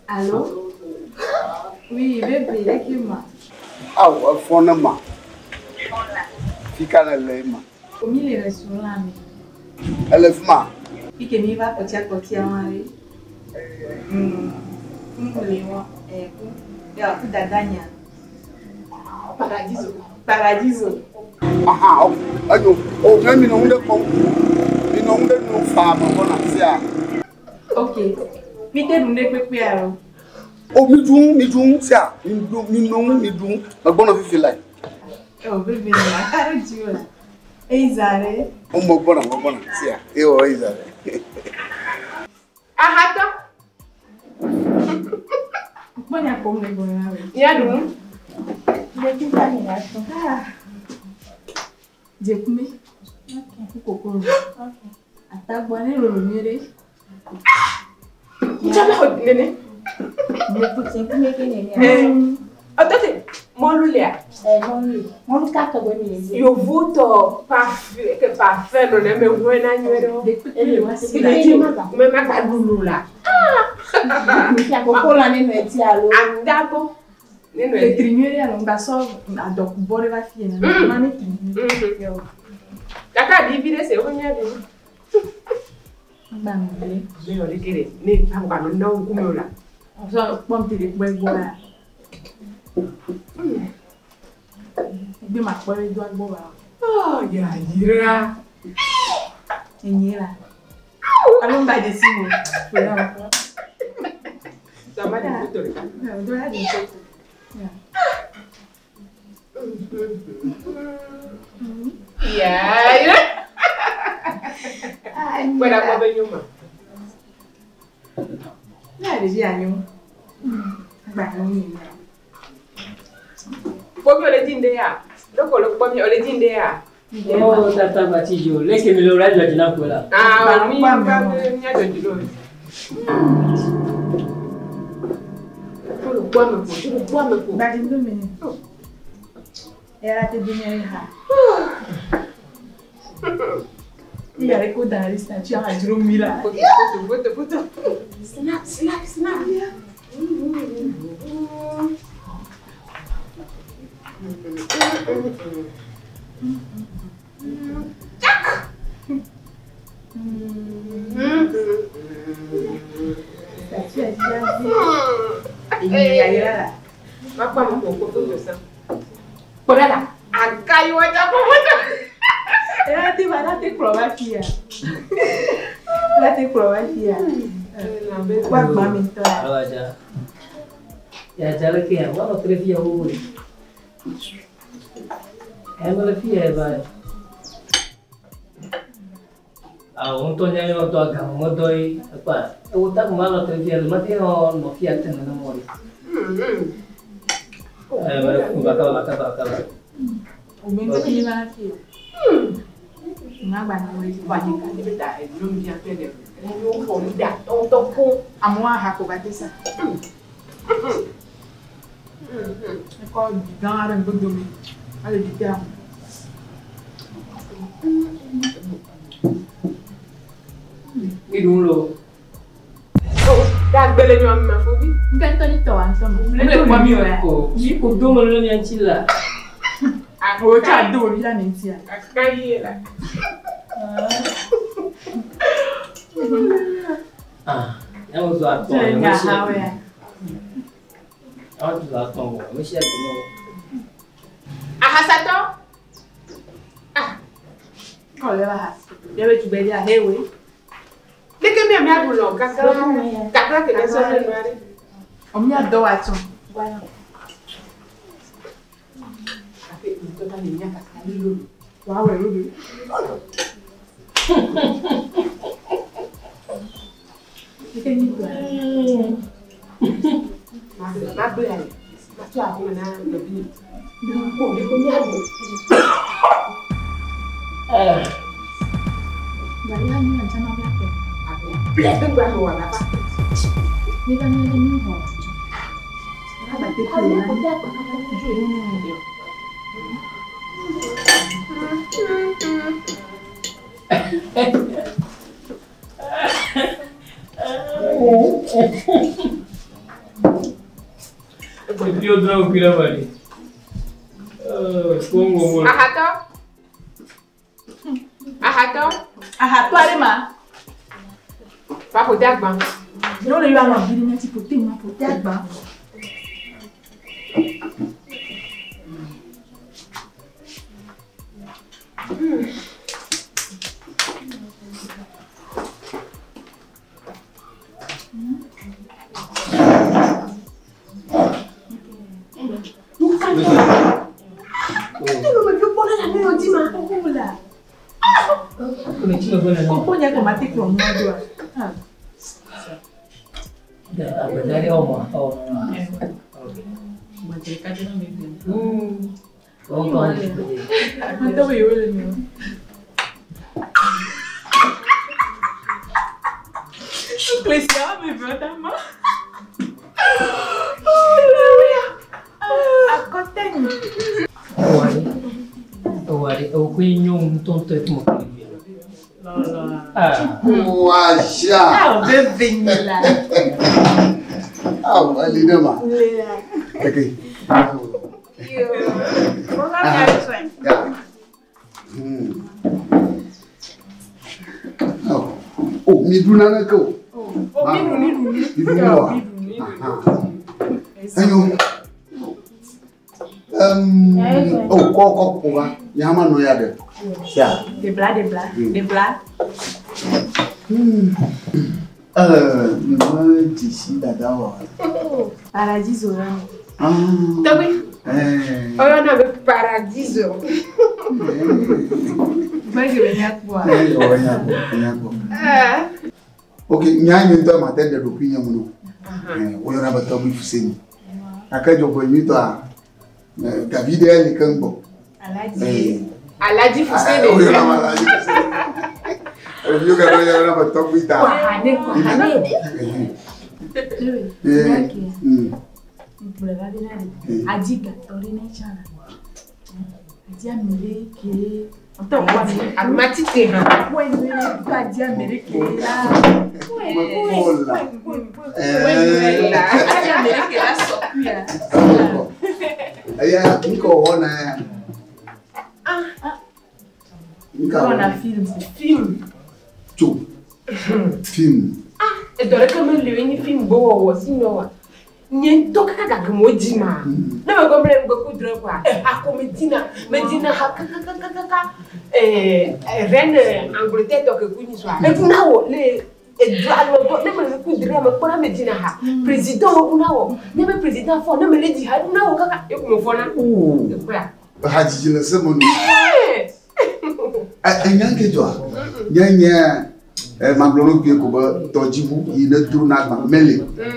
Allô? Oui, bébé, avec moi. Ah, fɔnema. Fika le le ma. Omi le restaurant mi. Ele fi ma. Ike mi va kɔtia kɔtia wa re. Le wa. Eh, ku. Ya ku dada nya. Paradiso. Paradiso. Aha, ok. Enyo. O nye mi nɔ ŋu ɖe kpɔm. Mi nɔ ŋu ɖe nu faa me gbɔna sia. Ok. Mi te ɖu ne kpekpe alo. O mi ɖu mi ɖu sia. Mi ɖu mi nɔ ŋu mi ɖu. Me gbɔna fifi lae. Oh bébé, ma karo dzi la. Eyi za ɖe. O me gbɔna me gbɔna sia. Ewɔ eyi za ɖe. Ahatɔ. Kpɔ nya kom le gbɔna we. Mía ɖu nu. Ah. Dzekume. Kokoro. Atagbɔ ne lolo nyuie ɖe. Tsɔ xɔ nene. Ɔtɔ te mɔlu lea. Yovu tɔ parfum ke parfum nɔ ne me ʋue na nyuie ɖe. Dekpekpe wa si la. Me ma gba lulu la. Andabɔ. Ne nɔ Le tri nyuie ɖe alo ŋgba sɔ adɔkubɔ ɖe va fie na. Ma ne tri nyuie. Yo. Gake aɖi vi ɖe se wo mía ɖu. Ŋgba nu ble. Ne yɔ ɖe ke ɖe ne agbã nɔ na wo ŋkume o la. Sɔ kpɔm te ɖe kpɔe gbɔ la. Egbe ma kpɔ ɖe do agbɔ ba. Oh yayira. Enye la. Alo ŋgba dze si wo. Sama de foto ɖeka. Do la dze si. Yayira. Kpɔ ɖe agbɔ be nyo ma. Ne ɖevi anyo. Agba nyo mi. Kpɔmi o le dzi ŋɖe ya. Ɖeko le kpɔmi o le dzi ŋɖe ya. Oh, tata Batijo, leke mi le radio dina ko la. Ah, mi ba mía dzɔdzi ɖo. Tó le gbɔ ame ko, tó le gbɔ ame ko. Gba dze do mi. Eya te do mi ha. Il y a les codes dans les statues à Dromila. Foto, foto, foto, foto. Snap, snap, snap. Statue à Djazi. Il y a là. Ma kpɔ ame ko ko foto sa. Kpɔ ɖe la. Akayi wa dza kpɔ foto. Ela te va, ela te kplɔ va fia. Ela te kplɔ va fia. Kpɔ agba mi tɔ la. Alo aja. Ya aja leke ya, wa no tre fia wo. E mo le fia ba. Ah, un to nya yo to aga mo doi apa. E wo ta ma no tre fia, ma te no no fia te no mori. Eh, ma ba ka ba ka ba ka ba. O me ŋutɔ mi va fia. Ma gba na wo Wa nye ka ne bɛ ta ɛduro mi fia fɛ dɛ. Ne y'o fɔ mi da tɔntɔn ko. Amewo aha ko va te sa. Ekɔ gã aɖe ŋgɔ dome. Ale dzi te ame. Mi dun lo. Da gbele nyɔ ma fo bi. Ŋkɛ ŋutɔ ni tɔ wa ŋutɔ me. Ne le kpɔ mi o ya. Ko, mi ko do mo le mi anchi la. O tsa do o ya ne ŋutia. Akayi ye la. Ah, ya mo zo ato. Tse nya ha wo ya. Ya mo zo ato wo, mi se ko no. Ahasatɔ. Kɔ le va ha. Ya be tugbe dia he we. Leke mi mi aɖu lɔ kakla kakla ke ne sɔ ne nua ɖe. O mi adɔ wa tsɔ. Kafe ŋutɔ ta le nya kakla le lolo. Wa wɛ lolo. Eke ni tɔ. Ma ma gble ale. Ma tsɔ ahome na nɔvi nye. Mi kpɔ mi ko mi aɖu. Ah. Ba ya mi na tsama bla tɔ. Ble do gba me wɔ la fa. Ne va mi le mi xɔ. Ya ba te ƒle na. Ebi o dra o kira bali. Eh, Kongo mo. Ahatɔ. Ahatɔ. Ahatɔ aɖe ma. Fa ƒo de agba. Ne wole yɔ alɔ vi ɖe míati ƒote ma ƒote agba. megbe le nɔ. Koko nye ko mate kplɔ nua ɖoa. Agbeda ɖe wɔmɔ. Wɔn tɔ le gbede. Ate wo yewo le mi o. Sukle sia woame eve wo dama. Akɔtɛnyi. Ewɔ ɖe. Ewɔ ɖe. Ewo koe nyo ŋutɔŋutɔ eƒe me kple via. Ah. Wàṣà. Awo bebe nyi la. Awo eli ɖe ma. Le la. Ok. Yo. Mo ka mi sɔe. Ya. Awo. O mi ɖu naneke o. O mi ɖu mi ɖu mi. Mi ɖu nu wa. Mi ɖu mi ɖu. Enyo. O kɔ kɔ kɔ va. Nyama nɔ ya ɖe. Sia. Debla debla debla. Me dzesi dada wa. Paradiso la. Ah. Tɔgbi. Eh. Ɔyɔna be paradiso. Gbɛgɛ bɛ nya kpɔa. Eh, o nya kpɔ, nya kpɔ. Ah. Ok, nya nye ŋutɔ ma te ɖe ɖokui nye ŋu no. Eh, woyɔna be tɔgbi Fuseni. Gake dzɔgbe nyuitɔa, gavi ɖe li keŋ gbɔ. Alaji. Eh. Alhaji Fuseni. Woyɔna be Alhaji Fuseni. Ɖeviwo katã yɔna be tɔgbi ta. Kwahane kwahane. Eh. Nya ke. Nkplɔe va bena ɖe. Adi gatɔ ɖe ne tsã la. Adi ame ɖe ke. Ŋutɔ kpɔ ame. Alumati te hã. Kpɔe nyuie ɖe ŋutɔ adi ame ɖe ke la. Mekpɔ la. Eh. Adi ame ɖe ke la sɔ kuia. Eya ŋkɔ wɔna ya. Ŋka Wɔna wɔna. film. Film. Tso. Film. Edɔ ɖeke meli o enye film be wɔwɔ si nɔ wa. Nye ŋutɔ kaka gake mo dzi ma. Ne me gɔme le ŋgɔ ku drɛ kɔa, eha ko me dina, me dina ha kakakakaka. Reine Angleterre tɔ ke ku nyi sɔa. Eku na wɔ le edu alɔ dɔ ne me le ku drɛ me kpɔna me dina ha. Président wo ku na wɔ. Ne be président fɔ ne me le dzi ha eku na wɔ kaka eku me fɔna. Oo. Ekpɔa. Hadzidzi le se me nu. Enya ke dzɔa? Nye nye magblɔ nu kpuie ko be tɔdziʋu yi ne drona agba mele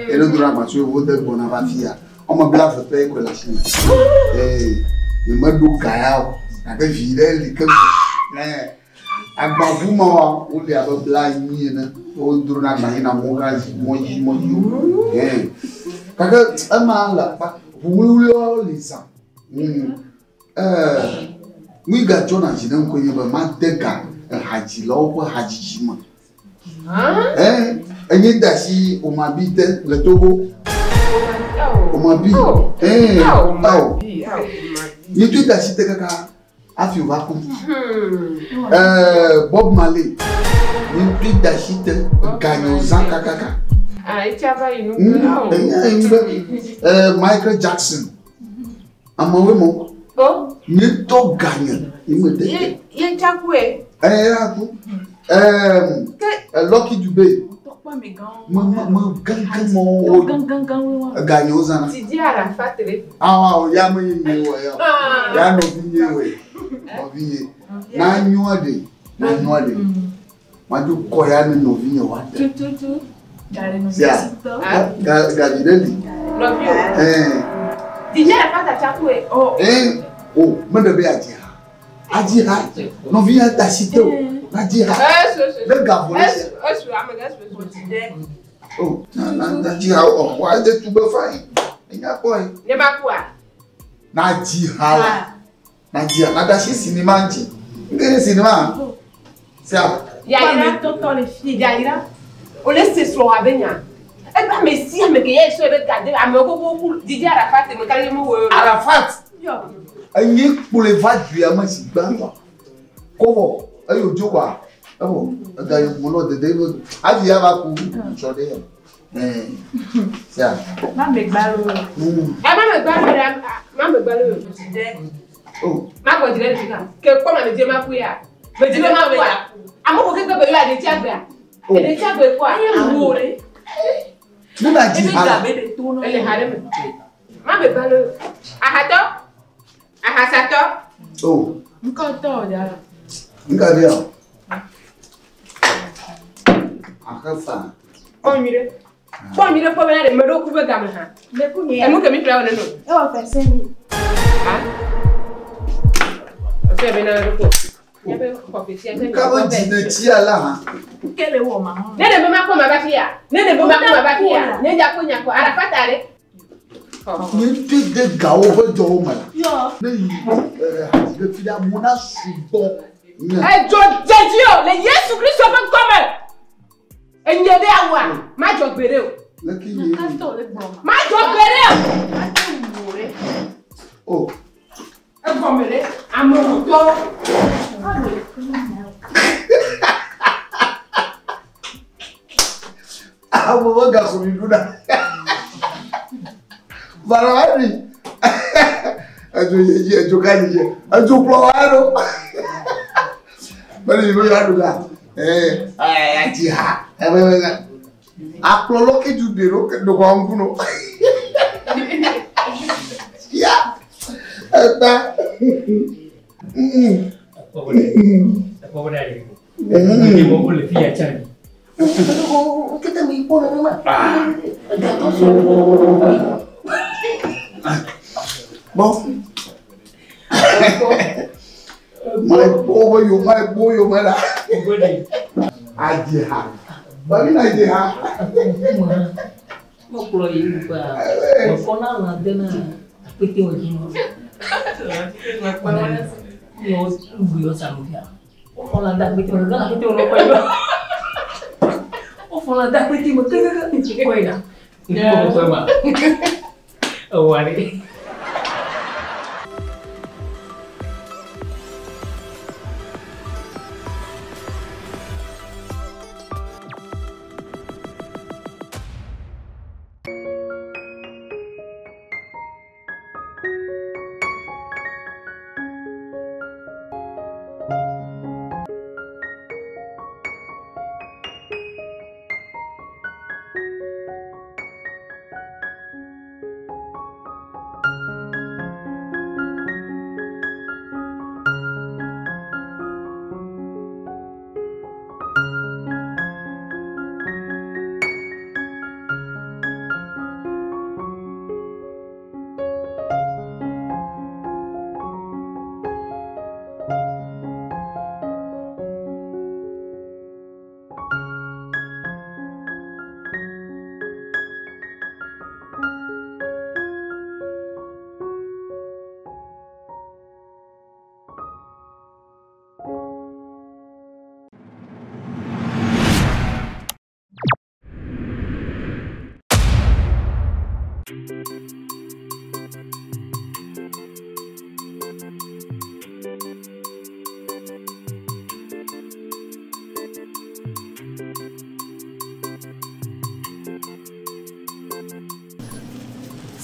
ye ne drona agba tso yewo de gbɔna va fia. Wɔme blaeve pɛ koe le asi me. Ee, nyemeɖo ga ya o gake vi ɖe li ke gbɔ. Agbaʋu ma wa wole abe 40 ene. Wodrona agba yina mɔ gã dzi mɔ dzi mɔ dzi o. Ee, gake ema le akpa ʋu wluwluiwo li zã. Nu yi gadzɔna dzi ne ŋkɔe nye be made ga ehadzilawo ƒe hadzidzi me. Enye de asi Omabi te le Togo. Omabi. Awo. Nye tso de asi te kaka hafi wòva ku. Bob Marley. Nye tso de asi te ganyo zã kakaka. Ah, etsa va yi nu. Enye yi be Michael Jackson. Amewoe mɔ. O. Nye tɔ ganye yi me de te. Ye tsa kue. Ya ku. Lucky Dube. Tɔkpɔ ame gãwo. Me me gãgã mɔ Gãgãgã woe wa. ganyo zãna. Didi Arafat le. Awo awo ya me nye nye wɔ ya. Ya nɔvi nye wɔe. Nɔvi nye. Na nyɔa ɖe. Na nyɔa ɖe. Madzo kɔ ya ne nɔvi nye wa ɖe. Tututu. Gare nɔvi Sia. sitɔ. Ga gavi ɖe li. Nɔvi o. Didi Arafat tsa kue. O. O me ɖe be adzi ha. Adzi ha. Nɔvi ya da asi te o. Adzi ha. Esu esu. Ne ga vɔ ɖe sia. Esu esu ame ga esu esu. O na na na dzi ha o. Wa de tugbe fa yi. Enya kpɔ yi. Ne ma kua. Na dzi ha la. Na dzi ha. Na da asi sinima ŋuti. Nke nye sinima? Sia. Yayira. Tɔtɔ le fi. Yayira. O le se srɔ̃ abe nya. Ebe ame sia ame ke ye sɔ ebe gade ame koko ku Didi Arafat me ka ye mu wo. Arafat. Yɔ. Enye kplɔe va dua me zi gbãtɔ. Kɔvɔ eye wòdzo kɔa evɔ ega yi mo nɔ dede be hafi ya va ku tsɔ ɖe ya. Sia. Ma me gbalo. Ɛ ma me gbalo ɖe ma me gbalo. O. Ma gbɔ dzi ɖe ɖeka. Ke kpɔ ma me dzi ma ku ya. Me dzi be ma kua. Ame ko keke be yɔ aɖetsi agbea. Aɖetsi agbe kɔa. Eye wo ɖe. Ne na dzi Ebe ha la. ga be ɖe to nɔ. Ele ha ɖe me. Ma me gbalo. Ahatɔ. Ahasatɔ. O. Ŋkɔtɔ o dza. Ŋka ɖe ya. Ahe fa. Kpɔ nyuie ɖe. Kpɔ nyuie ɖe kpɔ bena ɖe meɖo ku ƒe game hã. Enu ke mi ƒle wɔ neno. Ewɔ fɛsɛ mi. Ha? Ɔsɛ bena ɖo ko. Míaƒe xɔfisia tse Nuka be dzi ne tsia la hã. Kele wɔ ma hã. Ne ɖe be makɔ ma va fia. Ne ɖe be makɔ ma va fia. Nye dza ko nya ko arafata ɖe. Nye ŋutɔ de gawo ƒe dɔwo me la. Yɔ. Ne yi hadzi ɖe fi ɖe amewo na sugbɔ. Nye. Edzo dzedzi o le Yesu Kristo ƒe ŋkɔme. Enye ɖe awua madzɔ gbe ɖe o. Leke ye. Pastor le gblɔ ma. Madzɔ gbe ɖe o. Ate ŋu wò ɖe. O. Egɔme ɖe amewutɔ. Ame ƒe gaxɔ mi ɖuna. Varahari. Edzo dzedzi edzo ka dzedzi edzo kplɔ wa ɖo. Mele yi be yewoa ɖu ga. Ee atsi ha. Akplɔlɔ ke du de ɖo ɖo kɔ ŋku no. Ya. Egba. Ekpɔ be ɖe. Ekpɔ be ɖe aɖe. Wo wo le fi ya tsã. Wo kete mi kpɔ nenema. Egatɔ sɔ. Bon. Mele kpɔ be yo mele kpɔ yo me la. Wo ɖe. Adzi ha. Babina dzi ha. Mekplɔ yi ŋgɔa. Mekɔ na lã de na akpete wo dzi. Yɔ ŋgbe yɔ sa nu fia. Wofɔ lã de akpete me gã akpete me nɔkɔ yi. Wofɔ lã de akpete me kekeke kɔ yi na. Ŋkɔ ma. Ewɔ ɖe.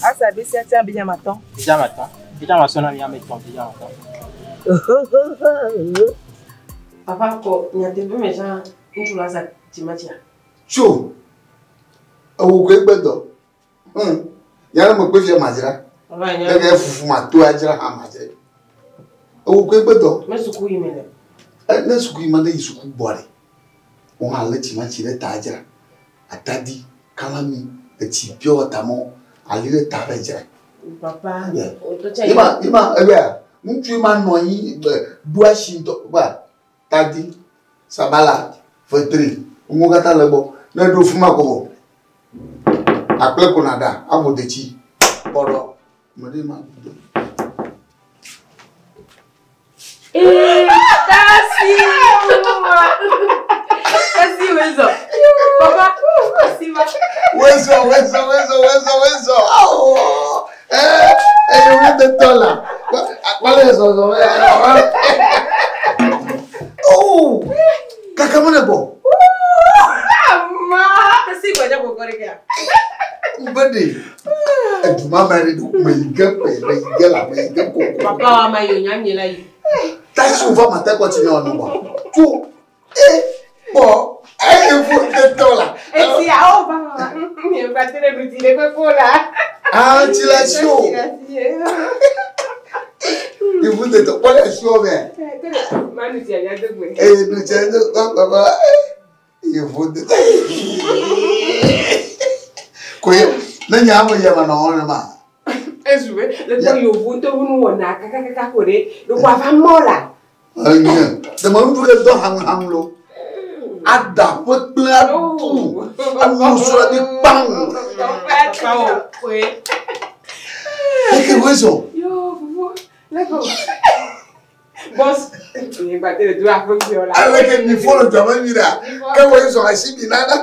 Asa be sia tia be nyama tɔn. Bija matɔ. Bija ma sɔnna mi ame tɔn bija matɔ. Papa kɔ nyateƒe me tsã ŋutsu la za timatia. Tso. Ewu koe gbe dɔ. Yàrá mo gbé fia màdzra. Papa nya. Ege fufu ma to adzra hã màdzra. Ewu koe gbe dɔ. Me suku yi me le. Ne suku yi ma ne yi suku gbɔ ɖe. Wo hã lé timatsi ɖe ta adzra. Atadi, kalami, etsi pure water mɔ ali ɖe ta va dzra. Papa. Yeah. Wòtɔ tsa yi. Yima yima ebea ŋutsu yi ma nɔ anyi be ɖo asi ŋutɔ ba tadi, sabala, fetri, nuwo katã le gbɔ. Ne ɖo fi ma ko vɔ. Akple ko na ɖa, aƒo detsi, kpɔɖɔ. Me ɖe ma do. Ee, tasi. Tasi wezɔ. Papa, tasi va. Wezɔ, wezɔ, wezɔ, wezɔ, wezɔ. Awo. Ee, eye wo de tɔ la. Akpalɛ zɔzɔ. Oh, kaka mo ne bɔ. Ama. Tasi gbadza kɔkɔ ɖe kea. Nbe de. Eduma ma ɖe do me yi ge pe, me yi ge la, me yi ge koko. Papa wa ma yi o nya nye la yi. Tasi wo va ma te kɔti ne wɔnu bɔ. Tso, e, bɔ, eye fo de tɔ la. Eti awo papa. Nye va te ɖe ɖuti ɖe ƒe ko la. Ah, tsi la si o. Tsi la si ye. Ifu de tɔ, kpɔ le si o mɛ. Manu tsi anya do gbe. Eye nu tse ne kpɔ kpɔ kpɔ. Yevu de. Koye ne nya ame ya ma nɔ ma. Ezu be le kpɔ yevu ŋutɔ ƒe nuwɔna kakakaka ko ɖe ɖeko ava mɔ la. Enye. Deme nuɖu ɖe dɔ haŋ haŋ lo. Ada ƒe kple aɖu. Awu srɔ̃ ɖi kpaŋ. Papa wò koe. Eke wo zɔ. Yo fufu leko. Boss, nye gba te le do aƒe fi la. Aleke mi fɔ le dzɔme nyui ɖa. Ke wo zɔ asi mi nana.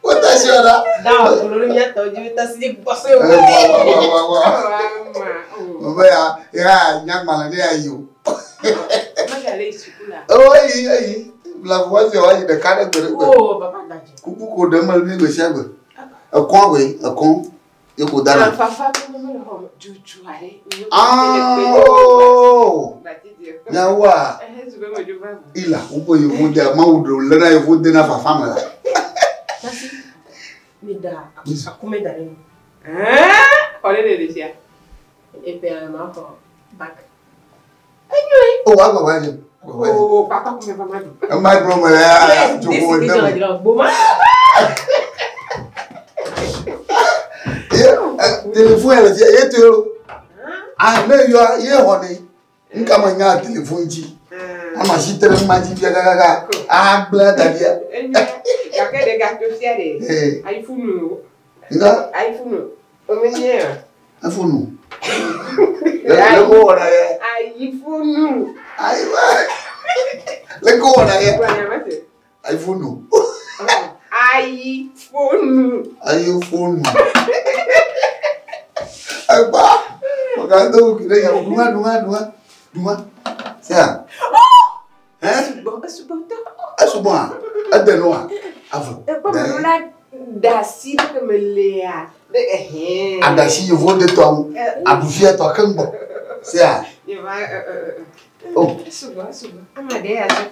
Wo ta si wɔ ɖa. Da wò kolo ɖe mía tɔ dzi ta si dzi gbɔ se o. Wa wa wa wa. Mebe ya ya nyagbalẽ ɖe ya yi o. Megale suku la. O eyi eyi. Blavu zi wa yi ɖeka ɖe gbe ɖe gbe. O papa da dzi. Kuku ko ɖe me mi gbe sia gbe. Ekɔn koe ekɔn ye ko da na. Fafa kple mele xɔ me dzodzoa ɖe. Ah ooo. Nyawoa Ehe zu be medzo va. ila woƒe yevu de mawu ɖe lé na yevu de na fafa me la. Tasi mi da akume da ɖe nu. Xɔ ɖe le ɖe sia. Eƒe ma xɔ bak. O wa gbɔ wa dze. Wa dze. O papa kume va ma ɖu. Ema gblɔ me ya dzoko Desi de bi me. dzɔ gboma. Ye telefon yɛ le fia ye to ye lo. Ah ne yɔ ye xɔ ne. Nka me nya telefon dzi. Ama si te ɖe ma dzi fia kakaka. Agblẽ da ɖia. Enyo gake ɖe gato sia ɖe. Ee. iPhone o. Nga iPhone o. Omenye. iPhone. Le le ko wɔna yɛ. iPhone. Ayiwa. Le ko wɔna yɛ. Gblɔ nya ma se. iPhone. iPhone. iPhone. Agba. Mɔgã do ki ɖe ya. Duma duma duma duma. Sia. Hɛn. Gbɔ esugbɔ ŋutɔ. Esugbɔa. Ede nua. Avɔ. Ekpɔ me ɖo la da asi ɖe ke me lea. Ɖe ɛhɛn. Aɖasi yevuwo de tɔ ŋu. Aɖufia tɔ keŋ gbɔ. Sia. Nye va ɛ ɛ ɛ. O. Esugbɔ esugbɔ. Ama ɖe ya se.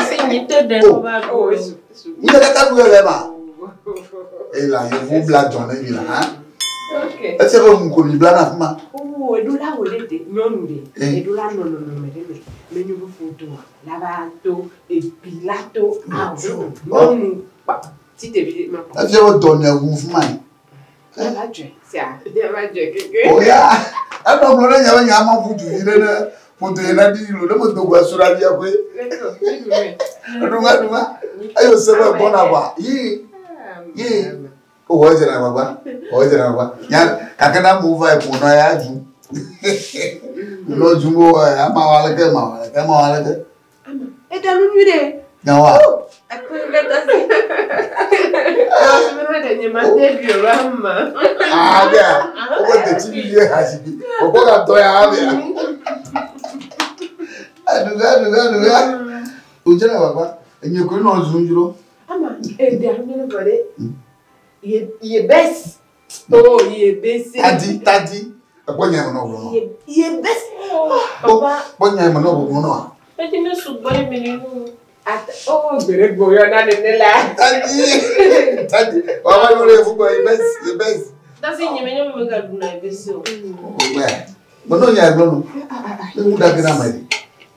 Si nyi te ɖe O. no va O ɖu. esu esugbɔ. Nu ɖeka ɖu le ma. Eye la yevu bla dzɔ ne mi la hã. Ok. Esia be ŋu ko mi bla na fi ma. O eɖo la wò ɖe de nyɔnu ɖe. Eh. Eɖo la nɔ nɔnɔme ɖe me. Menyo be foto la va to ebi la to awo. Nyɔnu kpa ti ɖevi ma kpɔ. Efia be dɔ ne ŋu fi ma yi. La va dzɔe sia. La va dzɔe keke. O ya. Enɔ gblɔ ɖe nya be nya ma ƒu du vi ɖe ne ƒodo yi na ɖi lo ne me do go asu ɖe avia koe. Leko mi ɖu me. Ɖuma ɖuma. Eye wòse be gbɔna vɔa yi yi. O wɔ dzra gbagba. Wɔ dzra gbagba. Nya gake ne amewo va yi ƒo nɔ ya dzu. Nɔ dzu wo ama wɔ aleke ma wɔ aleke ma wɔ aleke. Eɖa nu nyui ɖe. Nyawoa. Akpe ɖe tasi. Ame ɖe nye ma te ɖui o la ma. Ah bia. Wobe detsi vivi ha si bi. Wòkpɔ ga dɔ ya bia. Aduga aduga aduga. O dzra gbagba. Enye koe nɔ zum dzro. Ama eɖa nu nyui ɖe vɔ ɖe. Ye ye bɛs. Oh ye bɛs. Tadi tadi. Ekpɔ nya me nɔ gblɔ nɔ. Ye ye bɛs. Papa Kpɔ nya me nɔ gblɔ nɔ. eti ne sugbɔ ɖe mi ne nu. Ata oh gbere gbɔ na nene la. Tadi tadi. Wà wá yọrọ efu gbɔ ye bɛs ye bɛs. Tasi nyi me nye me ga ɖu na ebe se o. Ogbɛ. Mɛ n'o nya gblɔ nɔ. Ne ŋu da gina mɛ de.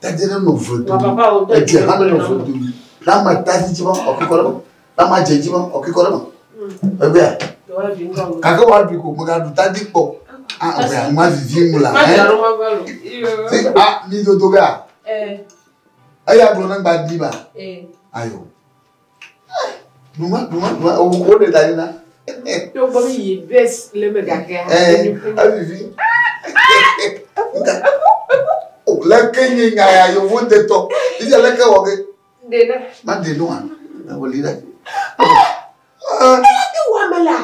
Tadi ne nɔ ve Wa domi. papa o tɔ Edze hã ne nɔ ve domi. N'ama tadi dzi ma ɔkikɔ ɖe ma. N'ama dze dzi ma ɔkikɔ ɖe ma. Egbea. Wa vi ŋgɔ o. Gake wa ɖui ko mɛgaɖu tadi kpɔ. Ah ɔgbɛ ŋua vivi ŋu la. Ma dzra ɖo ma va lo. Si ah mi dodo gea. Eh Eya gblɔ ne ŋgba di ma. eh. Ayo. Duma duma duma o ko de da yi na. To gbɔ be ye bɛs le me gake. Eh avivi. Nka. O leke nye nya ya yovo de tɔ. Ibi leke wɔ ke. Dena. Ma de nua. Na wòli ɖe. Ele wɔ ame la.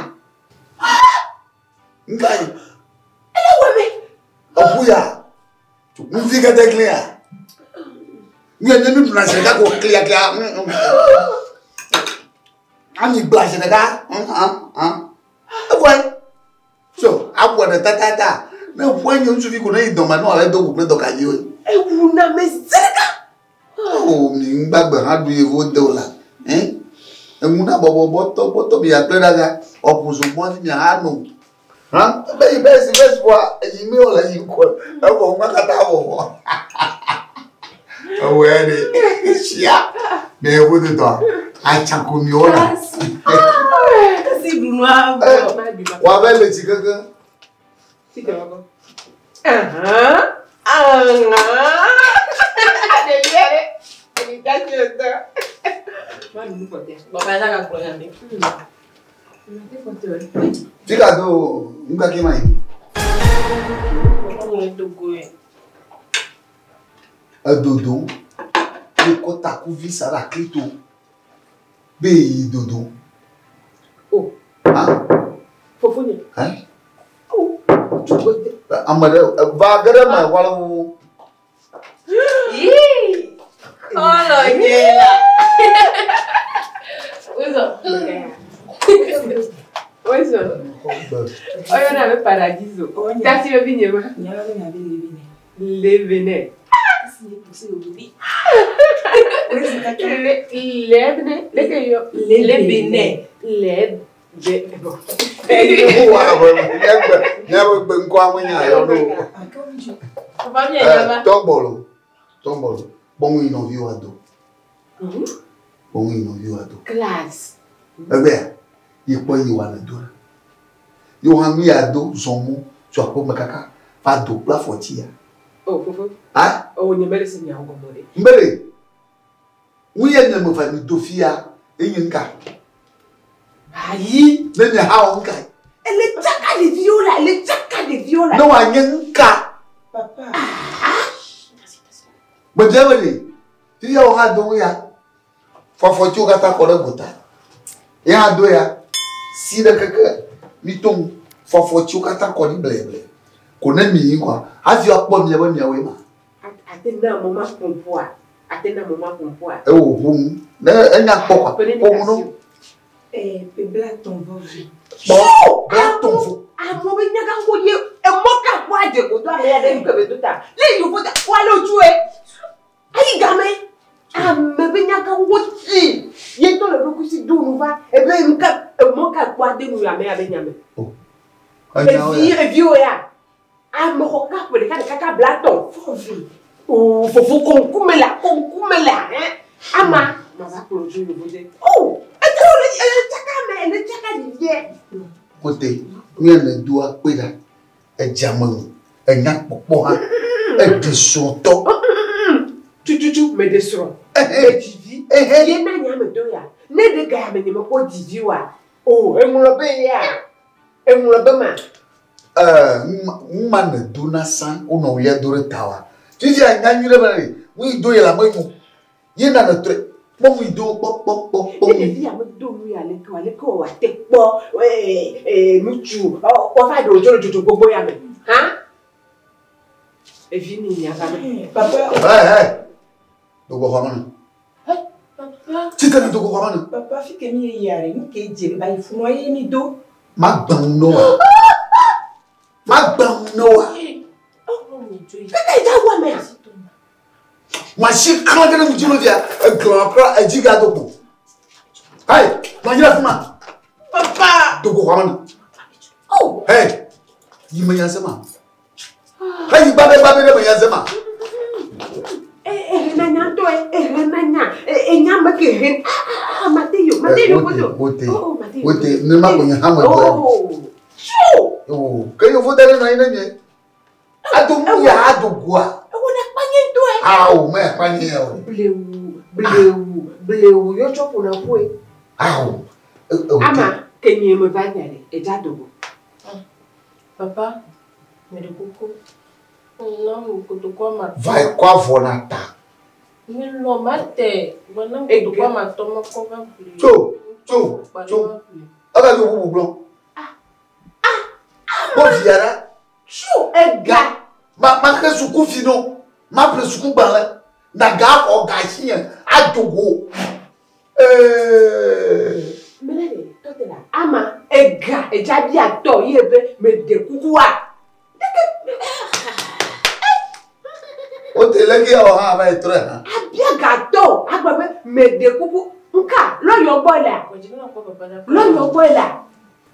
Nka yi. Ele wɔ ame. Ɔƒu ya. Nuvi kete klia. Nye ne mi ɖuna zi ɖeka ko klia klia. Ami gba zi ɖeka. Evɔe. So awɔ ɖe tatata. Ne ƒu nye ŋutsuvi ko ne yi dɔme ne wòale do wu kple dɔkadzi woe. Ewu na ame zi ɖeka. O mi ŋgbagbe hã ɖu yevo de o la. Eŋu na bɔbɔ bɔtɔ bɔtɔ mi akple ɖaga. Ɔƒu zogbɔn dzi mi aha no. Hã be yi be si be si bɔa eyi mi wòle yi ŋkɔ. Evɔ ŋua katã vɔvɔ. Ewɔe ɖe. Sia. Ne yevu dodɔ atsako mi wɔna. Kasi ɖu nua vɔ. Wa be le tsi keke. Fika do nukake ma yi. Edodo ye kɔ takuvi sa ɖe aklito be yi dodo. O. Ha? Fofonye. Hein? O. Ame ɖe va ge ɖe eme wala wo. Yii. Ɔlɔ nye la. Wozɔ. Ozo. Oyo na be paradiso. Tasi be binye ma. Lebene. Le lebne. Leke yo. Lebene. Leb. Be. Bon. Wa be míagbe míabe gbe ŋkɔa me nya yɔ ɖo. Papa mi yɛ ba. Tɔgbɔlo tɔgbɔlo kpɔŋu yi nɔvi wa do. Kpɔŋu yi nɔvi wa do. Classe. Egbea yi kpɔ yi wa le do la. Yi wa nu ya do zɔn mu tso aƒeme kaka va do kple afɔti ya. Oh, fofo. Ha? Oh, nye mele se nyawo gɔmɔ ɖe. Mbele ŋu ye nye me va mi do fia enye ŋka. Ayi. Ne nye ha wɔ ŋka. Ele tsaka ɖeviwo la, ele tsaka ɖeviwo la. Ne wa nye ŋka. Papa. Gbedze me ɖe fifia wo hã do ŋu ya. Fɔfɔtiwo katã kɔ ɖe gota. Ye hã do ya si ɖe keke mi to ŋu. Fɔfɔtiwo katã kɔ ɖi bleble. Ko ne mi yi kɔa hafi woakpɔ mia be miawoe ma. Ate na mo ma ƒoƒoa. Ate na mo ma ƒoƒoa. Ewo ʋu ŋu. Ne enya kpɔ kɔa ƒo ŋu no. Bla tɔn vɔ vi. Kpɔ bla tɔn fo. Amewo be nyaga ko ye emɔ ka kpɔ adze ko do ame ya ɖe nuke be do ta. Le yovo ta wale otsue. Ayi game. Ame be nyaga wo tsi. Ye tɔ le ɖokuisi do nu va. Ebe nuke emɔ ka kpɔ ade nu ame ya be nyame. Enyawo Evi ya. eviwo ya. Ame xɔ kaka ƒe ɖeka ɖeka ka bla tɔn. Vɔ vi. O fofo konkume la konkume la hein. Ama. Ma va kplɔ tso yovo de. O etrɔ le ele tsaka ame ele tsaka ɖevie. Kote nu ya ne doa kpe ɖa. Edze ame ŋu. Enya kpɔkpɔ hã. Eɖi srɔ̃tɔ. Tututu me de srɔ̃. Ehe. Dzivi. Ehe. Ye na nya me do ya. Ne ɖe ga ya me nye me kpɔ dzivi wa. O eŋlɔ be ya. Eŋlɔ be ma. Ɛɛ ŋu ma ne do na sã wonɔ wulia do ɖe ta wa. Fifia nya nyui ɖe be ne ŋu yi do ye le ame nyo. Ye na ne trɔe. Kpɔ ŋu yi do kpɔ kpɔ kpɔ kpɔ Ne ŋu. ɖevi ya me do nu ya leke wa leke wa te kpɔ ee ee ŋutsu woava ɖe wodzo le dzodzo gbogbo ya me. Ha? Evi mi nya va me. Papa. Ɛɛ ɛɛ. Dogo xɔ me ne. Papa. Tite ne dogo xɔ me ne. Papa fi ke mi ye yare nu ke dze ba yi funua ye mi do. Ma gbã ŋu ne wa. Ma gbã ŋu ne wa. Keke edza wu amea. Ma si klã ke ɖe ŋuti me fia. Eglã kura edzi ga do kpo. Ayi, nɔ anyi ɖe afi ma. Papa. Dogo xɔ me ne. O. Hey, yi me nya se ma. Heyi gbabɛ gbabɛ ɖe me nya se ma. Ehe na nya ŋutɔ ye. Ehe na nya. Enya me ke he. Ah ah mate yo mate yo kodo. Wote, Oh mate yo. wote, ne ma ko nye hã me do. Oh. Tso. O, ke yevu da ɖe nɔ anyi ɖe mie. Ado ŋu ya ado goa. Ewo na kpanye ŋutɔ ye. Awo, me akpa nye ya o. Blewu blewu blewu yɔ tsɔ ƒona ƒoe. Awo. E, Ama ke nye me va nya ɖe edza dogo. Papa, me ɖe kuku. Nam kotokua ma. Va kɔ avɔ na ta. Mi lɔ ma tɛ. Gblɔ nam kotokua ma tɔ ma kɔ va ƒle. Tso, tso, tso. Ega dzo bubu gblɔ. Kpɔ via ɖa. Tso ega. Ma ma xe sukuvi no. Ma ƒle sukugbalẽ. Na ga xɔ ga si nye ado go. Ee. Mele ɖe tɔte la ama ega edza bi atɔ ye be me ɖe kukua. Wote leke ya wɔ hã va yi trɔe hã. Abia gatɔ agblɔ be me ɖe kuku nka lɔyɔ gbɔ lea lɔyɔ gbɔ lea.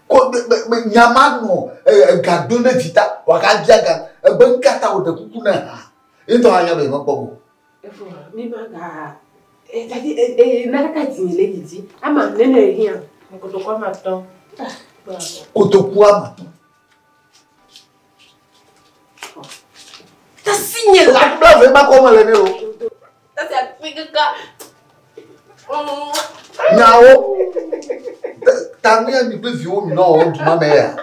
Ko me me nya ma nɔ ega do ne vi ta wòaga bia ga ebe ŋka ta wòɖe kuku ne hã. Ye ŋutɔ hã nya be yemekpɔ go. Efo mi ma ga Dadi nalaka dzi le yi dzi. Ama nene hiã. Kotoku ame atɔ̃. Kotoku ame atɔ̃. Tasi nye la. Kotoku blaeve ma kɔ mele ne o. Tasi akpe kaka. Nyawo. Ta nu ya mi kple viwo mi nɔ wɔm du ma me ya.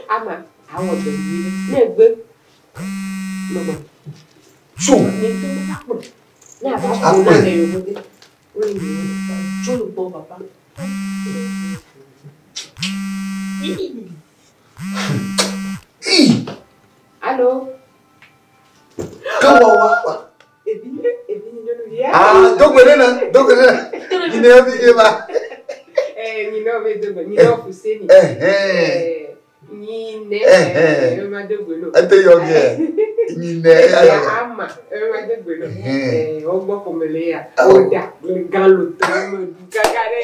Ama awɔ dɔ nyuie ɖe. Ne egbe. Megbe. Tso. Nye ŋutɔ meva kplɔ. Ne ava ƒo na le yewo de. Wole nyuie. Tso lu gbɔ papa. Ii. Allo. Ke wɔ wa wa. Evi evi nyɔnuvia. Ah, dogbe ɖe na, dogbe ɖe na. Nyine vi ye ma. Eh, nyinɔ be dogbe, nyinɔ fuseni. Ɛhɛn. Nyine. Ɛhɛn. Ema dogbe no. Ete yɔ gɛ. Nyine ya yɔ gɛ. Ama, ema dogbe no. Ɛhɛn. Eh, wogbɔ ƒome le ya. Woɖa gã lotɔ me ɖu kaka ɖe.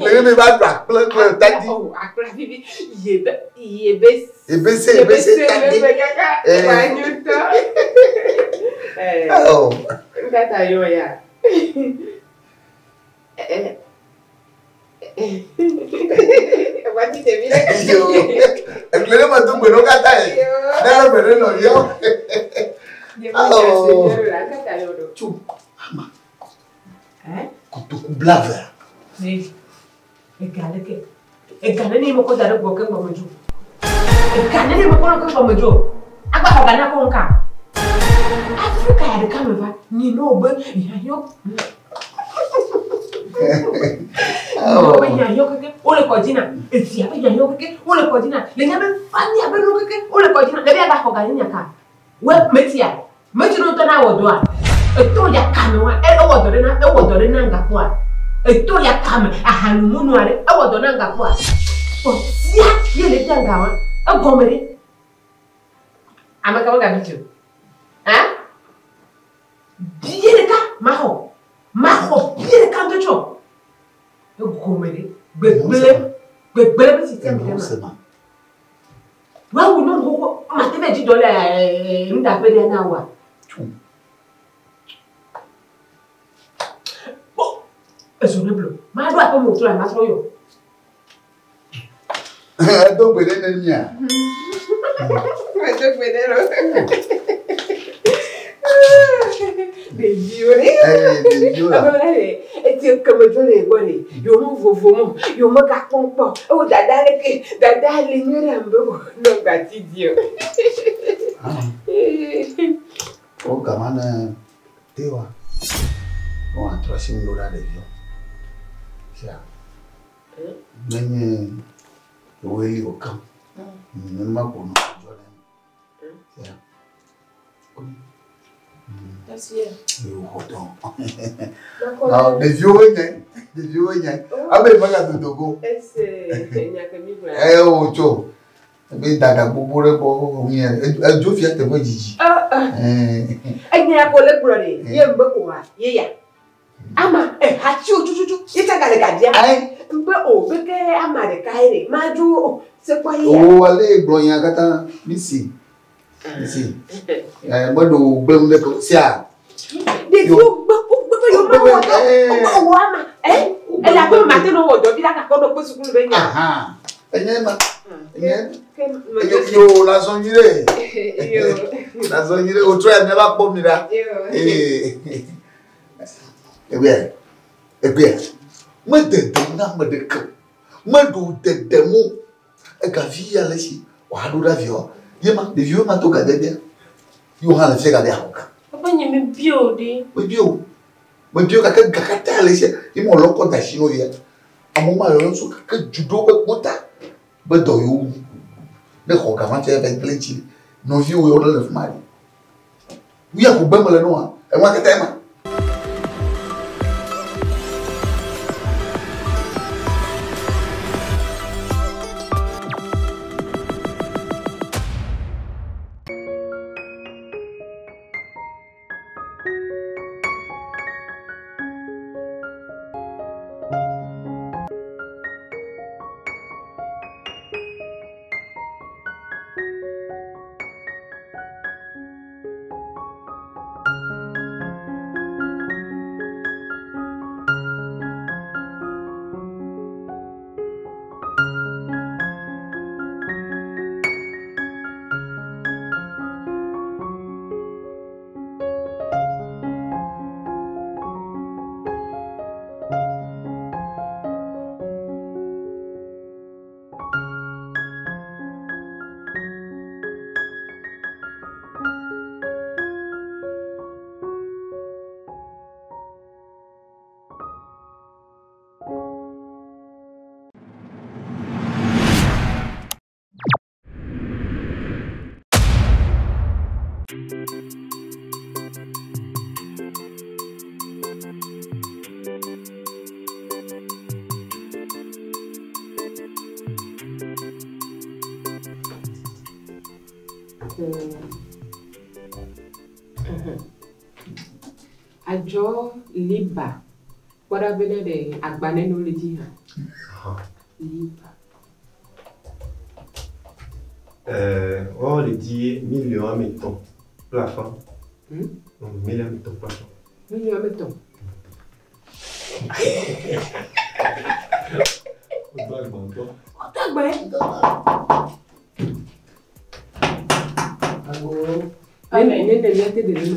Le mi ba ɖu akple kple tadi. Oh, akple vivi. Yebe, yebe. Ebese, ebese tadi. Yebe kaka. Eh. Wa nyutɔ. Eh. Oh. Tata yɔ ya. Eh. Wati ɖevi ɖe. Yo. Ekple ne ma dogbe ɖo katã ye. Ne le gbe ɖe nɔviwo. Oh. Tso. Ama. Kotoku blaeve. Ega leke. Ega nene mekɔ da ɖe gbɔ keŋ gbɔme dzo. Ega nene mekɔ ɖe keŋ gbɔme dzo. Agba xɔ ga na kɔ ŋka. Afrika ya ɖeka me va. Nyi ne wo be hiahiã. Wo be hiahiã keke wole kɔ dzi na. Evia be hiahiã keke wole kɔ dzi na. Le nya be fania be nuwo keke wole kɔ dzi na. Ɖevi agba xɔ ga ne nya ka. Wo metia. Meti ne ŋutɔ na wɔ dɔa. Eto ya kame wa. Ewɔ dɔ ɖe na ewɔ dɔ ɖe na gakpoa. Eto ya kame ahanumunu aɖe ewɔ dɔ na gakpoa. Kpɔtia ye le fia ga wa. Egɔme ɖe. Ame ka megabi dzi o. Hã? Bie ɖeka maxɔ. Maxɔ bie ɖeka ŋutɔ tsɔ. Egɔme ɖe. Gbegblẽ. Gbegblẽ be sisi ame ɖe ma. Wawu nyɔnu xoxo mate be dzi dɔ le nuɖaƒe ɖe na woa. Kpɔ ezo ne blo. Maɖo aƒe me wòtrɔ matrɔ yɔ. Edo gbe ɖe ne mia. Edo gbe ɖe lo. Ɖeviwo ɖe. Ee, ɖeviwo la. Ame la ɖe eti keme dzo le gbɔ ɖe. Yewo me vovo mo, yewo me gakpɔ kpɔ. Ewo dada ɖe ke, dada le nyuie ɖe ame wo nɔ gbati di o. Wo gama ne tewa. Wo atrɔ asi ŋu ɖo ɖa ɖeviwo. Sia. Nenye woe li wòkam. Nenema ko nɔ dzɔ ɖe. Sia. Yewo xɔ dɔ. Ɖeviwo nye, ɖeviwo nye. Abe mega dodo go. Ese nya ke mi gblɔ. Eye wo tso. Ebe dada gbogbo ɖe gbɔ nye edzo fia teƒe dzidzi. Enya ya ko le gblɔ ɖe ye ŋgbe oa ye ya. Ama hatiwo tututu ye tsa gale gadia. Ŋgbe o be ke ama ɖeka ye ɖe madzo o sekpɔ ye ya. O ale gblɔ nya katã mi si. Mi si. Meɖo gblẽm ɖe ko sia. Ɖeviwo gbe wogbe be yewo mawɔ dɔ wogbe wɔ ama ele aƒe me mate ne wɔ dɔ vi la gakɔ ɖo kpe sukulu be nya. Enye ma. Enye. Yo la zɔn nyui ɖe. La zɔn nyui ɖe o trɔ ya miava kpɔ mi ɖa. Egbea, egbea, medede na ame ɖeke o. Meɖo dede mo. Egavi ya le esi wòaɖo ɖe viawo. Ye ma, ɖeviwo ma to gadede. Yewo hã le fia gade axɔ ga. Papa nye mi bio ɖe. Mebio o. Mebio gake ga katã le esia. Ye ma wòlɔ kɔ da asi na wo ya. Amewo ma yɔyɔ so keke du ɖo woƒe kpota be dɔ yewo wu. Ne xɔ ga ma tse va gblẽ ŋuti. Nɔviwo yɔ ɖe le fi ma ɖi. Nu ya ko gbe mele nɔa, enua katã ema. Adzɔ liba. Kpɔɖa bena ɖe agba nene wole dzi hã. Liba. Woawo le di miliɔn ame etɔ̃ kple afã. Miliɔn ame etɔ̃ kple afã. Miliɔn ame etɔ̃. Wodo agba ŋutɔ. Wodo agba ye. Nene nene míate ɖe le eme.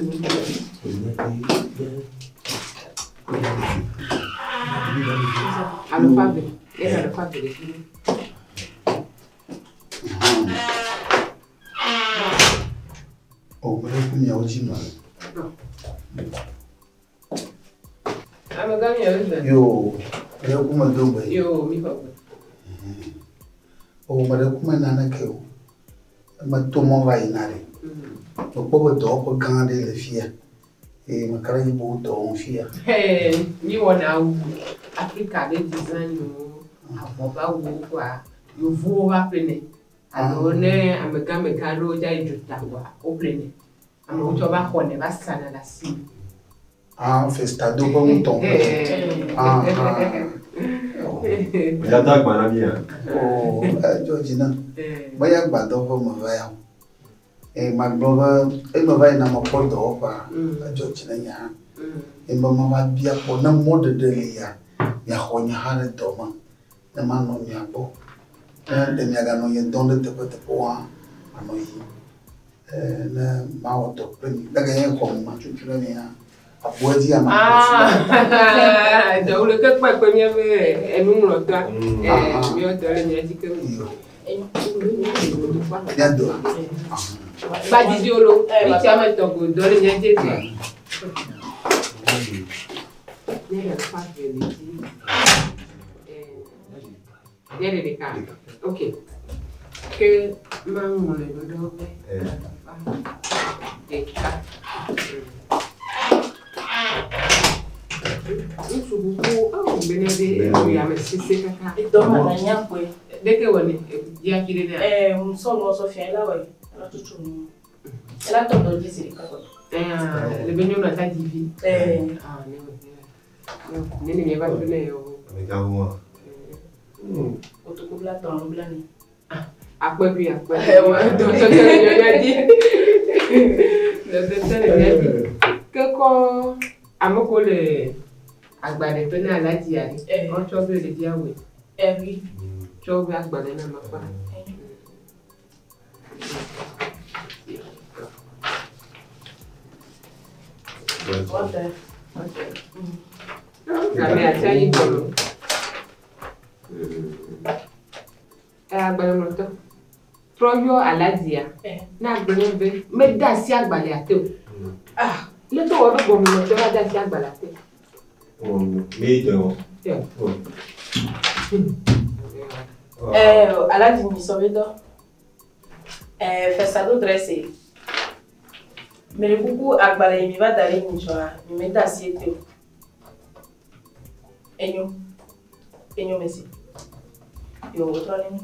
Alo fa ve. Ena alo fa ve ɖe fi. O, meɖe ku miawo dzi me. Amegã miawo dzi. Yo, meɖe ku me do gbe. Yo, mi xɔ gbe. O, meɖe ku me naneke o. Meto mɔ va yina ɖe. Mekpɔ be dɔwɔƒe gã aɖe le fia. Eye meka ɖe edzi be wo dɔ wɔm fia. Mi wɔna awu Afrika be design wo, avɔ be awuwo kɔa, yevuwo va ƒlenɛ. Alo ne amegãmegã aɖewo dza yi dzota kɔa, woƒlenɛ. Amewo tsɔ va xɔnɛ va sana le asi me. Ah, festado ƒe ŋutɔ. Ah, ah. Míado agba na mía. O, edzɔ dzi nam. Meya agbadɔƒe me va ya o. Eye magblɔ be eme va yina mekpɔ dɔwɔƒea, edzɔ dzi na nye hã. Eye be mava bia kpɔ ne mɔɖeɖe lia, miaxɔ nye hã ɖe dɔ me ne manɔ mia gbɔ. Ne ɖe miaganɔ nye dɔm ɖe teƒeteƒewo hã, manɔ yiyim. Ne mawɔ dɔ kple mi. Ne ganye xɔ me matutsu ɖe mi hã, abu edzi ama. Dɔwɔ le ke kpɔ kpe míaƒe enuŋlɔtɔa. Míawo dɔ le mía dzi ke. Míadoa. Gbadzidzi wo lo. Mi tsi ame etɔ̃ ko dɔ le mía dzi egbea. Ne ɖe fa ve le dzi. Ne ɖe ɖeka. Ok. Ke maŋlɔe ɖo ɖe wo be fa ɖeka. Ŋutsu kuku ewɔ bene be ewu ame sese kaka. Edɔ ma na nya kpoe. Ɖeke wɔ ne dzi afi ɖe nea? Musɔ nua sɔ fia ela wɔe. Ela tutu nu. Ela tɔ dɔ dzi zi ɖeka kɔ. Le be nyɔnua ta dzi vi. Ah, ne wɔ ne ne miava to ne yɔ. Amegãwoa. Kotoku bla tɔ alo bla ne. Akpɛ bi akpɛ. Dɔtɔtɔ le nyɔnua dzi. Dɔtɔtɔ le mía dzi. Kekɔ ame ko le agbalẽ ƒe ne aladzia ɖe. Wotsɔ be le dzi awɔe. Ɛvi. Tsɔ be agbalẽ na ame kpɔ. Ɔtɛ. Game atsa yi gbɔlɔ. Agbalẽŋlɔtɔ. Trɔ yɔ aladzia. Ne agbalẽ be mede asi agbalẽa te o. Ah, leke wɔ ɖo gɔmenɔtɔ va de asi agbalẽa te? Mi dɔ wɔ. Aladzi mi sɔ be dɔ. Festado dresse. Mele kuku agbalẽ yi mi va da ɖe nyitsɔa, mi mede asi ete o. Enyo. Enyo mesi. Yo, wotrɔ ne mi.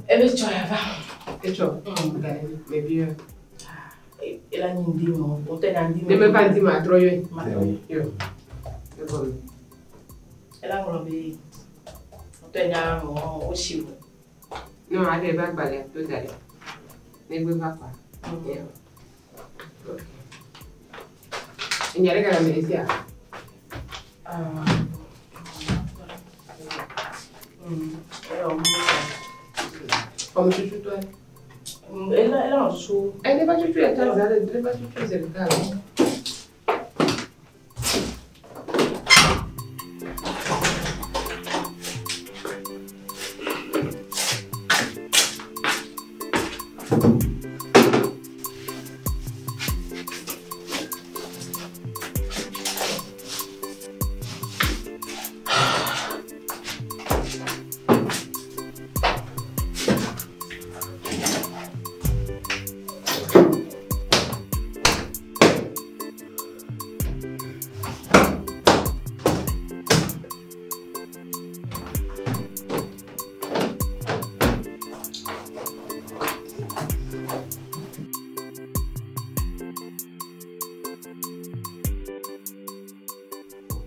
Ebe tsɔ ya va. Etsɔ. Mebi yɔ. Ela nyi ŋdi me o. Wotɔ nya ŋdi me. Ne meva ŋdi me atrɔ yɔe. Matrɔ. Yɔ. Egɔme. Ela ŋlɔ be wotɔ nya mɔ wotsi o. No, aɖe ebe agbalẽa to da ɖi. Negbe va kɔa. Yɔ. Enya ɖe gale ame ɖe sia? Xɔmetututɔe. Ela ela nɔ tutu. Ne va tutu ya ta za ɖe, ne va tutu zi ɖeka alo.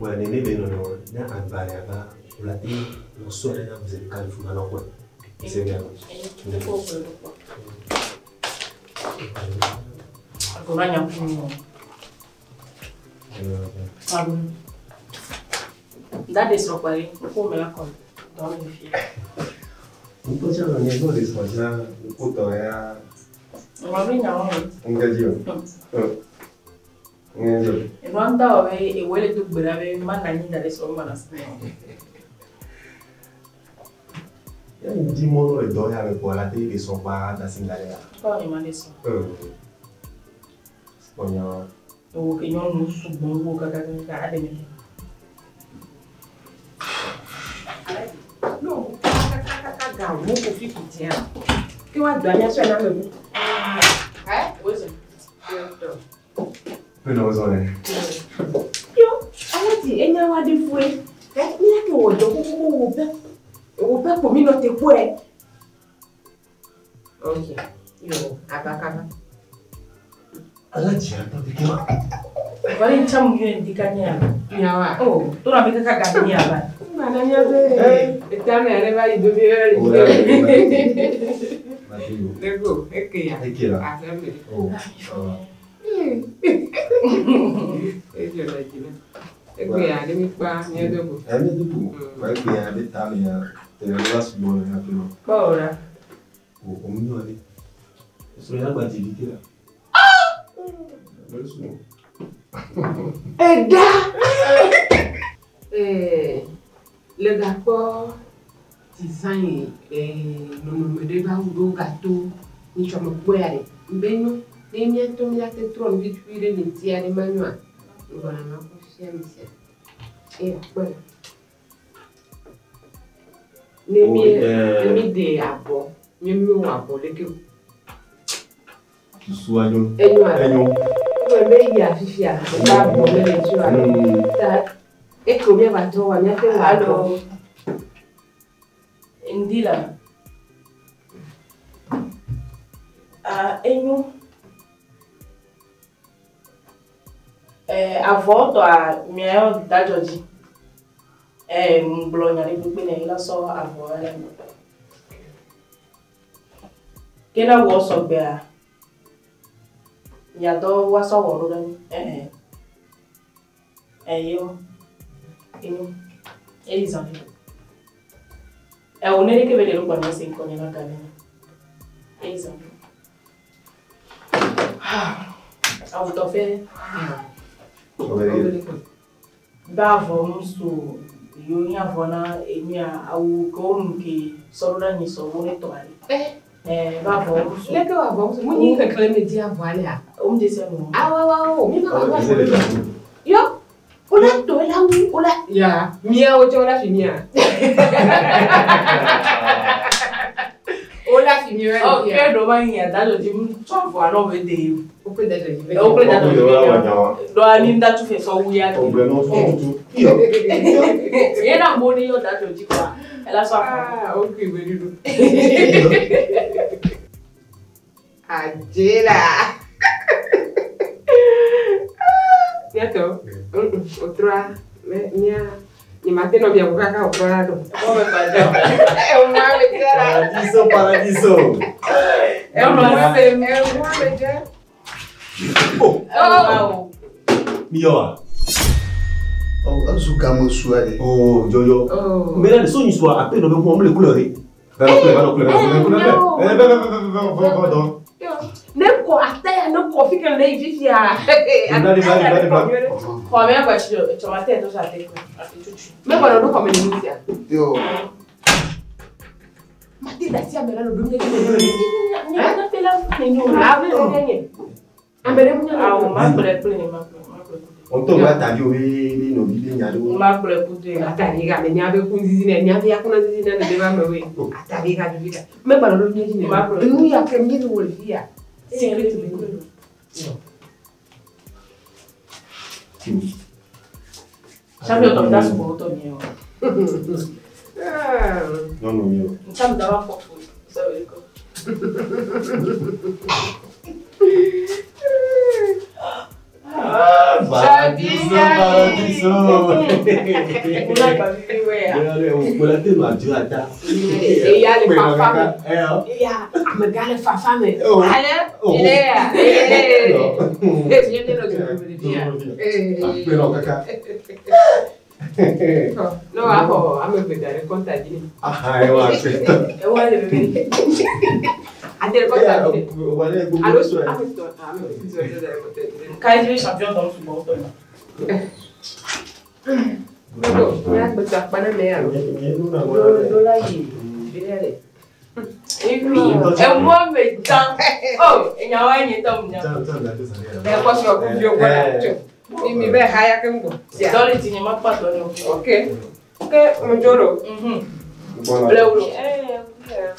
Ouais, nene be nɔ nɔ ne agbalẽa va wòle ate nɔ sɔe ɖe na zi ɖeka le fi ma nɔ kpɔe. C'est bien. Agora nyaku. Pardon. Dade srɔ̃kpa ko me la kɔ dɔ me fi. Ŋutɔ tsã nɔ nye nɔ le srɔ̃ tsã ŋkutɔ ya. Ŋlɔ be nyawo me. Ŋgɛ dzi o. Ŋgɛ dzi o. Enua ŋutɔ wɔ be ewoe le do gbe ɖa be mana anyi da ɖe srɔ̃ mana si. Ya ŋdi mɔ le dɔ ya me kpɔ la te le srɔ̃kpa da si da ɖe ya. Kɔ nye ma ɖe srɔ̃. Kpɔ nya. Ewo ke nyɔnu sugbɔ wo kakakaka aɖe me. No, kaka ga wo ko fi kutia. Ke wa do anya so na me bu. Eh? Wo se. Pe na wo zɔ ne. Yo, alati enya wa de fue. Eh, mi la ke wo do ko ko wo pe. Wo pe ko mi no te ko e. Okay. Yo, abakaba. Alati atɔ de ke ma. Wale nchamu yue ndika nya. Nyawa. Oh, tora be kaka ga nya ba. Mana nya be. Etame ale va yi do mi re. Lego, eke ya. Eke la. Assemble. Oh. Ejo la jina. Eke ya, le mi pa mi do go. Eh, mi do go. Wa eke ya be ta mi ya. Te le va su bo ya pe no. Ba ora. O o mi no ale. So ya gba ti la. Bele su. Eda. Eh, le gakpɔ design nɔnɔme ɖe va wu ɖo gato nyitsɔme kpɔe ya ɖe mbe nyo ne míato míate trɔ nu vitukui ɖe le ŋuti aɖe manyoa ŋgɔna ma kɔ fia mi sia eya kpɔe la ne mi ne mi de abɔ mi mi wɔ abɔ leke o. Susu anyo. Enyo ale. Enyo. Wọ́n bẹ yi afifia ọba abɔ mi le dzi wa ta eko mi ava trɔ wa miate wɔ abɔ. Allo. Ndila. Ah, enyo. Eh, avɔ tɔ a miayɔ dadzɔ dzi. Eh, ŋgblɔ nya ɖe kpekpe ne la sɔ avɔ ya le. Ke ne wɔ sɔgbea, miadɔ woasɔ wɔ ɖo ɖe mi. Eh. Eh, yo. Enyo. Eyi zã ɖe. Eh, wo ne ɖeke be le ɖo gbɔna se ŋkɔ nye la game. Eyi zã ɖe. Ah, awutɔ fɛ. Ba avɔ ŋusu yo nye avɔ na emia awu ke wo nu ke sɔ ɖo ɖe anyi sɔ wo ne tɔ ale. Eh. Ba avɔ ŋusu. Leke wɔ avɔ ŋusu mu nyi xexlẽ me di avɔ alea. O mu desi anu. Awo awo awo mi ma wɔ avɔ. Yo, o la tɔ la wu o la. Ya, miawo tsɛ o la fi mia. O la fi mia. Ɔ ke ɖo ma yi adadzɔ dzi tsɔ avɔ alɔ be de. O kple dadzɔ dzi be. O kple dadzɔ dzi be. Dɔ ani ŋda tu fɛ sɔ wu ya. O gblẽ nɔ fɔ tutu. Ye na mo ne yɔ dadzɔ dzi kɔa. Ela sɔ avɔ. Ah, ok, very good. Adjela. Bientôt. O trois, mais mia, ni matin no bia kaka o trois do. O me fa dza. É uma mentira. Paradiso, paradiso. É uma se. É uma mentira. Oh. Oh. Mi yɔ wa. Oh, ezu game su aɖe. Oh, jojo. Oh. Mais là, le son histoire, après, nous avons les couleurs. Va va va va va va va va va. Ne kɔ ataya ne kɔ fi ke ne yi fifia. Xɔ me agba tsi tsɔ ma te to sa te ko. Ate tutu. Me gbɔdɔ ɖo xɔme ne nu sia. Yo. Mate da si ame la ɖo nye nye Nye nye te la ne nyo. Ame ɖe nye nye. Ame ɖe nye. Awo ma gblɔe kple ne ma gblɔe. Ma gblɔe kudo. On tombe à ta vie, oui, nos vies, il Ma gblɔe kudo. Atari ga me nya be kun zizi ne nya be yakuna zizi ne ne ba me we. Atari ga bi ga. Me gbɔdɔ ɖo nye nye. Ma gblɔe. Nu ya ke mi le wò le fia. Secret be ko. Champion tɔ da sugbɔ tɔ nye o. Non, non, non. Ntsam da wa fɔ fo. Sɛ ko. Ah, paradiso, paradiso. Mo la gba vivi wɛ ya. Kpɔlɔ te nɔ adzo ata. Eya le fafa me. Eya. Eya amegã le fafa me. Oh. Ale Oh. ile ya. Ee. No. Ee mi ne nɔ dzodzo me ɖevi ya. Akpe nɔ kaka. Ne wòaxɔ ame eve da ɖe kɔnta dzi ne. Aha ewa akpe. Ewa le vivi. Ade ɖe kɔnta dzi ne. Wale gbogbo Alo sɔe. ame tɔn ame tɔn da ɖe kɔnta dzi ne. Kaji champion dans le football tɔ. Dodo mi agbetɔ akpa na me ya lo. Do la yi. Vivi le. Emɔ me tã. Oh, enyawo enye tɔ mu nya. Ɛ kɔsɔ ko vi gbɔ la tso. Mi mi bɛ haya ke ŋgɔ. Dɔ le tinye ma kpa tɔ ne o. Ok. Ke ŋdzo lo. Blewu lo.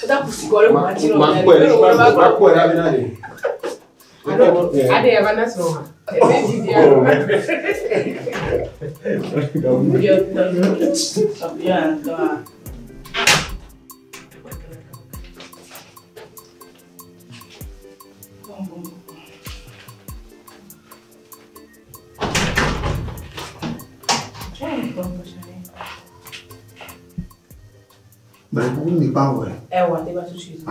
Eda kusi kɔ le kuma ti Ma kpɔe ma kpɔe ɖa bena de. Alo ade ya va na srɔ̃ wa. Ebe didi ya. Champion tɔ. Bẹ̀rẹ̀ kúkú mi pa wẹ̀. Ewa, te va tout de suite.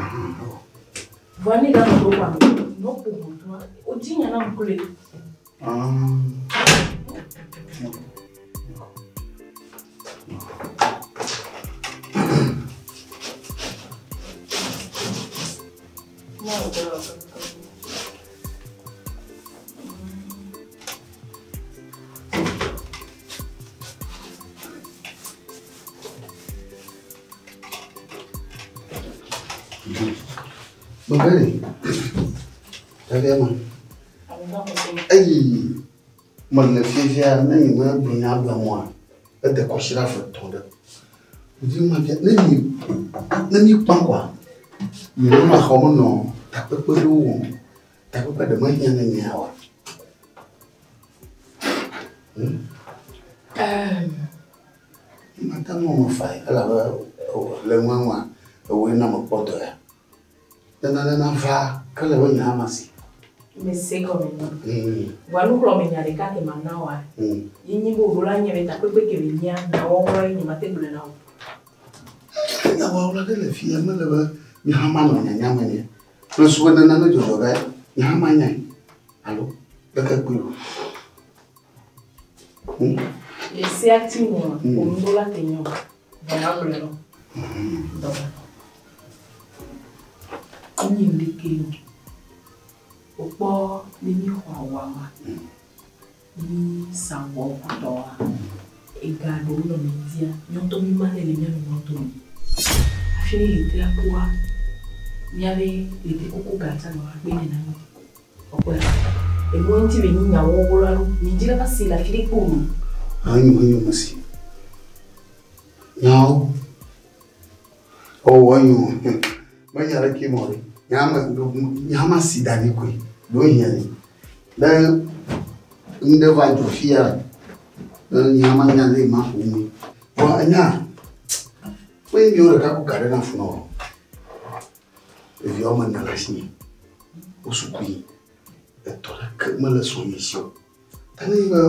Voa ne ga no do kwa no ko mo to. O di nya na nkole. Mo do. Bẹ̀rẹ̀ tẹ̀lé ma. Eyi mele fiafia ne nye me gblɔ nya gblɔ mɔa, ede kɔsi ɖe afɔ tɔn ɖe. Ŋdi ma fia ne mi ne mi kpã kɔa, mi nɔ xɔ me nɔ takpekpe ɖewo wɔm. Takpekpe ɖe mehiã ne mia oa. Mate ŋu me fae elabe le nua nua ewɔe na mekpɔ dɔ ya. Ne nane nava ke le be nye hã masi. Me se gɔme nɔ. Voa nuxlɔ̃me nya ɖeka ke ma na woa. Ye nye be wòɖo la nye be takpekpe ke be nyia nyawɔwɔ ye nye mate gblɔe na wo. Nyawɔwɔ ɖe le fia mele be nye hã manɔ nyanya me nɛ. Kple su be ne nane dzɔdzɔ ge nye hã manyae. Alo leke kpui o. Le sea ti ŋua, wò la te nyɔ. Voa ma gblɔe na wo. Dɔ. Enye ŋɖeke o. Wòkpɔ ne mi xɔ awua wa, mi sa awuawo kutɔa, ega ɖewo nɔ mi dzia, míawo mi ma nɛ le mía nɔnɔewo dome. Hafi ne ɣletria kua, míabe ɣletri kuku gatsa nɔ akpe nɛ na mi. Wòkpɔe? Enuwo ŋuti be nyi nyawɔwɔ la ɖo, mi dzi la va se le afi ɖe kpo o. Enyo enyo mesi. Nyawo. Ɔwɔ enyo. Menya ɖeke mɔ ɖe. Nye hã masi da ɖi koe. Ɖewo hiã ɖi. Ne ŋɖe va dzɔ fia, ne nye hã manya ɖe ma ƒo nui. Vɔ enya, woye miwo ɖeka ko ga ɖe na fu na wo. Ɖeviawo me ene le asinye. Wo suku yi. Etɔ ɖeke mele srɔ̃nye si o. Ta ne be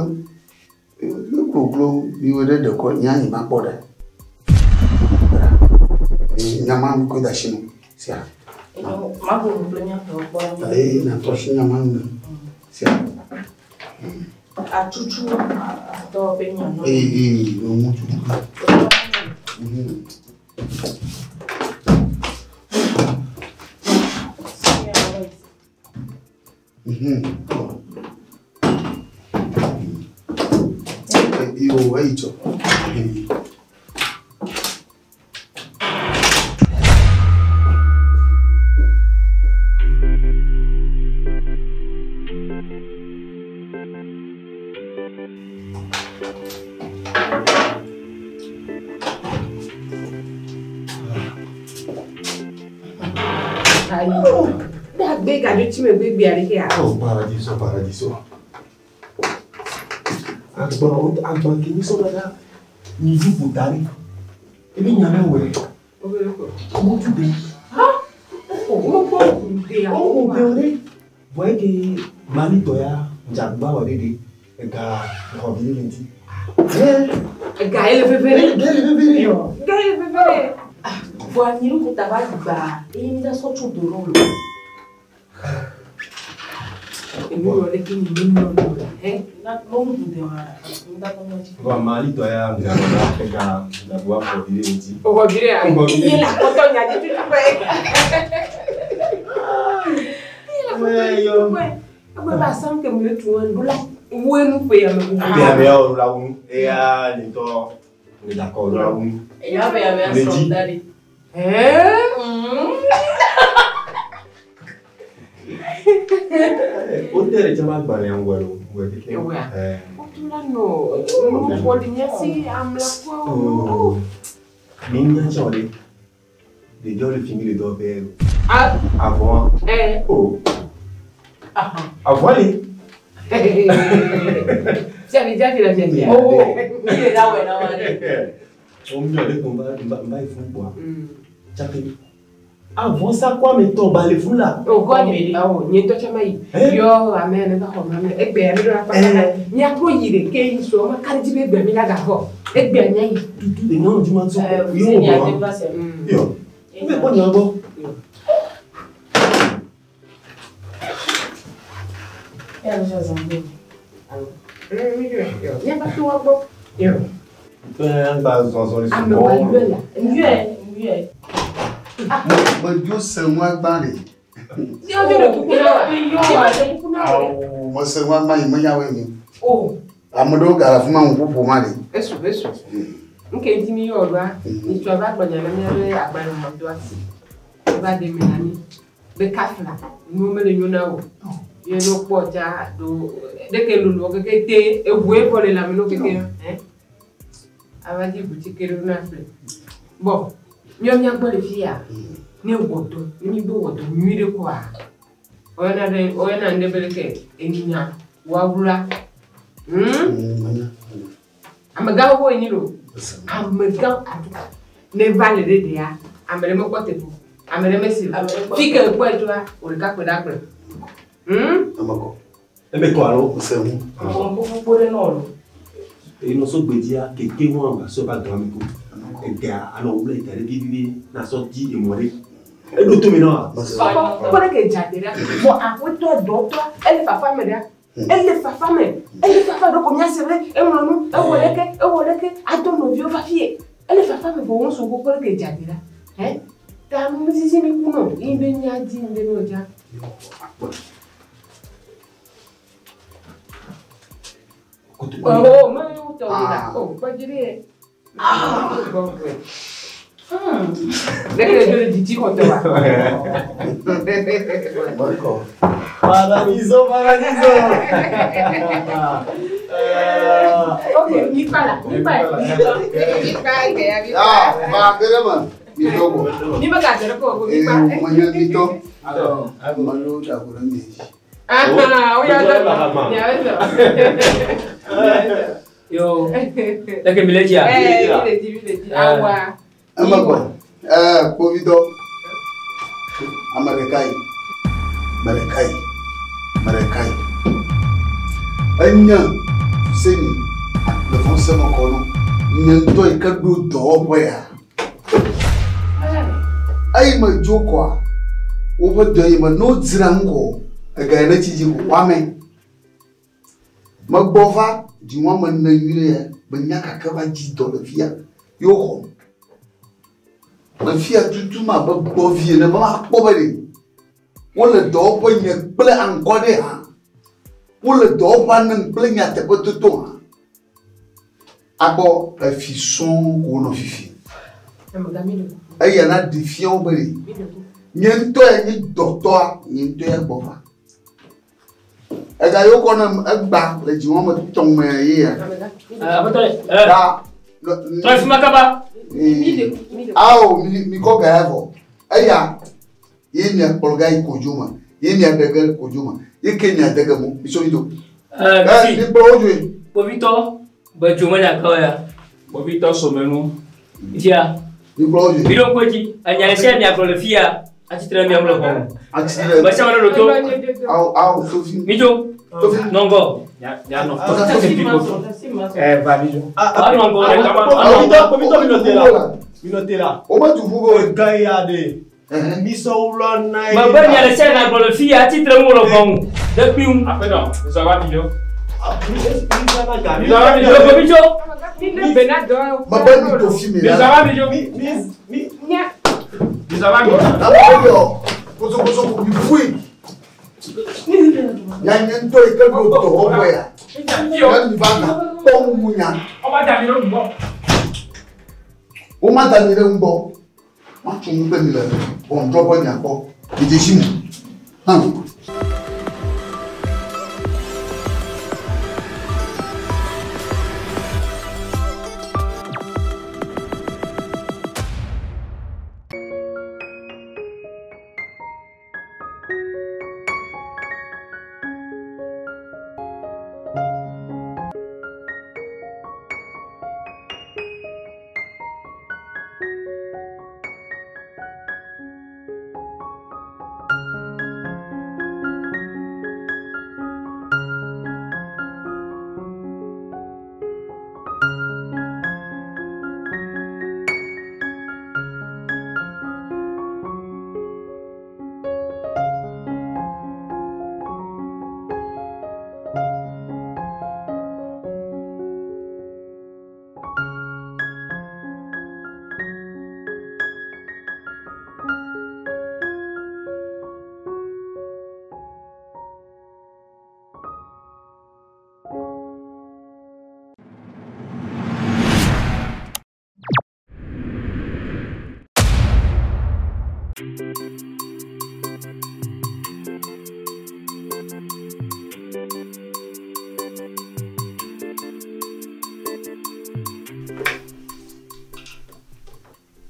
ne gloglo miwo ɖe ɖekɔ nye hã nye makpɔ ɖe. Nya ma koe da asi nu sia. Enyo, maƒo nu kple míaƒewo kpɔ la. Eye nàtrɔ asi nya ma nu sia. Atutu dɔwɔƒe nya nɔ. Eye eye ŋu tutu. Iyo eyi tsɔ. Ayi. Ne agbe gadzo tsi megbe gbea ɖe kea. Oh, paradiso, paradiso. Agban, agban ke mi sɔ dada. Mi dzi ƒo da ɖi. Ebi nya ne wɔe. Mo tu de. Mo kpɔ de ya. O bɛ o de. Vɔ eke Mali tɔ ya dzagba wɔ ɖe de. Ega xɔ vi ɖe le ŋuti. Ga ele vevere. Ga ele vevere. Ga ele vevere. Voa nyiru kuta va gba. Eye mi da so tso do ro lo. Enu yɔ ɖe ke nyi mi nɔ nɔ la. Hɛ. Na mo nu de wa. Mi da ko mo ji. Voa mali tɔ ya ŋgã ega ŋgã afɔ vi ɖe ŋuti. O xɔ vi ɖe ya. O xɔ vi ɖe. Iye le akɔtɔ nya dzi tutu ƒe. Iye le akɔtɔ nya dzi tutu ƒe. Egbe ba sam ke mu le tu ŋu la wo enu ƒe ya me gbogbo. Ƒe ya me ya o la wu. Eya le ŋutɔ le d'accord o la wu. Eya be ya be Le dzi. asrɔ̃ da ɖi. Hɛ. O te ɖe tsama gbalẽ ŋgɔe lo ŋgɔe keke. Ewɔa? Ɛɛ. Wotu la nɔ nu xɔ ɖi mía si amlakɔwo. Oh. Mi nya tsɛ o ɖe. Ɖeviawo le fi mi le dɔ ƒe. Ah. Avɔa. Ɛɛ. Oh. Avɔa le. Fiavi fiavi le fiafia. Oh. Mi le la wɛ na wa ɖe. O mi yɔ ɖe ko nba nba nba yi fún kpoa. Tsake. Avɔ sa ko ame tɔ ba le fún la. O kɔ nye awɔ nye ŋutɔ tsɛ ma yi. Yɔ ame ne va xɔ ma me egbea mi ɖo la kpakpa la. Míatrɔ yi ɖeke yi sɔ ma ka ɖe dzi be egbea mi la gavɔ. Egbea mía yi. Tutu le nyɔnu dzi ma tso. Ɛɛ Yɔ se ni wɔ. ate va se. Yɔ. Ne kpɔ nya gbɔ. Eya mi sɔ zan do. Míava to wa gbɔ. Yɔ. Fɛn gba zɔzɔ le Ame wa sugbɔ. yɔ la. Ŋuyɛ ŋuyɛ. Medzo se nua gbã ɖe. Yɔ do ɖe kuku na wa. Yɔ ɖe kuku na wa. Awo mese nua gbã yi menya woe nyi. O. Ame ɖewo gale afi ma ŋu ƒoƒo ma ɖe. Esu esu. Nke ŋuti mi yɔ ɖoa. Nyitsɔ va gblɔ nya na míabe agbalẽ mɔ do asi. Eva ɖe me na mi. Be kafla nuwo mele nyo na o. Ye no kpɔ tsa do ɖeke lolo keke te eʋue vɔ le lãme no keke. Hɛ. Ava dzi butike ɖo na ƒle. Bɔn míawo míagbɔ le fi ya. Ne wɔ dɔ ne mi be wɔ dɔ nyui ɖe koa. Woyɔna ɖe woyɔna nu ɖe be leke enya wawla. Amegãwo wo nyi lo. Amegã atu ne va le ɖe ɖea ame ɖe mekpɔ teƒe o. Ame ɖe mesi o. Fi ke ekpɔe tsoa wò ɖeka kpe ɖe agble. Eme kɔ. Eme kɔ alo. Mese ŋu. Ŋkuƒoƒo ɖe nɔ lo. Eye nɔ gbedia keke wɔn gba sɔ ba gã mi ko. Egea anɔ wle da ɖe vivivi na sɔ di emɔ ɖe. Eɖo to mi na wa. Kpɔ kpɔ ɖe ke dza te ɖa. Vɔ aƒetɔ dɔtɔ ele fafa me ɖa. Ele fafa me. Ele fafa ɖo ko míase be eŋlɔ nu ewɔ leke ewɔ leke adɔ nɔviwo va fie. Ele fafa me vɔ wo ŋusɔ kpɔ ɖe ke dza te ɖa. Hɛ ta nuzizi mi ku nɔ yi be míadi nu ɖe ne wòdza. Oh, me wotɔ wo ɖa. Oh, kpɔ dzi ɖe ye. Leke do le dzidzi xɔtɔ wa. Paradiso, paradiso. Ok, mi kpa la, mi kpa ye. Mi kpa ye, mi kpa. Ah, va ge ɖe me. Mi tɔ ko. Mi be gadze ɖe ko ko mi kpa. Ee, menye mi tɔ. Ame ɖewo da go ɖe mi dzi. Ah, o ya dɔ. Ya zɔ. Yo. Leke mi le dzia. Eh, mi le dzi, mi le dzi. Awa. Eme kɔ. Ɛɛ kpovitɔ. Ame ɖeka yi. Ame ɖeka yi. Ame ɖeka yi. Enye seni le fɔseme kɔ nɔ. Nye ŋutɔ yi ke ɖo dɔwɔƒe ya. Eyi me dzo kɔa, woƒe dɔ yi me ne wodzra ŋu kɔ, ega yi ne tsi dzi ko woame. Megbɔ va dziŋua me ne nyui ɖe ya, menya gake va dzi dɔ le fia, ye woxɔm. Mefia tutu ma be gbɔvi ene be makpɔ be ɖe wole dɔwɔƒe nye kple aŋkɔ ɖe hã. Wole dɔwɔƒea nem kple nyateƒetoto hã. Akpɔ efi sɔŋ ko wonɔ fifi. Amegã mi ɖe kuku. Eya na ɖe fia wo be ɖe. Mi ɖe kuku. Nye ŋutɔ ya nye dɔtɔa, nye ŋutɔ ya gbɔ va. Ega yiwo kɔ nem egba le dziŋua me tɔŋ me ye ya. Amegã. Aƒetɔ le. Da. Trɔ fi ma kaba. Awo mi kɔ ga ya vɔ. Eya ye mia kplɔ ga yi kodzo me. Ye mia ɖe ge kodzo me. Ye ke mia de ge mo. Mi sɔ mi do. Ɛɛ, mi kplɔ wo dzoe. Kpovitɔ be dzo menya ke o ya. Kpovitɔ somenu. Fia. Mi kplɔ wo dzoe. Mi ɖo ŋku edzi. Enya yi sia miagblɔ le fia. Atsitre mia ŋu le xɔ me. Atsitre. Me sia me ɖo to. Awo awo sofi. Mi dzo. Nɔngɔ. Ya no. Eh, va mi. Ah, nɔngɔ. Kpovitɔ mi nɔ te la. Mi nɔ te la. O ma tu ƒu be. Ga ya de. Mi sɔ wlɔ na ye. Mebe nya le sia na gblɔ le fi ya tsitre ŋu le xɔ ŋu. Ɖekpi ŋu. Aƒenɔ, mi va mi dzo. Mi va mi dzo. Kpovitɔ. Mebe mi to fi mi Mi la. va mi dzo. Mi mi. Mi va mi dzo. Ame yɔ kosokoso ko mi fui. Nya nye ŋutɔ yi ke ɖo dɔwɔƒe ya. Ya mi va na kpɔ ŋu nya. Ọba dami ɖe ŋgbɔ. Wo ma da mi ɖe ŋgbɔ. Ma tso nu kple mi le ʋɔnudrɔ̃ƒe miakpɔ. Mi dze si mu. Hã.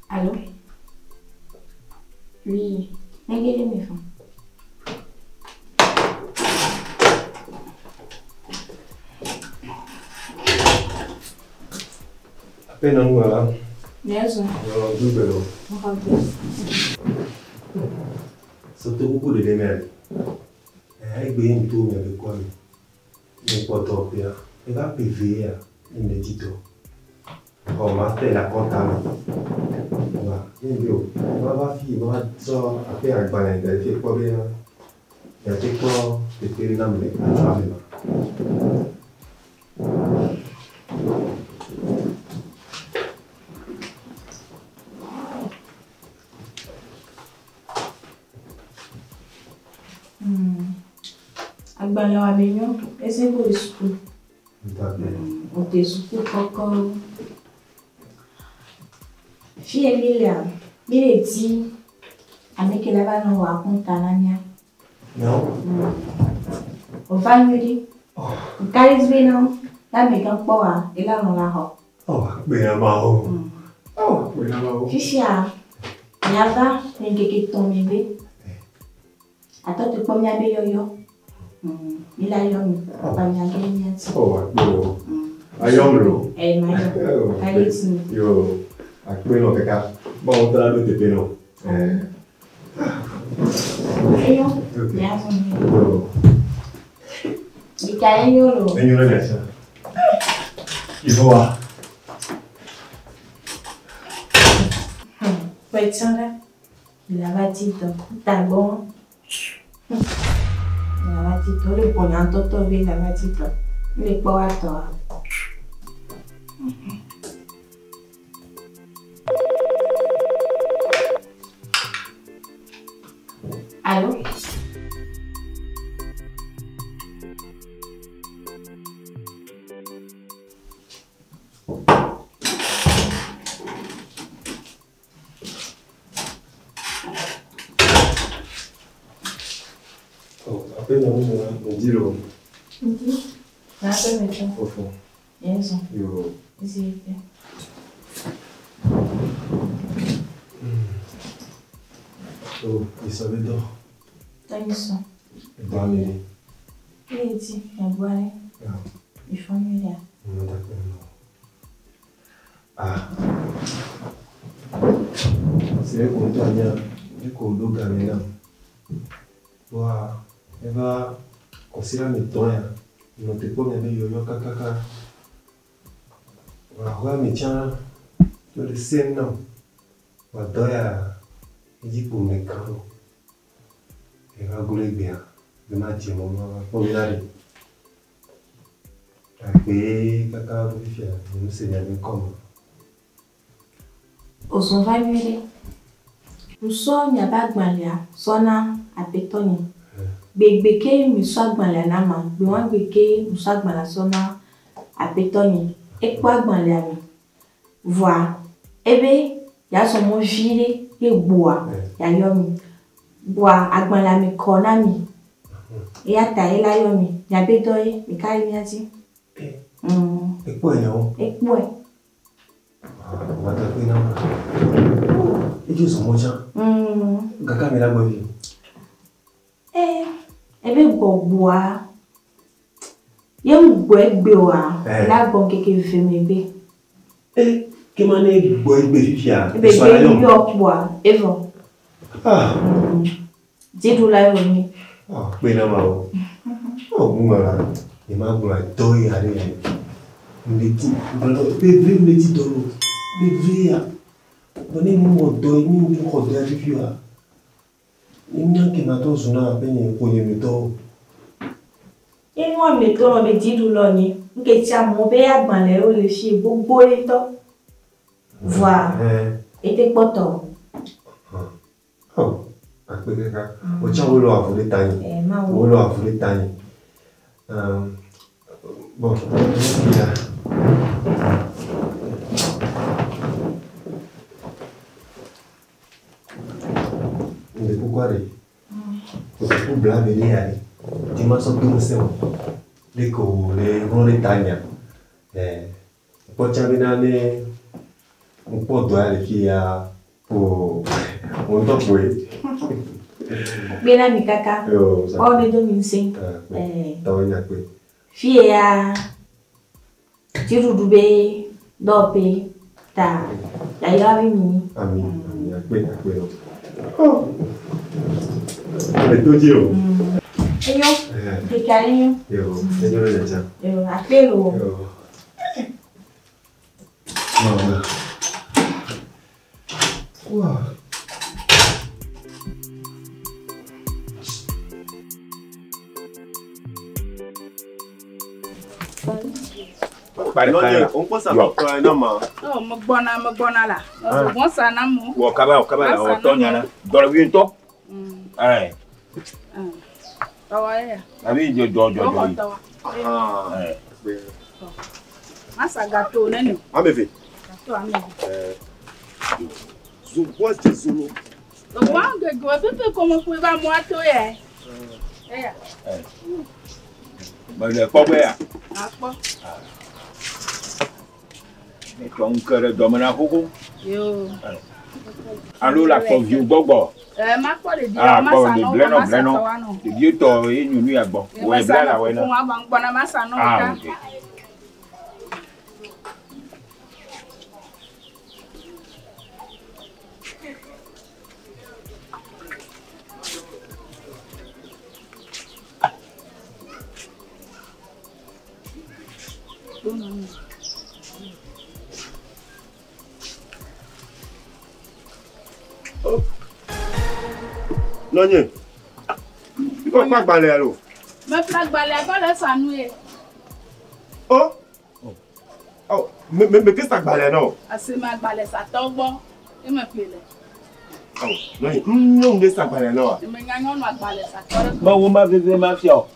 Allô? Oui, nege mi fon. Aƒenɔ ŋu la. Nezo. Yɔ du gbe lo. Soto kuku ɖeɖe mea le. Egbe ye ŋutɔ mia be kɔ mi. Mi kpɔ dɔwɔƒea. Eva ƒe ve ya ye mi le dzi dɔ. Xɔ master le akɔnta me. Wa ye mi o. Ma va fi ma va tsɔ aƒe agbalẽ da ɖe fi kpɔ bena miate kpɔ teƒe ɖe nam le adzɔa me ma. Agbalẽ wa me nyɔ, ese ko le suku. Ntɔ O te suku kɔkɔ. Fi ye mi lea, mi le di ame ke la va nɔ wɔ akɔnta na mía. Non. O va nyuie ɖe. Nka ɖe dzi be na la amegã kpɔ wa, ela lɔ̃ la xɔ. Oh, akpe na ma o. Oh, akpe na ma o. Fifia, miava le ŋkeke tɔ̃ megbe. Atɔ te kpɔ míabe yɔyɔ. Mi la yɔ mi, va mia ge ɖe mía dzi. Oh, akpe o. Ayɔm lo. Ɛɛ, ma yɔ. Ka ɖe dzi mi. Yo, akpe nɔ kaka. Bon, on t'a ɖo teƒe nɔ. Eyɔ, Ok. miazɔ mi. Yo. Ɖeka ye nyɔ lo. Enyo na mia sia. Ivoa. Ƒe tsã la, mi la va dzi dɔ. Tagbɔ. Mi la va dzi dɔ. Wole gbɔnya ŋutɔtɔ be la va dzi dɔ. Mi le kpɔ wa tɔa. Allô? Oh, aƒenɔ ŋu la, ŋdi lo. Ŋdi. Na ƒe me tsɔ. Au fond. Yezu. Yo. Zi. Oh, isɔ be dɔ. Tɔ yi sɔ. Edɔ ame ɖe. Mi le di miagbɔ ɖe. Ah. Mi fɔ nyuie ɖea? Non, d'accord, non. Ah. C'est vrai qu'on doit dire, dès qu'on doit gagner là. Wa, eva Kɔsiɖa me tɔ̃ ya, nɔ te kpɔ miabe yɔyɔ kakaka. Vɔa aƒea me tsã, mele sem nam. Vɔa dɔ ya, edzi ƒo me kã o. Eva glo egbea, be madze mɔ mava kpɔ mi la ɖe. Gake kaka va ɖo fifia, nye mese miabe ŋkɔ me o. Wòzɔ va nyuie ɖe. Ŋsɔ miabe agbalẽa sɔ na aƒetɔ nye. Gbegbe ke misɔ agbalẽa na ma, gbe wa gbe ke ŋsɔ agbalẽa sɔ na aƒetɔ nye. Ekpɔ agbalẽa me. Vɔa ebe yeazɔ mɔ vi ɖe ye gbɔa yeayɔ mi. Gbɔa agbalẽa me kɔ na mi. Eya ta ela yɔ mi. Miabe dɔ ye mi ka ye mia dzi. Ekpɔe nyawo? Ekpɔe. Wata kpe na ma. Edzo zɔ mɔ tsã. Gake ame la gbɔ vi. Ebe gbɔgbɔa ye ŋu gbɔ egbe oa, ela gbɔ ŋkeke eve megbe. Ke ma ne gbɔ egbe fifia, Ebe esɔ la gbe yɔ. yɔ kpoa, evɔ. Dziɖula ye wònye. Kpe na ma o. Nunɔla, nye ma gblɔ dɔ ya ɖe ya. Ŋleti, gblɔ veve ŋleti dɔ lo. Veve ya. Vɔ ne mu wɔ dɔ, ne mu xɔ dɔ ya fifi oa, ne nya ke ma tɔ zu na aƒe nye ƒonye me tɔwo. Ye nua me tɔ nɔ be dziɖula nye. Nke tsi amewo be agbalẽwo le fi gbogbo ɖe tɔ. Vɔa, ete kpɔtɔ. Akpe kaka. Wotsã wolɔ avu ɖe ta nye. Mawu. Wolɔ avu ɖe ta nye. Bon, ya. Ŋɖe kukua ɖe. Kotoku bla ve ɖe ya ɖe. Dzi ma sɔ do ŋusẽ o. Ɖe ko le hlɔ̃ ɖe ta nyea. Kpɔ tsã bena ne ŋkpɔ dɔ ya le fi ya, o, wo ŋutɔ kpoe. Kpe na mi kaka. Yo, sa. Kpɔ ne do mi ŋusẽ. Tɔwo nya kpe. Fie ya, dziɖuɖu be dɔwɔƒe ta yayra vi mi. Ami, ami, akpe, akpe o. Ame to dzi o. Enyo. Ŋkeke ale nyo. Yo, enyo ɖe tsã. Yo, akpe lo. Yo. Mama. Wow. Oh, megbɔna la. Megbɔn sa na mo. Wɔ kaba, wɔ kaba la, wɔ tɔ nyana. Dɔlɔ wi ŋutɔ. Ɛɛ. Tɔwɔ ye ya. Abi jɔ jɔ jɔ jɔ yi. Tɔwɔ. Ɛɛ. Masa gâteau nene. Ame ve. Gâteau ame ve. Zogbɔ dze zolo. Zogbɔ gege pepe kɔmɔ kpe va mɔa to yɛ. Eya. Mele kpɔ be ya. Akpɔ. Ne tɔ ŋu ke ɖe dɔme na xoxo. Yo. Alo le akpɔ viwo gbɔgbɔ. Makpɔ ɖevi Ah, ma kpɔ sa ɖevi nɔ, blenɔ, ma sa blenɔ. tɔ wa nɔ. Ɖevi tɔ ye nyɔnu ya gbɔ. Ye Wɔ ma sa bla la nɔ wɔ na. koko wa ba ŋgbɔna ma sa nɔ Ah, ka. ok. Nɔnye, ikɔ kpɔ agbalẽ alo? Meƒle agbalẽa kɔ le sa nu ye. O. Oh, me me me ke sa agbalẽ na o. Asime agbalẽ satɔwo gbɔ ye meƒle le. Oh, nɔnye, nyɔnu ɖe sa agbalẽ na wa. Menya nyɔnu agbalẽ satɔ ɖe. Me wo ma veve ma fia o.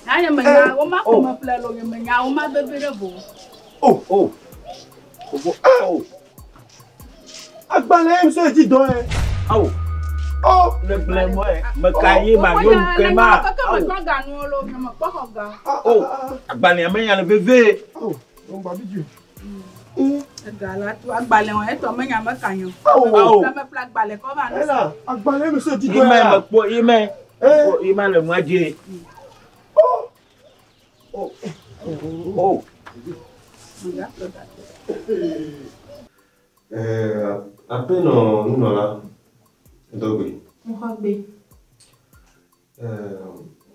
Na nye menya wo ma ko meƒle lo nye menya wo ma veve ɖe vo. Oh, oh. Oh. Agbalẽ mi sɔ dzi dɔ ye. Awo. Oh. Ne gblẽ mɔ ye. Me ka ye ma yɔ nu ke ma. Keke me kpɔ ga nuwo lo, nye me kpɔ xɔ ga. Oh, agbalẽa me nya le veve. Oh, ŋgba bi dzi. Ega la tu agbalẽ wɔ etɔ menya me ka nye. Awo. Me ƒle agbalẽ kɔ va nu. Ela, agbalẽ mi sɔ dzi dɔ Ime ya. me kpɔ ime. Ime le nua dzi. Oh. Oh. Oh. Aƒenɔ nunɔla dɔgbe. Ŋxɔgbe.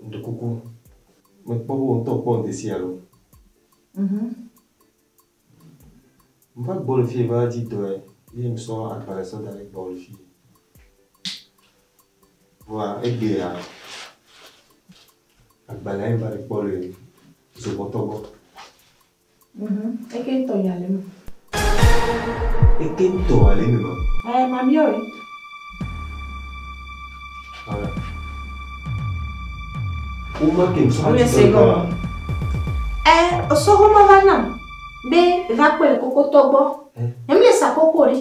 Ŋɖe kuku. Mekpɔ be wò ŋutɔ kpɔ ŋdesi alo? Meva gbɔ le fie va dzi dɔe ye mesɔ agbalẽ sɔ da ɖe gbɔwò le fie. Vɔa egbea agbalẽa ye va le kpɔ le zogbɔtɔ gbɔ. Eke ŋutɔ ya le eme. Eke ŋutɔ le eme ma? Ɛ mamiɔ ye. Voilà. Woma ke ŋusɔ va dzi dɔ le Ɛ osɔ ma va nam be va kpɔe le kokotɔ gbɔ. Nye mi le sa koko ɖe.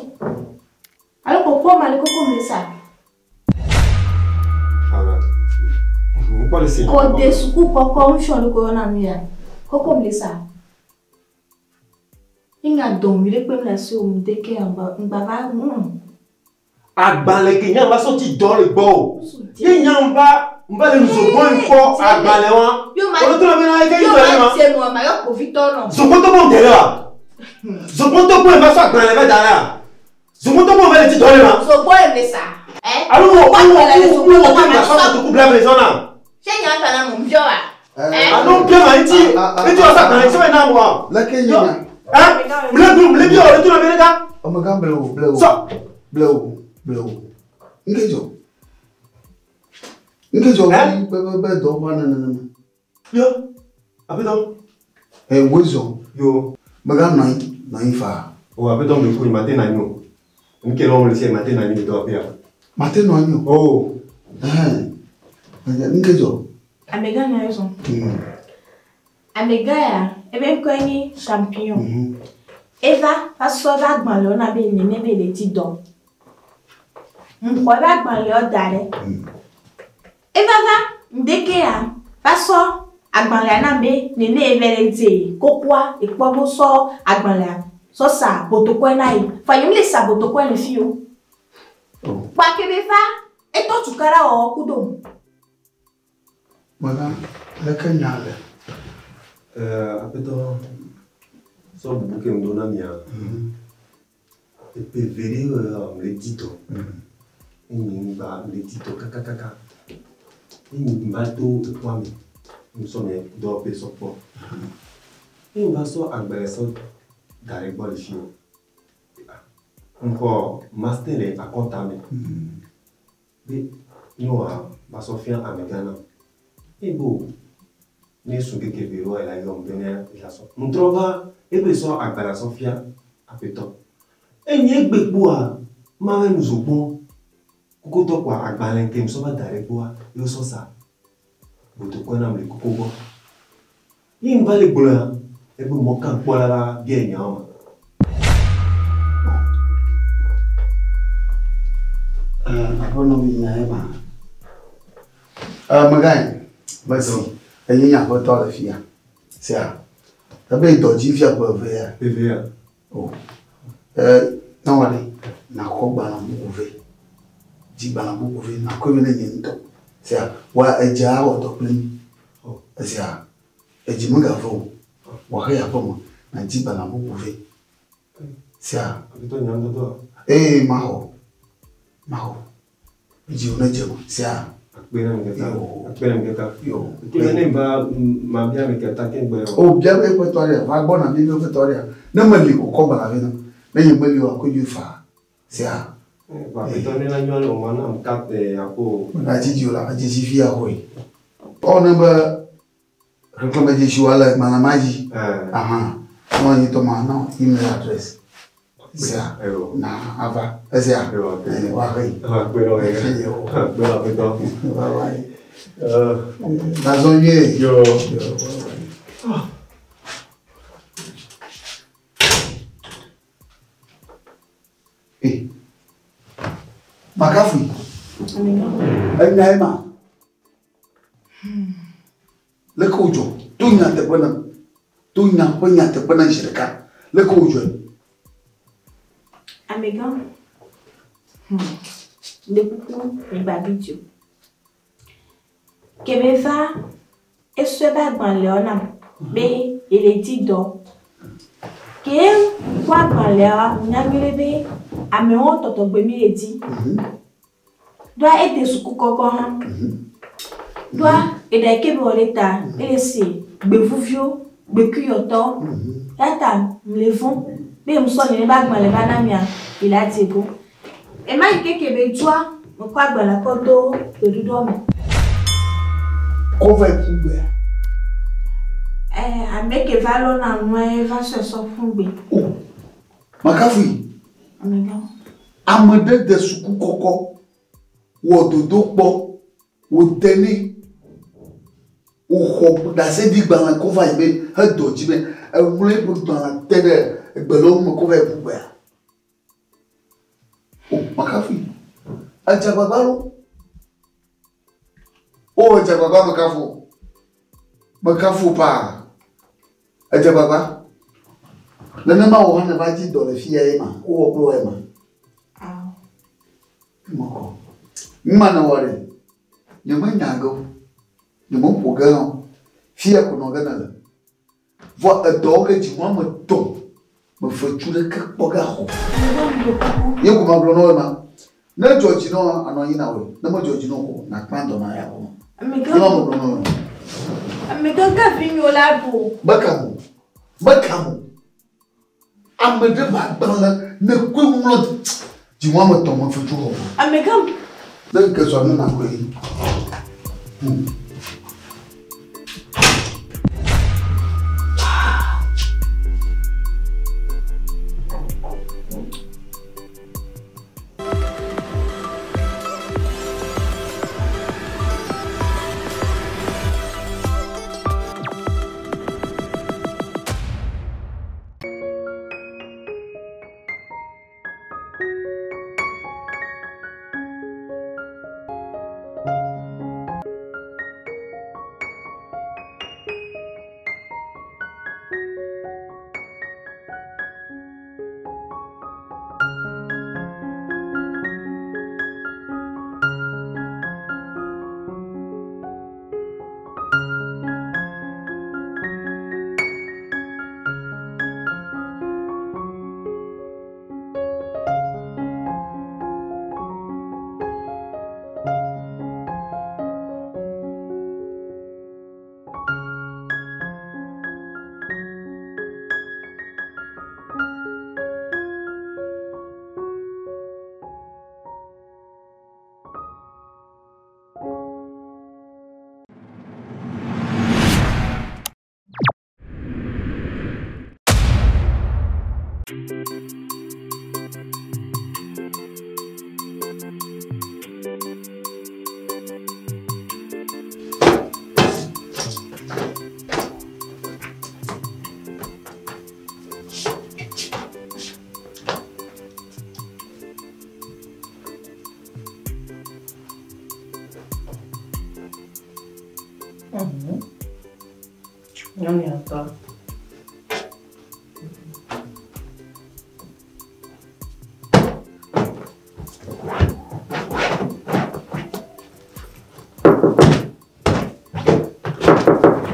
Alo koko ma le koko mi le sa. Voilà. Ŋkpɔ le se. Kɔde suku kɔkɔ ŋutsɔ ɖe ko yɔna nu ya. Koko mi le sa. Enya dɔn ɖe kpe mi le asi o mi de ke ŋgba va. Agbalẽ ke nya va sɔ ti dɔ le gbɔ o. Ye nya va va le zogbɔn kpɔ agbalẽ wa. Olo to la bena eke Yo ŋutɔ le ma ma. se nua ma yɔ kpovitɔ nɔ. Zogbɔntɔ gbɔ ŋdɛ le wa. Zogbɔntɔ gbɔ va sɔ agbalẽ va da ɖe a. Zogbɔntɔ gbɔ va le ti dɔ le ma. Zogbɔn ye mi le sa. Ɛ. Alo wo wo Agbalẽ le wo zogbɔntɔ wo gbɔ ke ma ma sɔ sɔ. kotoku bla ble sɔ na. Ṣé nya ta na mò ń biɔ wa? Alo bia ma ŋuti ŋuti wɔ sɔ agbalẽ sɔ yi na wa. Leke yi nya. Ɛ mle gblɔ mle biɔ le to la bena ka. Amegã blewo blewo. Sɔ. Blewo blewo. Nke dzɔ. Nke dzɔ be be be dɔ va nenema. Yɔ. Aƒetɔ. Ɛ wo zɔ. Yo. Meganɔ anyi nɔ anyi faa. O aƒetɔ me ku mate na anyi o. Nke lɔ le fia mate na anyi le dɔwɔƒea. Mate nɔ anyi o. O. Ɛhɛn. Nke dzɔ. Amegã nya yɔ zɔn. Amegã ya ebe ŋkɔe nye champion. Eva va sɔ eƒe agbalẽwo na be nene be le dzi dɔ. Ŋxɔ eƒe agbalẽwo da ɖe. Eva va ŋdeke ya va sɔ agbalẽa na be nene eve le dze kokoa ekpɔ be sɔ agbalẽa sɔ sa botokoe na yi. Fa nye mi le sa botokoe le fi o. Kpa ke be va etɔ tukaɖa wɔwɔ kudo. Mega leke nya le. Aƒetɔ sɔ bubu ke ŋdo na mia. Epe ve ɖe mle dzi dɔ. Enyi ŋgba mle dzi dɔ kakakaka. Enyi ŋgba to ekua me. Ŋsɔ nye dɔwɔƒe sɔ kpɔ. Enyi ŋgba sɔ agbalẽ sɔ da ɖe gbɔ le fi o. Ŋxɔ master le akɔnta me. Be nyɔa va sɔ fia amegã nam. Ebo ne su keke ve wa la yɔm be ne la sɔ. Ŋtrɔ va ebe sɔ agbalẽ sɔ fia aƒetɔ. Enyi egbe kpoa ma ve nu zogbɔn. Kokotɔ kpoa agbalẽ ke ŋsɔ va da ɖe gbɔa ye wosɔ sa botokoe nam le koko gbɔ. Ye ŋva le gblɔa ebe mɔka kpɔ la va bia nyawo ma. Aƒenɔvi nya ye ma. Amegã yi mesi enye nye aƒetɔ le fia. Sia. Ebe dɔ dzi fia ƒe eve ya. Eve ya. O. Na wɔ ɖe nakɔ gbalẽ bubu vɛ. Dzi gbalẽ bubu vɛ nakɔe vɛ ne nye ŋutɔ. Sia. Wa edze awɔ dɔ kple mi. Esia. Edzi megave o. Wòahe aƒe me na dzi gbalẽ bubu vɛ. Sia. Aƒetɔ nya ŋutɔ. Ee maxɔ. Maxɔ. Edzi wo ne dze me. Sia. Akpe na mi kata. Akpe na mi kata. Yo. Ke ne va ma bia mi kata ke gbe. O bia be ƒe tɔ ɖea va gbɔ na bia be ƒe tɔ ɖea. Ne meli ko kɔ gbalẽ vɛ na. Ne nye meli o akɔe dzoe faa. Sia. Aƒetɔ ne la nyɔ le o ma nam carte aƒo. Mega dzidzi o la edzesi fi axɔe. Ɔ ne be xexlẽmedzesi wa le gbalẽ ma dzi. Ahan. Ne wònye tɔ ma na email address. Sia. Na ava. Esia. Woahe yi. Akpe na mi. Akpe na aƒetɔ. Bye bye. Nazɔ nyuie. Yo. Yo. Bye bye. Makafui. Enya ye ma. Leke wodzɔ to nyateƒe nam. To nya ƒe nyateƒe nam zi ɖeka. Leke wodzɔe. Amegã. Ɖe kuku ŋgba bi dzi o. Ke be va esɔ eƒe agbalẽwo nam be yele dzi dɔ. Ke kpɔ agbalẽa nya nyuie be amewo tɔtɔgbe mi le dzi. Ɖoa ede suku kɔkɔ hã. Ɖoa eɖa yi ke be wɔ ɖe ta ele se gbevuviwo, gbekuyɔtɔwo. Eya ta mle vɔ̃ be ŋusɔ nye ne be agbalẽ va na mia, yi la dze go. Ema yi ke ke be dzoa, mekɔ agbalẽ kɔ do gbeɖuɖɔ me. Kɔ va yi ƒu gbea? Ame ke va lɔna nua ye va sɔe sɔ ƒu gbe. O, makafui. Amegã. Ame ɖe de suku kɔkɔ, wɔ dodokpɔ, wòde nɛ, wòxɔ ɖaseɖigbalẽ kɔ va yi be hedɔ dzi be eŋlɔ eƒe gbalẽ te ɖe egbelɔwo me kɔ va yi ƒu gbea. O, makafui. Edze agbagba lo. O, edze agbagba mekafu. Mekafu paa. Edze agbagba. Nenema wò hã neva dzi dɔ le fia ye ma. Wowɔ kple wò ye ma. Awo. Mɔkɔ. Numa ne wɔ ɖe. Nyemenya ge o. Nyemeƒo ge hã o. Fia ko nɔ ge ne le. Vɔ edɔwo ge dzi wɔme tɔ̃. Mefe tsu ɖeke kpɔ ge axɔ. Ye ko magblɔ na wo ma. Ne dzɔ dzi na wo anɔ anyi na woe. Ne medzɔ dzi na wo ko nakpã dɔ na ya ko. Ye ma megblɔ na wo. Amegã ka vi nyo la ɖu. Meka mo. Meka mo. Ame ɖe ƒe agbalẽ ne koe ŋlɔ dzi wɔme tɔ̃ mefe tsu xɔ. Amegã. Ne ŋke sɔ ne nakɔe.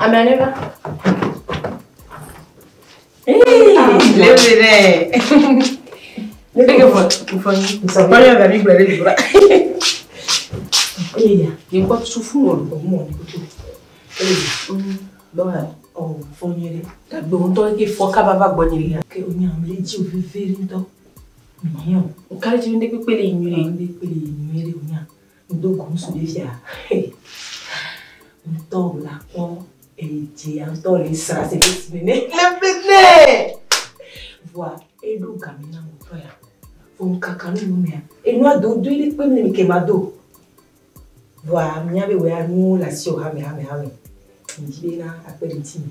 Ame va. Lebe ɖe. Ye ŋkɔ sufu wɔ lɔ mɔ ni koto. Dɔwɔ ɔ fɔ nyuie ɖe. Gagbe ŋutɔ ke fɔ kaba va gbɔ nyuie ɖe. Ke o nya le dzi o veve ɖe ŋutɔ. Nyɔ. O kari dzi ŋɖe kpekpe le nyuie ɖe. Ŋɖe kpekpe le nyuie ɖe o nya. Ŋdo go ŋsu ɖe fia. Ŋutɔ la kpɔ edze ŋutɔ le sra se fi si nene. Lebe ne. Voa eɖo game na ŋutɔ ya. Fo ŋkaka nu nu mea. Enua do do ɖe kpe mi ke ma do. Voa mía be wòya nuwo le asi o hame hame hame. Ŋdi be na akpe ɖe ŋuti mi.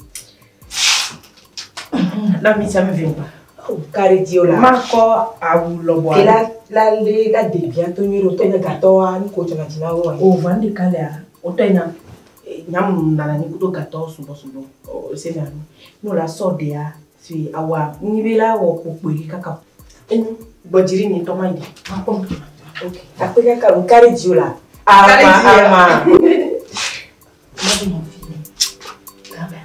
Na mi sia mi ve ŋgba. O kari dzi o la. Makɔ awu lɔbɔ Ke la la le la de bientôt nyuie ɖe wotɔ nya gatɔwoa nu ko dzɔna dzi na wo. O va ŋɖeka lea wotɔ nya nyam nana nyi kudo gatɔ sugbɔ sugbɔ o se mia nu. Ne la sɔ ɖea si awa nyi be la wɔ kpokpoe kaka. Enu gbɔdziri ni tɔ ma yi. Makpɔ ŋutɔ. Ok. Akpe kaka o kari dzi o la. Ama ama. Mɔdi mɔ fi. Gabe.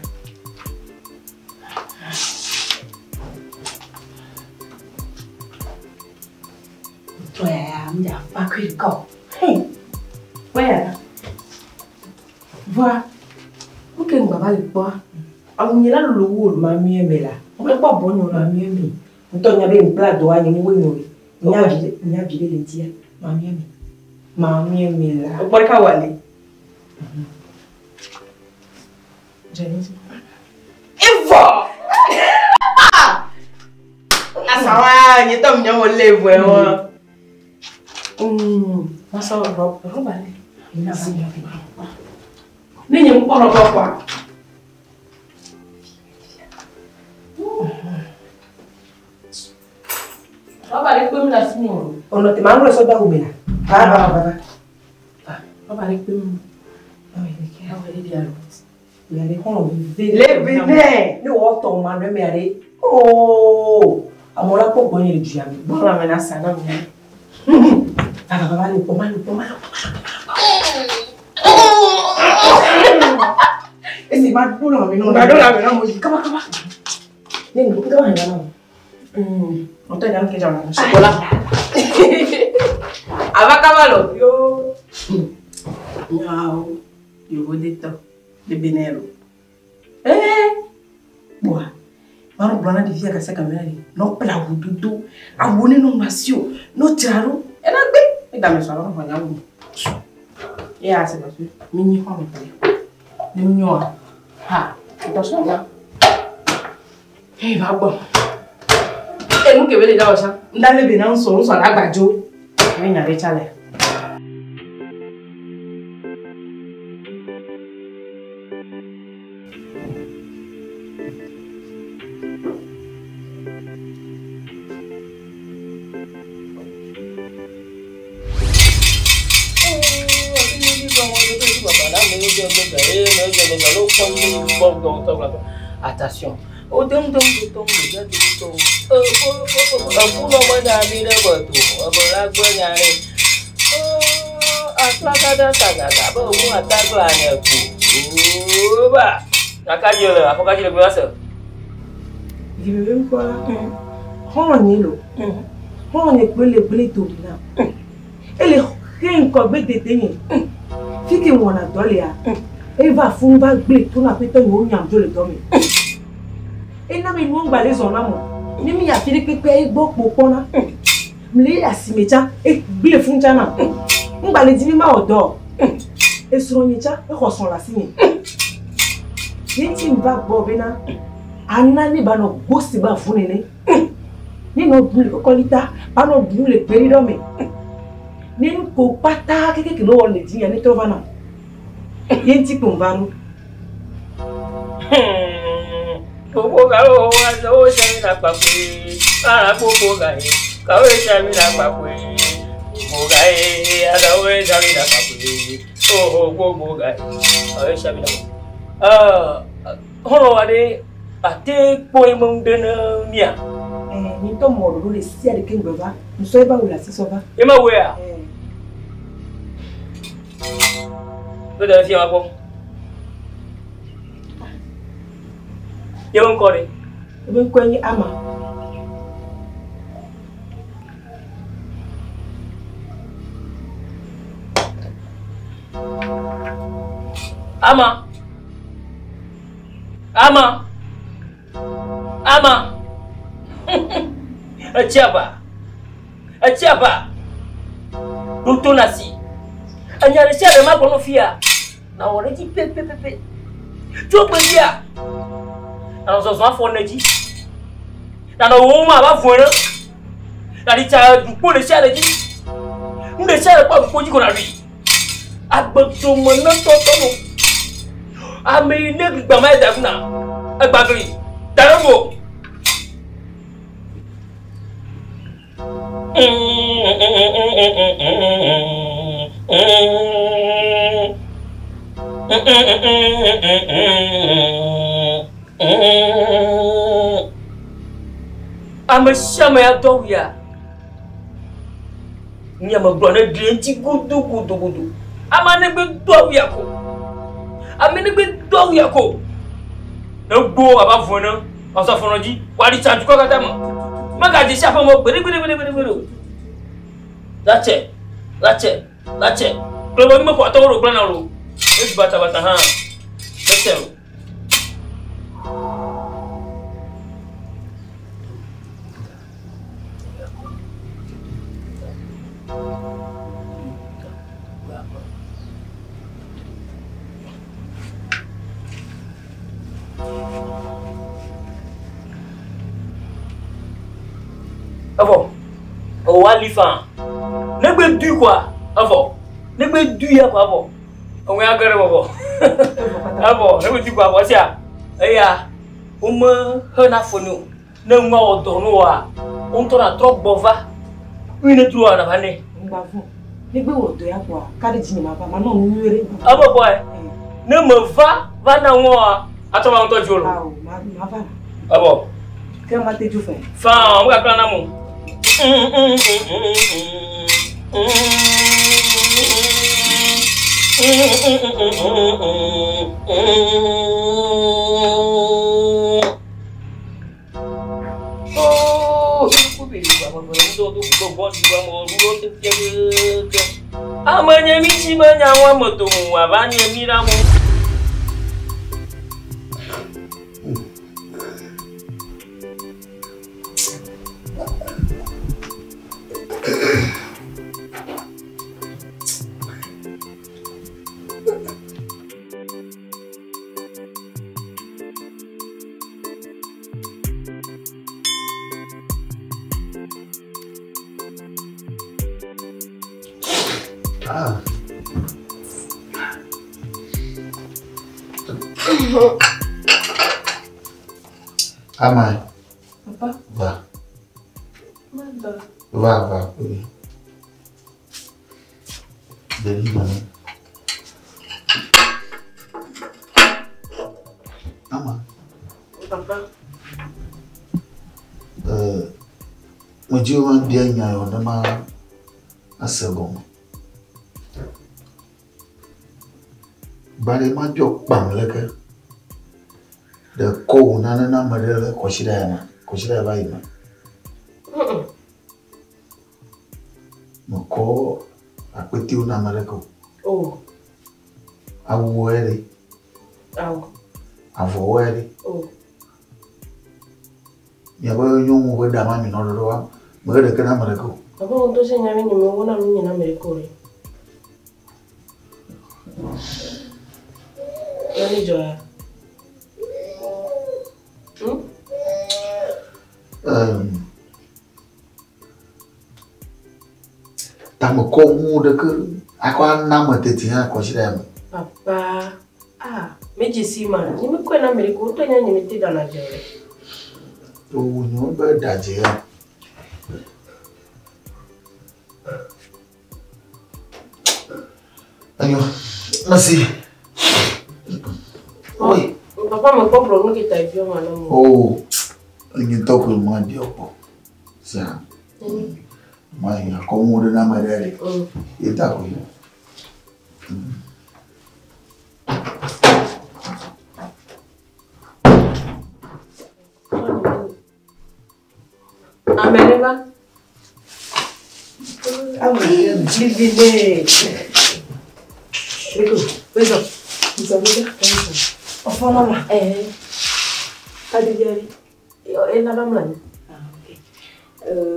Tɔ ya ya mi dza fa kui ɖeka o. Hey. Where? Voa, nu ke ŋgba va le kpɔa, awu nye la lolo wu ma mie me la. Wo kpɔ bɔ nyo Ma mie me. Ŋutɔ nya be ŋkpla dɔa nye wo nyo. Nya vi nya vi le ŋutia. Ma mie me. Ma mie me la. O kpɔ ɖeka wɔ ale. Jenny. Evɔ! Asawa nye tɔ mi wo le vɔe wɔ. Masɔ rɔba le. Ne nye ŋkpɔ rɔba kɔa. Rɔba le kpe mi le asi mi o. Ɔnɔ te ma ŋlɔ sɔ da wo me la. Va va va va. Rɔba le kpe mi. Awɔ le di alo. Le xɔlɔ veve. Le veve. Ne wɔ tɔ ma ɖe mea ɖe. Oo. Amewo la kpɔ gbɔnye le dua me. Gbɔna me na sa na mi. Va va va le kpɔ ma le kpɔ ma le kpɔ. Esi ma ɖo lãme nɔ. Ma ɖo lãme nɔ mo yi kaba kaba. Ne nu kaba hɛn na. Ŋutɔ nya nu ke dzɔ na chocolat. Ava kaba lo. Yo. Nyawo. Yovo de tɔ. De Benin lo. Eh. Boa. Maro gblɔ na ɖevia gase game la ɖe. Nɔ kple awu dodo. Awu ne nɔ nɔ asi o. Nɔ dzra ɖo. Ena gbe. Egame sɔ alo xɔ nyawo. Eya c'est parce que mi nyi xɔ me kple. Ne mi nyoa. Ha. Ŋutɔ sɔ nya. Hey, va gbɔ. Enu ke be le dza wɔ sa. Ŋda le be na ŋsɔ ŋsɔ la gbadzo. Ne nya ɖe tsa le. Attention. O dum dum dum dum dum dum. Eku nɔ me na mi ɖe be to ebe la gbe nya ɖe. Aklakada tagaga be ŋu atagla nye ko. Oba. Akadzi le afɔkadzi le gbe se. Vivi ŋkɔ la. Xɔlɔ nye lo. Xɔlɔ nye kpe le gble to na. Ele xe ŋkɔgbe dede nye. Fi ke wɔna dɔ lea. Eva fún va gble to na ƒetɔ nye wo nyam dzo le dɔ me. Ena be nuwo ŋgba le zɔ na mo. Ne mi afi ɖe kpekpe egbɔ kpo kpɔna. Mle asime tsa egble fún tsa na. Ŋgba le dzi be mawɔ dɔ. Esrɔ̃ nye tsa exɔ srɔ̃ le asi nye. Ye ŋuti ŋva gbɔ bena ana ne ba nɔ gosi ba vu nene. Ne nɔ ɖu le kɔkɔlita, ba nɔ ɖu le gbeli ɖɔ me. Ne nu ko kpata keke ke ne wɔ le dzi ya ne trɔ va na. Ye ŋuti kpo ŋva ɖo. Gbogbo ga wo wa se wo se mi na kpakpe. Ala gbogbo ga ye. Ka wo se mi na kpakpe. Gbogbo ga ye. Ala wo se mi na kpakpe. Oh gbogbo ga ye. Ka wo se mi na. Xɔlɔ wa ɖe ate kpɔ ye me ŋu ne mia. Ni tɔ mɔ ɖoɖo le sia ɖeke ŋgbe va. Ŋusɔ eva wò le asi sɔ va. Ye me wɔea? Lo ɖe fia ma kpɔ. Ye be ŋkɔ ɖe? Ebe ŋkɔe nye Ama. Ama. Ama. Ama. Etsiaba. Etsiaba. Ɖo na si. Enya ɖe sia ɖe ma gbɔ no fia. Na wɔ ɖe dzi pepepepe. Tso gbedzia. Na nɔ zɔzɔ afɔ ne dzi. Na nɔ wɔwɔ ma ava vɔe ne. Na ɖi tsa dukpo ɖe sia ɖe dzi. Nu ɖe sia ɖe kpɔ dukpo dzi ko na ɖui. Agbedome ne tɔtɔ no. Ame yi ne gbama yi da kuna. Egbagli. Da ɖe go. Ame sia ame ya dɔ wuya. Nye me gblɔ ne ɖe ŋuti godogodogodo. Ame ne gbe do awu ya ko. Ame ne gbe do awu ya ko. Ne gbo aba vɔ ne ɔsɔ fɔnɔ dzi wòaɖi tsa dukɔ katã me. Megadze si aƒe me gbeɖegbeɖegbeɖegbeɖe o. Latsɛ, latsɛ, latsɛ. Kple be mi me ƒo atɔwo ɖo gblẽ na lo. Edu batabata hã. Mete o. Evɔ, ewɔ ali faa. Negbe dui koa, evɔ. Negbe dui ya koa evɔ. Eŋue age ɖe bɔbɔ. Evɔ, negbe dui koa evɔ esia. Eya, wome hena fo nɛ o. Ne nua wɔ dɔ ne woa, wo ŋutɔ natrɔ gbɔ va. Nu yi ne dzroa nava nɛ. Ŋgba vɔ̃. Negbe wɔ dɔ ya koa, ka ɖe dzinye mava, manɔ nu nyuie ɖe. Ebe kɔe. Ne meva va na ŋua, atrɔ va ŋutɔ dziwò lo. Ao, mava la. Evɔ. Ke mate dzo fɛ. Faa, wogakla nam o. Ame nye mi tsi menya wo ame domu ava nye mi ɖa mo. Ah. Ama. Papa. Va. Mada. Va, va. Oui. Denis, maman. Ama. Papa. Medzi be mabia nya yawo ne ma ase gɔme. Gba ɖe mabiɔ kpam leke. Ɖe kɔ wò nane na ame ɖe le kɔsiɖa ya me, kɔsiɖa ya va yi me. Mekɔ akpetewo na ame ɖeke o. Oh. Awuwo ya ɖe, Awu. avɔwo ya ɖe. Oh. Miaƒe nyɔnuwo ƒe ɖa ma mi nɔ ɖoɖo wa, mehe ɖeke na ame ɖeke o. Papa ŋutɔ tse nya be nyemewo na nu nye na ame ɖeke o ɖe. Nane dzɔ ya? Tamekɔ ŋu ɖeke akɔ ana ame teti hã kɔsiɖa ya me. Papa, ah, medze si ma, nye mekɔe na ame ɖeke o, ŋutɔ nya nye mete ɖana dze o ɖe. Wò nyo be ɖadze ya. Enyo, mesi. Oi. Papa mekpɔ gblɔ nu ke ta ebiɔ ma na mo. Oh, enye ŋutɔ koe ma biɔ kpɔ. Sia. Ma yi akɔ ŋu ɖe na ame ɖe ɖe. Ye ta koe. Ame ɖe va. Livine. Rico, wezɔ. Wezɔ, wezɔ. Ɔfɔ mama. Eh. Kadidiari. Ena va mlɔ anyi.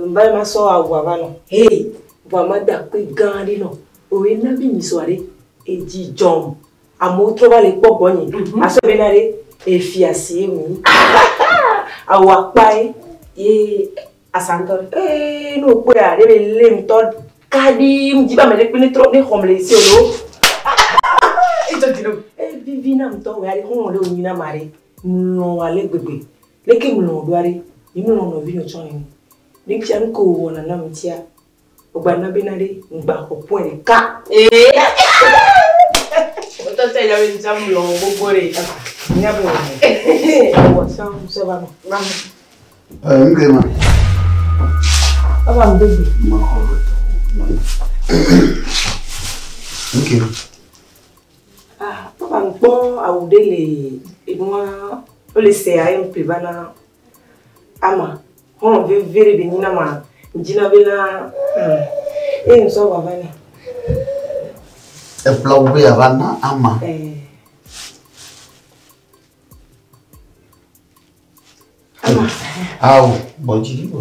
Mba ma sɔ awu ava nɔ. Hey, vɔa ma da kpe gã ɖe nɔ. O ena be nyi sɔ ɖe. Edzi dzɔm. Amewo trɔ va le kpɔ gbɔnye. Asɔ bena ɖe efia si ye wònyi. Awu akpa ye ye asantɔ ɖe. Ee, ne wòkpɔea ɖe be lé ŋutɔ kaɖi ŋdzi be ame ɖe kpe ne trɔ ne xɔm le esi o lo. Edzɔ dzi nam. Evivi na ŋutɔ wò ya ɖe xɔlɔ̃ ɖe wònyi na ma ɖe. Mlɔ̃ ale gbegbe. Leke mlɔ̃ ɖoa ɖe, nye melɔ̃ nɔvinye tsɔ nene. Ne ŋutia nu ke wòwɔna nam ŋutia, wògba na bena ɖe ŋgba xɔ point ɖeka. Ŋutɔ tse nya be ŋutia mlɔ̃ gbogbo ɖe. Nya be wònɔ. Awɔ sã ŋusẽ va nɔ. Nu ke ma. Papa ŋdo gbe. Mexɔ be tɔ. Nu ke ma. Ah, papa ŋkpɔ awu ɖe le enua wole sea ye ŋƒle va na ama. Xɔlɔ̃ veve ɖe be nyi na ma. Ŋdzina bena eye ŋusɔ wɔ va nɛ. Eƒle awu be yeava na ama. Awo, gbɔ dzi ɖi gbɔ.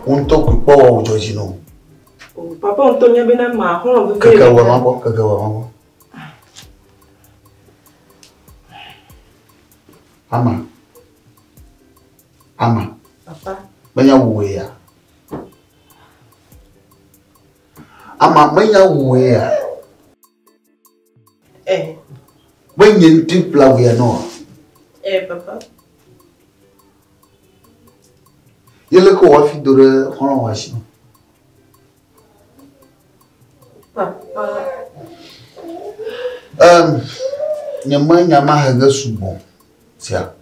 Wo ŋutɔ koe kpɔ wɔ wòdzɔ dzi na wò. Papa ŋutɔ nya bena ma xɔlɔ̃ veve. Keke wɔ ma gbɔ, keke wɔ ma gbɔ. Ama. Ama. Papa. Menya wuwue ya. Ama menya wuwue ya. Menye ŋuti ƒle awu ya nɔ. Papa. Ye leke wò hafi do ɖe xɔlɔ̃ wò asi? Papa. Nye menya ma he ge sugbɔ sia.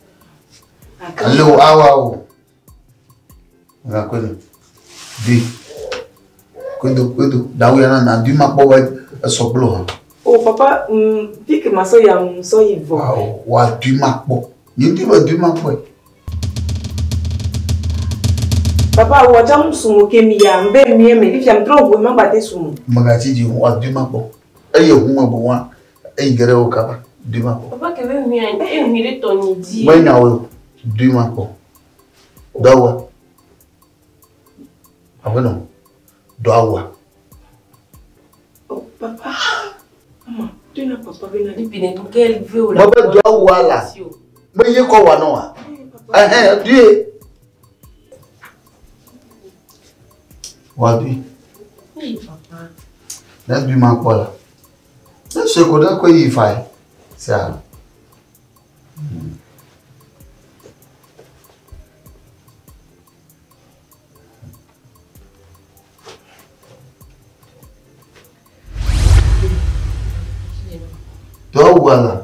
Ale wo awa o. Gakɔe ne. Dui. Koedo koedo. Dawu ya na na dui ma kpɔ be esɔ kple o hã. O papa, fi ke ma sɔ ya sɔ yi vɔ. Awo, wa dui ma kpɔ. Nye ŋutɔ be dui ma kpɔe. Papa, wɔ dza mu sumo ke mi ya, mbe mi eme, fifia mi trɔ ʋu ma gba te sumo. Megatsi dzi o, wa dui ma kpɔ. Eye ʋu me boŋua, eyi ge ɖe wo kaba, dui ma kpɔ. Papa ke be hui, e hui ɖe tɔ nyi dzi. Menya wo, dui ma kpɔ. Dɔwɔ. Aƒenɔ, dɔ awua. Oh, papa. Mama, tu na papa be na. Ibi ne ke ve o la. Mebe dɔ awua la. Meye kɔ wa nɔ wa. Ɛhɛn, dui. Wa dui. Ee papa. Ne dui ma kpɔ la. Ne sue ko ne koe yi fae. Sia. Dɔ awua la.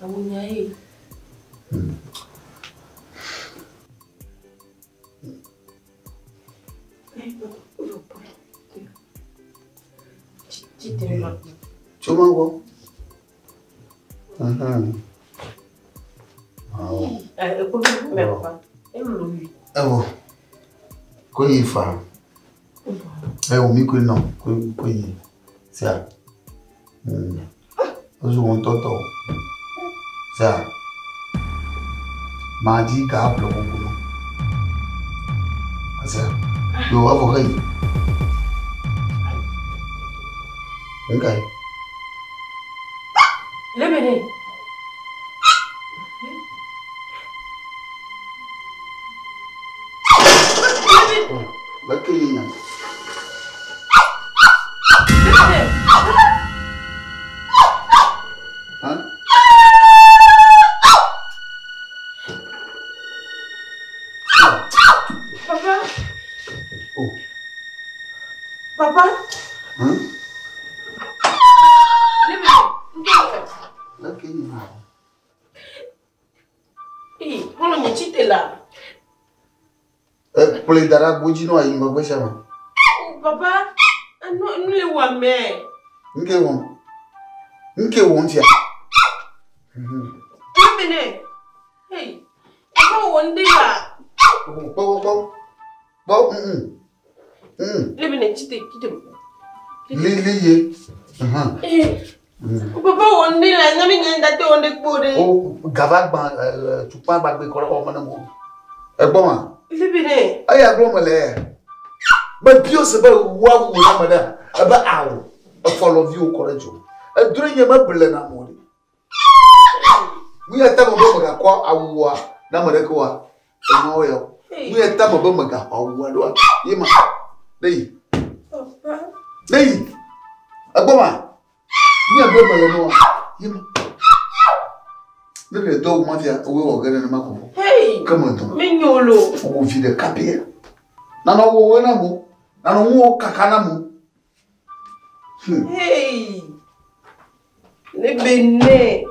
Awu nya ye. Tso ma gbɔ. Awo. Ewo. Ko yi fa. Ewo mi koe nɔ ko ko yi. Sia. Ozu wo ŋutɔ tɔ. Sia. Ma dzi ga ƒle bubu nɔ. Sia. Yo evɔ xe yi. Ŋka yi. Lebene. Leke yi nya. Hã? Papa. Oh. Papa. Hã? Lebene. Leke yi nya. Ee, xɔlɔ̃ nye tsi te la. Ekplɔe da ɖe agbo dzi nɔ ayi ŋgɔgbe sia me. Papa, nu nu le wɔ ame. Ŋke wɔm. Ŋke wɔm fia. Lebene. Hey, papa wɔ ŋdi la. Kpɔ kpɔ kpɔ. Kpɔ Lebene tsi te tsi te. Li li ye. Papa wɔ ŋdi la, nye mi nye ŋdate wɔ ŋdi kpo ɖe. O gava gbã tukpa gbagbe kɔ ɖe xɔ me ne mo. Egbɔ ma. Lebene. Eya gblɔ me le ya. Be bio se be wa wu na me ɖe. Ebe awo. Efɔlɔviwo kɔ ɖe dzo. Edro nye me ble na mo ɖe. Nu ya ta me be megakɔ awua na ame ɖeke oa, enyawo ya o. Nu ya ta me be megaxɔ awua ɖoa, ye ma. Ne yi. Ne yi. Egbɔ ma. Nu ya gblɔ me le nɔa, ye ma. Ne ɖe dɔ wu mafia, ewoe wɔ ge nenema ko. Hey. Ke me dɔ. Mi nyolo. Wo vi ɖeka pɛ. Nanɔ wowoe na mo. Nanɔ ŋuwo kaka na mo. Hey. Lebene.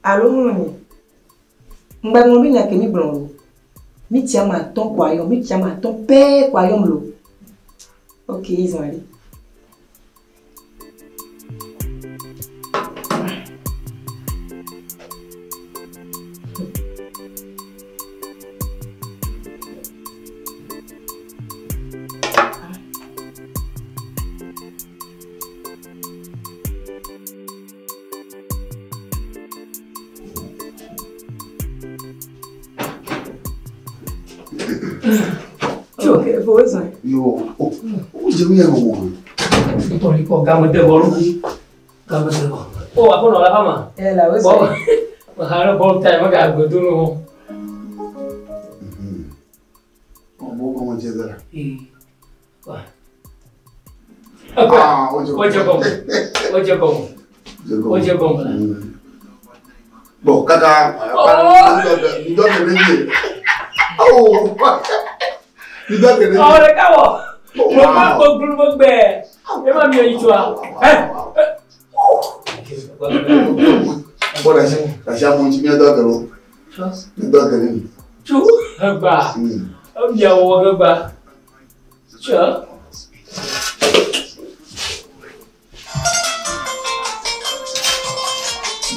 Alo ŋlɔ nye. Ŋgba ŋlɔ be nya ke mi gblɔ o. Mi tsi ame atɔ̃ ko ayɔ, mi tsi ame atɔ̃ pɛɛ ko ayɔm lo. Ok, izã ɖe. Yo, o, o je mi ya mo. Tɔli game de bɔ lu. Game de bɔ. O aƒenɔ la fama. Eh, la wo Bɔ. Ha ɖe bɔl ta me ga gbe do nu. O bo ko mo je dara. Ee. Wa. Ah, o je. O je gɔmɔ. O je gɔmɔ. O je gɔmɔ la. Bon, kaka, Oh! mi do ke ne. Oh. Mi do ke ne. Ɔ ɖeka wɔ. Mo ma gbɔ gblu mo gbɛ. E ma mi yi tsoa. Ɛ. Bon, la la si amu ti mi do ke lo. Mi do ke ne. Tso egba. Emia wɔ egba. Tso.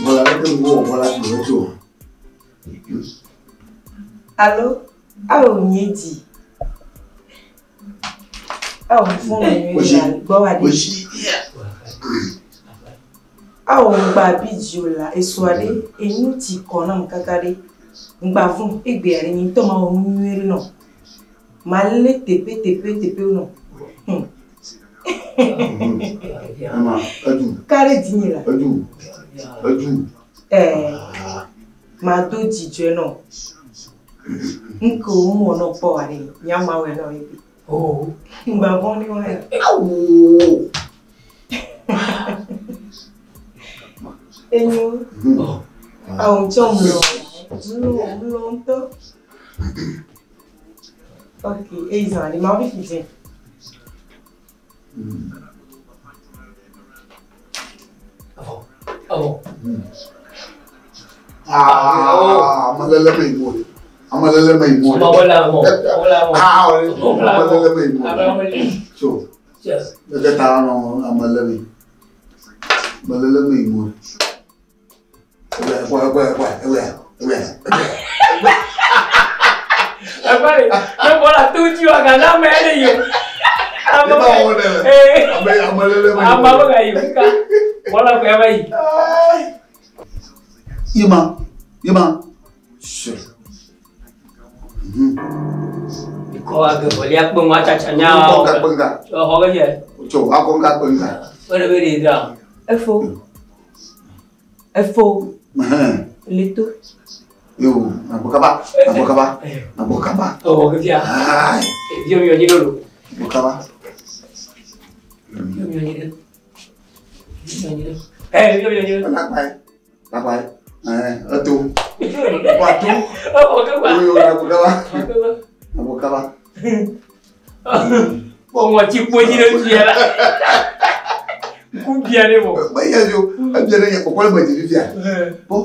Voilà, ke mo voilà ti lo to. Alo, awo nye di. Awo fún mi Oshi. la gbọ́ wa de. Oshi. Awo ŋgba bidzo la esua ɖe enu ti kɔ nam kaka ɖe. Ŋgba fún egbe ɖe nyi ŋutɔ ma wɔ nu nyuie ɖe nɔ. Ma lé teƒe teƒe teƒe nɔ. Ama, edu, Ka ɖe dzi nye la. edu, edu. Ɛɛ ma do dzidzɔe nɔ. Nke wo wɔ nɔ kpɔ wa ɖe nyama wɔe nɔ egbe. Oh. Ŋgba vɔ̃ ne wa ya. Awo. Enyo. Awo ŋtsɔ mlɔ. Mlɔ mlɔ ŋutɔ. Ok, eyi zã ɖe ma wo fi dze. Awɔ. Ah, amalele me mo. Amalele me mo. Ma wala mɔ. Wala mɔ. Ah, amalele me mo. Amalele. So, Tso. ke ta no amalele me. Amalele me mo. Ewe, ewe, ewe, ewe, ewe. Agbale, ne bɔra tu dzi wa gana ame aɖe yi o. Ne ba wo ne. Ee. Ame amalele me mo. Ama be ga yi o ka. Bɔla ko ya va yi. Yima, yima. Sure. Ikɔ agevelia kpe ŋu atsatsa nya. Akɔ ŋka kpe ŋka. Exɔ ke dze. Tso, akɔ ŋka kpe ŋka. O de be de dra. Efo. Efo. Ɛhɛn. Leto. Yo, nabɔ kaba, nabɔ kaba, nabɔ kaba. Ɔwɔ ke fia. Ayi, Eviwo mi yɔ nyi ɖe lo. nabɔ kaba. Eviwo mi yɔ nyi ɖe. Eviwo mi yɔ nyi ɖe. Ɛ eviwo mi yɔ nyi ɖe. Lakpa yi, lakpa yi. Ɛhɛn, eto. Wato. Ɔwɔ ke gba. Oyo, nabɔ kaba, Ɔwɔ ke gba. nabɔ kaba. Bɔn ŋɔti kpo dzi ɖe fia la. Ŋku bia ne vɔ. Bɛ yɛ yo, ebia ne yɛ kɔkɔ le me dzi fifia. Bɔ,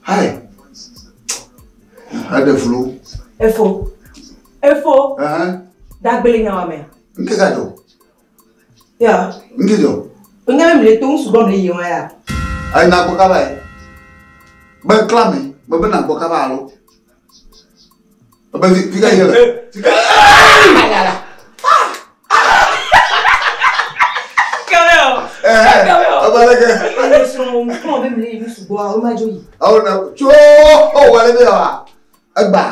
hayi. Eɖe flu. Efo. Efo. Ɛhɛn, Dagbele nya wa mea. ŋke ka dzɔ, Ya. ŋke dzɔ. Onye be mle to ŋu sugbɔ mle yi wa ya. Ayi nabɔ kaba yi. Bɛ kla me, bɛ be nabɔ kaba alo. Bɛ fi fi ka yɛ le. Fi ka. Kɛmɛ o. Ɛhɛn, ebe leke. Ame srɔ̃ wo kplɔ be mle yi nu sugbɔa wo ma dzo yi. Awo na tso wale be wa egba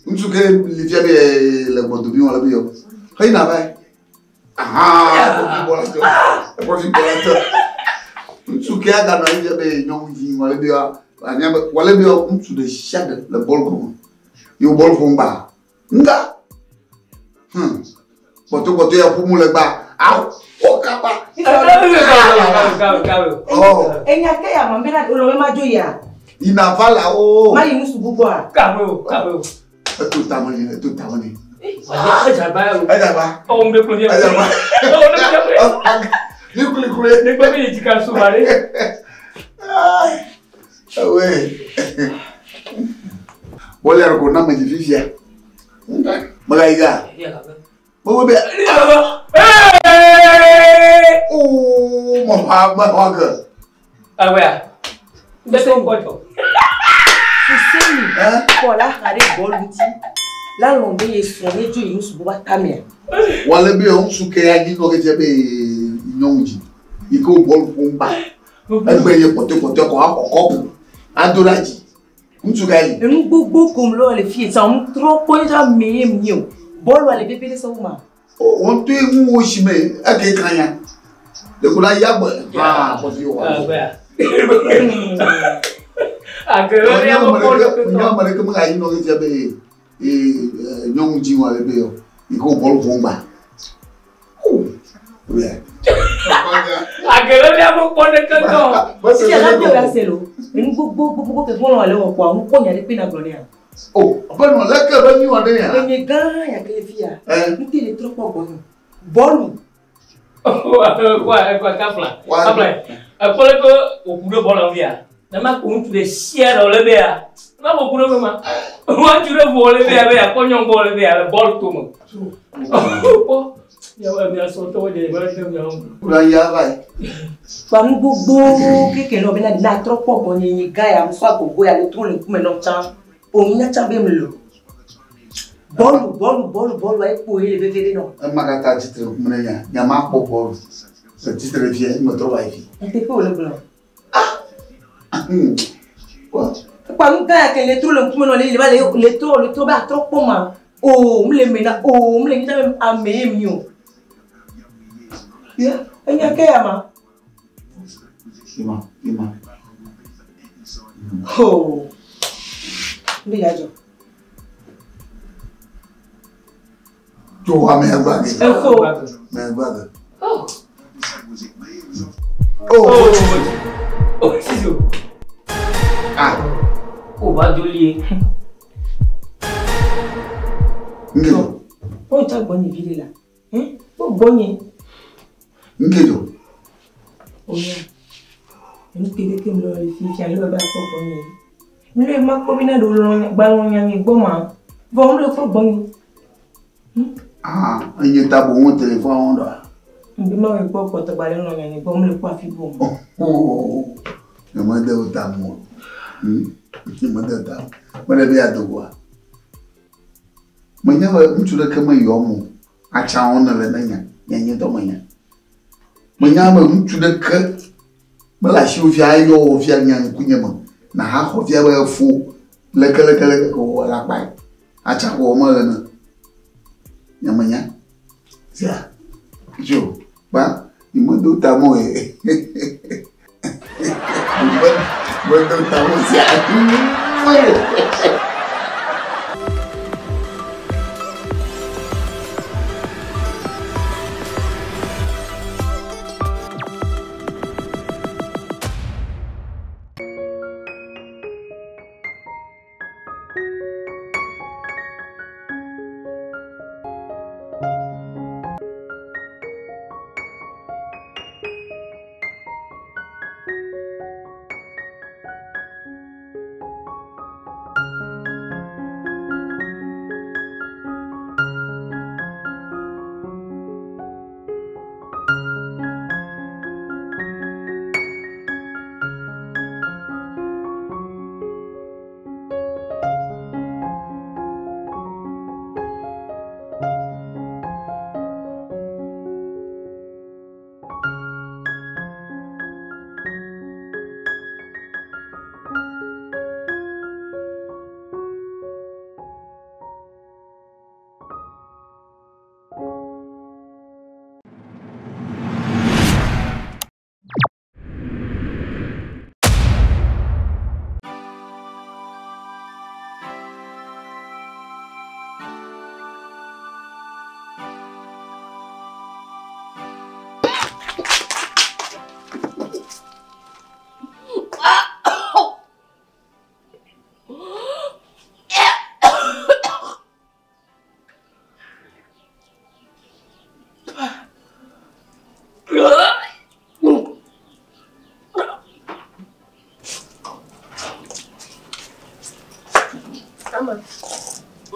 ŋutsu ke li fia be le gbɔdomi wɔ le be yɔ heyi na va yi ahan kɔfi bɔ la tɔ kɔfi bɔ la tɔ ŋutsu ke aganɔ anyi fia be nyɔnu dzi wɔ le be yɔ anya be wɔ le be yɔ ŋutsu ɖe sia ɖe le bɔl gɔme ye wo bɔl ƒom gba nga kpɔtɔkpɔtɔ ya ƒomu le gba awo wo kaba ɔ Enya ke ya ma bena olɔ be ma dzo yia. yina va la o Ma yi nu sugbɔ gbɔa. Kame o, kame o. eto tame ni eto tame ni Edzagba ya o. edzagba. Ɔwɔ ŋgbe kplɔ fia. Edzagba. Ɔwɔ ŋgbe kplɔ fia. Ni kulikuli. Ne gbɔ be yi dzika so ba ɖe. Ewe. Bɔlia ko na me dzi fifia. Megayi ga. Mewo be. Oo, mexɔ mexɔ ge. Awea. Bɛsɛ ŋkɔtɔ. Fuseni. Kɔ la xa ɖe bɔlu ŋuti. La lɔ̃ be ye srɔ̃ ne dzo yi nusugbɔ va tamea. Wale be ŋutsu ke ya dzi nɔ ke fia be nyɔnu dzi. Yi ke wo bɔlu ƒom ba. Egbe ye kpɔtɔkpɔtɔ kɔ axɔ kɔpu ado ɖe dzi. Ŋutsu ka yi. Enu gbogbo kom lɔ le fie tsã ŋu trɔ kpɔ nye tsã me ye mi o. Bɔlua le veve ɖe sɔwu ma. O wɔn to ye ŋu wo si me eke kan ya. Le ko la ya gbɔ. Aa kɔfi wɔ. Awea. Agere ya mo kpɔ ɖe Nyɔ ame ɖeke megayi nɔ ke fia be nyɔnu dzi wɔ ale be yɔ. Yi ke wo bɔlu ƒom ba. O. Wɛ. Agere ya mo kpɔ ɖe ketɔ. Fifia la bi o ya se lo. Enu gbogbo gbogbo ke gbɔlɔ le wɔ kpɔa ŋu kpɔ nya ɖe kpe na gblɔ nea. O be nɔ leke be nyi wɔ ɖe ya. Enye gã ya ke le fia. Ɛ. Ŋute le trɔ kpɔ gbɔnye. Bɔlu. Kwa kwa kafla. Kafla. Ekpɔ le ke òku ɖe bɔlɔ via. Ne ma ko ŋutsu ɖe sia ɖe le bea. Ne ma ko ku ɖe ma. Ŋutsu ɖe vɔ le bea be akpɔ nyɔnu gbɔ le bea le bɔl tome. Kpɔ. Miawo mia sɔtɔwo dze be ɖe miawo. Kura ya va yi. Kpa nu gbogbo keke lɔ bena na trɔ kpɔ gbɔnye nye gã ya ŋusɔ agogo ya le trɔ le ŋkume nɔ tsã. O nya tsã be mlo. Bɔlu bɔlu bɔlu bɔlu ayi kpo ye le veve ɖe nɔ. Ema katã tsitre ŋkume ne nya. Nya ma kpɔ bɔlu. Le tsitre fia me trɔ va yi fi. Nteƒe wòle gblɔ. Wa. Kpa nu gã ya ke le trɔ le ŋkume nɔ le le va le le trɔ le trɔ be atrɔ kpɔ ma. O mle me na o mle nya be ame ye mi o. Ya enya ke ya ma. Ima ima. Ho. Mbe ya dzɔ. Tso ame ya gba ge. Efo. Ame ya gba ge. Oh. Oh. Oh, siso. Ah. O ba joli. Nkejo. O ŋutsa gbɔnye vi ɖe la. Hein? O gbɔnye. Nkejo. Oya. Enu ke keke mlɔ le fifia le be akpɔ gbɔnye. Mle ma kpɔ bena ɖe wolɔ gbalɔ nya nye gbɔ ma. Vɔ mle kpɔ gbɔnye. Ah, enye ta bo ŋu telefon ŋu ɖɔ. Mbe ma wɔ kpɔ kpɔtɔ gbalẽ lɔ nya nye gbɔ mle kpɔ afi bo. Oh. Nye me de wo ta mo. Nye me de ta. Me ɖe be ya dogoa. Menye be ŋutsu ɖeke me yɔm o. Atsawo ne le ne nya. Nye nye dɔ me nya. Menya be ŋutsu ɖeke mele asiwò fia ayɔ wò fia nya ŋkunye me. Na ha xɔ fia be efo leke leke leke ko wɔ la kpae. Atsa ko me le ne. Nye menya. Sia. Tso kpa ni me do ta mo ye. Me do ta mo sia.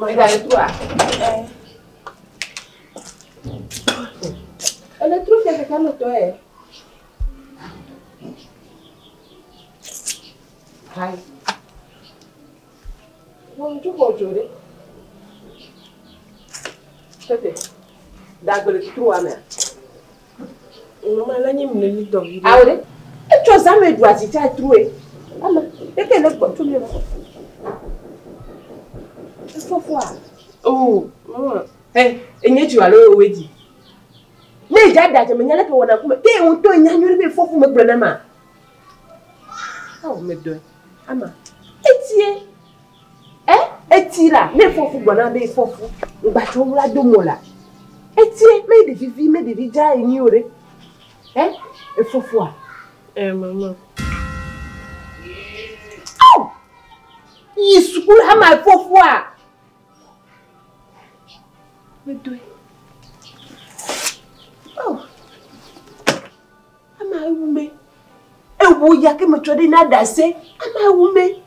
Ega le trua? Ele tru fia keke me tɔ ye. Hai. Wɔn tso xɔ dzo ɖe. Tete. Dagbe le trua mea. Mama la nye mi le dɔ vi. Awo ɖe. Etsɔ zame ɖu azitsa true. Ama, tete le gbɔ tso mi ma. Efɔfɔa. Oh, mama. Eh, enye tso alo owe di. Ne dza da dze me nya leke wɔna kume. Ke ŋutɔ nya nyuie be fɔfu me gblɔ na ma. Awo me dɔe. Ama. Etie. Eh, eti la, ne fɔfu gbɔna be fɔfu. Ŋgbatsɔ wla do mo la. Etie, me ɖevi vi, me ɖevi dza enyi o ɖe. Eh, efɔfua. Eh, mama. Aw! Yi sukulu ama efɔfua. Me dɔe. Oh. Ama ewu me. Ewu ya ke me tsɔ ɖe na ɖase. Ama ewu me.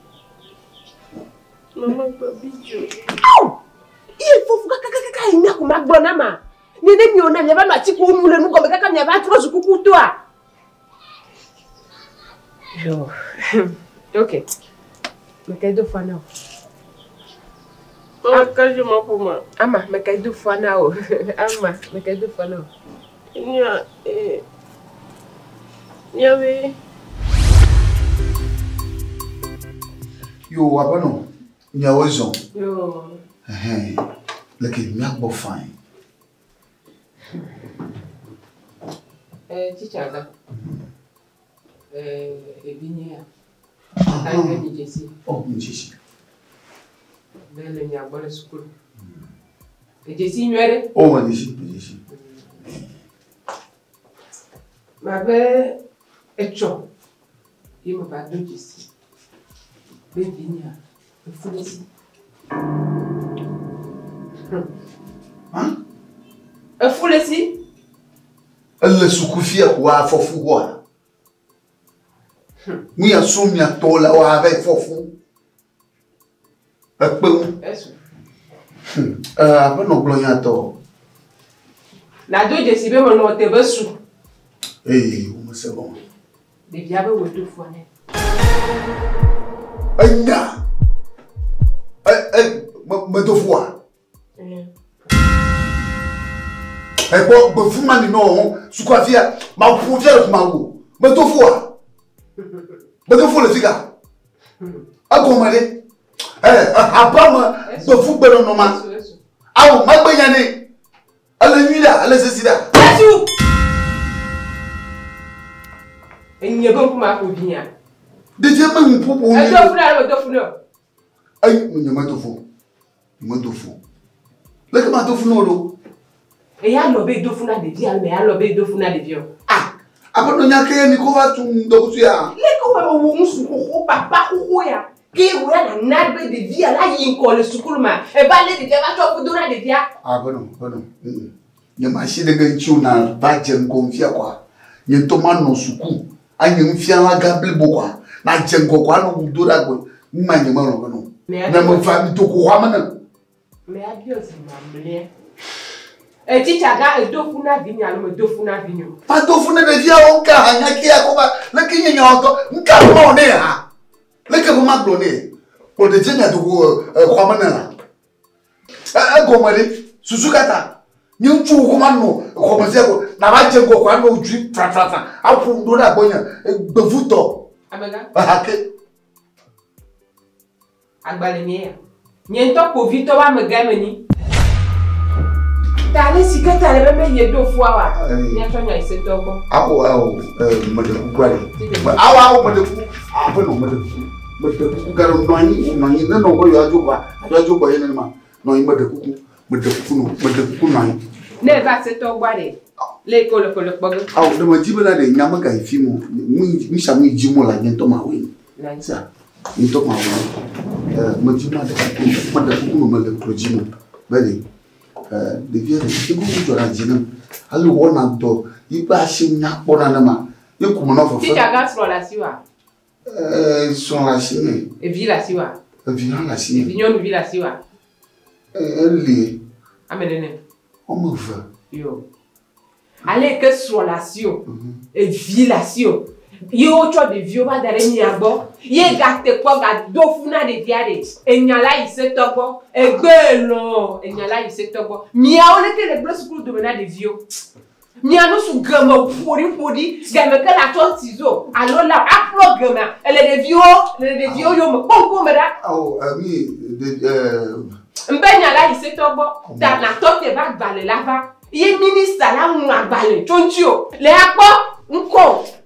Mama gba bidzo. Aw! Iye fɔfu kakakaka yi nya ko ma gblɔ na ma. Ne ne miwo na miava nɔ atikuwo nu le nu gɔme kaka miava trɔ zu kukutoa. Yo. Ok. Meka do fua na o. Mama kaje ma ƒo ma. Ama, meka do fua na o. Ama, meka do fua na o. Nya eh. Nya be. Yo, aƒenɔ, miawoe zɔ. Yo. Ɛhɛn, leke miagbɔ fine. Eh, teacher ga. Eh, evi nye ya. Ayi be mi dzesi. Oh, mi dzesi. Be le mia gbɔ le sukulu. Edzesi nyuie ɖe. Oh, me dzesi, me dzesi. Mabe etsɔ ye me va do dzesi. Be vi nyea efu ɖe si. Hã? Efu ɖe si. Ele suku fia ko afɔfu xɔa. Nu ya srɔ̃ mia tɔwo la woava yi fɔfu. Ekpe ŋu. Esu. Aƒenɔ gblɔ nya tɔ. Na do dzesi be menɔ te be su. Ee, womese gɔme. Ɖevia be wòe do fua nɛ. Enya. E e medo fua. Ekpɔ gbefu ma ni nɔ ho sukua fia ma ƒo fia le kuma wo. Medo fua. Medo fu le fika. Egɔme ɖe. Eh, aba me gbefu gbe nɔnɔ ma. Awo magbe nya ne. Ele nyui ɖa, ele sesi ɖa. Esu. Enye be ŋkume aƒo vi nya. Ɖevia me ŋu ƒoƒo. Edo fu ɖe alo medo fu ne o? Eyi nye medo fu. Medo fu. Leke ma do fu ne o ɖo? Eya lɔ be do fu na ɖevi alo eya lɔ be do fu na ɖevi o? Ah, aƒenɔ nya ke mi ko va tu ŋdɔkusu ya. Leke wɔ wò ŋusu xoxo papa xoxo ya? Ke wò ya nana be ɖevia la yi ŋkɔ le sukulu ma. Eva lé ɖevia va tsɔ fu do na ɖevia. Aƒenɔ, aƒenɔ. Nye ma si ɖe ke ŋuti na va dze ŋgɔ ŋfia kɔa. Nye ŋutɔ ma nɔ suku. Anye ŋufiala gã blibo kɔa. Na dze ŋgɔ kɔa anɔ ŋu do ɖe agbe. Nu ma nye melɔ̃ be nɔ. Ne me va mi do ko xɔa me ne. Me abiɔ zi mamlɛ. Etitsa gã edo fu na vi nye alo medo fu na vi nye o? Ma do fu ne ɖeviawo ŋka hã nya ke ya ko va. Leke nye nyawo tɔ ŋka ƒe ma wɔ ne hã. Leke ƒe ma gblɔ ne. Kplɔ ɖevia mia do ko xɔa me ne la. Egɔme ɖe susu kata. Nye ŋutsu ko ma nɔ xɔme fia ko na va dze ŋgɔ ko anɔ dui frafrafa aƒo ŋu ɖo ɖe agbɔnye gbevutɔ. Amegã. Aha ke. Agbalẽ nye ya. Nye ŋutɔ kpovitɔ be amegãe menyi. Ta ale si ke ta le be menye do fua wa. Míatsɔ nya yi setɔ gbɔ. Awo awo meɖe kuku aɖe. Awo awo meɖe kuku. Aƒenɔ meɖe kuku. Meɖe kuku galo nɔ anyi nɔ anyi ne nɔ be yewoadzo gbɔa yewoadzo gbɔ ye nenema nɔ anyi meɖe kuku meɖe kuku nɔ meɖe kuku nɔ anyi. Ne eva setɔ gbɔa ɖe le yi ke wole ko le kpɔ ge. Awo ɖe medzi bena ɖe nya mega yi fi mo nu sia nu yi dzi mo la nye ŋutɔ mawɔe. Sia nye ŋutɔ mawɔe. Medzi ma ɖe kuku maɖe kuku nɔ mele klo dzi mo be ɖe ɖevia ɖe ego dzɔna dzi nam ale wɔna dɔ yi ƒe asi nya kpɔna ne ma ye ku me nɔ fefe. Titsa gã srɔ̃ le asi wa. Srɔ̃ le asi me. Evi le asi wa. Evi hã le asinye. Evi nyɔnuvi le asiwòa? Eli. Ame nene? Woame eve. Yo. Ale yi ke srɔ̃ le asiwò, evi le asiwò, ye wotsɔ ɖeviwo va da ɖe mia gbɔ, ye gate kpɔ gado fu na ɖevia ɖe, enya la yi setɔ gbɔ, egbe lɔ̃, enya la yi setɔ gbɔ. Miawo leke le gblẽ sukulu dome na ɖeviwo? Mia nu su geme ƒoɖiƒoɖi, game ke le atsɔ ciseau alo la aƒlɔ gemea, ele ɖeviwo, le ɖeviwo yome, kpɔ ŋkume ɖa. Ao, mi, ɖe, Mbe nya la yi setɔ gbɔ, ta natɔ te va agbalẽ la va. Ye minista la ŋlɔ agbalẽ tso ŋutiwò le akpɔ ŋkɔ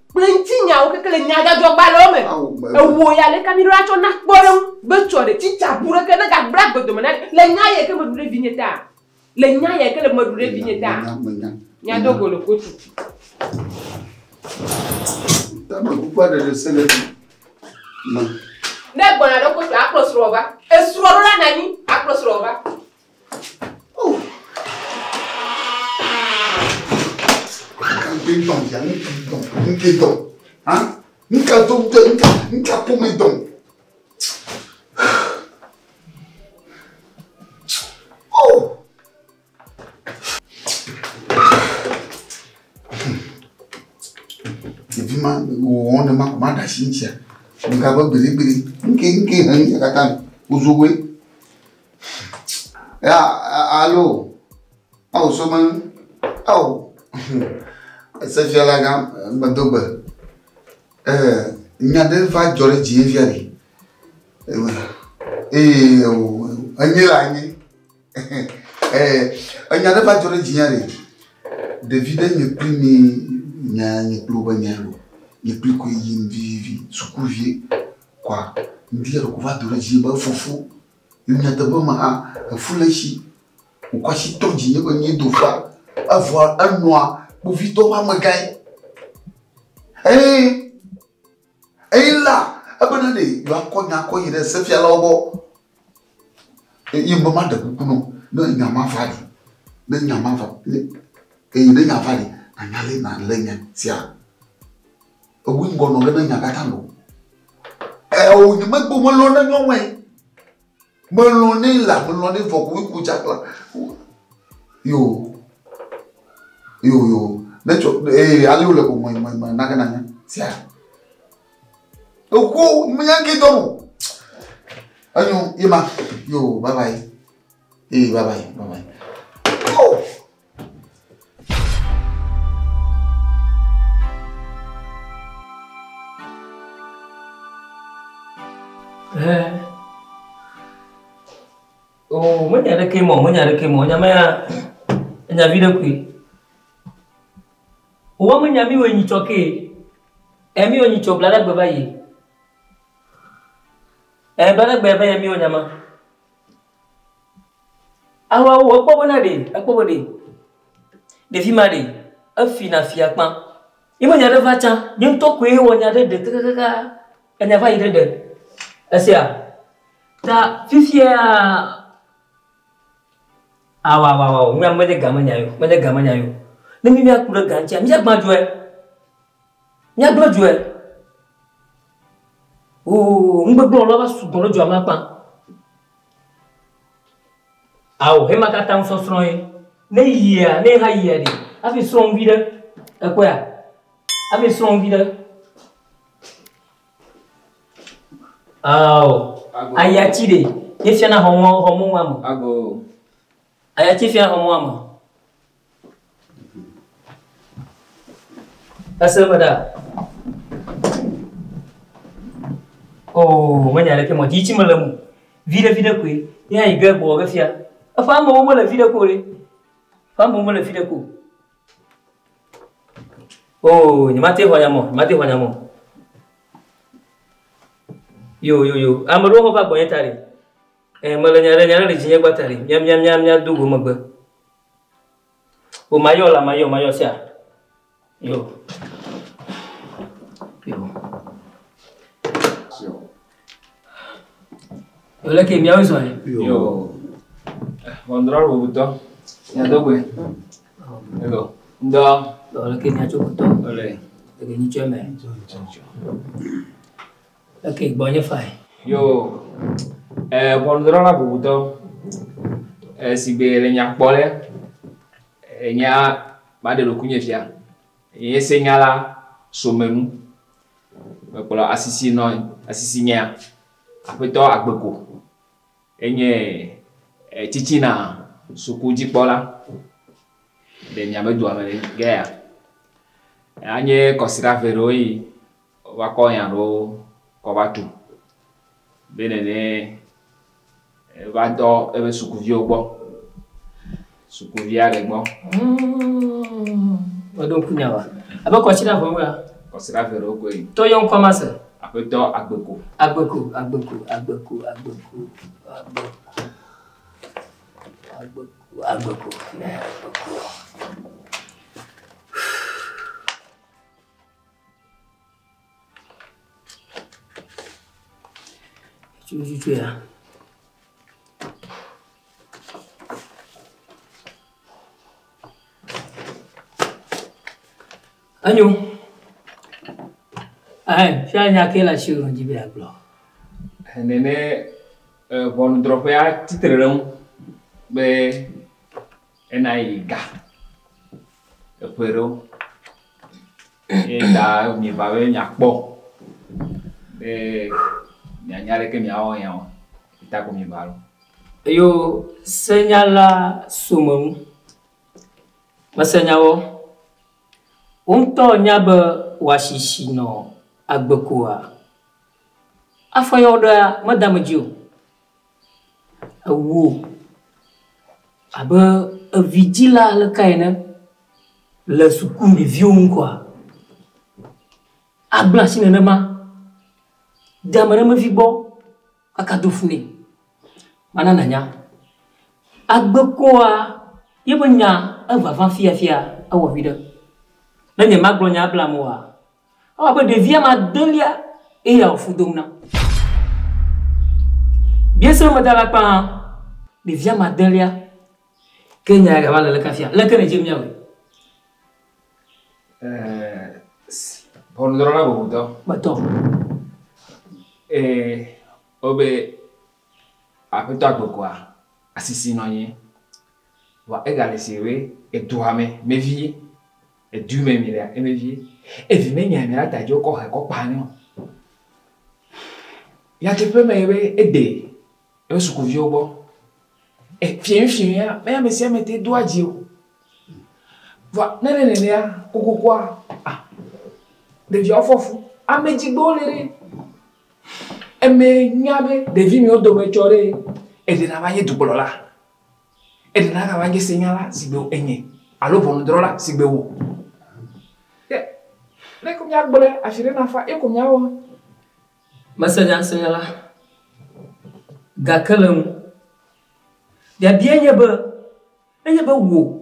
kple ŋutinyawo keke le nyadzɔdzɔgbalẽwo me. Ewò ya leke mi ɖo la tsɔ na kpɔɖeŋu be tsɔ ɖe tsitsa bu ɖeke ne gagblẽ agbedome na le nya ye ke meɖu ɖe vinye ta. Le nya ye ke le meɖu ɖe vinye ta. Mía do go le kotu. Tame kukua ɖe ɖe se le me. Ne gbɔna ɖe kotu akplɔ srɔ̃wò va. Esrɔ̃ ɖo la nɔ anyi akplɔ srɔ̃wò va. Nka dɔn ya nka dɔn nka dɔn han nka dɔn nka nka kome dɔn. Oh. Ɖevi ma wòwɔ ne ma ko ma ɖe asi ŋutia. Nka be gbeɖegbeɖe nke nke he ŋutia katã me wozogoe. Ya alo awo sɔme awo sefiala gã medo gbe. Nya ɖe va dzɔ ɖe dzinye fia ɖe. Eye enye le anyi. Enya ɖe va dzɔ ɖe dzinye ɖe. Ɖevi ɖe nye kpli mi nya nye kpli wobe nya lo. Nye kpli koe yim vivivi sukuvie kɔa ŋdi ɖe ko va do ɖe dzinye be fofo. Nyateƒe me hã efu le esi. Wòkɔ asi tɔ dzinye be nye do fa. Evɔ enɔa kpovitɔwo ƒe amegãe. Eye eye la ebena ɖe yewoakɔ nya kɔ yi ɖe sefialawo gbɔ. Eye be maɖe kuku nɔ ne nya ma va ɖi. Ne nya ma va eye ne nya va ɖi nanya le na le nya sia. Ewu ŋgɔ nɔ ge ne nya katã lo. Ewo nye megbe melɔ̃ ne nyɔnue. Melɔ̃ ne la melɔ̃ ne vɔ ko ku dzakla. Yo yo yo ne tsɔ eye ale wole ko me me me nage nanya sia. Eko menya ke dɔ mo. Enyo ye ma yo bye bye. Eye bye bye bye bye. Oh. Oh, menya ɖeke mɔ, menya ɖeke mɔ. Nya mea, enya vi ɖe koe. Wowɔ menya mi wɔ nyitsɔ ke. Emi wɔ nyitsɔ bla ɖe gbe va yi. Bla ɖe gbe va yi mi wɔ nyama. Awa wo ekpɔ be na ɖe, ekpɔ be ɖe. Ɖevi ma ɖe, efi na fia kpã. Ye menya ɖe va tsã, nye ŋutɔ koe wɔ nya ɖe ɖe kakakaka. Enya va yi ɖe ɖe. Esia. Ta fifia awa awa awa mía menye ga menya yo, menye ga menya yo. Ne mi míaku ɖe ga ŋutia, míagbã dzoe. Míagblẽ dzoe. Oo, nugbegblẽ la va sugbɔ ɖe dzoa me akpa. Awo, hema katã nusɔsrɔ̃ ye. Ne yia, ne ha yia ɖe, hafi srɔ̃ nu vi ɖe. Ekpɔea? Hafi srɔ̃ nu vi ɖe. Awo, ayatsi ɖe, ye fiana xɔmɔ xɔmɔ ame. Ago. Ayatsi fiana xɔmɔ ame. Ese me ɖa. Oo, menya ɖeke mɔ dzitsi mele mu. Vi ɖe vi ɖe koe. Ye ayi ge gbɔ ge fia. Eƒe amewo mele vi ɖe ko ɖe. Eƒe amewo mele vi ɖe ko. Oo, nyemate xɔ nya mɔ, nyemate xɔ nya mɔ. Yo yo yo, ame ɖewo va gbɔnye ta ɖe. Mele nya ɖe nya ɖe le dzinye gba ta ɖe. Mía mía mía mía do go megbe. O mayɔ la mayɔ mayɔ sia. Yo. Yo. Yo leke miawo zɔ ye. Yo. Ʋɔnudrɔ̃la bubutɔ. Mia do goe. Yo. Ŋdɔ. Yo leke miatso butɔ. Ole. Leke nyitsɔ me. Leke gbɔnye fa ye. Yo. Ʋɔnudrɔ̃la bubutɔ, sigbe le nya kpɔ ɖe, enya maɖe ɖokuinye fia. Nye senyala somenu. Mekplɔ asisi nɔ asisi nyea aƒetɔ Agbeko. Enye tsitsina sukudzikpɔla le miabe dua me le geya. Anye kɔsiɖa eve ɖewo yi wova kɔ nya ɖewo kɔ va tu be nene va dɔ ebe sukuviwo gbɔ. Sukuvia ɖe gbɔ. Meɖo ŋku nya wa. Abe kɔsiɖa eve woa? Kɔsiɖa eve ɖewo koe. Tɔ yɔ ŋkɔ ma se. Aƒetɔ Agbeko. Agbeko, Agbeko, Agbeko, Agbeko, Agbeko. Agbeko, Agbeko, ne Agbeko. Cucucu ya. Enyo. Ɛhɛn, fia nya ke le asiwò dzi be yeagblɔ. Nene ʋɔnudrɔ̃ƒea tsitre ɖe eŋu be ena yi ga eƒe ɖewo. Ye ta mieva be miakpɔ be mianya leke miawɔ nyawo. Ta ko mieva ɖo. Eyo senyala somenu. Mese nyawo. Wo ŋutɔ nya be wòasisi nɔ agbekoa. Afɔ ya woɖea meda ame dzi o. Ewò abe evidzila leke ene le suku ɖeviwo ŋkɔa. Agblẽ asi nenema. De ame ɖe mevi gbɔ kaka do fu nɛ. Mana nànya. Agbekoa yeƒe nya evava fiafia ewɔ viɖe. Ne nye magblɔ nya bla amewoa, ewɔ abe ɖevi ame adelia eye awɔ fu dom nam. Biese meda la kpa hã, ɖevi ame adelia ke nya ya gava le leke fia. Leke ne dze miawɔe? Ʋɔnudrɔ̃la bubutɔ. Metɔ. Wobe aƒetɔ Agbekoa asisi nɔ anyi. Vɔa egale si be edua me mevie. Edu me mi lea emevie. Evi me nya mi la ta dzi wokɔ he kɔ kpa ne o. Nyateƒe me ye be ede eƒe sukuviwo gbɔ. Fiẽfiẽ ya me ame sia ame te doa dzi o. Vɔa ne le nenea kokokoa ah ɖeviawo fɔ fu. Ame dzigbewo le ɖe. Eme nya be ɖevi miwo dome tsɔ ɖe eɖena va nye dukplɔla. Eɖena gava nye senyala si gbe enye alo ʋɔnudrɔ̃la si gbe wò. Ne ko miagblɔe afi ɖe nafa ye ko miawɔ. Mese nya senyala. Gake le ŋu. Biabia nye be enye be wò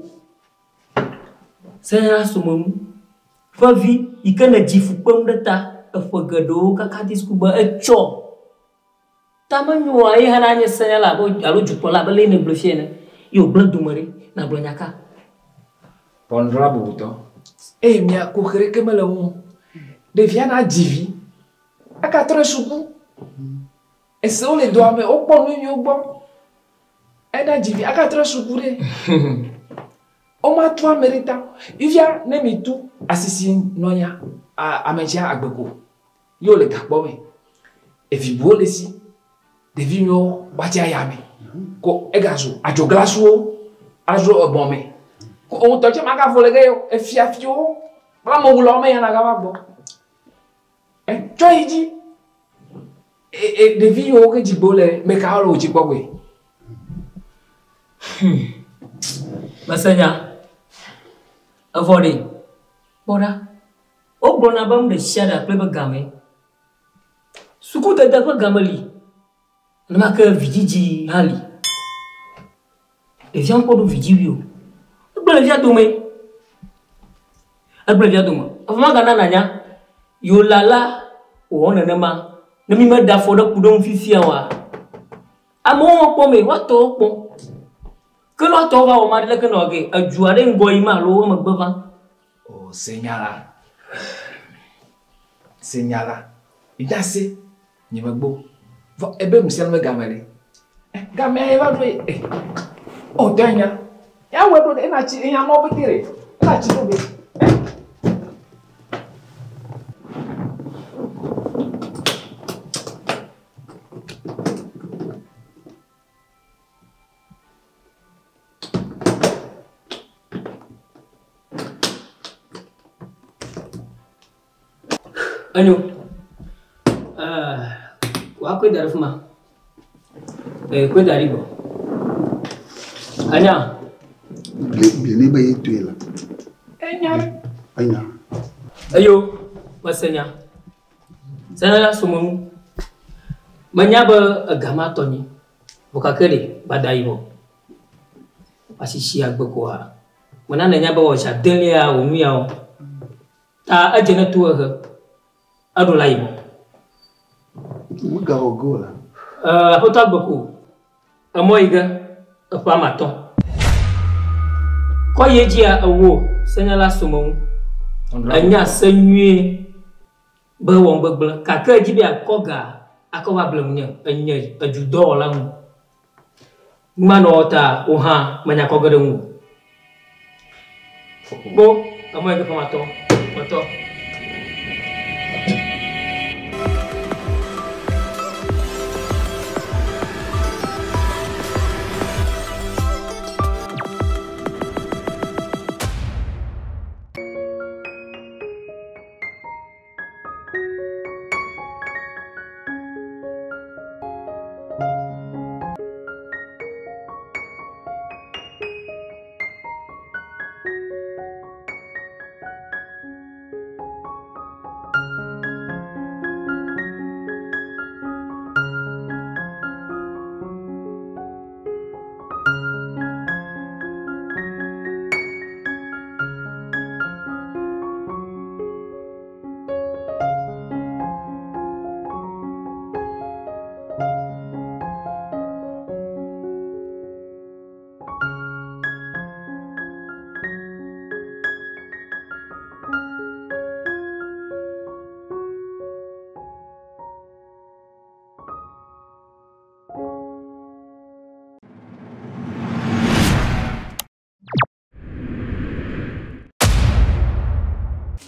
senyala somenu ƒe vi yi ke ne dzi fu kpem ɖe ta eƒe geɖewo kaka di suku be etsɔ. Ta menyoa ye hã na nye senyala alo dukplɔla abe le ne gblɔ fia ene. Ye wògblẽ dome ɖe nagblɔ nya ka. Ʋɔnudrɔ̃la bubutɔ. Eye mia kuxi ɖeke mele ŋu o. Ɖevia na dzi vi. Aka trɔe suku. Esewo le dɔa me wokpɔ nu nyuiwo gbɔ. Ena dzi vi aka trɔe suku ɖe. Womatu ame ɖe ta. Fifia ne mi tu asisi nɔ nya ame tsia agbeko. Ye wòle gakpɔ me. Evi buwo le si. Ɖevi miwo woatsi aya me. Ko egazu adzoglasuwo azro ebɔ me. Ko ŋutɔ tse magavo le ge o. Efiafiwo kple amewulawo me ya nagava gbɔ. Tsɔ yi dzi. Ɖevi yiwo ke dzigbewo le meka le wò dzi kpɔ gbɔe. Mese nya. Evɔ ɖe. Kpɔ ɖa. Wogblɔna be nu ɖe sia ɖe kple eƒe game. Sukudede ƒe game li. Nenema ke vidzidzi hã li. Ɖevia ŋkpɔ ɖo vidziwui o. Egblẽ ɖevia dome. Egblẽ ɖevia dome. Evɔ magana nànya. Yolala wòwɔ nenema. Ne mi meɖe afɔ ɖe ku ɖe ŋu fifia oa, amewo hã kpɔ me, woatɔwo kpɔ. Ke ne woatɔwo va wɔ ma ɖe leke nɔ ge? Edua ɖe ŋgɔ yim alo emegbe va? O senyala. Senyala. Idase nye megbo. Vɔ ebe nu sia nu be game li. Gamea ye va ɖo ye. Eh, o tɔ nya. Ya wɔ ɖo ɖe ena tsi enya mɔ pete ɖe. Ena tsi ɖo ɖe. Enyo. Woakɔe da ɖe fi ma. Kɔe da ɖi gbɔ. Enya. Gblẽ ne be ye toe la. Enya. Enya. Eyo, mese nya. Sena somenu. Menya be ega ma tɔ nyi. Vɔ gake ɖe gbada yibɔ. Asisi agbe koa. Mena nenya be wɔ adelia wò nu yawo. Ta edze ne to ehe. Eɖo la yibɔ. Megawɔ go la. Aƒetɔ agbe ko. Emɔ yi ge eƒe ame atɔ̃. Kɔ yi edzia ewo senyala somenu. Enya se nyuie be wɔ ŋgbegblẽ gake edzi be akɔ ga akɔ va ble ŋunye enye edudɔwɔla ŋu. Numanɔwɔ ta wo hã menya kɔ ge ɖe ŋu. Kpo emɔ yi ge ƒe ame atɔ̃. Metɔ.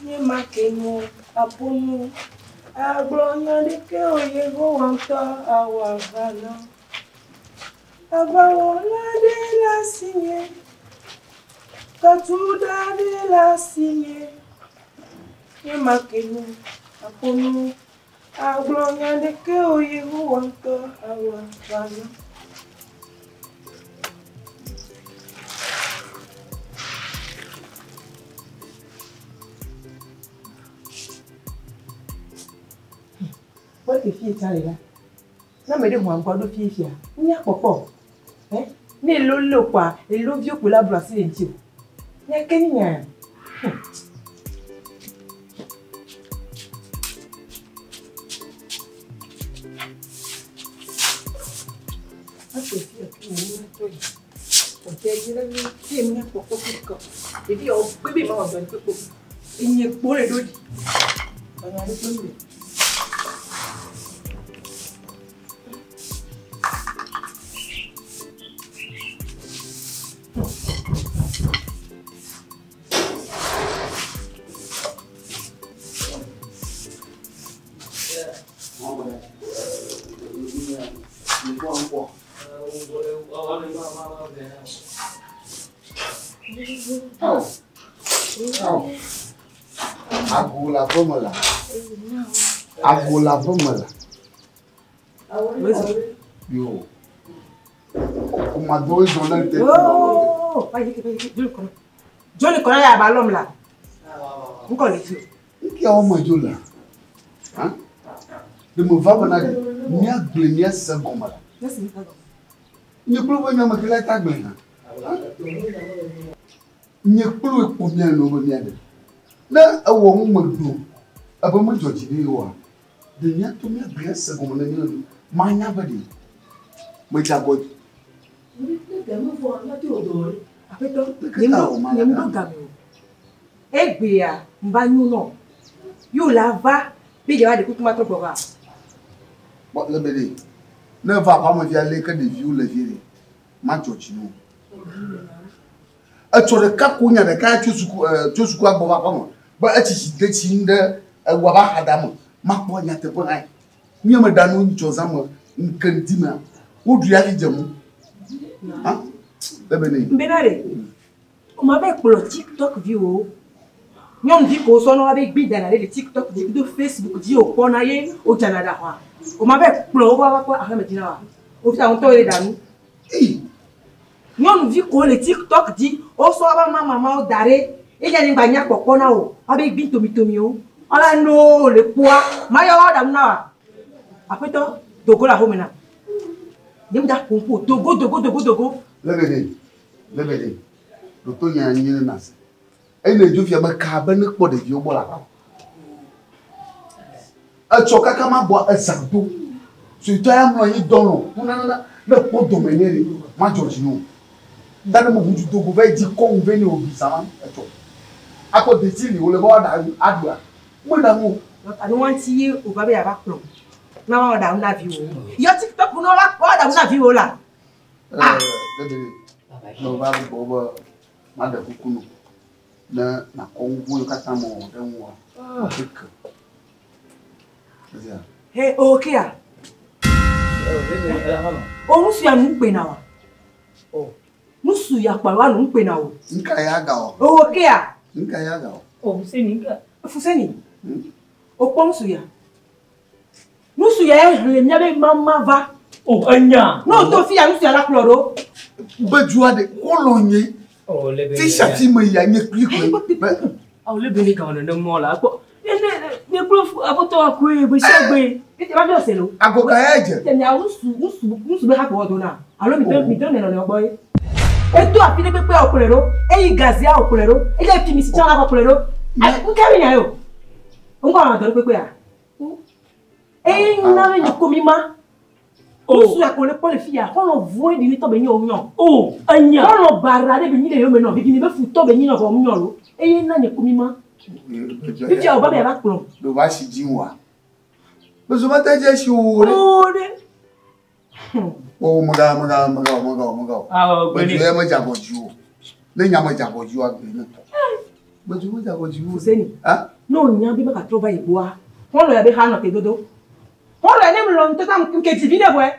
Nye ma ke nu aƒonu agblɔ nya ɖeke o Yehowa ŋutɔ awɔ aʋa nam. Aʋawɔla ɖe le asinye, katuɖa ɖe le asinye. Nye ma ke nu aƒonu agblɔ nya ɖeke o Yehowa ŋutɔ awɔ aʋa nam. Kpɔ ke fie tsa le la. Ne ame ɖe ʋu aŋgɔ ɖo fie fia, nya kpɔkpɔ. Ne elo le kɔa, elo viwo kpo la blu asi le ŋuti o. Nya ke ni nya. Ake fie ke wo na tɔ yi. Ɔtɛ dzi la mi fie nya kpɔkpɔ kɔ. Ɖevi yawo kpe be ma wɔ dɔ ɖe kpekpe. Enye kpo le ɖo ɖi. Ɔnya ɖe kpe mi. Ago le aƒe me la. Ago le aƒe me la. Yo. Komado zɔ ne te. Oh, Joli kɔnɔ ya ba lɔm la. Ŋkɔ le fi. Nke awo me dzo la. Ha? Ɖe me va bena ɖe míagblẽ mía se gɔme la. Nye kple wo nya me ke la ta gblẽ hã. Nye kple wo kpo mía nɔ be mía ɖe. Ne ewɔ nu me ɖo ebe medzɔ dzi ne yewoa, ɖe míato míagblẽ se gɔme ne mía nɔ. Manya be ɖe medze agɔ. Aƒetɔ, nye ŋu game o. Egbea ŋva nyo nɔ. Yo la va be dze va ɖe kuku ma trɔ gbɔ va. Bɔn le be ɖe. Ne va aƒeme via lé ke ɖeviwo le vie ɖe, madzɔ dzi na wo. Etsɔ ɖeka ko nya ɖeka tso suku tso sukua gbɔ va aƒeme be etsi tsi de tsi ɖe ewua be axada me. Makpɔ nyateƒe hã. Nye me ɖa nu ŋtsɔ zã me ŋke ŋdi mea, woɖui hafi dze mu. Ha? Lebe ne. Mbena ɖe, woma be kplɔ TikTok viwo. Nyɔnuvi ko sɔnɔ wa be gbi dana ɖe le TikTok dzi kudo Facebook dzi wòkpɔna ye wodzana ɖa xɔa. Woma be kplɔ wo va va kpɔ aƒeme dzi na wa. Wofia ŋutɔ ye ɖa nu. Nyɔnuvi ko le TikTok dzi wosɔ woƒe mamamawo da ɖe eye anyigba nya kpɔkpɔ na wo. Woabe gbi tomitomiwo. Wala no le kpoa mayɔ wa ɖa nu na wa. Aƒetɔ dogo le axome na. Nye mu da ƒoƒo dogo dogo dogo dogo. Lebe ne. Lebe ne. Ɖoto nya nyi ne nase. Eye ne dzo fia me ka be ne kpɔ ɖeviwo gbɔ le aƒeme. Etsɔ kaka ma gbɔ ezã do. Suetɔ ya mlɔ anyi dɔnɔ. Nunana ne kpɔ dɔme nɛ ɖe madzɔ dzi no. Da ne mo ʋu dogo va yi dzi kɔ ŋu ve ne wòɖu zã ma etsɔ. Akpɔ detsi li wòle be woaɖa aɖua. Meɖa nu o. Anu wa ŋuti ye wòva be yeava kplɔ. Na woaɖa nu na viwò. Yɔ TikTok ne woaɖa nu na viwò la. Ah. Lebe ne. Ne wova gbɔ be maɖe kuku no. Ne nakɔ ŋu yiwo katã mewɔ ɖe ŋua. Eke. He okea. O nusu ya nu kpe na wa. Nusu ya kpa wa nu kpe na o. Nka ya ga o. Okea. Nka ya ga o. O Fuseni nka. Fuseni. O kpɔ nusu ya. Nusu ya ehle mía be mama va. O enya. No to fi ya nusu ya la kplɔ ɖo. Be dua ɖe xɔlɔ nye. O lebe. Fi sia fi me ya nye kpli koe. Awo lebe ne gawo nene mɔ la kpɔ. Ne ne ne kplɔ aƒetɔ akoe gbe sia gbe. Ete va biɔ se lo. Agoga ya dze. Te mia nusu nusu nusu be hakpɔ do na. Alo mi mi do nene nɔ gbɔ ye. Eto afi ɖe kpekpe wòkplɔe ɖo. Eyi gazia wòkplɔe ɖo. Eye fi mi si tsã la kplɔe ɖo. Ŋkɛ mi nya yo. Ŋkɔ àwọn dɔ ɖe kpekpea. Eye na be nye komi ma. Nusu ya ko le kpɔ le fi ya. Xɔlɔ vɔe ɖi ne tɔ be nye wo nyɔ. O enya. Xɔlɔ bara ɖe be nyi le yome nɔ. Vivi mi be futɔ be nyi nɔ vɔ nyɔ lo. Eye na nye komi ma. Fifia wòva be yeava kplɔ. Ɖo va si dzi wa. Bezo ma te dze si wo ɖe. O ɖe. O mega mega mega mega mega. Awɔ Bedzo gbene. ya medze agɔ dzi o. Ne nya medze agɔ dzi o agbe ne tɔ. Bedzo medze agɔ dzi o. Fuseni. Ha? Ne wònya be mekatrɔ va yi gbɔa, xɔlɔ ya be xa nɔ te dodo. Xɔlɔ ya ne mlɔ ŋutɔ ta ŋke dzi vi ne vɔe.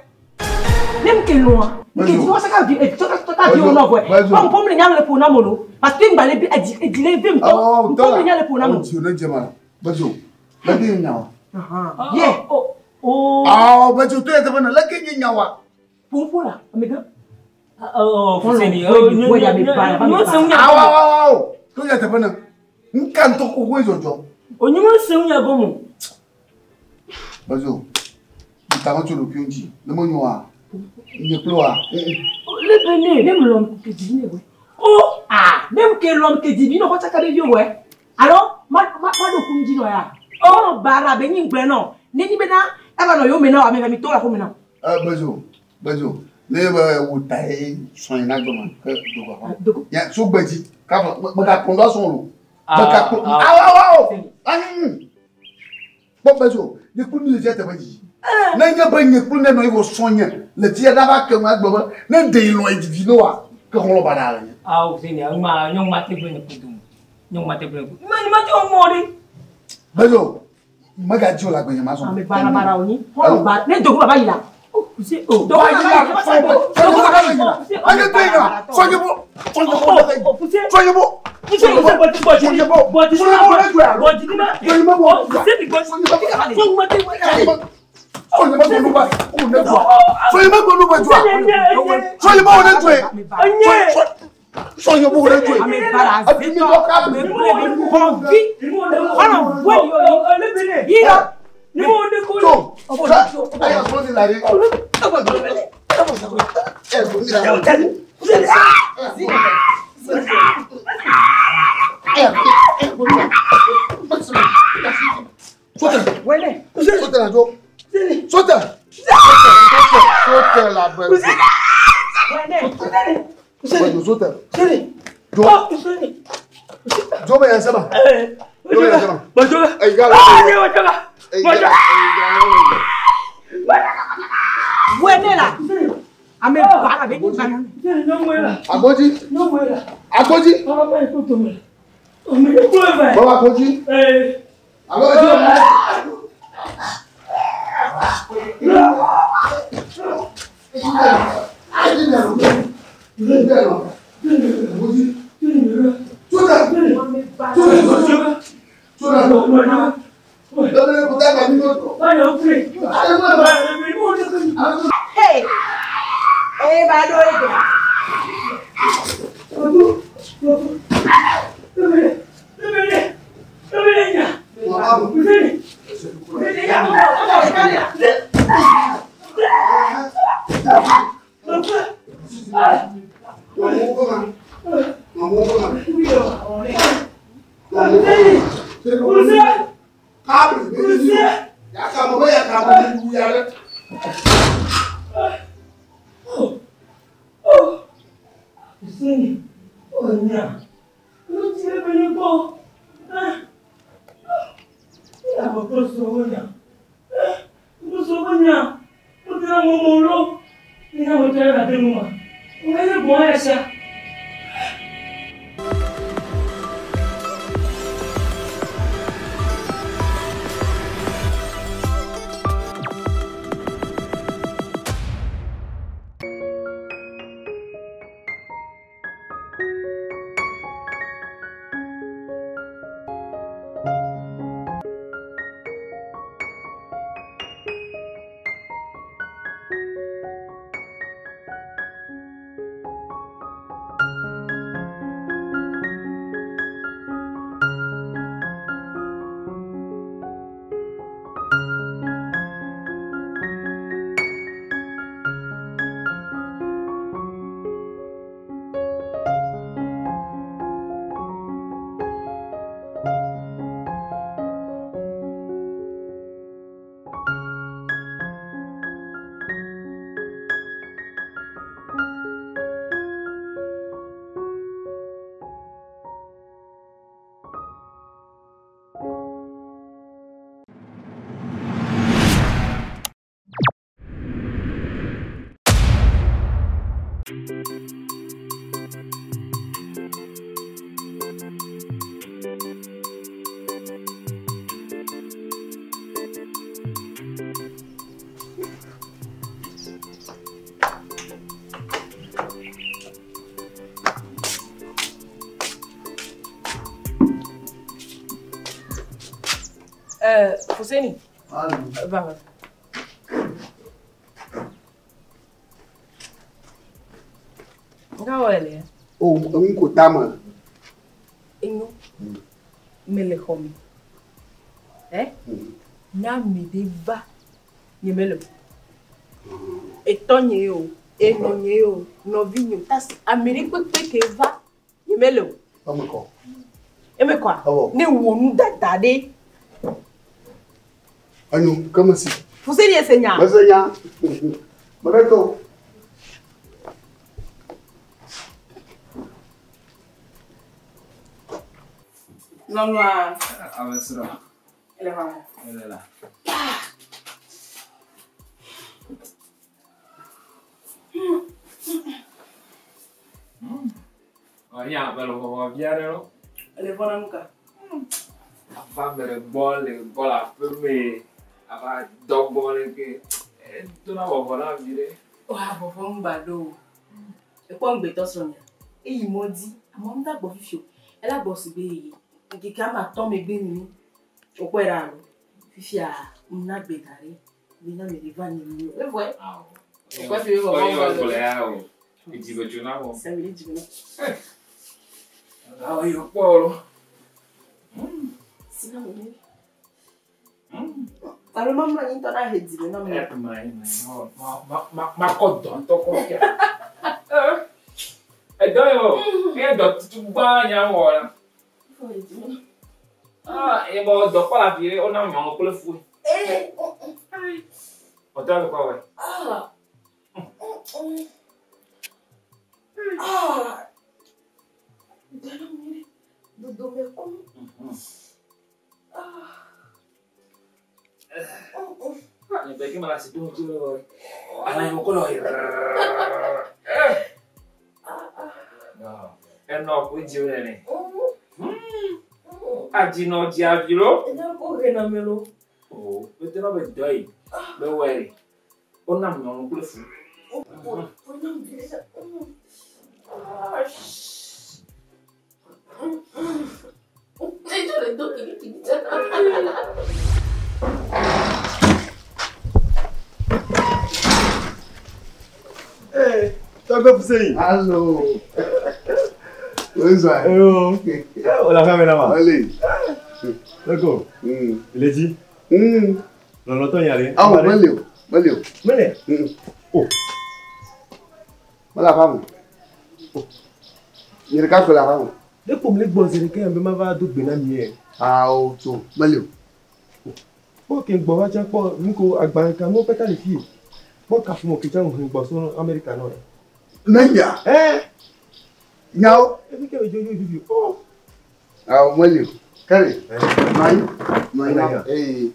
Ne ŋke lɔa, ŋke dzi wa saka vi saka vi wo nɔ vɔe. Kpɔ ŋkɔ mle nya le ƒo na mo lo. Parce que ŋgba le bi edzi edzi le vi ŋutɔ. Ŋkɔ mle nya le ƒo na mo. Dzi ne dze ma la. Bedzo. Leke nye nya wa. Ye. O. Awɔ bedzo to ya teƒe ne leke nye nya wa. Ƒoƒo la, amegã. O Fuseni. Xɔlɔ vɔe ya be bara ba Nyɔ me se ŋu bara. nya. Awɔ awɔ awɔ. To ya teƒe ne. Ŋka ŋutɔ xoxoe dzɔdzɔ. O nyɔ se ŋu nya gɔme. Bedzo. Nta me tso ɖokuiwo ŋuti. Ne menyo wa. Nye kple wa. Lebe ne. Ne mlɔ ŋke dzi vi ne vɔe. O. Ah, ne ŋke lɔ ŋke dzi vi ne xɔ tsaka ɖe vi vɔe. Alo ma ma ma ɖo kum dzi nɔ ya. Xɔlɔ bara be nyi ŋgblẽ nɔ. Ne nyi bena eva nɔ yome na wo ame eve mi to le axome na. Bedzo. Bedzo. Ne be wò ta ye sɔe na gbema ke dogo aƒa. Dogo. Ya so gbedzi. Kafa mega kplɔ ɖo asɔn lo. Mega kplɔ. Awɔ awɔ awɔ. Anyi. Kpɔ bedzo. Nye kplu mi le fia teƒe dzi. Ne nye be nye kplu ne nɔ yi wɔ sɔn nye le fia ɖa va ke ŋu agblɔ be ne ɖe yi lɔ yi didi ne wa ke xɔlɔ baɖa le nye. Awo Fuseni ŋma nyɔ ŋma te gblẽ ne kudo. Nyɔ ŋma te gblẽ ne kudo. Ma ni ma te wo mɔ ɖe. Bedzo megadzi o le agbenye ma zɔn. Ame bara bara wònyi. Xɔlɔ bara ne dogo baba yi la. O Fuseni o. Dogo baba yi la. Dogo baba yi la. Anye to yi na sɔnye bo sɔnye bo O Fuseni. sɔnye bo. Fuseni bɔti bɔti Sɔnye bo bɔti sɔnye bo ne jɔ bɔti ma. Sɔnye bo O Fuseni bɔti. Nyɔ ŋma te sɔnye bo gbɔnu ba o ne jɔ sɔnye bo gbɔnu ba jɔ sɔnye bo ne jɔ Enye. sɔnye bo ne jɔ Ame bara Ebi mi dɔ ka ame ble be xɔvi. Xɔlɔ vɔe Lebe ne. yi la. Ni mo de ko. to ayi sɔnni la de ɛ sɔnni la Sotɛ Wɛlɛ. sotɛ la jo sotɛ sotɛ la bɛ Wɛlɛ. bɛ sotɛ jo jo bɛ yan sɛbɛn jo bɛ yan sɛbɛn Bɔjɔga. eyi ka la Ah, ne bɔjɔga. eyi ka Bɔjɔga. eyi ka. Ƒoe ne la. Ame ba be ni ba. Agbodzi. Agbodzi. Baba agbodzi. Alo edzi. Hey! Eh, ba do e. Fousseni. Va, va. Nga wele. O, nko tama. Enyo. Mele xomi. Eh? Na mi de va. Nye mele. Etonye yo, enonye yo, novi yo, tas Amérique pe ke va. Nye mele. Eme ko. Eme quoi? Ne wonu dada de. Anu, comment c'est? Fousseni Seigneur. Seigneur. Mabeto. Non, non. Ah, mais c'est là. Elle est là. Elle est là. Oh, ya, mais on va bien, non? Elle est bonne, en tout cas. La femme, elle est bonne, elle est bonne, la femme, elle va dormir, elle est bonne, Wa vɔvɔ ŋgba ɖo o. Ekpɔ ŋugbetɔ srɔ̃nya. Eyi mɔ dzi, amewo ŋuta gbɔ fifi o. Ela gbɔ si be yi. Ŋkeke ame atɔ̃ megbe nini. Wokpɔe ɖa alo. Fifia, ŋna gbe da ɖi. Be na me ɖe va nye nu. Evɔe. Wokpɔe fi be vɔvɔ ŋgba ɖo. Sɛbi ɖe dzi me. Sina me ne. Alo mamlɔ anyi ŋutɔ na he dzi me na me. Makɔ dɔ ŋutɔ kɔ fia. Edɔ yi o, eye dɔ tutu gbã nya wɔ la. Ah, eye bɔ dɔ kpɔ la fi wona nyɔnu kple fue. Ɔdɔ le kɔ wɔ. Dodome kɔm. Nyɛ bɛ ke ma la si do ŋuti le wɔ. Alã yi wokɔ nɔ Enɔ ko dzi wo nene. Adzinɔ dzia vi lo. Enya ko hena me lo. O, pete nɔ be dɔ yi. Be wɔe ɖe. Wonam nyɔnu kple fu. Hey, Tɔgbe Fuseni. Allo. Wezwa. Eyo. O la fɛn na ma. Allez. D'accord. Il est dit. Lɔlɔtɔ yare. Awo mele o. Mele o. Mele. Oh. Mele afa me. Nye ɖeka ko le afa me. Ne kpom le gbɔ zi ɖeka ya be ma va do gbe na mi ye. Awo tso mele o. Kpɔ ke gbɔ va tsa kpɔ nu ko agbalẽ ka nuwo katã le fie. Kpɔ kaƒomɔ ke tsa ŋu gbɔ so Amerika nɔ. Ne nya. Eh. Nyawo. Efi ke dzo dzo dzo. Oh. Awo mele o. Kɛlɛ. Nɔ anyi. Nɔ anyi na. Ee.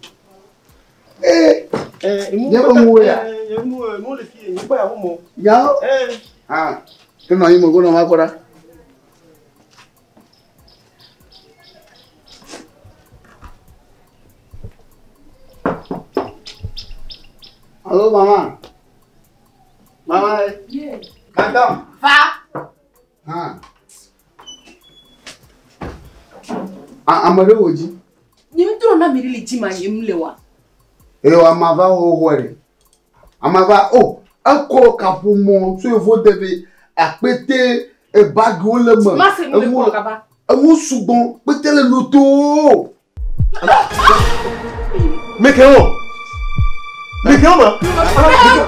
Ee. Eh. Nye be ŋuwo ya. Nu nu le fie. Nye kpɔ ya mo. Nyawo. Eh. Ah. Ke nɔ anyi me ko nɔ ma kpɔ ɖa. Allô, maman. Maman. Yeah. Madame. Va. Ah. Ah, ame ɖe wò dzi. Nye ŋutɔ na mi ɖe le dzi ma nye mu le wa. Eye ama va xoxoe ɖe. Ama va o ekɔ kaƒomɔ tso yevo de be akpete ebagiwo le me. Ma se nu le kpɔ kaba. Eŋu sugbɔ kpete le lotoo. Meke wo. Meke wo ma. Meke wo.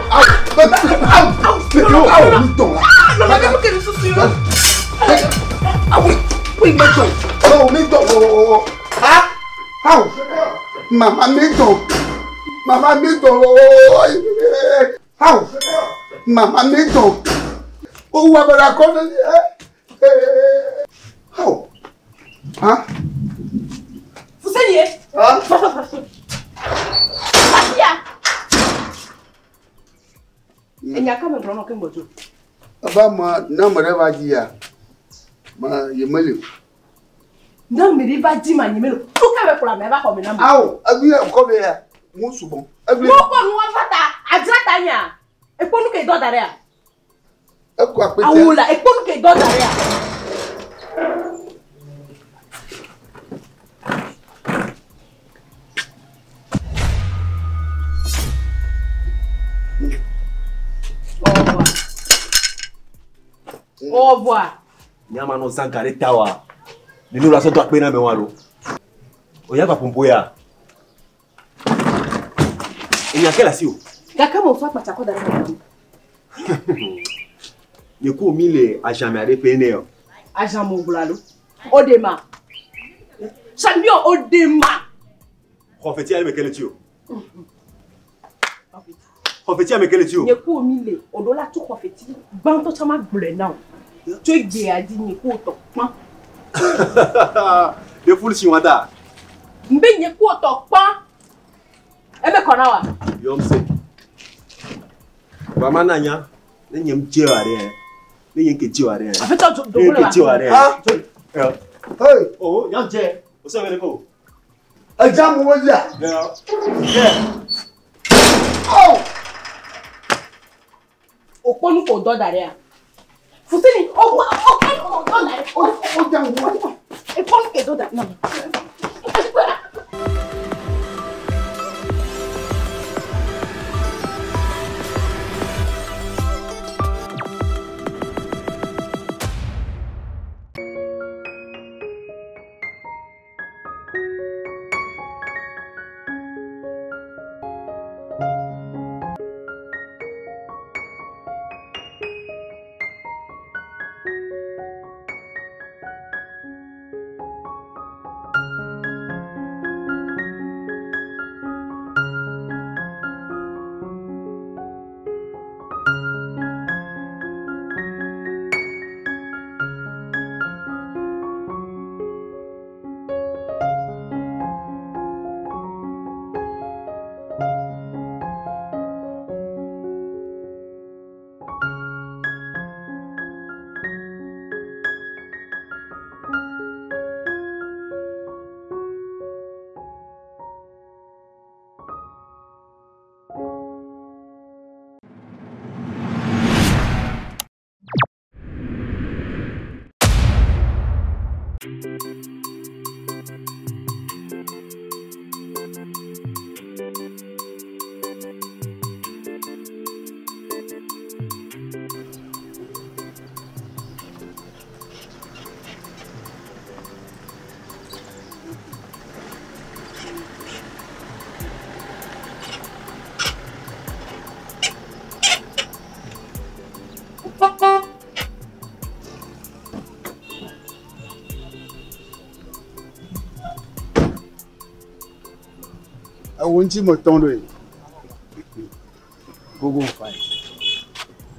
Awo mi tɔn la. Nɔnɔ mi ke nu susu yɔ. Awo mi tɔn. Awo mi tɔn. Ah awo. Mama mi tɔn. Mama mi tɔn. Awo. Mama mi tɔn. Owó abẹ́rẹ́ akọ́ni. Awo. Ah. Fuseni ye. Ah. Fatia. Enya ka me gblɔ nɔ ke ŋgbɔ dzo. Eva me ne ame ɖe va dzi ya, me ye meli o. Ne ame ɖe va dzi ma nye meli o. Tu ka be kplɔ ame va xɔ me na me. Awo, ebi kɔ be ya, ŋu sugbɔ. Ebi. Wo kɔ nu va ta, adzra ta nya. Ekpɔ nu ke dɔ da ɖe ya. Ekɔ akpete. Awu la, ekpɔ nu ke dɔ da ɖe ya. Au revoir. Nyama no zan gare tawa. Ninu la so do akpe na me wa lo. O ya ba pompo ya. Enya ke la si o. Gake mo fa kpatsa kɔ da ɖe Nye ko mi le ajame are pe ne yo. Ajame gblɔ alo. O de ma. Champion o de ma. Xɔfeti ale me kele ti o. Xɔfeti ame kele ti o. Nye ko mi le o do la tu xɔfeti gbãtɔ tsã ma gblɔe na o. Tso egbea dzi nye ko tɔ kpã. De fulu si wata. Mbe nye ko tɔ kpã. Ebe kɔ na wa. Yɔm se. Mama na nya. Ne nye m dze wa ɖe. Ne nye ke dze wa ɖe. Aƒetɔ do Ne do nye ke dze wa ɖe. Ah. Hey. Oh, nya dze. O se wele ko. Edza mo wo dzia. Yeah. Awo. O kpɔ nu ko dɔ da ɖe ya. Fuseni o kpɔ nu ko dɔ da ɖe. O dza mo. Ekpɔ nu ke dɔ da ɖe. Ewo ŋuti metɔ ɖoe. Gogo ŋfa ye.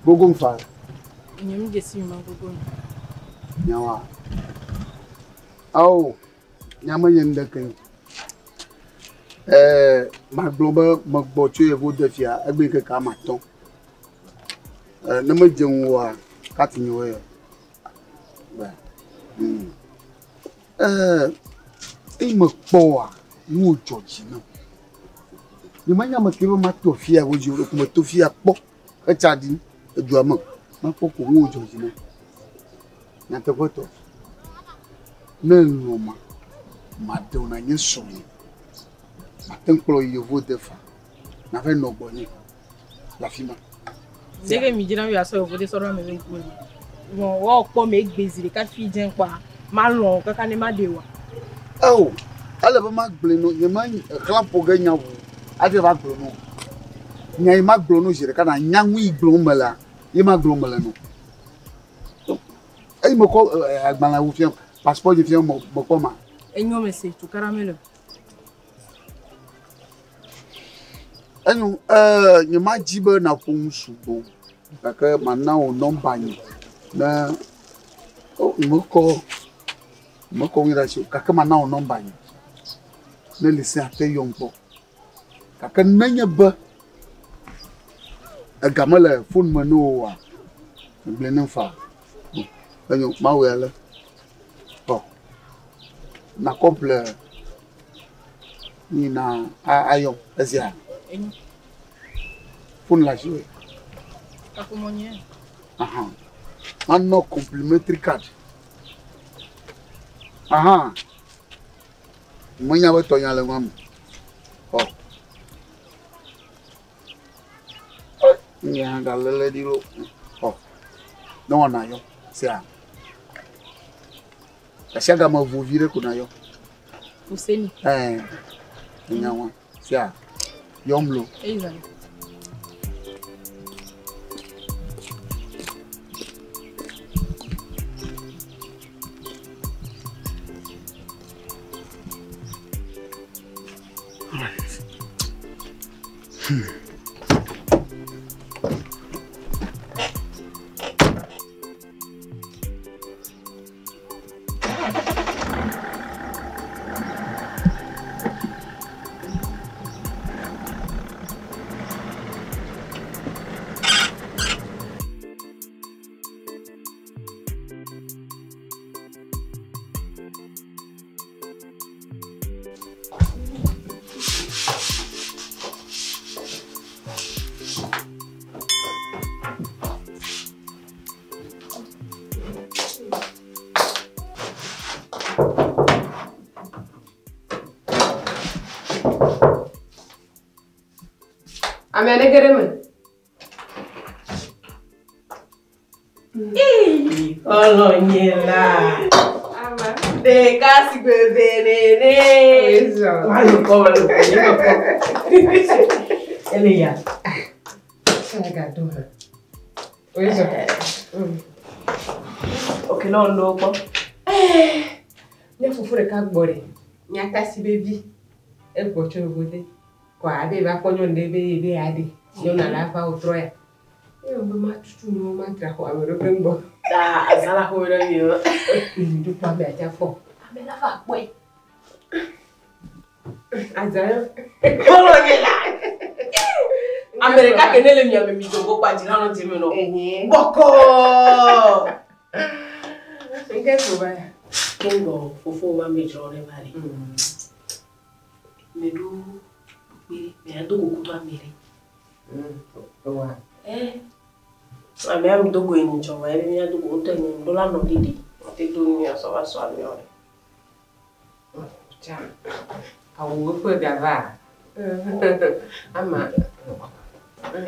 Gogo ŋfa. Nye mi dzesi ma gogo. Nyawa. Awo, nya menye nu ɖeke. Ɛɛ, magblɔ be megbɔ tso yevo de fia egbe ŋkeke ame atɔ̃. Ɛɛ, ne medze ŋu oa, kati nye woe. Be. Ɛɛ, eyi mekpɔ oa, nuwo dzɔ dzi nam. Nyemenya ame ke be mato fia wo dzi o, ɖeko meto fia kpɔ hetsa ɖi edua me. Mekpɔ ko nuwo dzɔ dzi nam. Nyateƒetɔ, ne elɔ̃ ma, maɖe wò nànye srɔ̃nye. Mate ŋu kplɔ yi yevuwo de fa. Nava nɔ gbɔnye le afi ma. Ɖeke mi dzina be yeasɔ yevu de sɔ ɖo ame be ŋkume. Vɔ woakpɔ me egbe zi ɖeka fi dze kpɔa, malɔ̃ kaka ne maɖe oa. Eo, ele be magblɔe no, nye ma xlã ƒo ge nya ʋu hafi va gblɔ no. Nya yi magblɔ no zi ɖeka na nya nu yi gblɔm melea, ye magblɔm mele no. Eyi mekɔ agbalẽwo fiam, passeport dzi fiam mekpɔ ma. Enyo me se, tukaɖa mele o. Enyo, nye ma dzi be nàƒo nu sugbɔ o, gake mana wò nɔmba nye ne o mekɔ mekɔ nu ɖe asi o gake mana wò nɔmba nye ne li se ate yɔm kpɔ. Gake nenye be ega mele fon me ne oa, gblɔe nem faa. Enyo, mawɔe ale. Xɔ. Nakɔ ƒle yina ayɔ ezia. Enyo. Fon le asiwò. Kaƒomɔ nye. Aha. Manɔ complimentary card. Aha. Menya be tɔnya le nua me. Xɔ. Nye hã galélé ɖi ɖo. Xɔ. Ne wɔna yɔ. Sia. Gasiagame vo vi ɖe ko na yɔ. Fuseni. Ɛɛ. Enya wa. Sia. Yɔm lo. Eyi zan. Ame aɖe ge ɖe eme. Xɔlɔ̃nye la. Ɖeka si gbe eve nene. Malu kɔ me le nye me kpɔ. Ele ya. Agado hã. Oyezɔ. Ok, ne wònɔ kpɔ. Nye fofo ɖeka gbɔ ɖe. Nye atasi be vi. Egbɔ tso Yovode. Kɔ abe va kpɔ nyɔnu ɖe be ye be yeaɖe. Nyɔnua la va wòtrɔ ya. Eye be matutu nuwo madzra xɔa me ɖo keŋ gbɔ. Ta azã la xɔ ɖe mi o. Ɖo ame atsa fɔ. Ame la va kpɔe. Azã yɔ. Xɔlɔ̃nye la. Ame ɖeka ke ne le mia me mi do go kpa dzi la nɔ dzi me nɔ. Bɔkɔɔ. Nke ko va ya. Keŋ gbɔ fofo ma me dzrɔ ne va ɖe. Me ɖo kpe me do go kudo ame ɖe. Wa. Eh. Amea mi do go enyi tsɔ va ebe mia do go ŋutɔ enyi do la nɔ ɖiɖi. Te do nu ya sɔ va sɔ ameawo ɖe. Tsa, awu ƒe gava. Ama,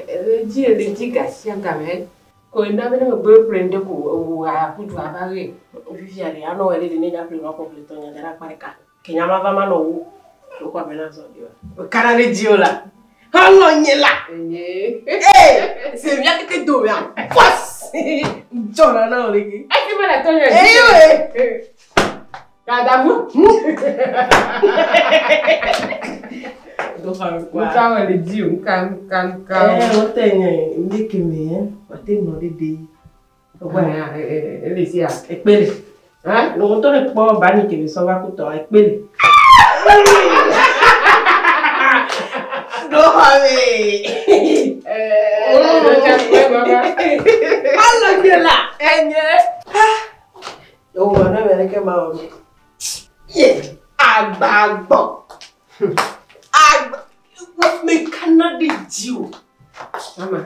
edzi le dzi gasia game. Ko ena be ne megbe ƒle ŋɖe ko ewu aƒu du ava ɣe. Fifia ɖe anɔ wɔ ɖe ɖe ne dza ƒle nua kɔ ƒle tɔnya da ɖe akpa ɖeka. Ke nya ma va ma nɔ wu. Wokɔ abe na zɔ ɖi wa. Kana ɖe dzi o la. Xɔlɔ nye la. Ee, se mía keke do mea. Pɔs. Dzɔ na na wo ɖe ke. Esi me le tɔnya dzi. Eyi Kadavu. Do xa mi kɔa. Nka wɔ le dzi o, nka nka nka. Ee, wote nye ŋdi keme wate nɔ ɖe de. Ele sia. Ekpele. Lɔwɔtɔ ɖe kpɔ bani keme sɔ va kutɔ ekpele. Do xa mi. Alɔ nye la. Enye. Ewo ma ne mɛ ɖeke ma wɔ ɖo. Ye agbagbɔ. Agba. Mekana ɖe dzi o. Mama.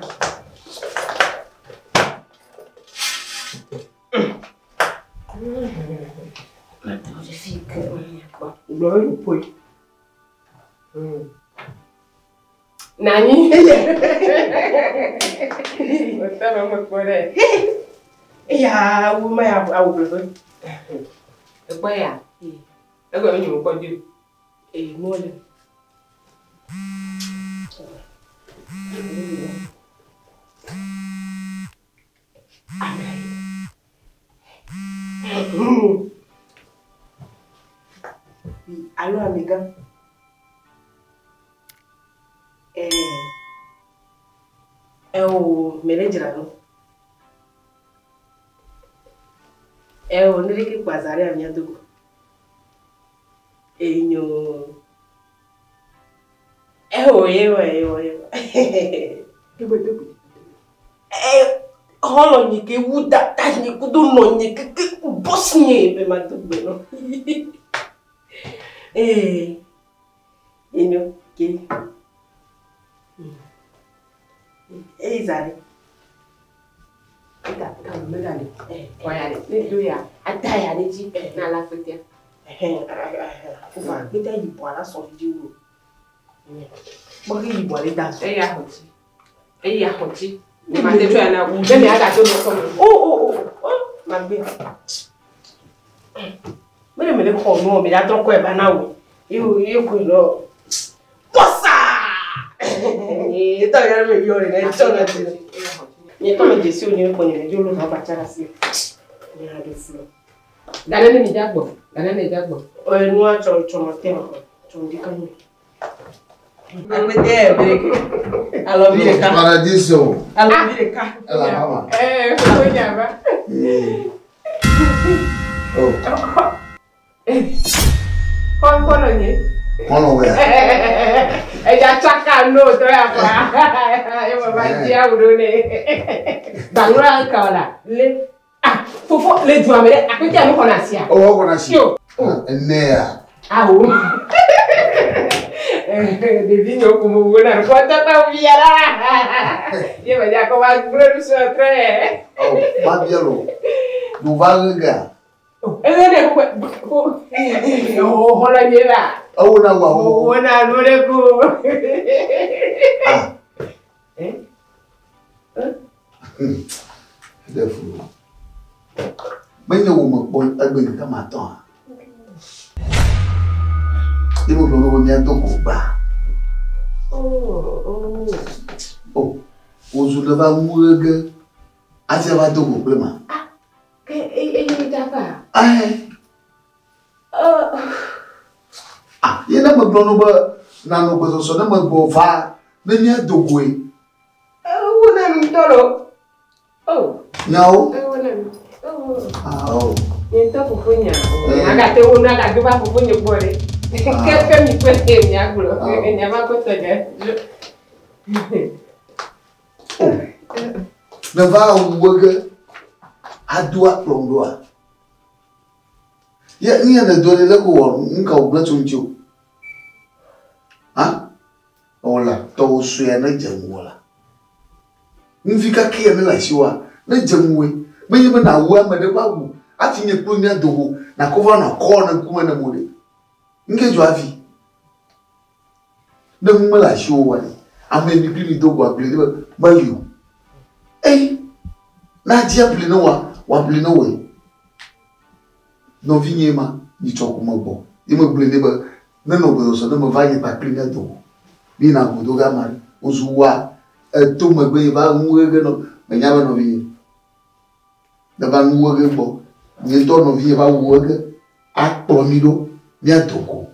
Gblɔ be ɖoƒoe. Nanyi. Wòtɔ nɔ me kpɔ ɖe. Eya wo ma ya awu ƒleƒe. Ekpɔ ya. Egɔme nye mekpɔ dui. Ee, nuwo le. Alo amegã. Ee. Eo, me le dzra ɖo. Eo, ne ɖeke kpɔ aza ɖe amia dogo. Enyo. Eo, ewa, ewa, ewa. Ee, xɔlɔ nye ke wu dada nye kudo nɔ nye keke bɔs nye be ma do gbe nɔ. Ee, enyo ke. Eyi za ɖe. Ega ega mega le. Kɔ ya ɖe. Ne do ya, ada ya ɖe dzi na la fetia. Fufa, gbeta yibɔ la sɔ dzi wu. Kpɔ ke yibɔ ɖe da sɔ. Eya xɔ tsi. Eya xɔ tsi. Ne ma te tsɔ ya na wu. Ne mi aga do nɔ kɔme. O o o o magbe. Mele mele xɔ nu mi la trɔ kɔe ba na wo. Yo yo ko lɔ. Bɔsa. Etɔ ya me yɔ le ne tsɔ na ti. Nye tɔ me dzesi o nye kpɔ nye me dzo lo ha ba tsa asi. Nye ha do flo. Gane ne mi dza gbɔ. Gane ne dza gbɔ. O nua tsɔ tsɔ ma te ma tsɔ ndi kan mi. Agbede bereke. Alɔvi ɖeka. Paradiso. Alɔvi ɖeka. Ela mama. Ee, fofo nya va. Oh, Xɔ xɔlɔ nye. kɔlɔ wɛ. Eya tsaka no tɔ ya fa. Ye ma va dzi awu ɖo ne. Gbaŋlɔ ya ka la. Le. Ah, fofo le dua me ɖe akpete ame xɔna sia. O wɔ kɔna si. Yo. Ene ya. Awo. Ɖevi nye ko mo wo na ko tata via la. Ye ma dza ko va gblẽ nu sɔ trɛ. Oh, ma bia lo. Do va ɣe Eye ne ko ko o xɔlɔ nye la. Ewo na wa wo. Wo na nu ɖe ko. Ah. Eh? Ɖe fu. Menye wo me kpɔ egbe ŋkeke ma tɔa. Ye me gblɔ be mía do go gba. Oh, oh. Oh, wozu le va ŋu ɣe ge. Afi va do go kple ma. Ke eye dza va. Ahe. Oh. Ah, ye ne me gblɔ no be nanɔ gbɔsɔsɔ ne me gbɔ va ne mía do goe. Ewo na nu ŋutɔ lo. Oh. Nyawo. Ewo na nu. Oh. Ah, oh. Nye ŋutɔ fofo nya. Agate wo na agado va fofo nye gbɔ ɖe. Ke ke mi kpe te mia gblɔ. Nya va kpɔtɔ dze. Ne va wu ge ado akplɔ ɖoa. Ye nye ne do ɖe le ko wɔ nuka wò gblẽ tso ŋuti o. Ha? Ɔla tɔwò sue ne dze ŋuwò la. Nuvi kake ya ne le asiwòa ne dze ŋuwòe. Menye be nawu ame ɖe ƒe awu hafi nye kple mía do go nakɔ va nɔ kɔ ne ŋkume ne mo ɖe. Ŋke dzɔ hafi. Ne nu mele asiwò oa ɖe, ame mi kpli mi do go aƒli ne be meli o. Eyi, ne adi aƒli ne wòa, wòaƒli ne wòe. Nɔvinye ma, nyitsɔ ko megbɔ ye megblɔe nɛ be nenɔ gbɔsɔsɔ ne meva yi kpakpli míado go. Míyina go do ge ame aɖe. Wozu woa, eto megbe yi va nu ɣe ge nɔ. Menya be nɔvinye neva nu ɣe ge gbɔ. Nye ŋutɔ nɔvinye va wu ɣe ge akplɔ mí ɖo míado go.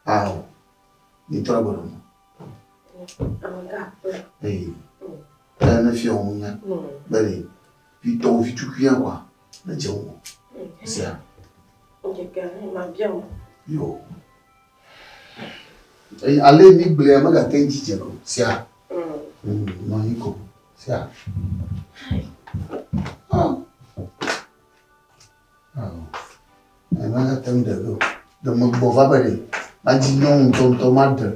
Ao, mítrɔ gbe nɔ. Ee, eya ne fiɔ ŋu nya be ɖe vitɔwo vitukuia kɔa nedze ŋu. Sia. Yo. Eye ale mi gblẽa megate ŋu dzidze o. Sia. Nɔ anyi ko. Sia. Ah. Ao. Megate ŋu ɖe ge o. Ɖe megbɔ va be ɖe madzi nyɔnu ŋutɔŋutɔ maɖe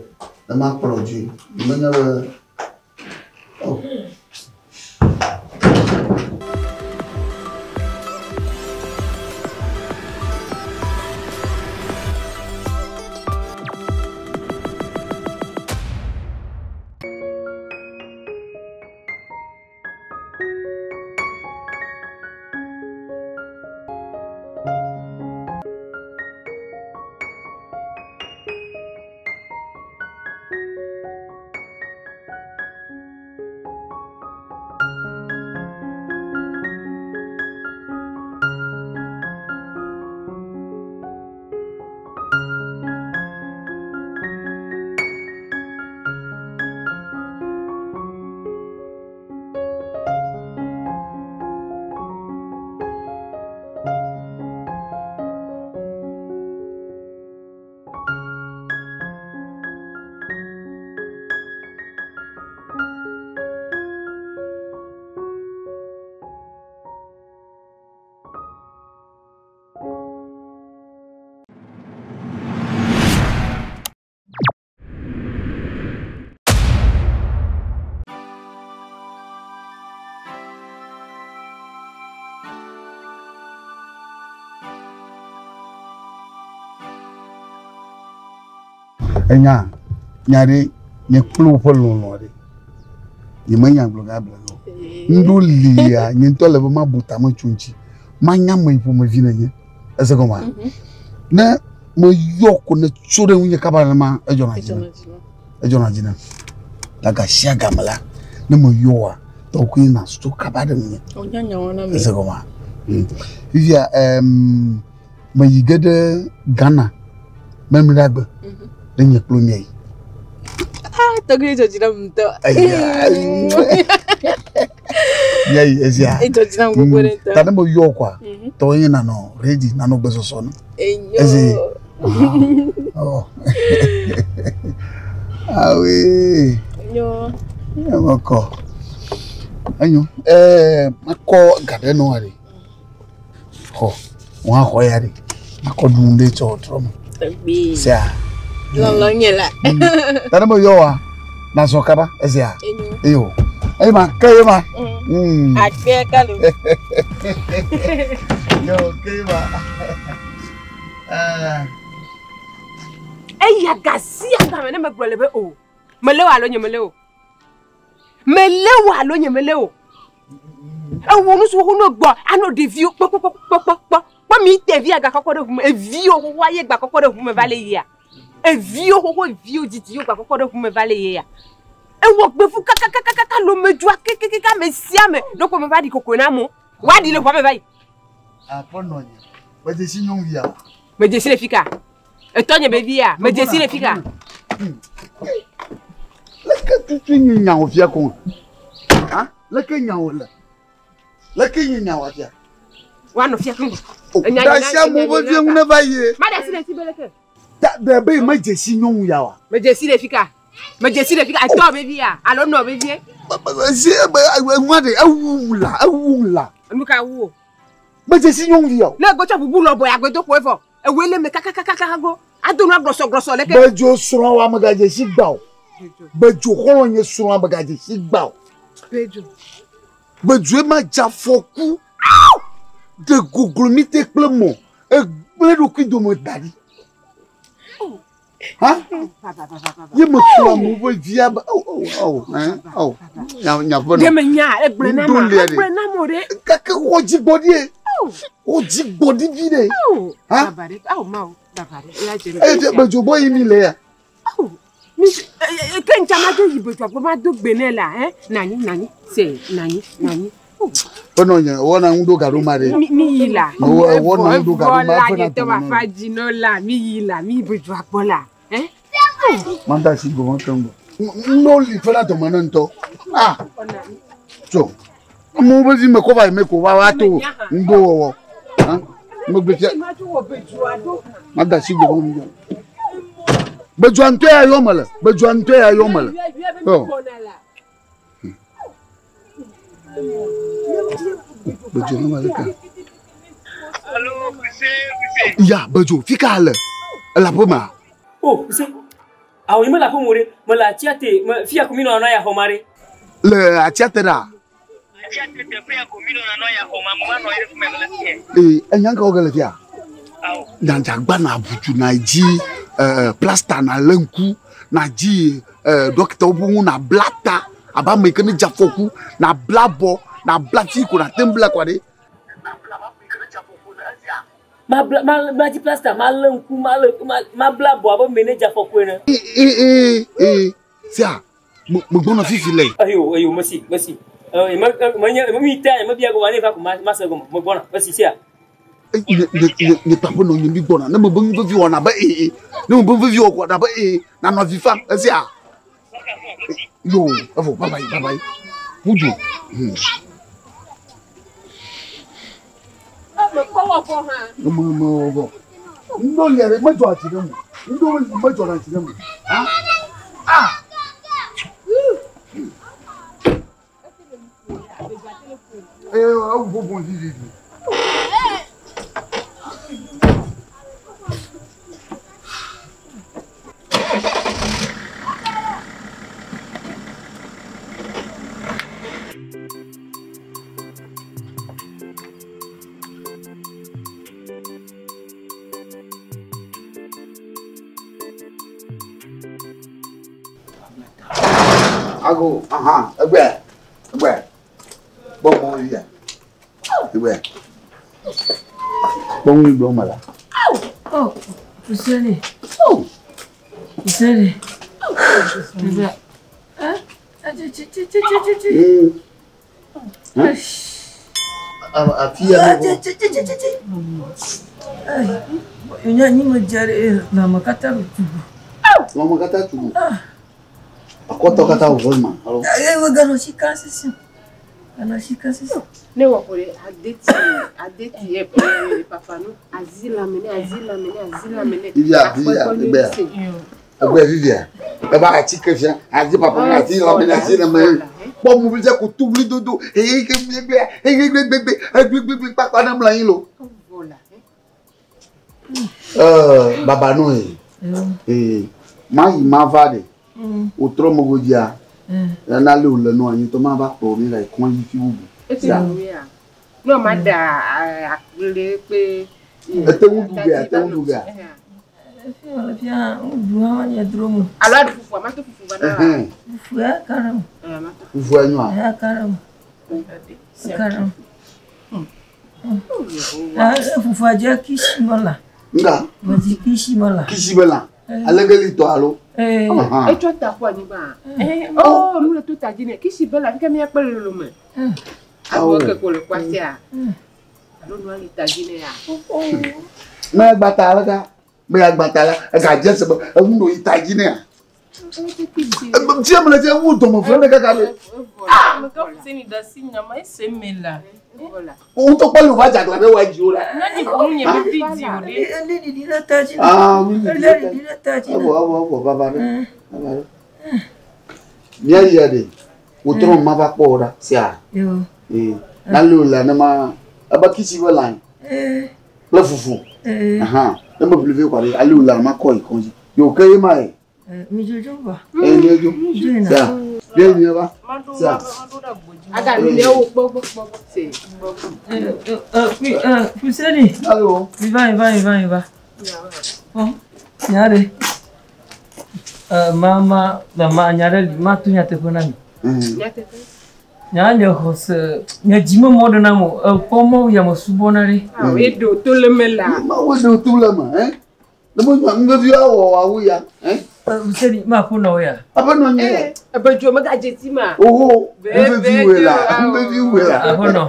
ne makplɔ dzoe. Menye be oh. Enya, nya ɖe, nye kple woƒe lɔlɔ̃ ɖe, nyemenya gblɔ ge able o. Ŋɖo lia, nye ŋutɔ le be mabu tame tso ŋuti. Manya ame yi ƒomevi nènye. Ese gɔmea? Mhm. Ne meyɔ ko ne tso ɖe ŋunye kaba nenema, edzɔna dzi nam. Edzɔna dzi nam. Le ga sia game la, ne meyɔ wòa, tɔwò nàtso kaba ɖe ŋunye. Ese gɔmea? Mm. Fifia, em, meyi ge ɖe Ghana memleɖagbe mhm. ne nye kple miayi. Ah, tɔgbi dzɔ dzi nam ŋutɔ. Miayi esia. Edzɔ dzi nam gbogbo ɖe ŋutɔ. Ta ne meyɔ kɔa, mhm. tɔwò nye nanɔ ready nanɔ gbesɔsɔ nu. Enyo. Ezi. Oh. Awe. Enyo. Emekɔ. Enyo. Ɛɛ makɔ ga ɖe nɔ aɖe. Xɔ, wọn xɔ ya ɖe. Akɔ ɖu nu ɖe tsɔ trɔ me. Tɔgbi. Sea. Lɔlɔ nye la. Tane me yɔ wa, na zɔ kaba, ezea. Eyo. Eyi ma, ke ye ma. Mm. Akpe kalo. Yo, ke ye ma. Ah. Eya gasia game ne megblɔ le be o. Mele o alo nye mele o. Mele o alo nye mele o. Ewɔ nu siwo ne gbɔ anɔ ɖeviwo kpɔkpɔkpɔkpɔkpɔ kpɔ mi te vi aga kɔkɔ ɖe ʋume eviwo xoxo aye gba kɔkɔ ɖe ʋume va le yia eviwo xoxo eviwo dzidziwo gba kɔkɔ ɖe ʋume va le yia ewɔ gbevu kakakakaka lomedzua kekekeke ame sia ame ɖeko me va ɖi kokoe na amewo woaɖi le ʋua me va yi. Aƒenɔ nye, medze si nyɔnuvia. Medze si le fi ka? Etɔ nye be via, medze si le fi ka? Leke tutu nye nyawo fia ko? Ha? Leke nyawo le? Leke nye nyawo fia? Woanɔ fia ko. Dasi amewo be vie ŋu ne va yie. Ma dasi le si be leke? Ta ɖe be medze si nyɔnu ya wa. Medze si le fi ka? Medze si le fi ka? Etɔ be via alo nɔ be vie? Zi ebe enua ɖe ewum la, ewum la. Nu ka wu o? Medze si nyɔnu ya o. Ne egbetsɔ bubu lɔbɔ ya gbedo ƒo evɔ. Ewoe le me kakakakaka go. Ado nu aglɔsɔglɔsɔ leke. Bedzo srɔ̃ wa megadze si gba o. Bedzo xɔlɔ̃ nye srɔ̃ wa megadze si gba o. Bedzo. Bedzoe ma dze afɔku. Ɖe goglo mi te kple mɔ. Egblẽ ɖokui dome da ɖi. Ha? Ye me kplɔ amewo ƒe via be o o o ɛ o nya nya ƒe nɔ. Ɖe me nya egblẽ na ma Ŋdo lia ɖe. egblẽ na mo ɖe. Gake xɔ dzigbɔɖie. Xɔ dzigbɔɖi vi ɖe. Ha? Baba ɖe awo mawo baba ɖe eya dze Eye dze be dzogbɔ yi mi le ya. Mi ke ŋtsa ma do yi be dzogbɔ ma do gbe nɛ la ɛ nanyi nanyi se nanyi nanyi. Ƒe nɔ nye wɔna ŋu ɖo gaɖo ma ɖe. Mi mi yi la. Mewɔ wɔna ŋu ɖo gaɖo ma la ƒe na nye tɔ dɔme ma fa dzi nɔ la mi yi la mi yi be dzogbɔ la ɛ. Manda si gbɔ keŋ gbɔ. Ŋdo li ƒe na dɔme ne ŋutɔ. Ah. Tso. Amewo be vi me kɔ va yi me ko va va to ŋdo wɔwɔ. Ha? Megbe fia. Manda si gbɔ ŋu. Bedzoa ŋutɔ ya yɔ me le. Bedzoa ŋutɔ ya yɔ me le. Ɔ. Bedzo ne ma le ka. Ya bedzo fi ka le? Ele aƒe mea? O, se. Awo yi me le aƒe me o ɖe. Mele atia te, me fia ko mi nɔna ya xɔ ma ɖe. Le atia te ɖa? Atia te teƒe ya ko mi nɔna nɔ ya xɔ ma, me va nɔ ye ɖe fi me le fia. Ee, enya ka wo ge le fia? Nyadzagba na butu na dzi plasta na lé ŋku na dzi dɔkitawo ƒe ŋu na bla ta abe ame yi ke ne dze afɔku na bla abɔ na bla fi ko na te ŋu bla kɔ ɖe. Ma bla ma ma dzi plasta, ma lé ŋku, ma lé ma ma bla abɔ abe ame yi ne dze afɔku ene. Ee ee sia me megbɔna fifi le. Eyo eyo mesi mesi. Me me nye mi ta me bia go wa ne va ko ma ma se gɔme. Megbɔna mesi sia. Nye nye nye nye kpaƒe nɔ nye mi gbɔna ne me be nu vevi wɔna be ee ne me be nu vevi wɔ wɔna be ee nanɔ avi fam esia. Yo evɔ bye bye bye bye. Ƒu du. Mekpɔ wɔ vɔ hã. Me me wɔ vɔ. Ŋdo lia ɖe medzɔ dzi ɖe mu. Ŋdo medzɔ na dzi ɖe mu. Ha? Ah. Ee ewu vovo vivivi. Ago, aha, egbe, egbe, gbɔmɔ ya, egbe, gbɔmɔ yi gblɔ me la. Oh, Fuseni. Oh. Fuseni. Fuseni. Eh? Chi chi chi chi chi chi. Afi ya me Chi chi chi chi chi. Ai. Nya nyi me jare na makata tugu. Lãme katã tugu. Akɔtɔ katã wòvɔ ma alo. Eh, we gano shika sisi. Gano shika sisi. Ne wɔ ko ɖe adeti adeti yɛ pe papa nu azi lãme nɛ azi lãme nɛ azi lãme nɛ. Vivia, vivia, egbea. Egbe vivia. Eba atike fia, adi papa na ati lãme na ati lãme. Kpɔ mu bi dze ko tu wli dodo. Eye ke mi egbea, eye gbegbe, egbegbegbe kpakpa ne mlɔ anyi lo. Baba no ye. Ee, ma yi ma va ɖe. Wotrɔ me godzia. Na le wòle nɔ anyi tɔ ma va kplɔ mi le kɔn yi fi bubu. Ete nu ya. Ne ma da akple kpe. Ete ŋu ɖu gea, ete ŋu ɖu gea. Fia ŋu hã nye dro mu. Alo aɖu fufu, ama to fufu va na. Fufu ya ka ɖe mu. Fufu ya nyoa. Ya ka ɖe mu. Ka ɖe mu. Ah, fufua dze kisi me la. Nga. Medzi kisi me la. Kisi be lã. Aleke li tɔ alo? Ee. Etsɔ ta ƒu anyigba. Oh, nu le to ta dzi nɛ. Kisi be la fi ke míakpe le lolo me. Awo ke ko le kɔasia. Alo nua li ta dzi nɛ ya. Me agbata la ka. Me agbata la, ega dze se be eŋu ɖo yi ta dzi nɛ. Fia me le fia ŋu dɔme fle ne kaka ɖe. Mekɔ Fuseni da si nyama ese me la. Wo ŋutɔ kpɔ le wova dze aglã ɖe wa dzi o la. Nani ko nye me vi di o ɖe. Eli ɖiɖi ɖe ta dzi. Ah, oui. Eli ɖiɖi ɖe ta dzi. Evɔ evɔ evɔ vava ɖe. Vava ɖe. Mía yia ɖe. Wotrɔ ma va kpɔ o ɖa sia. Yo. Ee. Na le o la ne ma ebe kisi be lãe. Ee. Kple fufu. Ee. Ahan. Ne me ʋli vi kɔ ɖe ale o la ma kɔ yi kɔndzi. Yo ke ye ma ye. Mi dzodzo va. Ee mi dzo. Sia. Ye mi va. Sia. Aga nu ne wo kpɔ kpɔ kpɔ se. Fuseni. Allo. Mi va mi va mi va mi va. Ɔ nya ɖe. Ma ma nya ɖe li ma to nyateƒe na mi. Nya nye xɔse nye dzi me mɔ ɖe na mo ekpɔ mɔ ya me subɔna ɖe. Awo eɖo to le me la. Mawu ɖo to le me hein. Ne mo nya nu vevi awɔ awu ya hein. Seni ma ko nɔ ya. Abe nɔ nye. Ebe dzo megadze ti ma. Oho, nu vevi wòe la, nu vevi wòe la. Aƒenɔ.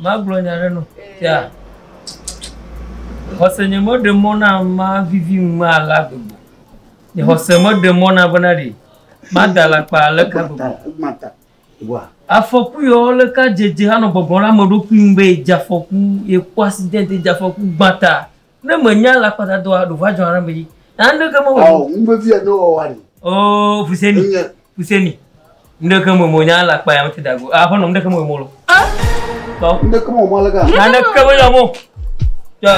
Ma gblɔ nya ɖe no. Ya. Xɔse nye meɖe mɔ na ma vivi ŋu ala gbogbo. Nye xɔse meɖe mɔ na bena ɖe ma da alakpa ale ka gbogbo. Afɔku yawo le ka dzedze anɔ gbɔgbɔm ɖe ame ɖokui ŋu be yedze afɔku, yekpɔ accident, yedze afɔku gbãta. Ne menya alakpadadaoa, ɖo va dzɔ ɖe ame dzi. Naneke mewɔ. Awɔ, nu vevi ya ne wɔwɔ ɖe. Oo, Fuseni. Fuseni. Ndeke me mo nya alakpa ya mete dago. Aƒenɔ, ndeke me mo lo. Tɔ. Ndeke me mo le ka. Naneke me yɔ mo. Tɔ.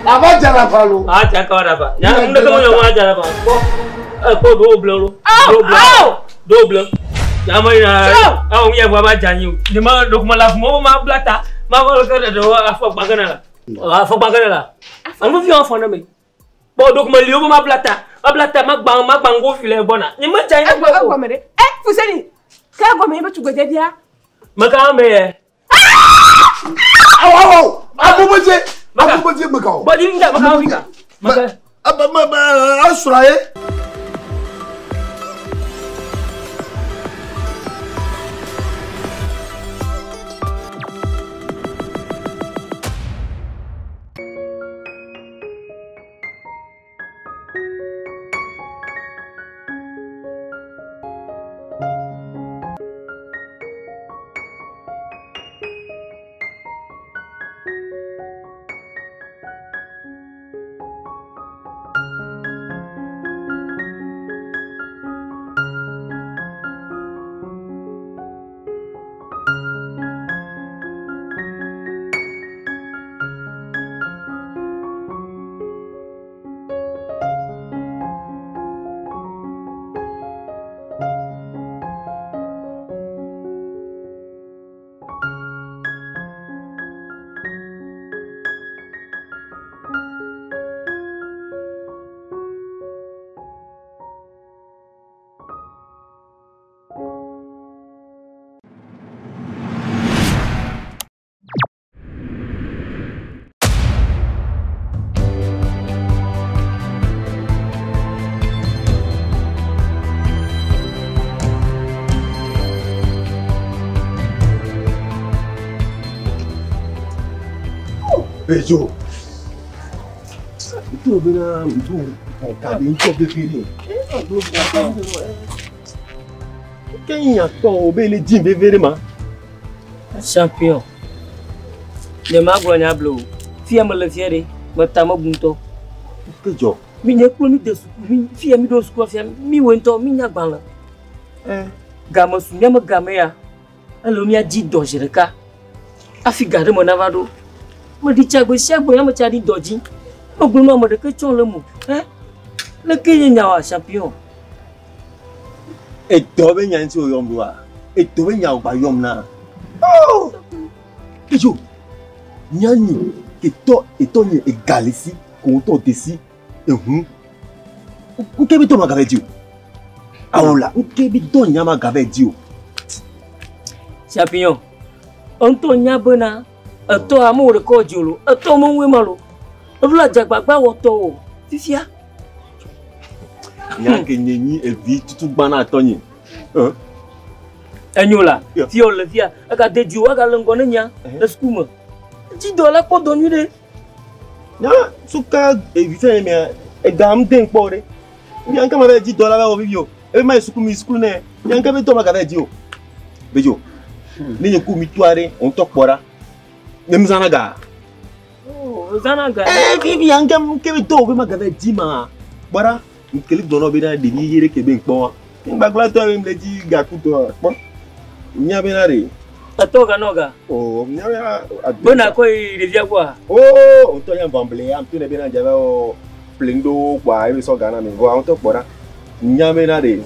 Ava dze alakpa lo. A dze akpa alakpa. Nya ndeke me yɔ mo a dze alakpa. Kpɔ. Kpɔ ɖewo ble lo. Ɖewo ble. Ɖewo ble. Ya me yina. Awo mi ya va dze anyi o. Ne ma ɖo kuma la fuma ma bla ta. Ma va le ke ɖe ɖe afɔ gba ke na la. Afɔ gba ke na la. Ame vi afɔ na me. Kpɔ ɖo kuma li wo ma bla ta. Ma bla ta ma gba ma gba ŋgo fi le gbɔna. Nye me dze anyi. Egɔ egɔ me ɖe. Fuseni. Ke egɔ me ye be tugbedze via. Me ka me ye. Awo awo. Agbobodze. Agbobodze me ka o. Bɔdi nga me ka fika. Me ka. Ebe me me esrɔ̃ ye. Bejo. Tó o bena ndo ọ̀gá mi ń tọ́ bébèrè. Kẹ́yìn àtọ̀ òbí lè jí bébèrè ma. Champion. Nye ma gblɔ nya blo. Fia me le fia ɖe, meta mebu ŋutɔ. Kejɔ. Mi nye kple mi de suku, mi fia mi ɖo sukua fia mi wɔ ŋutɔ mi nya gbalẽ. Game su míame game ya, ele míadzi dɔ zi ɖeka. Hafi ga ɖe me nava ɖo. Meɖi tsa gbe sia gbe ya metsa ɖi dɔ dzi. Megblɔ na ame ɖeke tsɔ le mo. Leke nye nya wa champion. Edɔ be nya ŋuti woyɔm ɖoa? Edɔ be nya wògba yɔm na? Oh! Kedzo, nyanyi ketɔ etɔ nye egalesi kòŋtɔ desi ehu. Ŋke be dɔ ma gave dzi o. Awo la, ŋke be dɔ nya ma gave dzi o. Champion, ŋutɔ nya bena etɔ amewo ɖeka dzi o lo, etɔ meŋue ma lo. Eɖo la dzagbagba wɔtɔ o. Fifia. Nya ke nye nyi evi tutu gbã na atɔ nye. Enyo la, fia wòle fia, egade dzi o, egale ŋgɔ ne nya le suku me. Dzi dɔ la kpɔ dɔ nyui ɖe. Nya suka evi fɛn mea, ega ŋu de ŋkpɔ ɖe. Nya ŋke ma be dzi dɔ la va wɔ vivi o. Ebe ma yi suku mi suku ne. Nya ŋke be dɔ ma gava dzi o. Bedzo, ne nye ku mi toa ɖe, ŋutɔ kpɔ ɖa. Ne mi zãna ga. Oh, zãna ga. Vivi ya ŋke ŋke be dɔ wo be ma gava dzi ma. Kpɔ ɖa. Nkele gblɔ be na ɖevi yeye ɖe ke be ŋkpɔ wa. Ŋgbagblɔtɔ be ŋle dzi gakutɔ kpɔ. Nya be na ɖe. Etɔ ga nɔ ga. Oh, nya be na. Be na kɔ yi ɖevia gbɔa. Oh, ŋutɔ nya vɔmble ya ŋutɔ ne be na dze be o ple ŋɖo kpɔa ebe sɔ ga na mi. Vɔ ŋutɔ kpɔ ɖa. Nya be na ɖe.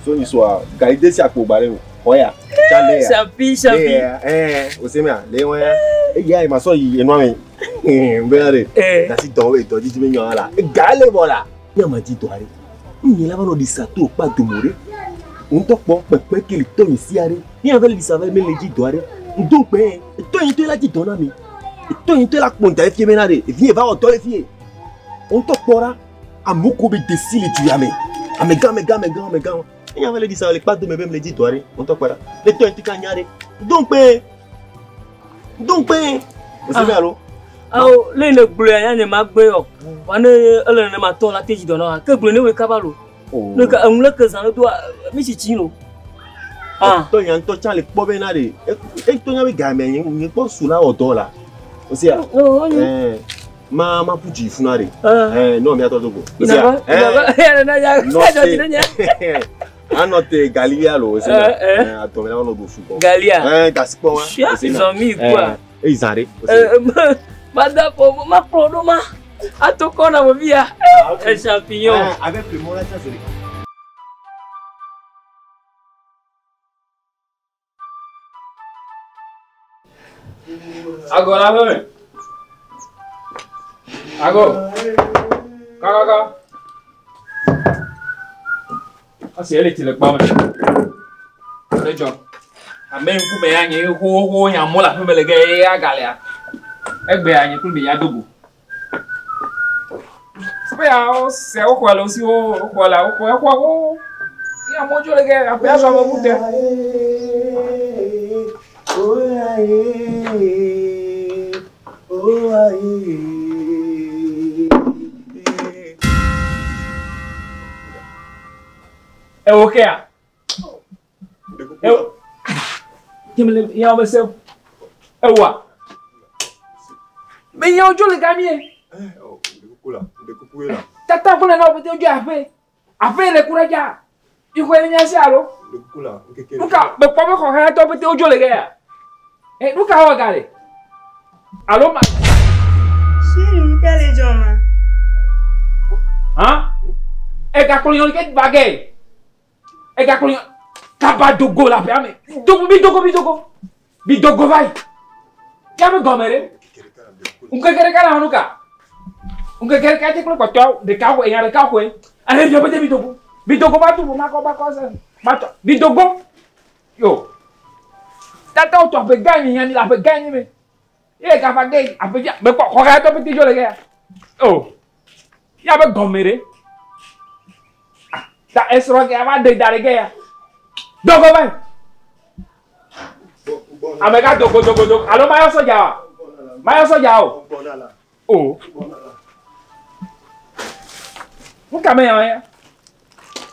So nyi soa ga yi de si akpo gba ɖe o. Xɔ ya. Tsa le ya. Champi, champi. Le ya. O se mea, le wa ya. Eya yi ma sɔ yi enua me. Be na ɖe. Dasi dɔ be dɔ dzidzi be nyɔ la. Ga le bɔ la. Nya ma dzi dɔ ɖe. Nye la va nɔ ɖisa to kpa domo ɖe. Ŋutɔ kpɔ kpekpe ke le tɔnye sia ɖe. Ne ava le ɖisa va mele dzi dɔ aɖe. Ŋdo ŋkpɛ. Tɔnye ŋutɔ la dzi dɔ na mi. Tɔnye ŋutɔ la kpɔ ŋda efie bena ɖe. Evie va wɔ dɔ le fie. Ŋutɔ kpɔ ɖa. Amewo ko be desi le du ya me. Amegã, amegã, amegã, amegã. Ne ava le ɖisa le kpa dome be mele dzi dɔ aɖe. Ŋutɔ kpɔ ɖa. Ne tɔnye ŋutɔ ka nya ɖe. Ŋdo ŋkpɛ. Ŋdo ŋkpɛ. Ose be alo. Awo le ne gblɔe ya ne ma gbe yɔ. Wa ne ele ne ma tɔ la te dzi dɔ na wa. Ke gblɔe ne we kaba lo. Ne ka enu le ke zã le doa mi tsitsi lo. Ah. Tɔ nya ŋutɔ tsã le kpɔ be na ɖe. Etɔ nya be game nye nye kpɔ su la wɔ dɔ la. Ose ya. Eh. Ma ma ƒu dzi funa ɖe. Eh nɔ mia tɔ dogo. Ose ya. Eh. Na ya. Nɔ te. Anɔ te galia lo ose ya. Eh atɔ me la nɔ do su kɔ. Galia. Eh gasikpɔ wa. Sia zɔmi quoi. Eh zã ɖe. Eh ma da ko ma kplɔ ɖo ma. Ato kɔ na mo via. Eh champignon. Avec le mot là ça c'est Agora la feme. Ago. Kakaka. Asi ele ti le kpa me. Le dzɔ. Ame ŋkume ya nye xoxo nya mo le aƒeme le ge ya galea. Egbe ya nye kple mi ya dogo. Seƒe ya wo se wo xɔ le wo si wo xɔ la wo xɔ exɔ wo. Ya mo dzo le ge aƒe ya zɔ ame ŋu te. Ewo kea? Ewo. Nyemele ya wo se. Ewa. Me ya wo le gamie. Tata kple na wo te dzo aƒe. Aƒe le ku ɖe dza. Ixɔe le nya sia alo? Nuka mekpɔ be xɔ xayatɔ pete wodzo le ge ya? Eh, nuka wɔ ga le? Alo ma. Chérie, nu ka le dzɔ ma? Hã? Egakplɔ nyɔnu ke va ge. Egakplɔ nyɔnu kaba dogo le aƒea me. Dogo bi dogo bi dogo. Bi dogo va yi. Ya be gɔme ɖe. Ŋkeke ɖeka na nuka? Ŋkeke ɖeka dze kple kpɔtɔawo ɖeka xɔe nya ɖeka xɔe. Ale ɖe pete bi dogo. Bi dogo va tu makɔ makɔ se. Matɔ bi dogo. Yo. Tata wotɔ aƒe gã nyi nya mi le aƒe gã nyi me. Ye gafa ge aƒe fia mekpɔ xɔ xayatɔ pete dzo le ge ya. O. Ya be gɔme ɖe. Ta esrɔ̃ ge ava ɖe da ɖe ge ya. Dogo va yi. Ame ka dogo dogo dogo alo mayɔ sɔdza wa? Mayɔ sɔdza o. O. Nuka me ya ya?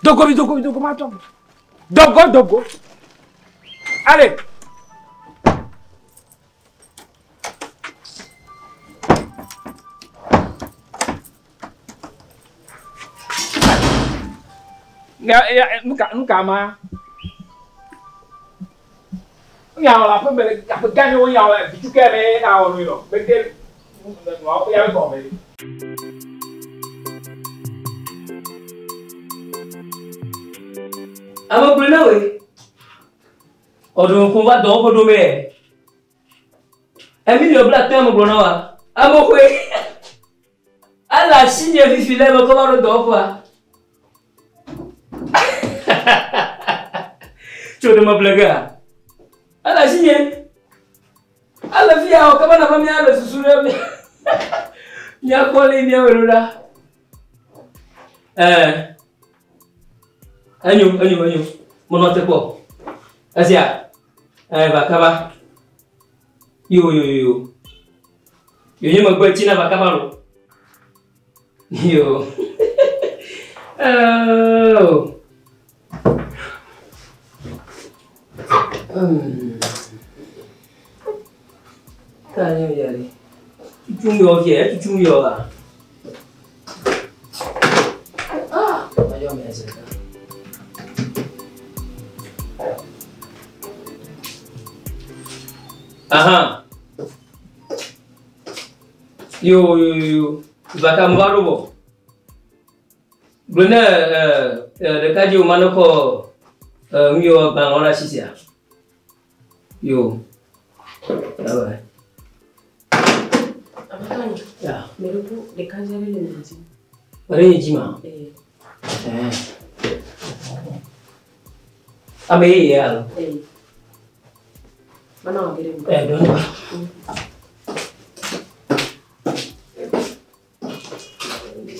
Dogo bi dogo bi dogo ma tɔ. Dogo dogo. Allez. Ya ya nuka nuka ma? Nya wɔ le aƒe me le aƒe gã nye wo nya wɔ le vitukɛ me na wɔ nu yɔ. Bete nuawo ya be gɔme. Ame gblɔe na woe. Ɔɖo ŋku va dɔwɔƒe ɖo me. Emilio bla tɔ ame gblɔ na wa. Ame xoe. Ele asi nye fifi le eme kɔ va ɖo dɔwɔƒea. Tso ɖe meble gea. Ele asi nye. Ele fia o kaba na mía le susu ɖe mía. Míakpɔ le míawo ɖo ɖa. Ɛɛ. Enyo, enyo, enyo. Menɔ te kpɔ. Esia. Ɛɛ va kaba. Yo yo yo yo. Yo nye megbe tsi na va kaba lo. Yo. Oh. Ka nye ya le. Tutum yɔ fie, tutum yɔ wa. Ah, ayɔ me ase ka. Aha. Yo yo yo yo. Vaka mo va ɖo vɔ. Gblɔ ne ɖekadzewo ma ne kɔ nu yiwo agbalẽwo ɖe asi sia. Yo. Bye bye. Abatɔnyi. Ya. Mɛ ɖo ɖekadze aɖe le nye dzi. Ɖe nye dzi ma? Ee. Ame yeye alo? Ee. Mana wɔ ge ɖe me. Ɛ dɔn wa.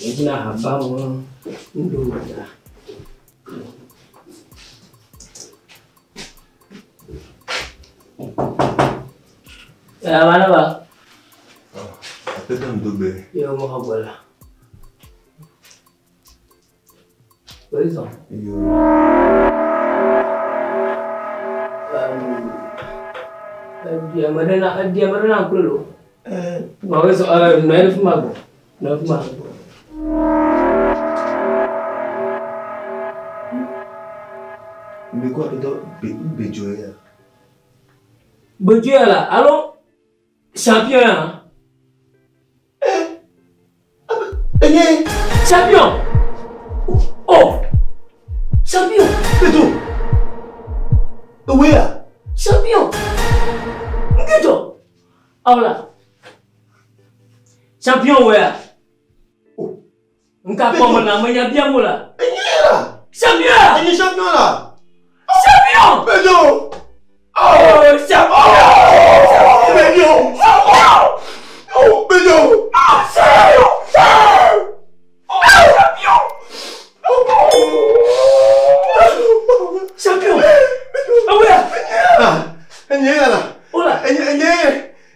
Egyina haba mu ŋdo da. Ɛ mana ba. Aƒetɔ ŋdogbe. Yɛ mo xɔ gbɔ la. Oizɔ. Yo. Diamarena diamarena kulo. Ma oizɔ nɔ yɛ fuma gbɔ. Nɔ yɛ fuma gbɔ. Mbekɔ aƒetɔ be bedzo ya. Bedzo ya la alo champion ya. Enye. Champion. Oh. Champion. Bedzo. Ewe ya. Champion. Nkedzo. Awola. Champion wea. Nka kpɔmɔ na menya bia mo la. Enye la. Champion ya. Enye champion la. Champion. Bedzo. Oh, champion. Oh, Bedzo. Oh, Bedzo. Ah, champion. Oh, champion. Champion. Ewe ya. Enye la. Ola. Enye enye.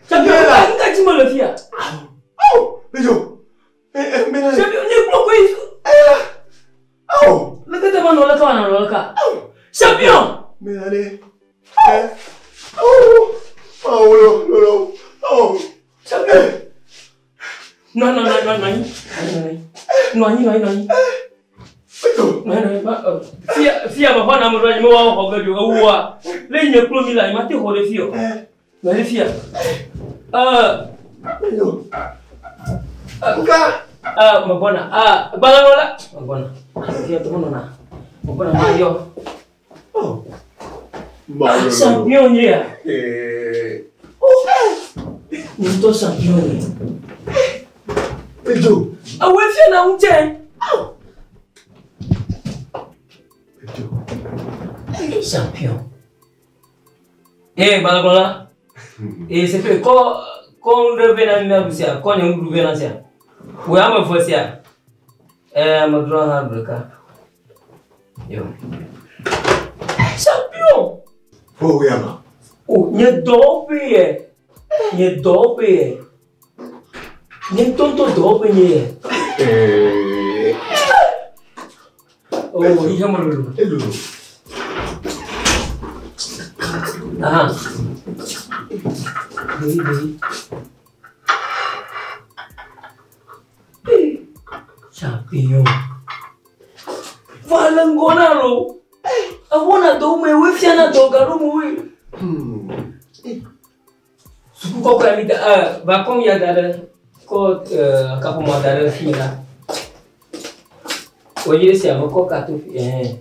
Champion. Nka dzi me le fia. Oh, Bedzo. Champion nye kplɔ koe. Oh. Leke te ma nɔ leke wa nɔ leka. Champion. Mena Oh. Oh, lo, lo, lo. Oh. Champion. Nɔ nɔ nɔ nɔ nɔ anyi. Nɔ anyi nɔ anyi nɔ anyi. Nɔ anyi nɔ anyi ba fia fia me xɔ na ame ɖo anyi me wa xɔ ge ɖi o ewua le nye kplɔ mi la anyi ma te xɔ ɖe fi o. Nɔ anyi fia. Nka. Me gbɔna. Gbalẽŋlɔla. Me gbɔna. Fia tɔmɔ nɔna. Me gbɔna ma yɔ. Champion nye ya. Nye ŋutɔ champion nye. Bedzo. Ewoe fia na ŋu tsɛ. Champion. Eh, gbalẽŋlɔla. Eh, c'est fait. Kɔ kɔ nu ɖe vɛ na mi miaɖu sia. Kɔ nye nuɖuɖu vɛ na sia. Wò ame eve sia. Eh, ame drɔ hã ɖu ɖeka. Yo. Champion. Fo ya ma. O, nye dɔwɔƒe yɛ. Nye dɔwɔƒe yɛ. Nye ŋutɔŋutɔ dɔwɔƒe nye yɛ. Oh, ihe me lolo. Elolo. Aha. Bayi, bayi. Champion. Va le ŋgɔ na lo. Ewɔna dɔ me, woe fiana dɔ gaɖo me woe. Suku kɔkɔe mi da va kɔm ya da ɖe kɔ kaƒomɔ da ɖe fi mi la. Wòdzi ɖe sia me kɔ ka to fi ɛɛ.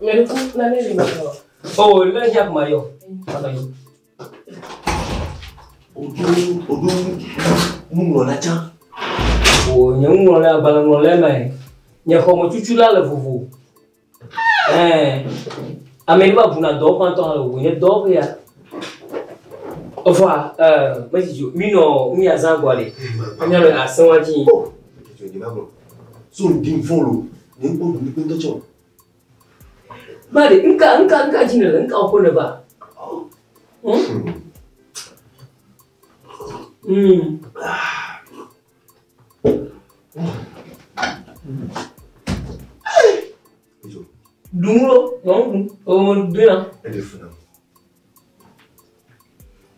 Mɛriku nane le ma yɔ. Oh, le dza kuma yɔ. Manɔ anyi. Odo odo nuŋlɔla tsã. O nye nuŋlɔla agbalẽŋlɔla ma ye. Nye xɔmetutu la le vovo. Ame yi va buna dɔwɔƒe ŋutɔ hã le vovo. Nye dɔwɔƒe ya. Evɔa mesi dzo mi nɔ mi azã gbɔ le. Míanɔ asẽwa dzi. Bedzo nye ma gblɔ. So ŋdi fɔn lo. Nye ŋkpɔ ɖu kpe ŋutɔ tsɔ. Ba de nka nka nka dzi ne le nka wɔƒe ne va. Ɖu lo, nɔ nu ɖum. O ɖui na. Eɖe fu nam.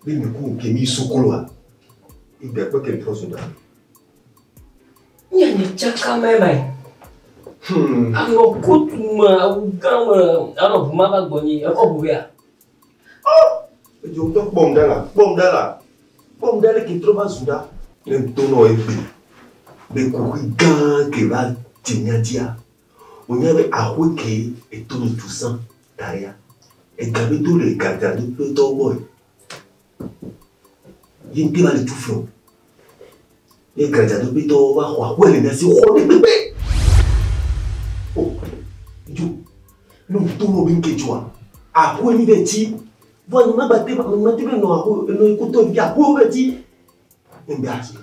Be mi ku ke mi sokoloa. Igbe kpe ke mi trɔ zu ɖa. Nye nye tsaka me ma ye. Anɔ kotu me, awu gã me, anɔ ʋu ma va gbɔnye. Ekɔ ʋu vɛa? Edzo ŋutɔ kpɔm ɖa la, kpɔm ɖa la. Kpɔm ɖa le ke trɔ va zu ɖa. Ne ŋutɔ nɔ egbe. Be kuxi gã ke va dze mía dzia. Wònya be axɔe ke eto nu tu sã da ɖia. Ega be do le gadzraɖoƒe tɔwo gbɔ ye. Ye ŋutɔ va le tu fiɔ. Ye gadzadokpetɔwo va xɔ aƒe le mía si xɔ ɖe kpekpe. O, dzo, ne wòto nɔ be ŋke dzoa, aƒe mi be tsi. Vɔ nye magba te, nye mate be nɔ aƒe, enɔ ekutɔ vi aƒe be tsi. Ne ŋgbe asi.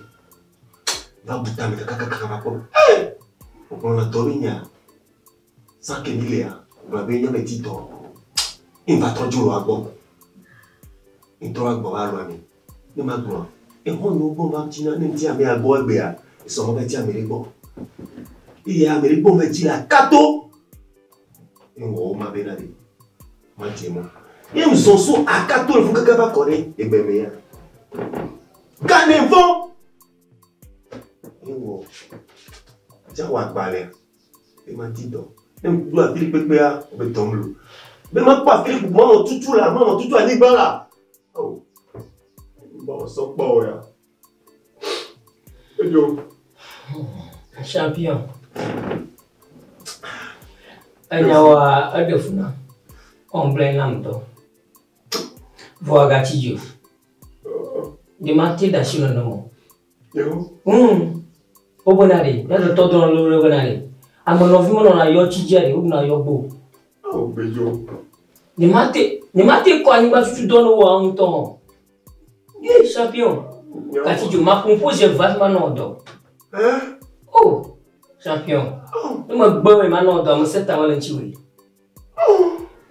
Va bu tame kakakaka va kpɔ. Ee! Wogblɔ na dɔ be nya. Zã ke mi lea, gblɔ be nya me di dɔ. Ne va trɔ dzo lɔa gbɔ. Ne trɔ va gbɔ va lɔa mi. Ne ma gblɔ, exɔ nyewo gbɔ va tsina ne ŋdi amea gbɔ egbea, esɔ me va tsi ame ɖe gbɔ. Eye ame ɖe gbɔ va tsi la kato. Ne wɔ wo ma bena ɖe, ma dze mɔ. Ye ŋzɔ so akato le fu kaka va kɔ ɖe egbe me ya. Gane vɔ. Ye wɔ, dza wɔ agbalẽ. Be ma di dɔ. Ne ŋku afi ɖe kpekpea, be dɔm lo. Be ma kpɔ afi ɖe bubu, manɔ tutu la, manɔ tutu anyigba la. Oh. Bon, sɔ kpɔ o ya. Edzo. Champion. Enyawoa eɖe fu nam. Ɔŋgblẽ nam ŋutɔ. Vɔa gatsi dzi o. Nyemate ɖe asi nenem o. Wobena ɖe, mía detɔ dɔnɔ lolo ɖe bena ɖe, ame nɔvi menɔna yɔ tsi dzia ɖe, woɖuna yɔ gbo. Nyemate, nyemate kɔ anyigba tutu dɔ ne woa ŋutɔ o. Ye champion, gatsi dzo, maƒo ƒo zi eve hafi manɔ dɔ. Oh, champion, ne megbe be manɔ dɔ, ame sia ta mele ŋuti wòe.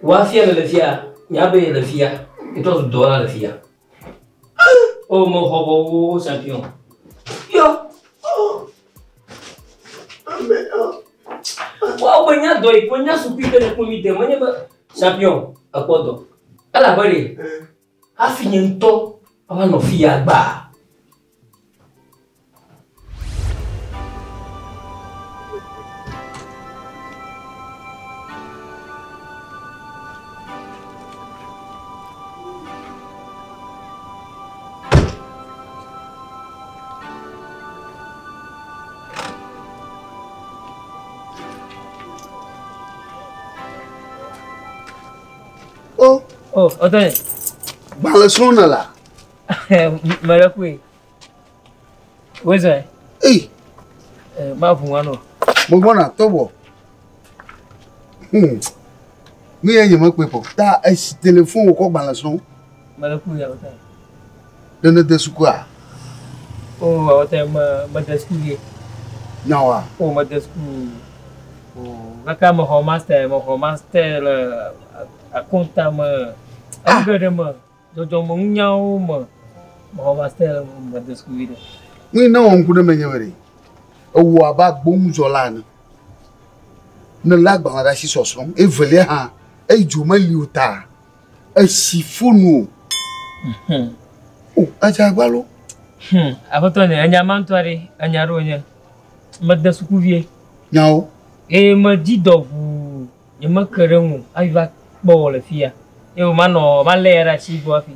Woafia le le fia, nya be le fia, ŋutɔ zu dɔwɔla le fia. Oh, mexɔ bɔ wo champion. Yɔ. Woawo be nya dɔ yi ko nya suku yi ke ne kpɔ mi de menye be champion ekpɔ dɔ. Elabe ɖe hafi nye ŋutɔ ava nɔ fi ya gbaa. Oh. Oh, attendez. Gbalẽ srɔ̃ ne la. Mele koe. Wezɔe. Ei. Ma ʋu wa nɔ. Megbɔna tɔbɔ. Nu ye nye mekpe kpɔ. Ta esi telefon wòkɔ gbalẽ srɔ̃. Mele koe awɔta. Ɖe ne de sukua? Oh, awɔta me me de suku vie. Nyawoa? Oh, me de suku. Oh, kaka mexɔ master, mexɔ master le akɔnta me. Enu geɖe me, dzɔdzɔmenunyawo me. Mexɔ master le me de suku vi ɖe. Nu yi ne wɔ ŋku ɖe menye be ɖe. Ewɔ abe agboŋudzɔla ene. Ne lé agbalẽ ɖe asi sɔsrɔ̃m. Evelia hã, eyi dzo meli o ta, esi fonu o. O, edze agba lo. Aƒetɔ nye, enya ma ŋutɔ ɖe, enya ɖe wònye. Mede suku vie. Nyawo. Eye medzi dɔ ʋuu, nyemeke ɖe ŋu o hafi va kpɔ wò le fia. Eye manɔ, malé ya ɖe asi gbɔ hafi.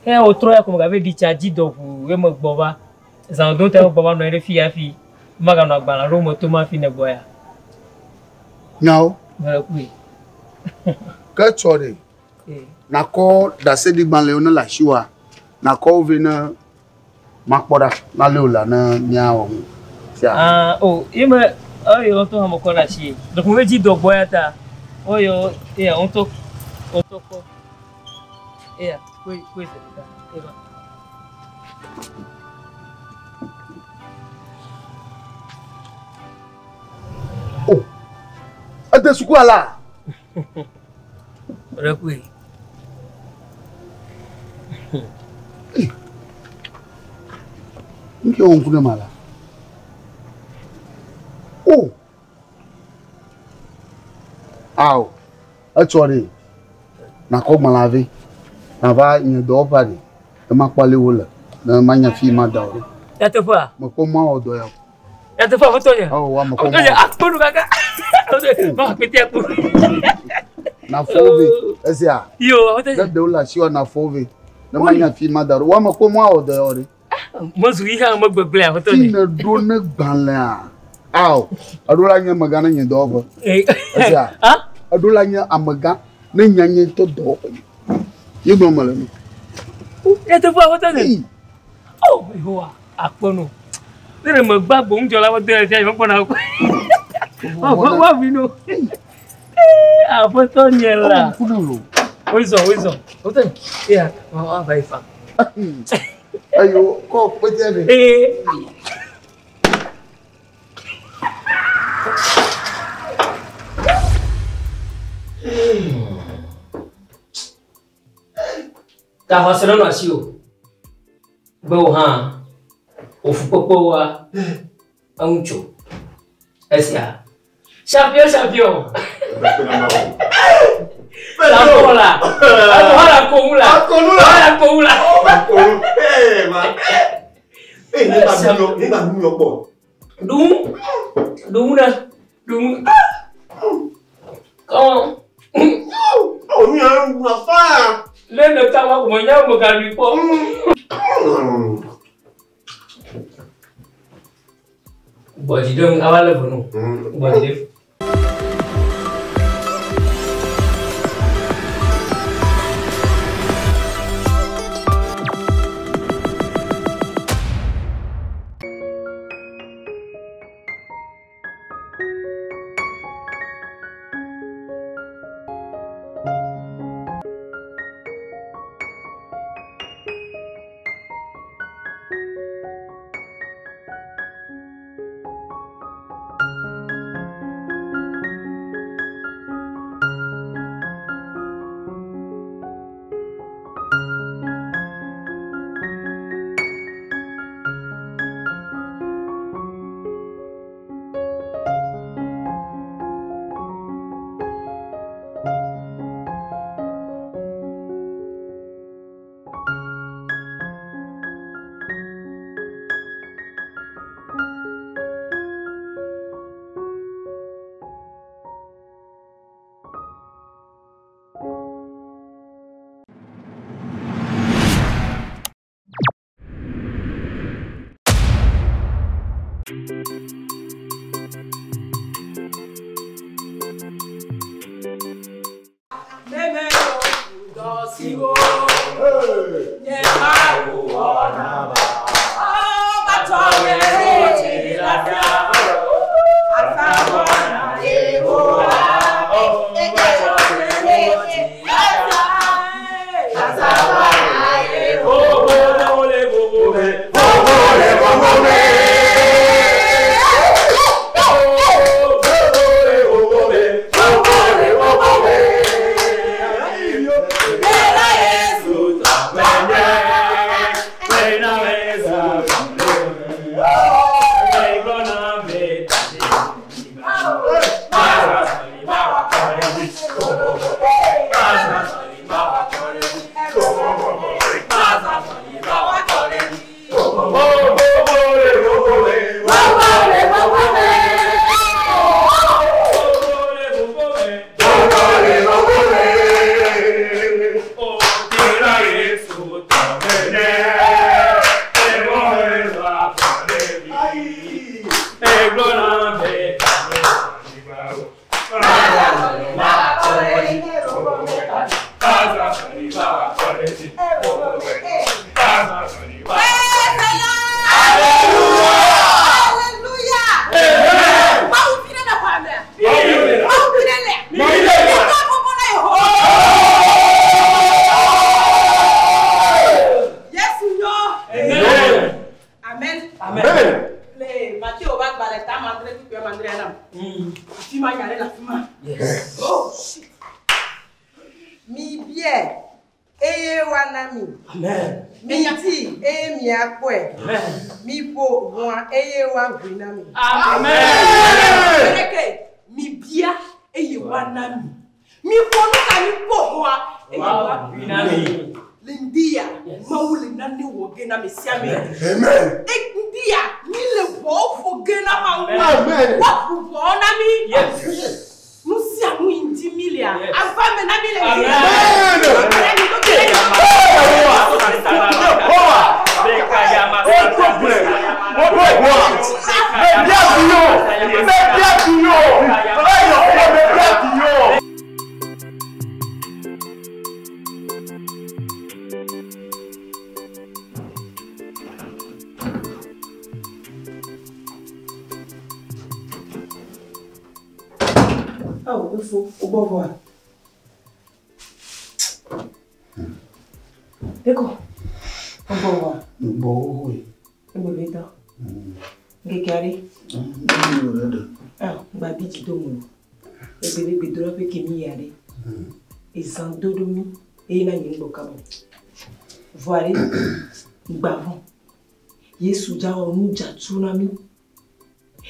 Ke wòtrɔ ya ko megava ɖi tsa dzi dɔ ʋuu ye megbɔ va. Zã do ta megbɔ va nɔ anyi ɖe fia hafi maganɔ agbalẽ aɖewo me tom hafi ne gbɔ ya. Nyawo. Mele koe. Ke tsɔ ɖe. Nakɔ ɖaseɖigbalẽwo ne le asiwòa, nakɔ wo vɛ ne makpɔ ɖa, nale wò la ne míawɔ nu. Sia. Ah, oh, ye me, eye ŋutɔ hã mekɔ ɖe asi. Ɖeko me dzi dɔ gbɔ ya ta. Oyo, eya ŋutɔ, ŋutɔ kpɔ. Eya, koe, koe se ɖeka. Eva. Oh, ede sukua la? Ɖe koe. Nke wɔ ŋku ɖe ma la? Oh! Ao, etsɔ ɖe. Nakɔ gbalẽa vɛ. Nava nye dɔwɔƒea ɖe. Ne makpɔ ale wole. Ne manya fi ma da wo ɖo. Nyateƒea? Mekpɔ mɔ awɔ dɔ ya o. Nyateƒea, aƒetɔ nye? Awɔ, wa mekpɔ mɔ Aƒetɔ nye, awɔ. akpɔ nu kaka. Ma akpete akpɔ. Nafɔ wo vɛ. Esia? Yo, aƒetɔ nye. Ne ɖewo le asiwòa, nafɔ wo vɛ. Ne manya fi ma da ɖo. Wa mekpɔ mɔ awɔ dɔ ya o ɖe. Mezu yi hã megbegblẽ aƒetɔ Fi nye. ne ɖo ne gbalẽa. Ao, eɖo la nye amegã ne nye dɔwɔƒe. Esia? Eɖo la nye amegã ne nya nye ŋutɔ dɔwɔƒe. Ye gblɔm mele nu. Nyateƒe aƒetɔ nye. Oh, Yehowa, akpɔ nu. Ne me gba gboŋdzɔla wo do ya fia mekpɔna o. Woavi no. Aƒetɔ nye la. Wozɔ wozɔ. Wotɔ ya woava yi fa. Ayo kɔ kpɛtɛ de. Ee. Ta xɔse nenɔ asiwò be wò hã wò fukpekpewoa eŋu tso esia. Champion champion. Champion la. Wala komu la. Wala komu la. Đúng. Đúng nè. Đúng. Con. Lên được trong của mình nhau một cái report. Bỏ gì đừng ao là vừa nụ. Bỏ gì đừng. Awo efo wo gbɔ vɔa. Deko. Wo gbɔ vɔa. Gbɔ woe. Egbe be dɔ. Ŋkeke aɖe. Wo le ɖe. Awo gba bi dzi do mo. Egbe be gbedoɖa ƒe kemi ya ɖe. Ezã do ɖo mi eye na nye ŋgbɔ kaba. Vɔa ɖe gba vɔ. Yesu dza wɔ nu dzatu na mi.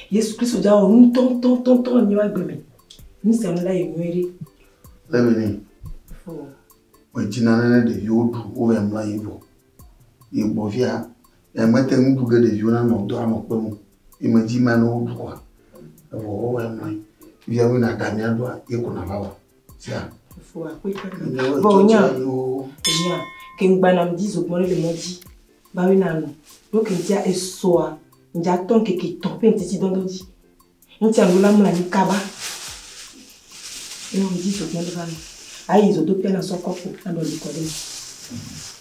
Yesu Kristo dza wɔ nu tɔntɔntɔntɔn le míaƒe agbe me. Nu sia nu la yi nyuie ɖe. Le be ne. Fo. Medzina ne ɖeviwo ɖu wo va mlɔ anyi vɔ. Ye gbɔ fia, ya mete ŋu ɖu ge ɖeviwo nanɔ dɔ anɔ kpem o. Ye medzi ma ne woɖu kɔa. Evɔ wo va mlɔ anyi. Fifia wo yina ɖa mía ɖoa, ye ko nava wɔ. Sia. Fo akpe kaka. Nye Vɔ nya. tsɔtsɔ nyo. Nya. Ke ŋgbana ŋdi zogbɔn ɖe le mɔ dzi. Bawe na nu. Ɖo ke ŋutia esɔa. Ŋdza tɔ ŋkeke tɔ̃ ƒe ŋutiti dɔdɔ dzi. Ŋutia ŋu la mlɔ anyi kaba. Eye ŋdi zogbɔn ɖe va nu. Ayi zodoƒea na sɔ kɔpu na ɖɔ li kɔ ɖe me.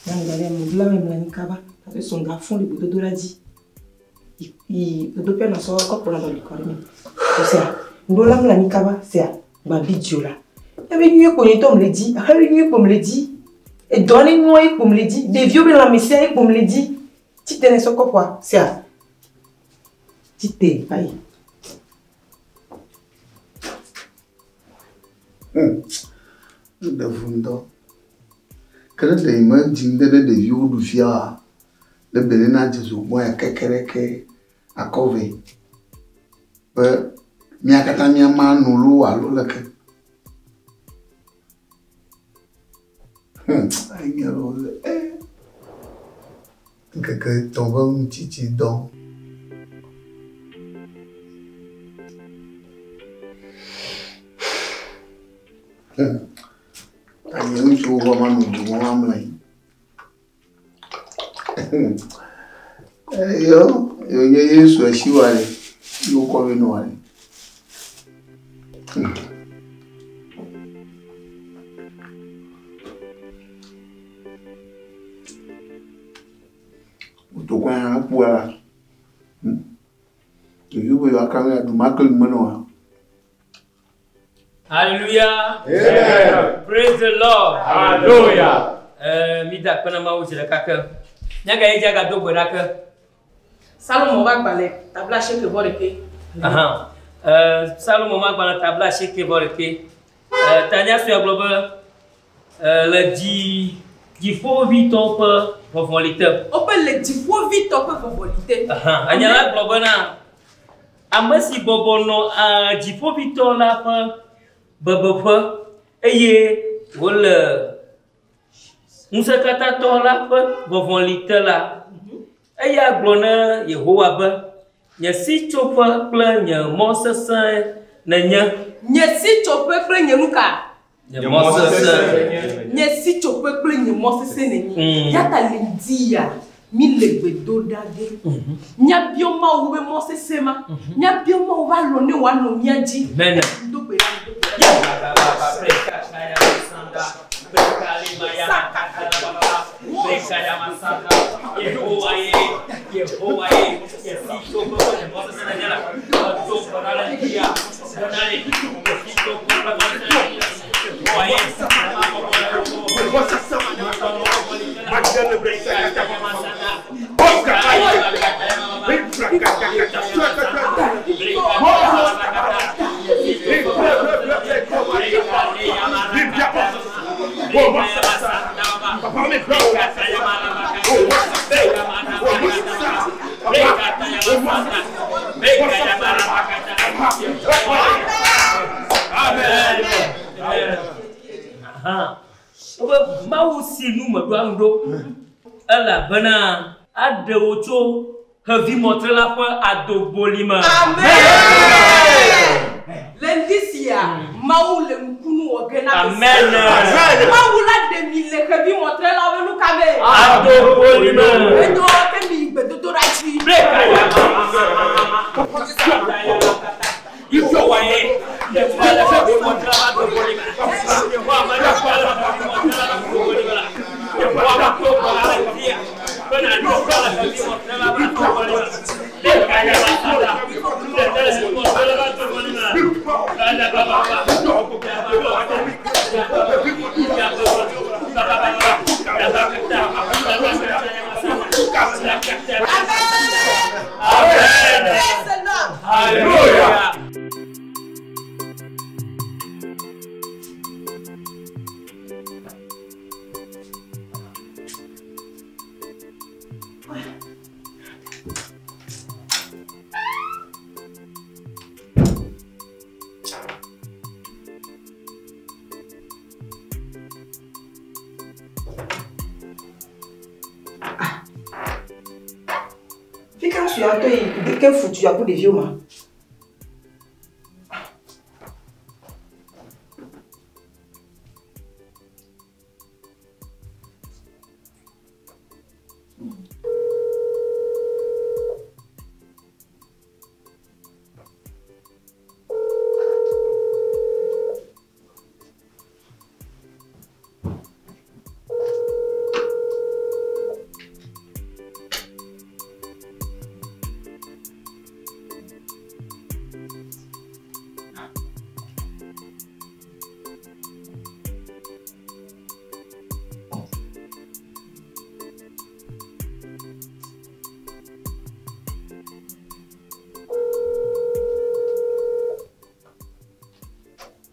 Na ŋgba ɖe ŋu la mlɔ anyi kaba. Parce que son gars font le gbedodoɖa dzi. Yi zodoƒea na sɔ kɔpu na ɖɔ li kɔ ɖe me. Sea, ŋu la mlɔ anyi kaba. Sea, gba bi dzo la. Ebe nyuie kpo nye tɔ me le dzi. Ebe nyuie kpo me le dzi. Edɔ ne nyɔ ye kpo me le dzi. Ɖeviwo be lãmesẽ ye kpo me le dzi. Tite ne sɔ kɔpua. Sea. Tite ayi. Ɖe fu ŋutɔ. Ke ne ɖe me dzi ŋɖe ne ɖeviwo ɖu fia, ne be ne na dze zogbɔn ya kekeɖeke akɔ vɛ. Be mía katã míama nu loo alo leke. Enye loo Ŋkeke etɔ̃ ƒe ŋutitsi dɔ. Anye ŋutsuwo va ma nɔ du mɔ ma mlɔ anyi. Eyo, yo nye Yesu esi wa ɖe, yi wokɔ vɛ nɔ wa ɖe. Wotokɔ ya kpɔa la. Ɖeviwo be yewoaka nu aɖu makli me nɔ wa. Hallelujah. Amen. Praise the Lord. Hallelujah. Mi da akpe na Mawu zi ɖeka ke. Míagayi edzi agado gbe ɖa ke. Salomo ƒe agbalẽ tabla asieke vɔ ɖeke. Aha. Salomo ƒe agbalẽ tabla asieke vɔ ɖeke. Tanya sue gblɔ be le dzi dziƒovitɔ ƒe vɔvɔli te. Woƒe le dziƒovitɔ ƒe vɔvɔli te. Aha. Anya la gblɔ bena ame si bɔbɔ nɔ dziƒovitɔ la ƒe bebeƒe eye wòle ŋusẽkatãtɔ la ƒe vɔvɔli te la, eya gblɔ ne Yehowa be, nye sitsoƒe kple nye mɔ sesẽ nenye. Nye sitsoƒe kple nye nu ka? Nye mɔ sesẽ. Nye sitsoƒe kple nye mɔ sesẽ nenye. Ya ta le ŋdi ya, mi le gbedoɖa ge. Míabiɔ Mawu be mɔ sesẽ ma. Míabiɔ Mawu be alɔ ne wòanɔ mía dzi. Amen. Do gbe ɖa, do gbe ɖa. Wobe Mawu si nu meɖoa ŋu ɖo elabena aɖe wò tso xevimɔtrela ƒe adogboli me. Amen. Le ŋdi sia, Mawu le ŋkunu wɔ ge na mi. Amen. Mawu la ɖe mi le xevimɔtrelawo ƒe nu ka me? Adogboli me. Edo ke mi yi gbedodoɖa dzi. Amen. Alléluia. Fika su ya to yi ke futu ya ku ɖeviwo ma.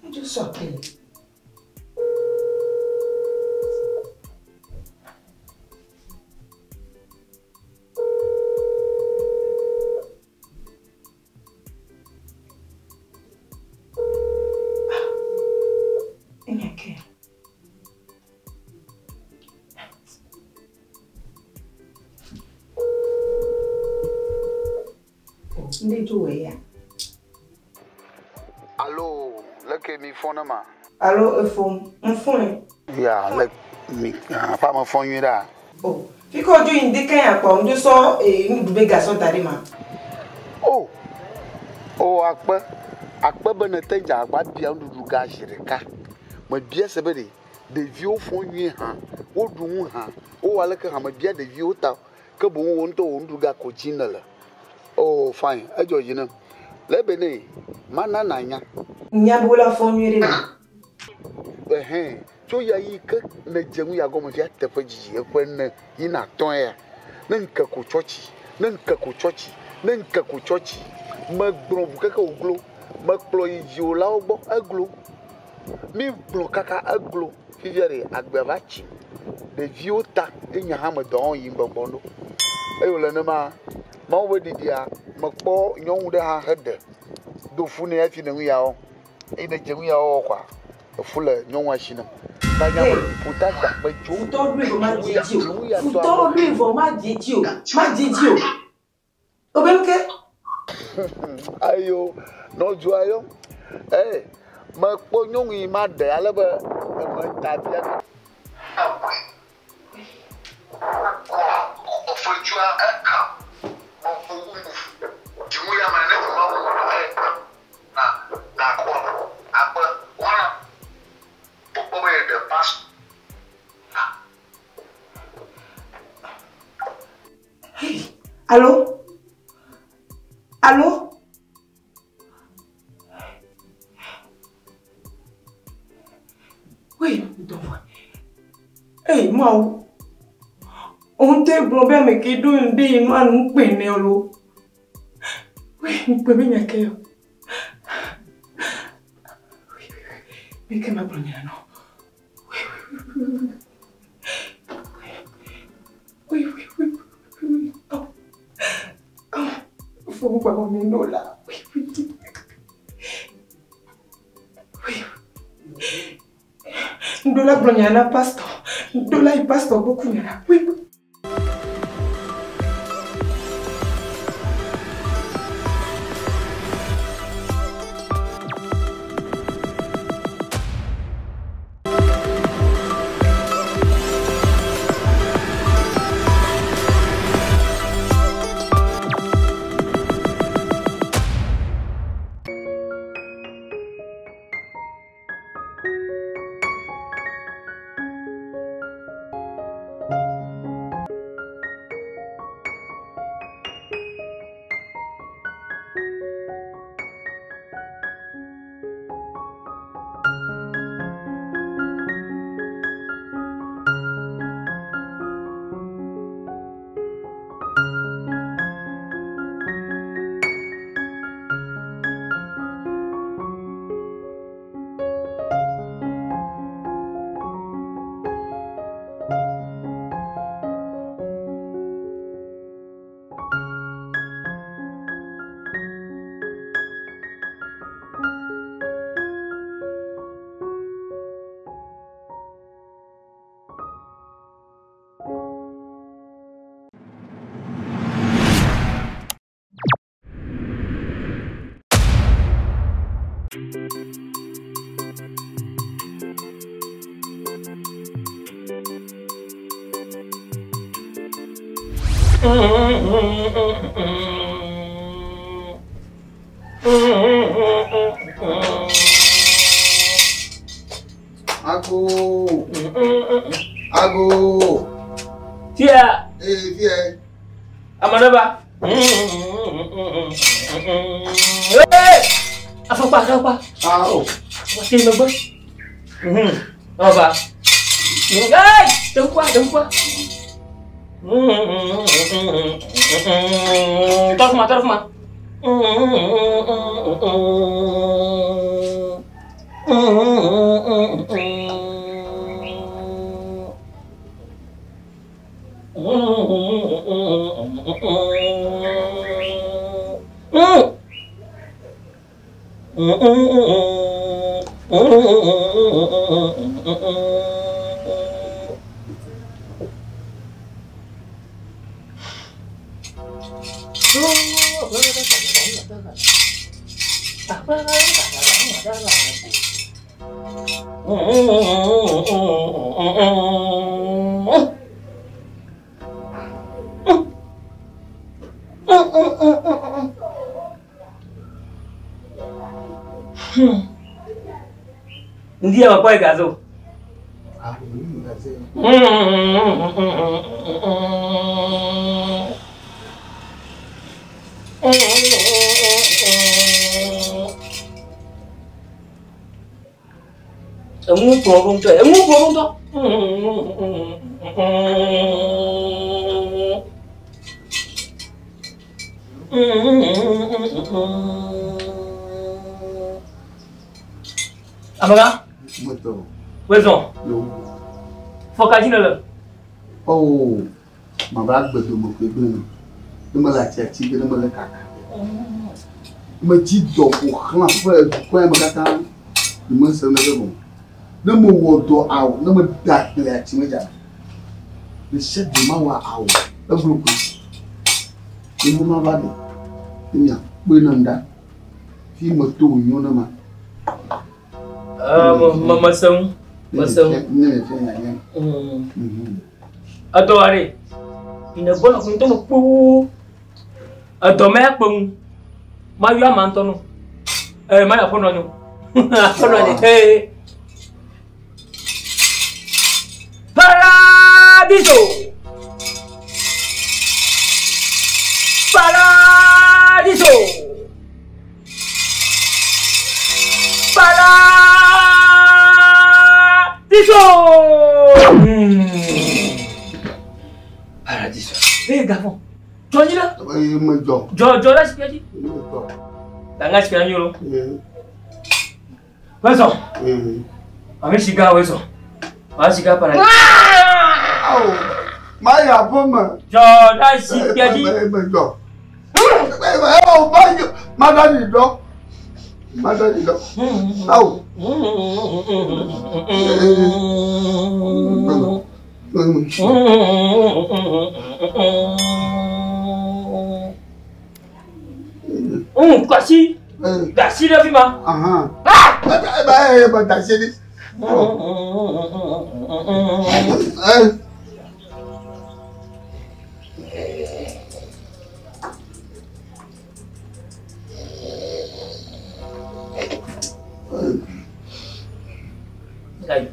Edzo sɔ ke. Enya ke. Ndị dzo wɔ ya. Allo, leke mi fɔn ne ma. Alo efo nfun. Ya, le mi aƒea me fɔ nyuie ɖa. O fi ke wodzo yi ŋdi kanya kpɔ ŋdi sɔ nuɖuɖu be gasɔ da ɖi ma. O, o akpe, akpe be ne te dze agba bia nuɖuɖu ga zi ɖeka. Mebia se be ɖe ɖeviwo fɔ nyuie hã, woɖu nu hã, wowɔ aleke hã mebia ɖeviwo ta ke boŋ wo ŋutɔ wò nuɖuɖu ga ko dzi ne le. O fine, edzɔ dzi nam. Le ebe ne mana nanya. Nya be wole fɔ nyuie ɖe me. Ɛhɛn, tso ya yi ke ne dze nu ya gɔme fia teƒe dzidzi eƒe ne yina tɔ̃ ya. Ne ŋke ko tsɔtsi, ne ŋke ko tsɔtsi, ne ŋke ko tsɔtsi. Megblɔ ʋu keke wòglo, mekplɔ yi dziwòlawo gbɔ eglo. Mi gblɔ kaka eglo. Fifia ɖe agbea va tsi. Ɖeviwo ta eye hã me dɔ wɔm yim gbɔgbɔm ɖo. Eye wòle nema, Mawu be ɖiɖia, mekpɔ nyɔnu ɖe hã heɖe do fu nɛ hafi ne nu ya wɔm. Eye ne dze nu ya wɔwɔ kɔa, efu le nyɔnua si nam. Ta nya be ƒuta gba medzo. Futɔ ɖoe vɔ ma dzi edzi o. Futɔ ɖoe vɔ ma dzi edzi o. Ma dzi edzi o. Obe nuke. Ayo, nɔdzua yɔ. Ee, mekpɔ nyɔnu yi ma ɖe ale be eme ta bia. Allô? Allô? Oui, donc. Hey, moi, on te gblɔ ame ke ɖo ŋɖe yi nua nu kpe ne lo. Oui, ŋkpe be nya ke yɔ. Oui, oui, oui. Mi ke ma gblɔ nya nɔ. Oui, oui, oui, oui, oui, oui. Oh. Oh. Faut voir mon nom là. Oui, oui. Oui. Ndola gblɔ nya na pastor. Ndola yi pastor beaucoup nya na. Oui, oui. Ago. Ago. Fia. Ee, fia. Amanaba. Ee! Afɔkpa, afɔkpa. Ah, o. Afɔkpa te megbe. Ɔba. Ee! Ɖe ŋkua, ɖe ŋkua. Tɔ ɖe fi ma, tɔ ɖe fi ma. Ndiye makpɔ gazo. Enu kplɔ ɖo ŋutɔ, enu kplɔ ɖo ŋutɔ. Amegã. Metɔ. Wezɔn. Yo. Fɔ ka dzi nèle? Oh, mava gbedome koe gblẽ me. Ne mele atiati ge, ne mele kaka. Metsi dɔ ƒo xlã ƒe dukɔa me katã. Ne mese nane gɔme. Ne mewɔ dɔ awu, ne meda agble ati me dza. Ne sia ɖe mawɔ awu, eglo koe. Ne mava ɖe, ne miakpɔe nam ɖa. Fi meto wònyo ne ma. Me mese ŋu, mese ŋu. Ne mefia nyanya. Edɔ wa ɖe, ne gbɔna ŋutɔ me kpoo. Edɔ me akpe ŋu. Mayɔ ama ŋutɔ no. Ee, mayɔ aƒenɔ nyo. Aƒenɔ nye. Ee. Paradiso. Paradiso. Paradiso. Paradiso. Ee, gafɔ. Jɔ nyi la. Ee, medzɔ. Jɔ jɔ la sikɛ dzi. Tanga sikɛ nyo lo. Wezɔ. Ame sika wezɔ. Ame sika paradiso. Awo, mayi aƒe me. Jɔ la sikɛ dzi. Medzɔ. Awo, mayi, maɖa ɖi dɔ. Maɖa ɖi dɔ. Awo. Kwasi. Dasi ɖe fi ma. Ee, dasi ɖi.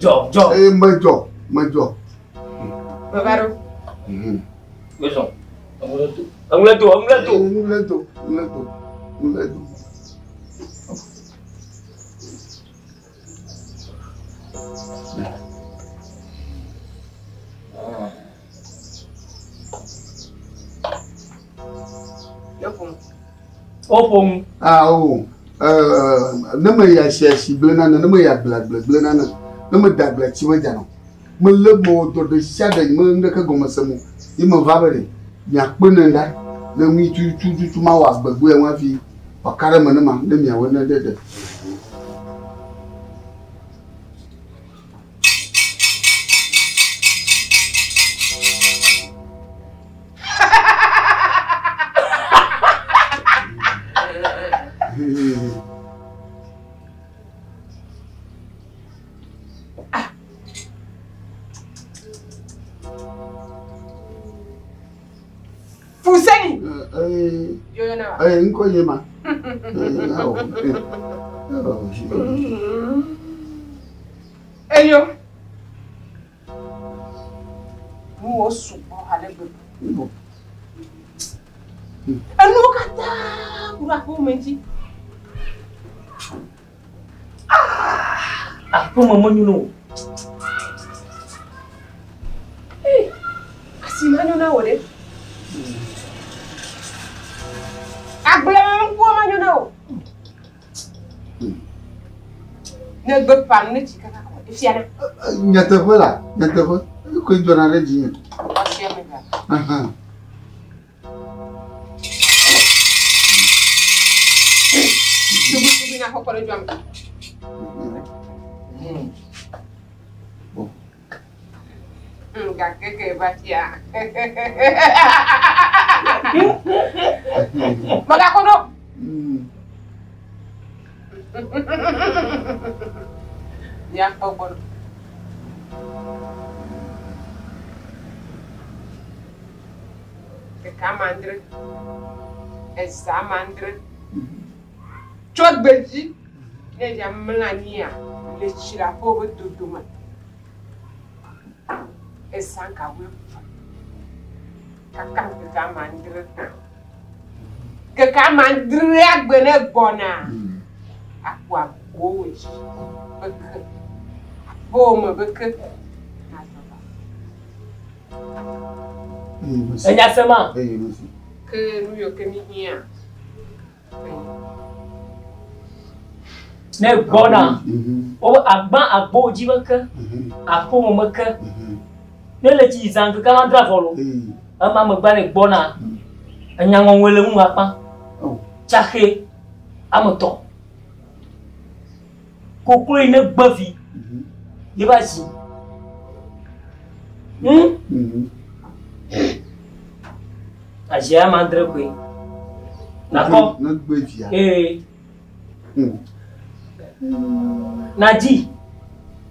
Jɔ jɔ. Ee, medzɔ, medzɔ. Baba ɖo. Wezɔ. Eŋu le do, eŋu le do. Eŋu le do, eŋu le do, eŋu le do. Woƒo nu. Awo, ne me yi asi asi gblẽ nane, ne me yi agble agble gblẽ nane, ne me da agble tsi me dzana o. Melé mewɔ dɔ ɖe sia ɖe me ŋɖeke gɔme sem o. Ye me va be ɖe miakpe ne ɖa ne ŋui tututu mawɔ agbegbe ya ŋu hafi wòaka ɖe eme ne ma ne miawɔe ne ɖe ɖe. Fuseni. Yoyo na wa. Ee, ŋkɔ ye ma. Awɔ. Enyo. Nuwo sugbɔ ale gbegbe. Enuwo katã ku ɖe aƒeme dzi. Aƒeme menyo na o. Asi manyo na wò ɖe. Agblemenukuwo manyo na wò. Ne gbe ƒã nu ne tsi kaka kɔ, efia na. Nyateƒe la, nyateƒe. Ekoe dzɔna ɖe dzinye. Ɔsia me ga. Ahan. Tugui na xɔkɔ ɖe dzoa me. Gake ke va fia. Mègakɔ ɖo. Míakpɔ gbɔ. Ɖeka ame adre, eza ame adre. Tso gbedzi ne ɖevia mlɔ anyia, le tsi le aƒewò ƒe dodome. Ezã ga wuieve kaka ŋkeke ame adre. Ŋkeke ame adrea gbe ne gbɔna, akpɔ agbowò dzi be ke, aƒewò me be ke. Enya se ma? Ke nu yiwo ke mi hiã. Ne gbɔna, wo agbã agbowo dzi be ke, aƒewò me ke. Ne le tsi zã ŋkeke ame adre vɔ lo, ema megbe ne gbɔna, enya ŋɔŋɔe le ŋu akpa. Tsaxe ame tɔ̃. Koklo yi ne gbe vi, ye va zi. Azia ame adre koe. Nakɔ. Ne gbe via. Ee. Nadzi.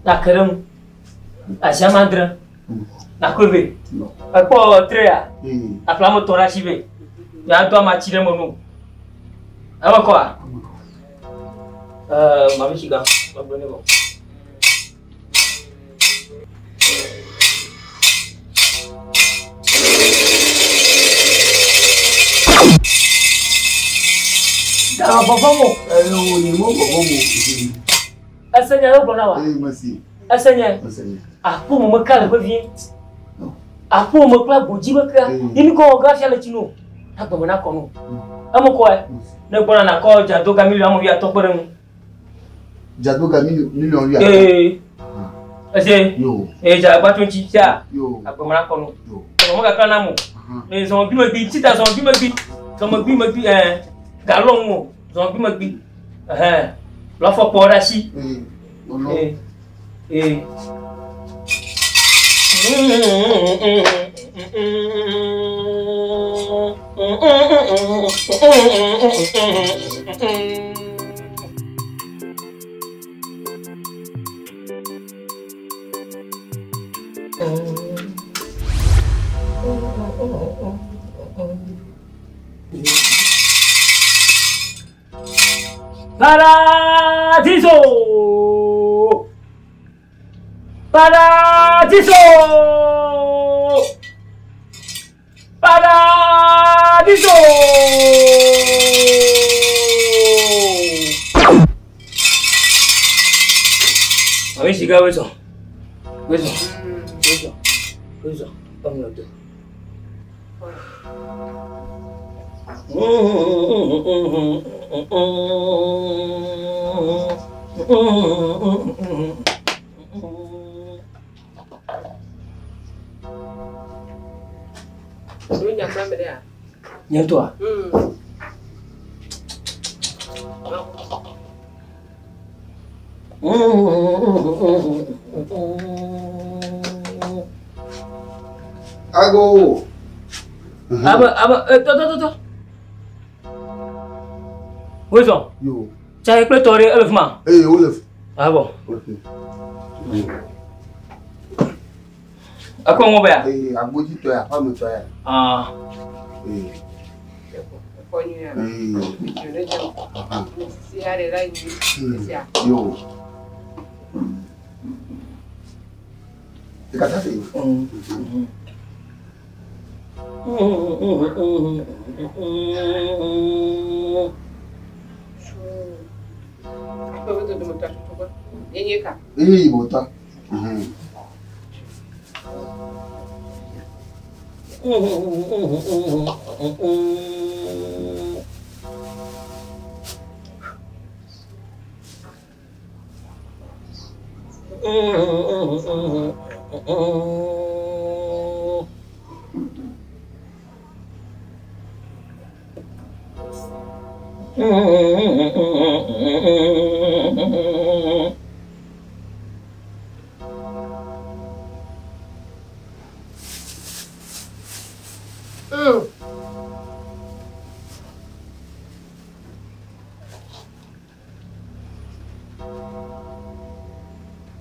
Nake ɖe ŋu. Azia ame adre. Nakɔe vɛ. Ekpɔ trea. Aƒle ame tɔ̃ ɖe asi vɛ. Ya do amatsi ɖe me no. Eme kɔa? Mami shiga. Magblɔ ne vɔ. Gama vɔvɔm o. Eyo nye mo vɔvɔm o. Ese nye yogblɔ na wa. Eye mesi. Ese nye. Ese nye. Aƒo me meka le vevie. Aƒo me kple agbodzi me kea. Yi mi kɔ wɔ gafia le tsi no. Agbeme na kɔ no. Eme kɔe. Ne gbɔna na kɔ dzadoga miliɔn ame wuiatɔ̃ kpe ɖe ŋu. Dzadoga miliɔn wuiatɔ̃. Ee. Ese. Yo. Ee dza gba tso ŋuti sia. Yo. Agbeme na kɔ no. Yo. Agbeme gakla na mo. Ee zɔn bi megbi tita zɔn bi megbi. Zɔn megbi megbi ɛɛ galɔ ŋu o. Zɔn bi megbi. Ɛhɛn. Lɔfɔ kpɔ ɖe asi. Ee. Ee. Ee. Paradiso! Paradiso! Paradiso! Mami shiga wezo. Wezo. Wezo. Wezo. Pamela do. Ɖo nya kple ame ɖea? Nye ŋutɔa? Ago. Abe abe tɔ tɔ tɔ tɔ. Wozɔ. Yo. Tsaye kple tɔ ɖe ele fi ma. Eye wole fi. Ah bon. Ok. Ekɔ ŋɔ bɛa? Ee, agbodzi tɔ ya, aƒeametɔ ya. Ah. Ekpɔ nyuia. Dzo ne dze. Si aɖe la yi. Esia. Yo. Ɖeka ta se. Aƒe be dodometɔ tutu gbɔ. Ye nye ka? Eye yibɔ tɔ.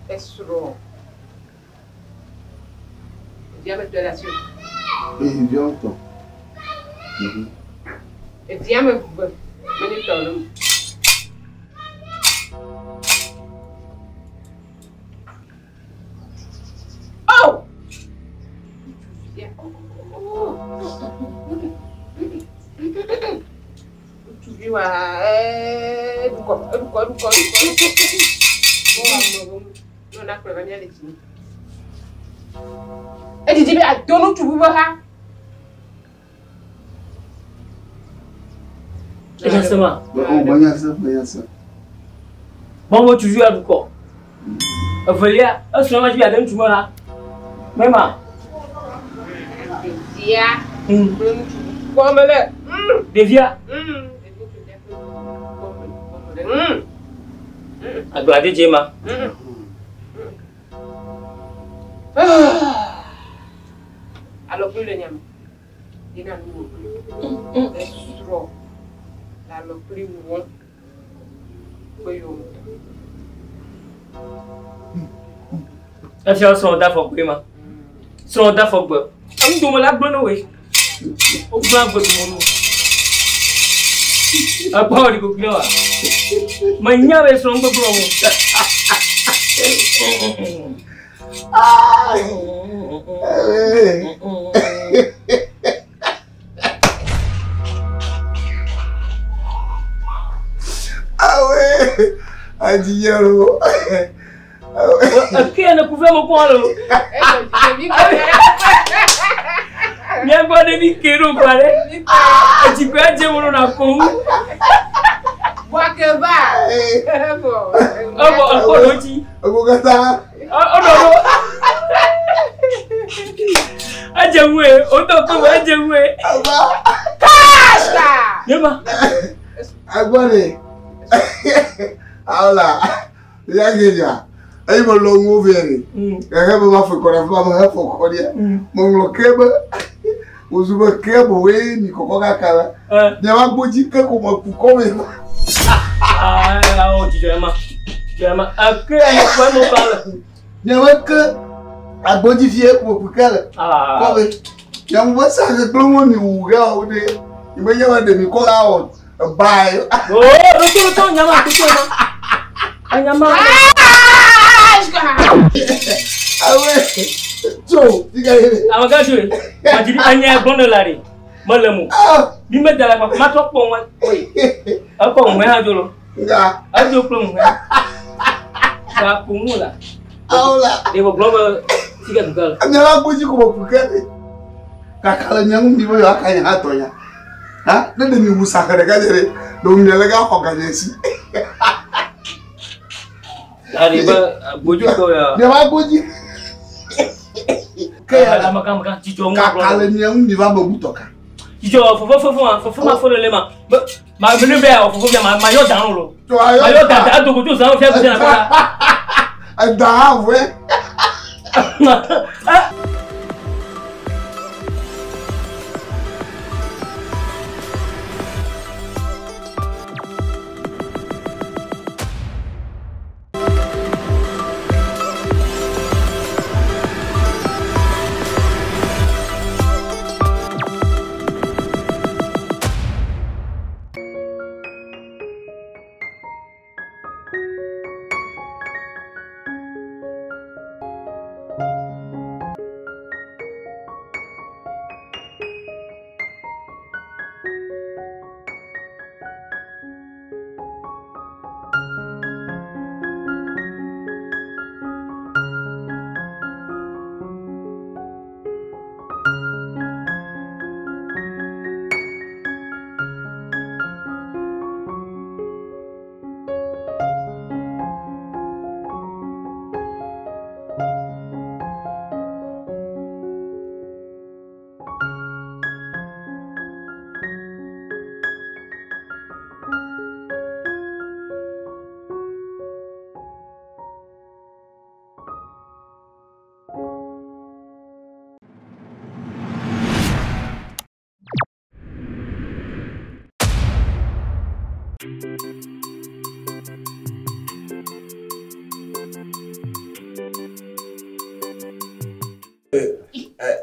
Esrɔ̃. Ɖevia me tɔ le asi o. Eye ɖevia tɔ. Ɖevia me ve menye tɔ ɖe o. Oh! Ŋutsuvia. Ŋutsuvi wa eɖukɔ eɖukɔ eɖukɔ eɖukɔ. Wo ame wo ne wòna kplɔe va mía le dzi. Edidi be ado ŋutsuvi be ha. Enya se ma. O menya se menya se. Gbɔn be ŋutsuvi aɖukɔ. Evelia esrɔ̃ ma dzi be ade ŋutsu me ha. Mema. Ɖevia kple ŋutsuvi kpɔm le. Ɖevia. Agbladedze ma. Alɔkpui le nyame. Yina nu wò. Esrɔ̃ le alɔkpui wɔm kpe yome. Efia srɔ̃ da afɔgbe ma. Srɔ̃ da afɔgbe. Enu dome la gblẽ ne woe. Wogblẽ agbe dome no. Ekpɔ ɖi kukui wa. Menya be srɔ̃ gbegblẽ wo. Awe, adiyero. Eke ne kuve mo kpɔ lo. Míagbɔ ɖevi ke ɖo gba ɖe. Etsikɔe dze mo ɖo na ko ŋu. Bɔkeba. Ebɔ ekpɔ ɖo dzi. Ego kata. Eɖɔ ɖo. Edze ŋue, wotɔ kpe me edze ŋue. Kasa. Yema. Agbɔre. Awola. Ya ke ya. Eyi me lɔ ŋuwo vɛ ɖe. Xexe be ma fɔ kɔ ɖe afi ma me hefɔ kɔ ɖia. Meŋlɔ ke be wozu be ke bowoe mi kɔkɔ kaka la. Miava gbodzi ke ko me ku kɔ me. Aa, dzidzɔ ema. Dzidzɔ ema. Eke ya kpɔ emo ba le. Miava ke agbodzi fie ko me ku ke le. Kɔ me. Miamu be sa ke kple ŋu mi wu ge wo ɖe. Mi be nye be ɖe mi kɔ la wɔ bae. Oo, ɖoto ɖoto nyama ɖoto ema. Enyama. Awe. Tso, tika ye. Amegã tso ye. Madziri anya gbɔn la ɖe. Mele mo. Mi me da la kpa ma trɔ kpɔ ŋua. Ekɔ ŋue hã dzo lo. Nga. Edzo kple ŋue. Ga ko ŋu la. Awola. Ɖe gbɔgblɔ be tika duka le. Miava gbodzi ko me ku ke ɖe. Kaka le mia ŋu mi be yewoaka nye hã tɔ nya. Ha? Ne ɖe mi wu saxe ɖeka dze ɖe, ɖe mia le ga xɔ ganye si. Ari be gbodzi kɔ ya. Miava gbodzi. Ke ya. Amegã amegã dzidzɔ ŋu. Kaka le mia ŋu mi va me wu tɔ ka. Dzidzɔ fofo fofo ma fofo ma fo le le ma. Be ma me ne be awɔ fofo fia ma ma yɔ dan lo. Ma yɔ dan dan dogo tso zan fia gbedze na kɔ la. Eda hã vɔe.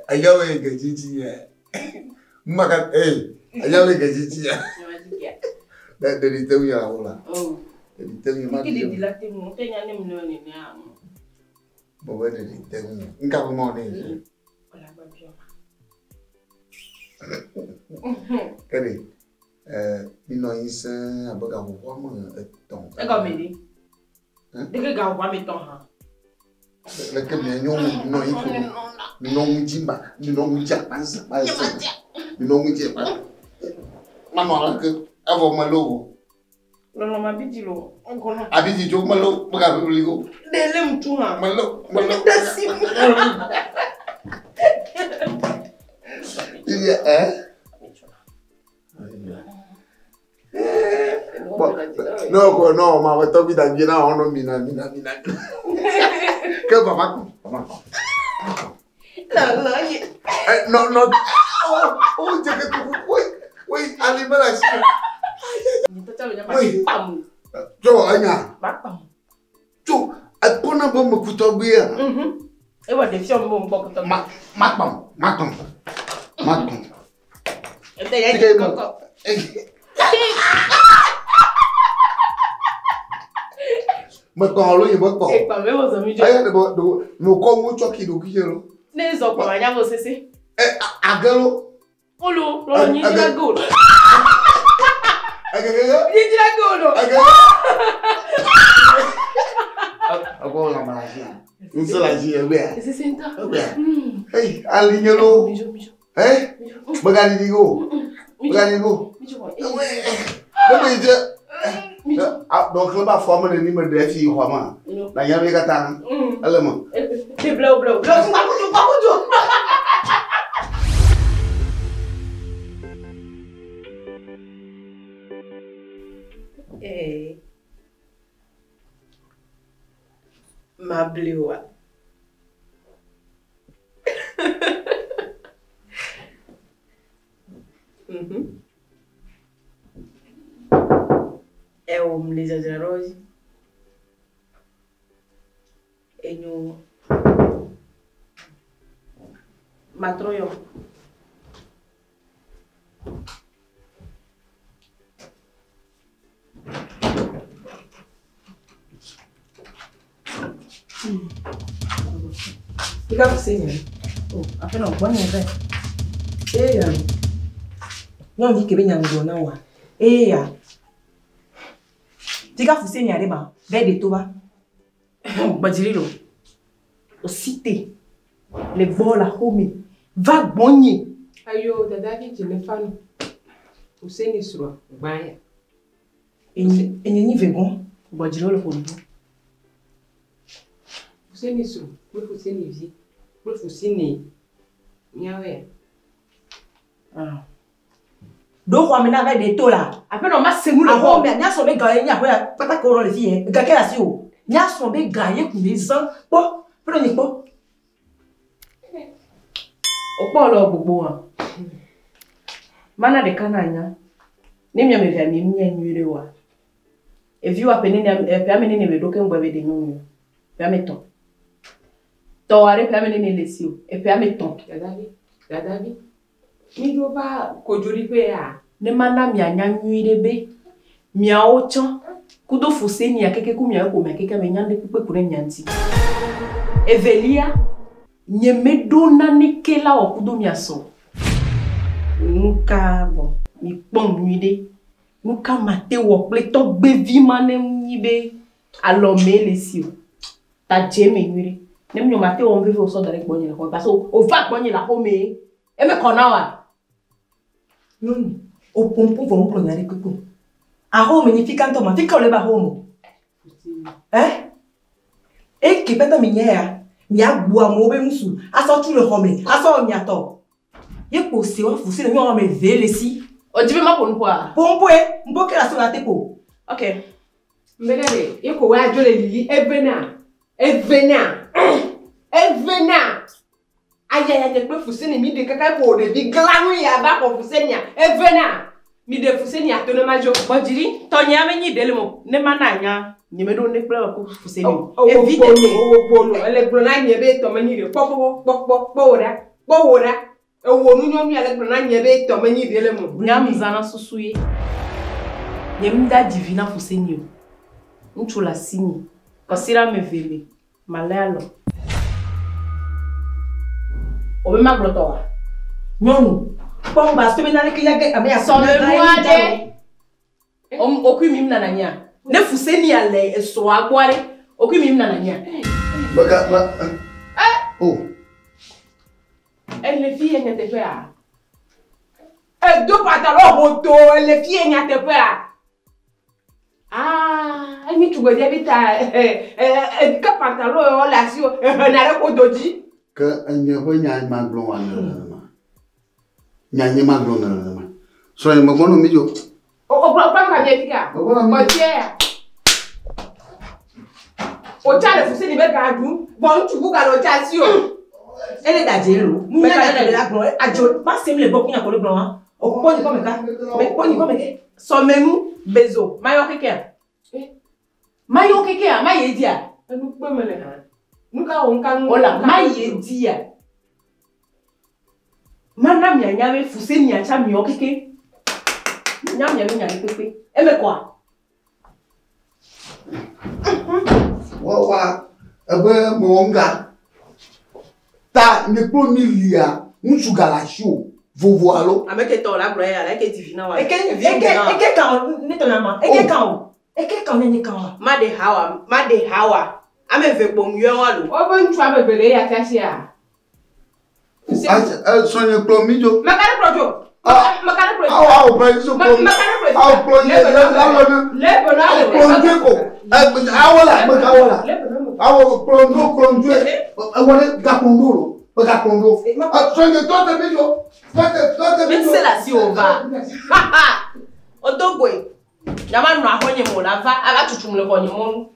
Ayawo gejiji ya. Maka eh ayawo gejiji ya. Da de te ya hola. Oh. De te ya ma. Ki de di la te mu te nya ne mu ne ne a. Bo we de te mu. Nka ko mo ne. Ola gba bi o. Kede mi no yin sen abaga wo wa mo eton. E ko mi ni. De ke ga wa mi ton ha. Le ke mi nyo no yin ko. Mi no jimba, mi no ja pansa, pa mi no je pa. Ma no ala ke avo malo. Lo lo ma biji lo. Nko no. Abiji jo malo, ma ga bi go. De le mtu ha. Malo, malo. De si. Iya eh. No, no, ma va to bi da bi na ono mina mina mina. Ke baba ko, baba ko. No, no, no, no. Oh, je que tu, oui, oui, alima la si. Oui. Jo, anya. Jo, akona bo mo kuto bi ya. E wa de fiom bo mo kuto. Ma, ma pam, ma pam. Ma pam. E te ya koko. Me ko lo yin mo ko. E pa me wo zo mi jo. Ayo do no ko wo choki do ki lo. Ne zo pa nya bo sese. Eh agelo. Olo, lo nyi la go. Agelo. Nyi la go lo. Agelo. Ago la malasia. Nse la ji e we. Sese nta. We. Hey, alinye lo. Mijo, mijo. Eh? Bagani di go. Bagani go. Mijo. We. No me je. Ah, donc le ba forme ni me de fi ho ma. Na nya me kata. Ele mo. Te blow blow. Blow pa kuju pa kuju. Eh. Ma blewa. Eh, o mle Enyo matroyo. Ika kusenya. Oh, afeno gbonye ve. Eh ya. Nyon vi kebe nyango na wa. Eh ya. Tika fusenya re ba. Ve de to ba. Bajirilo. O cité. Le bol la home. Va gbonye. Ayo dada vi jene fanu. Useni sro gbanya. Enyi ni vegon. Bajirilo le kondo. Fuseni sro, kwe fuseni vi. Kwe fuseni nyawe. Ah. Do kwa mena va de to la. Apeno ma senu le ho. Me nya so be ga nya ho ya pata ko ro le fi e. Ga ke la si o. Nya so be ga ye ku le zan. Po, pro ni po. O po lo gbogbo won. Mana de kana nya. Ni mi me via mi nya nyure wa. E vi wa pe ni pe ame ni be do ke ngbe be de nyonu. Pe ame ton. To are pe ame ni le si o. E pe ame ton. Dada vi. Dada vi. Mi do ba kojori pe ya. Ne mana mi anya nyuire be. Mi a ochan. Kudo fuseni ya keke ku mi a ko me keke me nyande pipe kure nyanti. Evelia nye me do na ne kela o kudo mi aso. Nuka bon mi pon nyuide. Nuka mate wo ple to gbe vi ma ne nyi be alo me le si o. Ta je me nyuire. Ne mi mate wo nve o so dare gbonye le ko parce o va gbonye la ho me. E me kona wa. Noni, o pompo vo mo nyare kuku. A ho me ni fikanto ma fika le ba ho mo. Eh? E ke peta mi nya mi agbo mo be musu. Aso tu le ho me, aso mi ato. Ye ko se wa fu se le mi o me ve le si. O di be ma pon kwa. Pompo e, mbo ke la so la tepo. Okay. Mbele ye ko wa jo le lili evena. Evena. Evena. Aya ya kpe fuseni mi de kaka ko de bi glanu ya ba ko fuseni ya evena. Mi ɖe Fuseni ato ne ma dzo. Gbɔdziri, tɔnye ame nyi ɖe le mo. Ne ma na nya, nye me ɖo ne kple ku Fuseni o. Ewo Evi gbɔno, tete. ewo gbɔno. Ele gblɔ na nye be tɔ me nyi ɖe. Kpɔ kpɔ kpɔ kpɔ kpɔ wò ɖa. Kpɔ wò ɖa. Ewo nu nyɔnu ya le gblɔ na nye be tɔ me nyi ɖe le mo. Nyam zana susu ye. Nye m da dzivi na Fuseni o. Ŋutsu le asi nye. Kɔsiɖa ame eve me. Malé alɔ. O be ma gblɔ tɔ wa. Nyɔnu, kpɔ ŋgba so be nane ke ya ge ame ya Sɔmenu aɖe. Okui mi nana nya. Ne Fuseni ale esrɔ̃a gbɔ aɖe. Okui mi nana nya. Mega ma. Oh. Ele fi ye nyateƒea? Edo pantalon hoto ele fi ye nyateƒea? Ah, enyi tugbedze bi ta ke pantalon yɔ le asi o ehena ɖe ƒodo dzi. Ke enye ƒe nya ma gblɔ wa ne nenema. Nya nye ma gblɔ ne nenema. Srɔ̃ nye megbɔ nɔ mi dzo. O o gblɔ gblɔ ka mi fi ka? Gbɔdze ya. O tsa le Fuseni be ga ɖum. Bɔn ŋutsu bu ga le o tsa asi o. Ele ɖadze lo. Nya ɖe la gblɔ adzo ma sem le gbɔ kunya ko le gblɔ wa. O kpɔ nyi kɔme ka. Me kpɔ nyi kɔme ke. Sɔmenu bezo mayɔ kekea. Mayɔ kekea ma ye dia. Enu kpe me le hã. Nu ka wo nka nu. Ola ma ye dia. Mana mia nya be Fuseni atsa miɔ keke. Nya mia be nya ɖe kpekpe. Eme kɔa. Wa wa ebe mewɔ ŋga. Ta nye kplo mi lia ŋutsu ga le asi o. Vovo alo. Ame ke tɔ la gblɔ ya la eke divi na wa. Eke eke eke kan o ne tɔ na ma. Eke kan o. Eke kan ne nye kan wa. Ma de ha wa, ma de ha wa. Ame ve kpɔ ŋuyɔ wa lo. Wobe ŋutsu ame eve le eya fiasia. Srɔ̃ nye kplɔ mi dzo. Meka ɖe kplɔ dzo. Meka ɖe kplɔ dzo. Awo awo kplɔ dzo kplɔ. Meka ɖe kplɔ dzo. Awo kplɔ nye le alɔ ne. Le be na Awo kplɔ dzo ko. Awo la meka awo la. Awo kplɔ dzo kplɔ dzo. Ewɔ ɖe gakplɔ dzo lo. Gakplɔ dzo. Srɔ̃ nye tɔ te mi dzo. Tɔ te tɔ te mi dzo. Se le asi o va. O do goe. Nyama nɔ axɔ nye mo la va ava tutum le xɔ nye mɔnu.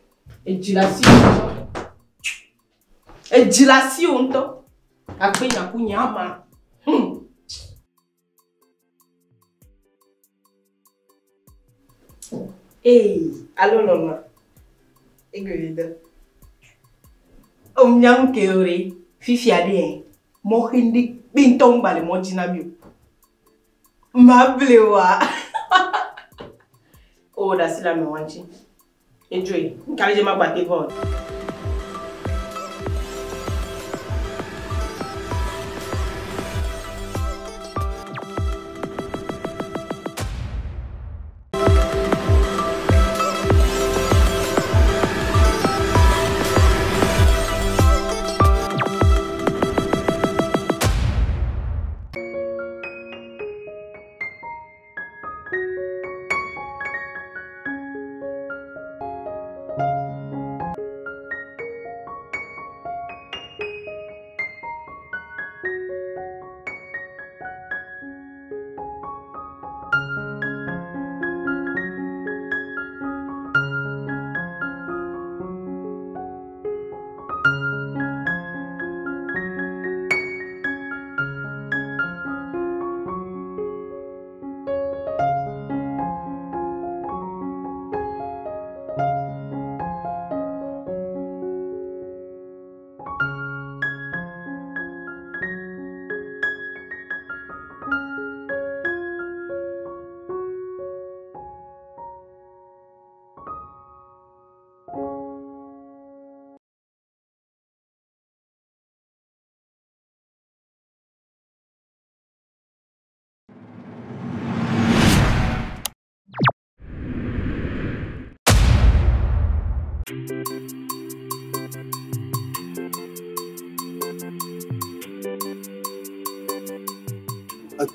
Edzi le asi o ŋutɔ. Edzi le asi o ŋutɔ. Akpe nyaku nye ama. Ee, alo lɔlɔ. Egbe dɔ. O nyam ke o re. Fifia ɖe. Mɔxi ɖe kpe ŋutɔ ŋgba le mɔ dzi na mi o. Ma ble wa. O da si la me wa ŋuti. Edzoe. Nkali dze ma gba te vɔ.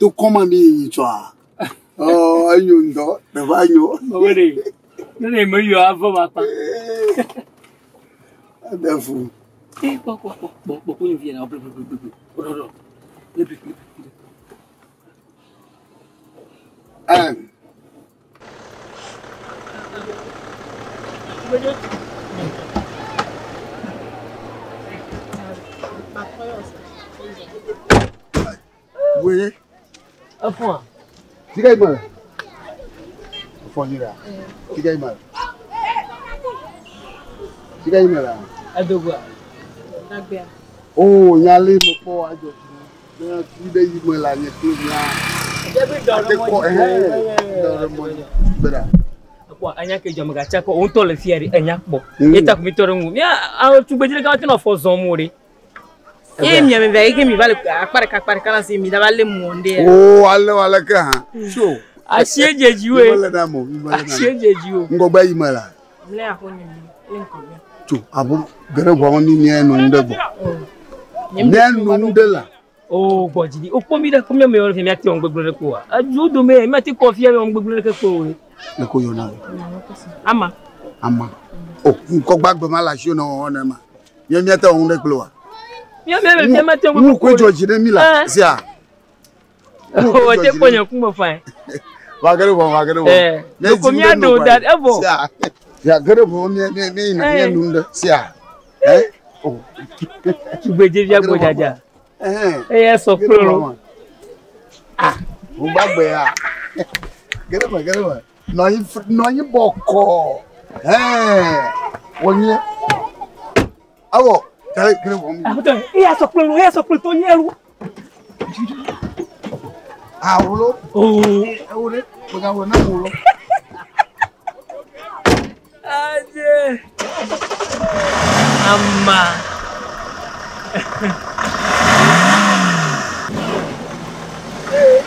To kɔma mi yi tsɔa. Ɔ enyo ŋutɔ, teƒea nyo. Mewɔ ɖe. Ne ne me yɔ avɔ ma kpa. Ede fu. E kpɔ kpɔ kpɔ kpɔ kpɔ ko nyɔvi na ble ble ble ble. Rɔrɔ. Ble ble ble. Ɛ. Wele. Efɔa. Sika yi gbɔ. Fɔ nyuie ɖa. Fika yi ma le? Fika yi me la? Edogoa. Dagbea. O nya le me kpɔ adzɔ dzi na. Ne fi ɖe yi me la nye kple mía. Ate kɔ ɛhɛ. Dɔ ɖe mɔ dzi. Gbe ɖa. Ekpɔ anya ke dzɔ megatsa kɔ wo ŋutɔ le fia ɖe enya kpɔ. Ye ta ko mi tɔ ɖe ŋu. Mía awo tugbedze ɖeka wote nɔ afɔ zɔm o ɖe. Ye mia me via yi ke mi va le akpa ɖeka akpa ɖeka la si mi da va lé mɔ ɖe. O ale o ale ke hã. Tso. Asie dze dzi woe. Mi mele na mo. Mi mele na mo. Asie dze dzi wo. Ŋgɔgbe yi me la. Mle aƒo nye mi le ŋgɔgbe. Tso abo geɖe ʋua me mi mía nu ŋu ɖe gbɔ. Mía nu ŋu ɖe la. O gbɔdzi ɖi. Wokpɔ mi ɖe kpɔ mi ame fia miate wɔn gbegblẽ ɖe kpoa. Edzo dome miate kɔ fia wɔn gbegblẽ ɖe kpo o. Le ko yɔna. Ama. Ama. O ŋkɔgba gbe ma le asi na wɔwɔ ne ma. Mía míate wɔn ɖe kple wa. Mía mía le fia miate wɔn Mu koe dzɔ dzi ɖe mi la. Sia. O te kpɔ nye ŋkume fain. Va ge ɖe ʋɔ, va ge ɖe ʋɔ. Eh, loko mía ɖo da evɔ. Sia. Sia ge ɖe ʋɔ mía mía mía yina mía nu ɖe. Sia. Eh. O. Tugbedzevia gbɔ dzadza. Eye sɔ kple lo. Ah, wo gbagbe ya. Ge ɖe me, ge ɖe me. Nɔ anyi, nɔ anyi bɔkɔɔ. Hɛn. Wɔ nyuie. Awɔ, ge ɖe ʋɔ mi. Aƒetɔ, eya sɔ kple lo, eya sɔ kple to nye lo. Ah, wolo. Oh. Ewo ɖe, megawɔ na wolo. Aje. Ama.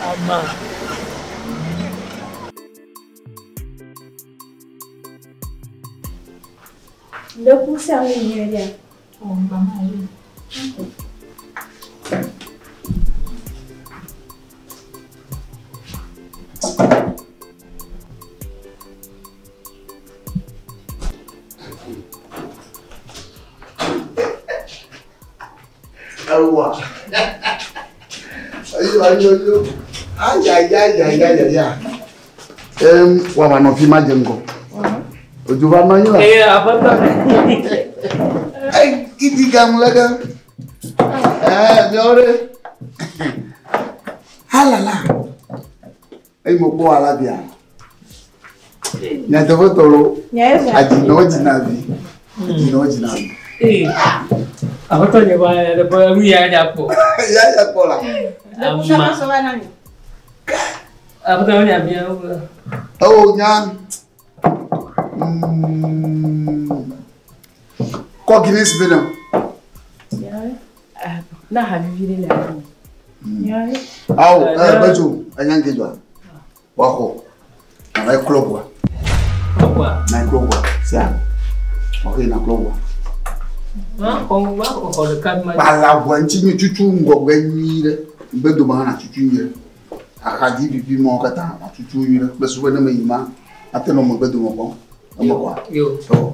Ama. Ndeku sia ŋu nyuie ɖea? Oh, mama yi. Ewa. Ayo, ayo, ayo. Ayayayayaya. Em, wa ma nɔ fi ma dze ŋgɔ. Odzo va nɔ anyi la. Eye aƒetɔ. Eyi, kiti gam le ke. Ɛɛ, miawo ɖe. Alala. Eyi me kpɔ ala bia. Nyateƒetɔ lo. Adzinɔ dzina vi. Adzinɔ dzina vi. Ee. Aƒetɔ nye ba ɖe be nu ya nya kpɔ. Ya nya kpɔ la. Ama. Aƒetɔ nya bia wo. Ewo nya. Kɔ Guinness bɛ na. Na ha vivi ɖe le afi. Awo, ɛ bɛtso, enya nke dzɔa. Waxɔ. Nana ye klɔ ʋua. Na ye klɔ ʋua. Sia. Waxɔ yi na klɔ ʋua. Kpala ʋua ŋuti nyuie tutu ŋgɔgbe nyuie ɖe. Ŋgbedome hã na tutu nyuie ɖe. Axadzi vivi mɔwo katã na tutu nyuie ɖe. Kple su be ne me yi ma, ate nɔ megbedome kpɔm. Eme kɔa? Yo. Ɔ.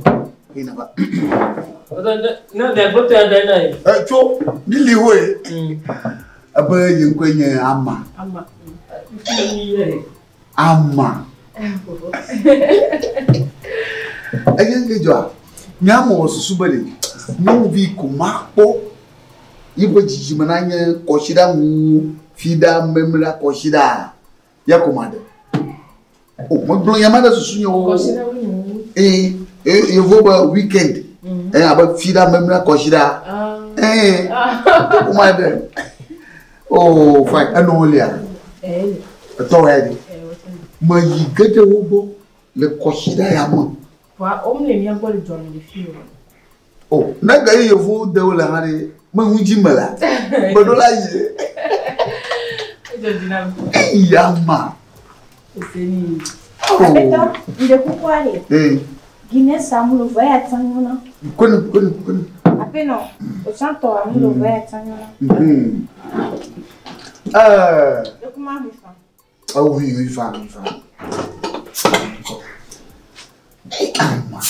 Yi na va. Ne miagbɔtɔ ya da na ye. Ɛ tso mi li hoe. Ebe ye ŋkɔe nye Ama. Ama. Ama. Eye ŋke dzɔa, nye amewɔ susu be ɖe nyɔnuvi ko makpɔ yiƒe dzidzime na nye kɔsiɖa ŋu fiɖa memlea kɔsiɖa ya ko ma ɖe. O megblɔ nya ma ɖe susu nye wo. Ee yevo be weekend. Ee abe fiɖa memlea kɔsiɖa. Ee ko ma ɖe. Oh fine enɔ wo lia. Etɔwɔ ya ɖi. Meyi ge ɖe wo gbɔ le kɔsiɖa ya me. Wa womle mía gbɔ le dua me le fi o. O ne ge ye yevuwo de wo le hã ɖe me ŋu dzi me la. Meɖo la yi. Edzɔ dzi nam. Eyi ama. Ese ni. Aƒetɔ, ŋɖe kukua ɖe. Ee. Guinness amu lo ya tsã nyɔna. Koni koni koni. Aƒenɔ, otsãtɔ amu lo ya tsã nyɔna. Ɛɛ. Ekuma mi fa. Oh oui, oui, fa, oui, fa. Ama.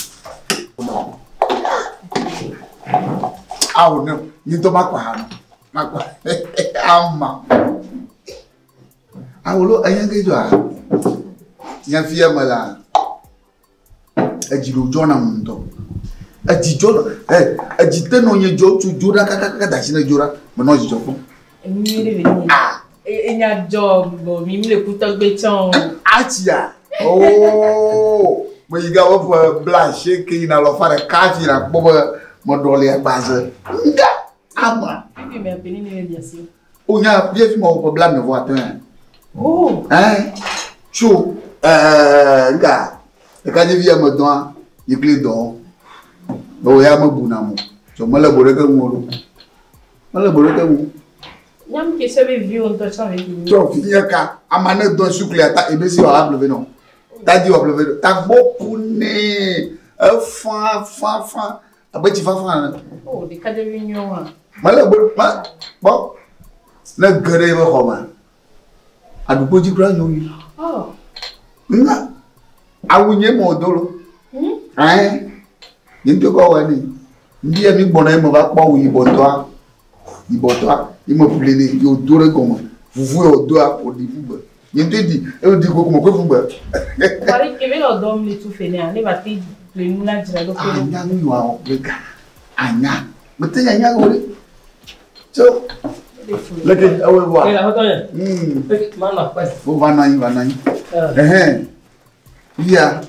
Awo ne, nye ŋutɔ makɔ ha no. Makɔ. Ama. Awo lo enye ke dzɔa. Nye fia me la. Edzi ɖo dzɔ nam ŋutɔ. Edzi dzɔ ɛ edzi te nɔ nye dzɔ tso dzo ɖa kakaka da asi ne dzo ɖa. Menɔ dzidzɔ kpɔm. Enu nyuie ɖe le nye. Ah. Enya dzɔ bɔ mi mi le kutɔgbe tsã o. Atsia. Oo, me yi ga be ƒe bla asieke yina alɔfa ɖeka hafi nakpɔ be meɖɔli agbaze. Nga ama. Fifi me aƒe nini le mia si. O nya fie fi mewɔ ƒe bla ene vɔ atɔ̃ ya. Oh. Ɛn tso ɛɛ nga ɖekadzevi ya medɔa yi kple dɔ. O ya mebuna mo. Tso mele bo ɖeke ŋu o ɖo. Mele bo ɖeke ŋu. Nyam ke se be viwo ŋutɔ tsã be vi. Tso fi nye ka ama ne dɔ sukli ata ebesi wɔ aƒle ve nɔ. Tadi wɔ aƒle ve nɔ. Tagbɔ ku nɛ. Efa fa fa. Abe tsi fafa ene. Oh, ɖekadzevi nyɔ wa. Mele bo ma kpɔ. Ne ge ɖe eƒe xɔ me. Aɖukpo dzi kura nyo wi. Oh. Nga awu nye mo do lo. Ɛn. Nye ŋutɔ kɔ wɔ ni. Ndi ya mi gbɔna ye me va kpɔ awu yibɔ tɔa. Yibɔ tɔa ye me ƒle ne ye wòdo ɖe gɔme. Vuvu ye wòdoa wòɖi ƒu gbe. Nye ŋutɔ di eye wòdi go me koe ƒu gbe. Wari kebe le dɔm le tu fenea ne va te ƒle nu la dzra ɖo. Anya nu yiwa wɔ ƒle ga. Anya. Mete nya nya wo ɖe. Tso. Leke ewoe vɔa. Ele aƒetɔ nye. Manɔ akpe. Wo va nɔ anyi va nɔ anyi. Ɛhɛn. Fia.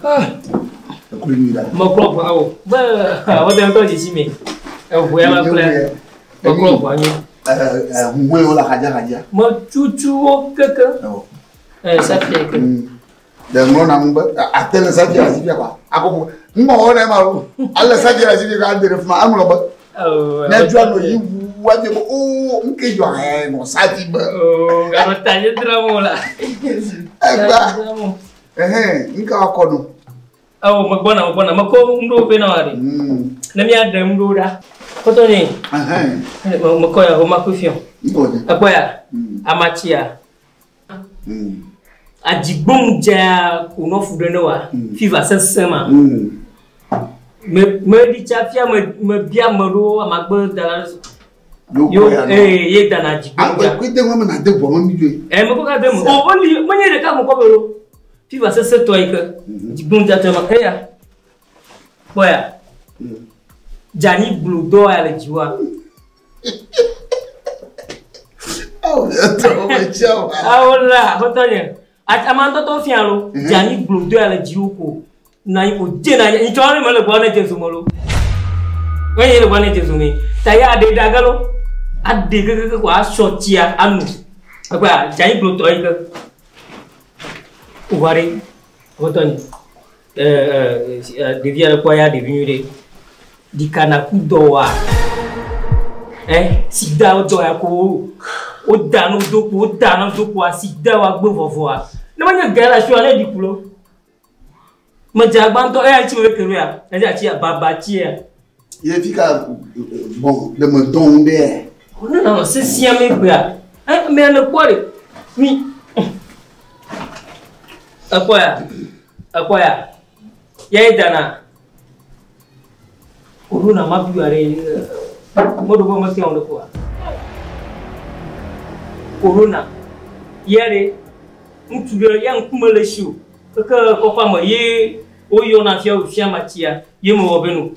Ekuli nyui ɖa. Meklɔ ʋua o. Be aƒetɔ ŋutɔ dzesi me. Eʋu ya mekplɔe. Meklɔ ʋua nyui. Huhɔe wo le xadza xadza. Metutu wo keke. Safia ke. Ɖe ŋlɔ na ŋu be ate le safia le safia kɔa. Akɔkɔ ŋmɔ ne ma o. Ale safia le safia kɔa ade ɖe fima eŋlɔ be. Ne dzɔ nɔ yi wu adi be o ŋke dzɔ hɛ nɔ safi be. Oo ganɔ ta nye dzra mo la. Egba. Ɛhɛn ŋka wakɔ no. Awo megbɔna megbɔna mekɔ ŋɖo vɛ na wa ɖe. Ne míaɖe ŋɖo ɖa. Kɔtɔ nye. Mekɔ ya homa kpe fiɔ. Ekpɔ ya amatsia. Adzigbɔŋ dzea ko nɔ fu ɖe ne wa. Fiva sesẽ ma. Me me ɖi tsa fia me me bia ame ɖewo amagbe da la. Yo ee ye dana adzigbɔŋ dza. Akpe de ŋu na de ʋua me mi dzoe. Ɛ mekɔ ka de me. O oli menye ɖeka mekɔ be lo. Fiva sesẽ tɔ yi ke. Dzigbɔŋ dza tɔ ma eya. Kpɔ ya. Dzani glo dɔ ya le dziwa. Awo la aƒetɔ nye. Amatɔtɔ fia lo. Dzani glo dɔ ya le dziwo ko. Na yi ko dze na yi tsɔ ne me le gbɔ ne dze zome lo. Menye le gbɔ ne dze zome. Ta ya aɖe ɖa ge lo. Aɖe kekeke ko asɔ tsia anu. Ekpɔ ya dzani glo tɔ yi ke. Wova ɖe aƒetɔ nye. Ɖevi aɖe kpɔ ya ɖevi nyui ɖe. Ɖika na ku dɔ wa. Sida dɔ ya ko woda nu do ko woda nu do ko sida wa gbe vɔvɔa. Ne menye gã la sua ne ɖi ku lo. Medze agbãtɔ eya tsi me ke ya. Edze atsi baba tsi ya. Ye fi ka bon le me dɔn ɖe. Ne nɔ sesia me gbea. Me ne kpɔ ɖe. Mi. Ekpɔ ya. Ekpɔ ya. Ya dana. Corona ma bi are. Mo do bo mo se on ko. Corona. Yere ŋutsu ɖe ya ŋkume le si o. Keke kɔƒea me ye woyɔna fia wo fia matsia ye mewɔ be no.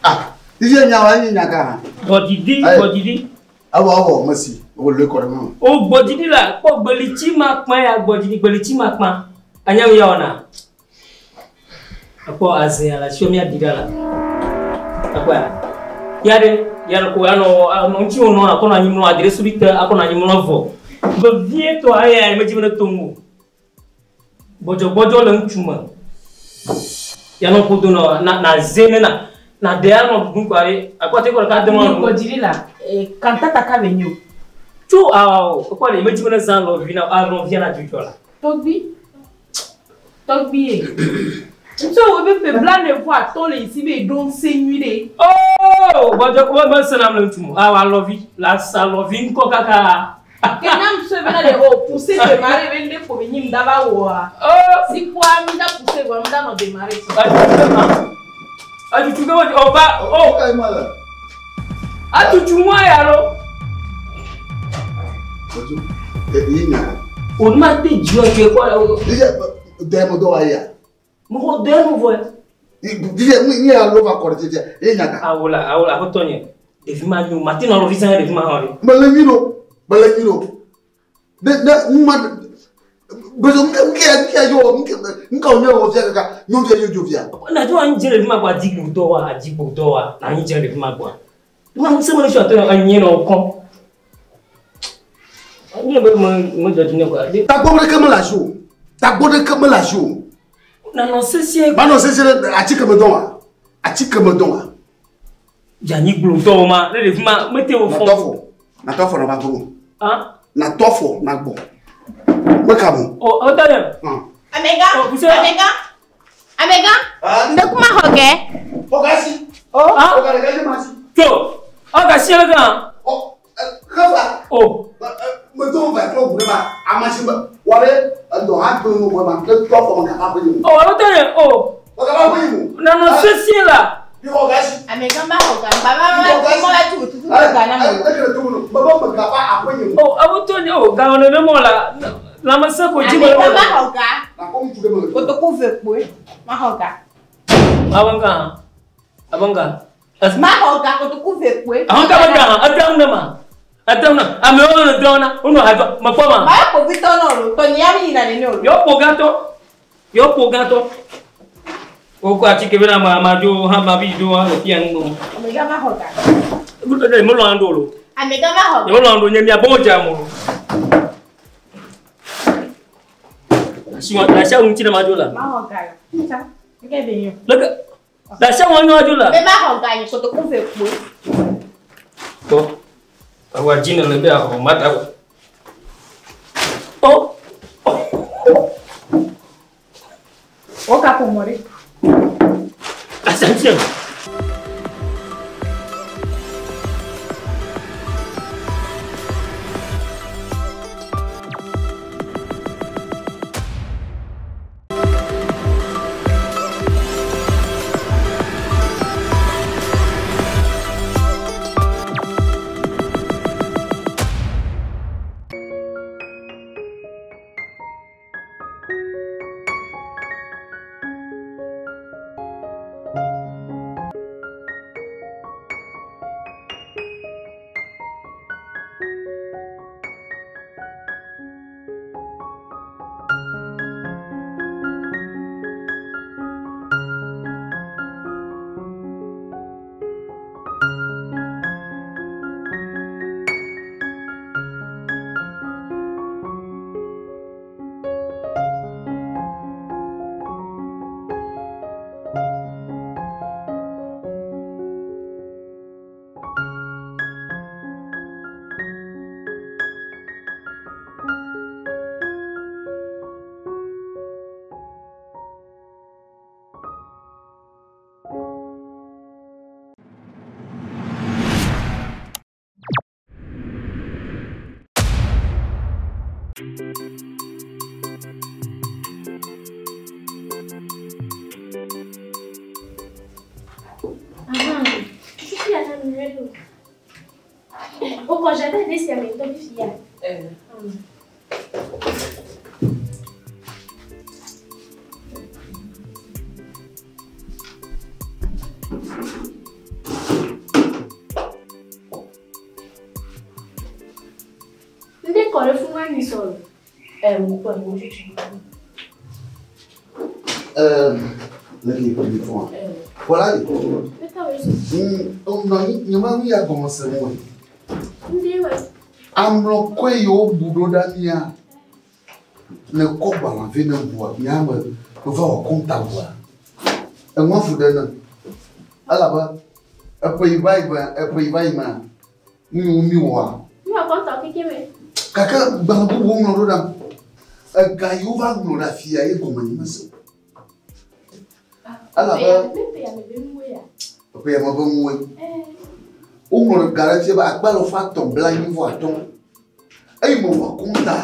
Ah, fifia nya wa nye nya ka. Gbɔdidi, gbɔdidi. Awɔ awɔ mesi wo le kɔ ɖe me. O gbɔdidi la kpɔ gbelitsi ma kpã ya gbɔdidi gbelitsi ma kpã. Anya ya wɔna. Akpɔ aze ala sio mia di ɖa la. Akpɔ ya. Ya ɖe ya ɖe ko anɔ anɔ ŋuti wo nɔ akɔnɔ anyi mlɔ adresu ɖi te akɔnɔ anyi mlɔ vɔ. Vevietɔ eya medzi be ne to ŋu o. Gbɔdzɔgbɔdzɔ le ŋutsu me. Ya nɔ ƒodo nɔ na na ze ne na na ɖe anɔ ɖuɖu kɔ aɖe akpɔ te kɔ ɖeka de mɔ. Gbɔdziri la kantata ka be nyo. Tso awɔ ekpɔ ɖe medzi be ne zã lɔvi na alɔvia na dzudzɔ la. Tɔgbi tɔgbi ye. Ŋutsu wo be ƒe bla ne vɔ atɔ le isi be ɖo ŋusẽ nyui ɖe. Oh gbɔdzɔ wo me sena le ŋutsu me. Awɔ alɔvi la sa alɔvi ŋkɔ kaka. Kenya ŋutsu be na de o poussé démarrer be ne ko be nyim da va wɔa. Oh Si quoi mi da poussé wa mi da nɔ démarrer. Atutu ke wo o ba o. Atutu mɔ ya lo. Ye nya. O ma te dziɔ ke kɔ. Fifia dɛ mo dɔ wa ya. Mɔgɔ dɛ mo vɔ. Fifia ni ya lo va kɔ ɖe fifia ye nya ka. Awola awola aƒetɔ nye. Ɖevi ma nyo mate nɔ alɔvi zã ɖevi ma hã ɖe. Mele nyui ɖo mele nyui ɖo. Ne ne ŋuma Bezo nke nke nke yo nke nke onye wo fia kaka nyɔnuvia yo dzo fia. Na jo anyi dze le fi ma gbɔ adigbo dɔ wa adigbo dɔ wa na anyi dze le fi ma gbɔ. Ma ŋusẽ me le fi atɔ anyi nɔ kɔn. Nye be me me dzɔ dzi ne kɔa. Tagbɔ ɖeke mele asi o. Tagbɔ ɖeke mele asi o. Nanɔ sesie. Manɔ sesie ɖe atike me dɔn wa. Atike me dɔn wa. Dzanyi gblɔ dɔ ma ne ɖevi ma mete wo fɔ. Natɔ fɔ. Natɔ fɔ na va gbɔ. Ah. Natɔ fɔ na gbɔ. Meka mo. O o tɔ dɛ. Amega, amega, amega. Ndekuma xɔ kɛ. Xɔ kasi. Oh. Xɔ ka ɖeka ma si. To. Ɔ kasi le kan. Ɔ xefa. O. Medo va trɔ ʋu ɖe ma ame si me wɔ ɖe edɔ hã do nu ma ne tɔ fɔ me kaba ƒe yi O o tɔ dɛ o. O kaba ƒe yi mo. Nanɔ sesie la. Mi xɔ kasi. Amega ma xɔ ga. Baba ma ma la tu tu tu ga na mo. Ekele to nu baba me kaba aƒe yi mo. O awo tɔ nye o gawɔ nene mɔ la lãmesẽ ko dzi me. Amega ma xɔ ga. Na ko ŋutsu ɖe me. Kotoku ve kpoe. Ma xɔ ga. Abanga. Abanga. Ma xɔ ga kotoku ve kpoe. Ahun ka ba ga adam na ma. Adam na amewo le dɔ na wono hadzɔ mekpɔ ma. Ma ko vitɔ nɔ lo tɔ nyia mi yina nene o. Yɔ ƒo gãtɔ. Yɔ ƒo gãtɔ. Wokɔ atike bena ma ma dzo hã ma vi dzo hã le fia ŋu. Amega ma xɔ ga. Ɖe melɔ ando lo. Amega ma xɔ ga. Melɔ ando nye mia bɔ dza mo. Asi wa la sia ŋuti na ma dzo la. Ma xɔ ga la. Tsa. Nke be nyo. Leke la sia ŋu ma dzo la. Be ma xɔ ga yi kotoku ve kpoe. Kpɔ. Awa dzi ne le be axɔ ma ta o. O. O ka ƒo mɔ ɖe. Attention. Voilà. Nye gɔme se mo. Amlɔkɔe yiwo bu ɖo ɖa mía le kɔ gbalẽvi ne ʋua mía me va wɔ kɔnta ʋua. Eŋua fu ɖe ne elabe eƒe yi va yi me eƒe yi va yi mea nu yiwo mi wɔa. Gake gbalẽ bubuwo ŋlɔ ɖo ɖam. Ega yiwo va ŋlɔ ɖe afia ye gɔme nye mese o. Elabe eƒe ya me ƒe ŋue. Woŋlɔ ga ɖe fia be akpe alafa etɔ̃ blaenyi vɔ atɔ̃. Eye mewɔ akɔnta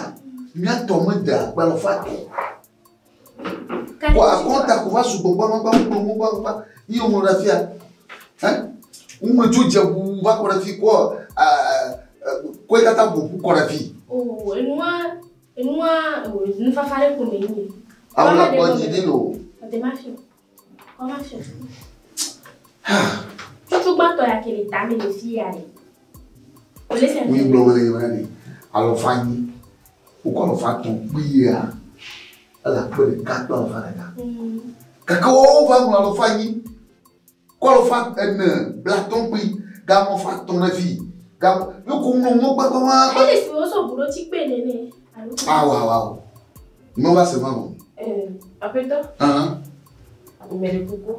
míatɔ mede akpe alafa etɔ̃. Kɔ akɔnta ko va sugbɔ gbagbagbagbagbagba ye woŋlɔ ɖe afia. Woŋlɔ tso dze ʋu va kɔ ɖe fi kɔ kɔe katã ƒo ƒu kɔ ɖe fi. O enua enua nufafa ɖe ko me nyi. Awo la kpɔ dzi ɖi lo. Ɔte ma fi o. Kɔ ma fi o. Tsotso gbãtɔ ya ke le tame le fi ya ɖe. Wòle se. Wòye gblɔ me le yɔ ɖe alɔfa nyi. Wokɔ alɔfa tɔ̃ kpea Ele akpe ɖeka kple alafa ɖeka. Gake woawo va ŋlɔ alafa enyi kɔ alafa ene blatɔ̃ kpli gaŋlɔ fa atɔ̃ ɖe fi. Gaŋlɔ ye ko ŋlɔ ŋlɔ gbagba. Ele si wosɔ bu ɖo tsi kpe nene. Alo. Awo awo awo. Me va se ma gɔme. Aƒetɔ. Ahan. Meɖe kuku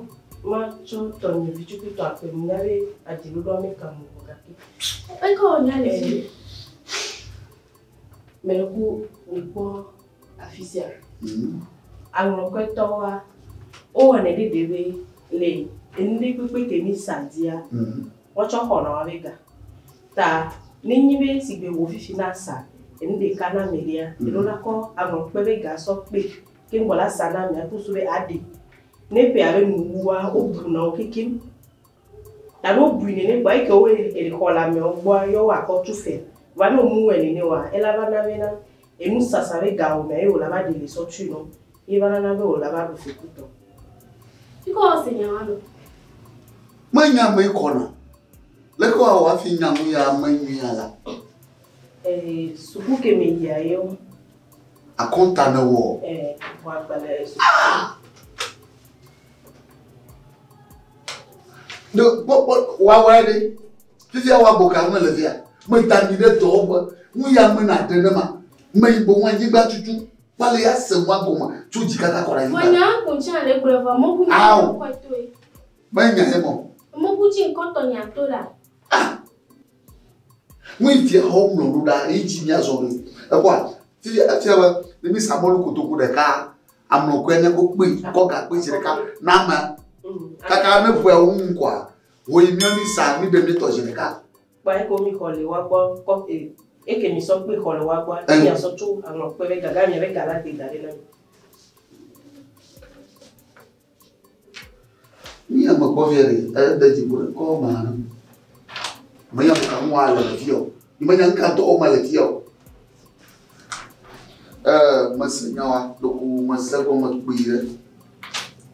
matsɔ tɔnye vitukui tɔ akpe nya be adziɖoɖoa meka mo o gake. Eke wɔ nya le fi. Meɖe kuku mikpɔ afi sia. Aŋlɔkɔetɔwoa, wowɔnɛ ɖe ɖe be le enu ɖe kpekpe ke mi sa dzia, woatsɔ xɔna woabe ga. Ta nenye be si gbe wò fifi na sa enu ɖeka na ame ɖea, eɖo la kɔ aŋlɔkpe be ga sɔ kpe ke ŋgbɔ la sa na amea kusu be aɖe. Ne ƒea be nuwuwua, wobuna wo kekem. Ta ne wobui nene kpoa eke wo exɔ le amewo gbɔa, ye woakɔ tu fea. Va ne womu wɔe nene oa, ela va na bena enu sasa be ga wòmea ye wòla va ɖe le sɔ tui nɔ. Ye va nana be wòla va ɖu fekutɔ. Fi kɔ wɔ se nya wa lo. Menya ame kɔna. Leke woawɔ hafi nya nu ya ame nyuia la? Suku ke me yia ye wo. Akɔnta ne wɔ. Wɔ agbalẽ suku. Ne kpɔ kpɔ woawɔe ɖe. Fifia woabo ka ŋu le fia. Meda mi ɖe dɔwɔƒe. Nu ya me na ɖe ne ma. Me yi boŋ anyigba tutu. Kpale ya se ŋua gɔme tso dzi kaka kɔ ɖe anyigba. Vɔ nya ŋku tsã le gblɔ vɔ mobu nya Ao. ŋkɔ toe. Menya ye mɔ. Mobu dzi ŋkɔtɔ nya to la. Nu yi fia xɔ ŋlɔ ɖo ɖa yi dzi mía zɔ ɖo. Ekpɔa fifia efia be ne mi sa mɔlu kotoku ɖeka amlɔkɔe ne ko kpe kɔ ga kpe zi ɖeka na ame. Kaka ne ƒoa wo ŋu kɔa wo yi mía mi sa mi ɖe mi tɔ zi ɖeka. Kpa eke mi xɔ le wa gbɔ kɔ eke mi sɔ kpe xɔ le wa gbɔ mia sɔ tso aŋlɔkpe be gaga mia be ga la de da ɖe na mi. Mi ame kpɔ fia ɖe ede dzi ƒo ɖe kɔ ma na. Menya mo ka ŋua le fia o. Menya ŋka dɔ wɔm le fia o. Mese nya wa ɖeko mese gɔme kpui ɖe.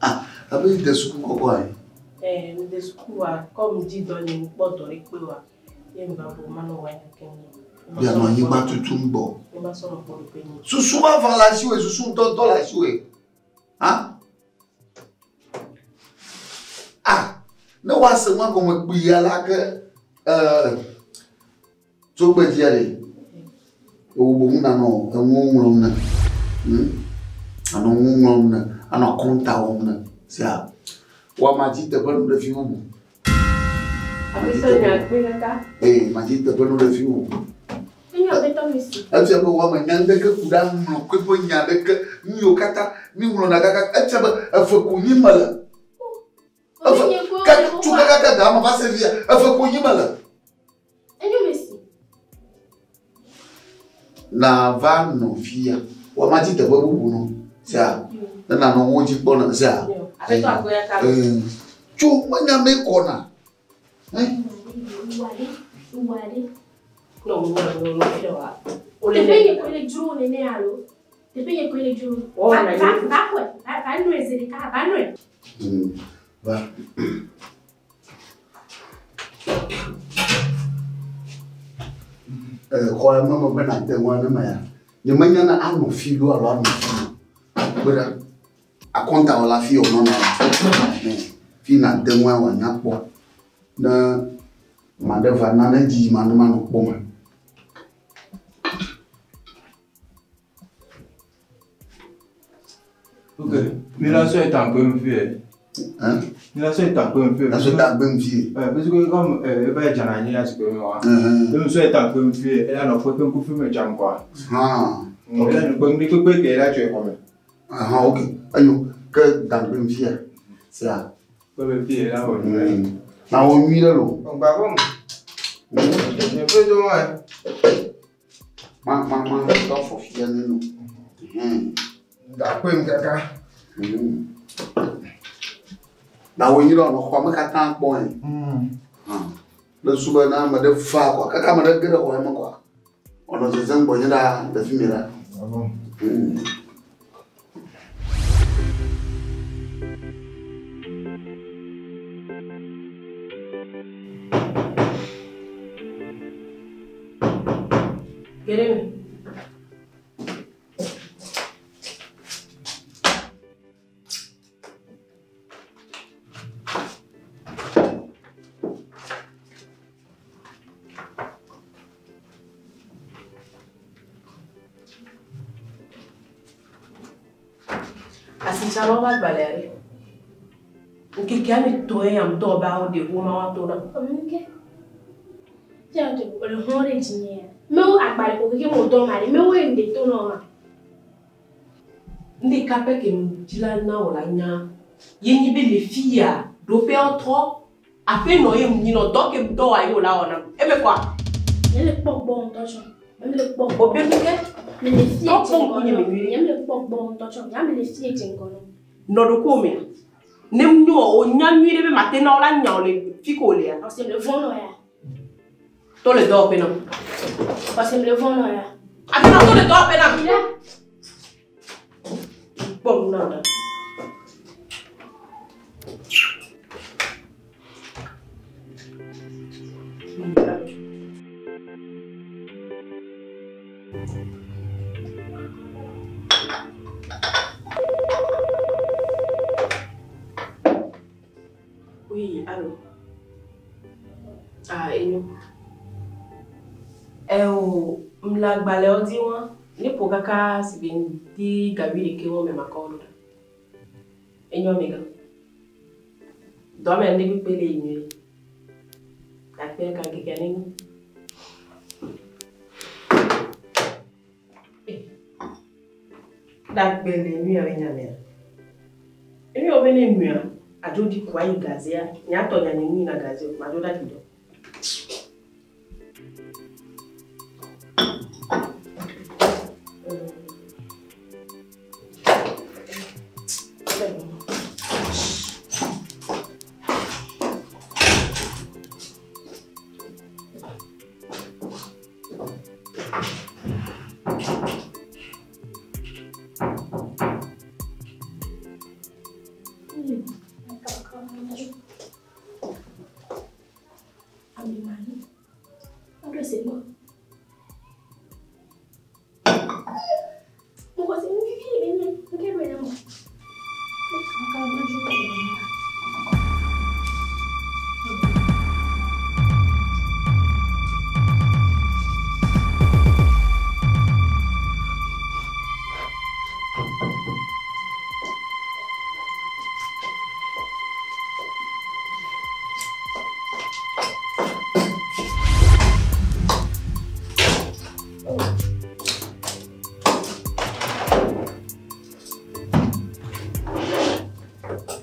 Ah, abe de suku kɔkɔ ayi. De suku wa kɔ mi dzi dɔ nye kpɔ dɔ ɖe kpe wa. Ye mi va bo ma nɔ wa nya ke mi. Bia nɔ anyigba tutum gbɔ. Mi ma sɔ nɔ kpɔ ɖokui nyi. Susu va va le asiwòe, susu ŋutɔŋutɔ le asiwòe. Ha? Ah, ne woase nua gɔme kpui ya la ke tso gbe dzia ɖe. Ewo boŋ nanɔ enuwo ŋlɔm ne. Anɔ nuwo ŋlɔm ne, anɔ akɔnta wɔm ne. Sia, woama dzi teƒe nu ɖe fi bubu. Aƒetɔ nya kpe kaka. Ee, ma dzi teƒe nu ɖe fi bubu. Enyo aƒetɔ mi si. Efia be woame nya ɖeke ku ɖe aŋlɔ kpe ƒe nya ɖeke nu yiwo katã mi ŋlɔna kaka efia be efe ko nyi me le. Efe kaka tso kaka ga ma va se fia efe ko nyi me le. Enyo mi si. Na va nɔ fia woama dzi teƒe bubu nɔ sia ne nanɔ wo dzi kpɔ na sia. Aƒetɔ akpe kaka. Tso menya me kɔna. Wale. No, no, no, no, fia wa. Teƒe nye koe le dzro nene alo? Teƒe nye koe le dzro. Wo Va na va nyi. va xɔe, va va nɔe zi ɖeka, va nɔe. Va. Xɔ ya me megbe na te ŋu ne me ya. Nye menya na anɔ fi lo alo anɔ fi o. Kpe ɖa. Akɔnta wɔ la fi wònɔna. Fi na te ŋu wòanya kpɔ. Ne ma ɖe va nane dzi ma ne ma nɔ kpɔ me. Ok, mais la soeur est en peu vieux. Hein? La soeur est en peu vieux. La soeur est en peu vieux. Ouais, parce que comme elle va être janani à ce que moi. La soeur est en peu vieux, elle a nos frères pour fumer jam quoi. Ah. Ok. Elle a nos frères pour fumer elle a tué comme. Ah, ok. Ayo, que dans peu vieux. C'est ça. Peu vieux là ouais. Na on nuit là lo. On va comme. Je peux de moi. Ma ma ma, do fo fia ninu. D'après kaka. Na wo nyiro no xɔ me katã kpɔ ye. Le su be na ame ɖe fa kɔa, kaka ame ɖe ge ɖe xɔ me kɔa, wònɔ dzedzem gbɔnye ɖaa le fi mi ɖa. Ge ɖe me. Asitsalawo ƒe agbalẽa ɖe. Ŋkeke ame etɔ̃e ya ŋutɔ be awo ɖeviwo ma woato na. Ɔmke. Fia ŋutɔ le hlɔ̃ ɖe dzinye ya. Mewo agbalẽ ko keke mo dɔ ma ɖe. Mewo ye ŋɖe to nɔ ma. Ŋɖeka pɛ ke ŋdi la na wò la nya. Ye nyi be le fi ya ɖoƒeawo trɔ. Aƒenɔ ye ŋu nyinɔ dɔ ke dɔ wa ye wò la wɔ nam. Eme kɔa? Nye le kpɔ gbɔ ŋutɔ tsɔ. Nye le kpɔ. O be nu ke? Me le fie Kpɔ dze ŋgɔ ŋkunye me nɔ. nyuie. Nye le kpɔ gbɔ ŋutɔ tsɔ. Nye me le fie dze ŋgɔ nɔ. Nɔ ɖokuiwò mea? Ne nyo o nya nyui ɖe be mate na wo la nya wo le fi ko lea. Parce que me le vɔ̃ nɔ ya. To le dɔwɔƒe nam. Parce que me le vɔ̃ nɔ ya. Aƒenɔ to le dɔwɔƒe nam. Kpɔ nu na wò ɖa. Oui, allô. Ah, enyo. Eh, o, mla agbalẽwo di wa. Ne ƒo kaka si be ŋdi gawi ɖeke wɔ me makɔ wo ɖo ɖa. Enyo amegã. Dɔme ŋɖe kpekpe le yi nyuie. Akpe ka ŋkekea ne nyo. Ɖagbe le nu ya be nya mea. Enu ya wo be ne nua, adzo ɖi ku ayi gazea. Nye atɔ nya nye nu yina gaze o, madzo ɖe aɖi dɔ.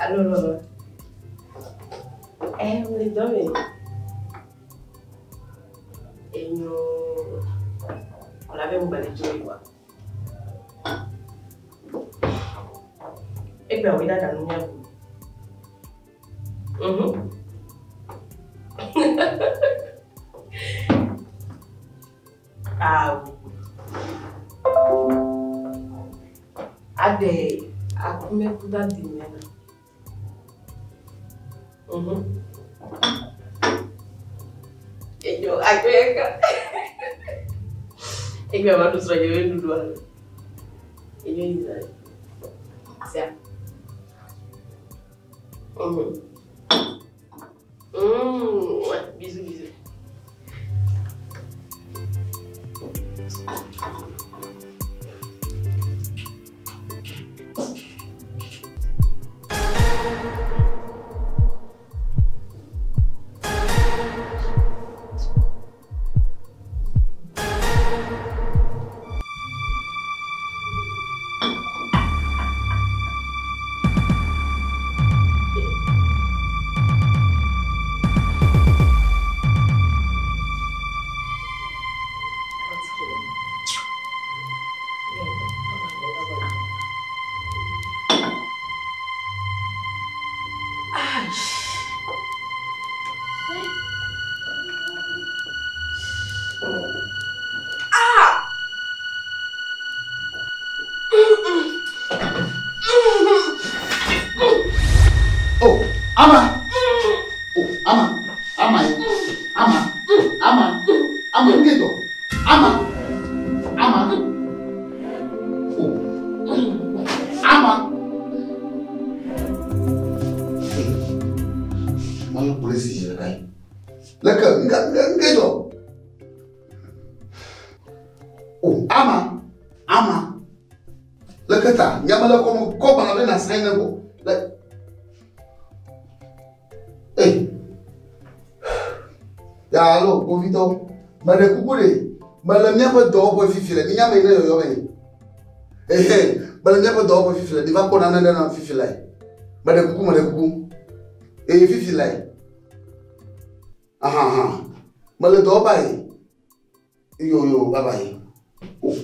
Allô, maman. Eh, vous êtes dormi. Et nous, on avait un balai de quoi. Et puis, on a dans nous. Ah, oui. Ade, akume kuda dimena. Enyo, agbeka. Egbe ma do sro ye ndudu ale. Enyo yiza. Sia. Bisous, bisous. Oh, Ama. Oh, Ama. Ama. Ama. Ama. Ama ngedo. Ama. Ama. Oh. Ama. Malo polisi jere kai. Leke nga nga ngedo. Oh, Ama. Ama. Leke ta nyamala ko ko bana agbalẽ be nasrã ne ko. Le. Ei. Ya alo, kpovitɔwo. Meɖe kuku ɖe. Mele míaƒe dɔwɔƒe fifi le. Minya ame yi ne yɔyɔ me. Ehe, mele míaƒe dɔwɔƒe fifi le. Ɖi va kpɔ nane ɖe nam fifi lae. Meɖe kuku, meɖe kuku. Eye fifi lae. Aha, aha. Mele dɔwɔƒe ayi. Yo, yo, bye bye. Oh.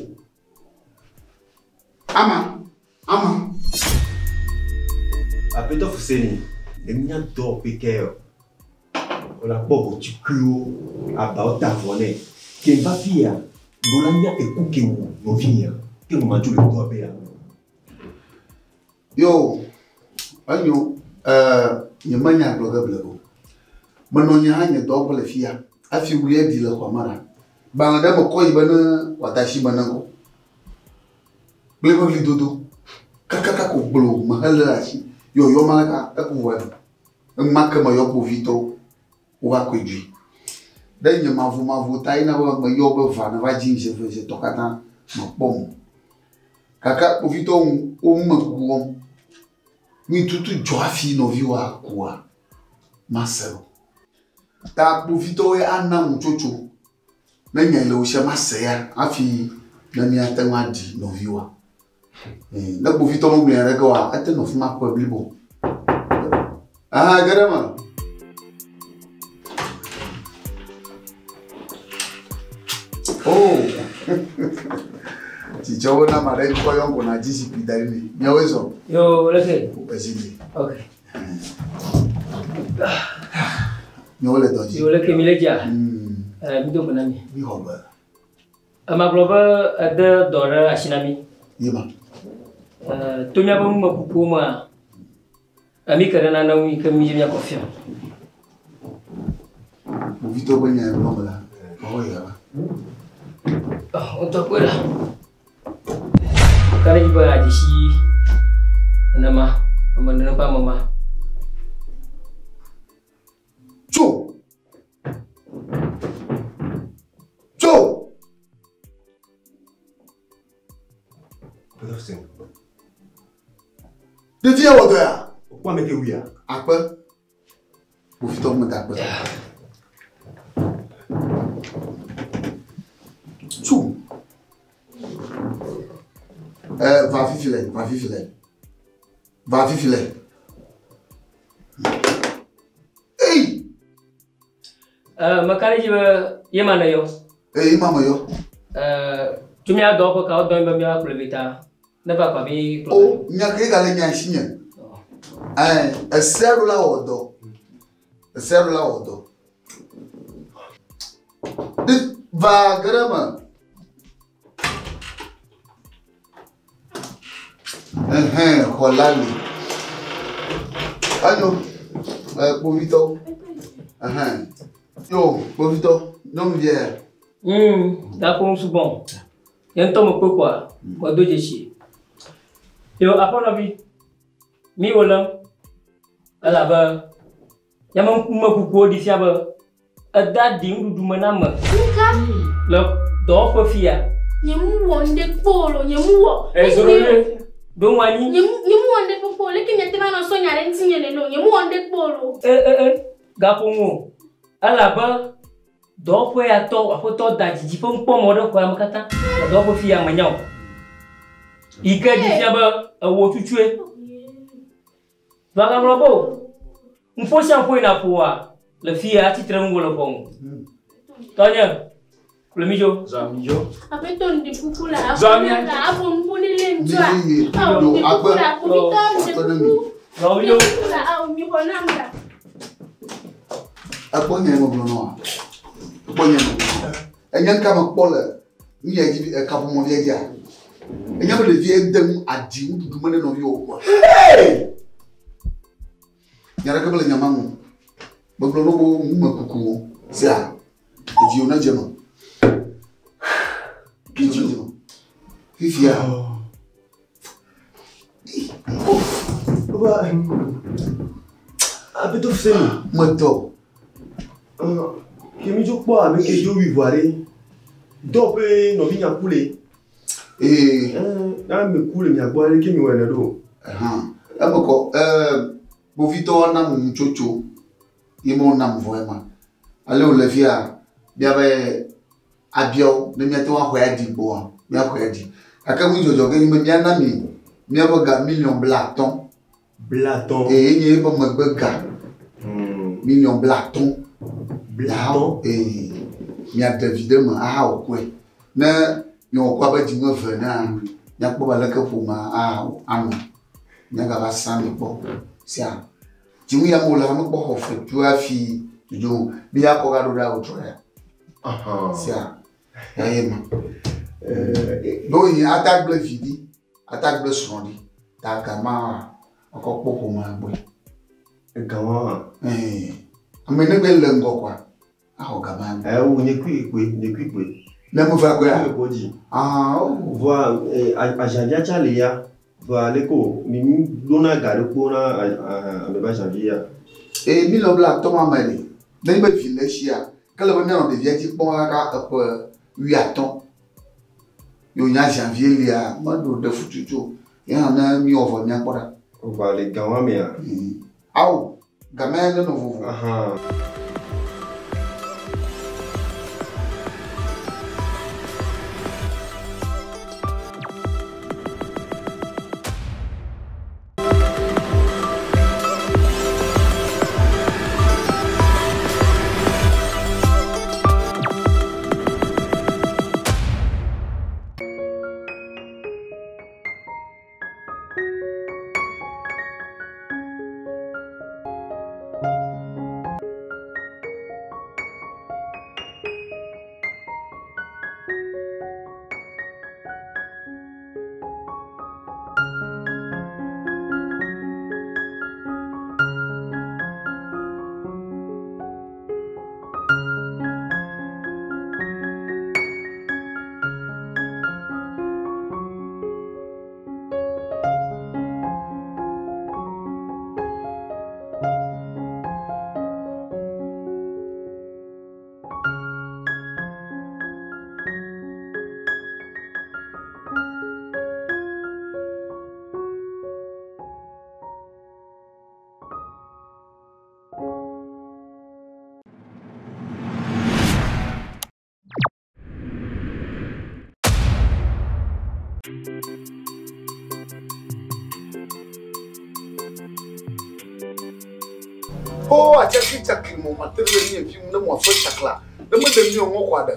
Ama, ama. Aƒetɔ Fuseni, le mía dɔwɔƒe ke yɔ. Wòle akpɔ ʋɔtikuiwo, abawo ta vɔ nɛ. Ke va fi ya, ɖo la nya eku ke wu nɔvinyea, ke ŋu madzo le dɔwɔƒe ya. Yo, enyo, nye menya gblɔ ge ble o. Menɔ nye hã nye dɔwɔƒe le fia. Hafi wulia ɖi le xɔa me ɖa. Gbalẽ ɖe mekɔ yi be ne wòade asi me ne ŋkɔ. Kple eƒe ɣlidodo. Kakaka ko gblɔ mehelé ɖe asi. Yɔyɔ ma ɖeka eku vɔ ya. Enumake meyɔ kpovitɔwo. Wova kɔe dzoe. Ɖe nye mavomavo ta yina be meyɔ be va ne va dzi zi eve zi etɔ̃ katã mekpɔ mo. Gake kpovitɔwo ŋu wo ŋu mekuku wɔm. Nu tutu dzɔ hafi nɔviwoa kua mase o. Ta kpovitɔwoe ana ŋutsotso ne nya yi le wo sia mase ya hafi ne míate ŋu aɖi nɔviwoa. Ne kpovitɔ megblɔ nya ɖeke oa, ete nɔ fi ma ƒe blibo. Aha, ge ɖe eme. Oh! Dzidzɔwo na ame aɖe ŋkɔ yɔm ko nàdzi zikpui da ɖi nɛ. Miawoe zɔ. Yo, leke. Ezi li. Ok. Miawo le dɔ dzi. Yo, leke mi le dzia? Mi do gbe na mi. Mi xɔ gbe. Emagblɔ be ede dɔ ɖe asi na mi. Ye ma. To míaƒe numekukuwo mea, emi ke ɖe nane ŋu yi ke mi dzi míakɔ fia. Kpovitɔwo ƒe nya gblɔm la, woawɔ ya va. Ŋutɔ kpɔe ɖa. Ka ɖe dzi be adzesi nenema, ame nene ƒe ame ma. Tso! Tso! Ɖevia wɔ dɔ ya? Wokpɔ ame ke wuia? Akpe. Kpovitɔ meda akpe. Tso! Va fifi le, va fifi le. Va fifi le. Ei! Meka ɖe dzi be ye ma ne yɔ. Ee, ma me yɔ. Tso mía dɔwɔƒe ka wodɔ be míava kplɔe vɛ ta ne va kpa mi kplɔ. O, nya ke gale nya si nye. Esea ɖo la wɔ dɔ. Esea ɖo la wɔ dɔ. Va ge ɖe eme. Ɛhɛn, xɔ la li. Enyo, kpovitɔwo. Ɛhɛn. Yo, kpovitɔ, nyɔnuvia ya. Gakpo ŋu sugbɔ. Nye ŋutɔ mekpɔe kɔa, medo dzesi. Yo, aƒenɔvi, mi wo lém. Elabe míaƒe numekukuwo ɖi fia be eda ɖi nuɖuɖu me na ame. Nuka? Le dɔwɔƒe fia. Nye mu wɔ nu ɖe kpo lo, nye mu wɔ. Ezro ɖe, ɖo ŋu anyi. Nye mu wɔ nu ɖe kpo kpo, leke miate va nɔ sɔ nya ɖe ŋutinye nene o, nye mu wɔ nu ɖe kpo lo. Gaƒo ŋu o. Elabe dɔwɔƒe ya tɔ, aƒetɔ da dzidzi ƒe nukpɔmɔ ɖe xɔa me katã. Le dɔwɔƒe fia menya o. Yi ke ɖi fia be ewɔ tutsue. Vagaŋlɔ be o. Ŋfo sia ŋfo yina ƒoa le fia atsitre ŋu le ʋɔnu. Tɔnye, kplɔ mi dzo. Zɔ mi dzo. Aƒetɔ ŋɖe kuku la, Zɔ aƒetɔ mia. la, afɔ ŋfo ne le ŋutsua. Yi, yi, yi. Awo, Yo, ŋɖe kuku akpe. la, kpovitɔ ŋɖe Akpe ne kuku. mi. Zɔ mi dzo. Ŋɖe kuku la, awo, mi xɔ nam la. Ekpɔ nye megblɔ nɔ wa. Ekpɔ nye megblɔ nɔ. Enye ŋka mekpɔ le nu ya dzi, kaƒomɔvia dzia. Enye be ɖevia de nu aɖi nuɖuɖu me ne nɔviwo kpɔ. Hey! Nya ɖeke mele nya ma ŋu o. Megblɔ na wo be numekukuwo sia edziwo ne dze me. Dziwo ne dze me. Fifia. Aƒetɔ Fuseni. Metɔ. Ke mi dzo kpɔ ame ke dzo wui vɔa ɖe. Dɔwɔƒe nɔvinya ku le. Ee. Na ame ku le mia gbɔ ɖe ke mi wɔe ne ɖo. Ɛhã. Eme kɔ ɛɛ kpovitɔwo nam nutsotso ye me wonam vɔ ema. Ale wòle fia míabe abiawo ne míate ŋu axɔe aɖi gbɔa míaxɔe aɖi. Gake nudzɔdzɔ ke nye be míana mi míaƒe ga miliɔn blaatɔ̃. Blaatɔ̃. Eye nye eƒe megbe ga. Miliɔn blaatɔ̃. Blaatɔ̃. Ee miaɖe vi ɖe eme ahawɔ kɔe. Ne miewɔ kɔa abe dzime eve enea, míakpɔ be aleke ƒomea ahawɔ anɔ. Míagava srã mi kpɔ sia. Dziŋu ya me wòle mekpɔ xɔ fetu hafi dzodzo o. Míakɔ gaɖo ɖa wòtrɔ ya. Sia eye ma. Ɖewohĩ ate gblẽ vi ɖi, ate gblẽ srɔ̃ ɖi. Ta gama wakɔ kpɔ ƒomea gbɔe. Egama. Ee. Ame ne gbe le ŋgɔ koa, axɔ gama. Ewo nye kui koe, nye kui koe. Ne me va koea? Kui koe dzi. Ah, oh. Voa azãvia tsa le ya. Voa ale ko mi mi ɖona ga ɖe kpo na ame be azãvi ya. Ee, mi le bla atɔ̃ ma me le. Ne be vi le esia, ke le be míanɔ ɖevia dzi kpɔm kaka eƒe wuiatɔ̃. Yo nya azãvie lia, meɖo ɖe fututu o. Ye hã ne míwɔ vɔ míakpɔ ɖa. Voa le ga wa mea? Awo, game ne nɔ vovo. Aha. O atsaki tsaki mo ma te ɖe nye fi ne mo afe tsakla. Ne me ɖe mi o ŋɔ kɔ aɖe.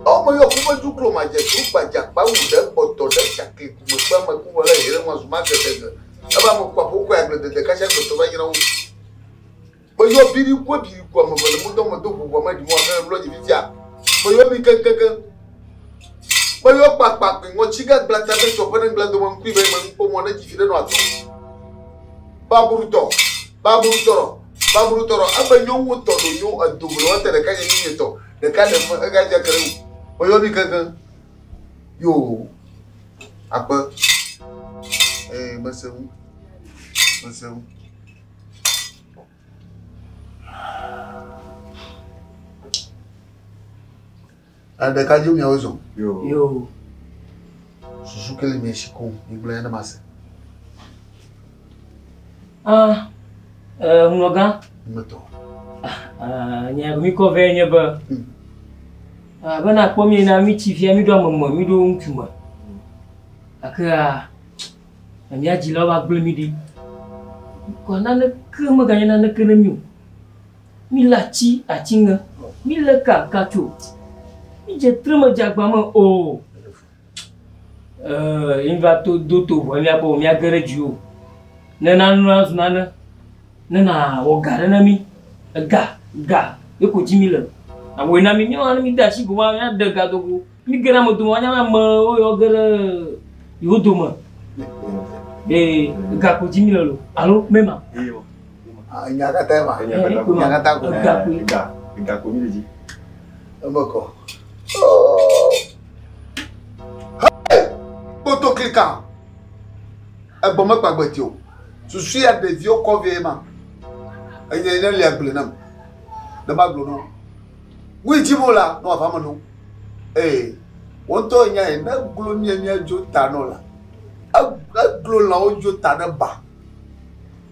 O me yɔ kume duklo ma dze tu gbadza kpa wu ɖe kpɔtɔ ɖe tsakli kume kpe ame ku wole here ŋɔ zuma gɛdɛgɛ. Eba me kɔ aƒo kɔ agble dede kasia gbetɔ va nyina wo. Me yɔ biri ku biri ku ame vele mo dɔ me do ʋuʋu ame ɖi mo ame mlɔ dzi fifia. Me yɔ mi keŋkeŋkeŋ. Me yɔ kpakpakpi ŋɔtsi gagblẽ ta be tsɔƒe ne ŋgblẽ dome ŋkui be me ŋkpɔ mɔ ne dzi fi ɖe nɔ ato. Baburutɔ, baburutɔrɔ, baburutɔrɔ ebe nyɔnuwo tɔ ɖo nyo edo ʋu le woate ɖeka nye nyinye tɔ ɖeka ɖe me egadze ke ɖe wu. Me yɔ mi keŋkeŋ. Yo, akpe. Ee, mese ŋu. Mese ŋu. Ɖeka dzi miawo zɔ. Yo. Susu ke le mia si koŋ, migblɔ ya ne mase. Ah, ŋlɔgã. Metɔ. Ah, nye mi kɔ vɛ nye be. Ah, bena kpɔ mi na mi tsi fia mi ɖo ame me, mi ɖo ŋutsu me. Gake mía dzilawo va gblẽ mi ɖi. Kɔ naneke meganye naneke ne mi o. Mi le atsi atsi ŋe, mi le ka ka tso. Mi dze tre me dze agba me o. Mi va to do to ʋɔ mía kpɔ mía ge ɖe dzi o. Ne nanu azu nane, ne na wɔ ga ɖe ne mi. Ega, ga, ye ko dzi mi le. Awɔe na mi, míawo hã ne mi de asi goma, mía ɖe ga dogo. Mi ge ɖe ame dome, woanya be amewo yɔ ge ɖe yewo dome. Ee, ga ko dzi mi le lo. Alo mema. Nya katã ye ma. Nya katã ko. Ga koe. Ga, ga ko mi le dzi. Eme kɔ. Hey! Kpoto klika. Egbɔ mekpa gbeti o. Susu ya ɖeviwo kɔ vie ma. Enye ne lia gblẽ nam. Ne ma gblɔ no. Wui dzi mo la, ne wòava me no. Ee, wo ŋutɔ nya ye ne glo mía mía dzo ta nɔ la. Eglo lãwo dzo ta ɖe ba.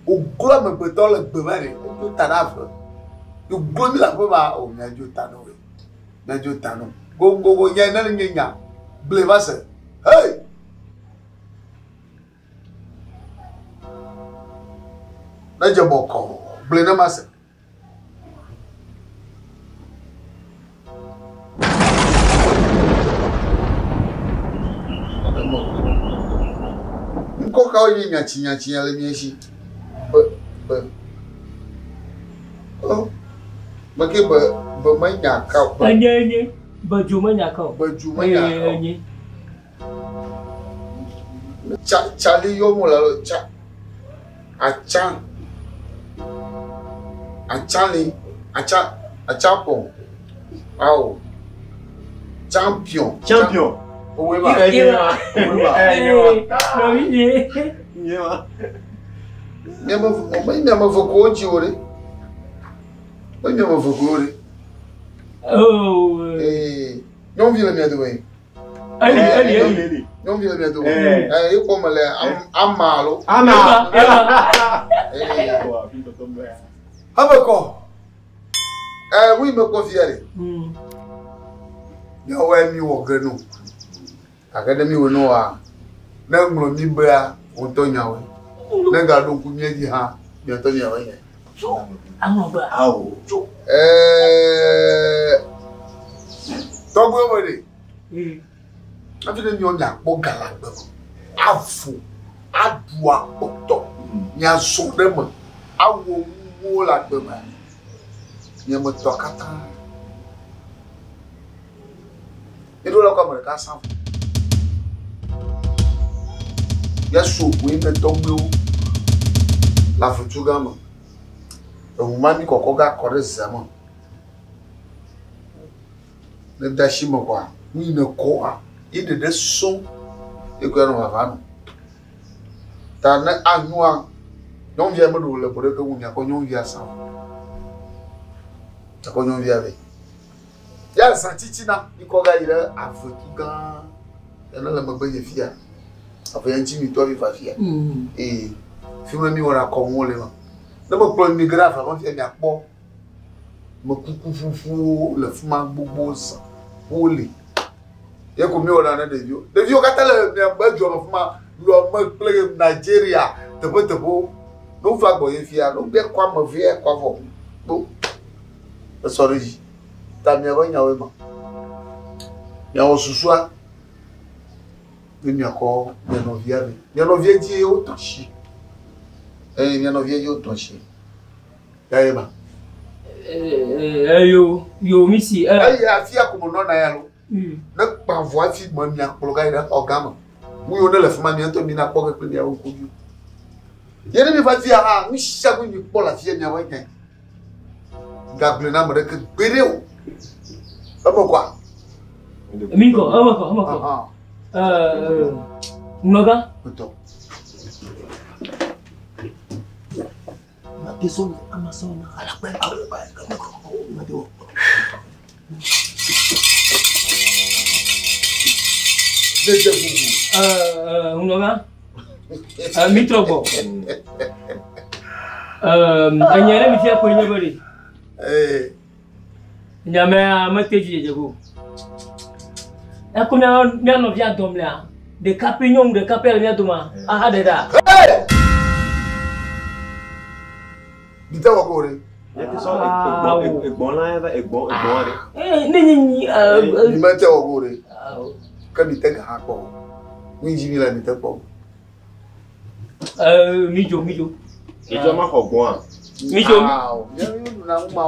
Wòglo amegbetɔ le gbe me ɖe, edzo ta ɖe ave. Wòglo mi le aƒe ma, o miadzo ta ɖe woe. Miadzo ta ɖe wo. Gogogo nye ne nye nya gblɔe va se. Hey! Ne dze bɔkɔ, gblɔe ne ma se. Ŋkɔ kawo nye nyatsinyatsia le mía si? Be, be. Oh, meke be, be menya ka o. Enye, enye. Be dzo menya ka o. Be dzo menya ka o. Enye. Tsa, tsali yɔ mo le alo tsa, atsa, atsali, atsa, atsapɔ, ao, champion. Champion. Owe ba. Enye ma. Owe ba. Enye ma. Nɔvinye. Nye ma. Miame, me miame ve ko wodzi wo ɖe. Me miame ve ko wo ɖe. Oh. Ee, nyɔnuvi le mia dome. Eli, eli, eli. Nyɔnuvi le mia dome. Ee, ye kpɔ me le ama alo. Ama. Ee. Ame kɔ. Ee, ŋu yi me kpɔ fia ɖe. Miawoe mi wɔ ge no. Gake ne mi wɔ no wa, ne ŋlɔ mi bea, wo ŋutɔ nyawoe. Ne gaɖo ŋku mía dzi hã, mia ŋutɔ miawoe nye. Aŋlɔ bea. Awo. Ee, tɔgbuiwo me ɖe. Hafi ne miawo miakpɔ ga le agbe me, avo, aɖu akpɔtɔ, miazɔ ɖe eme, awɔ nuwo le agbe me, miame tɔ katã. Miɖo la kɔ ame ɖeka sã vɔ. Míaso ʋu yi me tɔgbuiwo le avetugã me. Eʋu ma mi kɔkɔ ge akɔ ɖe ze me. Ne de asi me kɔa, nu yi ne kɔa, ye ɖeɖe sɔŋ ye koe anɔ vava nɔ. Ta ne anyoa, nyɔnuvia meɖo le bo ɖeke ŋu miakɔ nyɔnuvia sã o. Miakɔ nyɔnuvia vɛ. Ya zã tsitsina mikɔ ga yi ɖe avetu gã ya ne le megbe nye fia. Ave ya ŋuti mi tɔ vi va fia. Ee, fi ma mi wɔna kɔnuwo le ma. Ne mekplɔ mi ge ɖe avea me fia miakpɔ mekuku ƒuƒuwo le fi ma gbogbo zã wole. Ye ko mi wɔna ne ɖeviwo. Ɖeviwo katã le miaƒe dua me fi ma, Lome kple Nigeria teƒeteƒewo. Ne wova gbɔ ye fia, ne wogbe kɔ ame vea kɔ avɔ kpo esɔ ɖe dzi. Ta miaƒe nyawoe ma. Miawɔ susua be miakɔ mia nɔvia vɛ. Mia nɔvia dzi wotɔ asi. Eye mia nɔvia dzi wotɔ asi. Ya ye ma. Eyo, yo mi si. Eye afia ko menɔna ya lo. Ne kpa vɔ hafi me miakplɔ ga yi ɖe xɔ gã me. Nu yiwo ne le fi ma mia ŋutɔ mina kpɔ ge kple miaƒe ŋkuviwo. Ye ne miva fia hã, nu sia nu mikpɔ le afia miaƒe nyae. Gagblɔe na ame ɖeke gbeɖe o. Eme kɔa? Mi kɔ, eme kɔ, eme kɔ. Nɔgã. Etɔ. Dede bubu. Nɔgã. Mi trɔ gbɔ. Enya ɖe mi fia koe nye be ɖe. Nyamea mete dzi dzedze go. Eko mía mía nɔvia dɔm lea, ɖeka pɛ nyɔnu ɖeka pɛ le mía doma aha ɖe ɖa. Mi te wɔ ko ɖe. Egbɔn la va egbɔn egbɔn aɖe. Ne nye nyi. Mi mete wɔ ko ɖe. Ke mi te ga hã kpɔ o. Nu yi dzi mi le mi te kpɔ o. Mi dzo mi dzo. Mi dzo ma xɔ gbɔn a. Mi dzo.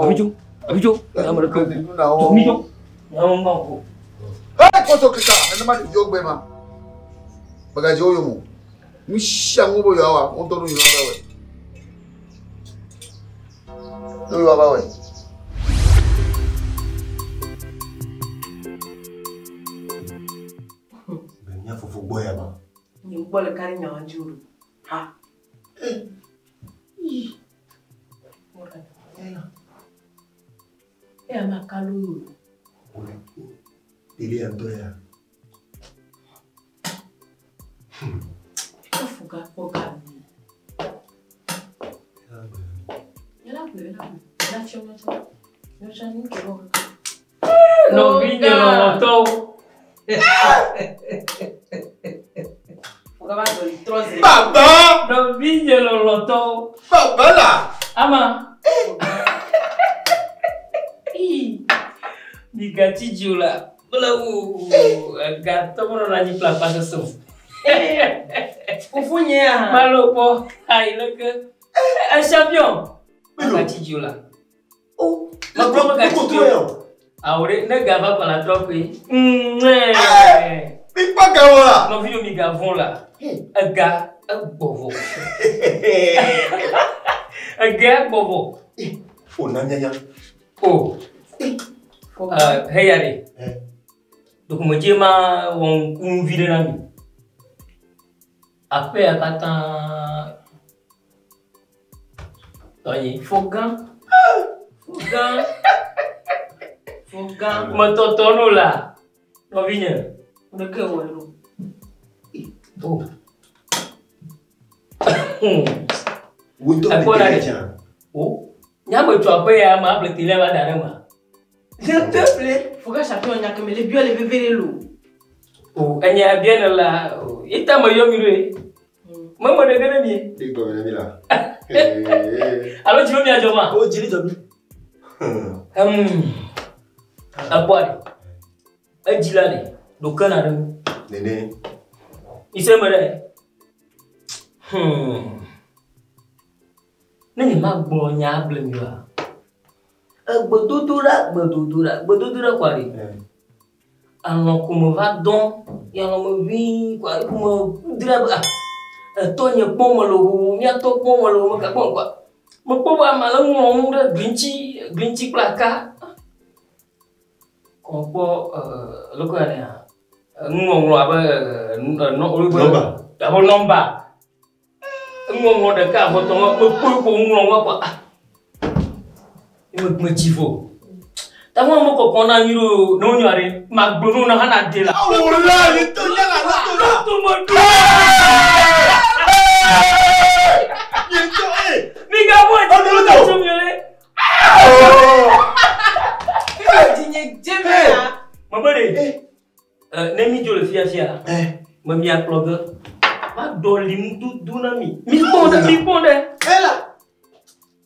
Mi dzo. Mi dzo. Ame ɖeke mi dzo. Ame ŋgɔ ko. Hey, kɔtɔ keka, ene ma ɖeviwo gbe ma. Megadze wo yome o. Nu sia nu be yewoawɔ, wo ŋutɔ nu yewoava wɔe. Nu yewoava wɔe. Be mía fofo gbɔ ya ma. Nye ŋgbɔ le ka ɖe nyawa dzi o ɖo. Ha. Yi. Eya ma kalo yo. Télé ya ŋutɔ ya. Foga kpɔ ga mi. Yala gblɔe, yala gblɔe. La fiɔ nyɔtsɔ. Nyɔtsɔ nu ke wɔ kaka. Nɔvinye lɔlɔ̃tɔwo. Foga va zɔ yi trɔ zi. Baba! Nɔvinye lɔlɔ̃tɔwo. Baba la! Ama. Migatsi dzi o la. Mele wo egatɔ menɔna anyi kple akpa sesẽ o. Fofonye ya. Malo kpɔ ayi leke. E champion. Megatsi dzi o la. Megblɔ megatsi dzi o. Awo ɖe ne ga va kɔ la trɔ koe. Mikpɔ ga wɔ la. Nɔvinyewo migavɔ̃ la. Ega egbɔ vɔ. Ega egbɔ vɔ. O na nyanya. O. Heya ɖe. Dokumedzi ma wɔ ŋkuvi ɖe na mi. Aƒe ya katã tɔnye. Fogã. Fogã. Fogã. Metɔtɔ no la. Nɔvinye. Ɖeke wɔ ɖo. O. Wotɔ Ekpɔ ɖa le ɖe. dzia. O. Nyame tso aƒe ya ma ƒle tele va da ɖe ma. S'il te plaît. Foga champion nya ke me le biɔ le veve ɖe lo. O enya bia ne la o ita me yɔ mi ɖo ye. Me me ɖe ge ɖe mi. E gɔme na mi la. Alo dzi be mia dzɔ ma. O dzi dzɔ mi. Ekpɔa ɖe. Edzi la ɖe. Ɖo ke na ɖe ŋu. Nene. Mise me ɖe. Ne nye ma gblɔ nya able mi oa. Egbedodoɖa, gbedodoɖa, gbedodoɖa kɔa ɖe. Alɔ ko me va dɔn, ye alɔ me ʋĩi kɔa ko me dra be ah etɔ nye kpɔm mele o, míatɔ kpɔm mele o, meka kpɔm kɔa. Mekpɔ be ame ale ŋlɔ nu ɖe gli ŋuti, gli ŋuti kple aka. Kɔ kpɔ leke woyɔnɛ nuŋɔŋlɔ abe nɔ Nɔmba. Abe nɔmba. Nuŋɔŋlɔ ɖeka avɔ tɔ mekpɔe ko ŋlɔ nua kɔa. Ah. Me metsi vo. Ta mo mo kɔkɔ na nyi ɖo ne wonyo aɖe magblɔ nu na hã na de la. Awo la yi to nya la la to la. To me ɖo. Yi to e. Mi ga bɔ edzi mi ga tso mi le. Dzinye dze me ya. Mebe ɖe. Ne mi dzo le fiafia. Me mia kplɔ ge. Ma dɔ li nudodo na mi. Mi kpɔ ɖe, mi kpɔ ɖe. Ela.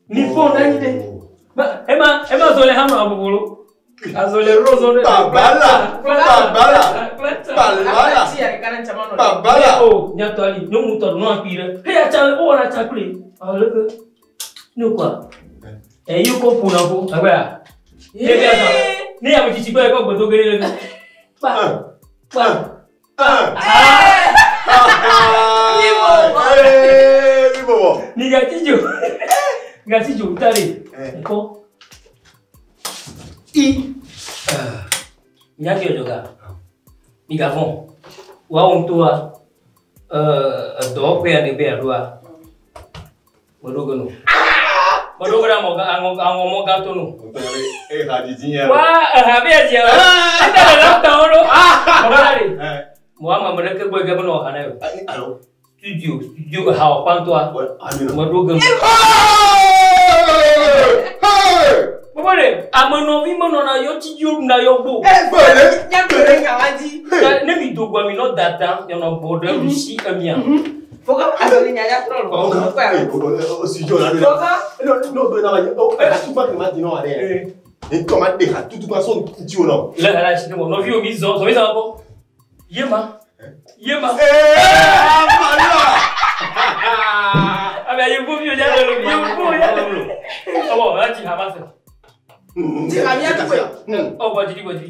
Mi kpɔ ɖe anyi ɖe. Ema ema zɔ le hame abobolo. Azɔ le rose ɖe. Babala. Babala. Babala. Babala. O nyatɔ ali nyɔnu tɔ nɔ akpi ɖe. Heya tsa wo wɔna tsa kple. Alo leke. Ne kɔa. Eyi ko ƒona ƒo. Agbea. Ne bia zã. Ne ame tsitsi gbɔ ekɔ gbedo ge ɖe le. Kpa. Kpa. Mi gati dzo. Gati dzo ta ɖe. Kɔ. I. Nyati ɔdzɔga. Mi gavɔn. Woawo ŋutɔa edɔwɔƒe ya ne be yeaɖoa. Meɖo ge no. Meɖo ge ɖe aŋɔ aŋɔ mɔ gãtɔ no. E ha didi ya. Wa eha be yadzia. Eta le la tɔwo ɖo. Mɔ ɖe. Mɔ ama me ɖeke gbɔ yi ke be nɔ ha na yio. Alo. Studio studio eha wɔ kpãtɔa. Meɖo ge no. Bɔbɔ ɖe amenɔvi menɔna yɔ tsi dzi woɖuna yɔ gbɔ. Nyagblɔ ɖe nya wa dzi. Ne mi do gbɔ mi nɔ dada mianɔ bɔ ɖe ɖusi emia. Foga azɔli nya ya trɔ lɔ. Studio la. Foga. No no do na ma o e tu pa ke ma di no ale. Ni to ma de ha tutu pa so nti o no. Le ha la si ne bɔ nɔviwo mi zɔ zɔ mi zɔ bɔ. Ye ma. Ye ma. Abe yevuvi ya le lo yevu ya le lo. Ɔwɔ la dzi ha va se. Dzi ha mía ɖoe. Ɔ bɔ dzi bɔ dzi.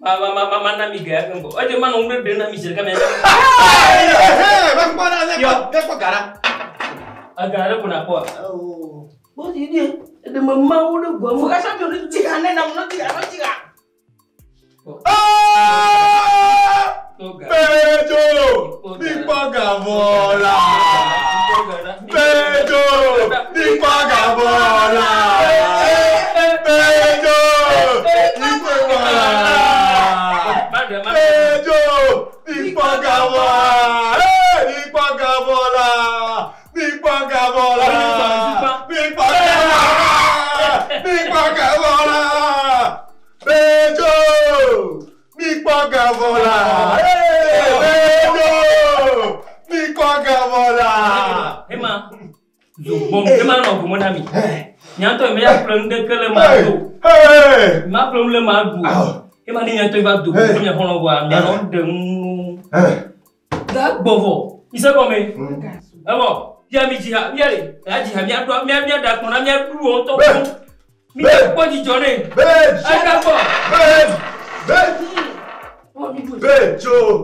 Ma ma ma ma ma na mi gɛ ya keŋ bɔ. Edze ma nɔ ŋu ɖe ɖe na mi zi ɖeka mi. Aga ɖe ko na kpɔa. Bɔ dzi ɖe eɖe me ma wo ɖe gbɔ. Foga champion ne dzi ha ne nam no dzi ha no dzi ha. Pejo, mikpɔ gavɔ la. Pejo, mikpɔ gavɔ la. Pejo, mikpɔ gavɔ la. Pejo, mikpɔ gavɔ la. Mikpɔ gavɔ la. Zogbɔn ne ma nɔ gome na mi. Nyantɔ me ya ƒle nu ɖeke le ma do. Ma ƒle nu le ma ɖu. Ema ne nyantɔ va do ko nye xɔlɔ̃ vɔa mia nɔ ɖe nu. Da gbɔvɔ. Mise gɔme. Evɔ ya mi dzi ha mia le ya dzi ha mia ɖu mia mia ɖa kplɔ na mia ɖu wo ŋutɔ. Mi kpɔ dzidzɔ nɛ. Ega gbɔ. Bejo.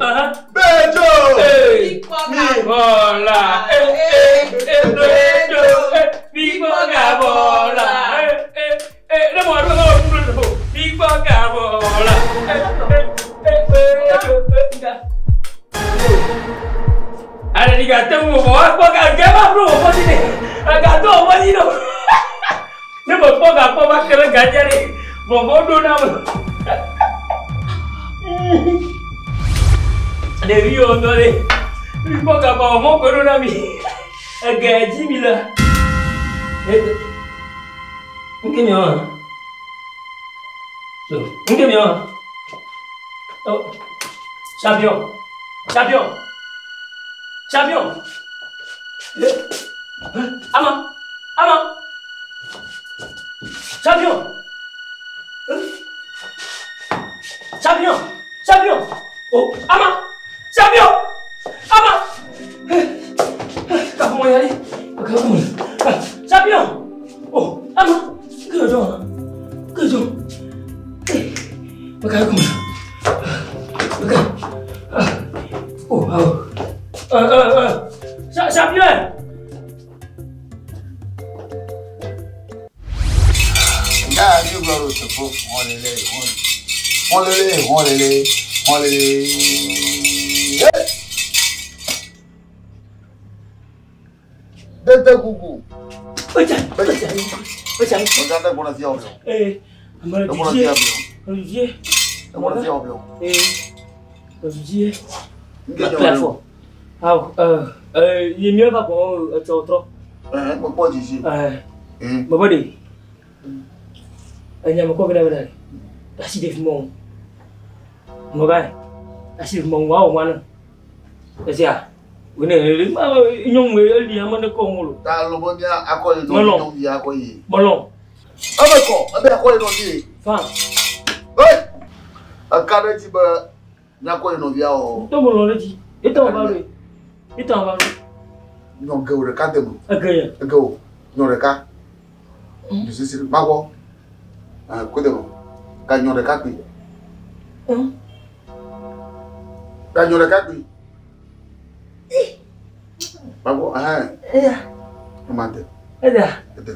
Bejo. Mi bɔla. Bejo. Mi gbɔ ga bɔla. Ne mɔ ɖo ne mɔ ɖo ɖo. Mi gbɔ ga bɔla. Bejo. Ale ni ga te mu wɔ akpɔ ga gɛ ma ɖo wɔ fɔti de. Ga to wɔ fɔti do. Ne mo kpɔ ga kpɔ va kele ga dze ɖe. Vɔvɔ ɖo na me. Ɖevi yiwo ŋutɔ ɖe. Mi kpɔ ga kpɔ vɔvɔ ko ɖo na mi. Ege dzi mi le. Nke mi wɔ? Nke mi wɔ? Champion. Champion. Champion. Ama. Ama. Champion. Champion. Champion. Oh, Ama. Champion. Ama. Kamu ya ni. Kamu. Champion. Oh, Ama. Kerja. Kerja. Makan aku. Makan. Oh, oh. Champion. Nga mi gblɔ ɖo teƒe hɔlele hɔlele hɔlele hɔlele. Dede gugu. Oja, oja, oja. Oja de gbɔna fia o. Ee, amara Gbɔna didi. fia o. Olivier. Gbɔna fia o. Ee, Olivier. Nke jɔ Clafo. Awo, ye mieux va bon etsɔ trɔ. Ɛɛ, mo kpɔ dzisi. Ɛɛ. Bɔbɔ de. Enya me kɔ bena bena. Asi ɖe fi mɔ. Mɔ ba. Asi ɖe fi mɔ wa wɔ ŋua ne. Esia. Wone ma nyɔnu eli ame ne kɔ ŋu lo. Ta lobo mia akɔ yi nɔ Melɔ. nyɔnuvi akɔ yi. Melɔ. Eme kɔ, ebe akɔ yi nɔvi ye. Fan. Ee! Eka ɖe dzi be miakɔ yi nɔvia o. Tɔ melɔ ɖe dzi. Etɔ va ɖo. Etɔ va ɖo. Nyɔ ge wo ɖeka de me. Ege ye. Ege wo. Nyɔ ɖeka. Dzosisi makɔ. Ɛɛ ko de me. Ka nyɔ ɖeka kpi. Ka nyɔ ɖeka kpi. Makɔ ɛhɛn. Eya. Ema de. Eya. Ede.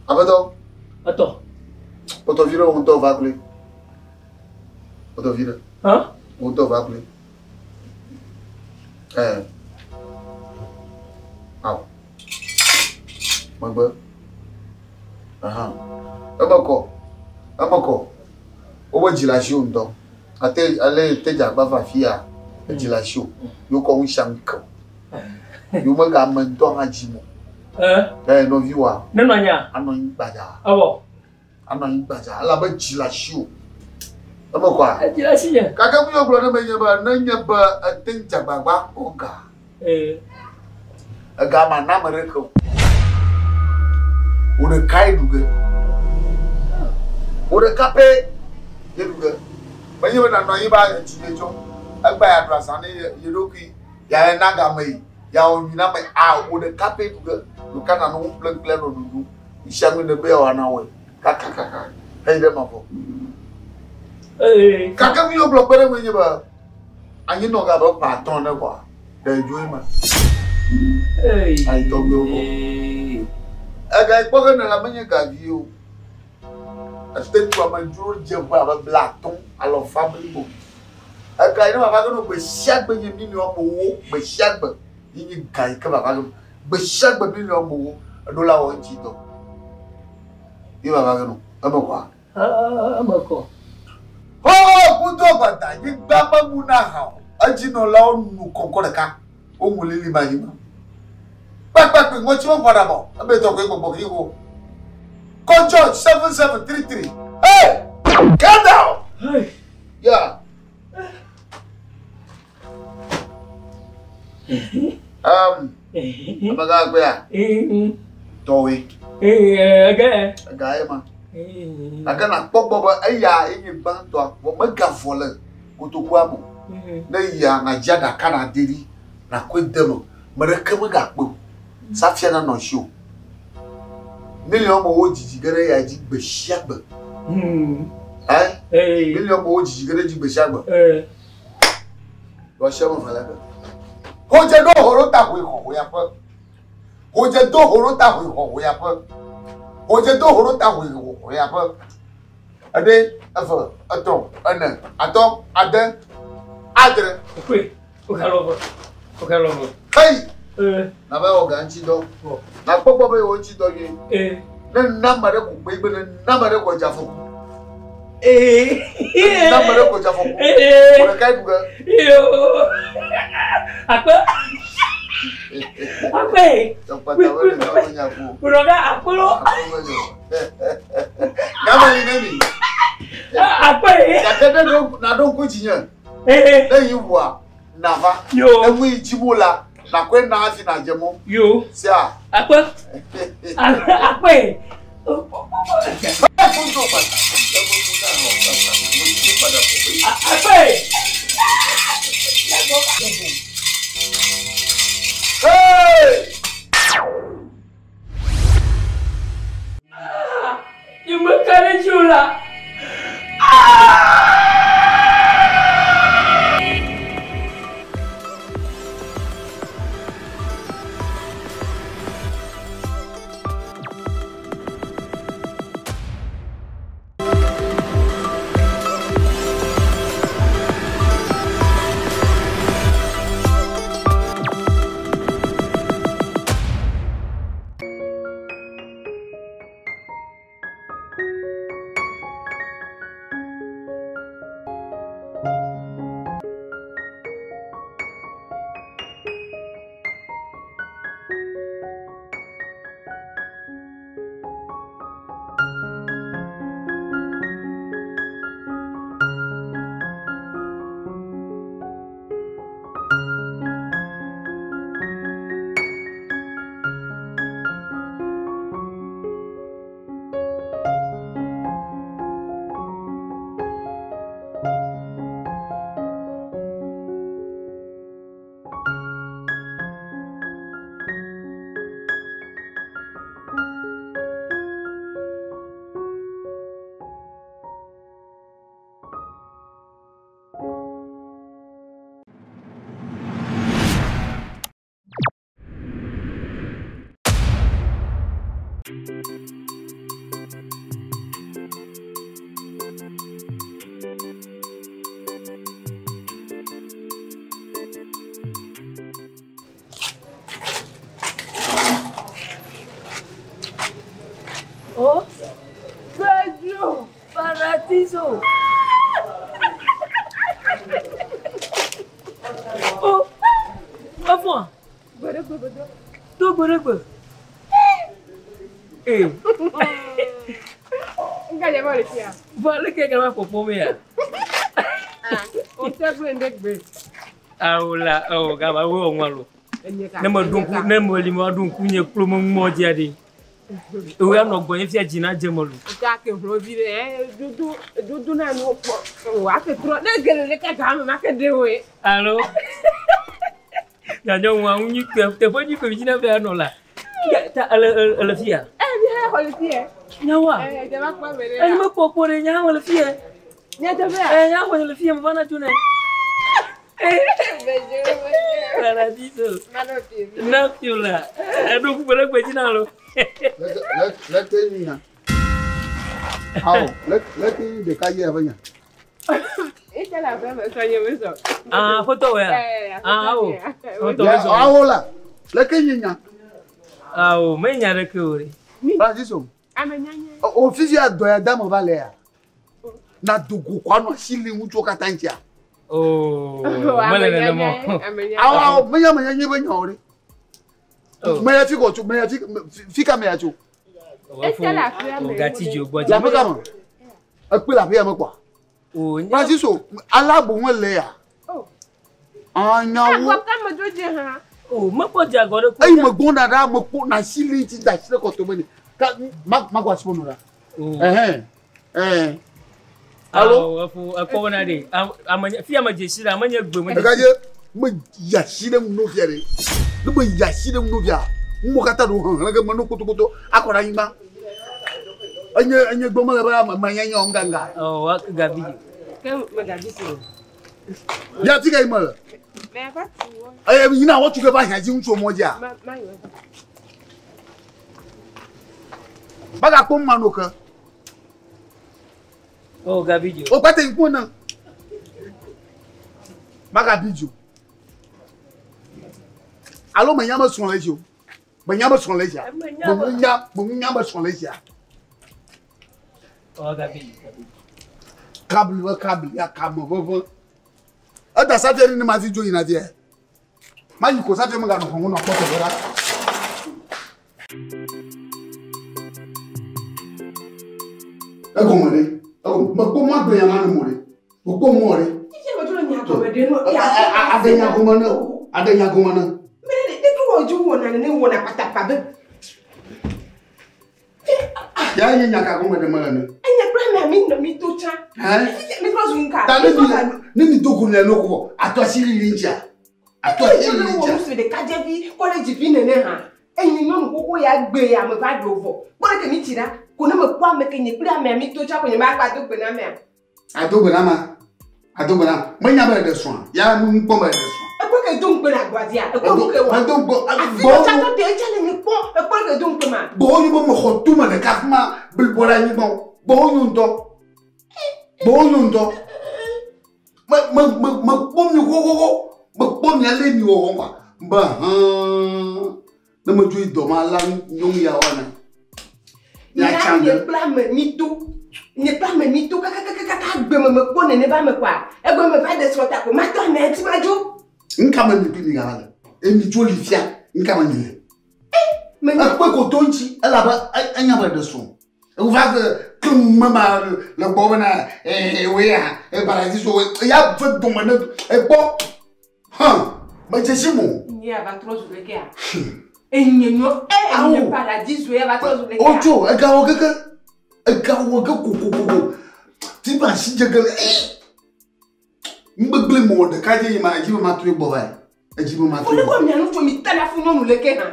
Aƒetɔ. Etɔ. Kpɔtɔ vi ɖe wo ŋutɔ va kloe. Kpɔtɔ vi ɖe. Hã? Wo ŋutɔ va kloe. Ɛɛ. Awo. Megbe. Ahan. Eme kɔ. Eme kɔ. Wobe dzi le asiwò ŋutɔ. Ate ale te dze agba va afi ya. Edzi le asiwò. Yewo kɔ nu sia nu ke wò. Yewo mega ame ŋutɔ hã dzi mo. Ɛɛ. Ɛɛ nɔviwoa. Ne nɔ anyia. Anɔ anyi gbadzaa. Awɔ. Anɔ anyi gbadzaa elabe dzi le asiwò. Eme kɔa? Edzi le asinye. Gake nu yiwo gblɔ ne me nye be ne nye be ete ŋu dze agbagba kpɔ ga. Ee. Ega ma na ame ɖeke o. Wò ɖekae ɖu ge. Wò ɖeka pɛ ye ɖu ge. Menye be nanɔ anyi ba etsi ye tsɔ. Egba ya ɖu azã ne ye ɖokui. Ya na game yi. Ya wɔ nyui na ame. A wò ɖeka pɛ ɖu ge. Ɖeka nanɔ nu ƒle kple nɔ ɖuɖu. Isia nu ne be yeawɔ na wɔe. Kakakaka. Heyi ɖe mavɔ. Ee. Gake nu yiwo gblɔ kpe ɖe ŋu nye be anyinɔ ga be ƒe atɔ̃ ne kɔa ɖe dzo ye ma. Ee. Ayi tɔgbuiwo gbɔ. Ega yi kpɔ ge ne la menye gavi o. Ete tu amedzro dze ƒe abe 50 alɔfa blibo. Ega yi ne vava ge no gbe sia gbe nye miliɔn ewo gbe sia gbe yi nye ga yi ke vava ge no gbe sia gbe miliɔn ewo eɖo la wɔ eŋuti dɔ. Ye vava ge no eme kɔa. Eme kɔ. Ho kudo gbada nyigba memu na ha o. Edzinɔlawo nu kɔkɔ ɖeka. Woŋu lili ma anyigba. Kpakpakpe ŋɔtsi me ƒo ɖe abɔ. Ebe tɔkɔe gbɔgbɔ xixi wo. Kɔjɔ 7733. Hey! Get down! Hey! Yeah. Amegã gbea. Tɔwoe. Ege. Ega ye ma. Gake nakpɔ gbɔ be eya ye nye gbãtɔa vɔ megavɔ le kotokua me o. Ne yia nàdzi aɖaka nàde ɖi nàkɔe de eme. Ame ɖeke megakpe o. Safia nanɔ asiwò. Miliɔn mewo dzidzi ge ɖe eya dzi gbe sia gbe. Ɛ? Miliɔn mewo dzidzi ge ɖe edzi gbe sia gbe. Ɖo asi ame eve le ege. Hodze ɖo ho ɖo ta hoe xɔ hoya ƒe. Hodze do ho ɖo ta hoe xɔ hoya ƒe. Hodze do ho ɖo ta hoe xɔ hoya ƒe. Eɖe, eve, etɔ̃, ene, atɔ̃, ade, adre. Okoe, okalɔ vɔ, okalɔ vɔ. Heyi! Nava wɔ ga ŋuti dɔ. Nakpɔ gbɔ be yewo ŋuti dɔ nyuie. Ne na ame ɖe ko kpe gbe ne na ame ɖe ko dze afɔku. Ne na ame ɖe ko dze afɔku. Wò ɖeka yi ɖu ge. Akpe. Akpe. Wòɖɔga akpolo. Nyame yi ne mi. Akpe. Gake ne naɖo ŋku dzinye. Ne yi ʋua nava. Yo. Eŋu yi dzi mo la nakɔe na hafi nadze mɔ. Yo. Sia. Akpe. Akpe. Akpe. Hey! Nyemeka ɖe edzi o la. Oh, Pedro, Paradiso. Oh, Afua. To gbeɖegbe. Ee. Nka jɛ bɔ le fia. Vɔ leke gama kpɔkpɔ me ya? O tɛ gbe nde gbe. Awo la, awo gama wo ŋua lo. Ne me ɖo ŋku, ne me li ma ɖo ŋku nye kplo me ŋumɔ dzia ɖe. Ewo ya nɔ gbɔnye fia dzi na dze me lo. Nka ke hlovi ɖe, dudu dudu na nu kpɔ. O ake trɔ ne gele ɖeka game ma ke ɖe woe. Alo. Nyanyɔ ŋua ŋu nyui ke teƒe nyui ke mi dzi na be anɔ la. Ta ele ele fia. Mi hã xɔ le fia. Nyawoa? Dze va kpɔ ame ɖe. Enye me kpɔ kpɔ ɖe nya le fia. Nya teƒea? Nya xɔ le fia me va na tso ne. Paradiso. Na fio la. Eɖo ŋku ɖe gbe dzi na lo. Leke nya. Awo, leke ɖeka yɛ ƒe nya. Ete la ƒe me sɔ nye me sɔ. Ah, aƒetɔ wɔ ya. Ah, awo. Aƒetɔ me sɔ. Awo la. Leke nye nya. Awo, me nya ɖeke o ɖe. Paradiso. Ame nyanya. O fifia dɔ ya dame va le ya. Na dogo kɔ anɔ asi li ŋutsuwo katã ŋutia. Oh, mele nenema. Awo awo, menye ame nyanya ƒe nya o ɖe. Meya fi kɔ tso, meya fi fi ka meya tso. Ete la aƒea me. O gati dzo gbɔ Le aƒe ka me? Ekpe le aƒea me kɔa? O Paradiso, ala boŋ le ya. Anyawo. Agɔ ka me do dze hã. O mekpɔ dze agɔ ɖe ko. Eyi me gbɔna ɖa me kpɔ na asi li ŋuti da asi ɖe kɔtome nɛ. Ka ma ma gbɔ asi mo ɖa. Ɛhɛn. Ɛhɛn. Alo efo ekpɔ bena ɖe ame fi ame dzesi ɖe ame nye gbe me. Ɖeka dze me yi asi ɖe ŋu nɔvia ɖe. Ne me yi asi ɖe ŋu nɔvia, nuwo katã ɖo hehlẽ ge me no kotokoto akɔ ɖe anyigba. Enye enye gbɔ mele be ame me nye nyɔ ŋganga. Ɔ wa gabi. Ke me gabi si o. Ya ti ka yi me le. Mɛ va tu wo. Eye yina wɔ tu ke va hiã dzi ŋutsu mɔ dzia. Ma ma yi. Baga kpɔ ma no ke. O gabi dzo. O kpate ŋku ne. Baga bi dzo. Alo me nya me srɔ̃ le dzi o. Me nya me srɔ̃ le dzia. Me nya me srɔ̃ le dzia. O gabi dzo. Kabli be kabli ya kame veve. Eda safia ni ne ma vi dzo yina via. Ma yi ko safia me ganɔ xɔŋu nɔ kpɔ teƒe ɖa. Egɔme ɖe. Egɔme. Mekpɔ mɔ agbe ya ma ne mo ɖe. Mekpɔ mɔ ɖe. Fifia me dzro nya gɔme ɖe no. Aɖe nya gɔme ne o. Aɖe nya gɔme ne. Mɛ ɖe ɖe wɔ dzi wɔ na ne wɔ na patapa be. Ya nye nya ka gɔme ɖe mele ne. Enye kple amea mi nɔ mi to tsã. Hɛn. Fifia mi trɔ zu ŋka. Ta ne mi ne mi do go le no ko atɔ asi lili ŋutia. Atɔ asi lili Wɔ ŋutia. nusu ɖeka dze vi kɔledzi vi nene hã. Enye nyɔnu xoxo ya gbe ya me va ɖo vɔ. Kpɔ ɖe ke mi tsi ɖa. Ko ne me kpɔ ame ke nye kple amea mi to tsã ko nye ma gba do gbe na amea. Ado gbe na ma. Ado gbe na. Menya be ɖe srɔ̃a. Ya nu kpɔ be ɖe srɔ̃a. Ekpɔ ke do ŋukpe le agboa dzia. Ekpɔ nu ke wɔ. Medo ŋukpe. Afi ɖe tsã tɔ te etsa le nye kpɔ. Ekpɔ ke do ŋukpe ma. Gbɔwɔ nyo be mexɔ tome ɖeka fi ma bɔ ɖe anyigba o. Gbɔwɔ nyo ŋutɔ. Gbɔwɔ nyo ŋutɔ. Me me me mekpɔ mi xoxoxo. Mekpɔ mi ale mi wɔwɔ kɔa. Be hɛn. Ne medzo yi dɔ ma la nyɔnu ya wɔna. Nya nye kple ame mi to. Nye kple ame mi to kakakakaka gbe me mekpɔ nene ba me kɔa. Egbe me va ɖe srɔ̃ ta ko ma tɔ amea ŋuti ma dzo. Ŋka me mi kple mi gava le. Emi dzo li fia. Ŋka me mi le. Ekpe ko to ŋuti elabe enya be ɖe srɔ̃. Eva ke ke me ma le gbɔ bena ee ya paradiso ya ve dome ne ekpɔ. Hã medze si mo. Nye ya va trɔ zu ɖekea. Enye nyɔ enye paradiso ya va trɔ zu ɖekea. Otso egawɔ keke egawɔ ke kokokoko ti ba si dze ke le ŋgbegble mɔ ɖeka dze yi ma edzi be ma trɔe gbɔ va yi edzi be ma trɔe Wole gbɔ. kɔ mia ŋutsu mi tana fún nyɔnu leke hã.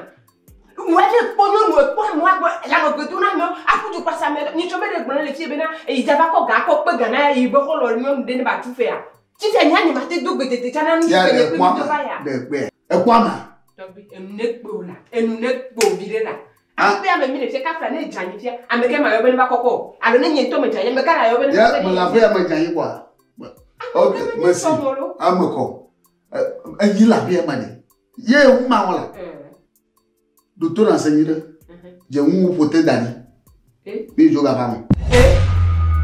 Wọ́n lè kpɔ nyɔnu ekpɔ amewo agbɔ lãme gbedo na amewo aƒu kpasa ame nyitsɔ be ɖe gblɔ le fie bena eyi dzava kɔ ga kɔ kpe ga na yi be xɔlɔ nyɔnu ɖe ne ba tu fea. Fifia nya nye ma te do gbe tete tsana nu Ya fe ɖe nye kple kpɔ mi ama do va ya. ɖe kpɔe ekpɔ ama. Tɔgbi enu ne kpe o la enu ne kpe o vi ɖe la. Aƒe ame mi le fia kafla ne dze anyi fia ame ke ma yɔ be ne va kɔkɔ o alo ne nye ŋutɔ me dze anyi ame ka la yɔ be ne Ya va me le aƒe ya me dze anyi kɔa. Ok merci ame kɔ enyi le aƒe ya me ɖe ye ŋu ma wɔ la. Ɖoto na se nyi ɖe dze ŋu ƒo te da ɖi. Mi dzo gava me.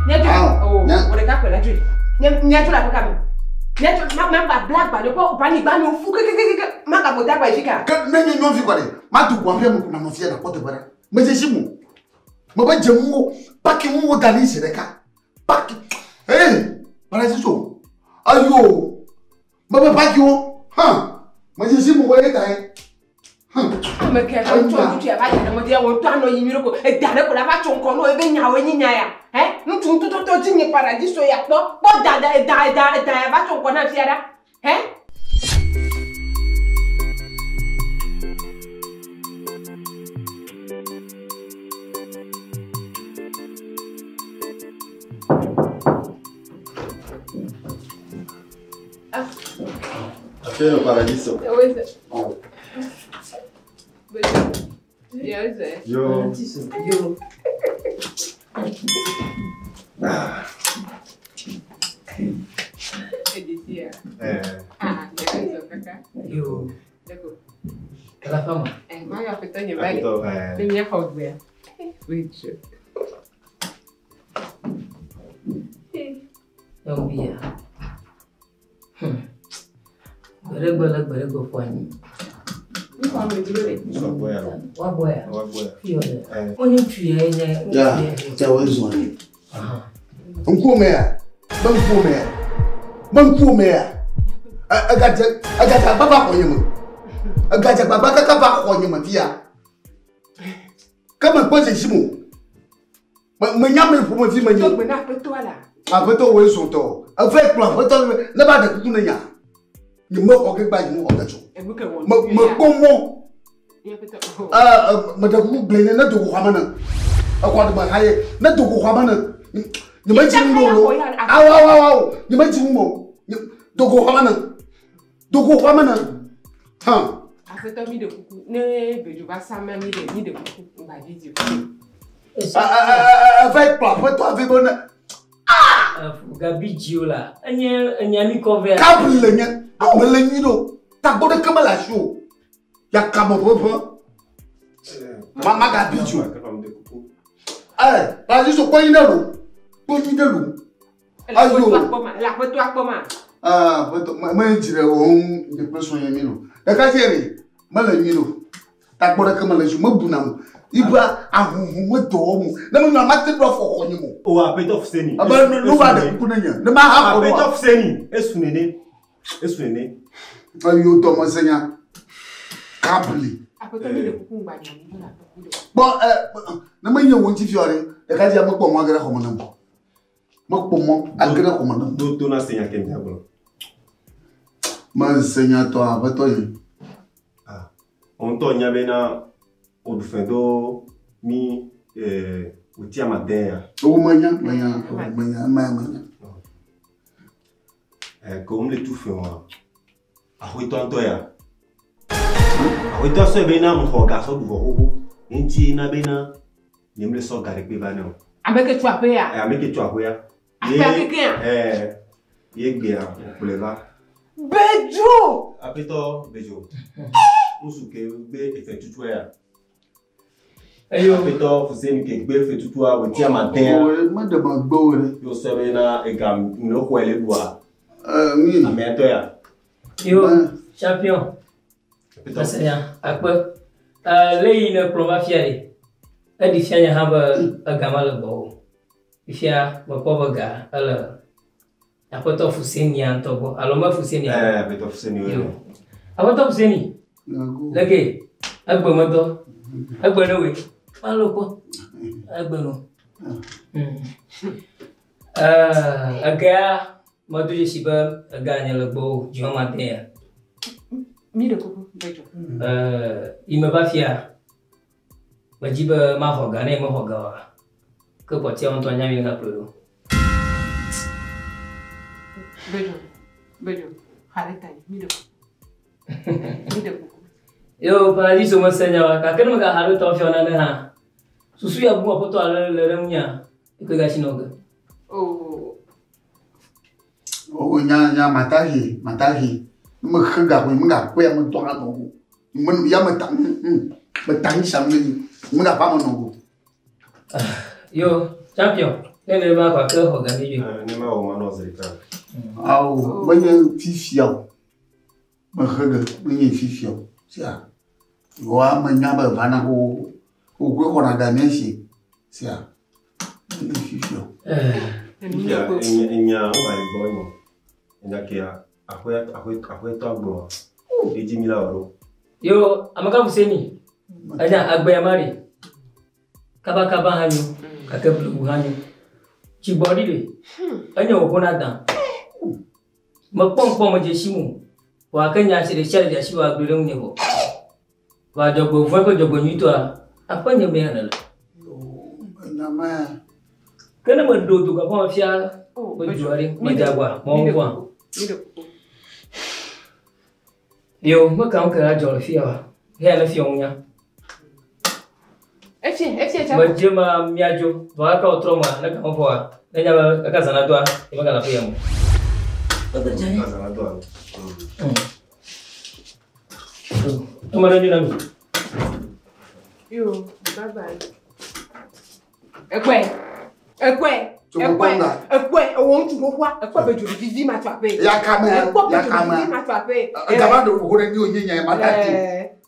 Nye dzo Awo, o nya- o ɖeka kpe la dzoe. Nye nye dzo le aƒe ka me. Nye dzo ma ma ba bla agbalẽ kɔ ba anyigba nu fu kekekeke ma gabo da agba yi fi ka. Ke ne nye nyɔnuvi kɔ ɖe ma do go aƒea me ko nanɔ fia nakpɔ teƒe ɖa. Medze si mo. Me be dze ŋuwo paki ŋuwo da ɖi zi ɖeka. Paki ee paradiso ayo me be pakiwo hã medze si mo be ye ta ye. Ame ke va tsɔ ŋutsu ya va yi ɖe mɔdzi ya wò ŋutɔ anɔ yi nyuie ko eda ɖe ko la va tso ŋkɔ no ebe nyawo nyi nya ya. Hɛ ŋutsu ŋutɔtɔtɔ dzi nye paradiso ya kpɔ kpɔ da da eda eda eda ya va tso ŋkɔ na fia ɖa. Hɛ. Affaire au paradiso. Oh. Yo. Yo. Yo. Kala fama. Nyɔnuvia. Gbeɖegbe le gbeɖegbe ƒo anyi. Woagbɔya. Fi yɔ le. Wonye ŋutsu ya nye ŋutsu Ya ya. tɛ wo zɔn ye. Ŋkuwo me ya be ŋkuwo me ya be ŋkuwo me ya Egadze egadze agba va xɔ nye me. Egadze agbagba kaka va xɔ nye me fia. Ke me kpɔ dzesi mo. Me menya me ƒomevi me nye. Tɔgbe na aƒetɔa la. Aƒetɔ woe zɔn tɔ. Eve kplɔ aƒetɔ ne va ɖe kuku ne nya. Nye me xɔ ke gba nye me xɔ ke tso. Me me kpɔ mɔ. Me ɖe kuku gblẽ ne ne dogo xɔa me ne. Exɔ ɖe me ha ye ne dogo xɔa me ne. Nye me dzi ŋu lo. Awo awo awo. Nye me dzi ŋu mo. Dogo xɔa me ne. Dogo xɔa me ne. Hã. Aƒetɔ mi ɖe kuku ne bedzo va sa mea mi ɖe mi ɖe kuku ŋgba vi dzi. Eve kplɔ aƒetɔ ave be ne. Gabi dzi o la enye enya mi kɔ vea. Kabli le nye mele nyui ɖo tagbɔ ɖeke mele asi o yakame ʋeʋe ma magabi dzi o. Ɛ Paradiso kpɔ nyi ɖe lo kpɔ nyi ɖe lo. Ayo. Le aƒetɔa kpɔ ma. Aa aƒetɔ me me dzi ɖe wo ŋu nye kple srɔ̃nye mi lo. Ɖeka dzi ɖe mele nyui ɖo tagbɔ ɖeke mele si o mebuna o iba ahuhu me dɔ wɔm o ne menɔ amate ɖo afɔ xɔ nye mo. O aƒetɔ Fuseni. Ebe nu va ɖe kuku ne nye ne ma ha xɔ Aƒetɔ Fuseni esu nene esu nene. Eyo dɔme se nya kabli. Aƒetɔ mi ɖe kuku ŋgba nya mi la. Kpɔ ɛ ne menye wo ŋuti fiɔ ɖe ɖeka dzi mekpɔ mɔ age ɖe xɔme nam. Mekpɔ mɔ age ɖe xɔme nam. Do to na se nya ke mia gblɔ. Me se nya tɔ aƒetɔ nye. Ah, ŋutɔ nya bena woɖu fɛ do mi wòti ama de ya. Wo menya, menya, menya, menya, menya. Ke wo le tu fɛ wa. Aƒetɔ ŋutɔ ya. Aƒetɔ sɔe bena ŋxɔ ga sɔ ɖu vɔ xoxo. Ŋuti na bena nye mle sɔ ga ɖe kpe va ne o. Ame ke tso aƒe ya. Ame ke tso aƒe ya. Aƒea kekea. Ye gbea wòkplɔe va. Bedzo. Aƒetɔ Bedzo. Ŋutsu ke gbe efe tutua ya. Eyo. Aƒetɔ Fuseni ke gbe efe tutua wòti ama de ya. Meɖe megbe wo ɖe. Yo sɔ bena ega ŋlɔ xɔe le ɖua. Mi. Amea tɔ ya. Yo champion. Mesenya akpe. Le yi ne kplɔ va fia ɖe. Eɖi fia nye hã be ega ma le gbɔwò. Fifia mekpɔ be ga ele Aƒetɔ Fuseni ya ŋutɔ gbɔ alo me Fuseni. Aƒetɔ Fuseni wo. Yo. Aƒetɔ Fuseni. Leke egbe medɔ. Egbe ne woe. Malo kpɔ. Egbe no. Egea medo dzesi be ega nye le gbɔwò dziwɔ ma de ya. Mi ɖe kuku Bedzo. Yi me va fia. Medzi be maxɔ ga ne mexɔ ga oa. Ke kpɔtia ŋutɔ nya mi gakplɔe ɖo. Bedzo, Bedzo, xa ɖe ta mi ɖe kuku. Mi ɖe kuku. Yo Paradiso mese nya wa gake ne megaxa ɖo tɔ fiɔ nane hã. Susu ya bu aƒetɔ ale le ɖe ŋunyea, eke gasi nɔ ge. Oh. O nya nya matahi matahi. Ne mexe ga koe megakpɔe ame ŋutɔ hã nɔ o. Me ya meta meta nyi sam ne megava ame nɔ o. Yo champion, ne ne ma kɔ ake xɔ ga mi dzoe. Ne ma wɔ ma nɔ zi ɖeka. Awo menye fifia o. Mexe ge menye fifia o. Sia. Wa menya be vana ko o koe xɔna ga mía si. Sia. Menye fifia o. Fifia enya wo va le gbɔ nyɔ. Enya kea aƒe aƒe aƒetɔ gblɔ. Edzi mi la wɔ ɖo. Yo ameka Fuseni. Enya agbe ya ma ɖe. Kabakaba hã nyo gake blewu hã nyo. Tsigbɔɖi ɖe. Enye wò ƒona dan. Mekpɔ ŋkpɔ me dzesi mo. Vɔ ake nya si ɖe sia ɖe dzesi wa gblẽ ɖe ŋunye vɔ. Va dzɔgbe vɔe kple dzɔgbe nyuitɔa, aƒe nye mea nele. Enya ma. Ke ne meɖo do gaƒe me fia be dzoa ɖe, medze agba, mɔ ŋu vɔa. Yo, meka ŋu ke la dzɔ le fia wa. Heya ne fia ŋu nya. Efie, efie tsa. Medze ma miadzo, vɔ aka wòtrɔ ma, ne gaƒe vɔa, ne nya be eka zãna doa, ye megale aƒe ya me. Eka zãna doa. Eme ɖe nyo na mi. Yo, bye bye. Ekpɔe, ekpɔe, ekpɔe, ekpɔe, ewɔ ŋutsu xoxoa, ekpɔe be dzo ɖe vivi ma tso aƒe. Yakame, Ekpɔ be dzo ɖe yakame. vivi ma tso aƒe. Gama ɖe wò ɖe nyo nye nya ma ta ti.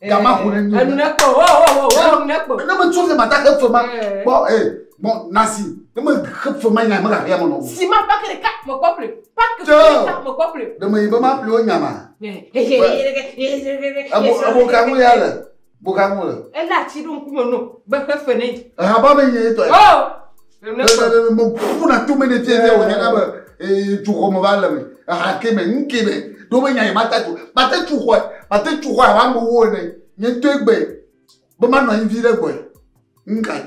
Gama ƒo ɖe nyo. Enu ne kpɔ, o o o, enu ne kpɔ. Ne me tso fi ma ta ke fe ma. Kpɔ ee, bɔn nasi. Ne me xe fe ma nya me ga ya me nɔ. Sima pake ɖeka me kpɔ ƒle. Pake ɖeka me kpɔ ƒle. Ɖe me yi be ma ƒle wo nyama. Ebo ebo ka ŋu ya le. Bo ka ŋu le. Ele ati ɖo ŋkume no be xe fe ne. Ehaba be nye tɔ. Oh. Me ƒuna to me ne fia fia wònye na be tsuxɔ me va le me. Eha ke me nu ke me. Ɖo be nya yi mate tu mate tu xɔe mate tu xɔe abe amewo ene. Nye ŋutɔe gbe be manɔ anyi vi ɖe gbɔe. Ŋkae.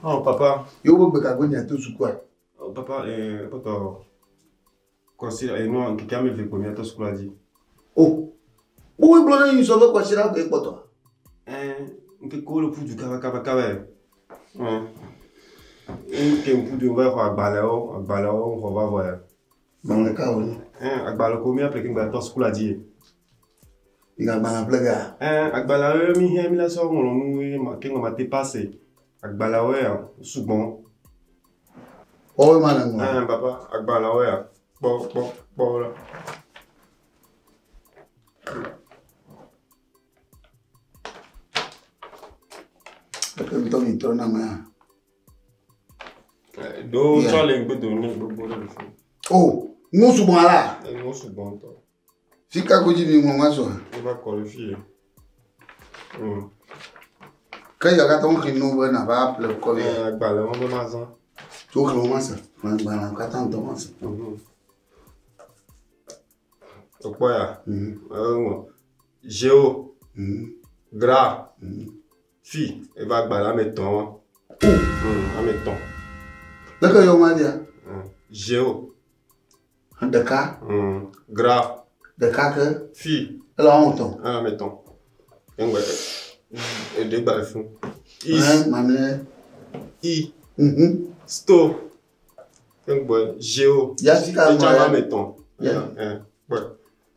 Oh, papa. Yo be gbe ka nya to sukua. Oh, papa, eh, poto. Considère, eh, non, quelqu'un me fait combien to sukua dit. Oh. Wo gblɔ ne yi sɔ be kɔsi ɖa koe kpɔtɔ. Eh, nke ko le ƒu du kaba kaba kaba. Eh. Nke ƒu du va xɔ agbalẽwo, agbalẽwo xɔ va vɔ ya. Gbalẽ ka wònye? Eh, agbalẽ ko mi aple ke ŋgba tɔ sukua di. Mi ga agbalẽ ƒle gea? Eh, agbalẽwo mi hẽ mi la sɔ ŋlɔ nu ye ma ke ŋgɔ ma te passe. Agbalẽwo ya sugbɔn. Wɔwoe ma le ŋlɔ. Eh, papa, agbalẽwo ya kpɔ kpɔ kpɔ la. Eke ŋutɔ mi trɔ na mea. Ɖewo tsɔ le ŋgbedo ne gbogbo ɖe le fi. Oh, nu sugbɔn ala. Nu sugbɔn ŋutɔ. Fi ka ko dzi mi ŋlɔ ma sɔa? Mi va kɔ ɖe fi ye. Ke ya katã woxlẽ nu be nava ƒle kɔ vɛ. Eh, agbalẽwo be mazã. Tso woxlẽ wo ma se. Xlẽ agbalẽwo katã ŋutɔ ma se. Ekpɔ ya. Eŋlɔ. Géo. Gra. Fi. Eva agbalẽ ame etɔ̃ wa. Ame etɔ̃. Leke yɔ ma dia? Géo. Ɖeka. Gra. Ɖeka ke. Fi. Ele ame etɔ̃. Ele ame etɔ̃. Eŋgbe. Eɖe gba le fi. I. Mamlɛ. I. Sto. Eŋgbe. Géo. Ya fi ka Titsa ŋlɔ ya? ame etɔ̃. Ya. Kpɔe.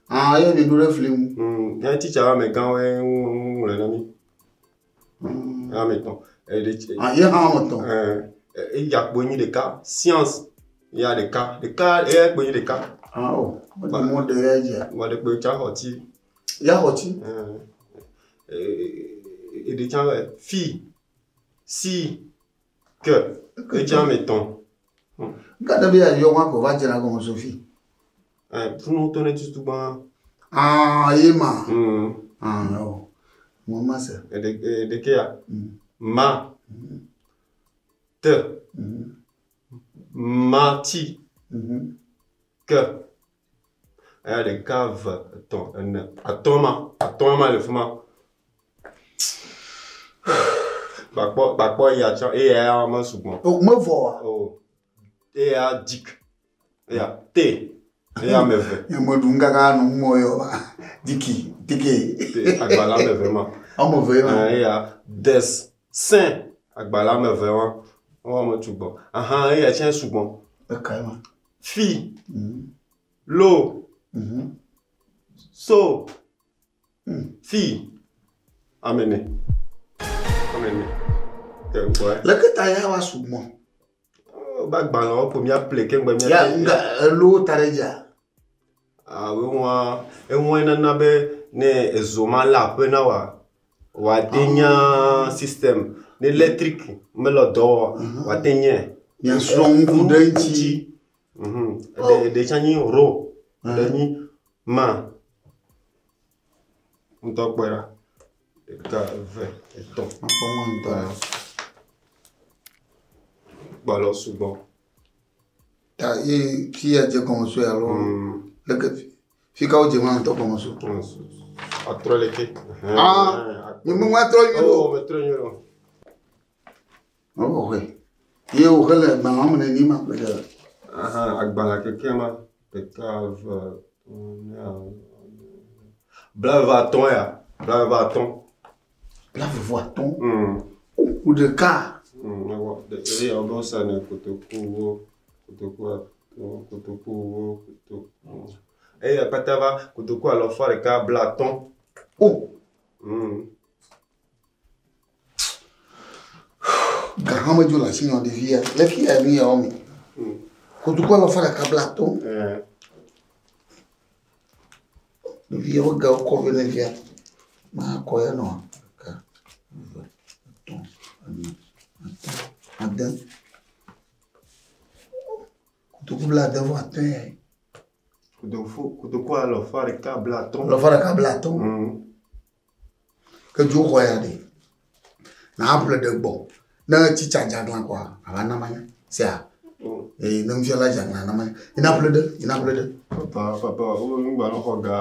Ah, ye mi ɖo ɖe fli ŋu. Ya titsa ame gãwoe ŋlɔe na mi. Ame etɔ̃. Eɖe tse. Ah, ye hã ame etɔ̃. Eya kpo nyi ɖeka. Science. Ya ɖeka. Ɖeka eya kpo nyi ɖeka. Ah, o. Mɔ ɖe ya dzia. Mɔ ɖe kpo tsa xɔ tsi. Ya xɔ tsi. Eɖe tsã be fi. Si. Ke. Etsa ame etɔ̃. Nka ɖe be ya yɔ wa ko va dzra gɔme Sophie. Funu tɔ ne tutu gbã. Ah, ye ma. Ah, o. Mɔ ma se. Eɖe ɖeke ya. Ma. Te. Ma ti. Ke. Eya ɖeka, eve, etɔ̃, ene, atɔ̃ ma. Atɔ̃ ma le fi ma. Gbakpɔ gbakpɔ eya tsã eya ya me sugbɔ. O me vɔ wa. O. Eya dik. Eya te. Eya ame eve. Nye me ɖu ŋgaka nu mɔ yɔ wa. Diki dike. Te agbalẽ ame eve ma. Ame eve ma. Eya des sin agbalẽ ame eve ma. Wo ame sugbɔ. Aha eya tsã sugbɔ. Eka ma. Fi. Lo. So. Fi. Ame ene. Ame ene. Leke ta ya wa sugbɔ? Ba gbalẽwo ko míaƒle ke ŋgbe mía. Ya nga elo ta ɖe dzia? Awo eŋua eŋua nana be ne ezo ma le aƒe na wa wòate nya system ne electric mele dɔ wɔ wòate nye. Miasrɔ̃ nu ku ɖe eŋuti. Eɖe eɖe tsã nyi ro eɖe nyi ma. Ŋutɔ kpɔe ɖa. Ɖeka, eve, etɔ̃. Makpɔ mɔ ŋutɔ ya. Gbalẽwo sugbɔ. Ta ye fi ya dze gɔme so alo leke fi ka wodze ŋutɔ gɔme so? Atrɔ leke. Ah, nye me ŋu atrɔ nyuie o. Oh, metrɔ nyuie o. Mewɔ xɔe. Ye wòxe le agbalẽa me neni ma ƒle ɖe. Aha, agbalẽ keke ma. Ɖeka, eve, ene, 25 ya. 25. 25. Ku ɖeka. Ewɔ. Eye ewɔ be wosa ne kotoku wo, kotoku atɔ̃, kotoku wo, kotoku. Eye kpata va kotoku 150. O. Ga hã medzo le asinye o ɖevi ya. Le fi ya nu ya wɔm. Kotoku 150. Ɖevi ya wo ga wokɔ vɛ ne via. Makɔ ya nɔ. Ɖeka, eve, etɔ̃, ene, atɔ̃, ade. Kotoku 75 ya. Kotoku 150. 150. Ke dzo xɔ ya ɖe. Na aƒle ɖe gbɔ. Ne tsitsa dzaglã kɔa, ava na manya. Sia. Eye ne nufiala dzaglã na manya. Ina ƒle ɖe, ina ƒle ɖe. Papa, papa, wo ŋgba no xɔ ga.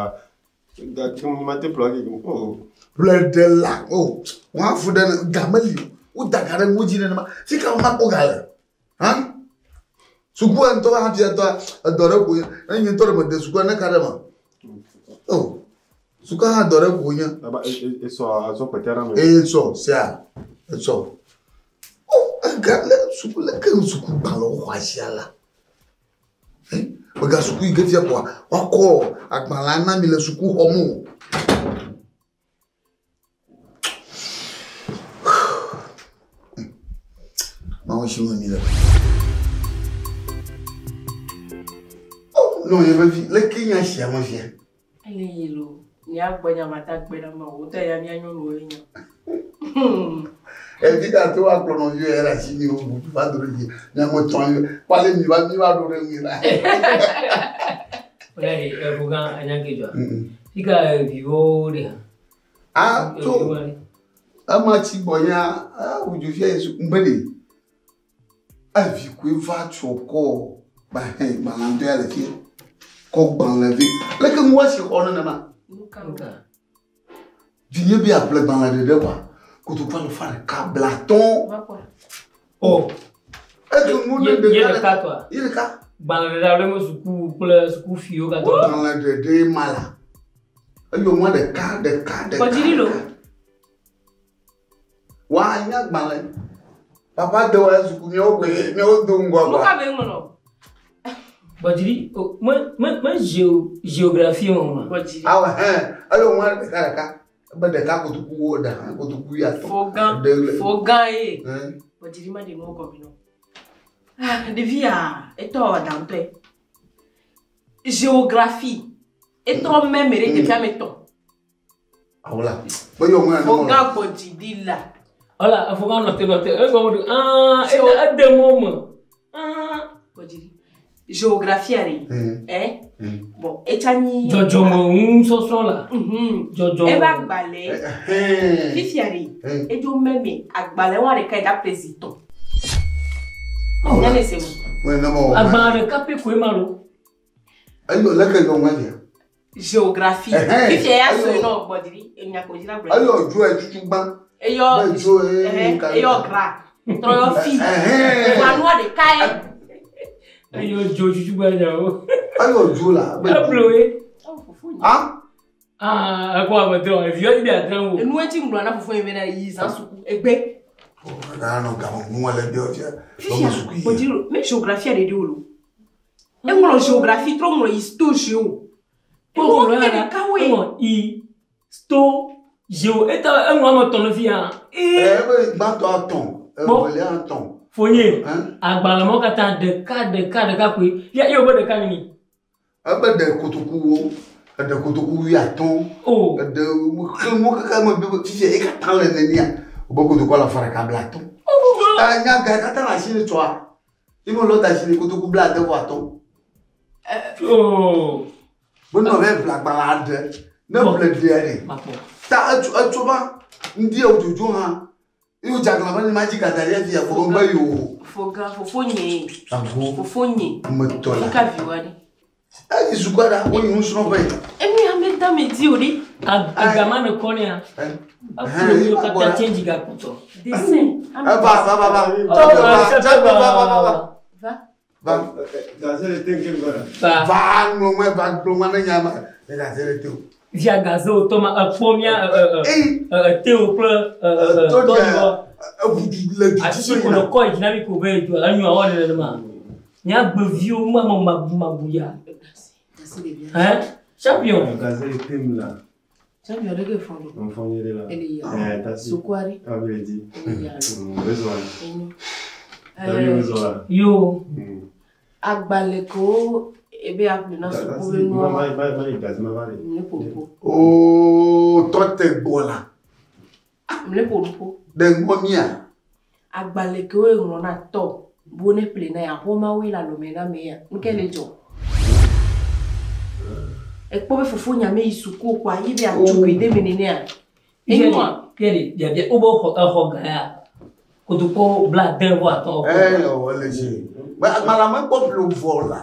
Ga ke mate ƒle ake. Oh. Ƒle ɖe la. Oh, wɔn afu ɖe ga meli o. Wo da ga ɖe ŋu dzi nenema. Fi ka wo makpɔ ga le? Hã? Sukua ŋutɔ hafi etɔ edɔ ɖe ko nye. Ne nye ŋutɔ ɖe mede sukua ne ka ɖe ma. Oh. Sukua hã dɔ ɖe ko nye. Aba esɔ azɔ kpɛtɛ ɖe me. Esɔ sia. Esɔ. Oh, ega le suku le ke suku gbalẽwo xɔ asia la. Mega suku yi ke fia kɔa, woakɔ agbalẽa na mi le sukuxɔ me o. Mawu si me mi le. Oh, no, ye vevi, le ke nya sia me fia. Ele yi lo, mía gbɔ nya mata gbe ɖe me o, wotɔ ya mía nyɔnuwo ye nya. Evi ka to akplɔ nɔviwo ya ɖe asi mi wo bu va do ɖe dzi. Mía me tɔn yi, kpale mi va mi va ɖo ɖe ŋui la. Wala efuga anyanke jwa. Fika viwo de ha. Ah, to. Ama tsi gbɔ nya, ah, wudzo fia Yesu ŋgbe ɖe. Evi koe va tso kɔ ba hɛ gbalẽ ya le fia. Kɔ gbalẽ vi. Leke ŋu asi xɔ nenema? Vinye be aƒle gbalẽ ɖeɖe kwa. Kotoku 150. Oh. Edu nu ɖe Ye ɖeka tɔa? Ye ɖeka. Gbalẽ ɖeɖe alo me suku kple sukuviwo katã. Gbalẽ ɖeɖe ma la. Eyo ŋua ɖeka ɖeka ɖeka. Kɔdziri lo. Wa nya gbalẽ. Papa de wa suku miawo gbe miawo do ŋgɔ Nu kɔa. ka be ŋlɔ? Gbɔdziri, o, me me me géographie o ma. Gbɔdziri. Awɔ hɛn eyo ŋua ɖeka ɖeka. Ebe ɖeka kotoku wo ɖe kotoku ya tɔ. Fogã. Ɖe le. Fogã ye. Hɛn. Gbɔdziri ma ɖe nuwo gɔme nɔ. Ah, ɖevia, etɔ aɖaŋutɔe. Géographie. Etɔ mɛmɛ ɖe teƒea me tɔ. Awla. Be yɔ ŋua Fogã gbɔdziri la. Wala, fogã nɔte nɔte. Egɔme ɖo, ah, ede mɔ me. Ah. Gbɔdziri. Géographie ɖe. Eh? Bon, etsa nyi. Dzɔdzɔme ŋusɔsrɔ̃ la. Dzɔdzɔme. Eva agbalẽ. Fifia ɖe. Edzo mɛmɛ agbalẽ wa ɖeka yi da président. Nya ne se mo. Agbalẽ ɖeka pɛ koe ma lo. Eyo leke yɔ ŋua fia. Géographie. Fifia ya sɔe nɔ gbɔdziri. Enya ko dzira gblɔ. Eyɔ dzo etutu gbã. Eyɔ. Be dzo ye. Eyɔ gra. Trɔ yɔ fi. Gbanua ɖeka ye. Eyɔ dzo tutu gbã nya o. Eyɔ dzo la. Eblo ye. Ah. Ah, ekɔ ame drɔ. Eviwo ti be adrẽ wo. Enu etsi ŋgblɔ na fofo yi bena yi zã suku egbe. Gana gama ŋua le biɔ fia. Fifia gbɔdziri me géographie ɖe ɖi o lo. Eŋlɔ géographie trɔ ŋlɔ histo géo. Eŋlɔ Eŋlɔ ya ɖeka woe. Eŋlɔ histo géo. Eta eŋlɔ ame tɔn le fia. Ebe gbãtɔ atɔ̃. Evelia etɔ̃. Fonye, agbalẽ mawo katã ɖeka ɖeka ɖeka koe. Ya ye wo be ɖeka nini. Ebe ɖe kotokuwo, eɖe kotoku wuiatɔ̃. O. Eɖe xlẽ wo kaka me be fifia ye katã le nenia. Wobe kotoku alafa ɖeka blatɔ̃. Ta nya ga katã le asi ne tsɔa. Ye me lɔ da asi ne kotoku blaade vɔ atɔ̃. Oo. Be nɔ vɛ ƒle agbalẽ aɖe. Ne ƒle ɖea ɖe. Ta etso etso va ŋdi ya wòdzodzo hã. Ye wòdze aglã be ne ma dzi gada ɖe afia ko be yo. Foga, fofonye. Ago. Fofonye. Metɔ la. Fika viwa ɖe. Eyi sukua ɖa, woyi nusrɔ̃ƒe. Enu ya me da me di o ɖe. Agama ne kɔ nea. Eƒle wo katã tse dzi gakpɔtɔ. Dessin. Eva, va, va, va. Va, va, va, va, va, va. Va. Va. Gaze le te nke gbɔna. Va ŋlɔ ŋue, va ŋlɔ ŋue ne nya ma. Ne gaze le te o. Via gaze wo tɔ ma ekpɔ mía tewo kple tɔdziwɔ. Asi ko ne kɔ yi dzi na mi ko be edzo enyo awɔ nenema. Mía gbeviwo ma ma mabu mabu ya. Hein? Champion. Gaze le te mu la. Champion ɖe ke fɔ ɖo. Nfɔ nyuie ɖe la. Ele ya. Eh, tasi. Sukua ɖe. Abe le di. Ele ya. Wezɔ la. Enyo. Tabi wezɔ la. Yo. Agbalẽ kewo ebe aƒle na suku be Ma nuawo. ma ma ma yi gaze ma va le. Mle ƒo nuƒo. Oo, tɔ te gbɔ la. Mle ƒo nuƒo. Ɖe ŋgɔ mía. Agbalẽ kewo eŋlɔ na tɔ bo ne ƒle na ya xɔmawoe le alɔme na me ya. Nu ke le dzɔ. Ekpɔ be fofonya me yi suku kɔa ye be atsokui de me nenea. Enyoa. Pierre, biabia wo be xɔ exɔ ga ya. Kotokpo blaade vɔ atɔ̃. Ɛ wɔ le dzi. Be agbalẽ me kpɔ ƒle vɔ la.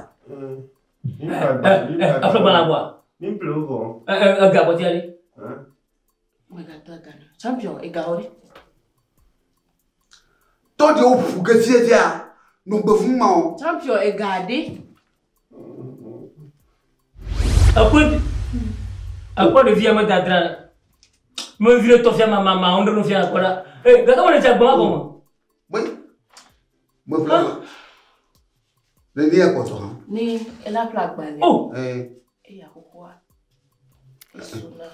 Eƒle gbalẽ vɔa. Mi ƒle wo vɔ. Ega kpɔtia ɖe. Megatɔ aga na. Champion egawo ɖe. Tɔ ɖe wo ƒu ge fiafia. Nugbe fún ma o. Champion ega ɖe. Ekpɔ ekpɔ ɖevia me dadra. Me vi ɖe tɔ fia ma ma ma wo ɖe nu fia kpɔ ɖa. Ee gake me le dze agbɔn gɔme. Me me ƒle la. Ɖevi ya kpɔtɔ hã. Ne ela ƒle agbalẽ. O. Eya xoxoa.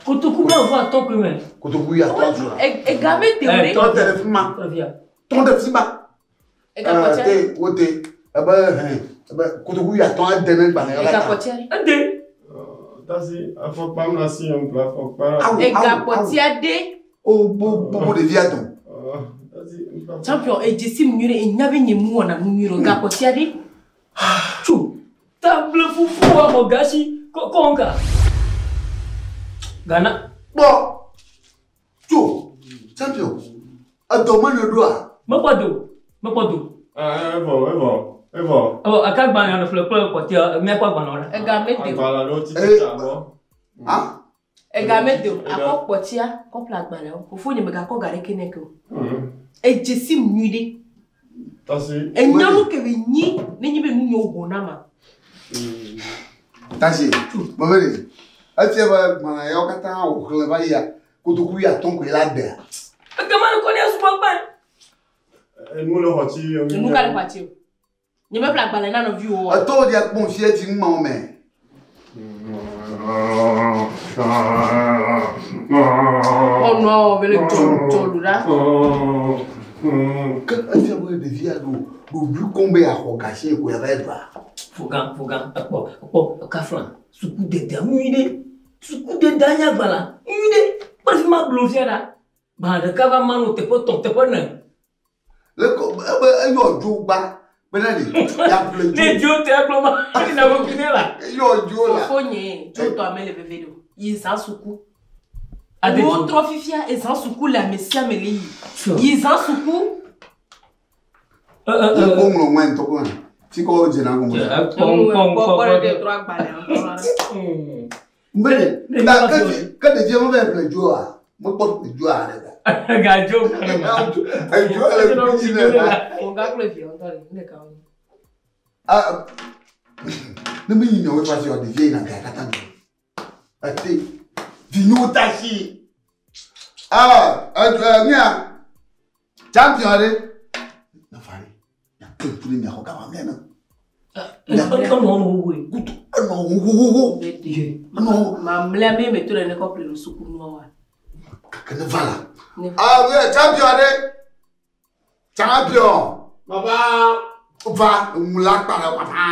Kotoku bla vɔ atɔ̃ koe me. Kotoku ya tɔ zu la. Ega me te o ɖe. Tɔ te ɖe fi ma. Tɔ ɖe fi ma. Ega kpɔtia ɖe. Te wo te ebe hɛn ebe kotoku ya tɔ ade ne gbalẽ Ega la ta. kpɔtia ɖe. Ede. Tasi afɔkpa mu na si yɔn ƒle afɔkpa la. Awu, Ega awu, awu. kpɔtia ɖe. O bo bo bo ɖevia dɔn. Champion edze mu nyuie ɖe enya be nye mu wɔna nu nyuie ɖe o. Ega kpɔtia ɖe. Tso table fufu wa xɔ gasi kɔ kɔ ŋka. Ghana. Kpɔ. Tso champion. Edɔ me ne ɖoa. Mekpɔ do mekpɔ do. Evɔ evɔ evɔ. Ɔ aka gbalẽ ne ƒle kple kpɔtia míakpɔ agbalẽ la. Ega me te o. Agbalẽ ɖewo tsi tsi abɔ. Ega me te o. Akɔ kpɔtia kɔ ƒle agbalẽwo. Fofonye megakɔ ga ɖeke nɛ ke o. Edze si mu nyuie ɖe. Tasi. Enya nu ke be nyi nenye be nu nyewo ho na ma. Tasi me be ɖe. Efia be gbalẽ yawo katã wò xlẽ va yia kotoku ya tɔ koe la dea. Egama ne kɔ ne sugbɔ gbã. Enu le xɔ tsi. Enu ka le xɔ atsi o. Nye meƒle agbalẽ na nɔviwo oa. Etɔwo ɖia kpɔm fia dzi ŋu ma me. Ɔnɔ be le dzɔ dzɔ lu ɖa. Ke efia be ɖevia ɖo ɖoɖui koŋ be yeaxɔ gasi ko yava yi ɖua. Fogan fogan ekpɔ ekpɔ kafla sukudede nyui ɖe sukudede anya agbalẽ nyui ɖe kpɔ fi ma blo fia ɖa gbalẽ ɖeka va ma no teƒe tɔ̃ teƒe ne. Le ko ebe eyɔ dzo gba bena ɖe yeaƒle dzo. Ne dzo te agblɔ ma ne na be ne la. Eyɔ dzo la. Fofonye dzo tɔ ame le veve ɖe o. Yi zã suku. Ade Nuwo dzo. trɔ fifia ezã suku le ame sia ame le yi. Yi zã suku. Ye ko ŋlɔ ŋua ŋutɔ ko hã. Fi kɔ dzena gɔme. Kpɔ kpɔ kpɔ Kpɔ ɖe kpɔ. trɔ agbalẽ ŋutɔ. Mbe ta ke ke ɖevia me va ƒle dzoa mekpɔ ƒle dzoa ɖe da. Gadzo. Edzo le dzi ne la. Foga kple via ŋutɔ le nu ɖeka wonye. Ah, ne mi yi nyawo fa si wa ɖevia yina ga katã me. Ete vinyewo ta si. Ah, edzo mia champion ɖe. Ne fa ɖe. Miake ŋku ne miaxɔ gama mia na. Enɔ nu wowoe. Kutu enɔ wowowo. Enɔ Mamlɛa me me to ɖe ne kɔ ƒle no suku nuawoa. kake ne va la. Ah, mia champion ɖe. Champion. Baba. Va ŋu la kpa le wata.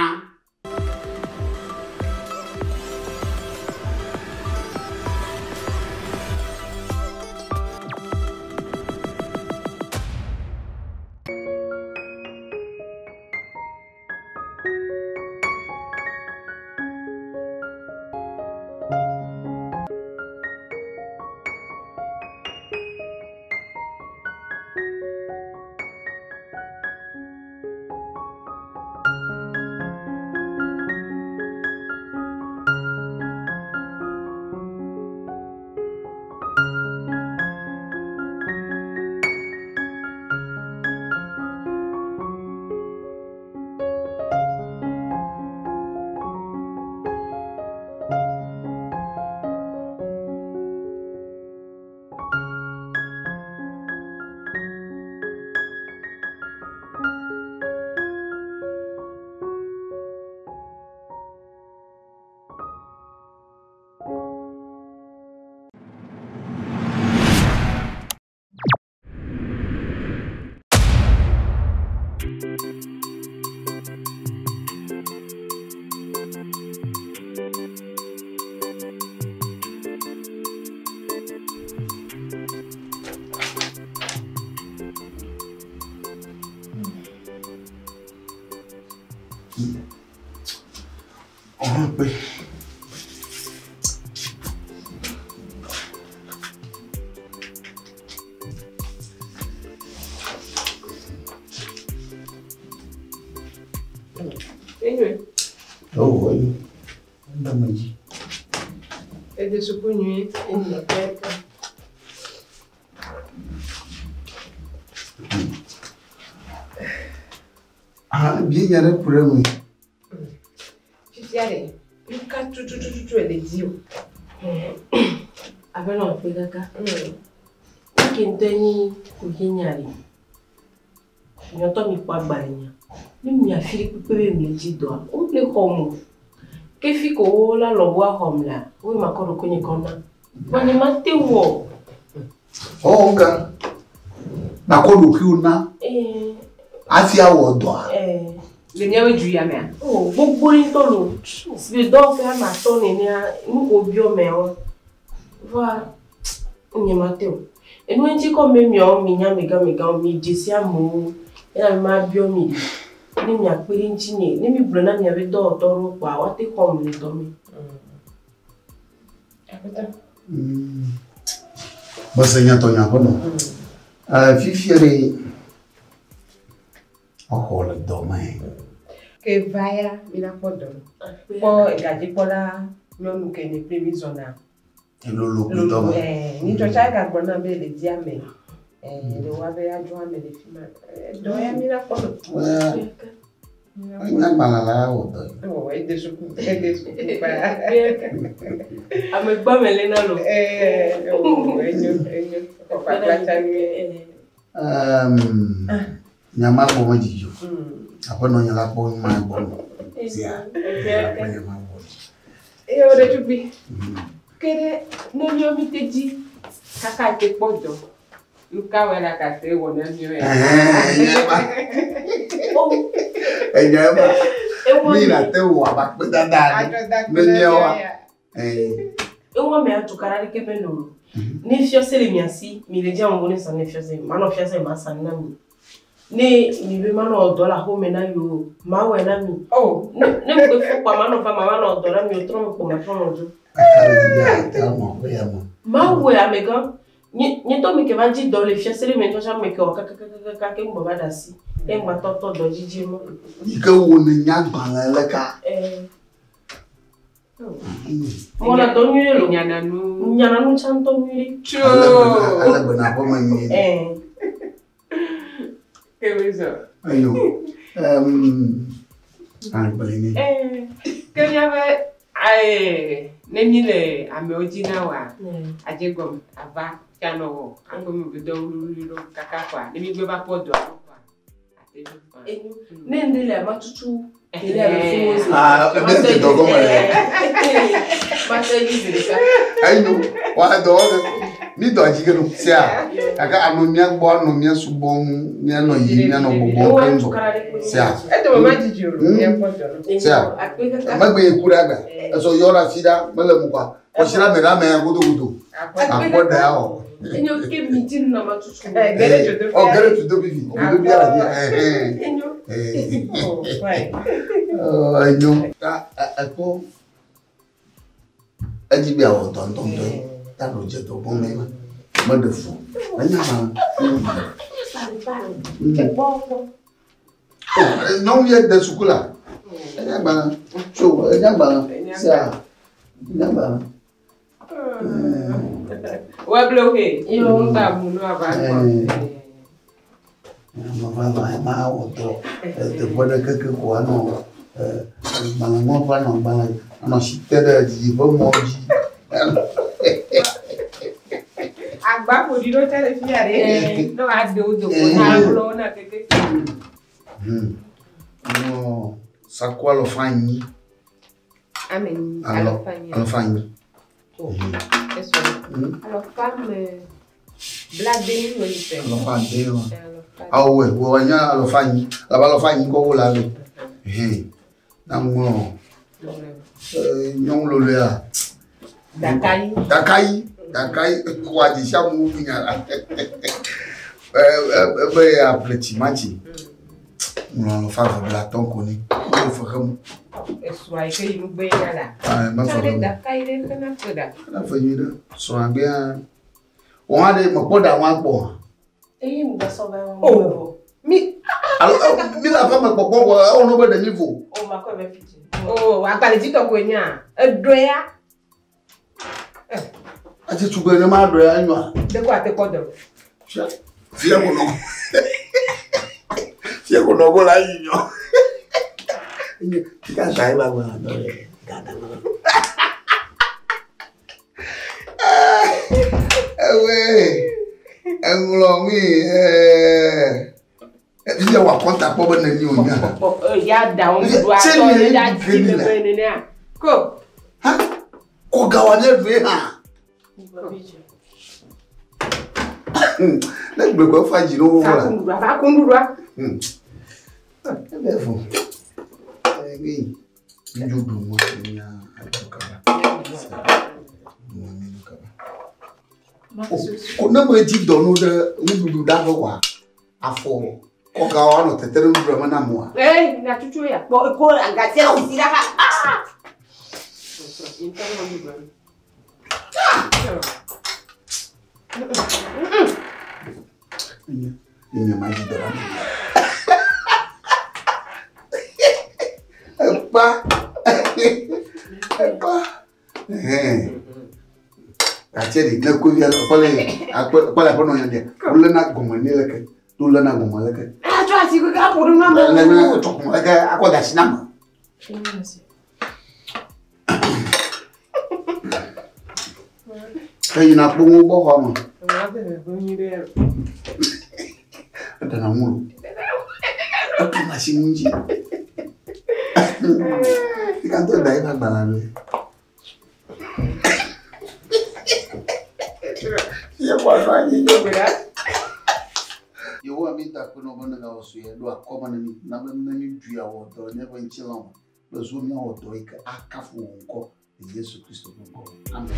Ọ̀rọ̀ pé. Enyo. Oh, oyi. Ŋdɔ me dzi. Ede suku nyuie. Enyo. Ah, bi nya ɖe ku ɖe me. Fifia ɖe, nu ka tutututu le di o? Aƒenɔ kpe kaka. Ke ŋutɔe nyi kuxi nya ɖe. Miatɔ mi kpɔ agbalẽ nya. Ne mia fi ɖe kpekpe be mi dzi dɔa, wole xɔ mo. Ke fi ko wo la lɔbɔ axɔm la, wo ma kɔ ɖokuinye kɔ na. Vɔ nye ma te wɔ. Oh, nga. Nakɔ ɖokuiwò na. Ee. Hafi awɔ dɔa. Ee. Le míawo du ya mea? O gbogbo ɖe ŋutɔ lo. Si be dɔwɔƒe ame atɔ̃ nenea, nu ko biɔ meawo. Vɔa nye ma te o. Enu ŋuti kɔ me miawo mi nye amegãmegãwo mi dze si amewo ena mi ma biɔ mi ɖe. Ne miakpe ɖe ŋutinye, ne mi gblɔ na miabe dɔwɔtɔ ɖewo kpoa woate xɔm le dɔ me. Aƒetɔ. Mese nyatɔ nya aƒenɔ. Fifia ɖe exɔ le dɔ me. Ke va ya, mi la kpɔ dɔ. Kpɔ gadzikpɔla nyɔnu ke nye kple mi zɔna. Lolo kple dɔ me. Ɛɛ, nyitsɔtsa gagblɔ na be le di ame. Ɛɛ, le wa be adzɔ ame le fi ma. Dɔ ya mi la kpɔ nɔ. Enya agbalẽ la wɔ dɔ yi. Ewɔ ede suku, ede suku paa. Ame gbɔ me lena lo. Ɛɛ, ewɔ enyo, enyo. Kɔkɔ akpatsa nyuie. Nya ma gbɔ me dzidzɔ. Aƒenɔ nye la kpɔ ma gbɔ me. Sia. Aƒenye ma gbɔ. Eye wo ɖetugbui. Ke ɖe ne míawo mi te dzi kaka te kpɔ dɔ. Nu ka wɔe la gate wɔ na míawo ya? Enya ema. Mi na te wɔ abe akpedada ene. Ne míawoa. Ewɔ me atukara ɖeke mele o. Ne fiɔse le mia si, mi le dzi amewo ne sa ne fiɔse, manɔ fiɔse ma sa na mi. Ne mi be manɔ dɔ le axome na yewo, ma wɔe na mi. Ne ne mi gbe fɔ kpoa manɔ va ma manɔ dɔ na mi o trɔ me kpo ma trɔ nɔ dzo. Ma wɔe amegã. Nye nye tɔ mi ke va dzi dɔ le fiɔse ɖe me ŋutɔ tsã me ke wɔ kakakakaka ke ŋgbɔ va ɖe asi. Ye ŋgba tɔtɔ dɔ dzidzi ma. Yi ke wo ne nya agbalẽ le ka. Mɔna dɔ nyuie lo. Nyananu. Nyananu tsã ŋutɔ nyuie. Tso. Ale bena aƒeme nyuie. Ɛɛ. Ke mi zɔ. Ayo. Agbalẽ ne. Ɛɛ, ke míaƒe ae ne mi le amewo dzi na woa, adze gɔme ava tsanɔ wɔ aƒeme be dɔ wluwlui ɖo kaka kɔa ne mi gbe va kpɔ dɔa ɖo kɔa ate dzo kɔa. Ne ŋɖe le ama tutu kele alo fi wo zi. Ah, ebe te dɔ gɔme le. Matɔ dzi zi ɖeka. Enyo, wa dɔ wɔ ge. Mi dɔ dzi ke ɖo sia. Gake ame mía gbɔ anɔ mía subɔm, míanɔ yiyim, míanɔ gbɔgbɔm keŋ vɔ. Sia. Edome ma dzidzi o, míakpɔ dɔ nɔ. Sia. Megbe yi ku ɖe agbe. Esɔ yɔ ɖe afi ɖa, mele mu kɔa. Kɔsi ɖe ame ɖe ame godogodo. Akpɔ ɖe awɔ. Enyo ke mi dzi nɔ ma tutu. Ɔ gere tudo bibi. Tudo bi ala bi. Enyo. Ɔ enyo. Ta ekpɔ edzi bi awɔ dɔntɔntɔ yi. Ta ɖo dze dɔ gbɔn mɛ ma. Meɖe fu. Enya ma. Nyɔnu yɛ de suku la. Enya gbalẽ. Tso enya gbalẽ. Sia. Enya gbalẽ. Wɛble he. Yo ŋgba mu nu ava kpɔ. Ame vava ma wɔ dɔ teƒe ɖe keke ko anɔ agbalẽ ŋlɔƒe anɔ agbalẽ anɔ si te ɖe didiƒe mɔ dzi. Agba ƒoɖi ɖo tse le fi ya ɖe. Ne wòade wo do ko na wlɔ na keke. Nɔ saku alɔfa anyi. Ame nyi Alɔ alɔfa nyi. alɔfa anyi. Esɔ. Alɔfa me blade ni wɔ yi fɛ. Alɔfa ade wa. Awo wɛ wɔ nya alɔfa anyi. Laba alɔfa anyi kɔ wo la lo. Hɛn. Na ŋlɔ nyɔnu lolo ya. Dakayi. Dakayi. Dakayi. Wa dzi sia mu nya la. Ebe aƒle tsimati. Ŋlɔ alɔfa eve blatɔ̃ ko ni. Wo fe xem. Esua yi ke yi nugbe nya la. Ayi me fe Tsa ɖe xem. dakayi ɖe fena fe ɖa. Na fe nyui ɖe. Srɔ̃a gbea. Wɔn aɖe mekpɔ ɖa wɔn akpɔ. Eye mu gasɔ va wɔn. Oh. Mi. Alo mi le aƒe me kpɔkpɔ vɔ ewɔ no be ɖe mi vo. O ma kɔ bɛ fiti. Oh, agbalẽdzitɔ koe nya. Eɖɔe ya. Ati tugbe ne ma ɖɔe enyoa. Ɖe ko ate kpɔ dɔ. Fia ko nɔ. Fia ko nɔ ko la yi nyɔ. Fika ta ye ba gba dɔ ye. Gada ma. Ewe. Eŋlɔ mi ɛɛ. Fia wɔ akɔnta kpɔ be neni o nya. Ya da wo nuɖuɖu Tse atɔ mi ne ye ya dzi geni la. megbe nenea. Ko. Ko gawa ne ɖue hã. Ne gblɔ ko efa dzi ne wo la. Fa va ku nuɖuɖua. Ebe fo. Ebi. Nuɖuɖu mo nya adu kaba. Mo kaba. Ko ne me dzi dɔ nu ɖe nuɖuɖu ɖa ƒe wa afɔ kɔga wa nɔ tete ɖe nuɖuɖu me na moa. Ee, na tutu ya kpɔ ko agatia sisi ɖa ha. Ah! Nye ma dzi dɔ ɖa me. Ekpa. Ekpa. Ɛhɛn. Gàtse ɖi ne ko via kpɔle kpɔle aƒenɔ nya ɖe wolena gɔme ne leke to lena gɔme leke. Atsɔ asi keke aƒo ɖe nua me. Lena tsɔ gɔme leke akɔ da asi na me. Eyina kpo ŋu gbɔ xɔ me. Eɖena ŋu lo. Etuna asi ŋu dzi. Ika ŋutɔ da eƒe agbalẽ ɖe. Yehowa mi da akpe na wo be ne gawɔ sue ɖo akɔme ne mi na be ne mi ɖui awɔ dɔ le míaƒe ŋutilã me kple zu míawɔ dɔ yi ke akafu wò ŋkɔ le Yesu Kristo ƒe ŋkɔ me. Amen.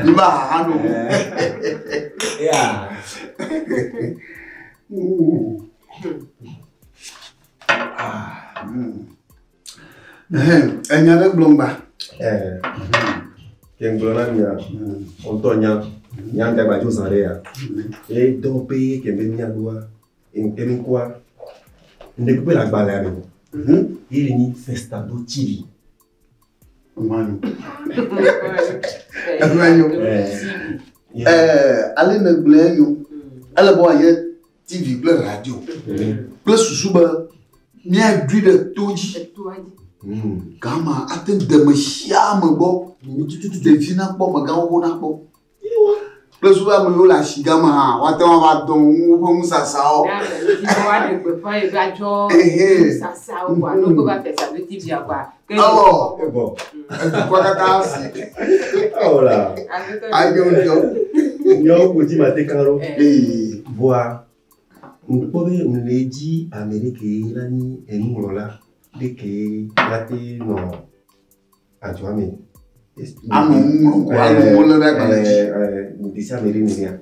Mi ba haha no. Yeah. Enya ɖe gblɔm gba. Ke ŋgblɔ na mia, ŋutɔ nya, nya ŋdagba dzo zã ɖe ya. Ye dɔ be ke be miaɖoa, ebe ŋkɔa, ŋɖe kpekpe le agbalẽa me. Ye le nyi Festado TV. Manu. Enyo. Ale ne gblɔe enyo. Ele be wòanye TV kple radio kple susu be míaɖui ɖe to dzi. Gama ate deme sia ame gbɔ. Ɖevi nakpɔ, megãwo nakpɔ. Kple su be ame yiwo le asi gama hã, woate ŋu ava dɔ woƒe nusasawo. Awɔ, edukɔ katã si. Awɔla. Ayo ŋutɔ. Nyawo ko dzi mate ka ɖo. Voa, ŋkpɔ be ŋle dzi ame ɖe ke la nyi enuŋlɔla ɖe ke la te nɔ adzɔa me. Anɔ nu ŋlɔm ko, anɔ nu lé ɖe agbalẽ dzi. Ŋdesi ame ɖe nenea.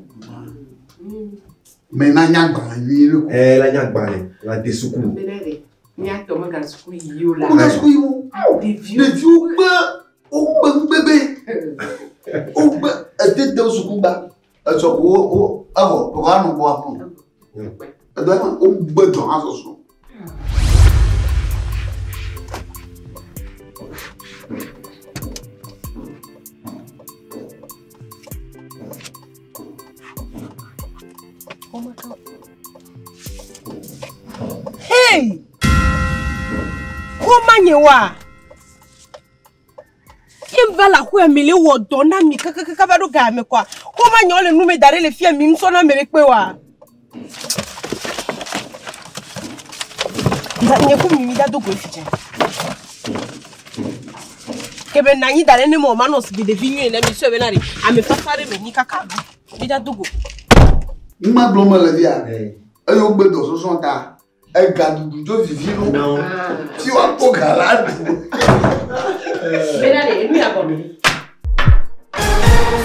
Me na nya agbalẽ nyuie ɖe ko. La nya agbalẽ, la de suku. Míatɔ mega suku yi o la. Mega suku yi o. Ɖeviwo gbe wogbe nugbegbe. Wogbe edede suku gba. Etsɔ ko wo wo evɔ wova nɔ gbɔ aƒu. Edɔ yi ma wogbe dɔ hã sɔsɔ. Hey! Xɔma nye wa. Ye va le aƒea me le wɔ dɔ na mi kakakaka va ɖo game kɔa. Xɔma nye le nu me da ɖe le fia mi ŋusɔ na ame ɖe kpe wa. Nye ku mi mi da do go fi dze. Kebe na anyi da ɖe ne mɔ ma nɔ sigbe ɖevi nyuie ne mi sɔe bena ɖe ame fafa ɖe me nyi kaka lo. Mi da do go. Nu ma gblɔm mele fia. Eye wogbe dɔ sɔsrɔ̃ ta. Egaɖuɖu dzo vivi lo. Fi woakpɔ ga la ɖu. Bena ɖe enu ya gɔme.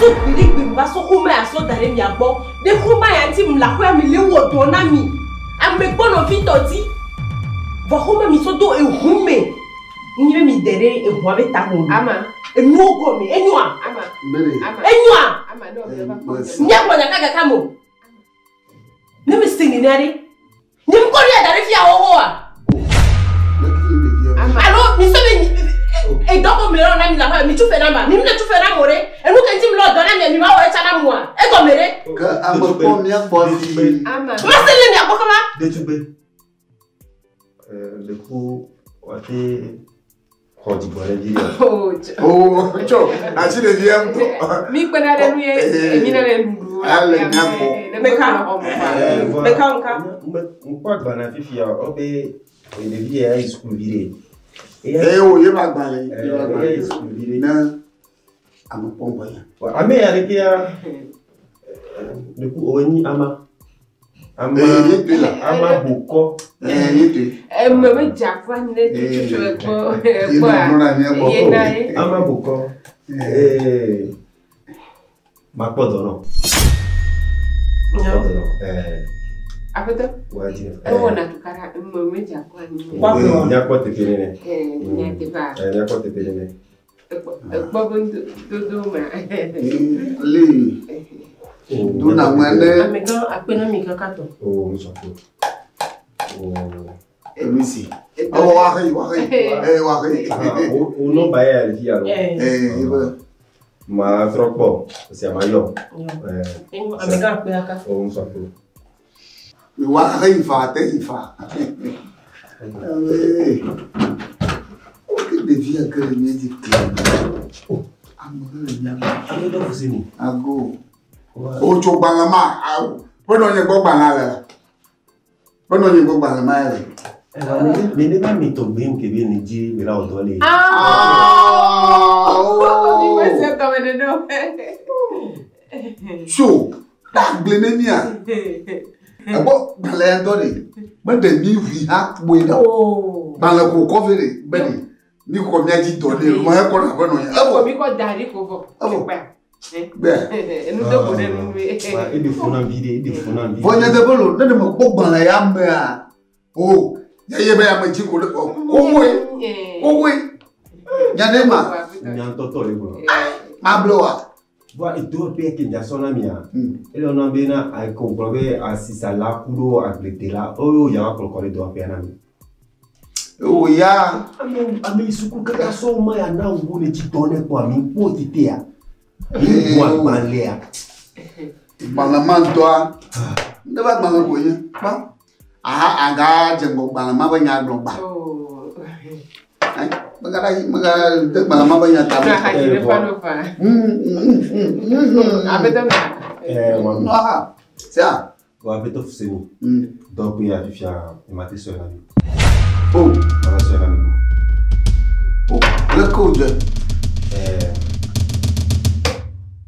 So gbeɖegbe va so xɔme asɔ da ɖe mia gbɔ. Ɖe xɔme ya ŋuti mle aƒea mi le wɔ dɔ na mi. Ame gbɔ nɔvi tɔ dzi. Vɔ xɔme mi sɔ do eʋu me. Nyi be mi de ɖe eʋua be ta me. Ama. Enuwo gɔme enyoa. Ama. Enyoa. Ama ne wòle va kpɔ. Míagblɔ nya kaka me o. Ne mi se nene aɖe. Nye ŋkɔ ɖe da ɖe fia xoxoa. Alo mi sɔ be edɔ ko mi le na mi la xɔ mi tu fɛ na ma. Mi mi le tu fɛ na mo ɖe. Enu ke ŋuti mi le dɔ na mi mi ma wɔ etsa na moa. Egɔme ɖe. Ke ame kpɔ mía gbɔ fi. Ama. Ma se le mia gbɔ kaba. Ɖetugbe. Ɖeko wòate xɔ dzigbɔ ɖe dzi ya. Oh, tso asi ɖevia ŋutɔ. Mi kpena ɖe nu ye mi na ɖe nuɖuɖu. Ale mía gbɔ. Meka. Meka ŋka. Ŋkpɔ agbalẽ fifia wobe ɖevi ya yi sukuvi ɖe. Eye wo ye ma agbalẽ. Ye ma Eya yi agbalẽ. sukuvi ɖe. Ne ame kpɔ ŋgɔ ya. Ame ya ɖeke ya ɖeko wònyi nyi ama. Ama Ye toe la. ama bokɔ. Ye toe. Eme be dza fún anyi ɖe tututu ekpɔ Ye ekpɔa. nɔ nɔ na mía gbɔ. Ye na ye. Ama bokɔ. Makpɔ dɔ nɔ. Makpɔ dɔ nɔ. Aƒetɔ. Wòadzi. Ewɔna tukaɖa eme me dza fún anyi. Míakpɔ teƒe nene. Nyateƒea. Míakpɔ teƒe nene. Ekpɔ be dodo mea. Le do na ŋue ne. Amegã akpe na mi kaka tɔ. O ŋusɔkpo. Emi si. Ewɔ wa xeyi wa xeyi. Ee wa xeyi. O nɔmba ya le fi ya lo. Ee ye be. Ma trɔ kpɔ parce que a ma yɔ. Amegã akpe kaka. O ŋusɔkpo. Wa xeyi fa te yi fa. Ee. Ke ɖevia ke le mía dzi kle. Ame ɖe le mía gbɔ. Ame ɖe fu si ni. Ago. Wotso gbalẽ ma awo. Ƒe nɔ nye gbɔ gbalẽ le la. Ƒe nɔ nye gbɔ gbalẽ ma le. Nene ba mi tɔgbe ŋke be ne dzi be la wɔ dɔ le. Mi me se gɔme nene o. Tso dagble ne mía. Egbɔ gbalẽ ya ŋutɔ ɖe. Meɖe mi ʋui hã kpoe ɖa o. Gbalẽ ko kɔ vɛ ɖe be ɖe. Mi xɔ mía dzi dɔ ɖe. Ma ekɔ na ƒe nɔ nye. Evɔ. Mi kɔ da ɖi ko vɔ. Evɔ. Gbea. Enu do ko ɖe nu me. Eɖe fu na vi ɖe, eɖe fu na vi. Vɔ nyateƒe lo, ne ɖe mekpɔ gbalẽ ya mea, o, nye ye be ame dzi ko ɖe, wowoe, wowoe. Nya ɖe ma. Nya ŋutɔtɔ le gblɔ. Mable wa. Voa edo ƒe ke nya sɔ na mia. Ele wɔna be na ko gblɔ be asisala ku ɖo agbledela oyo ya wa kplɔ kɔ ɖe dɔwɔƒea na mi. O ya. Ame ame yi suku kaka sɔ ma ya na wo ne dzi dɔ ne kpɔ ami kpɔ tetea. Mi bu agbalẽa. Gbalẽ ma ŋutɔa, ne va gbalẽ ko nye, kpɔ. Aha, aga dze ŋgɔ gbalẽ ma be nya gblɔ gba. Megana yi mega de gbalẽ ma be nya ta. Aƒetɔ na. Mami. Ah, sia. Bon, aƒetɔ Fuseni. Dɔkpe ya fifia, ema te sɔe na mi. O. Ema sɔe na mi go. O, leke wòdzɔe?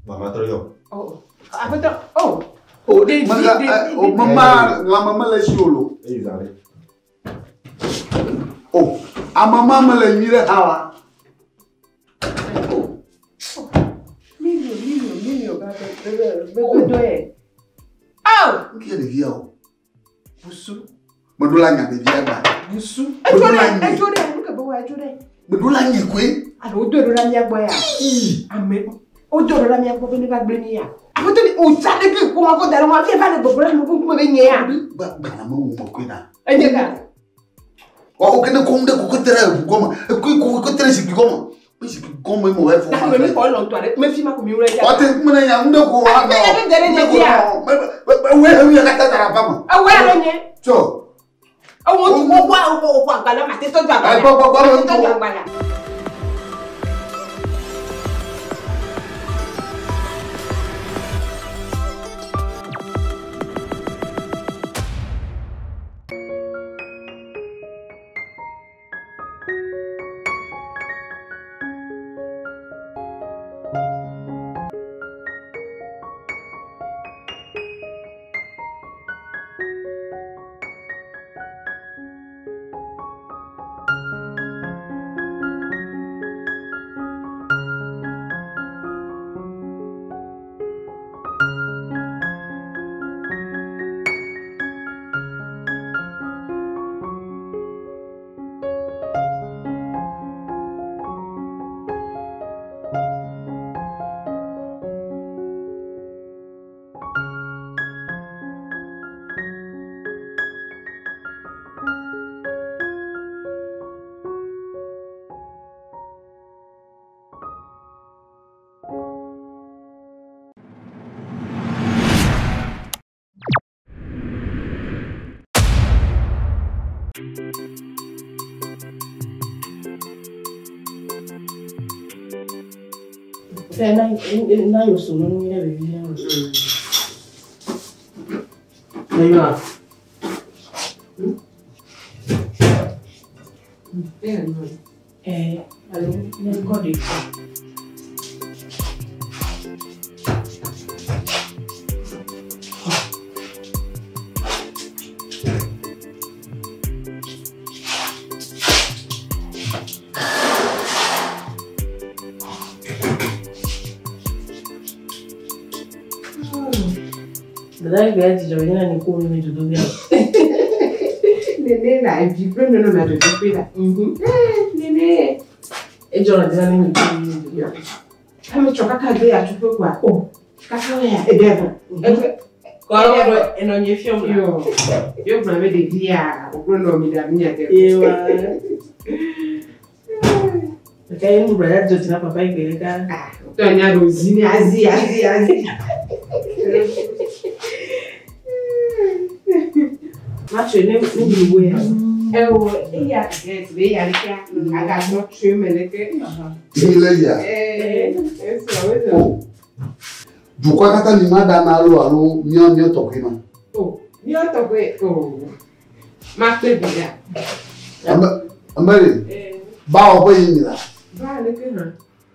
Bon, matrɔ yɔ. Oh, aƒetɔ, oh. O, mega, o, mema lãme mele esi o lo. Eyi zã ɖe. O, ame ma mele nyui ɖe hã wa. Million, million, million, bebe dɔ ye. Oh! Nke ɖevia o. Busu. Meɖo la nya ɖevia gba. Busu. Etso ɖe, etso ɖe, nu ke be wa etso ɖe. Meɖo la nye koe. Alo wodo ɖo ɖa mía gbɔ ya. Ame, wodo ɖo ɖa mía gbɔ be ne va gblẽ mí ya. Aƒetɔ ni o tsa ɖe ke ko ma kɔ da ɖe ma fia va le gbɔgbɔ la me kuku me be nye ya. Gbalẽ me wu me koe na. Enye ka. Wa wo kene kom ɖe koko te ɖe eʋu gɔme. Ekoe koko te ɖe zikpui gɔme. Be zikpui gɔme me wɔ efɔ Na me mi kɔ lɔ ŋutɔ ɖe me fi ma ko mi wlɔ ya. Wa te kume ne nya ŋu ɖe ko wa Ame ya ɖe ɖe nye dzia. Ewoe he nu ya katã da ɖe aƒea me. Ewoe alo nye. Tsɔ. Ewo tu wo wo wo wo agbalẽ ma te tɔ do agbalẽ. Gbɔ gbɔ gbɔ. Ma te tɔ do agbalẽ. Fɛ na na yɔ sonu ni yɛrɛ bɛ viɲɛ o. Ne yɔ. Ɛɛ alo ne kɔ de fɔ. Dada yi gbe dzidzɔ yi na ni ko mi dodo bia. Nene la evi kple nene ma dodo ƒe la. Nene. Edzɔ na dina ne mi ko mi dodo bia. Ame tsɔ kaka do ya tso ƒe kɔa. O kaka ya eɖe vɔ. Kɔrɔ bɔ enɔ nye fiɔm la. Yo yo gblɔ be ɖevia wògblɔ nɔ mi ɖe mi nya te. Ewa. Ɖeka ye nuɖuɖu ya dzɔ dzi na papa yi gbe ɖeka. Tɔ nya ɖo zi ne azi azi azi. Matso ne nuɖuɖu ya. Ewo eya get be eya ɖeka agagbɔ tso eme leke. Mi le yia. Ee esɔ wezɔ. O. Dukɔa katã mi ma ɖa na alo alo míɔ míɔ tɔxɛ ma. O míɔ tɔxɛ o ma kpe bi la. Ame ame ɖe bawɔ ƒe yi mi la. Ba leke hã.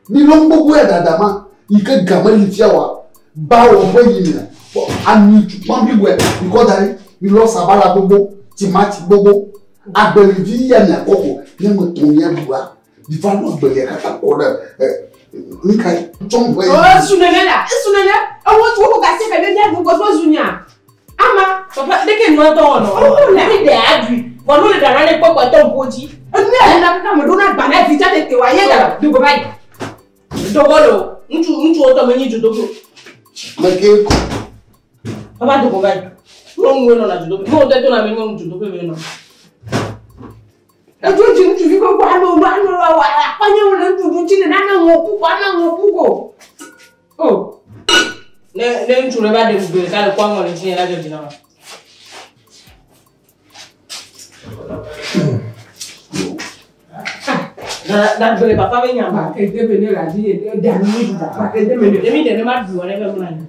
Mi lɔ gbogbo ya dada ma yi ke game li fia wa bawɔ ƒe yi mi la. Ami tukpa bliboe mi kɔ da ɖi mi lɔ sabala gbogbo timati gbogbo agbelivi ya mia kɔ ko ne me tɔn mia ɖua mi va lɔ agbelia katã kɔ ɖe ɛ nika tsɔm ƒe yi. O su nene la esu nene ewo tu wo gasi fɛ ne mia du gbɔsɔ zu nya ama. Papa leke nua tɔ wɔ nɔ. O la Mi ɖe aɖui vɔ nu le ɖana ne kpɔkpɔ tɔ ŋkuwo dzi. Enu ya na kaka me ɖo na gba na vi tsa tete wa ye ga dogo ba yi. Dogo le o ŋutsu ŋutsuwo tɔ menyi dzodoƒe o. Me ke ko. Papa dogo va yi. Nyɔnuwoe nɔna dzodoƒe. Ne wotɔ to na me nyɔnu dzodoƒe me nɔ. Edzo dzi ŋutsuvi koko alo alo akpanye wo le ŋuɖuɖu dzi nene ana ŋɔ ku ko ana ŋɔ ku ko. O. Ne ne ŋutsu ɖe va ɖe ŋugbe ɖeka le kɔ aŋɔ le dzi la dzɔ dzi na wa. Na na gbele papa be nyamba. Ede be ne la di e da ni du da. Ede me ne. Emi de ne ma du wale be mla ni.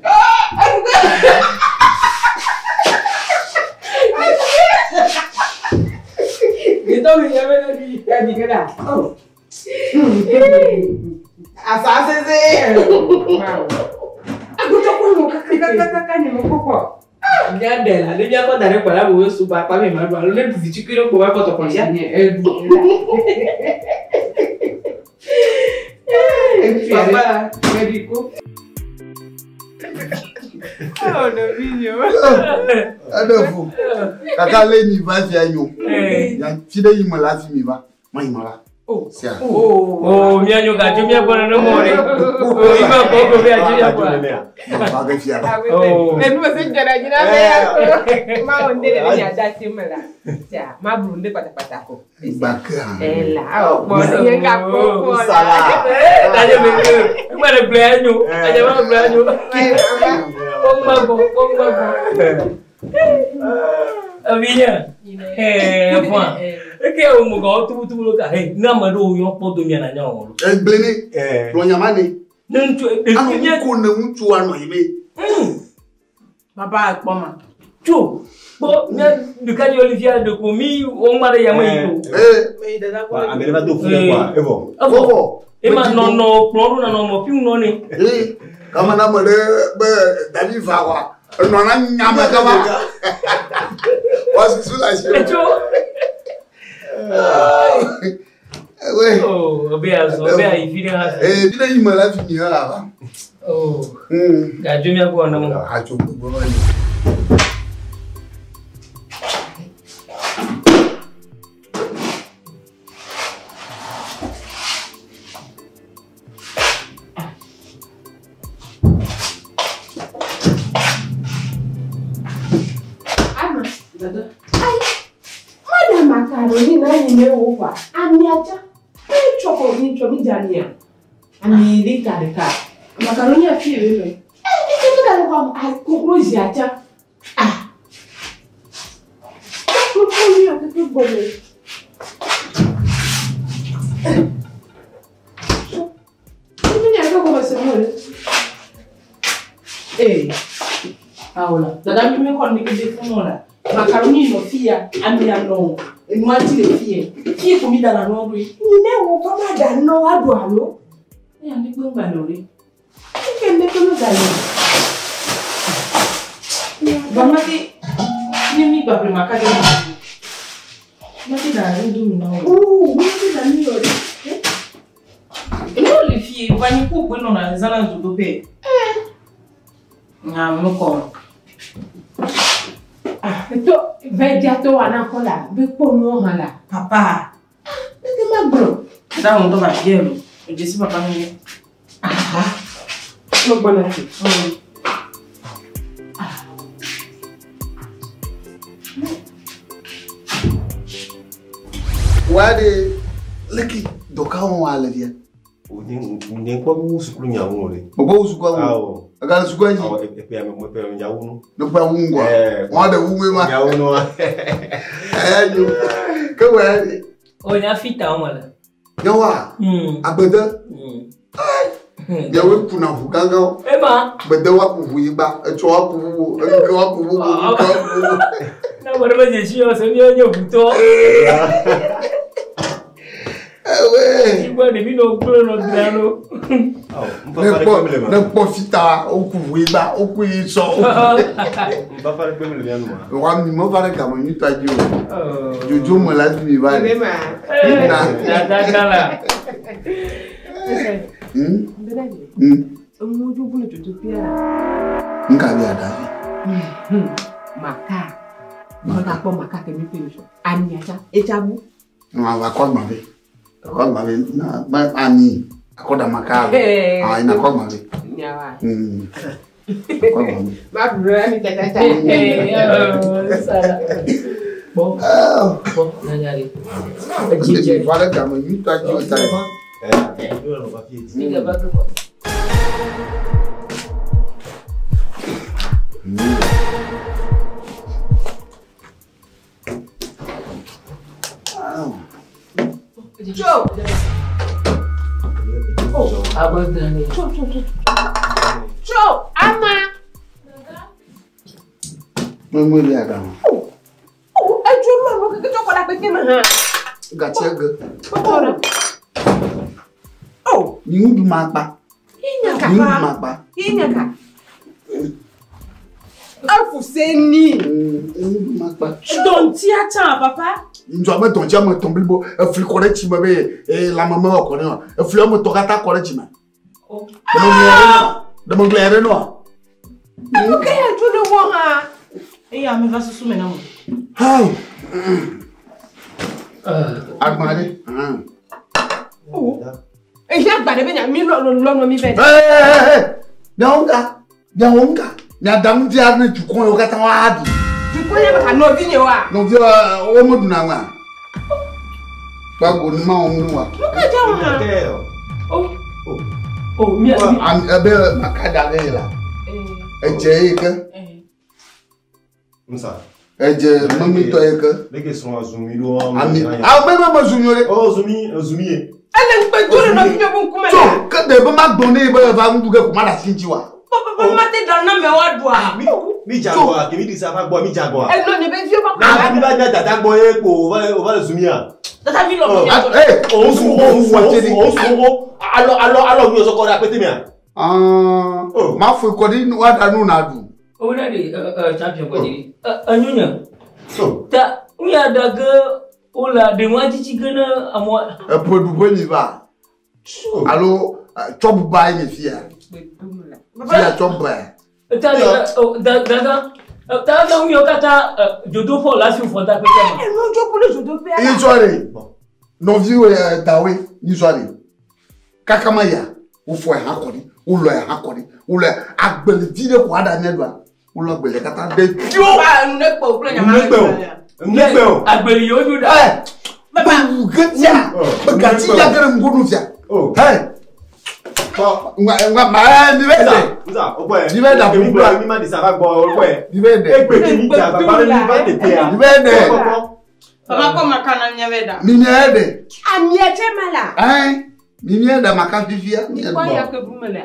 Ito mi ya be na di ya di kada. Oh. Asa sese. Aguto ko mo kaka ni mo koko. Mia de la, ne mia kɔ da ɖe kpɔ la wo sugbɔ akpa mi ma ɖu alo ne ɖu vitukui ɖe kpo va kpɔtɔ kɔ sia. Papa, médico. Oh, no video. Eɖe fu. Kaka le mi va fia nyo. Ya fi ɖe yi me la fi mi va. Ma yi ma va. Sia. Oh, mia nyo gadzo mia gbɔ nene mɔ ɖe. Oh, ima gbɔ ko be adzo mia gbɔ. Ma va ge fia. Oh. Enu me se dzɔna dzi na me ya ko. Ma wo nde le nya da si me la. Tia, ma blu nde patapata ko. Gbake hã. Ela, o kpɔ nye ka kpɔ kpɔ la. Sala. Tadze me me. Ema ɖe gblẽ anyo. Adze ma gblẽ anyo. Kpɔŋgba gbɔ, kpɔŋgba gbɔ. Evi nye. Ɛɛ fún Eke wo mo gan tubutubu lo ka. Hey, ne ame ɖewo yɔ kpɔ do mia na nya wɔwɔ. Egblẽ ne. Kplɔ nyama ne. Ne ŋutsu Anɔ ɖevi mia. nu ko ne ŋutsua nɔ yi me. Papa kpɔ ma. Tso kpɔ mia ɖeka dzi Olivia ɖeko mi wo ŋgba ɖe yame yi o. Ee. Ame ɖe va do fu ɖe kɔa, evɔ. Evɔ. Ema nɔnɔ kplɔ ɖo nanɔ mɔ fi ŋunɔ ne. Ee. Kama na ame ɖe be Davi va wa. Enɔ na nyame kama. Wa susu le asi. Etso. We. Oh, obe azɔ, obe ayi fi ɖe hã. Ee, fi ɖe yi me la fi mi hã la va. Oh. Gadzo mia gbɔ nɔ. Adzo gbogbo va yi. Ama. Dada. Ayi. Madam macaroni na yi ne wo kwa. Ami acha. E choko ni cho mi jania. Ami lita ɖeka. Macaroni afi ye me. E e ka le kwa a Koklozi atsa. Ah. Ko ni a ke gbɔ me. Mi nya ke gɔme se mo le. Ee. Awo la. Dada mi mi xɔ ne ke fún mɔ la. Macaroni nɔ fi ya, amia nɔ enua dzi le fi yɛ. Fi ko mi dana nua ɖo ye. Ni ne wo ba ma da no wa do alo. E ya ne gbe ŋgba le o ɖe. E ke ne ke no da le. Ba ma te ne mi gba ƒle maka ɖe mi. Ma te da nu do mi na o. Oo, mi te da ni yo de. Enu le fi ye, va nyi ko gbe nɔna zãna zodoƒe. Nya me kɔ. Ah, to vedia to wa na kola, be ko no ha la. Papa. Ne ke ma gbɔ. Da ŋutɔ ba bia lo. O dzesi papa mi ye. Aha. No gbɔ na ti. Wa de leki dɔ ka wɔn wa le fia. Nye kpɔ be wo sukulu nyawo ŋu ɖe. Mekpɔ wo sukua ŋu. Awɔ. Ega le sukua dzi. Awɔ, eƒea me eƒea me nyawo nu. Ne ƒe wu ŋgɔa. Wɔn ɖe wu ŋue ma. Nyawo nua. Ɛyà nyo. Ke wɔ ya de. O nya fi ta wɔn le. Yawa. Agbede. Miawoe kuna ʋu gãgãwo. Ema. Gbede wa ku ʋu yi gba, etsɔ wa ku ʋu wo, eke wa ku ʋu wo, eke wa ku ʋu wo. Na wɔ ɖe be dzesi yɔ se míawo nye ʋutɔ. Ewe. Igba ɖevi nɔ gblẽ nɔ dzra ɖo. Ne kpɔ fita, woku ʋu yi gba, woku yi sɔ. Nfafa ɖe kpe mi le mia nua. Wa mi me va ɖe game nyuitɔa dzi o. Dzodzo me la fi mi va le. Na. Dada gã la. Eŋuwo dzo le dzodoƒea. Nka bi ada fi. Maka. Maka kpɔ maka ke mi ƒe sɔ. Ami atsa, etsa bu. Ma va kɔ agba vɛ. Akɔ agba vɛ na ma ami akɔ da maka lo. Ah, ina akɔ agba vɛ. Nyawa. Akɔ agba vɛ. Ma ɖu ɖe ami tsatsa. Kpɔ. Kpɔ nanya ɖe. Mi va ɖe game nyuitɔa dzi o ta. Tso. Agbadane. Tso tso tso. Tso ama. Mɛmɛ li aga. O edzo lɔ nu keke tsɔ kɔ ɖe akpete me hã. Gatsi ege. Kpɔkpɔ ɖe. O. Nyuɖu ma kpa. Inya Nyuɖu kapa. ma kpa. Inya ka. Efuse ni. Nyuɖu ma kpa. Dɔntia tsã papa. Ŋdzɔ ame dɔntsi ame tɔn blibo efli kɔ ɖe tsi me be ee lãme mewɔ kɔ ne wa. Efli ame tɔ katã kɔ ɖe tsi me. Ɖemegblẽ ɖe nɔa. Enu ke ya dzo ne wɔ hã. Eya ame va susu me na mo. Hao. Agba ɖe. O. Eya agba ɖe be nya mi lɔ lɔ nɔ mi vɛ. Ee miawo ŋka miawo ŋka miadaŋu via ne dukɔ yiwo katã woaɖu. Dukɔ ya me ka nɔvi nye wa. Nɔvi wo meɖuna ŋua. Gbago nu ma wɔm nu wa. Nu ka dza wɔ hã? O mi Am ebe maka da ɖe yi la. Edze yi ke. Musa. Edze memitɔ yi ke. Leke srɔ̃ zumi ɖo. Ami awo me me zumi o ɖe. O zumi zumi ye. Ele ŋukpe do ɖe nɔvi nye ƒe ŋkume. Tso ke ɖe be ma gblɔ ne be eva nuɖu ge ko ma ɖe asi ŋuti wa. Papa ma te ɖa na me wa ɖua. Mi dze agɔa kemi ɖi sa va gbɔ mi dze agɔa. Enɔ nye be viwo va Na mi va mia dada gbɔ ye ko o va o va le zumia. Tata mi lɔ mi Ah, eh, O su o su o su o su o alɔ alɔ alɔ nu yɔ sɔkɔ ɖe akpete mea. Ah, ma fo kɔ ɖi wa ɖa nu na ɖu. O na de champion kɔ diri. Enyunya. Ta ŋuya da ge o la de ŋua dzidzi ge ne amewo. Eƒeɖuƒe mi va. Alo tsɔbuba ye nye fia. Fia tsɔbuba. Ta de dada ta ta ŋuyawo katã dzodoƒe le asi fɔ da kpekpe me. Enu dzo ku le dzodoƒea. Yi sɔ ɖe. Nɔviwo dawoe yi sɔ ɖe. Kaka ma ya wofɔ ya hã kɔ ɖi wolɔ ya hã kɔ ɖi wolɔ ya agbelivi ɖe ko aɖa ne ɖua wolɔ agbeli katã ɖe tio. Papa enu ne kpe o kple nyama. Ne kpe o. Ne kpe o. Agbeli yewo dzo ɖa. Ɛ papa wu ge tia gati ya ge ɖe ŋgonu fia. Ɛ ŋa ŋa ma ɛ mi bɛ dɛ. Musa o gbɔ yɛ. Mi bɛ da Kemi ƒu gblɔ mi ma ɖi sa va gbɔ o gbɔ yɛ. Mi bɛ dɛ. Egbe kemi dze agbagba be mi va tetea. Mi bɛ dɛ. Papa kɔ maka na mia bɛ da. Mi mia dɛ. Amia tse ma la. Ɛ mi mia da maka fifia. Mi Kɔ ya ke bu me lea.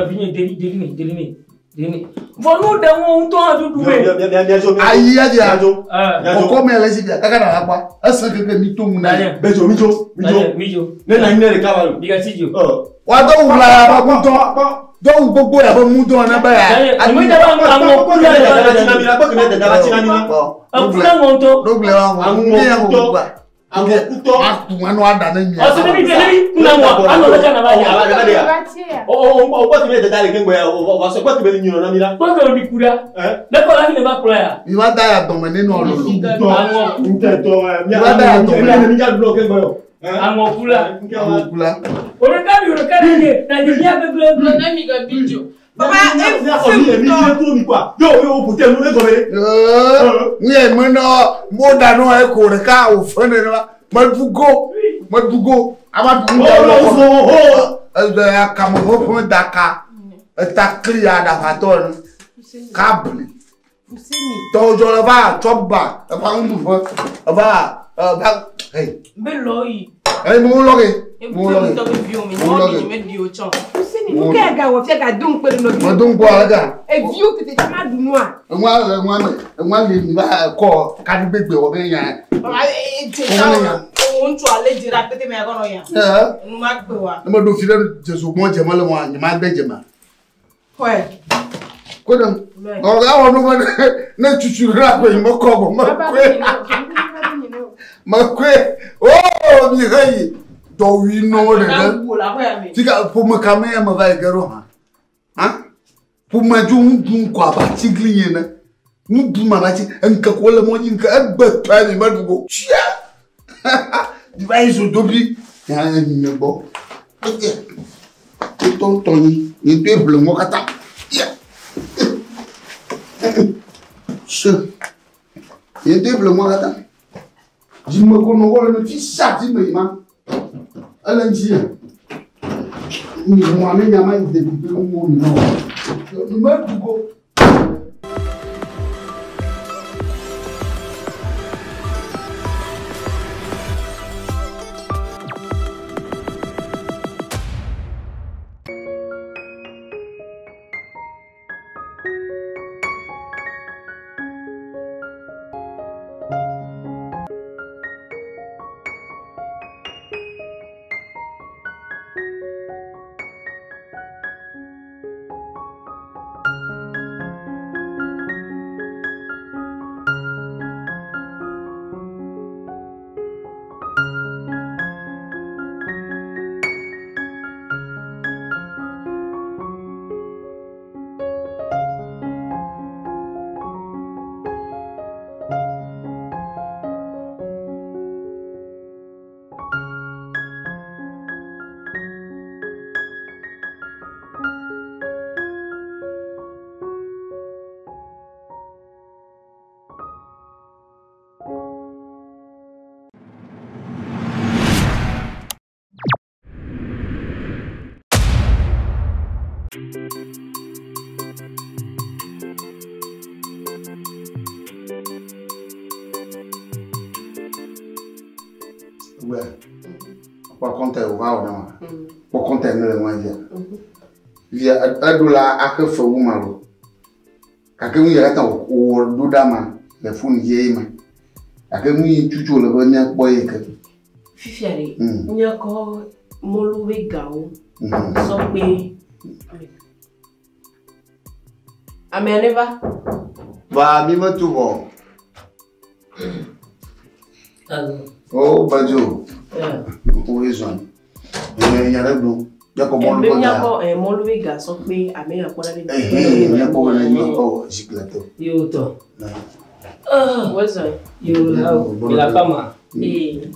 Vinye deli deli me deli me deli me. Vɔ nu ɖe ŋu ŋutɔ hã ɖuɖu me. Ayi ya dia. Kɔkɔ mi le si dia kaka na la kpa. Ese keke mi to ŋu na ye. Bɛdzo mi dzo mi dzo. Mi dzo. Ne na nyi ne ɖeka va lo. Mi ka si dzo. Wa dɔw wula ya be mudɔ. Dɔw gbogbo ya be mudɔ ne be ya. Ame da ba aŋɔ ku la le Dada la tsi na mi la. Eku na ŋɔ ŋutɔ. Ɖogble wa ŋɔ. Mi ya ŋɔ gba. Aŋɔkutɔ. Aku anu aɖa ne mia. Ɔsɛ ne mi ne mi kuna ŋɔ anɔ ɖeka na va ya. O o o kpɔ tumi dada le keŋgbɛ ya o wa sɔ kpɔ tumi le nyinɔ na mi la. Kpɔ tumi bi ku ɖa. Ne kɔ la fi ne va kplɔ ya. Mi va da ya dɔme ne nɔ lolo. Aŋɔ. Ntɛtɔ Mi va da ya dɔme. mi mi dza ɖu keŋgbɛ o. Aŋɔkula. Aŋɔkula. O de ka bi o de ka di ye na di mia gbegble. Ne mi ka bi dzo. Papa mi mi mi kuro mi kua yo yo o kute nu ne gɔmɛ de. Ŋu ye me nɔ mo da nɔ eko ɖeka wòfe ne la meɖu go meɖu go ava ɖu ŋu O o o. Ebe akame ƒeƒe da ka eta kli ya ɖaʋatɔ ene kabli tɔwo dzɔ le va tsɔba eva ŋuɖuƒe eva eva hey Be lɔ yi. eye mo lɔ ge mo lɔ ge Tɔ be viwo me mo lɔ nyɔ ge mi me di o tsɔ. Nu ke ga wɔ fia ga do ŋukpe ɖe nɔvi. medo ŋkɔ ale ga Eviwo tete tse ma ɖu nua. eŋua le eŋua me eŋua le mi va kɔ kaɖigbegbe wɔ be nya Papa e dze ta o ŋutsu ale dze ɖe akpete me ya kɔnɔ ya. Ɛɛ. Nu ma kpe wa. ne meɖo fi ɖe dzezogbɔn dze mele wɔa nye ma de dze ma Xɔe. ko ɖe ɔ awɔ nu be ne tutu ɖe la koe mekɔ go mekɔe mekɔe oo mi he yi dɔwui nɔ wo ɖeɖe Wo la xɔya me. fika ƒome ka me ya me va yi ge ɖo hã hã ƒome dzo nu ɖum kɔ abe atiglinyi ene nu ɖum abe ati ŋkeke wole mɔ dzi ŋke egbe tɔe mi meɖu go tsia mi va yi zodobi ya nye gbɔ wotɔ tɔnyi nye ŋutɔe ƒle ŋɔ katã ya se nye ŋutɔe ƒle ŋɔ katã dzime ko nɔ wɔ le fi sia fi me yi ma ele ŋuti ya ŋua ne nyama yi ɖevi ƒe ŋu mi nɔ meɖu go. Wɛ. Kpɔ kɔnta yi wòva wɔ na ma. Kpɔ kɔnta yi ne le ŋua dzia. Via eɖo la axe fe wu ma lo. Gake nu yi katã wòwɔ ɖo ɖa ma le foni dzi ye ma. Gake nu yi tutu wòle be míakpɔ ye ke. Fifia ɖe, míakɔ mɔlu be gawo sɔ kpe. Amea ne va. Va mi metu vɔ. O Badzo. O ye zɔn. Nya ɖe gblɔ. Míakɔ mɔlu Be be ga. míakɔ mɔlu be ga sɔ kpe ame ya kpɔ ɖa be. Míakɔ be ne míakɔ zikpui tɔ. Yo tɔ. Wo zɔn. Yo la o. La fama. Ee.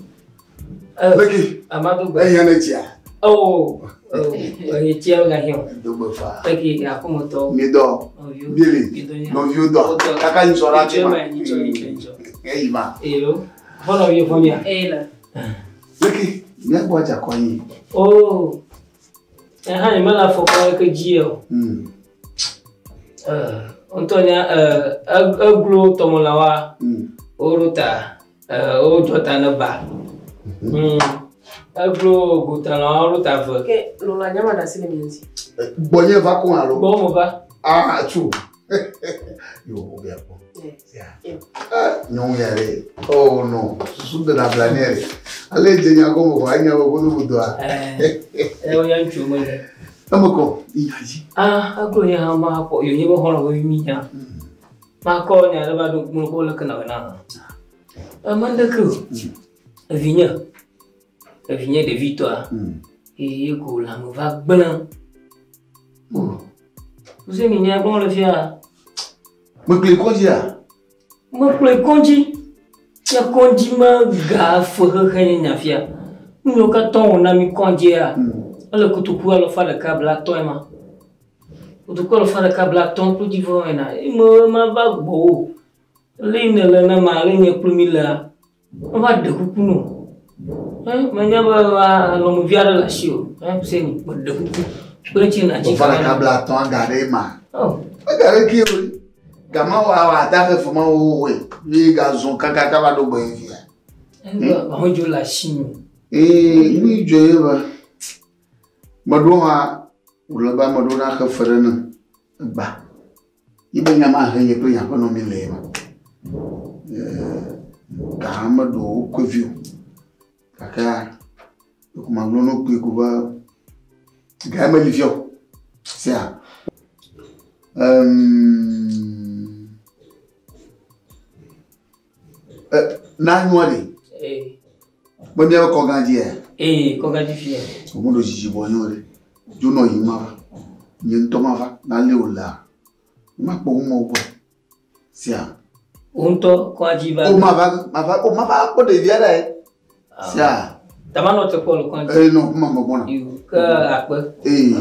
Leki. Amadu gbe. Ehiã ne tsia. Oh. Eye tsia ga hiã. Dogbe fa. Leki aƒemetɔwo. Mi dɔ. Mieli. Nɔviwo dɔ. Kaka nyitsɔ ɖa tsi ma. Nyitsɔ nyitsɔ nyitsɔ. Eyi ma. Elo. Fɔlɔ yi fɔ mia. Ee la. Leki. Míagbɔ dze akɔ anyi. Oh. Ehã nye mele afɔkpa ɖeke dzi yɛ o. Ŋutɔ nya eglo tɔmelãwoa, woɖo ta wodzɔ ta ne ba. Eglo gotalãwo woɖo ta ve. Ke lɔlɔ nyama ɖe asi le mia ŋuti. Gbɔnye va ko alo. Gbɔwò me va. Ah tsu. Yo wo bia kpɔ. Nyɔnu ya ɖe. Oh no. Susu de na bla nɛ ɖe. Ale dze nya gɔme vɔ enya be godo godoa. Ewo ya ŋutsu me le. Eme kɔ nya dzi. Ah eglo nye hã ma kpɔ yonye be xɔlɔ̃ vevi mi nya. Ma kɔ nya ɖe va ɖo ŋkume kpɔ leke na wɔ na. Ame ɖeke o. Evinye. Evinye ɖevitɔa. Eye ko lãme va gblẽ. Use mi nya gblɔm le fia. Mekplɔe kɔdzia? Mekplɔe kɔdzi. Nye kɔdzi me ga fe xexe nye nya fia. Nu yiwo katã wòna mi kɔdzia, ele kotoku alafa ɖeka blatɔ̃ ema. Kotoku alafa ɖeka blatɔ̃ kple dzivɔ ena. Eme mava gbɔwò. Le yi nèle ne ma, le nye kple mi lea, meva ɖe kuku nɔ. Menya be alɔmevi aɖe le asiwò. Seni, meɖe kuku. Kpe ɖe ŋuti nàtsi Alafa ɖeka blatɔ̃ ga ɖe ma. Ega ɖe ke o. Gama wa wa ata xe fe ma wo woe. Mi ga zɔn kakaka va ɖo gbɔ ye fia. Amedzo le asinye. Ee, nu yi dzɔ ye be meɖo hã wòle be ame ɖewo naxe fe ɖe ne egba. Yi be nya ma he nye kple nye aƒenɔ mi le ye ma. Ga hã meɖo wo koe vi o. Gake ɖeko magblɔ ne kpui ko be ga meli fia o. Sia. Na nyɔa ɖe. Be míabe kɔgã dzia? Ee, kɔgã dzi fia. Wòmeɖo dzidzi bɔ nyɔ ɖe. Dzo nɔ yi ma va. Nye ŋutɔ ma va. Na lé wòlea. Makpɔ ŋu mɔ gbɔ. Sia. Wò ŋutɔ kɔgã dzi va. O ma va, ma va, o ma va kpɔ ɖevia ɖe. Sia. Tama nɔ te kpɔ le kɔgã dzi. Ee, nɔ kuma me gbɔna. Ke akpe. Ee,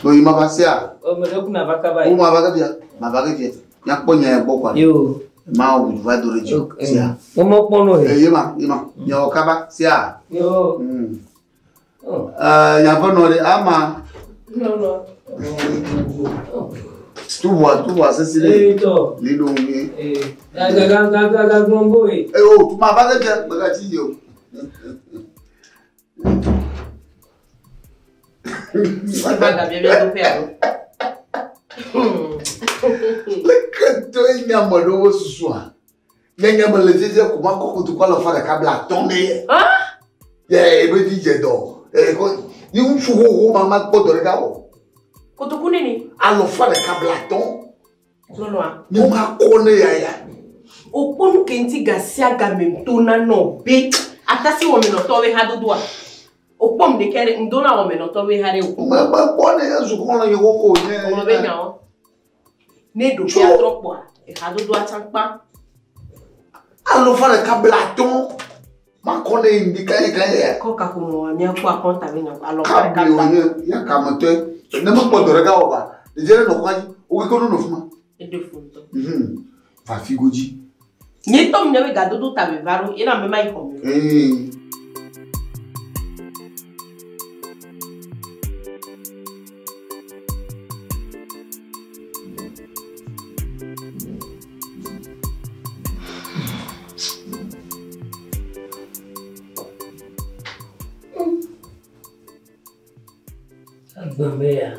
nɔ yi ma va sia. O me ɖe kuna va kaba O ma va ke fia. Ma va ke fia. Míakpɔ nya ya gbɔ kɔa. Yo. Ma wò va do ɖe dzi. Sia. Wo mɔ kpɔ nɔ ye. Ee, ye ma, ye ma. Miawɔ kaba sia. Yo. Nyaƒe nɔ ɖe ama. Tuʋua sesi ɖe. Ee tɔ. Li ɖo ŋu ye. Ee. Gaga gblɔm bo ye. Ee o, tu ma va ke fia, megatsi dzi o. Leke to ye nye ame ɖewo susua? Nye nye me le fifia ko makɔ kotoku alafa ɖeka blatɔ̃ ɖe ye. Ye ebe vi dze dɔ. Ee ko ye ŋutsu xoxo ma makpɔ dɔ ɖeka o. Kotoku nini? Alafa ɖeka blatɔ̃. Lɔlɔa. Nye makɔ ne ya ya. Wòkpɔ nu ke ŋuti ga sia game tona nɔ be atasi wɔmenɔtɔwo be hadodoa. Wòkpɔ nu ɖeka ɖe ŋdona wɔmenɔtɔwo be ha ɖe o. Mekpɔ ne ezu xɔlɔ̃ nye xoxo nye. Xɔlɔ̃ be nyawo. Ne ɖoƒea trɔ kpɔa, ehadodoa tsã kpã. Alafa ɖeka blatɔ̃. Makɔ ne ŋdi kanye kanye ya. Kɔ kaƒomɔa míakpɔ akɔnta be nya alafa ɖeka Kabli wònye ya kametɔe. Ne mekpɔ dɔ ɖeka wɔ ba, ɖevi ɖe nɔ kɔa dzi, wo keke nɔ fi ma. Eɖe fu ŋutɔ. Va fi godzi. Nye tɔ mi be gadodo ta be va ɖo, yena me ma yi xɔ me. Ee. Gbeme ya.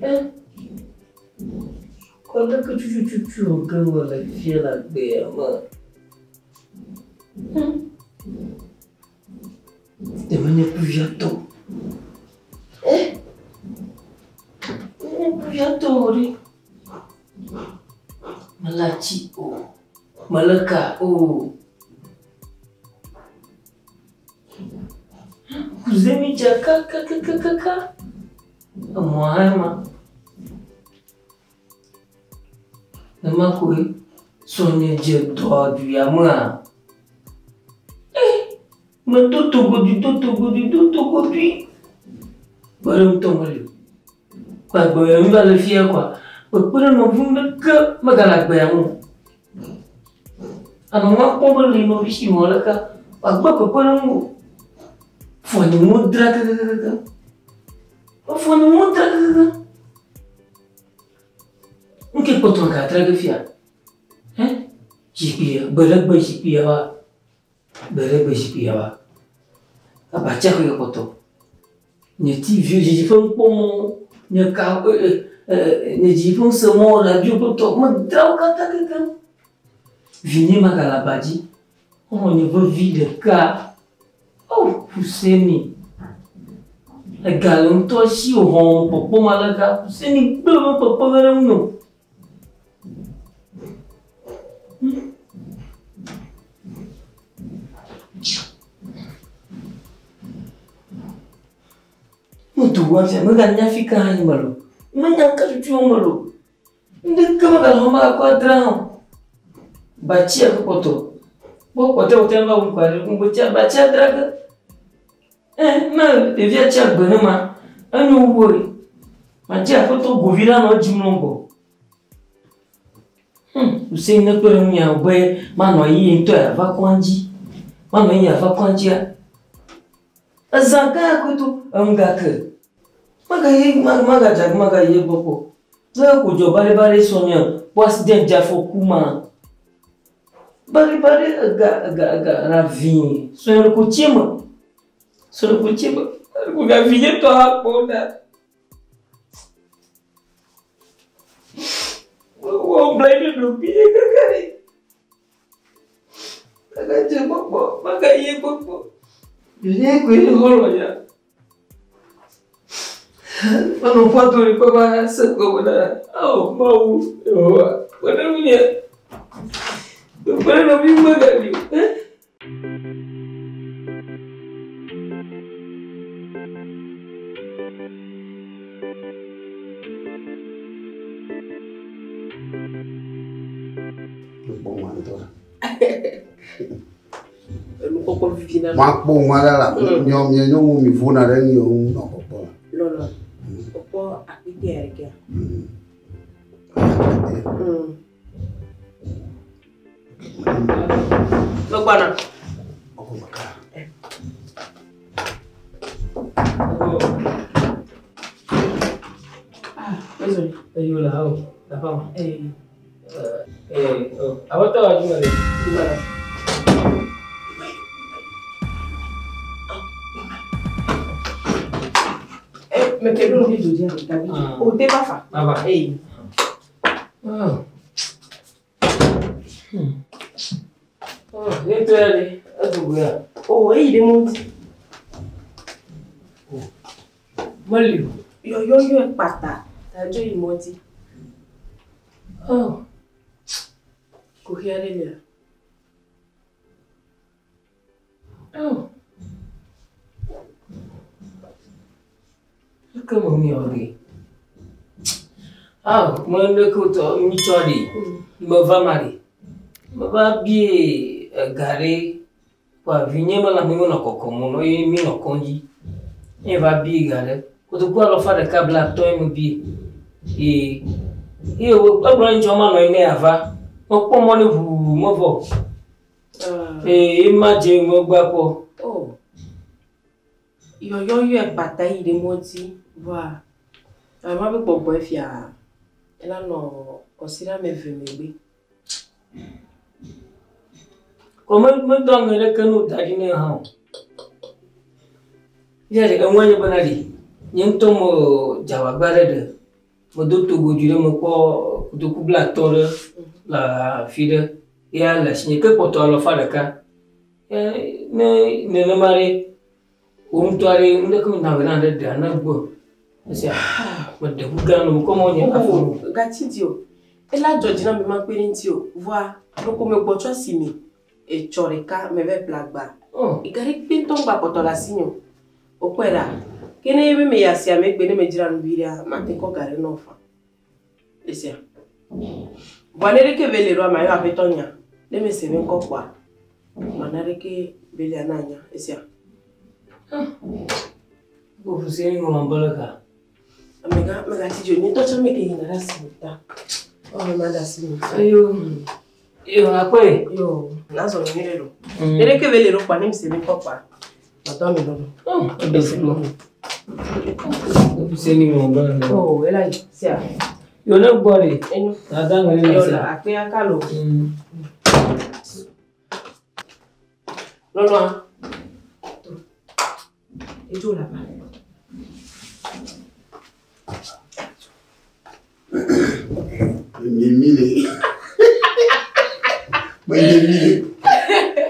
Eh? Kɔ leke tutututu wo ke wole fia le agbea me. Ɖe menye kuviatɔ. Eh? Menye kuviatɔ o ɖe. Mele atsi o. Mele ka o. Kuze mi dza kakakakaka. Emɔa hã ma. Nema koe srɔ̃nye dze dɔa du ya mea. Eh, medo togodui, do togodui, do togodui. Kpe ɖe ŋutɔ meli o. Kɔ agbe ya mi va le fia kɔa, kpekpe ɖe nɔvi ɖeke megale agbea ŋu o. Ame ma kpɔ be le nɔvi si wɔ ɖeka, wòagbe kpekpe ɖe ŋu o. Fɔ nye mo dra kakakaka. Fɔ nye mo dra kakaka. Ŋke kpɔtɔ gatra ge fia. Hɛ? Zikpuia, gbe ɖe gbe zikpuia wa. Gbe ɖe gbe zikpuia wa. Abatsia koe kpɔtɔ. Nye TV dzidzi ƒe nukpɔmɔ, nye ka nye dzidzi ƒe ŋusẽmɔ, radio kple tɔ, medra wo katã keŋkeŋ. Vinye magale aba dzi. Xɔlɔ̃ nye vevi ɖeka. Oh, Huseni. Ega le ŋutɔ si wòxɔ kpɔkpɔm aleka. Huseni gblẽ be kpɔkpɔ ge ɖe ŋu o. Medo go afia, meganya fi ka hã nye mele o. Menya nu ka tutu wɔm mele o. Ŋɖeke megale xɔ megakɔ adra hã o. Batsia ke kpɔtɔ. Kpɔ kpɔtɔkpɔtɔ va wu ŋkɔ ɖe ŋgɔ tsia batsia dra ge. Eh, ne ɖevia tsi agbe ne ma, enyo wu woe. Madze aƒetɔ govi la nɔ edzi mlɔ ŋgɔ. Hussein ne kpe ɖe ŋunye be manɔ anyi ye ŋutɔ yeava kɔadzi. Manɔ anyi yeava kɔadzia. Ezã gã koto enu gake. Magayi magadze agbe magayi egbɔ kpɔ. Ne ko dzɔ baɖebaɖe srɔ̃nye kpɔ accident dze afɔku ma. Baɖebaɖe ega ega ega na vi srɔ̃nye ɖeko tsi eme. Srɔ̃nye ɖeko tsi eme. Ɖeko gavi nye tɔ hã kpɔ ɖa. Wɔ bla ɖe ɖokuinye kaka ɖe. Magadze gbɔgbɔ, magayi gbɔgbɔ. Vinye koe nye xɔlɔ̃ ya. Menɔ ƒua do ɖe kpe va se gɔme na ao Mawu Yehowa kpe ɖe ŋunye. Kpe ɖe nɔvi megali o. Eh? Enukpɔkpɔ vivi na. Makpɔ ŋua ɖe la, miɔ mia nyɔnu mi vona ɖe nu yiwo ŋu nɔ kpɔkpɔ la. Lɔlɔ. Kpɔkpɔ akpete ya ɖekea. Megbɔna. Ah, désolé. Eyo la o, la femme. Eh, eh, oh, aƒetɔ wa dzi me le. Megbɔna. Eh, mais quel nom de Jodi Oh, t'es pas fa. Baba. Eh. Oh. Oh, ne to ya le, edo ya. Oh, eh, il est monté. Meli o. Yo yo yo pata. Ta jo il monté. Oh. Ko hiare le. Oh. Leke me miɔ ɖe? Ah, me leke wotɔ nyitsɔ ɖe. Meva ma ɖe. Meva bie ega ɖe. Kɔa vinye me lãme menɔ kɔkɔm o, eye mi nɔ kɔdzi. Ye va bie ga ɖe. Kotoku alafa ɖeka bla atɔ̃ ye me bie. Ye ye wo egblɔ nyitsɔ manɔ anyi ne yeava. Mekpɔ mɔ ne ʋuu mevɔ. Eye ema dze megbe akpɔ. Oh. Yo yo yo pata il est monté. Voilà. Ama be gbɔgbɔ efia. Ela nɔ kɔsiɖa me ve megbe. Kɔ me medɔ aŋe ɖeke ne woda ɖi nɛ hã o. Fia ɖe eŋua nye bena ɖi. Nye ŋutɔ me dze agbagba ɖe ɖe. Medo togodui ɖe mekpɔ kotoku blatɔ̃ ɖe le afi ɖe. Ya le asinye ke kpɔtɔ alɔfa ɖeka. Ne nenema ɖe, wò ŋutɔ ɖe nu ɖeke mena wòe na ɖe ɖea ne gbɔ. Esia meɖe ʋu gã nɔ kɔ mɔ nye afɔ. Gatsi di o. Ela dzɔ dzi na be makpe ɖe ŋuti o. Vɔa ɖeko megbɔ tso asime. Etsɔ ɖeka meve ƒle agba. Ega ɖe kpe ŋutɔ ŋgba kpɔtɔ le asinye o. Wokpɔe ɖa. Ke ne be meyi asia me gbe ne medzra nu vi ɖea, mate kɔ ga ɖe nɔ fa. Esia. Vɔa ne ɖeke be le ɖoa, mayɔ aƒetɔ nya. Ne mese be ŋkɔ kpɔa, mana ɖeke be lia na nya. Esia. Ko fuseni ŋlɔ be le ka. Mega megatsi dzo. Nye ŋutɔ tsã meke yina ɖe asime ta. Ɔ ma ɖe asime. Ayo. Yo akpɔe. Yo. Nazɔ nyuie ɖe ɖo. Ne ɖeke be le ɖo kpɔa, ne mese be ŋkɔ kpɔa, madɔ ame nɔ. Eɖe fu ɖo. Fuseni ŋlɔ be le. Oh, ela yi. Sia. Yo ne gbɔ ɖe. Enyo. Dada ŋlɔ le Yo sia. akpea kalo. Lɔlɔa. Edzo le aba. Nye mi le. Menye mi le.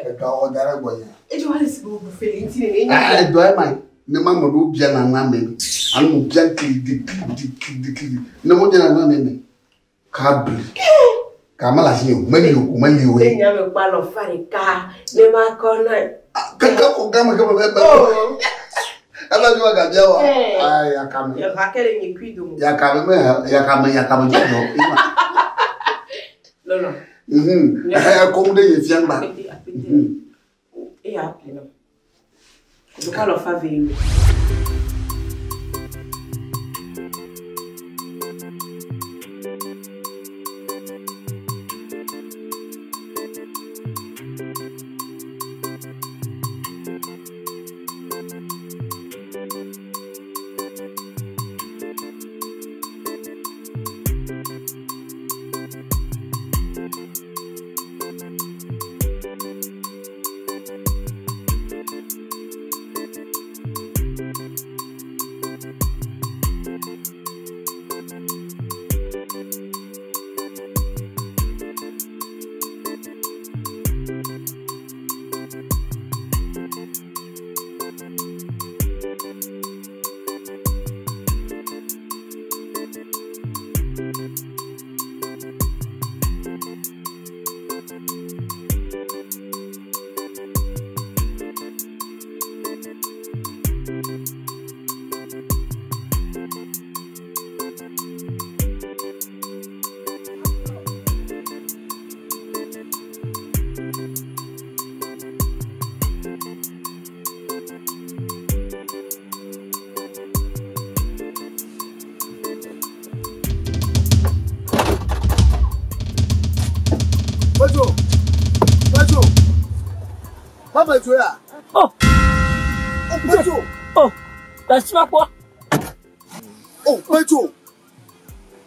Ega wɔ da ɖe gbɔnye. Edzo ale si wo bufe le ŋuti ne enye. Ah, dɔ ema yi. Ne ma me ɖewo bia na ame. Alo mo bia klidi klidi klidi klidi. Ne mo bia na ame me. Ka bli. Ka ma le asinye o. Meli o ko meli o Ne ye. nya me kpɔ alɔfa ɖeka ne ma kɔ na. Keke xɔ gã me ke me be. Eva dzi wa gabia wa. Ayi yakame. Yeha ke le nye kui dome. Yakame me yakame yakame dzɔdzɔ. Ima. Lɔlɔ. Ɛkɔm ɖe ye fia ŋgba. Apete apete. Eya aple nam. Kotoku alɔfa ve lo. Pedzo. Pedzo. Ma pedzo ya. Oh. Oh pedzo. Oh. Dasi ma kpɔ. Oh pedzo.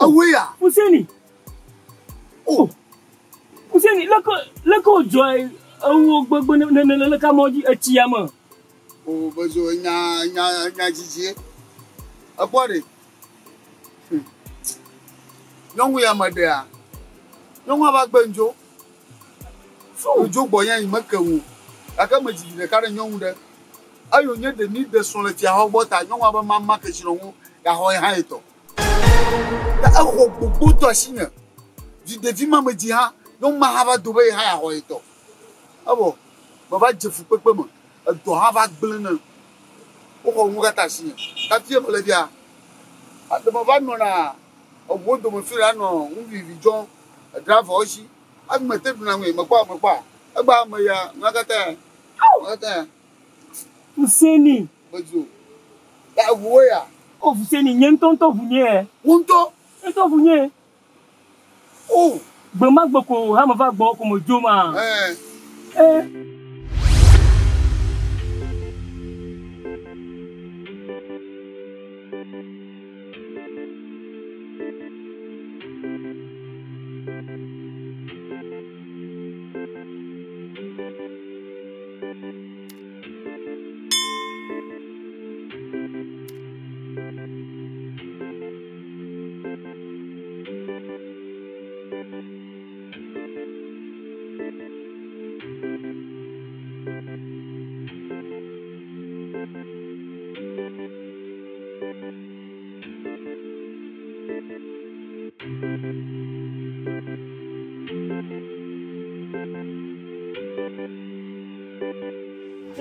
Ewoe ya. Fuseni. Oh. Fuseni leke leke wodzɔ ewo gbegbe ne ne ne leke amewo dzi etsi ya me. Oh pedzo nya nya nya dzidzi. Ekpɔ ɖe. Nyɔnu ya me ɖea. Nyɔnua va gbe ŋdzo. Ŋdzo gbɔ nye yi meke ŋu. Gake me dzi ɖeka ɖe nyɔnu ɖe. Eyo nye ɖe mi ɖe srɔ̃ le fiaxɔ gbɔ ta nyɔnua be mama kesinɔnu yaxɔ ye hã etɔ. Ta exɔ gbogbo tɔ asinye. Vi ɖevi ma me dzi hã nyɔnu ma hã va do be ye hã yaxɔ ye tɔ. Evɔ meva dze fukpekpe me. Edɔ hã va gblẽ ne. Woxɔ nu katã asinye. Ta fie mele fia. Ade meva nɔna eʋuwo dome fi la nɔ nuvivi dzɔm. Edravɔwo si. Hafi mete ɖuna ŋue mekpɔ mekpɔa. Egba me ya nua katã ya. Nua katã ya. Fuseni. Medzo. Ta eʋuwo ya. O Fuseni nye ŋutɔ ŋutɔ ʋu nye. Wo ŋutɔ. Ŋutɔ ʋu nye. O. Gbe ma gbe ko hame va gbɔ ko medzo ma. Ɛɛ. Ɛ.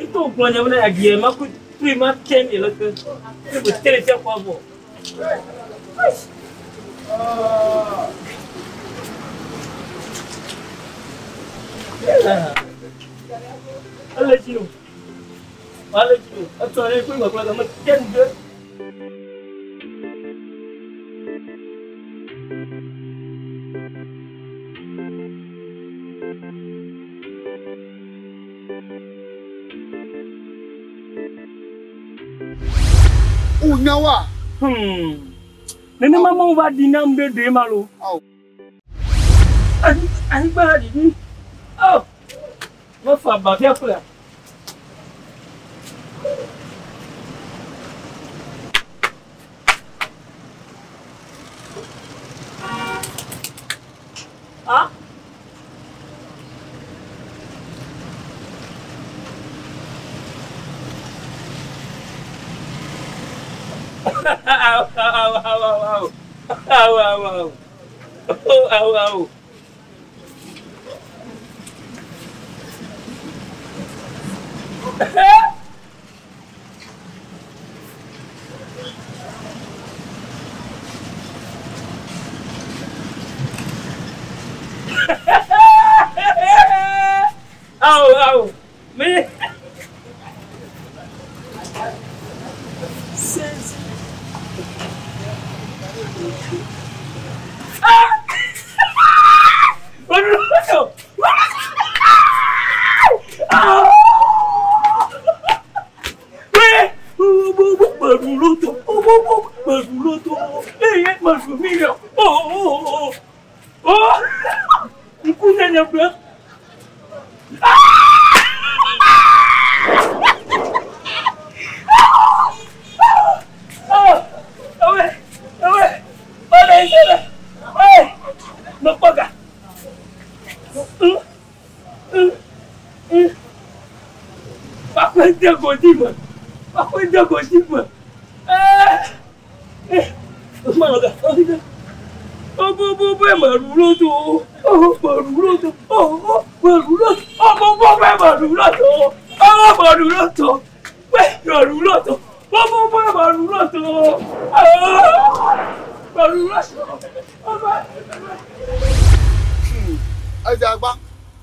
Ito gblɔ nye bena yeaɖi ma ku tui ma ke mi le ke. Ne be tele fia kɔ avɔ. Ele dzi o. Ele dzi o. Etsɔ ɖe kple gbɔgblɔ me te nu ɖe. Unyawa. Nenema mawu va ɖi nam ɖe ɖe ma lo. Anyigba la ɖiɖi. Oh. Mefa aba fia kple. Ah? Au, au, au, au, au. Au, au, au. Au, au. Au, au. Mais. Ah!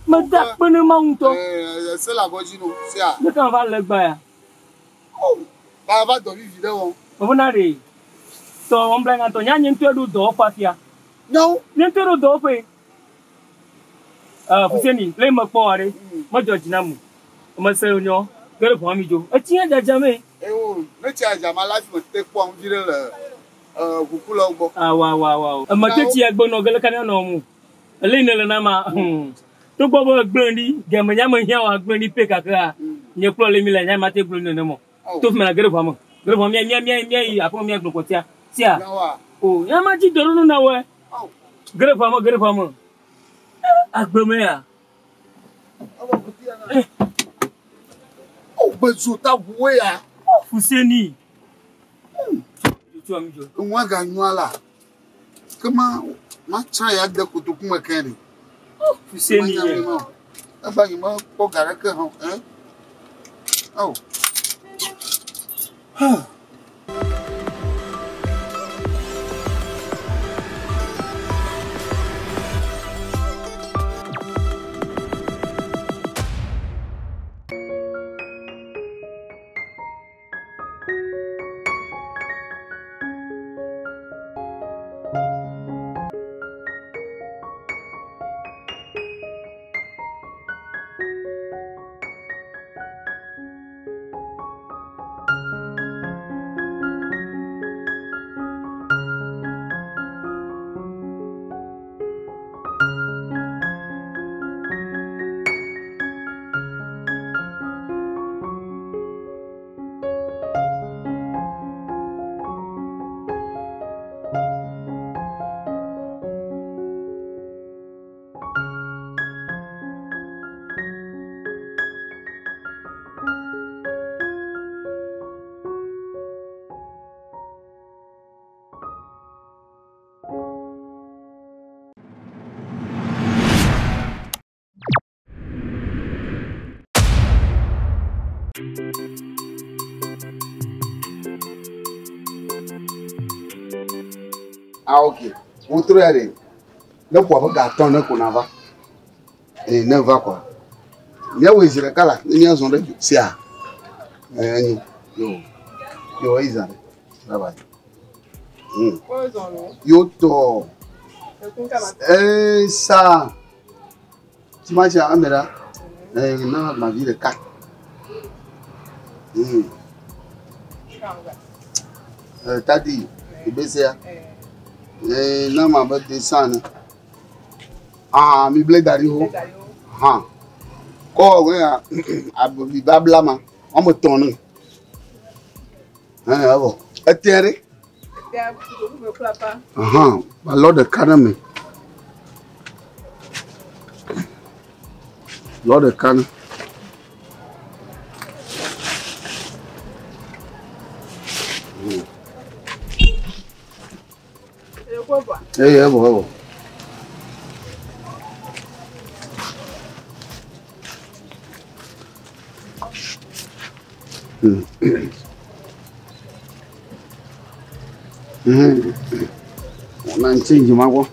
Meda kpe ne Mawu ŋutɔ. Se le agɔdzi no, sea. Ne kan va le gba ya. Oh, ba va dɔ vivi ɖe wɔm. Mevɔ na ɖe. Tɔ wɔm bla ŋatɔ. Nya nye ŋutɔ ɖo dɔwɔƒe afia. No. Nye ŋutɔ ɖo dɔwɔƒe. Fuseni, le me kpɔ wa ɖe. Medzɔ dzi na mu. Mese nyɔ. Ge ɖe ʋɔa mi dzo. Etsi ya dzadza me. Ewo, ne tsia dza ma la fi me te kpɔ ŋuvi ɖe le ʋukulawo gbɔ. Awa wa wa. Eme te tsia gbe nɔ ge le kamia nɔ mu. Ele ne le na ma. Togbɔ be gblẽ ɖi, game nya me hiã wa gblẽ ɖi pe kakea. Nye kplɔ le mi le nya ma te gblẽ nene mɔ. To fi me la ge ɖe ʋɔa me. Ge ɖe ʋɔa mia mia mia mia yi aƒe mia gblɔ kɔtia. Sia. O, nya ma dzi dɔ ɖo na wɔe. Ge ɖe ʋɔa me, ge ɖe ʋɔa me. Agbe me ya. O gbedzo ta ʋuwoe ya. Fuseni. Nua ganyɔa la. Kema matsã ya de kotoku me ke ɖe. Fuseni. Efa nye me kpɔ ga ɖeke hã. Eh? Oh. Huh. Ah ok. Wotrɔ ya ɖe. Ne ƒo abe ga atɔ̃ ne ko nava. Ee ne va kɔa. Míawɔe zi ɖeka la ne míazɔ ɖe dzo sia. Ee enyo. Yo. Yo eyi zã ɖe. Bye bye. Yo tɔ. Ee sa. Timatia ame ɖa. Ee na mavi ɖeka. Tadi ebesea. Ee na ma be 200 ne. Ah mi ble da ɖi ho. Hã. Kɔ wɛ ya abe babla ma. Wɔme etɔ̃ ne. Ɛɛ evɔ. Ete ɖe. Ahan, balɔ ɖeka ɖe me. Lɔ ɖeka ne. Eye evɔ evɔ. Na change ma gbɔ.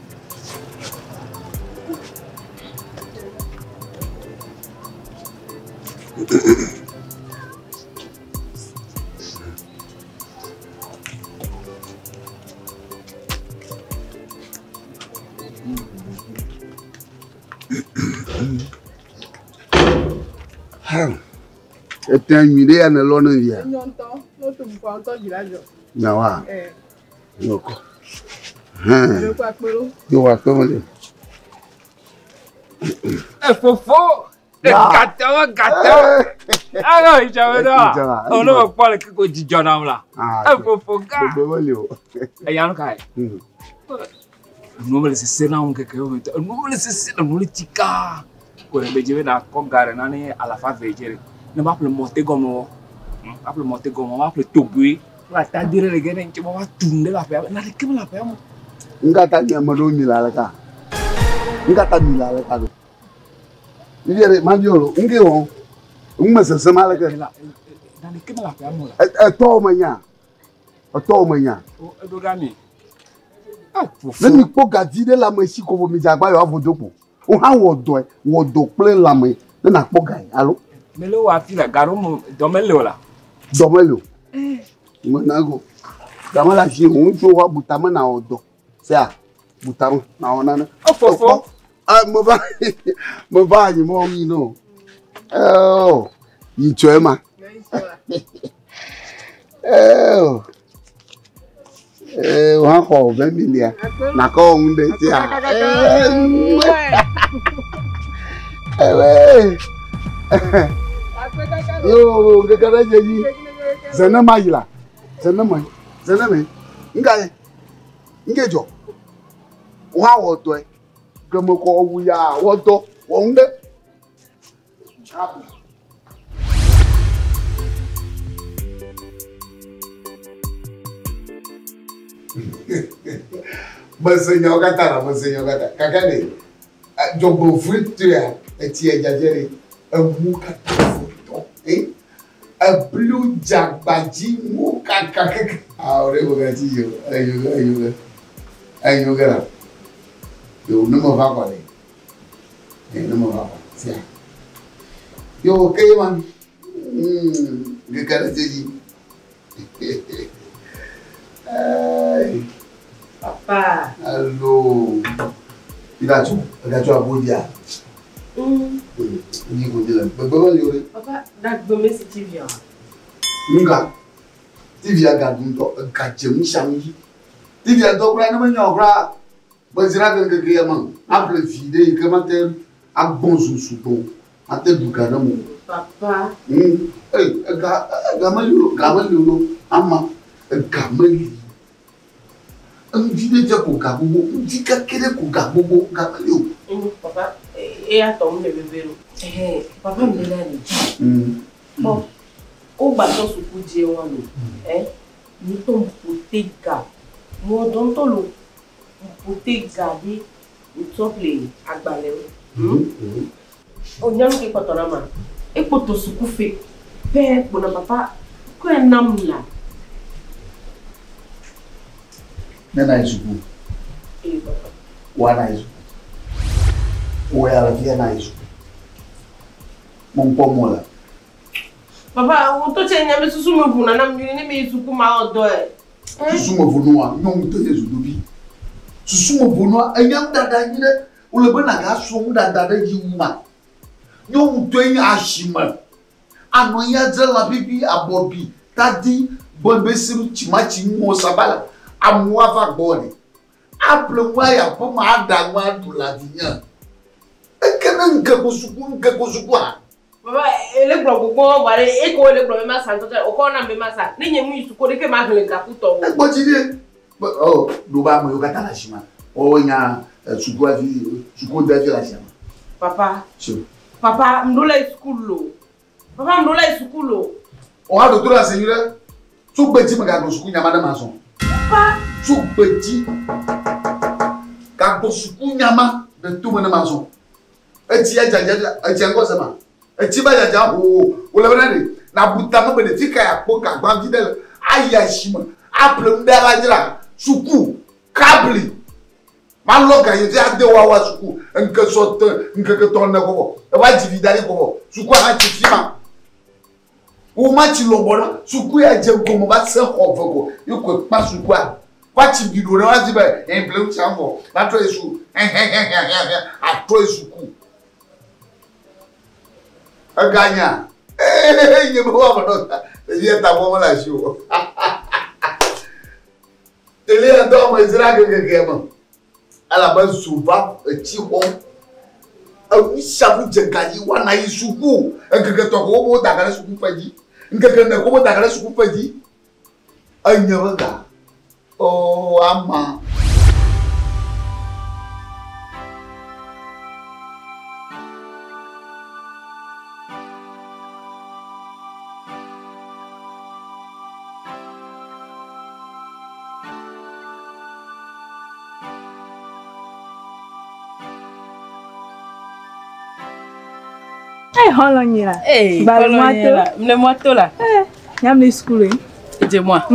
Ete nyui ɖe ya ne lɔ ne via. Enyo ŋutɔ, ne woto ʋuƒoa ŋutɔ dzi la dzɔ. Nyawoa? Ee. Yokɔ. Hɛn. Ɖe kɔ akpe ɖo. Yo akpe mele. Efofo. Gatɔwo gatɔwo. Alo ìjọba náà. Òun ló mọ̀ pọ́ lè kíkó jíjọ náà la. Efofo gá. Gbogbo mele o. Eya nu ka ye? Enuwo mele sese na ŋu keke wo me tɔ. Enuwo mele sese na enuwo le tsi kaa. Ko ɖe be dzi be na kɔ ga ɖe nane alafa ve dzi ɖe. Ne ma ƒle mɔte gɔme wɔ. Ma ƒle mɔte gɔme ma ƒle togoe. Wa ta di ɖe le ge ne ŋtsi ma wa tu nu ɖe le aƒea me. Naneke mele aƒea me o. Nkata mi ame ɖewo mi le aleka? Nkata mi le aleka ɖo? Vivia ɖe ma bio lo. Ŋke wɔ. Ŋume sese ma aleke? Naneke mele aƒea me o la. Etɔwo me nya. Etɔwo me nya. Eɖo ɖa mi. Ne mi kpɔ gavi ɖe le ame si ko vɔ mi dze agba yewoa vo do kpo. Wo hã wɔ dɔe, wɔ dɔ kple lãme ne nakpɔ ga yi alo. Mele wɔ afi la ga ɖo me dɔ mele o la. Dɔ mele o. Me na go. Ga mele asi o. Ŋutsuwo wa bu tame na wɔ dɔ. Sea, bu tame na wɔ nane. Efofo. Ah, me va, me va anyi mɔ mi no. Oh, yi tsɔe ma. Oh. Eh, wa xɔ 20 million. Na kɔ ŋu ɖe tia. Eh, Yo, keke ɖe dze dzi. Zene ma yi la. Zene me. Zene me. Ŋka ye. Ŋke dzɔ. Wa wɔ dɔe. Geme kɔ wu ya wɔ dɔ. Wɔ ŋu ɖe. Mese nyawo katã la, mese nyawo katã. Gake ɖe dzɔgbevɔ̃etɔea, etsia dzadza ɖe, eŋu katã ƒo tɔ. Eblu dzagbadzi ŋu kaka keke. Awo ɖe megatsi dzi o. Enyo ge, enyo ge. Enyo ge la. Yo, ne meva kɔ ɖe. Ne meva kɔ, sia. Yo, ke ye ma. Keke ɖe dze dzi. Hey. Papa. Hello. Igacho, igacho abodia. Ni ko dile. Gbegbe meli o ɖe. Papa, ɖagbe me si TV a. Nga. TV a ga dun tɔ, ga dze nu sia nu dzi. TV a dɔ kura ne menya o kura, medzra keŋkeŋ ya ma. Aƒle vi ɖe yi ke mate agbɔn zu sugbɔ o. Mate ɖu ga ɖe me o. Papa. Ey, ega, ega meli o, ga meli o, ama, ega meli. Ŋdi ɖe dze ko ga gbogbo, ŋdi keke ɖe ko ga gbogbo, ga meli o. Papa, eya tɔ ŋu le veve ɖo. Papa mi le ni. Bon, wo gbatɔ suku dzi wa lo. Mi tɔ ƒote ga. Mo dɔ ŋutɔ lo. Ƒote ga ɖe ŋutɔ ƒle agbalẽwo. O nyɔnu ke kpɔtɔ na ma. Ekpɔtɔ suku fe. pɛ kpona papa ko nam la. Ne na yi suku. Eh papa. Wa na yi suku. Wo ya le fia na yi suku. Mo ŋkpɔ mo le. Papa, wo to tse nya be susu me ʋu nana mi ne me yi suku ma wɔ dɔ ye. Susu me ʋu nua, nyɔnu ŋutɔ nye zodovi. Susu me ʋu nua, enya nuɖaɖa nyi ɖe. Wole be nàgasrɔ̃ nuɖaɖa ɖe dzi wu ma. Nyɔnu ŋutɔe nye asime. Anɔ anyi adze lã bibi, abɔbi, tadi, gbɔ̃besiru, tsimatsi, nuwo, sabala. Amewo ava gbɔwò ɖe. Aƒle nu ayi aƒeme aɖa nu aɖu le adinye. Eke ne ŋke ko suku, ŋke ko sukua. Papa, ele gblɔ gbogbo vɔ ɖe eko ele gblɔ be ma sa ŋutɔ wòkɔ nam be ma sa. Ne nye mu yi suku ɖeke ma hlẽ gaku tɔ o. Egbɔ dzi ɖe. Ɔ ɖo be ame yiwo katã le asime woawo nya sukua vi suku de vi le asime. Papa. Tso. Papa, ŋɖo le yi suku lo. Papa, ŋɖo le yi suku lo. Wò hã ɖo to ɖe ase nyuie ɖe. Tso gbe dzi megaɖo suku nyama ɖe ma zɔ. Papa. Tso gbe dzi gagbɔ suku nyama ɖe tome ne ma zɔ. Etsi adzadza etsia ŋgɔ se ma. Etsi va dzadza hoo wòle bena ɖe nabu tame be ɖevi ka yeakpɔ gagbãvi ɖe le ayi asime aƒle nu ɖe ava dzra suku kabli malɔ ga yi fi ade woawoa suku ŋke sɔ te ŋkeke tɔ ne kɔkɔ eva dzi vi da ɖi kɔkɔ sukua hã tsi fi ma wo ma tsi lɔbɔ ɖe suku ya dze gɔme va se xɔ ve ko ye ko kpa sukua va tsi bi ɖo ɖe va dzi be eble ŋuti avɔ va trɔ yi su hɛhɛhɛhɛhɛ atrɔ yi suku. Eganya. Ee, nye be woame nɔ ɖevia ta bɔ mele asi o. Tele dɔ me dzra kekeke me. Elabe zo va etsi xɔm. Eŋu sia ŋu dze gadzi woana yi suku. Ŋkeke tɔ ko wobe woda ga ɖe suku ƒe dzi. Ŋkeke ene ko woda ga ɖe suku ƒe dzi. Enye be ga. Oo, ama. Eh, xɔlɔ̃ nyi la. Eh, Gba le xɔlɔ̃ mɔa nyi to. la. Le mɔa to la. Eh, nyam le sukulu ye. Edze mɔa.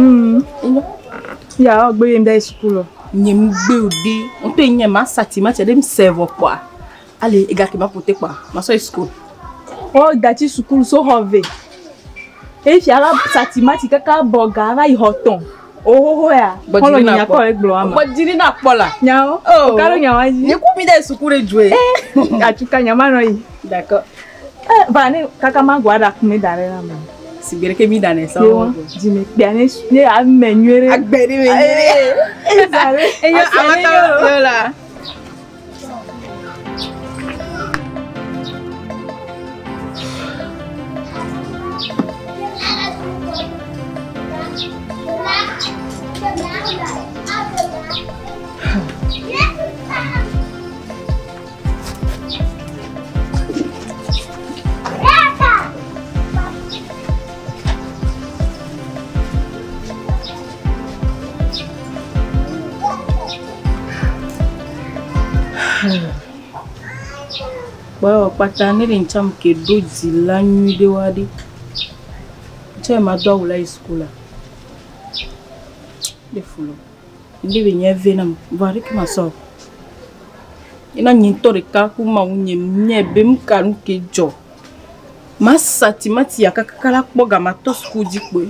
Ya wɔ gbe yem da yi sukulu. Nye mu gbe o ɖe. Ŋutɔ nye ma sa timati ɖe mi se vɔ kpɔa. Ale ega ke ma ƒo te kpɔa. Ma sɔ yi sukulu. Wɔ da tsi sukulu so xɔ ve. Efia va sa timati kaka bɔ ga va yi xɔ tɔn. Ohoho ya. Xɔlɔ̃ nyi nya kɔ le gblɔ ama. Gbɔ dzi na kpɔ la. Nyawo. Oh. O ka ɖo nyawa dzi. Nye ku mi da yi suku ɖe dzoe. Eh, atsuka nya ma nɔ yi. D'accord. Eh, va ne kaka ma go aɖa kume da ɖe na me. Sigbe ɖeke mi ɖa ne sɔ. Yewo dzime kpea ne ne ame nyuie ɖe. Agbe ɖe me nyuie ɖe. Ezale. Enyo Ase ne amatɔ nyo. yo la. Kpɔ kpata ne ɖe ŋtsam ke ɖo dzila nyui ɖe wa ɖe. Ŋtsɛ ma do awu la yi suku la. Ɖe fu lo. Ŋɖe be nye ve nam. Vɔ aɖeke ma sɔ. Ena nye ŋutɔ ɖeka ku mawu nye nye be nu ka nu ke dzɔ. Ma sa timati ya kakaka la kpɔ ga ma tɔ suku dzi kpoe.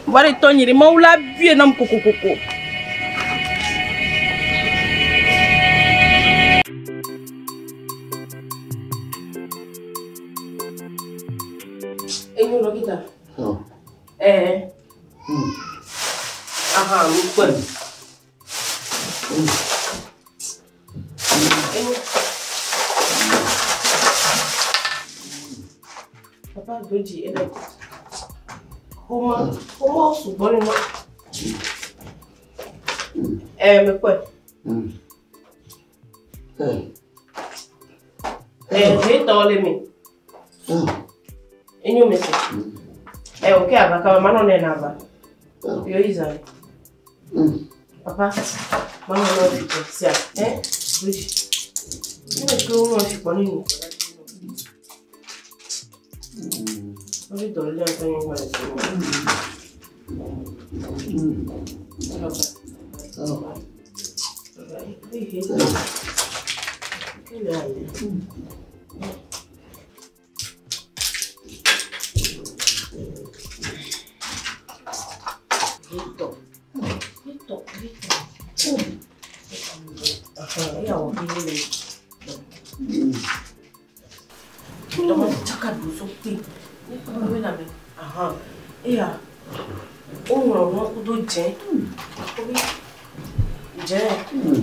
Vɔ ɖe tɔ nye ɖe mawu la bie nam kokokoko. Enyo dɔkita. Oh. Eh. Aha, mo kpɔe. Enyo. Papa do dzi ele. Xɔmɔ, xɔmɔ sugbɔ le ma. Eh, me kpɔe. Eh, he tɔ le me. Enyo me se. Eh, ok, ava kama manɔ ne na ava. Yo yi zan. Papa, manɔ ne fi kpɔ sia. Eh, do dzi. Ne me ke wo nɔ fi kpɔ ne nu. Eya, woŋlɔ nua kudo dze. Dze,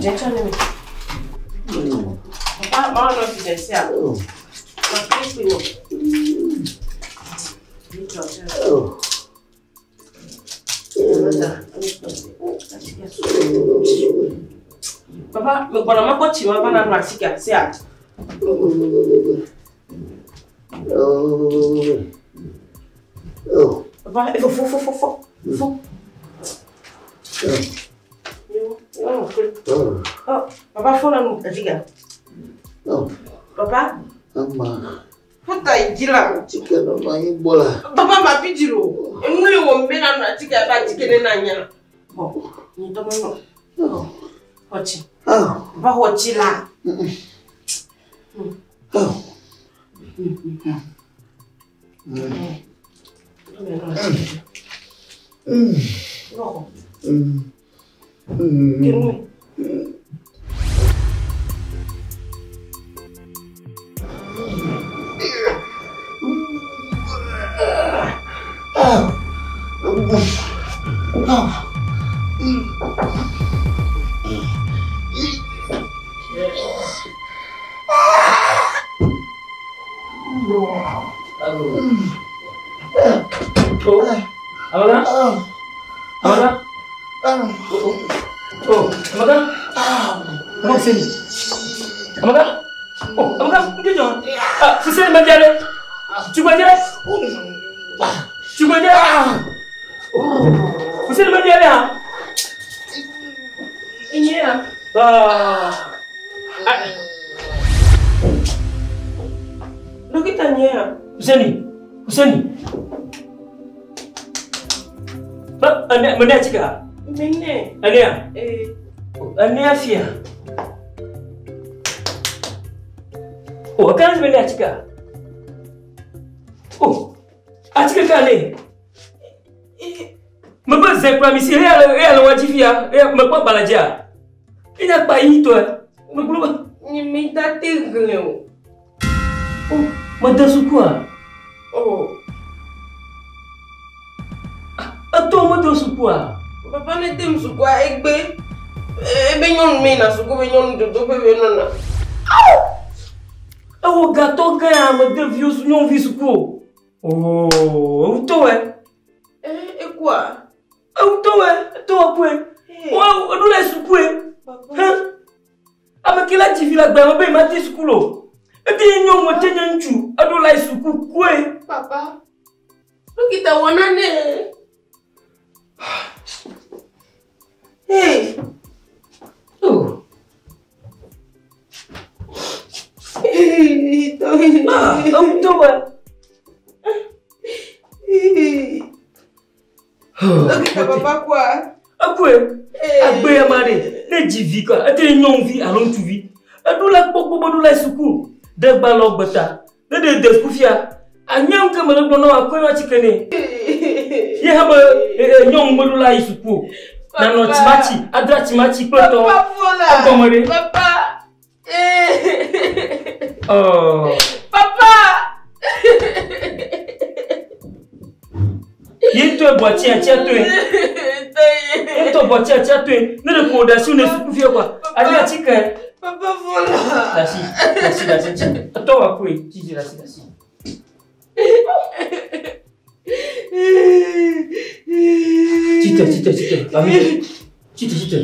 dze tsɔ ne mi. Papa, mama nɔ fi dze sia. Ma kpe kpe wɔ. Papa, megbɔna makpɔ tsi ma va na nu atike sia. Papa, il faut, faut, faut, faut, faut, faut. Oh, papa, faut la nous, atike. Papa, faut ta yi la. Atike nɔ nɔ anyi gbɔ la. Papa ma bi dzi lo. Enu le wɔ me na nu atike ebe atike ne na nya. Bɔn, nyi dɔ me nɔ. Xɔ tsi. Papa xɔ tsi la. Kenu. Amaga? Amaga? Oh, Amaga? Amaga Fuseni. Amaga? Oh, Amaga, nkejo. Ah, Fuseni Manjare. Chukwaje? Chukwaje? Fuseni Manjare ha? Enye ya. Ah. Dɔkita nye ya. Fuseni. Fuseni. Ba, ane, mene achika. Mene. Ane ya. Eh. Ane afia. Oh, akanzi mene achika. Oh, achika kale. Mebe zekura misi eya le wadzi fia, eya mekpɔ gbalẽdzia. Enya kpa yi tɔe. Megblɔ be. Nye mi da te hlẽ o. Oh, mede sukua. Oh. Etɔ mede sukua. Papa ne dem sukua egbe. Ebe nyɔnu mi na suku be nyɔnu dodo ƒe be nɔna. Ewɔ gatɔ gã ya mede viwo nyɔnuvi suku o. Oh, ewutɔwɔe. Ekua. Ewutɔwɔe, etɔwɔ koe. Wo eɖo le sukue. Hã. Ame ke la dzi vi le agbea me be ma de suku lo. Ete nye nyɔnu, ete nye ŋutsu, eɖo la yi suku koe. Papa. Dɔkita wɔ nane. Hey. Oh. Ah, ewutɔwɔe. Dɔkita papa kua. Ekoe. Agbe ya ma ɖe, ne dzi vi kɔa, ete nye nyɔnuvi alo ŋutsuvi. Eɖo la kpɔkpɔ be ɖo la yi suku. Ɖe gbalẽ gbeta. Ne ɖe de suku fia, anya nu ke me le gblɔ na wo akɔe ma tsike nɛ. Ye hã be nyɔnu meɖo la yi suku o. Nanɔ tsimatsi, adra tsimatsi kple tɔwo. Papa fɔla. Egɔme ɖe. Papa. Oh. Papa. Ye ŋutɔe bɔ atsia atsia toe. Ye ŋutɔ bɔ atsia atsia toe. Ne ɖe ko ɖe asi ne suku fia kɔa, adi atike. Papa fɔla. Ɖe asi, ɖe asi, ɖe asi, tsi. Etɔ wɔ koe, tsi dzi ɖe asi, ɖe asi. Tsite, tsite, tsite. Mami, tsite, tsite.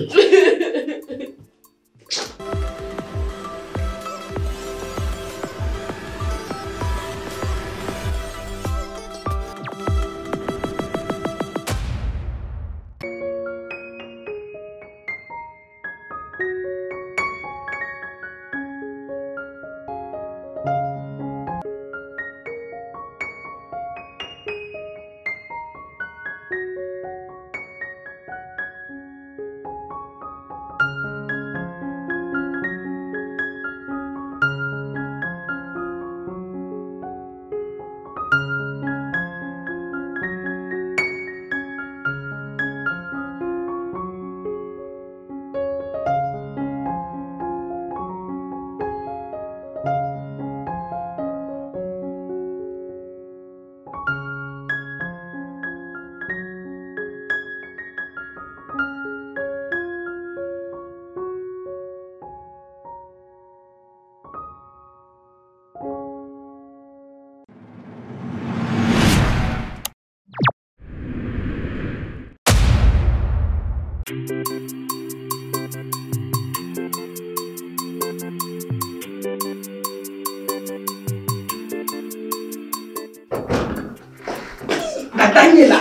Dada nye la.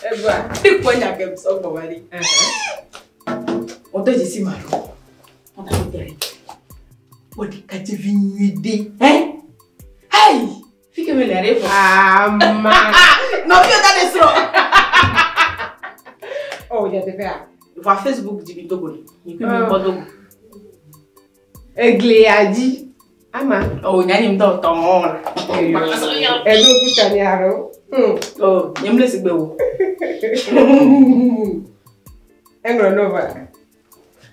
Egba, ekpɔ nya ke sɔ gbɔ va ɖi. Wotɔ dzesi ma ɖo. Wọ́n ta tẹ̀lé. Wọ́n di kadzevi nyui ɖe. Ɛ? Ayi! Fi ke mi le ɖe fɔ. Ama. Nɔvi ta de srɔ̃. Oh, nyateƒea. Va Facebook dzi mi dogo ne. Mi kple mi kpɔ dogo. Eglia dzi. Ama. Oh, nya nye ŋutɔ tɔ mɔ la. Eɖo kuta ni alo. Oh, nye mle sigbe wo. Eŋlɔ nova.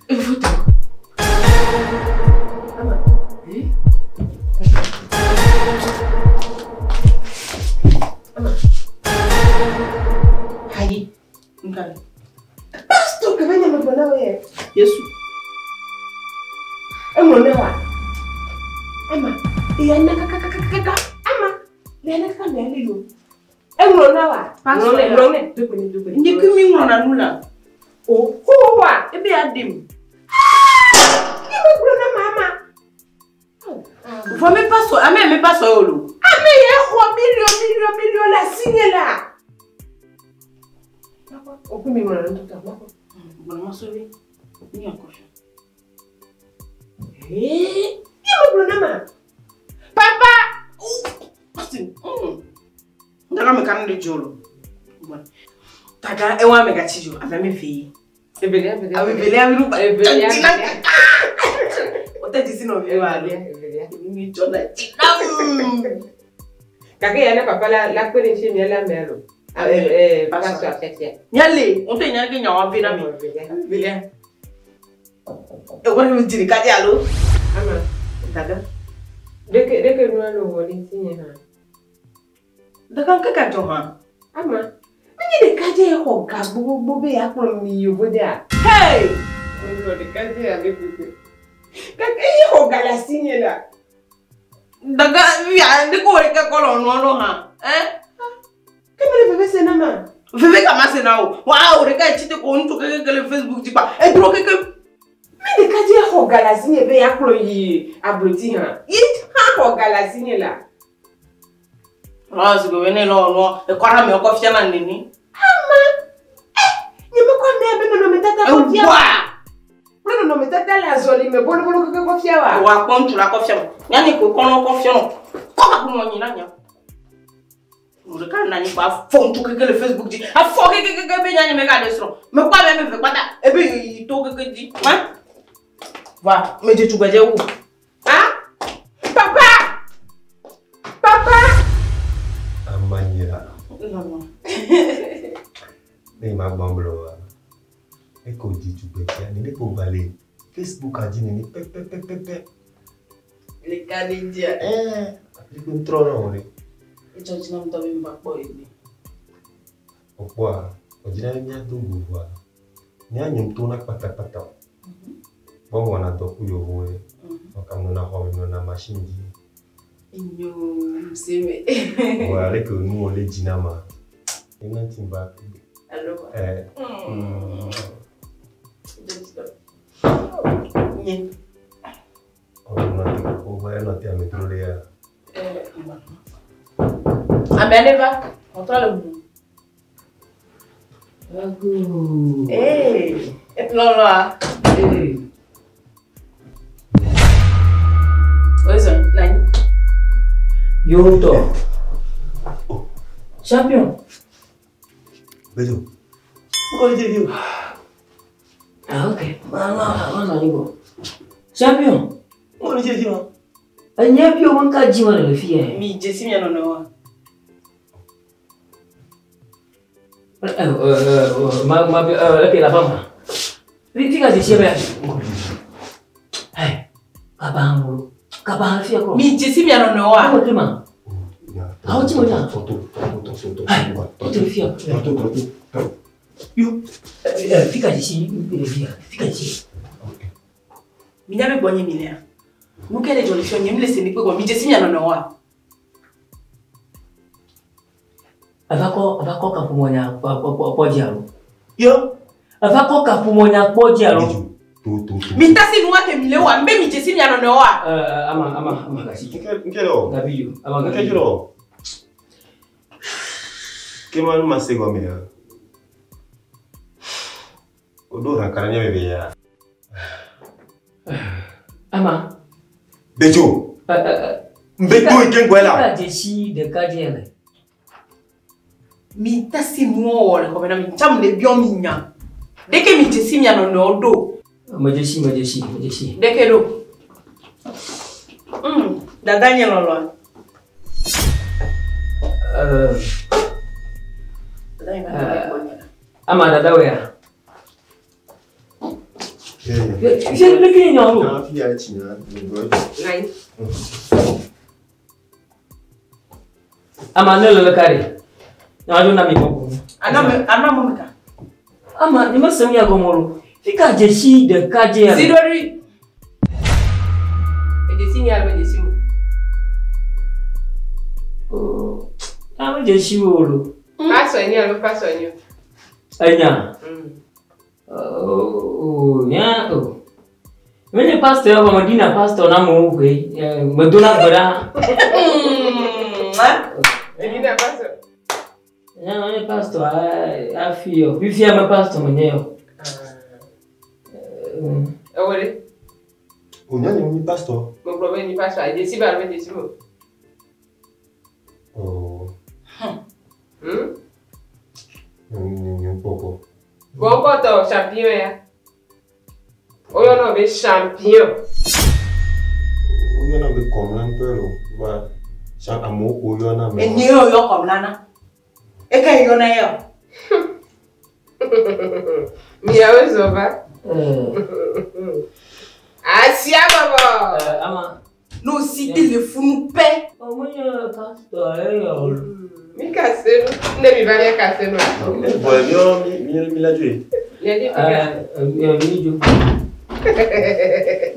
Efoto. Ama. Eh? Ama. Hayi. Nka. Pastor kebe nye megblɔ na wo ye. Yesu. Eŋlɔ ne wa. Ama. Eya na kakakakaka. Ama. Le na kaka me ale yo. Eŋlɔ na wa. Pastor Ŋlɔ ne, ŋlɔ ne. Dogbe ne, dogbe ne. Nye kui mi ŋlɔna nu la. O, ko wa. Ebe ya dem. Nye megblɔ na mama. Vɔ mi pastor, ame mi pastor ye o lo. Ame ye xɔ miliɔn miliɔn miliɔn le asinye la. O kui mi ŋlɔ na nu tuta. Gbɔna ma sɔbe. Mi ya kɔfɛ. Ee, nye megblɔ na ma. Papa. Pastor. Ndaga me kan de jolo. Taga ewa me ga chijo, ame me fi. Evelia, evelia. Ame velia mi rupa. Evelia. O te disi no vi wa lo. Evelia. Mi jona china. Gake ya na papa la la kpe ɖe ŋuti mía la mea lo. Pastor fiafia. Nyale, o te nyale ke nyawa ve na mi. Velia. E wona mi jiri ka di alo. Ama. Daga. Ɖeke ɖeke nua lo wɔ ɖe ŋutinye hã. Daga nke ka jɔ hã. Ama. Menye ɖeka dze xɔ ga gbogbo be yeakplɔ mi yevo dea. Hey! Ŋlɔ ɖeka dze abe gbegbe. Gake eye xɔ ga le asinye la. Daga ya ndi ko wori ke kɔlɔ nua lo hã. Eh? Ke mele veve se na ma. Veve ka ma se na o. Wa o ɖeka tsi te ko ŋutsu keke le Facebook dzi kpa. Edro keke. Me ɖeka dze xɔ ga le asinye be yeakplɔ yi ablotsi hã. Ye hã xɔ ga le asinye la. Lɔ zigbe be ne lɔ nua ekɔra me kɔ fia na neni. Ama. Eh, nye mekɔ amea be nɔnɔmetata kɔ fia. Ewa. Kple nɔnɔmetata le azɔli me bolobolo keke kɔ fia wa. Wa kpɔ ŋutsu la kɔ fia me. Nyani ko kɔnɔ kɔ fia nɔ. Kɔ ka ko mɔ nyi na nya. O ɖeka na anyi kpa afɔ ŋutsu keke le Facebook dzi. Afɔ keke keke be nyani me ka ɖe srɔ̃. Mekpɔ ame ame ve kpata ebe yi to keke dzi. Ma. Va me dze tugbedze wu. Ah! Papa! Papa! Amanyira. Lɔlɔ. Ne ma gbɔn wa. Ne ko di tugbedzea, ne ko va le Facebook dzi nene pɛpɛpɛpɛ. Le ka ɖe dzia. Eh, afi ŋtrɔ na wo ɖe. Etsɔ dzi na ŋutɔ be mi va kpɔ egbe. Wokpɔa, wòdzina be míado go vɔa, míanye ŋutɔ na kpatakpata o. Bɔ wɔna dɔ ku yevowoe. Wɔka nɔna xɔ me nɔna machine dzi. Enyo se me. Vɔa ale ke nuwo le dzi na ma, ena ŋuti va. Alo. Eh. Nye. Ɔnɔ te wova enɔ te ame dro ɖe ya. Ame aɖe va, ɔtrɔ le ʋu. Ee, lɔlɔa. Oyezɔ, nanyi. Yo tɔ. Champion. Bedzo. Wokɔ ɖe dzi o. Ah ok. Ma ma ma nɔ anyi gbɔ. Champion. Wokɔ ɖe dzi ma. Enye bi wo ŋka dzi ma le fi yɛ. Mi dzesi mia nɔnɔewoa? Ma ma epe la fama. Fi ka dzesi bɛ. Hey, kaba wo. Kaba fi akɔ. Mi dzesi mia nɔnɔewoa? Awo ke ma. Awo ti mo nya. Tɔto tɔto tɔto. Hey, tɔto fi akɔ. Tɔto tɔto. Yo. Fi ka dzesi fi fi ka dzesi. Mi nya be gbɔnye mi lea. Nu ke le dzɔ le fia nye mi le se ni kpe gɔme. Mi dzesi mia nɔnɔewoa? Eva kɔ eva kɔ kaƒomɔ nya kpɔ kpɔ kpɔ dzi alo. Yo. Eva kɔ kaƒomɔ nya kpɔ dzi alo. Mi tasi nua ke mi le wa, mbe mi dzesi mia nɔnɔewoa? Ama ama ama gasi. Nke lɔ. Gabi yo. Ama Nke gabi. dzi lɔ. Ke ma nu ma se gɔme ya. Woɖo hã ka ɖe mía veve ya. Ama. Bedzo. Mbe to yi ke ŋgɔe la. Ka dzesi ɖeka dze le. Mi tasi nuwo wɔ le xɔme na mi. Tsam le biɔ mi nya. Ɖeke mi dzesi mia nɔnɔewo ɖo. Me dzesi, me dzesi, me dzesi. Ɖeke ɖo. Dada nye lɔlɔa. Ama dada wɔ ya. Fie leke nye nyawo ɖo? Fi ya tsi na. Nai. Ama ne le leka ɖe. Nyawo ɖo na mi kɔkɔ. Ana me ana mo ka. Ama nye me se nu ya gɔme o. Fi ka dzesi ɖeka dze ya. Zidori. Edzesi nye alo dzesi mo. Oh, ame dzesi wo lo. Pastor nye alo pastor nye. Enya. Oh, nya o. Menye pastor ya me dina pastor na amewo koe. Medona gbe ɖa. Edina pastor. Nya menye pastor hafi o. Fifia me pastor menye o. Ewo ɖe. O nya nye nyi pastor. Megblɔ be nyi pastor. Edzesi ba alo dzesi mo. Oh. Nye kpɔkpɔ. Bɔnkɔtɔ champion ya. Woyɔna be champion. Woyɔna be kɔmla ŋutɔ lo. Va amewo ko yɔna me. Enye yɔ yɔ kɔmla na. Eke yɔna yɔ. Miawo zɔ va. Asia bɔbɔ. Ama. No si te le funu pɛ. Menye pastor eyɔ. Mi kase nu. Ne mi va mia kase nua. Bɔn miɔ mi mi la dzoe. Mia dzi fi ka. Mi dzo.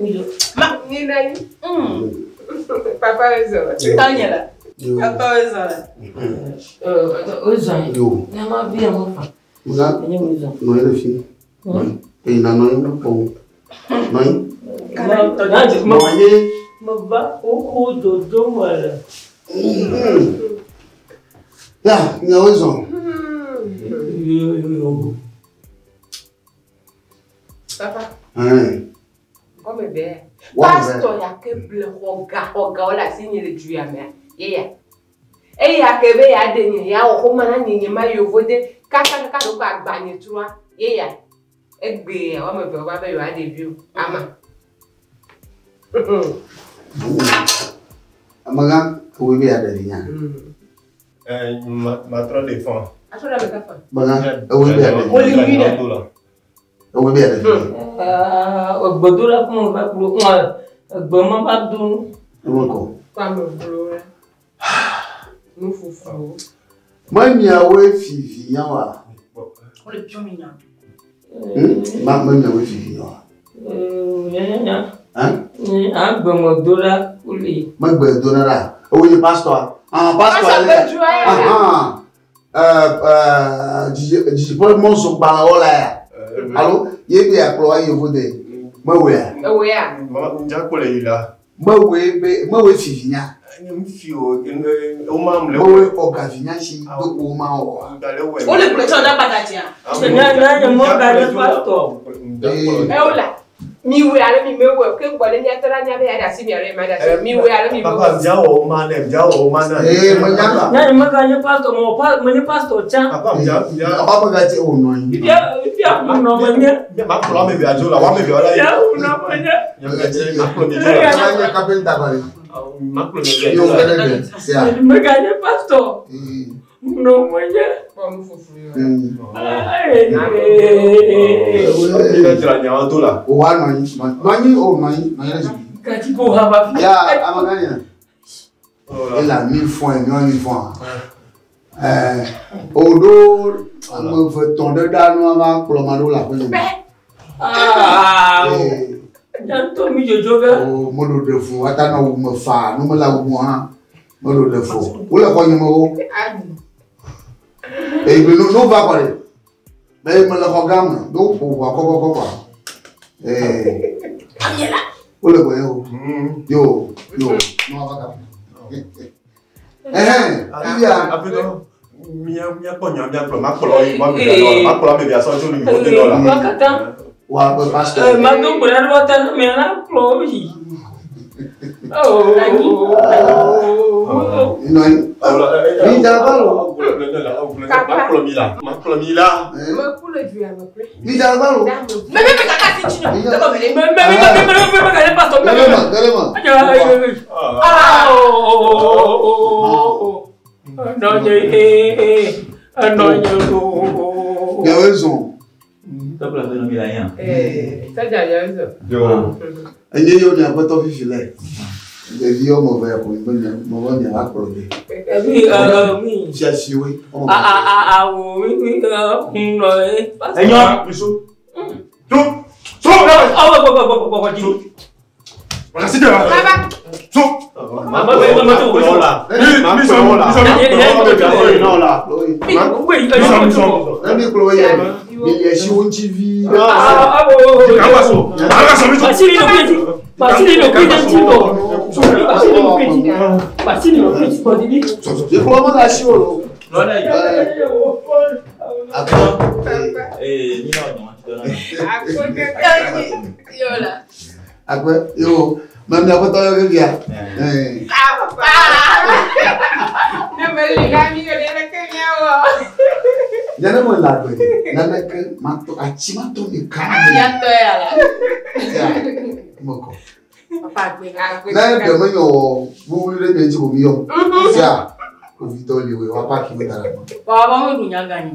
Mi dzo. Ma mi na yi. Papa wo zɔ. Tanye la. Papa wo zɔ la. O zɔ. Yo. Nyama vi ya mo fa. Nga. Nye wo zɔ. Nɔ anyi ɖe fi. Eyi na nɔ anyi ɖe kpɔ. Nɔ anyi. Nɔ anyi. Meva woxo dodo me le. Ya, miawo zɔ. Papa. Ɛn. Gɔme bɛ. Wɔme bɛ. Pastor ya ke ble xɔ gawo le asi nye le du ya mea. Ye ya. Eya ke be ya ɖe nye ya wɔ xɔma na nye nye ma yovo de kaka kaka ɖo ko agba nye trɔa. Ye ya. Egbe ya wɔme ve va be yewoa ɖe vi o. Ama. Amegã, ewoe be ya ɖe vi nya. Ma trɔ ɖe fɔ. Atrɔ ɖe ame ka fɔ? Amegã, ewoe be ya ɖe vi. Wole nyui ɖe. Ewoe be ya ɖe vi. Egbedola kuma va kplo kuma egbe ma va do. Eme kɔ. Kɔ ame vlo la. Nu fufuwo. Me miawoe fi vi nya wa. Wole biɔ mi nya. Ma me miawoe fi vi nya wa. Nya nya. Hein? Agbe me do ɖa kuli. Me gbe do na ɖa. Ewoe nye pastor. Ah, pastor. Pastor gbe dzroa ya. Ahan. Dzidziƒe mɔzɔgbalẽwo la ya. Alo ye be akplɔ wa yevo de. Mewɔea. Ewɔea. Mama njakpo le yi la. Mewɔe be mewɔe fi vi nya. Nye mu fi o. Ewo ma mle. Mewɔe xɔ ga vi nya si do ko ma wɔ. Wole kplɔ tsɔ da kpata tsia. Nya nya nye mɔ ga ɖe pastor. Ewo la. Mi wɔ alo mi mewɔ ke gbɔ ne miatɔ ɖe anya be ya ɖe asi mi alo ma ɖe asi mi wɔ alo mi mewɔ. Papa nja wɔ ma ne nja wɔ ma na. Ee me nya la. Nya nye mega nye pastor mewɔ pa menye pastor tsã. Papa nja nja. Papa mega tse o nɔ anyi. Fifia fifia hunɔ menye. Ma kplɔ ame eve adzo la wo ame eve la. Fifia hunɔ menye. Nye mega tse ma kplɔ mi dzo la. Eva nye kapenta kɔ ɖe. Ma kplɔ mi eve Yo adzo la. gɛlɛ ɖe sia. Mega nye pastor. Hunɔ menye. Kpɔ nu fufu yɔ. Mi bɛ dzra nyawo do la. O wa nɔ anyi nɔ anyi o nɔ anyi nɔ anyi ɖe zikpui. Gati ko ha va fi. Ya amegã nye. Ela mi fɔ ye miɔ mi fɔ. Ɛɛ o ɖo ame eve tɔ̃ ɖe ɖa nua va kplɔ ma ɖo le aƒe me. Aa. Nya ŋutɔ mi dzodzo ge. O meɖo ɖe fu ata nɔ wu me faa nu mele awu me hã meɖo ɖe fu wole xɔ nye me wo. Eyi be no va kɔ ɖe. Me mele xɔ gã me do ƒo ʋua kɔkɔkɔkɔa. Ee. Wole gbɔ ye o. Yo yo no va ka. Ɛhɛn fifia. Aƒetɔ Míakpɔ nya míagblɔ makplɔ yi ma mi la makplɔ ame via sɔ tso nu mi de lɔ la. Wa be pasteur. Mado gbe ɖa ɖe woata ne mia na kplɔ wo yi. Nɔ anyi. Mi dza va lo. Makplɔ mi la. Makplɔ mi la. Meku le dua me kple. Mi dza va lo. Me me me kaka si tsi nɔ. Tɔgɔ mi le. Me me me me me me me ka pasteur. Gɛlɛ ma gɛlɛ ma. Nɔnye nɔnye o. Miawoe zɔn. Tɔkplɔ ƒe nɔvi la yã. Sɔdza miawoe zɔn. Enye yɔ mia ƒe tɔ fifi lɛ. Ɖevi wɔme eve ko be mia me be mia va kplɔ mi. Fiasiwoe. Awo mi nɔ ye. Enyɔ miso. Tu. Tu. Awo gbɔ gbɔ gbɔ gbɔ gbɔ dzi. Asi tɛ wa. Baba. Tu. Mama bɛ mama tó wòle la. Miso miso miso. Ne mi kplɔ ye mi le si wo ŋuti vi. Basili no kweji. Basili no kweji ŋuti bɔ. Basili no kweji. Basili no kweji bɔ dibi. Mi kplɔ me le asi wo lo. Ee, mi na nyɔma ti dɔ na. Yola. Akpɛ yo mɛ mia ƒe tɔ yɔ vevia. Ah papa. Ne me le ga mi le le ke miawɔ. Nye ne me le agbe naneke matɔ atsi matɔ mi ka. Miatɔ ya la. Ya me kɔ. Papa agbe agbe. Ne ɖe menye wɔ wuwuli ɖe mia dzi ko mi yɔ. Fia kpovitɔ li woe wa paki wo da ɖe me. Baba me ɖu nyaga nyi.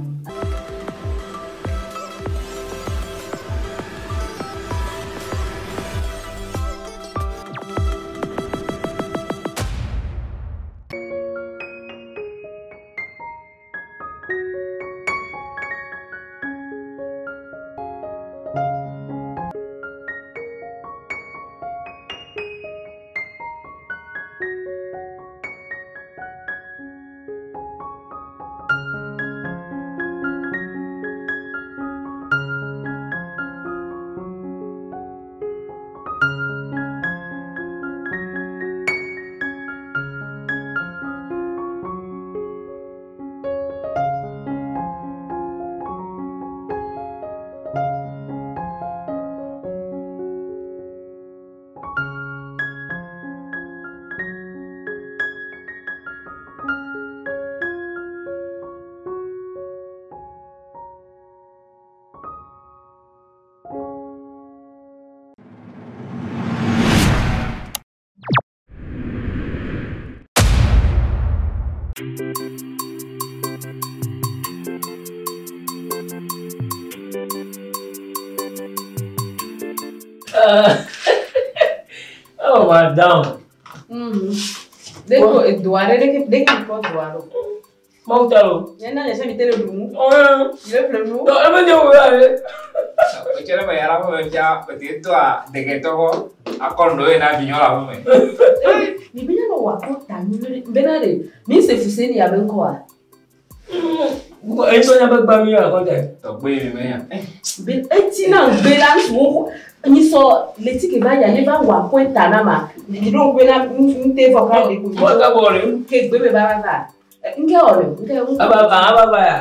Oh, madame. Deko edoa ɖe ɖeke ɖeke kpɔ doa ɖo. Mawu ta lo. Nye na nye se mi te le ɖu nu. Le ƒle nu. Tɔ ebe nye wo ya le. Otsɛ ɖe me yàrá ƒe me fia pete toa degɛtɔ akɔ ŋdɔ yina vinyɔ le aƒe me. Mi bena nɔ wɔ akɔ ta nyuie ɖe bena ɖe mi se fuse ni abe ŋkɔa. Eyi tɔ nya be gba mi ya kɔntɛ. Tɔgbe mi me ya. Be eti na ŋgbe la ŋutsu nyi sɔ leti ke va ya ne va wɔ akɔ ta na ma mi ɖo ŋgbe na ŋute vɔ ka de ko. Mɔ ka bɔ le. Ke gbe me va va va. Ŋke wɔ le ŋke ŋke. Aba va aba va ya.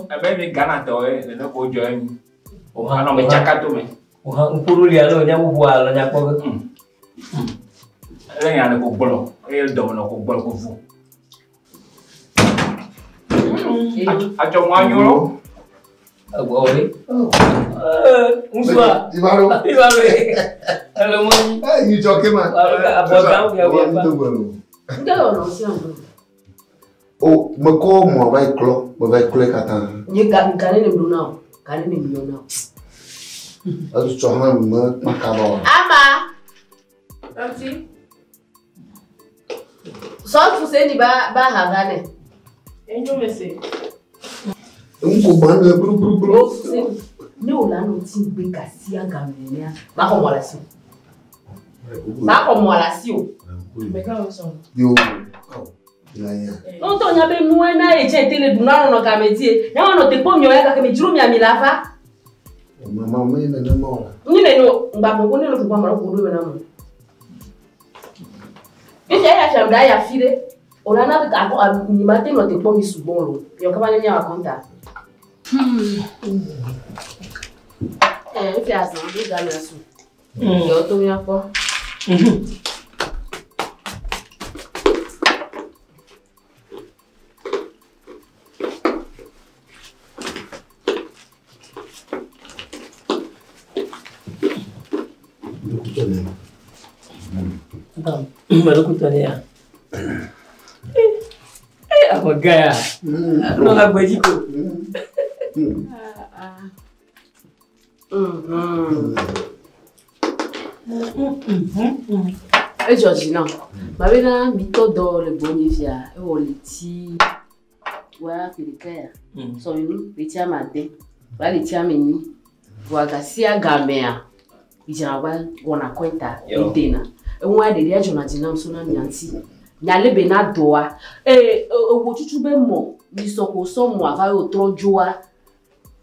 Ebe mi Ghana tɔ ye nene ko dzɔ ye mi. O hã nɔ me tsaka to me. O hã ŋkuɖo lia le nya bubu alo nya kpɔ ge. Ele nya le ko gblɔ eye dɔme nɔ ko gblɔ ko fu. Atsɔ mu anyo lo. Egbɔ wòle. Ŋutsua. Ibaro. Ibaro. Ele mɔ nyi. Ee nyitsɔ ke ma. Abɔgã ya Wa mi to gbɛ lo. Ŋke wɔ nɔ si ŋgbe. O mekɔ mɔ va yi klɔ mɔ va yi klɔe katã. Nye ga ga ne ne ɖo na o ga ne ne mi yɔ na o. Etu tsɔ hã me kpa kaba wa. Ama. Tanti. Sɔ fuse ni ba ba ha va ne. Enyo me se. Ŋku gbã le gblugbluglu. O fuse ne o la nɔ ti ŋgbe gasia game nenea ma xɔ mɔ le asi o. Ma xɔ mɔ le asi o. Meka wo sɔn. Yo. Nya. Ŋutɔ nya be nua na ye tsɛ te le ɖu na nɔ game die. Nya wɔnɔ te kpɔ miɔ ya gake mi dzro mia mi la va. Mama me nenema o la. Nyi ne no ŋgba gbogbo ne no ƒoƒo ame ɖe ƒo ɖo me na mo. Fifia ya fiam ɖa ya fi ɖe. O la na akɔ mi ma te nɔ te kpɔ mi sugbɔn lo. Yɔ kaba ne mia wa kɔnta. Efi azã do ga mia su. Yɔ to mia kpɔ. Mɛlɛkutɔ ne ya. Ee awɔ gaya. Nɔ la gbɛdzi ko. Edzɔ dzi nam. Mabena mitɔ dɔ le gbɔnye fia ewɔ leti wa ƒe ɖeka ya. Sɔminu leti ame ade va leti ame enyi. Vɔa gasia gamea midzra va wɔna kɔnta edena. Eŋua ɖevia dzɔna dzi nam so na mia ŋuti. Miale be na dɔa. Ee ewo tutu be mɔ misɔ ko sɔ mɔa va ye wòtrɔ dzoa.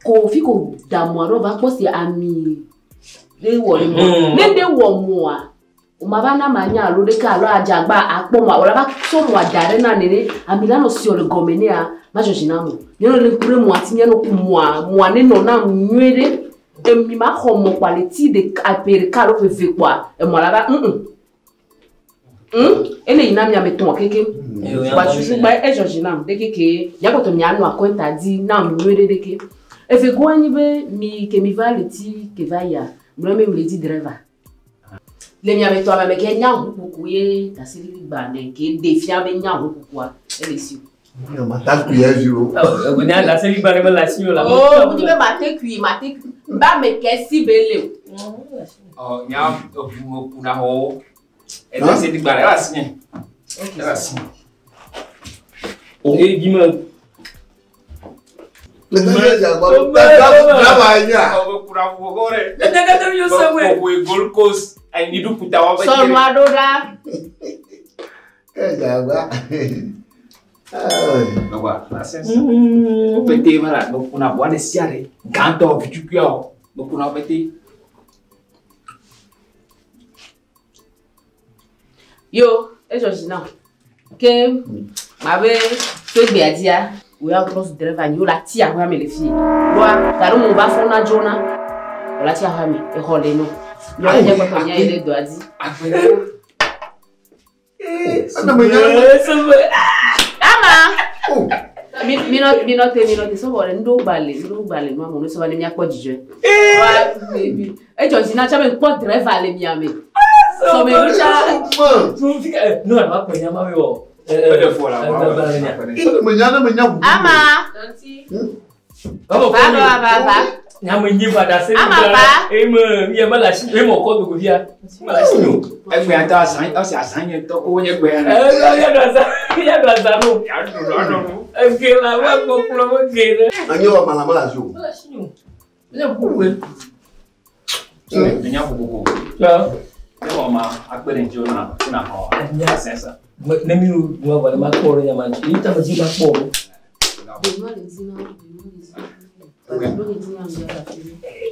Ko fi ko da mɔa ɖo va kpɔ si ami ɖe wɔ ɖe mɔa. Ne ɖe wɔ mɔa o ma va na ma nya alo ɖeka alo adzagba akpɔ mɔa wòle va sɔ mɔa da ɖe na nene ami la nɔ siɔ le gɔme nea ma dzɔ dzi na mo. Nye nɔ le ŋku ɖe mɔa ti nye nɔ ku mɔa mɔa ne nɔ nam nyuie ɖe. Emi ma xɔ mɔ kpoa le ti ɖeka ƒe ɖeka alo ƒe eve kpoa emɔ la va Ele yina mia me tɔn keke. Kpoa susu gba edzɔ dzi nam ɖeke ke miakpɔtɔ mianɔ akɔnta di nam nyuie ɖe ɖeke. Eve goa nyi be mi ke mi va le ti ke va yia gblɔ be mi le di driver. Le mia me tɔ ame ke nya ʋukuku ye ɖaseɖiɖi gbalẽ ke ɖe fia be nya ʋukukua ele si o. Matakui ya vi o. Nya ɖaseɖiɖi gbalẽ mele asi o la. Oo, mo di be matekui matekui ba ame ke si be le o. Ɔ nya eʋu kuna xɔwo. Ɖaseɖiɖi gbalẽ ele asi nye. Ele asi nye. Eye dzi me. Sɔnu aɖo ɖa. Pete va mekuna ʋua ɖe sia ɖe gãtɔ vitsukuiawo mekuna wo pete. Yo, edzɔ dzi nam. Ke mabe so egbea dzia, wò ya trɔ zu driver nyi wo la ti aƒea me le fie. Ɖoa gaɖo mo va fɔna dzona, wò la ti aƒea me exɔ le nɔ. Nyɔnu nye kpɔtɔ mía yi ɖe dɔa dzi. Ama. Mi minɔ te minɔ te sɔbɔ ɖe ŋɖo gbalẽ ŋɖo gbalẽ nua mo ne sɔba ne miakpɔ dzidzɔe. Wa edzɔ dzi na tsã be ŋkpɔ driver le mia me. Sɔme nu tsã. Nu alo akpɔ nya ma mi wɔ. Ama. Va va va va. Nya me nyi va ɖase Ama va. Eye me ye me le asi eye me kɔ dogo fia. Me le asi o. Egbea tɔ azã ɔsi azã nye tɔ ko nye gbea. Ya ɖu azã ya ɖu azã no. Ya ɖu ɖu nu. Ege la wa kpɔkplɔ me ge ɖe. Anyi wɔ mala mala asi o. Me le asi o. Ne ku we. Enya kokoko. Ya. Ne wɔ ma akpe ɖe ŋuti na na xɔ. Nya sɛsɛ. Ne mi nu wa vɔ ne ma kpɔ ɖe nya ma dzi. Yi ta me dzi ma kpɔ o.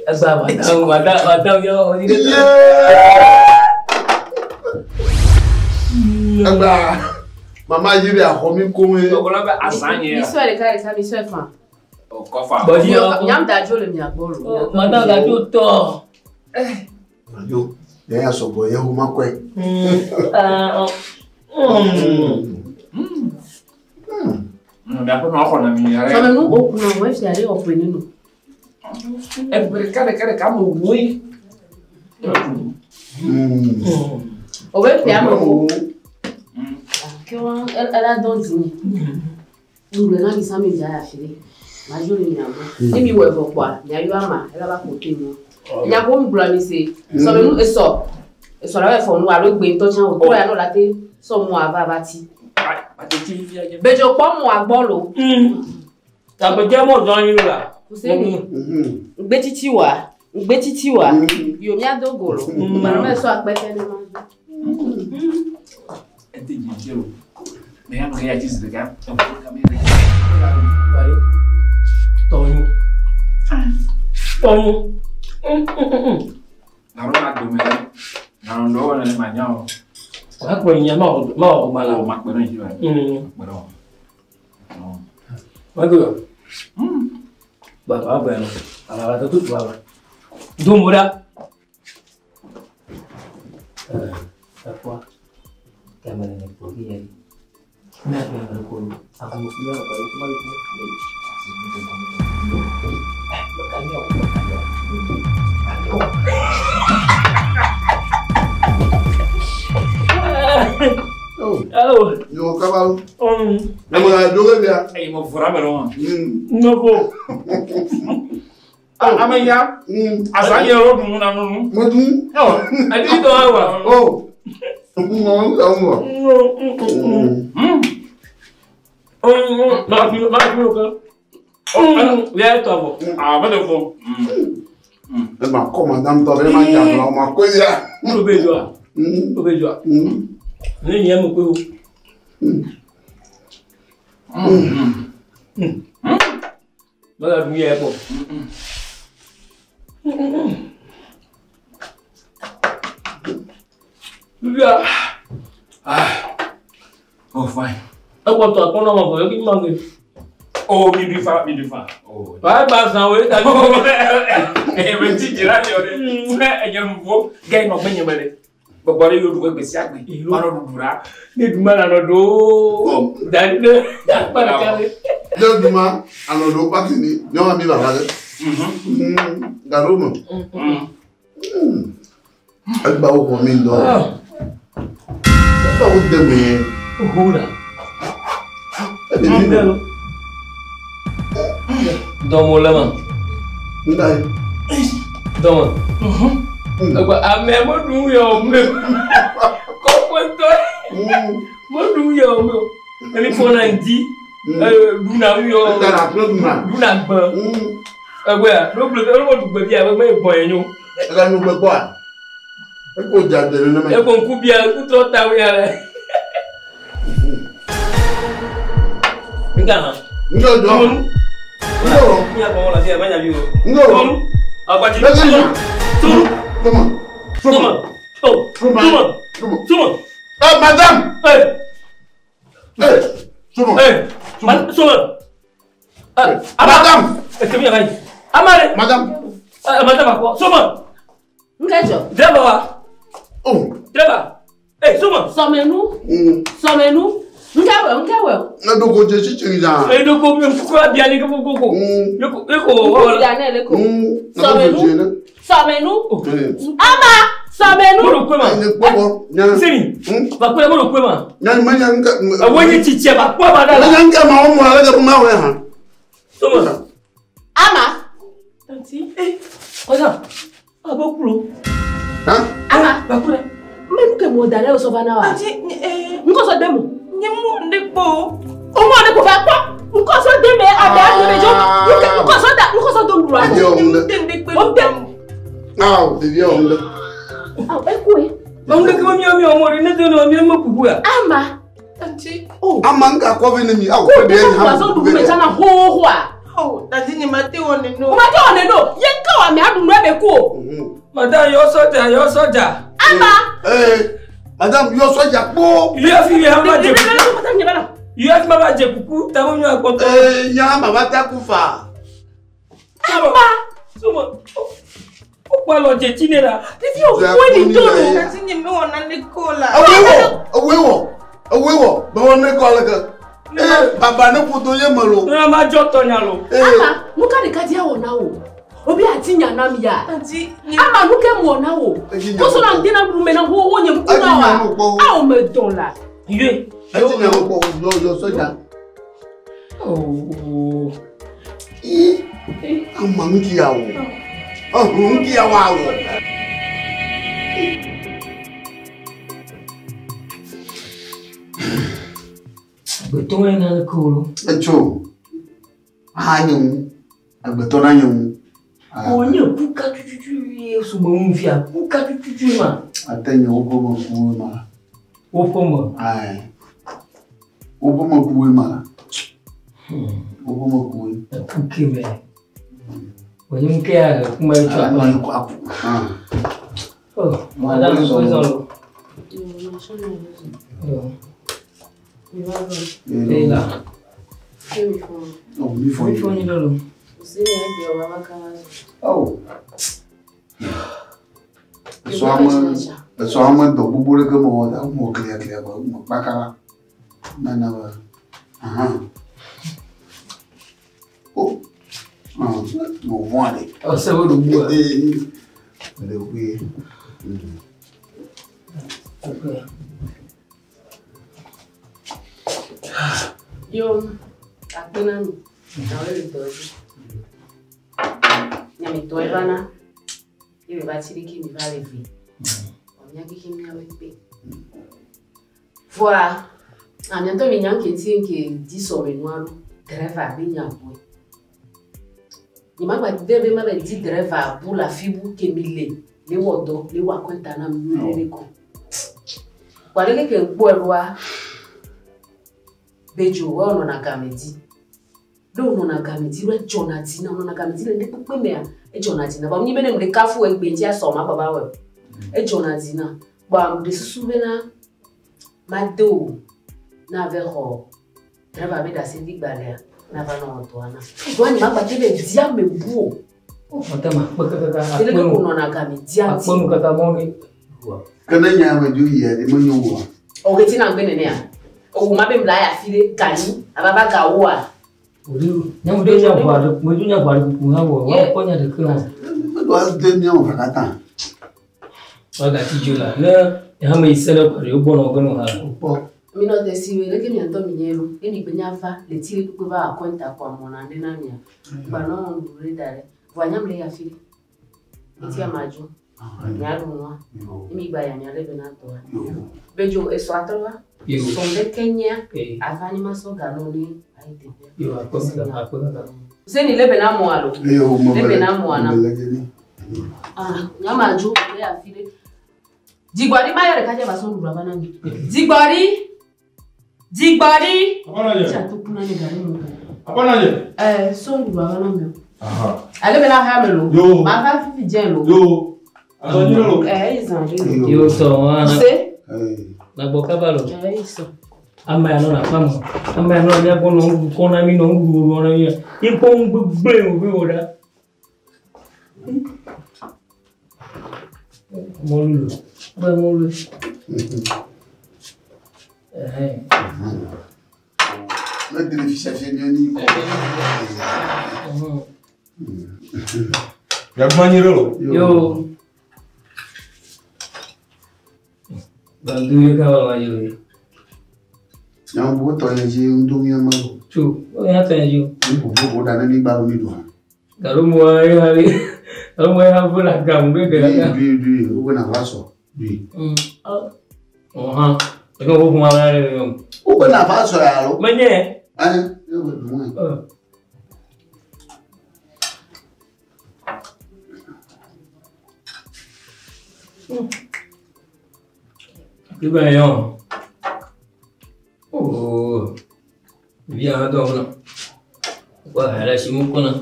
Egba madam madam madam yɔ. Egba mama yi ɖe axɔ mi koŋ ye. Tɔgɔlɔ be azã nye ya. Misɔe ɖeka ɖeka misɔe fã. Kɔfa. Bɔdzi yɔ. Nyam da dzo le mia gbɔ lo. Madam da dzo tɔ. Yo, ne ya sɔgbɔ ye ho ma kɔe. Miaƒe nua xɔ na mi ya. Sɔme nu o kuna wɔ efia ɖe ɔƒe ne no. Ebe ɖeka ɖeka ɖeka me woe. O be ƒea me wo. Ke wa ela dɔn dzi mi. Ŋgblẽ na mi sa mi dza afi ɖe. Ma dzo le mia gbɔ. Ne mi wɔ evɔ kpoa, mia yɔ ama ela va ƒo te nu. Nya ko ŋgblɔ mi se. Sɔme nu esɔ. Esɔ la bɛ fɔ nu alo gbe ŋutɔ tsã o. Trɔ ya nɔ la te sɔ mɔa va va ti. Bedzo kpɔ mɔa gbɔ lo. Tagbedze mɔ zɔn anyi la. Kuseni. Ŋgbetsitsi wa. Ŋgbetsitsi wa. Yo mia do go lo. Gbana mɛ sɔ akpɛtɛ ne ma. Ete dzi dzi o. Mɛ ya nɔ ya dzi zi ɖeka. Tɔnyu. Tɔnyu. Naro na dome ɖe. Naro ɖewo ne ma nya o. Akpɔ nya ma wɔ ma wɔ ma la. O ma kpɛ ɖe dzi wa. Kpɛ ɖe o. Wọ́n gbé Bàbá bẹ̀rẹ̀ bàbá tó tó bàbá. Dómo dá. Ẹ̀fọ́ kẹmẹrẹ ní kò kí yẹn. Mẹ́rin mẹ́rin kò lù. Àwọn òfin yàrá pẹ̀lú tó bá yẹ kó lè. Yo kabalo. Ne mo la doge bia. Eyi mo fura mɛ dɔn. Novo. Ame ya. Asa yɛ o dun na nunu. Mo dun. Awɔ. A ti dɔn wa. O. Mo ń sọ mo. Ma fi ma fi o kan. Yɛ tɔ bɔ. A bɛ de fɔ. E ma kɔ madame tɔ bɛ ma jà lọ ma ko ya. O bɛ jɔ a. O bɛ jɔ a. Ne ɲɛ mo ko o. Bala dun yɛ bɔ. Ya. Oh fine. E kɔ tɔ akɔnɔ ma fɔ e k'i man kɛ. Oh mi du fa mi du fa. Oh. Ba ba san o ye ta. Ɛ ti jira ni o de. Ɛ ɲɛ fo gɛ nɔ gbɛ ɲɛmɛ dɛ. Gbɔgbɔ de y'o dugu gbèsè àgbè. Ɔnɔ dudura. Ne duma la nɔ do. Dani ne. Akpa de. Ne duma alɔ do paki ni ɲɔgɔn mi baba dɛ. Garo mɔ. Agba wo xɔ mi dɔ. Agba wo dɛmɛ yɛ. O la. E bɛ mi dɛ. Dɔnmo lɛ ma. N ta ye. Dɔnmo. Agba ame mo dun yɛ o mɛ. Kɔkɔ tɔ. Mo dun yɛ o mɛ. Emi fɔna n di. Duna yɔ. Duna gbɛ. Ɛgbɛ n'o bilo n'o dugbe bi a ɛgbɛ gbɔn yɛ nyo. E ka nu gbɛ kɔ a. E ko ja dɛrɛ ne ma. E ko nku bia nku tɔ ta ya lɛ. Nka hàn. N jɔ jɔ. N jɔ. N yà kɔn wala se a ma ɲa bi o. N jɔ. Agbaji. Tolu. Tolu. Soma. Soma. Oh. Soma. Soma. Soma. Eh madame. Eh. Eh. Soma. Eh. Soma. Eh. Madame. Eh kemi yàrá yìí. Amare. Madame. Eh madame akɔ. Soma. Nkɛjɔ. Dírẹ́bà wa. Oh. Dírẹ́bà. Eh Soma. Sɔmɛnu. Sɔmɛnu. Nkɛwɛ nkɛwɛ. Ne doko jɛ si tiri la. E doko mi kuku abia ni koko koko. Eko eko. Kuku bia ne le ko. Sɔmɛnu. Sɔmɛnu. Ama sɔmɛnu. Mo do kwe ma. Ne kpɔbɔ. Seni. Ba kwe mo do kwe ma. Yanni ma yan kɛ. Awo ye tsitsi ba kpɔ ma da la. Ma yan kɛ ma o mɔ ale kɛ ma wɛ han. Soma. Ama. Tanti. Eh. Kɔsa. A bɔ kulo. Han. Ama. Ba kule. Mɛ nu kɛ mɔ da lɛ o sɔfana wa. Tanti ee. Nkɔsɔ dɛmɛ. Nye mu ne kpo. O mɔ ne ko fa kpɔ. Nkɔsɔ dɛmɛ a bɛ a dɛmɛ jɔ. Nkɔsɔ da nkɔsɔ do wura. Ɖevi ɔhun dɛ. O tɛ. Awɔ ɖevi ɔhun dɛ. Awɔ e ko ye. Ɔhun de kama miɔ miɔ mɔ de ne tɛ nɔ miɔ ma kuku ya. Ama. Tanti. O. Ama nka kɔfi ni mi awo Ko de ye ko wazɔn dugu mɛ cana hoho a. Oh, tanti nye ma te wɔ neno. O ma te wɔ neno. Ye nka wa mɛ a dun bɛ ko. Madame yɔ sɔjà yɔ sɔjà. Ama. Ee madame yɔ sɔjà kpo. Yɔ fi yɛ ma jɛ kuku. Yɔ fi ma jɛ kuku tamu miɔ akpɔtɔ. Ee nya ma ba ta ku fa. Ama. Soma. O kpɔ alɔ jɛ tsi ne la. Titi o fún ni tó lo. Tanti nye mi wɔ nane ko la. Awo wɔ awo wɔ awo wɔ bɛ wɔ ne kɔ ale kɛ. Ee baba ne ƒoto ye me lo. Ne ma dzɔ tɔ nya lo. Ama nu ka ɖeka di awɔ na wo. Obi ati nya na mi ya. Tanti nye. Ama nu ke mɔ na wo. Kɔsɔ na ŋdi na ɖu mɛ na wo wo nye ŋku na wa. Awo me dɔn la. Ye. Eti nya mo kpɔ yɔ yɔ sɔdza. Ooo. Ii ama ŋuti ya wɔ. Ɔhun ŋuti ya wɔ awɔ. Agbetɔ yɛ na ke wo lo. Etso. Aha nye ŋu. Agbetɔ na nye ŋu. O nye kuka tututu ye sɔmɔ ŋu fia kuka tututu ma. Ate nye woƒe me kuwoe ma. Woƒe me. Ayi. Woƒe me kuwoe ma. Woƒe me kuwoe. Kuke mɛ. Wòye ŋu ke ya kuma yi tso akpa. Aku. Oh, madame sɔzɔn lo. Ela. Oh, mi fɔ Mi fɔ nyi lolo. Oh. Esɔ ame dɔ gbogbo ɖe ke mewɔ da mɔ kliaklia be mɔ kpaka la. Nana be. Ahan. Oh. Ah, mo vɔn ale. Ɔ se wo ɖo gbua. Le wui. Yo, akpe na mi. Nawe le dɔ dzi. Nyamitɔ eva na. Ye be va tsi ɖeke mi va le ve. Mía keke míawoe kpe. Voa, amiatɔ mi nya nke ŋuti nke di sɔme nua ɖo. Driver be nya bue. Nyemagba de be ma be di driver bu le afi bu ke mi le. Le wɔ dɔ, le wɔ akɔnta na mi nyuie ɖe ko. Kpa ɖe ke ŋkpɔe ɖoa, bedzo wɔ nɔna game dzi. Ɖe wònɔna game dzi ɖo edzɔna dzi na nɔna game dzi le ŋɖe mea, edzɔna dzi na. Vɔ nyi be ne ŋɖe kafu egbe ŋuti asɔ ma baba wɔ. Edzɔna dzi na. Kpɔa ŋɖe susu bena made o na ave xɔ driver be ɖaseɖigbalẽa na va nɔ dɔa na. Ɖoa nye magba te be di ame bu o. Mate ma kpe kaka Ɖe ke ko nɔna game dzia dzi. Akpɔnu kaka mɔ ne. Ke ne nya me dzo yia ɖe menyo oa. O ke tina ŋgbe nenea. Owu ma be mla ya fi ɖe ganyi ababa gawoa. Nyamu ɖe nya ʋua ɖe medzo nya ʋua ɖe kuku hã wɔ wa kpɔ nya ɖeke hã. Meɖo ade míawo va katã. Wagati dzo la ne hame yi se ɖe ʋua ɖe wogbɔ nɔ ge nɔ hã. Mi nɔ te si we leke miatɔ mi nye ɖo. Ye mi gbe nya va le ti ɖe kpekpe va akɔnta kɔ amɔna ɖe na mia. Gba nɔ nuɖuɖu ɖe da ɖe. Vɔa nyam le ya fi ɖe. Eti amadzo. Mia ɖu nua. Ye mi gba ya mia ɖe be na tɔa. Bedzo esɔ atrɔ va. Yo. Sɔn ɖe ke nyea. Ava ni ma sɔ ganɔ ne ayi teƒea. Yo akpɔ kaka akpɔ kaka. Seni lebe na mɔa lo. Yo, mo Lebe na mɔa na. mele dzi. Ah, nyama dzo le ya fi ɖe. Dzigbɔɖi ma yɔ ɖeka dze va sɔ nuɖuɖu ava na mi. Dzigbɔɖi. Dzigbɔɖi. Akɔnɔdze. Tsi atukuna ne gari mu. Akɔnɔdze. Ɛ sɔ nuɖuɖu ava na mi o. Aha. Ale bena xea me lo. Yo. Ma va fifi dze lo. Yo. Azɔ nyi lo. Ɛ eyi zã ɖe lo. Yo sɔ wa. Se. Nagbɔ kaba lo. Ɛ eyi sɔ. Ame ya nɔ na fama. Ame ya nɔ mía gbɔ nɔ nuɖuɖu kɔ na mi nɔ nuɖuɖu wɔ na mi. Ye kpɔ nu gbegblẽ wò be wò ɖa. Mɔlu lo. Bɛ mɔlu. Ɛhɛn. Ne de le fisia fia mía ni kɔ. Miagbɔ anyi ɖe lo. Yo. Bandu ye kaba ma yo. Nyawo bu tɔ yɛ dzi ŋdo mía ma lo. Tso, o ya tɔ yɛ dzi o. Mi vovovo ɖa ne mi gba mi ɖua. Galo mo ye ha le. Galo mo ye ha fo la gamu be gbe kaka. Dui dui wo be na va sɔ dui. Ɔhɔn. Eke wo kuma la le yɔ. Wo be na va sɔ ya lo. Menye. Ayi, ne be du ŋue. Ibe yɔ. Oh. Via ha dɔ na. Wa ha la si mu kɔnɔ.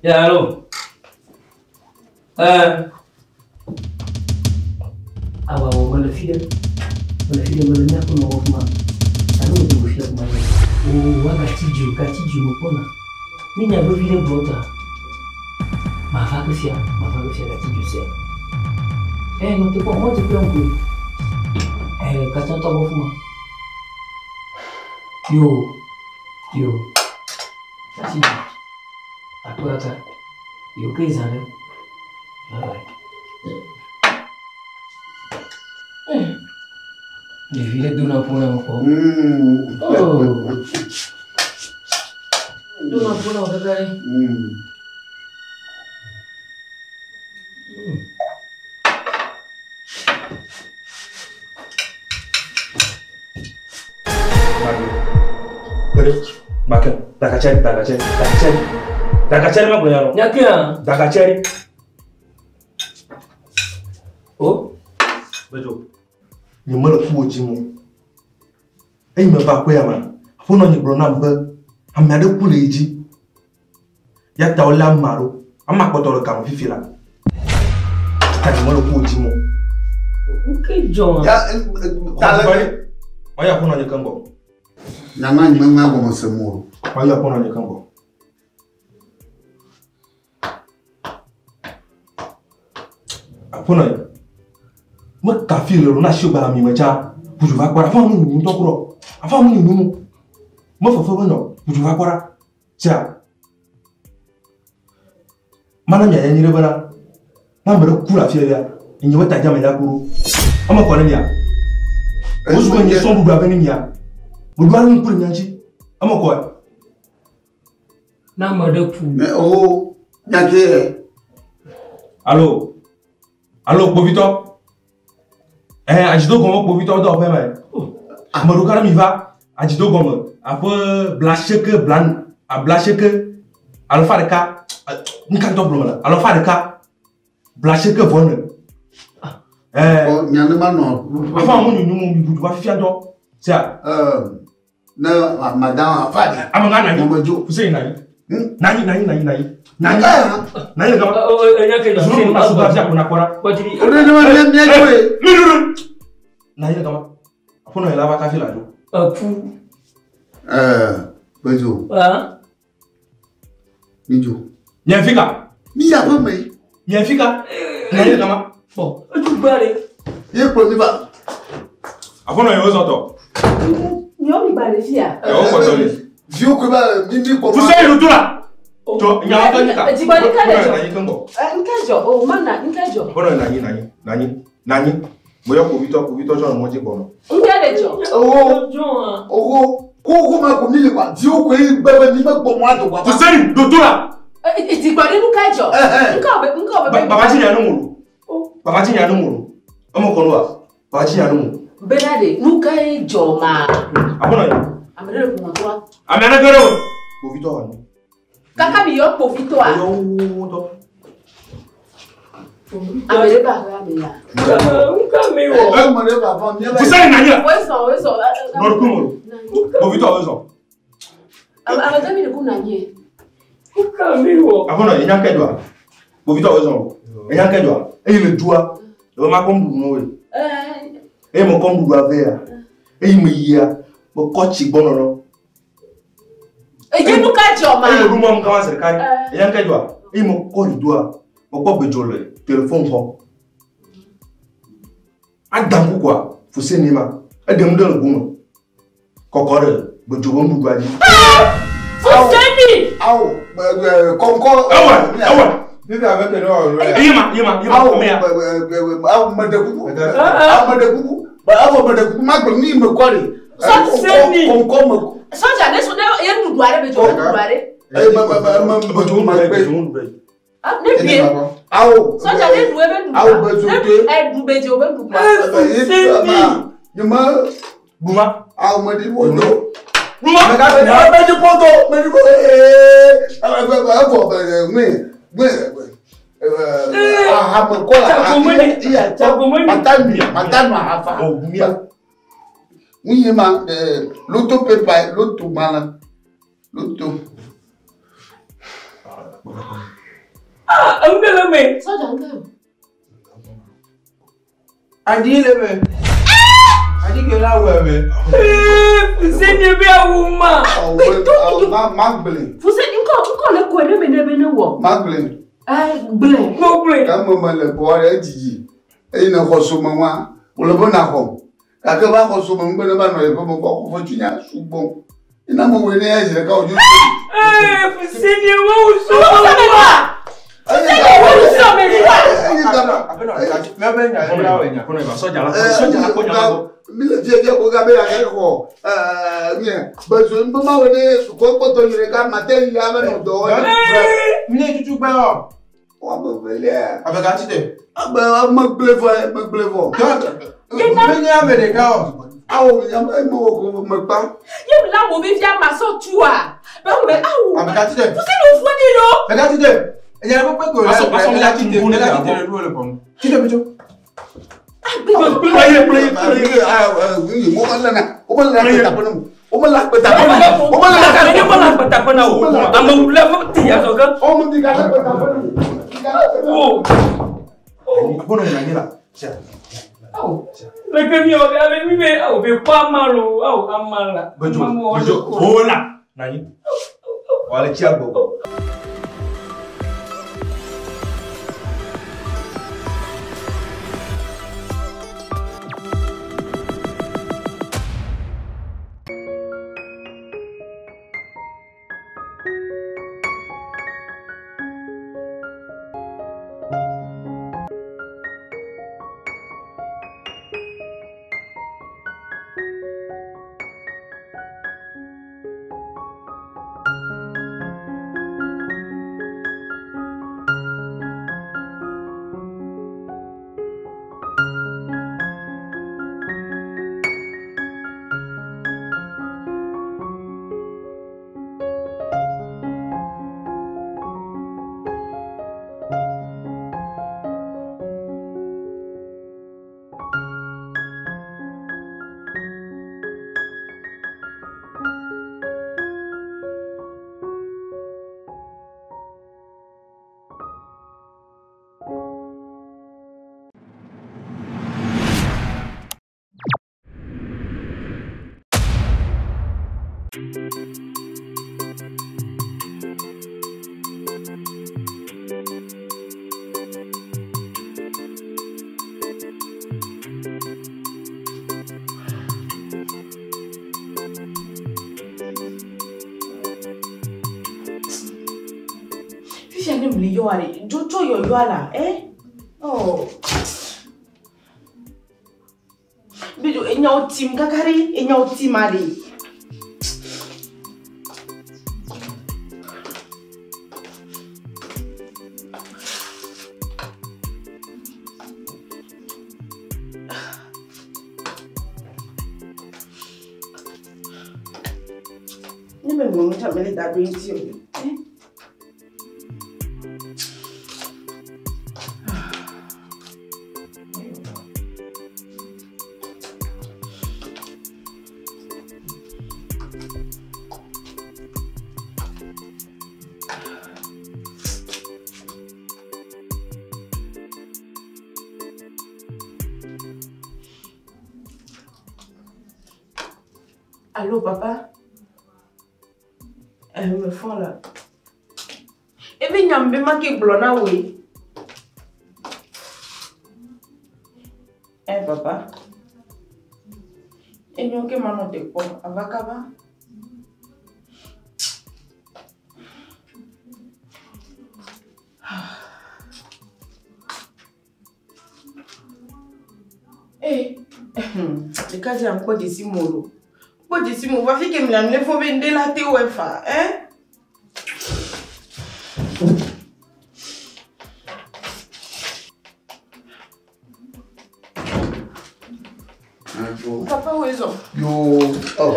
Ya alo. Eh. Awa wo mele fi ɖe. Mele fi ɖe mele míaƒe nɔwɔ fi ma. Alo me do fi kuma ye. O wa gati dzo gati dzo me kpɔna. Ne nya vevi ɖe gblɔ ta. Ma va ke fia, ma va ke fia gati dzo sia. Eh, nɔ te kpɔ mɔ te kple ŋku. Eh, katã tɔ gbɔ fi ma. Yo. Yo. Gati dzo. Akpɔ kaka. Yo ke zã ɖe. Bye bye. Ɖevi ɖe dona ƒo na me kpɔ. Oh. Dona ƒo na wo kaka ɖe. Gbake, dakatsɛri, dakatsɛri, dakatsɛri. Dakatsɛri ma gblɔ nya lɔ. Nya kea. Dakatsɛri. O. Bedzo, nye mele ku wo dzi mo. Eyi me va aƒe ya me, aƒenɔ nye gblɔ nam be ame aɖe ku le yi dzi. Ya ta wolé amea ɖo. Amea kpɔtɔ le game fifi la. Ta ni mo lo ku ji mo. Nke jɔ. Ya ta le. Oya ko no nye kan go. Nyama ni mama go mo se mo. Oya ko no nye kan go. Apono ye. Me kafi le na shi gbala mi me cha. Buju va kwara fa mu ni to kuro. Afa mu ni nu. Me fofo be no buju va kwara. Tia. Mana mi ayanyi re bana. Na me ku la fie ya. Nyi weta jama ya kuru. Ama ko ne ya. O su nyi so budu abeni mi ya. Budu anu ku nyanchi. Ama ko. Na me de ku. Me o nyake. Allo. Allo Kpovitɔ. Adzido gɔme kpovitɔ dɔ ƒe me. Ame ɖewo katã mi va adzido gɔme aƒe blaseke blan ablaseke alafa ɖeka nuka ŋutɔ gblɔm le alafa ɖeka blaseke vɔ ne. Nya ne ma nɔ. Afa amu nyonyo mu mi budu va fifia ŋutɔ. Sia. Ne madame afa di. Ame ŋa nanyi. Fuse nanyi. Nanyi nanyi nanyi nanyi. Nanyi. Nanyi le gama. Zulu ma su gafia kuna kora. O de ne ma mi mi joe. Mi duru. Nanyi le gama. Apono yɛlɛ ava kafi la do. Ɛku. Bezo. Mi jo. Miɛfika. Mi ya ƒe me. Miɛfika. Nanyi le gama. Bɔn etu gba de. Ye kplɔ mi va. Apono yɛ o zɔtɔ. Nyɔ mi gba le fia. Ɛ o kɔtɔ le. Viwo ko ba mi mi kɔ. Fuse yi to la. Jɔ nyawo tɔ nika. Jigbɔdi ka le jɔ. Nanyi keŋ bɔ. Nke jɔ o mana nke jɔ. Apono yɛ nanyi nanyi nanyi nanyi. Mo yɔ kpovitɔ kpovitɔ tsɔ nɔ mɔdzi gbɔnɔ. Nke le jɔ. Owo owo koko ma ko mi le kwa viwo ko yi bɛbɛ mi ma gbɔ mɔ ato kwa. Fuse yi do to la. Jigbɔdi nu ka jɔ. Nke o bɛ nke o bɛ. Baba ti nya nu mo lo. Baba ti nya nu mo lo. Ɔmɔ kɔnu wa. Baba ti nya nu mo. Bena de nu ka ye jɔ ma. Apono yɛ. Ame ɖe le ƒome toa. Ame aɖe ge ɖe o. Kpovitɔ wa nu. Kaka mi yɔ kpovitɔa. Eyɔ wo ŋutɔ. Ame ɖe ba ƒe ame ya. Nka mi wɔ. Ame ɖe ba fɔ mi. Fuse yi nanyi la. Wezɔn wezɔn. Nɔɖukui mo lo. Kpovitɔ wezɔn. Ame ɖe mi le ku nanyi ye. Nka mi wɔ. Apono yɛ enya ke doa. Kpovitɔ wezɔn o. Enya ke doa. Eyi le dua. Ebe ma kɔ nuɖuɖu na wo ye. Eye me kɔ nuɖuɖua vɛ ya. Eyi me yia. Me kɔ tsi gbɔ nɔnɔ. Eye nu ka jɔ ma. Eyi me ɖu mɔ kama zi ɖeka ye. Enya ke doa. Eyi me kɔ ridoa. Me kpɔ gbedzo le telefone xɔ. Adam kukua fuse ni ma. Eɖem ɖe le gome. Kɔkɔ ɖe gbedzo be nuɖuɖua dzi. Fuse ni. Awo kɔnkɔ. Ewɔ ewɔ. Bibi abe ke ne wɔ. Eye ma eye ma eye ma ame ya. Awo me ɖe kuku. Awo me ɖe kuku. Awo me ɖe kuku ma gblɔ ni me kɔ de. Fuse ni. Kɔnkɔ me. Sɔdza ne so ne ye nuɖuɖu aɖe be dzɔ nuɖuɖu aɖe. Eye me me me me Gbedzo nuɖuɖu gbedzo nuɖuɖu. Ne bie. Awo. Sɔdza ne ɖu ebe nuɖuɖu. Awo be dzo te. Eɖu be dzo be nuɖuɖu. Fuse ni. Nyuma. Ɖuma. Awo me ɖi ƒodo. Ɖuma. Me ɖi ƒodo me ɖi ƒodo ee evɔ ŋue ŋue ahame kɔ la iya tsɔ matanu matanu ahafa. Ŋuyi ma loto pepa loto ma la loto. Ah, ŋu le me. Sɔdza ŋu ke. Adi le me. Adi ke la wɔ me. Fuse ni be awu ma. Awo ma gblẽ. Fuse ŋkɔ ŋkɔ le kɔe ne me ne be ne wɔ. Ma gblẽ. Gblẽ. Mo gblẽ. Ame me le bɔ ɖe dzidzi eye ne xɔ some wa wòle be na xɔ. Gake va xɔ some ŋu be ne va nɔ yeƒe me kɔ xɔ tsunya sugbɔ. Ina me wɔe ne ya zi ɖeka wòdzo. Fuse ni wo some wa. Fuse ni wo some wa. Mi le fiafia ko gabe ya ke xɔ nye bezo ŋu be ma wɔ ne sukɔ kpɔtɔ yi ɖeka mate yi ame nɔ dɔ wɔ. Mi ne tutu gbɛ wɔ. Wa be velia. Abe ka ti te. Abe megblẽ vɔ megblẽ vɔ. Mi nye ame ɖeka wɔ. Awo ame me wɔ ko megba. Ye mi la wo bi fia ma sɔ tua. Be wo be awo. Abe ka ti te. Fuse ni wo fɔ ni lo. Abe ka ti te. Enya ko pe ko la. Abe ka ti te. Abe ka ti te le du le pɔm. Ti te mi tso. Aƒenɔ nɔ anyi la. Sia. Awo. Leke mi wɔ ale mi be awo be kpɔ ama lo awo ama la. Bedzo bedzo hola. Nɔ anyi. Wɔ ale tsia gbɔ. Fifia ne mle yɔa ɖe, dzo tsɔ yɔyɔa la, eh? Oh. Bedzo, enyawo tim kaka ɖe, enyawo tim aɖe. Ne meŋlɔ nu tsã mele da ɖo eŋuti o. Eh? Allô, papa? Elle me font là. Ebe nyambe ma ke gblɔ na woe. Eh, papa. Enyo ke manɔ te kpɔ ava kaba. Eh, ɖekadze ŋkpɔ dzesi mo lo. Kpɔ dzesi mo va fi ke mia ne fo be ŋɖe la te wɔe fa, eh? Papa wo ezɔ. Yo, oh.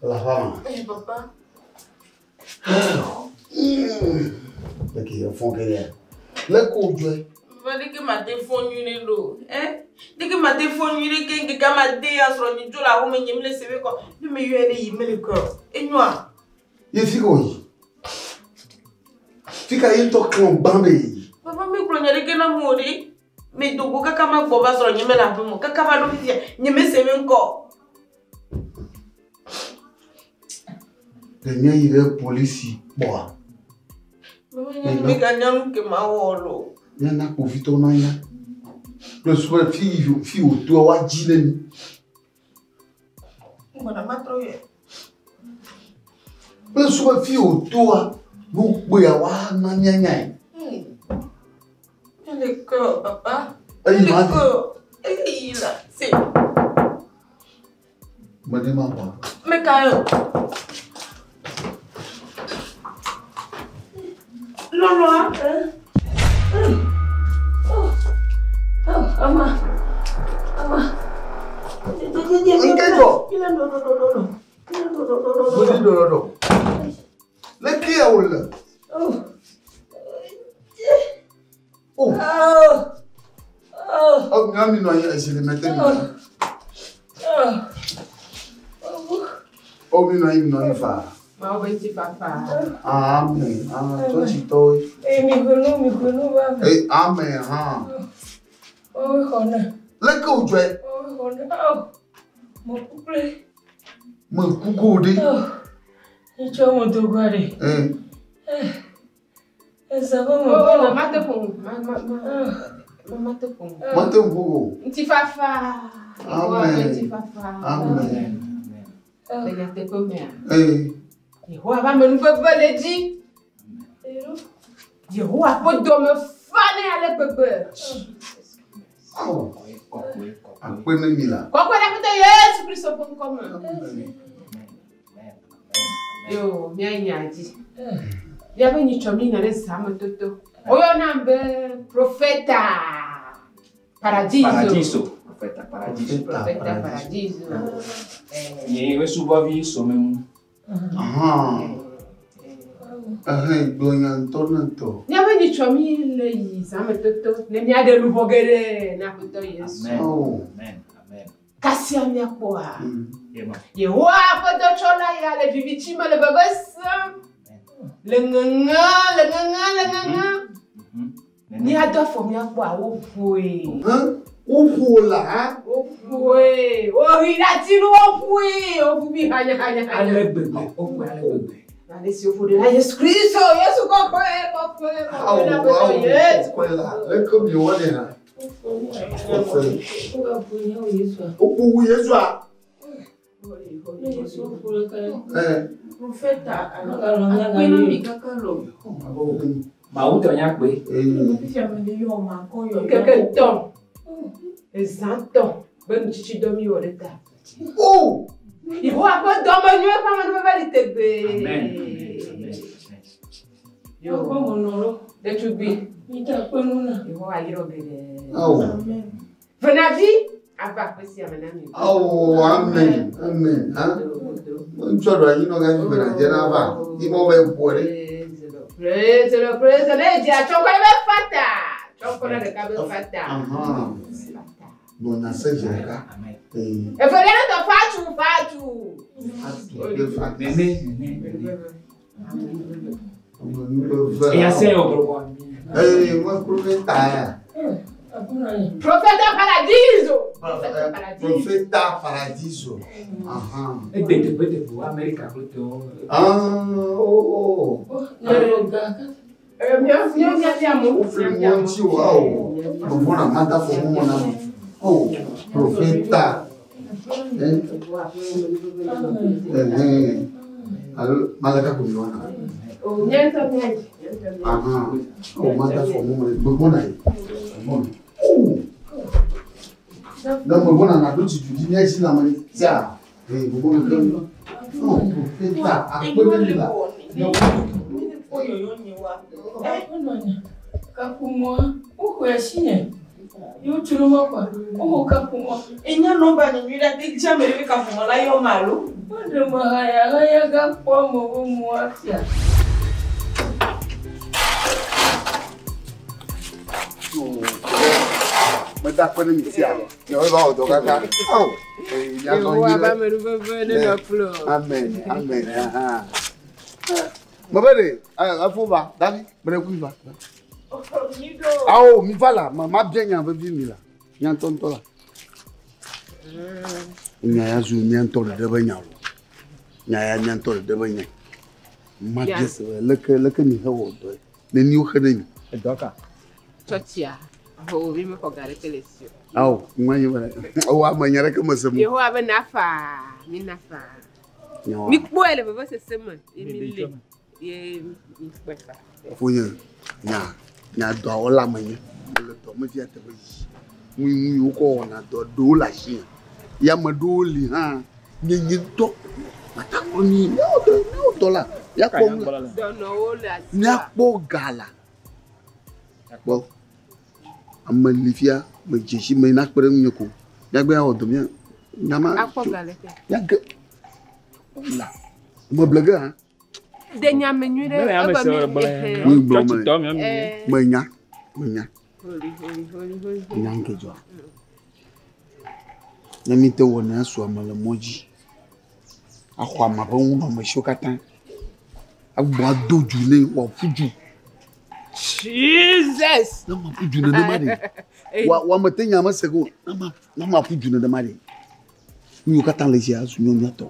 La fama. Eh, papa. Leke yɛ fɔn kɛ yɛ. Leke o jɔɛ. Papa, dès que ma te fɔ nyuie ɖe lo, eh? Dès que ma te fɔ nyuie ɖe ke ŋkeke ma de ya srɔ̃ nyi dzo le aƒeme nye mele se be kɔ. Ne me yɔe ɖe yi mele kɔ. Enyoa. Ye fi ka o yi. Fi ka ye ŋutɔ klã gbã be yi. Papa mi gblɔ nya ɖeke na mo ɖe. Me dogo kaka ma gbɔ va srɔ̃ nye mele aƒeme o. Kaka va ɖo fifia nye mese be ŋkɔ. Ɖe míayi ɖe polisi kpɔa. Papa nye meganya nu ke ma wɔ lo. Míana kpovitɔwo nanya. Kple su be fi yi fi wòtoa woadzi ne mi. Gbɔna ma trɔ yɛ. Kple su be fi wòtoa ne wokpɔea woana míanyae. Mele kɔ papa. Eyi Mele ma vi. kɔ. Eyi la se. Mede ma bɔ. Meka yɔ. Lɔlɔa. Ama. Ama. Nke dzɔ. Bodi ɖɔɖɔɖɔ. Leke ya wòle. Oh. Oh, nya mi nɔ anyi ezi le mete mi. Oh, mi nɔ anyi mi nɔ anyi faa. Mawu be ŋutifafa. Amen. Ah, tsɔtsitɔwoe. Eye mi ƒo nu, mi ƒo nu va me. Eh, amen hã. Woawoe xɔ na. Leke wòdzɔe? Woawoe xɔ na. Ao, meku kple. Meku ko ɖe. Ao, nyitsɔ me dogoa ɖe. Eh. Ezã be me Oh, gbɔna. mate ƒo nu. Ma ma ma. Ma mate ƒo nu. Mate ŋu ƒo o. Ŋutifafa. Yehowa ƒe Amen. ŋutifafa. Amen. Le nyateƒe mea. Eh. Yehowa ƒe amenuveve le edzi. Yehowa ƒe dɔme fa nɛ ale gbegbe. Ao. Akpe ne mi la. Kɔkɔe ɖe Aƒetɔ Yesu Kristo ƒe ŋkɔ me. Yo, míayi nya dzi. Míaƒe nyitsɔ mi yina ɖe zã me toto. Woyɔnam be profeta paradiso. Paradiso. Profeta paradiso. Profeta paradiso. Nye mesubɔvi somenu. Aha. Ehe, gblɔ nya ŋutɔ ne ŋutɔ. Míaƒe nyitsɔ mi le yi zã me toto ne míaɖe luʋɔ geɖe na Aƒetɔ Yesu. Ao. Kasia míakpɔa. Yehowa ƒe dɔtsɔla ya le viviti me le veve sem. Le ŋeŋe, le ŋeŋe, le ŋeŋe. Míado afɔ míakpɔa, woƒoe. Woƒo la? Woƒoe. Wohi ɖe ati nu, woƒoe. Woƒu mi hanya, hanya, hanya. Ale gbegbe, woƒoe ale gbegbe. Ale si woƒo ɖe la Yesu Kristo, Yesu kɔkɔe, kɔkɔe, Ao, kɔkɔe na Aƒetɔ ao, Yesu. kɔkɔe la. Leke mi wɔ nɛ hã? Kɔkɔe. Woƒo wu Yesua? Eh. Profeta, Akpe na mi kaka lo. Mawu tɔ nya kpe. Fifia me le yɔ ma kɔ yɔ. Ŋkeke etɔ̃, ezã tɔ̃ be nutsitsidɔ mi wɔ ɖe ta. O! Yehowa ƒe dɔmenyo eƒe amenuveve li tegbee. Yo, kɔ me nɔ lo. Ɖetugbui. Mi da kpe nu na. Yehowa ayrɔ geɖe. Ao. Venavi ava aƒe sia me na mi. Ao, amen, amen. Ha? Ŋutsua ɖo anyi nɔ gafi bena dze na va. Yi mɔ be ƒo ɖe. Praise the Lord, praise the Lord. Ne edzi tsɔ ŋkɔ ɖe be fata. Tsɔ ŋkɔ ɖe ɖeka be fata. Aha. Nɔ nya se dze ɖeka. Eh. Evelia ne tɔ fatu fatu. Nene, nene. Eya Eya se yɔ gblɔ. Ee, mo profeta ya. Profeta paradiso. Profeta paradiso. Profeta paradiso. Aha. Egbe teƒe teƒe Amerika kple tɔwo. Ah, oh, oh. Wofli mɔ ŋuti o, ao. Mevɔ̃na mada fɔ mɔ na mi. Oh, profeta. Eh. Eh, Alo malaka ko mi wɔna. Nye ŋutɔ míadzi. Nye ŋutɔ míadzi. Aha. Oh, mada fɔ mɔ na megbɔna yi. Megbɔna. Oh. Ne megbɔna na ɖo dzidu dzi mía dzi lãme tia. Eh, megbɔna ke. Oh, profeta akpe ne mi la. Kaƒomɔa, woxɔe asi nye. Ye wotso nu ma kɔa, woxɔ kaƒomɔ. Enya nɔmba nye nyui ɖe ate dzi ame ɖe be kaƒomɔ la yɔ ma alo? Woɖe me hayahaya gakpɔ ame be mo afia. Meda akpe ne mi tia. Miawoe va wɔ dɔ kaka. Ao. Eh, miazɔ Yehowa nyuie ƒe ɖe. amenuveve nenɔ kple wò. Amen, amen. Aha. Mebe ɖe, efo va, Davi, me ɖe kui va. Awo, mi va la, ma ma bia nya vevi mi la. Nya ŋutɔŋutɔ la. Nya ya zu mía ŋutɔ ɖeɖe be nya o. Nya ya mía ŋutɔ ɖeɖe be nya. Ma bia se be leke leke mi he wɔ dɔe. Neni woxe ne mi. Edɔ ka? Tsɔtsia, ho mi mexɔ ga ɖeke le esi o. Awo, ŋua nye be wo ame nya ɖeke mese mo. Yehowa be na faa, mi na faa. Nyawoa. Mi kpɔe le vevesese me ye mi le ye mi kpɔe faa. Fonye nya nya dɔwɔla menye. Mele dɔ me fia teƒe yi. Nu yi nu yi wokɔ wɔna dɔ ɖewo le asinye. Ya ame ɖewo li hã nye nye ŋutɔ mata kpɔ ni míawo dɔ míawo dɔ la míakpɔ nu la Dɔnɔwo le asi. míakpɔ ga la. Kpɔ ame li fia me dzesi me na kpe ɖe ŋunye ko míagbe awɔ dɔ mía nyama Akpɔ ga le te. míage la me ble ge hã. De nyame nyui ɖe Mele ame ebe se mi- wɔ gblɔ. Mo gblɔ me Tsɔtsitɔ miɔ mi. menya menya Holi, holi, holi, holi, holi. nya ŋke dzɔa. Ne mi te wɔ na su ame le mɔ dzi axɔ ame ƒe ŋunɔamesiwo katã. Agbugbɔ ado du ne wòaƒu du. Jesus! Ne ma ƒu du nenema ɖe. Wa wa mete nya mese go. Ne ma ne ma ƒu du nenema ɖe. Nu yiwo katã le dzia azu nyɔnua tɔ.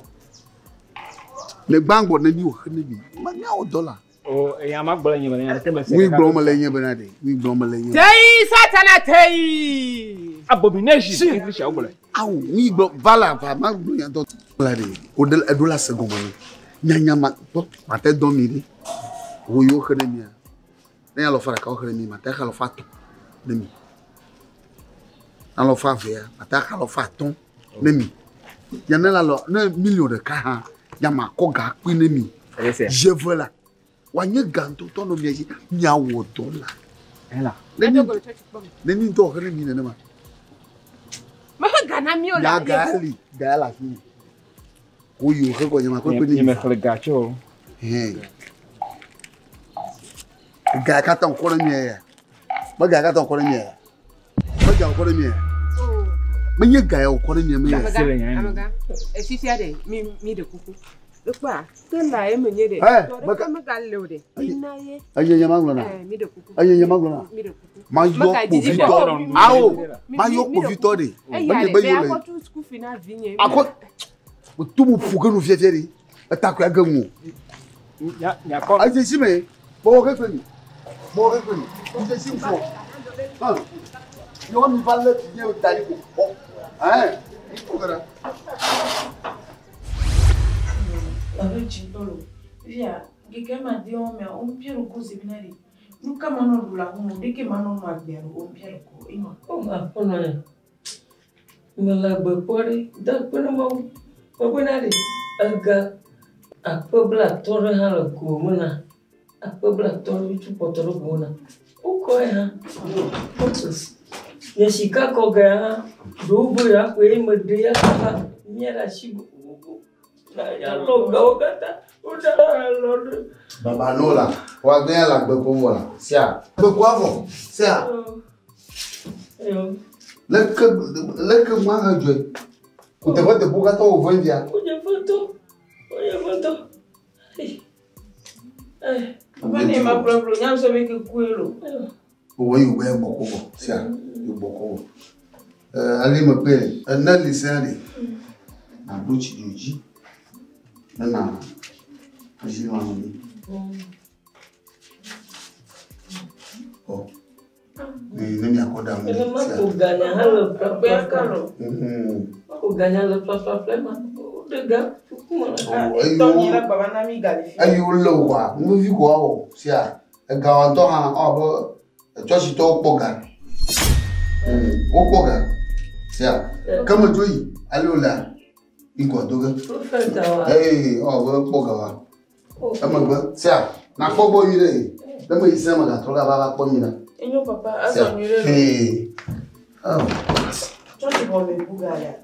Ne gbãgbɔ ne mi wòxe ne mi. Ma míawɔ dɔ la. O eya ma gblɔ nye bena ɖeke mese. Nui gblɔm mele nye bena ɖe. Nui gblɔm mele nye. Tei satana tei. Abomination. English awo gblɔe. Awo nui gblɔ va la va ma gblɔ nya dɔ la ɖe. O ɖe eɖo la se gɔme ne. Nyanya ma kpɔ mate dɔ mi ɖe. Wo yiwo xe ne mia. Ne alɔfa ɖeka wo xe ne mi mate xe alɔfa atɔ̃ ne mi. Alɔfa evea mate xe alɔfa atɔ̃ ne mi. Ya ne la lɔ ne miliɔn ɖeka hã ya ma kɔ ga kpui ne mi. Zeve la wòanye ga ŋutɔŋutɔ nɔ mia dzi miawɔ dɔ la. Ela. Ne mi ne mi ŋutɔ xe ne mi nenema. Mexe ga na mi o Ya la. ga li ga le afi mi. Wo yiwo xe kɔ nye ma kɔ kpe ne Nye mi. me xlẽ ga tsɛ o. Hɛn. Ga katã wòkɔ ne mia ya. Me ga katã wòkɔ ne mia ya. Me ga wòkɔ ne mia ya. Menye ga ya wòkɔ ne mia me ya. Amegã, amegã, efifia ɖe mi mi ɖe kuku. Ekpɔa, ke la ye menye ɖe. Ɛ, Tɔ mega- ɖeke megale o ɖe. Mina ye. Eye nye ma gblɔna. Ɛ, mi ɖe kuku. Eye nye ma gblɔna. Mi ɖe kuku. Ma yɔ Megadidi kpovitɔ. kpɔ. Awo, Mi- ma mi- yɔ mi ɖe kpovitɔ ɖe. Eya Menye ɖe, be be yewo le. akɔ tu sukufi na vinye. Akɔ tu mu ƒu ke nu fiafia ɖe. Etakoe ge ŋu. Nyakɔ. Edze si me. Bɔwɔ ke kpe mi. Bɔwɔ ke kpe mi. Edze si ŋu. Hã. Yɔ mi va lé nye da ɖi ko kpɔ. Ɛn. Mi kɔ ke ɖa. Alo dzitɔ lo. Fifia, ŋkeke ma de wɔn mea, wompia ɖo ko zi bena ɖe. Nu ka ma nɔ ɖu le aƒeme, ɖeke ma nɔ nɔ agbea ɖo, wompia ɖo ko ema. O aƒenɔ ya. Mele agbe kpɔ ɖe, da akpe na Mawu. Mebena ɖe, ega akpe blatɔ̃ ɖe hã le go me na. Akpe blatɔ̃ ɖe tso kpɔtɔ ɖe go me na. Wokɔe hã. Nye sika kɔ ga hã, ɖewo be yeaxɔe ye meɖe ya kaka mía ɖe asi gbogbogbò. Na alɔ gawo katã, woɖe alɔ ɖe. Baba no la. Wa gbe ya la gbe ko vɔ la. Sia. Gbe ko avɔ. Sia. Leke leke ma he dzɔe. Teƒe teƒewo katã wò ve via. Wonye ƒetɔ, wonye ƒetɔ. Ei. Ei. Papa ne ma gblɔ gblɔ, nya sɔ be ke kue lo. Wò yi wò gbɔ ko vɔ. Sia. Yi gbɔ ko vɔ. Ɛɛ ali me kpe. Ene li sea ɖe. Na ɖo tsi dzo dzi. Ne na dzi ma nɔ mi. Ɔ. Ne ne miakɔ ɖa ŋu. Ene ma Sia. ko ganya hã le ƒlaƒla. Mhm. Ma ko ganya le ƒlaƒlaƒla ma. Woɖe ga kuku me la. Ɔ eyi Tɔ nye wo la gbaba na mi ga le fi. eyi wo lé woa nuvevi ko awɔ sia ega ŋutɔ hã ewɔ abe tsɔtsitɔwo kpɔ ga. Wokpɔ ga sia ke me dzo yi ale wolea ŋgɔ do ge. Profeta wa. Ee ewɔ abe kpɔ ga wa. Emegbe sia nakpɔ gbɔ nyuie ɖe ne me yi sia me gatrɔ ɖe ava va kpɔ nyuie ɖe. Enyo papa, Sia azɔ nyuie ɖe lo. ee awɔ. Tsɔtsi xɔ me bu ga lea.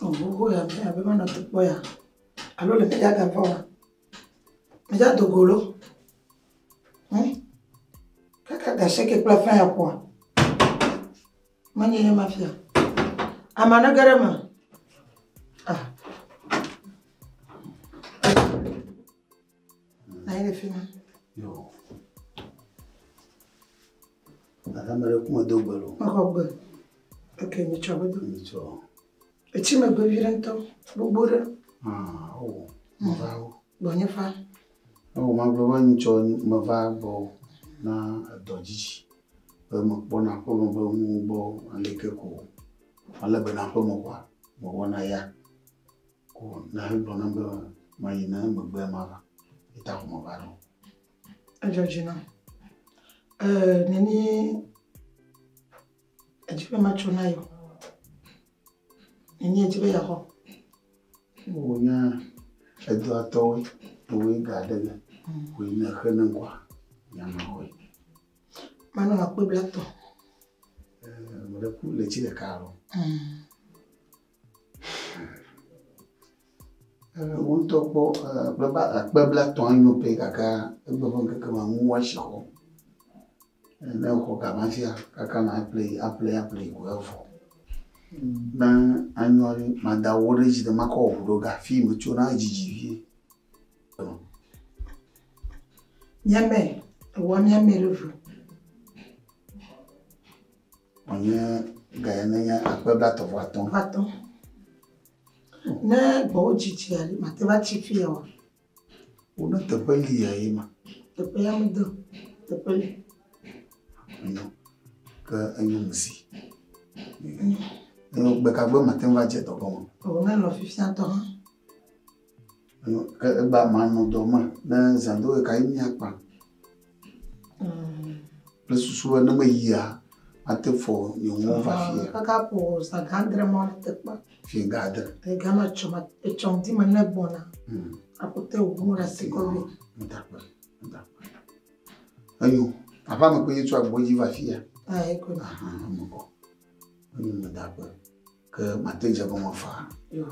Ogogo ya me abe manɔ te kpɔ ya alo le medza gava wa medza do go lo. Gasi ke kple fɛn ya ƒoa. Menye ye ma fia. Ama ne ge ɖe eme. Ah. Na yi ɖe fi ma. Yo. Dada me ɖe kuma do gbe lo. Mexɔ gbe. Ok, mitsɔ gbe do. Mitsɔ. Etsi megbe vi ɖe ŋutɔ. Gbogbo ɖe. Ah, o. Meva wo. Gbɔnye fa. O, magblɔ be nyitsɔ meva gbɔ na edɔ dzidzi. Be mekpɔna aƒeme be nuwo gbɔ aleke ko ale be na aƒeme kɔa, mewɔna ya. Ko ne egblɔ nam be mayi ne megbea mava. Eta ko meva ɖo. Edzɔ dzi nam. Neni edzi be matso na yewo. Neni edzi be yeaxɔ. Wònya edɔa tɔwoe, woe ga ɖe ge. Woe ne xe ne ŋkɔa, nyamaxɔe. Manɔ akpe blatɔ. Meɖe ku le tsi ɖeka alo. Wo ŋutɔ kpɔ akpe blatɔ̃ anyo pɛ gake egbe be ŋkeke ma ŋu woasi xɔ. Ne xɔ gama fia kaka na aƒle aƒle aƒle ko evɔ. Na anyo ɖe mada wo ɖe dzi ɖe makɔ ʋu ɖo ga fi metso na dzidzi vie. Míame, ewɔ míame ɖe ʋu. Wònye ga ya nenye akpe blatɔ̃ vɔ atɔ̃. Atɔ̃. Ne gbɔwò dzidzi ali, mate va tsi fi ya oa? Wo ne teƒe li ya ye ma. Teƒe ya mede o. Teƒe li. Enyo. Ke enyo mesi. Enyo gbekagbe mate ŋu va dze dɔ gɔme. O ne lɔ fifia ŋutɔ hã. Enyo ke egba manɔ dɔ me ne zã do ɣe ka ye míakpa. Kple susu be ne meyia, mate fɔ nye ŋuwo va fia. Kaka ƒo zã ga adre mɔ ne te kpɔ. Fie ga adre. Gama tsɔ ma etsɔ ŋdi me ne gbɔna. Aƒete wò ɖe asi kɔ vɛ. Ŋdakpe, ŋdakpe. Enyo, aƒea me koe tso agbo dzi va fia. Ah, eko. Aha, eme kɔ. Enyo medakpe. Ke mate dze gɔme faa. Yo.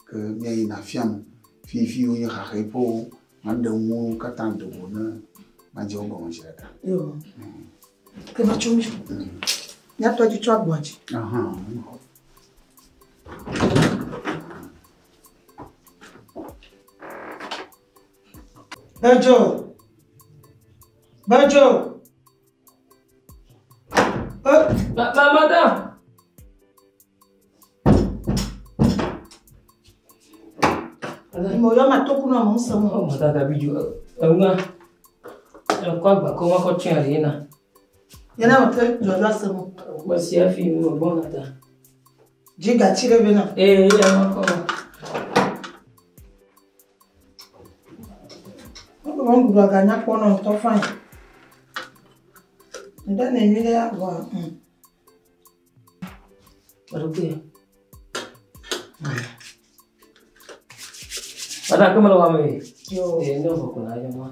Ke míayina fiam fifi wonye xaxɛƒewo, maɖe nuwo katã do go ne madze wo gɔme zi ɖeka. Yo. Ke va tso mi. Míatɔ dzi tso agboa dzi. Aha. Bedzo. Bedzo. Ma, ma, madame. Mo yɔ ma toku na mo ŋusẽ mo. Oh, madame Dabidu, eŋua. Ekɔ agba kɔ ma kɔ tsɛ ali na. Yɛna mo te dzɔdzɔ ase mo. Kpɔ sia fi mo gbɔ na ta. Dzi gatsi ɖe be na. Ee, ya ma kɔ. Wo nuɖuɖu aga nyakpɔ nɔ ŋutɔ fain. Ŋɖe ne nyui ɖe ya vɔa. Aɖokui. Madame, comment le wa me? Yo. Eh, ne vɔ ko na yɛ ma.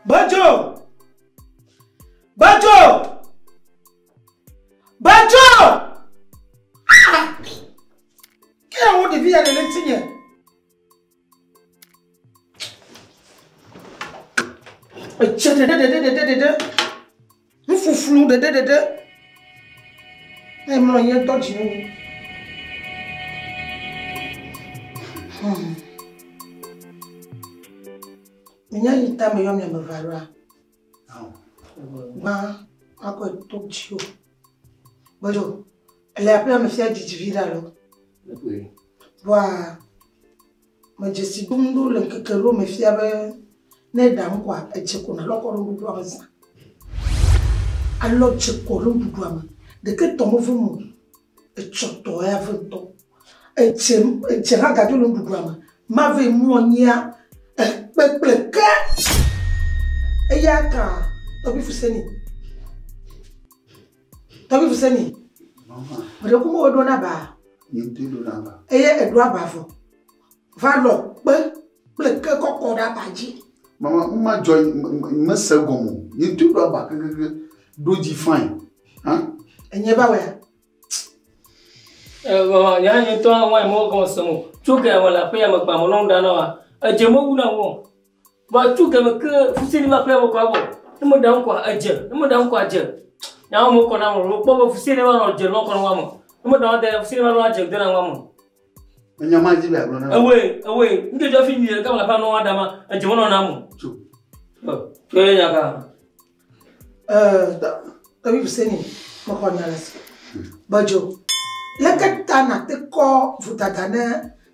Bedzo! Bedzo! Bedzo! Ah! Ke wo ɖevi ya le le ŋutinye. Etse ɖeɖe ɖeɖe ɖeɖe ɖeɖe. Nufuflu ɖeɖe ɖeɖe. Ne mlɔ nye ŋutɔ dzi nu. Minya yi ta me yɔ mia me va ɖoa. Gbã makɔe to dzi o. Gbɔdzɔ, ele aƒea me fia dzidzi vi ɖe alo. Vɔa medze si dom ɖo le ŋkeke ɖewo me fia be ne eɖa nu kɔa, edze ko nalɔ kɔ ɖe nuɖuɖua me zã. Alɔ dze kɔ ɖe nuɖuɖua me. Ɖeke tɔ meve me o. Etsɔ tɔ ya ve ŋutɔ. Edze edze hã gadzo le nuɖuɖua me. Mave mlɔ nyia ekpe kple ke. Eya ka tɔgbi Fuseni. Tɔgbi Fuseni. Meɖe kuku wo ɖo na ba. Nye ŋutɔe ɖo na ba. Eye eɖo aba vɔ. Va lɔ kpe kple ke kɔkɔ ɖe aba dzi. Mama, ma dzɔ mese gɔme o. Nye ŋutɔ ɖo aba kekeke ɖo dzi fine. Hã? Enye ba wea? Mama, nya nye ŋutɔ hã wine mewɔ gɔme sem o. Tso ga me le aƒe ya me gbã menɔ nu ɖa na wa. Edze mewu na wo. Vɔ tso ga me ke fuseni va aƒe ya me kɔa vɔ. Ne meɖa nu kɔa edze. Ne meɖa nu kɔa dze. Nyawo me kɔ na wo. Wokpɔ be fuseni va nɔ dze nɔ kɔ na wa me. Ne meɖa nu da ɖe fuseni va nɔ dze de na wa me. Enya ma dzi be agblɔ na. Ewoe, ewoe. Ŋutsu dzɔ fi nyuie ɖeka me le aƒea nɔ wa ɖa ma. Edze menɔ na mo. Tso. Tso ye nya ka. Tɔgbi Fuseni, mexɔ nya le si. Bedzo, leke ta nàte kɔ vodada ne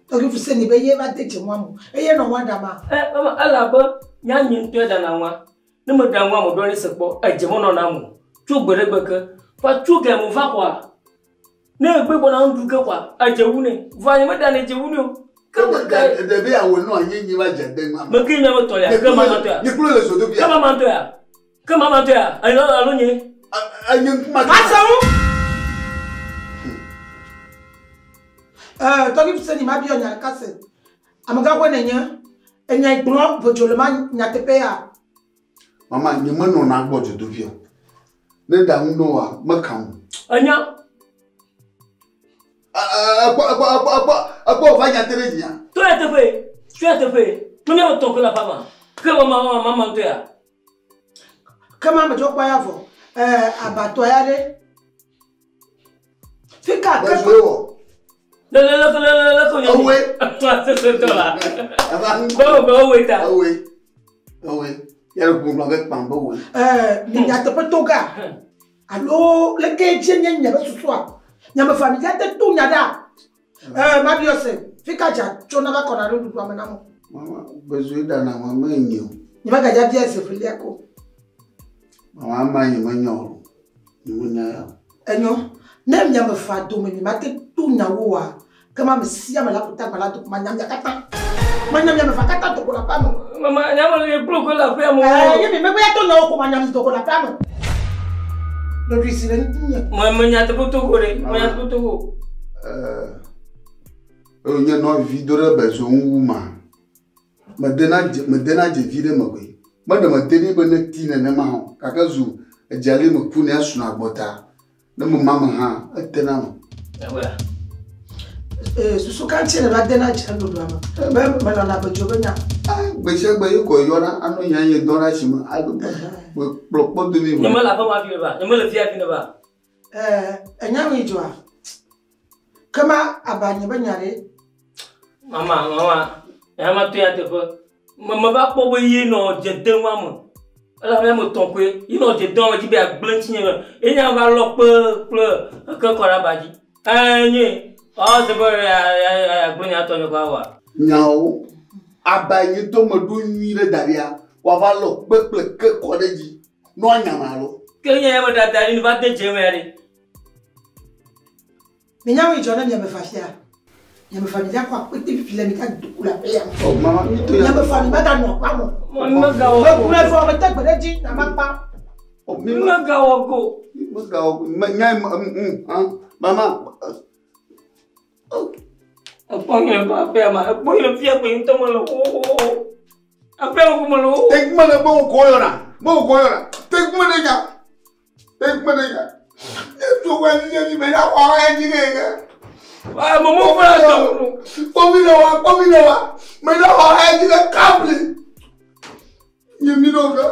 Tɔgbi Fuseni be ye va de dze ŋua mo eye nɔ ŋua ɖam a? Ɛ, mama, elabe nya nye ŋutɔe ɖana ŋua. Ne meɖa ŋua, meɖɔ ne se kpɔ, edze menɔ na mo. Tso gbe ɖe gbe ke. Va tso ga me va xɔa. Ne egbe gbɔna nu ɖu ke xɔa, edze wu nɛ. Vɔa nye meɖa ne dze wu nɛ o. Ke me ke. Ɖe be awɔ nɔ anyi nyi va dze de ŋua. Me ke nye me tɔ ya. Ke mama tɔ ya. Nye kple le zodoƒea. Ke mama tɔ ya. Ke mama tɔ ya. Alo alo nye. Enye ŋkume. Masewu. Tɔgbi Fuseni ma biɔ nya ɖeka se. Amegãxoe nenye. Enya gblɔ vodzo le ma nyateƒe ya. Mama, nye menɔna gbɔ dzodoƒea o. Ne ɖa ŋu ne wa, meka ŋu. Enya. Ekpɔ ekpɔ ekpɔ ekpɔ ekpɔ va nya te ɖe dzia. To nyateƒe, to nyateƒe. Ne míawo tɔ ke le aƒea me. Ke mama mama mama ŋutɔ ya. Ke ma me dzɔ kpɔ ya vɔ. Abatɔ ya ɖe. Fika ke. Bezoe wɔ. Le le le le le le ko nye. Ewoe. Sese tɔ la. Báwo bɛ ewoe ta. Ewoe. Ewoe. Yɛrɛ kun gblɔ ke kpan be woe. Mi nyateƒe to ga. Alo leke dze nye nye be susua. Nyamefa mi dza te to nya ɖa. Mabiɔ se fika dza tso na va kɔna ɖe nuɖuɖua me na mo. Mama bezoe ɖana wa me nye o. Nye me gadza bia zi evelia ko. Mama ama nye me nya o. Nye me nya ya o. Enyo ne miamefa dome mi ma te to nyawo wa ke ma me sia me la ƒo tagba la do ma nya mia katã. Ma nya miamefa katã do ko la aƒea me. Mama nyame le kplo ko le aƒea me. Ye mi megbe ya to nyawo ko ma nya mi do ko le aƒea me. Ɖoɖoe si le ŋutinye. Me me nya teƒe to ko ɖe. Me nya teƒe to ko. Nye nɔvi do ɖe bezo ŋu ma. Medena dze medena dze vi ɖe me koe. Meɖe mede ɖi be ne ti nenema hã o. Gake zu edzali me ku ne esuna gbɔta. Ne me ma me hã etena me. Ewoe. Susu ka ŋuti ne va dena dze nuɖuɖua me? Be menɔna bedzo be nya. Gbe sia gbe ye kɔ yɔna anɔ nya nye dɔ ɖe asi me. Alo me kplɔ kpɔ domi. Nye me le aƒe ma fi ne va. Nye me le fia fi ne va. Enya mi dzɔa. Kema aba nye be nya ɖe. Mama, mama, ya ma to ya teƒe. Me me va kpɔ be ye nɔ dze dem wa me. Elabe ame tɔn koe. Ye nɔ dze dem wa me dzi be agblẽ ŋutinye me. Ye nya va lɔ kpe kple eke kɔ ɖe aba dzi. Nye. Ɔ se be ya ya ya gblẽ nya tɔ nye kɔ awa. Nyawo. Aba nye to me ɖo nyui ɖe da ɖia. Woava lɔ kpe kple ke kɔ ɖe dzi. Nɔ anyama alo. Ke nye ya me da da ɖi va de dze me ya ɖe. Minya wo dzɔ ne miame fa fia. Miame fa mi dza kɔ akpete fifi le mi dza do ku le aƒe ya me. Ɔ mama mi to ya. Miame fa mi ma ga nɔ aƒea me. Megawɔ go. Mekplɔe vɔ mete gbe ɖe dzi na ma kpa. Megawɔ go. Megawɔ go. Me nya hã mama. Ekpɔ nye le aƒea me. Ekpɔ nye fia gbe ŋutɔ me le xoxoxo. Aƒea me ko me le xoxo. Tegbe le be wokɔ yɔna. Be wokɔ yɔna. Tegbe le nya. Tegbe le nya. Etu wa nye mi me ya xɔ ya dzi ke ke. Wa mo mo fura tɔ. Kpɔvi le wa kpɔvi le wa. Me ya xɔ ya dzi ke kabli. Nye mi ɖo ke.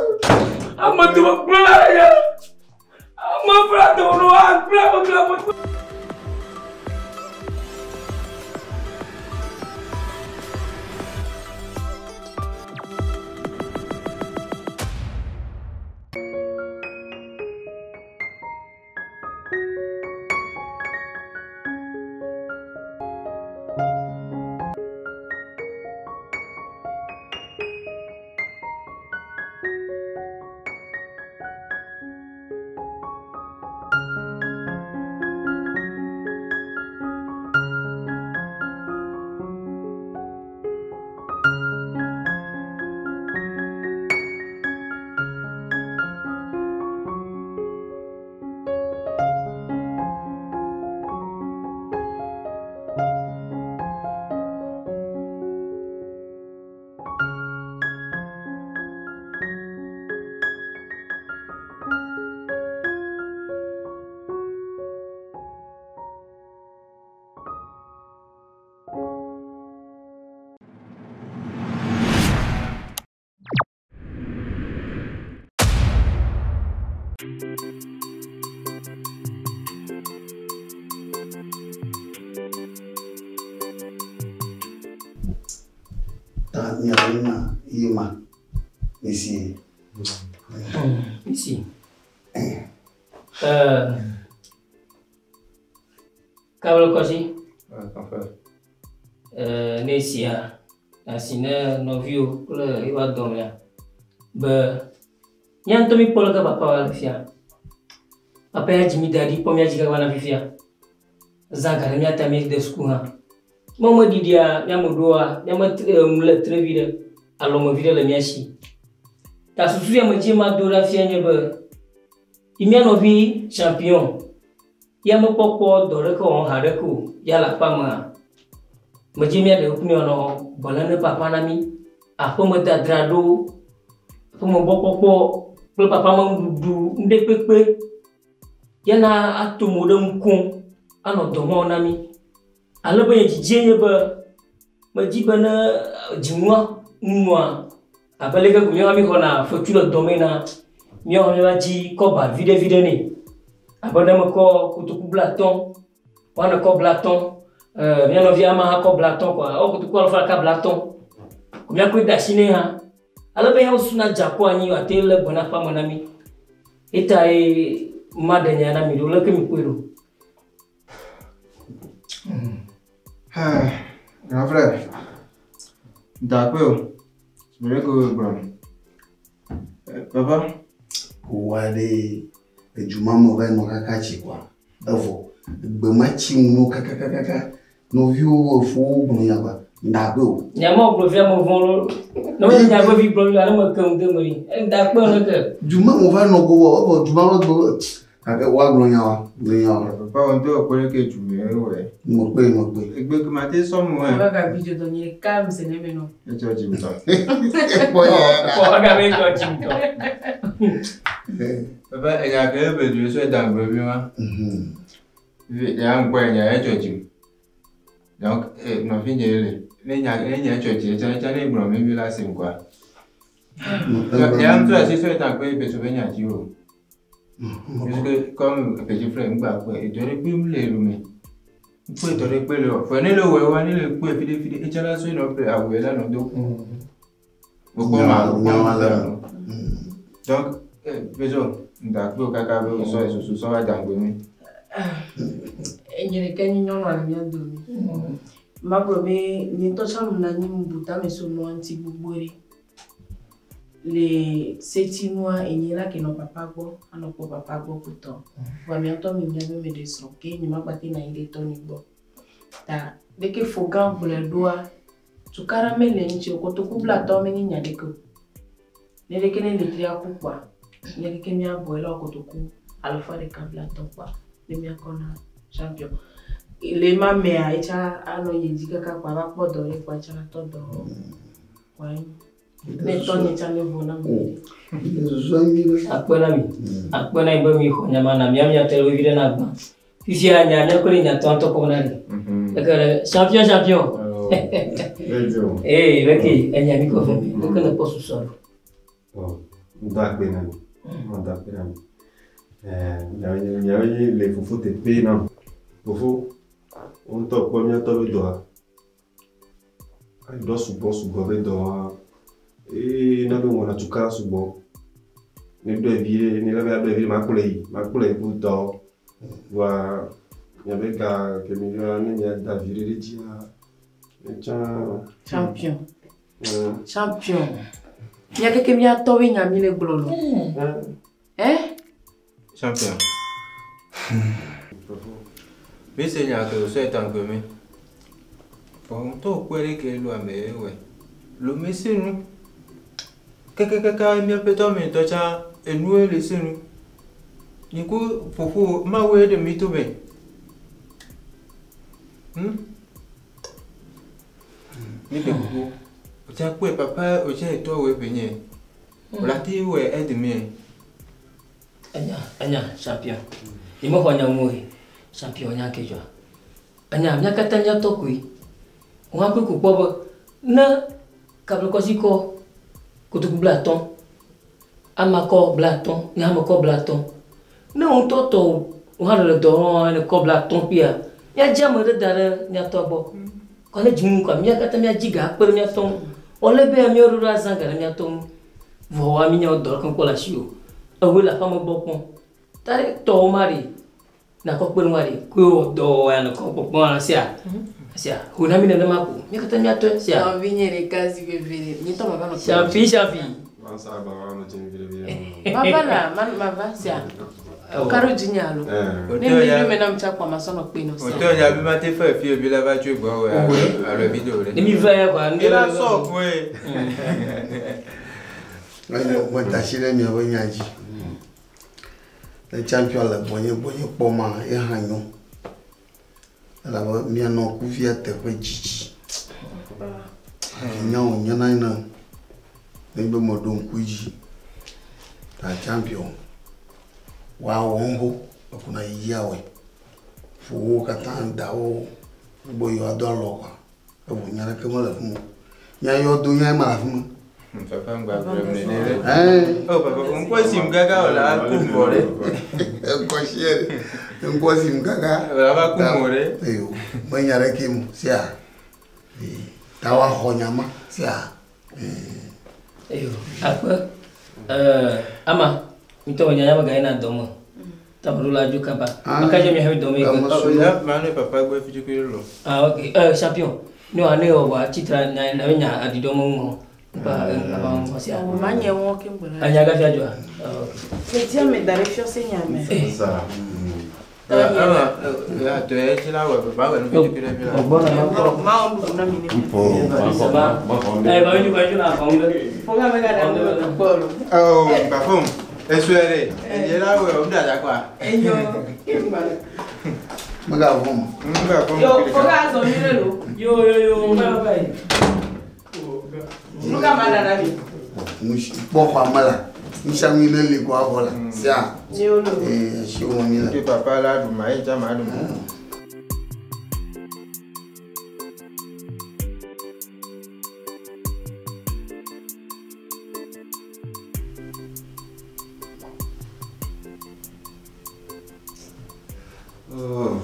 Ame tu me kplɔ la ya. Ame fura tɔ no wa kplɔ me kplɔ me. Ta miabe nua ye ma. Misi. Misi. Kabel kɔsi. Ne sia asi ne nɔviwo kple eva dɔmea be mía ŋutɔ mi kpɔ leke papa wa le fia. Papa ya dzi mi da ɖi kpɔ mía dzi kaka na fifia. Zã ga ɖe mía ta mi de suku hã. Me me ɖiɖia mía me ɖoa mía me tre nu le tre vi ɖe alɔme vi ɖe le mía si. Ta susu ya me dzi ma do ɖa fia nye be yi mía nɔvi champion ya me kpɔkpɔ dɔ ɖeke wɔm ha ɖeke o ya le aƒea mea me dzi mía ɖe ŋku nɔ gbɔlẽ ne papa na mi aƒeme dadra ɖo aƒeme gbɔkpɔkpɔ kple papa me nuɖuɖu ŋɖe kpekpe yana ato mo ɖe ŋku anɔ dɔ mɔ na mi ale be nye dzidzie nye be medzi be ne dzinua nua abe leke ko míawo mi xɔna fetsu le dɔme na míawo míava dzi kɔba viɖe viɖe nɛ abe ne mekɔ kotoku blatɔ̃ woanɔ kɔ blatɔ̃ mía nɔvi ama hã kɔ blatɔ̃ kɔa ewɔ kotoku alafa ɖeka blatɔ̃ ko míakɔe de asi nɛ hã ale be yawo suna dza kɔ anyi wòate lé gbɔ na aƒea me na mí eta ye ma ɖe nya na mi ɖo leke mi kpɔe ɖo. Grand frère, d'accord. Je voulais que vous Papa? Wa ɖe eduma me va nɔ kaka tsi kɔa evɔ egbe ma tsi ŋu kakakakaka nɔviwo efowo gblɔ nya kɔa ŋda kpe o. Nyama gblɔ fia me vɔ̃ lo. Ne me nya vevi gblɔ mi ale me ke ŋu de me li. Ŋda kpe ne ke. Duma me va nɔ gbɔ evɔ duma me gblɔ gake woagblɔ nya wa gblɔ nya wa. Papa, on doit connaître que tu me ouais. Mo kpe mo kpe. Egbe ke ma te sɔmu hɛ. Papa ka video dɔ nye calme se ne me nɔ. Etsɔ dzi ŋutɔ. Kpɔ ya. Kpɔ aga be etsɔ dzi ŋutɔ. Papa, enya ke be du sɔ dan gbe bi ma. Ya ŋkpɔ enya etsɔ dzi. Donc, nɔvi nye le. Ne nya ne nya etsɔ dzi etsa etsa ne gblɔ mi mi la se ŋkɔa. Ya ŋutɔ asi sɔ dan gbe be so be nya dzi o. Puisque comme petit frère ŋgba kpɛ edɔ ɖe kpe mu le lome. Ŋkpɔ edɔ ɖe kpe le o. Fɔ ne le wɔ wa ne le kpɛ fide fide etsa la sɔ nɔ ƒle awu la nɔ do. Gbogbo ma Nya wa le. Donc, bezo ŋda kpe o kaka be sɔ susu sɔ va dan gbe mi. Nye ɖeka nye nyɔnua le mía dome. Magblɔ be nye ŋutɔ tsã menɔ anyi bu tame so nua ŋuti gbogbo ɖe. Le setinua enye la ke nɔ papa gbɔ anɔ kpɔ papa gbɔ kutɔ. Vɔa mía ŋutɔ mi nya be meɖe srɔ̃ ke nye magbate nɔ anyi ɖe tɔnye gbɔ. Ta leke fo gã gblɔe ɖoa tukaɖa mele eŋuti o kotoku blatɔ̃ menye nya ɖeke o. Ne ɖeke ne letria ku kpoa ne ɖeke míabɔ ela wɔ kotoku alafa ɖeka blatɔ̃ kpoa ne míakɔ na champion. Le ma mea etsa anɔ yi dzi kaka kpoa ava kpɔ dɔ ɖe kpoa etsa la tɔ dɔ wɔwɔ. Kpoa enyo. Ne tɔnye tsã ne vo na mi. Akpe na mi. Akpe na mi be mi xɔ nya ma na mía mía te le vevi ɖe na gbã. Fifia nya mía kple nya tɔ ŋutɔ kpɔm na ɖi. Eke ɖe champion champion. Ee leke enya mi kɔ fɛ mi. Leke ne kpɔ susua ɖo. Bon, ŋdɔ akpe na mi. Ŋdɔ akpe na mi. Miawo nye le fofo teƒe nam. Fofo, wo ŋutɔ kpɔ mía tɔ be dɔa. Dɔ sugbɔ sugbɔ be dɔa. Eye na be wɔna tukaɖa sugbɔ. Ne ɖɔe vi ɖe, ne la be aɖɔe vi ɖe, makplɔe yi, makplɔe yi ku dɔ. Vɔa miabe ga ke mi yɔa ne miada vi ɖe ɖe dzia, etsã. Champion. Champion. Mía keke míatɔ be nya mi le gblɔ lɔ. Eh? Champion. Mi se nya ke sɔ dan gbe mi. Fɔ ŋutɔ kpɔe ɖe ke lo ame ye wɔ. Lome se nu. Kɛkɛkɛkɛ míaƒe tɔ me tɔ tsã enue le se nu. Nye ku fofo mawoe ɖe mi to me. Mi ɖe kuku. Otsa kpɔe papa otsa etɔ wɔ eƒe nye. Wòle ate wɔ ɛdi mi. Enya enya champion. Nye mexɔ nya ŋu o. Champion nya ke dzɔa. Enya mía katã míatɔ koe. Wɔn akpe ko kpɔ be ne kablekɔsi kɔ kotoku blatɔ̃, ama kɔ blatɔ̃, nye hã mekɔ blatɔ̃. Ne wo ŋutɔ tɔ wo hã le dɔ wɔm ne kɔ blatɔ̃ kpia, míadzi ame ɖe da ɖe míatɔ gbɔ. Kɔ ne dzinu kɔa mía katã míadzi ga akpe ɖe míatɔ ŋu. Wole be míawo ɖo ɖo azã ga ɖe míatɔ ŋu. Vɔ wa mínya dɔ ɖeke kpɔ le asi o. Ewoe le aƒea me gbɔ kpɔm. Ta ɖe tɔwo ma ɖe, nakɔ kpe ɖe ŋua ɖe, koe wɔ dɔ wɔ ya nɔkɔ kpɔkpɔm ala sia. Sia, ho na mi nenema ko. Mía katã míatɔe sia. Nɔvinye ɖeka zi veve nye tɔ mava nɔ. Champi, champi. Mava na mava sia. Karo dzi nye alo. Ne mi nu me na mi tsa kpɔ ma sɔnɔ kpe nɔ sia. Oto ya bi ma te fɛ fi bi la va tso gbɔ o ya. Alo bi do le. Ne mi va ya kwa. Ne la sɔ koe. Enyo metasi ɖe miaƒe nya dzi. Ne champion le gbɔnye gbɔnye kpɔm ma, ye hã nyo. Elabe mianɔ kuvia teƒe dzidzi. Nya wònye na nam nenye be meɖo ŋku edzi. Ta champion woawɔ ŋgo ekuna yi awɔe. Ƒowo katã da wo gbogbo yewoado alɔ kɔa. Evo nya ɖeke mele fi ma o. Nya yɔ do nya ma le fi ma. Papa ŋgba gblɔ ne ne le. Oh papa ŋkɔ sim gaga o la ku mɔ ɖe. Ŋkɔ si yɛ ŋkɔ sim gaga. O la va ku mɔ ɖe. Eyo menya ɖeke mu sia. Ta wa xɔ nya ma sia. Eyo akpe ama ŋutɔ nya ya me ga yina dɔ me. Ta me ɖo la dzo kaba. Maka dze mi hã dɔ me yi ke. Ya ma ne papa gbɔ fi tso lo. Ah ok champion. Ne wa ne wɔ wa tsitre na na nya aɖiɖɔ me ŋu. Ba aba ŋu sia. Awo ma nye wɔn ke ŋgbɔ la. Anya gafia dzoa. Ah ok. Fɛtia me da ɖe fiɔse nya me. Ama ya to ye tsi la wɔ papa wɔ nu fi tso le fi la. Gbɔ na ma kpɔ. Ma wɔn ɖuɖu na mi ne. Eh ba mi ba mi na fa ŋu. Foga me ga da kpɔ lo. Oh papa esue ɖe. Ye la wɔ o da da kwa. Enyo ke ŋgbɔ la. Megavɔ̃. Megavɔ̃. Yo foga azɔ mi ɖe lo. Yo yo yo bye bye. Nuka ma da na mi. Kpɔ xɔa me la, nusianu ne li ko avɔ la, sia. Yo lo. Ee, esi wɔ mi le. Ke papa la ɖu ma ye tsa ma ɖu ma. Oh,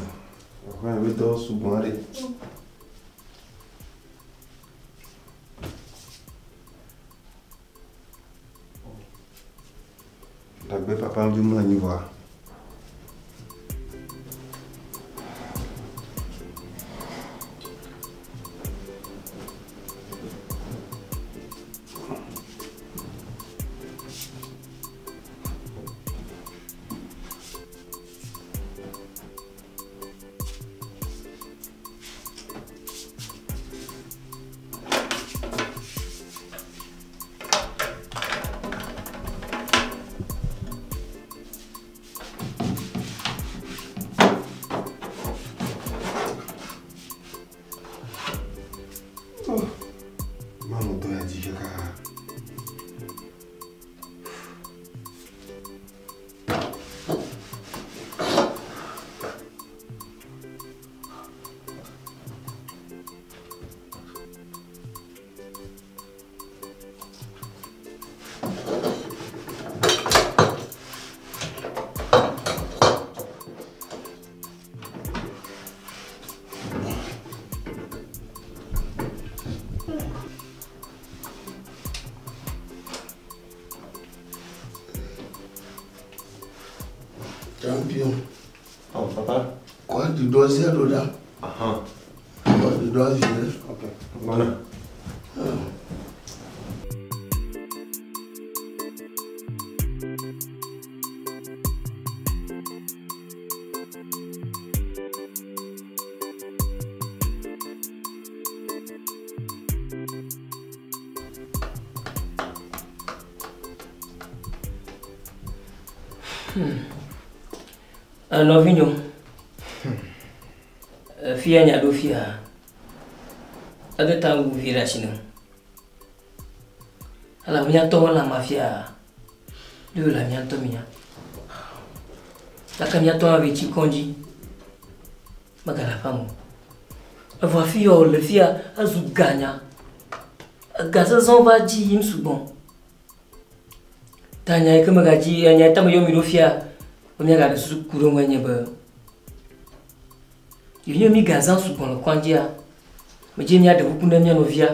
aƒea me dɔ sugbɔ ɖe. Dagbe papa ŋu mlɔ anyi vɔa. Manɔ dɔ ya dzi kaka. Champion. Oh papa. Kɔ ɖiɖɔ zia ɖo ɖa. Kɔ ɖiɖɔ zi ɖe. Ok. Gbɔna. Nɔvinyo, fia nya ɖo fia, ede ta wu vi ɖe asi nam. Elabe míatɔwo le ama fia, ɖo le míatɔ mia. Gake míatɔ hã va tsi kɔdzi, megale aƒea me o. Evɔ afi ya wòle fia, ezu ganya. Ega zazãwo va dzi yim sugbɔ. Ta nya yi ke megadzi, enya yi ta meyɔ mi ɖo fia, be míagaɖe susu ku ɖe ŋue nye be, yenye mi gazã sugbɔ le kɔdzia, medze míaɖe kuku ne mía nɔvia.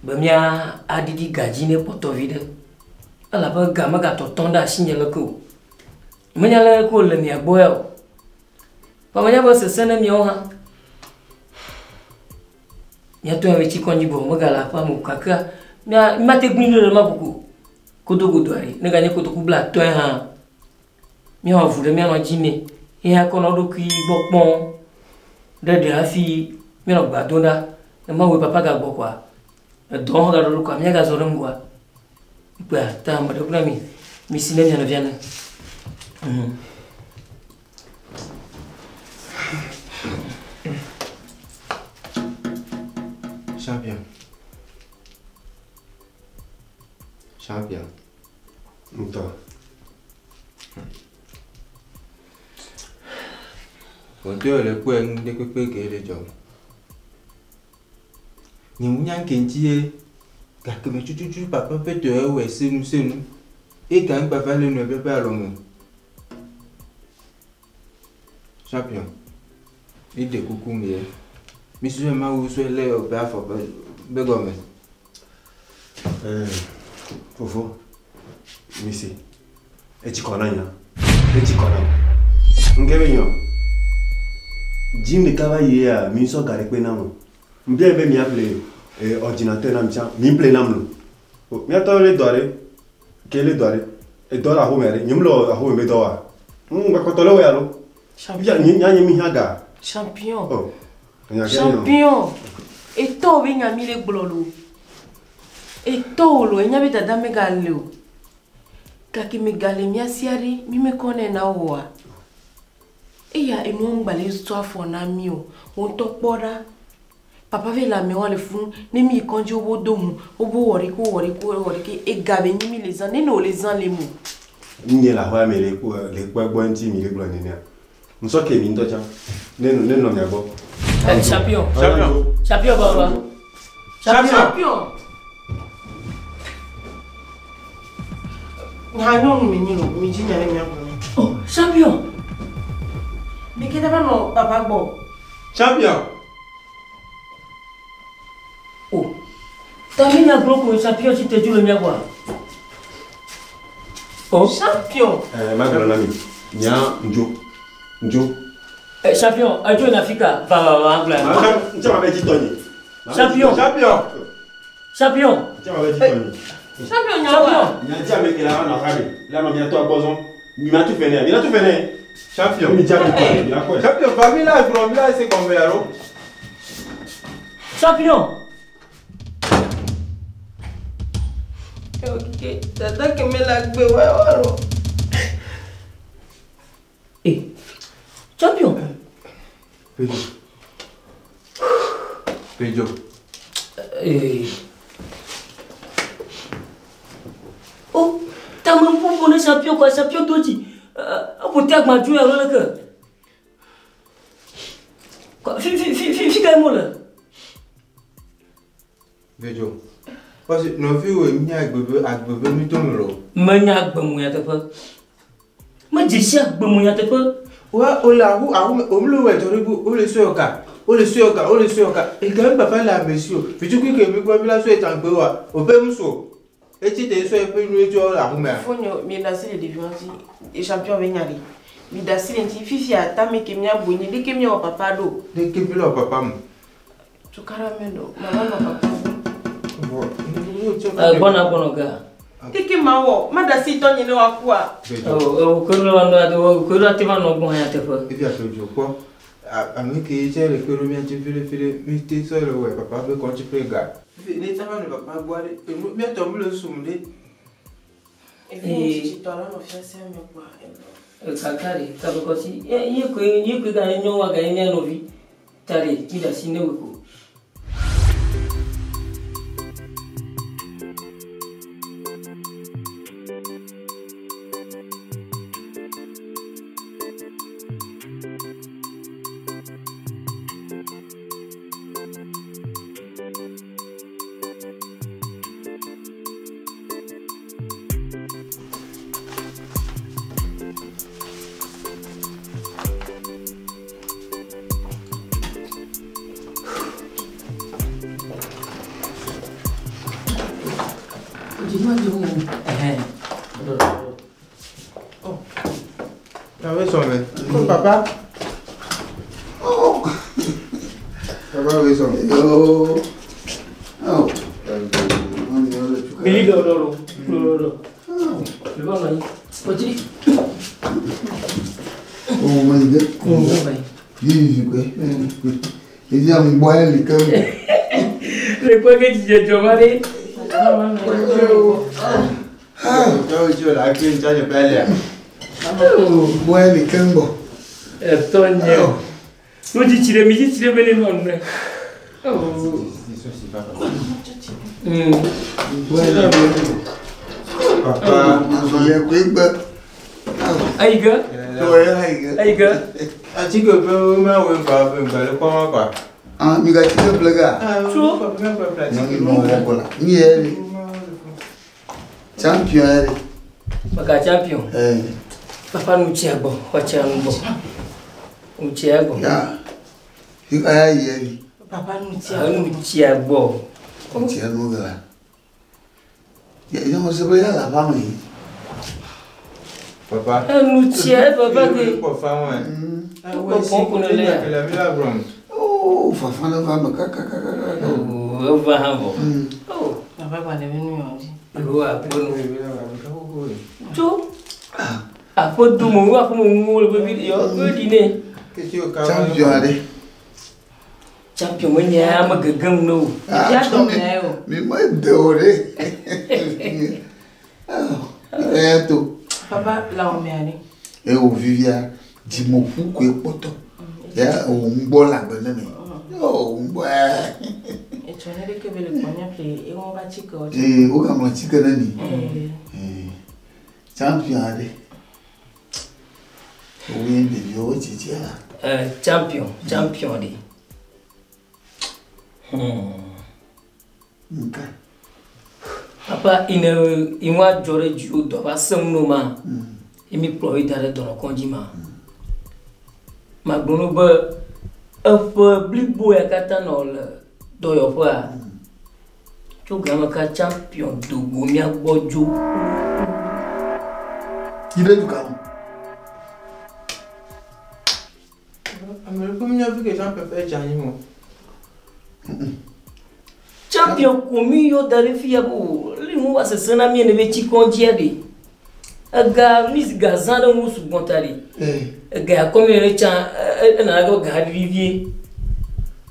Be mía aɖiɖi ga dzi ne kpɔtɔ vi ɖe. Elabe ga megatɔtɔm ɖe asinye leke o. Menya leke wòle mia gbɔ ya o. Vɔ menya be sesẽ ne miawo hã. Míatɔ ya tsi kɔdzi gbɔ megale aƒea me o gakea mía míate gblẽ ɖe ma koko. Kotokotoa ɖe ne ganye kotoku blatɔ̃e hã míawɔ avu ɖe mía nɔ dzi nɛ ye akɔ nɔ eɖokui gbɔ kpɔm ɖe ɖe hafi míanɔ gbea dom ɖa. Ne Mawu papa gagbɔ koa edɔ hã gaɖo ɖo koa míagazɔ ɖe ŋgɔa. Kpea ta ame ɖe kple mi misi ne mia nɔvia ne. Champion. Champion. Ŋutɔ. Wòtɔ le kpɔe nu ɖe kpekpe ke le dzɔ. Nye ŋu nya ke ŋuti ye gake me tututu papa ƒe dɔ ewɔe senu senu. Ega ŋgba va le nɔe ƒe alɔme. Champion. Mi ɖe kuku mi ye. Mi sue Mawu sue le ƒe afɔ ƒe be gɔme. Fofo, mi se. Etsi kɔ na nya. Etsi kɔ na. Nke be nyɔ. Dzi ɖeka va yi ya mi sɔ ga ɖe kpe na mo. Mbia be miaƒle ordinateur na mi tsã. Mi ƒle nam lo. Miatɔ le dɔ ɖe. Ke le dɔ ɖe. Edɔ le axome ɖe. Nye mu le axome be dɔ wa. Gbakpɔtɔ le wɔ ya lo. Champion. Nya nye mi hã ga. Champion. Oh. Nya ke nyɔ. Champion. Etɔ be nya mi le gblɔ lo. Etɔ wo lo enya be dada megale o. Gake megale mía sia ɖe mi mekɔ nɛ na wo oa. Eya enuwo ŋgba le sɔ afɔ na mi o. Wo ŋutɔ kpɔ ɖa. Papa ve le amewoa le funu ne mi yi kɔdzi wobo do ʋu wobo wɔ ɖeke wɔ ɖeke wɔ ɖeke ega be nyi mi le zã ne ne wòle zã le mo. Nye le aƒea me le kpɔ le kpɔ egbɔ ŋuti mi le gblɔ nenea. Ŋusɔ ke mi ŋutɔ tsã. Ne ne nɔ mia gbɔ. Champion. Champion. Champion baba. Champion. Nya nyɔnu mi nyi lo mi dzi nya ne mia gblɔ. Oh, champion. Mi ke dava nɔ papa gbɔ. Champion. Oh. Ta mi nya gblɔ ko champion tsi te dzo le mia gbɔa. Oh. Champion. Ma gblɔ na mi. Nya ŋdzo. Ŋdzo. Champion, edzo na fika. Va va va gblɔ. Ŋtsɛ ma be dzi tɔ nye. Champion. Champion. Champion. Ŋtsɛ ma be dzi tɔ nye. Champion nya wa. Nya dzi ame ke la va nɔ axa me. La nɔ mia tɔ gbɔ zɔn. Mi ma tu fɛ nɛ. Mi la tu fɛ nɛ. Champion. Mi dzi ame kɔ. Mi la kɔe. Champion, famille la gblɔ mi la se kɔme alo. Champion. Ok, dada ke me la gbe wa wa lo. Eh. Champion. Pedro. Pedro. Eh. Oh, ta me ƒoƒo ne champion quoi, champion dodzi. Eƒo te agbadzu ya lo leke. Quoi, fi fi fi fi fi ka mo le. Pedro. Parce que nɔviwo nya agbebe agbebe nutome lo. Menya agbemu nyateƒe. Medze si agbemu nyateƒe. Wa o le ahu ahu me o le wɛ tɔ ɖe o le sɔyɔ ka o le sɔyɔ ka o le sɔyɔ ka ega mi papa le ame si o fitukui ke mi gbɔ mi la sɔyɔ tãgbe wa o be muso etsi te sɔyɔ ƒe nu etsɔ le ahu mea. Fonyo mi da si le ɖeviwo ŋuti champion be nya ɖe. Mi da si le ŋuti fifia tame ke mía bu nyi ɖeke miawɔ papa ɖo. Ɖeke mi le wɔ papa mu. Tukara me ɖo mama nɔ papa gbɔ. Gbɔna gbɔnɔ ga. Keke ma wɔ ma da si tɔ nye ne wa kua. O ke ɖo la o ke ɖo ate va nɔ gbɔ hã nyateƒe. Efi afɔdzo kpɔ ame ke tse le kpe ɖo mía ŋuti fiɖe mi te sɔ le wɔ papa ƒe kɔdzi ƒe ga. Ne tsa va nɔ papa gbɔ ɖe enu mía tɔ mi le sum ɖe. Efi nye tsitsitɔ la nɔ fiase me kpɔa. Kaka ɖe kabekɔsi ye koe ye koe ga nyɔ wa ga nye mía nɔvi ta ɖe mi da si ne wò ko. Ɛhɛn. Papa sɔn Comme papa. Oh. Papa oui sɔn. Yo. Oh. Mili dɔ dɔ do. Dɔ dɔ dɔ. Bɛɛ b'a nɔ ye. Bɔjiri. Oh, my God. Vivi, quoi. Il vient me boire le cœur. Le quoi que tu dis, Giovanni? Boire le cœur. Ɛtɔ nye o. Nu tsitsi ɖe mi tsitsi ɖe be ne nɔ nu. Papa. Ayi ge. Ayi ge. Atike pe wo ma wo fa fe ngba le kɔma quoi. Ah, mi ka tike ƒle ga. Tso. Non, non, voilà. Mi yɛ Champion yɛ. Maka champion. Eh. Papa nu tsia gbɔ, xɔ tsia nu gbɔ. Nu tsia gbɔ. Ya. Fi ka ya yɛ li. Papa nu tsia. Nu tsia gbɔ. Tsia nu ga. Ya, ya mo se be ya la fa mi. Papa. Nu tsia papa ke. Kɔ fa wa. Kɔ pɔn kun le ya. Oh, fafa le va me kaka kaka kaka. Oh, eva hã vɔ. Oh. Papa gba le nu yɔ dzi. Yehowa aƒe nu. Tso. Aƒe do mo, aƒe mo ŋu le vevi yɔ ƒe ɖi nɛ. Champion aɖe. Champion menye ame gegem ne o. Ah, mi ma de o ɖe. Eya to. Papa la wɔme aɖe. Eye wo vivia dzimeƒu koe kpɔtɔ. Ya wo ŋgbɔ le agbe ne me. Yo wo ŋgbɔ ya. Etsɔ ne ɖeke be le kpɔ ƒle eŋu va tsike o. Ee wo gaŋlɔ tsike ne mi. Champion aɖe. Woye ɖeviwo tsitsia la. Champion, champion ɖe. Nka. Papa ine inwa dzɔ ɖe dziwò dɔ va sẽ ŋu no ma. Emi kplɔ yi da ɖe dɔnɔkɔdzi ma. Magblɔ no be eƒe blibo ya katã nɔ le dɔyɔƒea. Tso game ka champion do go mía gbɔ dzo. Yi ɖe du ka me. Ame ɖe mi fi ke champion fɛ dze anyi mo. Champion ko mi yɔ da ɖe fia ko le nu wa sese na mi ne be tsi kɔdzia ɖe. Ega mi ga zã ɖe ŋu sugbɔ ta ɖe. Ega ya kɔ mi ɖe tsã ena ɖe ga ɖi vie.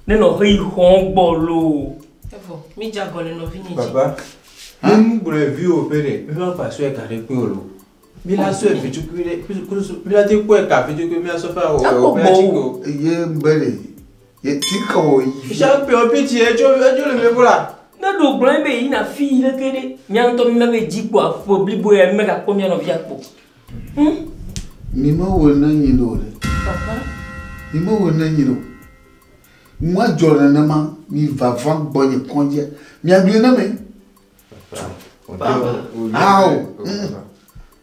Ne nɔ he yi xɔ gbɔ loo. Evɔ mi dze agɔ le nɔvi nye dzi. Papa. Ne nu gblɔ vi wo ƒe ɖe, mi ma gba sɔe ga ɖe kpe o lo. Mi la sɔe vitukui ɖe, mi la te kpɔe ka vitukui mi la sɔ fa o o mi la tsi ko. Ye be ɖe. Ye tsike wo yi. Champion pitsi etso etso le mi la. Ne ɖo gblɔ be yina fi yi leke ɖe, mía ŋutɔ mi be dzi kpɔ aƒe blibo ya mi megakpɔ mía nɔvia kpɔ. Mi me wɔ ne nyi ɖo ɖe. Papa. Mi me wɔ ne nyi ɖo. Nua dzɔ nenema mi vava gbɔ nye kɔndzia. Mia gblẽ ne me. Awo.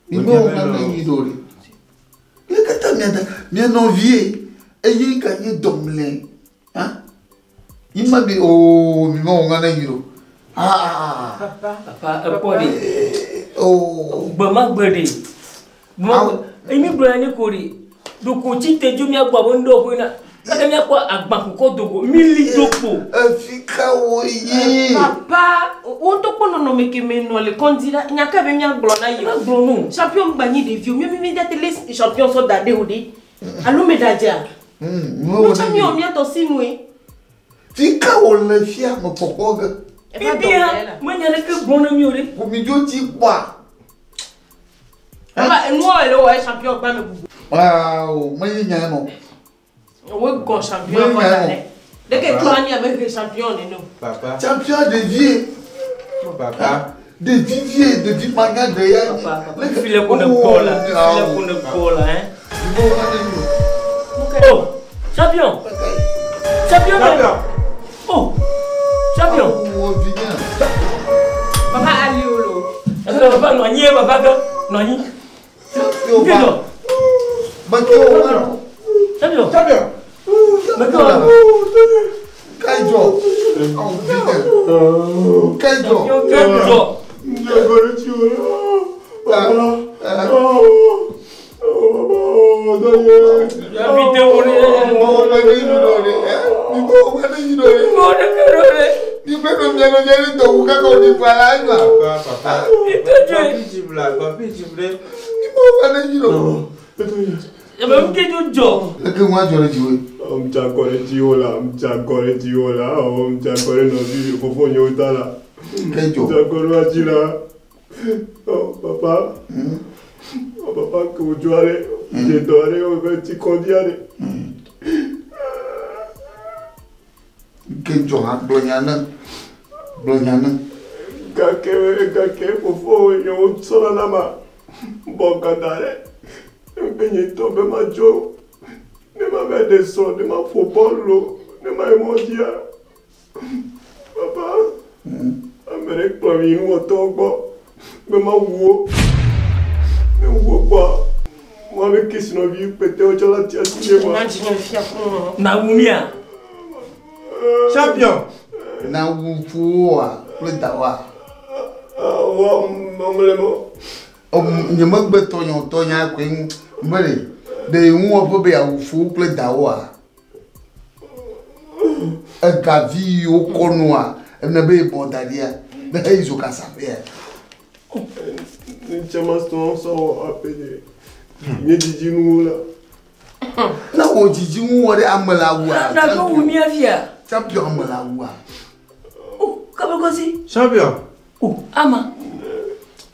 Mi me wɔ ne nyi ɖo ɖe. Le katã mia da mia nɔvie eye ka nye dɔmlɛ. Ha? Yi ma bi ooo mi me wɔ ne nyi ɖo. Ah. Papa. Papa ekpɔ ɖe. Oh. Gbe ma gbe ɖe. Gbe ma gbe. Eye mi gblɔ ya ne ko ɖe. Ɖoko tsi te dzo mía gbɔ abe ŋdɔ ƒe na. Kaka míakpɔ agbakukɔ dogo. Mi li do kpo. Efi ka wo yi. Papa, wo ŋutɔ kpɔ nɔnɔme ke me nɔ le kɔndzi la, nya ka be míagblɔ na ye. Míagblɔ no. Champion gba nyi ɖeviwo, mi mi mi te le champion sɔ da ɖe o ɖe. Alo me da dzea. Nu tsã mi wɔ mía tɔ si nue. Fi ka wo le fia me kpɔkpɔ ge. Bibia, menya ɖeke gblɔ na mi o ɖe. Komidzo tsi kpɔa. Papa, enua le wɔ ye champion gba me gbogbo. Waaw, menye nya nɔ. Wo gɔn champion kɔ da ɖe. Ɖeke tɔ anyi abe he champion nene o. Papa. Champion ɖevie. Papa. Ɖevi vie, ɖevi manya ɖe ya. Papa, papa, fi le ko ne gbɔ la, fi le ko ne gbɔ la, hein. Oh, champion. Champion. Champion. Oh, champion. Papa ali o lo. Papa nɔ anyi ye papa ke nɔ anyi. Champion. Champion. Champion. Meke wa. Kaijo. Kaijo. Kaijo. Leke ŋua dzɔ ɖe dziwòe? Ŋdze akɔ ɖe dziwò la, ŋdze akɔ ɖe dziwò la, ŋdze akɔ ɖe nɔvi fofonyewo ta la. Ke dzɔ. Ŋdze akɔ ɖe woa dzi la. Papa, papa ke wòdzo aɖe, dze dɔ aɖe, wòbe tsi kɔdzi aɖe. Ke dzɔ hã gblɔ nya ne, gblɔ nya ne. Gake gake fofo yewo tsɔna na ma bɔ gada ɖe. Be nye tɔ be madzo ne ma va ɖe srɔ̃ ne ma ƒo bɔlu lo ne ma yi mɔ dzia. Papa, ame ɖe kplɔ mi yi nuwɔtɔwo gbɔ be mawu wo. Ne wu wo kpɔa, woabe kesinɔvi kpɛtɛwo tsɔ la tia si ne ma. Na wu mía. Champion. Na wu fowoa kple dawoa. Wa mɔmle mɔ. Nye megbe tɔnye tɔnya koe ŋu be ɖe ɖe ŋuwɔƒe be yeawu fowo kple dawoa. Egavi yiwo kɔ nua ene be yebɔ da ɖia ne heyi zo kasaƒea. Ne tsɛ ma srɔ̃ sɔ wɔ aƒe nye nye dzidzinuwo la. Ne wò dzidzinu wɔ ɖe ame le awua. Na ko wu mía fia. Champion ame le awua. Kabekosi. Champion. O ama.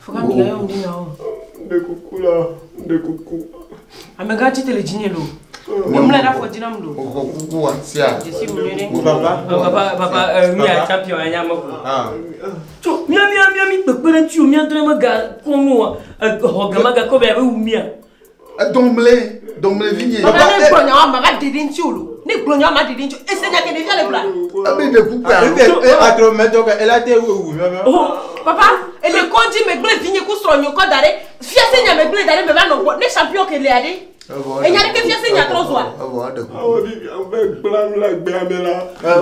Foka mi yɔ ŋdi nyawo. Ɖe kuku la, ɖe kuku. Amegã tsi te le dzinye lo. Nye mlɛ ɖe afɔ dzi nam lo. Xɔ kukua sia. Dzesi ŋu nyuie ɖe. Papa. Papa papa mía champion anya me ko. Tso mía mía mía mi kpekpe ɖe ŋuti o mía ŋutɔ me ga kɔ nu xɔ gama ga kɔ be abe wu mía. Dɔmle dɔmle vi nye. Papa ne gblɔ nyawo ma va ɖe ɖe ŋuti o lo. Ne gblɔ nyawo ma ɖe ɖe ŋuti o. Ese nya ke ɖevia le gblɔa. Ebe ɖe kukua. Efe atro mɛtɔ ke ela te wu miɔ miɔ. Papa ele kɔdzi megblẽ vinye ku srɔ̃nye kɔ da ɖe fiase nya megblẽ da ɖe me va nɔ gbɔ ne champion ke lea ɖe. Enya ɖeke fiase nya trɔ zua. Evɔ eɖe kuku. Awɔ vivi ame gblã nu le agbea me la.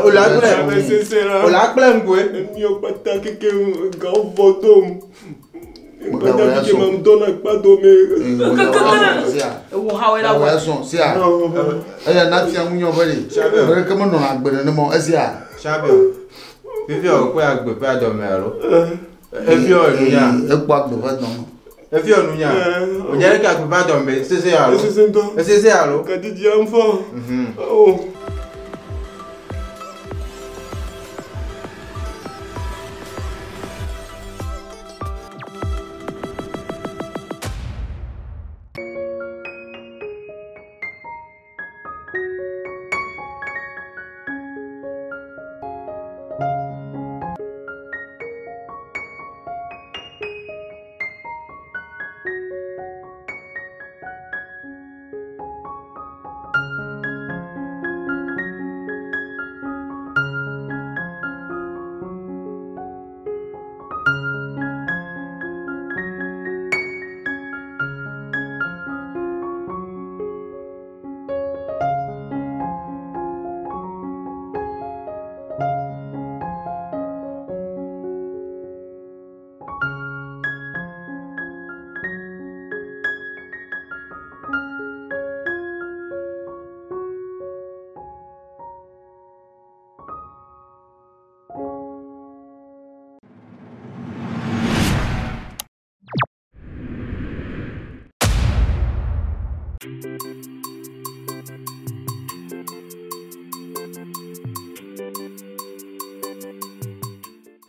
O la gblẽ. Ame sese la. O la gblẽ ŋgoe. Emiwo kpata keke gawo vɔ dom. Gbada keke ma ŋdɔ na kpa dome. Ewo ha wɔ la Awɔ wɔ. esɔn sia. Eya na fia ŋu nyɔ be ɖe. Ame ɖeke menɔna agbe nenema o esia. Champion. Fifia o kpe agbe ƒe adɔme alo. Efia o nunya. Ekpɔ agbe ƒe dɔme. Efia o nunya. O nya ɖeke agbe ƒe adɔme sese alo. Esese ŋutɔ. Esese alo. Kadidi am fɔ. Oh.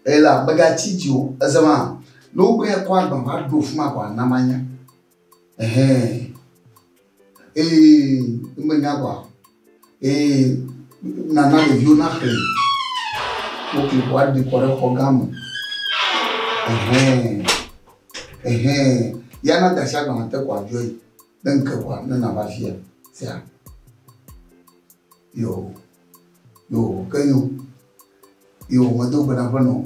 Ela megatsi dzi o ezema ne wogbe kɔ agba va ɖo fi ma kɔa na manya. Ɛhɛn. Eye menya kɔa. Eye nana ɖeviwo naxlẽ. Wokli kɔ aɖi kɔ ɖe xɔ gã me. Ɛhɛn. Ɛhɛn. Ya na da asi agbalẽ te kɔ adzɔ yi. Ne ŋke kɔa ne nava fia. Sia. Yo. Yo ke nyo. Yo medo gbe na ƒe nɔ.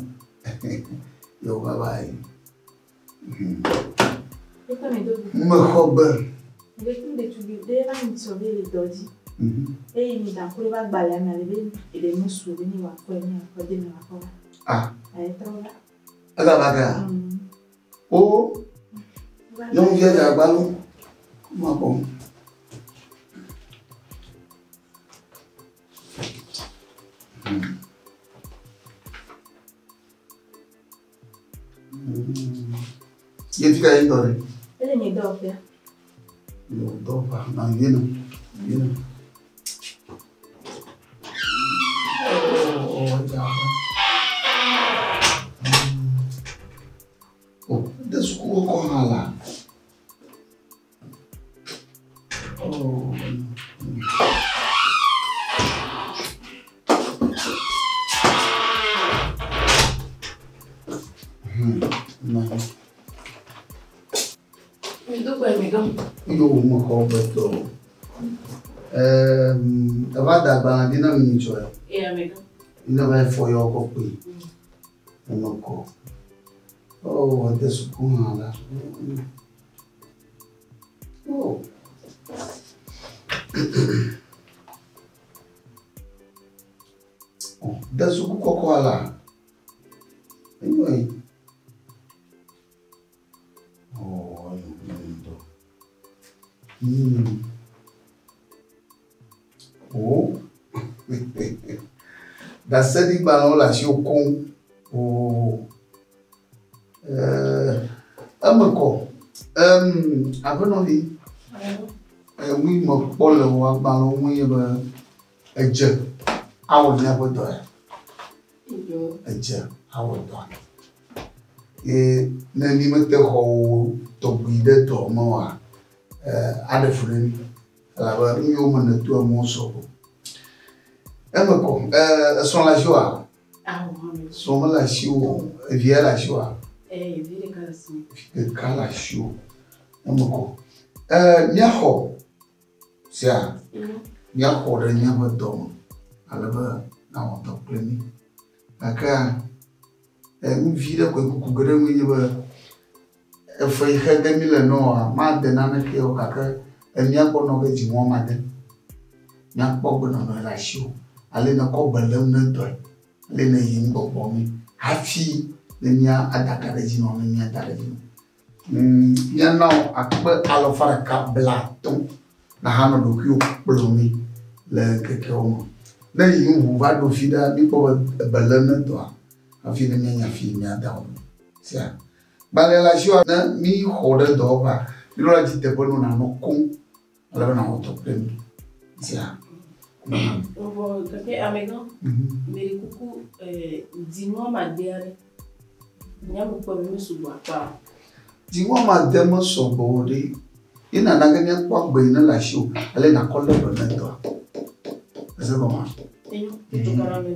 Yo bye bye. Mexɔ gbe. Ɖevi ɖetugbi ɖe va nyi sɔ be le dɔ dzi. Eye mi da ŋku ɖe va agbalẽa me ale be eɖe mesu o be ne wòakɔe ne wòakɔ de me wòakɔ va. Ah. Aye trɔ va. Egava kea? O, nyɔnuvia dze agba lo. Ma kpɔ. Ye fi ka ye dɔ ɖe? Ele nye dɔwɔƒea. Yo dɔwɔƒea, na yena, yena. Oh, edze agba. Oh, de suku kɔkɔ hã la. Oh. Na. Mi do gbɔ mi gan. Yo me xɔ be tɔ. Eva da agbalẽ ɖi na mi nyitsɔ ya. Eya mi gan. Ne va fɔ yɔ kɔ kpe. Eme kɔ. Oh, ede suku hã la. Oh. Oh, de suku kɔkɔ la. Enyo ye. Oh, enyo ŋutɔ. Oh. Ɖaseɖigbalẽwo le asiwò koŋ. Oh. Eme kɔ. Aƒenɔvi, enu yi mekpɔ le wò agbalẽwo ŋu nye be edze awɔ míaƒe dɔ ya. Edze awɔ dɔa. Ye ne mi mete xɔ wò tɔgbui ɖe dɔ me oa, aɖe fu ɖe mi elabe nu yiwo me nèto enuwo sɔgbɔ. Eme kɔ. Esrɔ̃ le asiwòa? Srɔ̃ mele asiwò o. Evia le asiwòa? Vi ɖeka le asinye. Vi ɖeka le asiwò. Eme kɔ. Míaxɔ sia, míaxɔ ɖe míaƒe dɔ me ale be nawɔ dɔ kple mí. Gakea, nu vi ɖe koe kuku ge ɖe ŋu nye be efe yi xe ge mí le nɔa, made naneke o gake emía gbɔ nɔ ge dziŋɔ made. Míakpɔ gbenɔnɔ le asiwò. Ale nekɔ be lém ne dɔe, ale neyim gbɔgbɔ mi hafi ne mía adaka ɖe dzi nɔ ne míada ɖe dzi nɔ. Míana wò akpe alafa ɖeka blatɔ̃ nahanɔ ɖokuiwò kplɔ mi le ŋkekewo me. Ne yi ŋu va ɖo fi ɖa, míkpɔ be ebe lém ne dɔa hafi ne míanya fi míada wò ɖo. Sia. Gbalẽ le asiwòa, ne míxɔ ɖe dɔwɔƒea, míɖo la dzi teƒe nɔ nanɔ koŋ ale be nawɔ dɔ kple mí. Sia. Vɔ gake amegã, meɖe kuku dzinua ma de aɖe. Nyame kpɔ be mesugbɔ akpa o. Dzinua ma de mesɔgbɔ o ɖe. Ye nana ge míakpɔ agbe yi ne le asiwò ale nakɔ lé be ne dɔa. Ese gɔmea? Enyo, edzo ka na ame.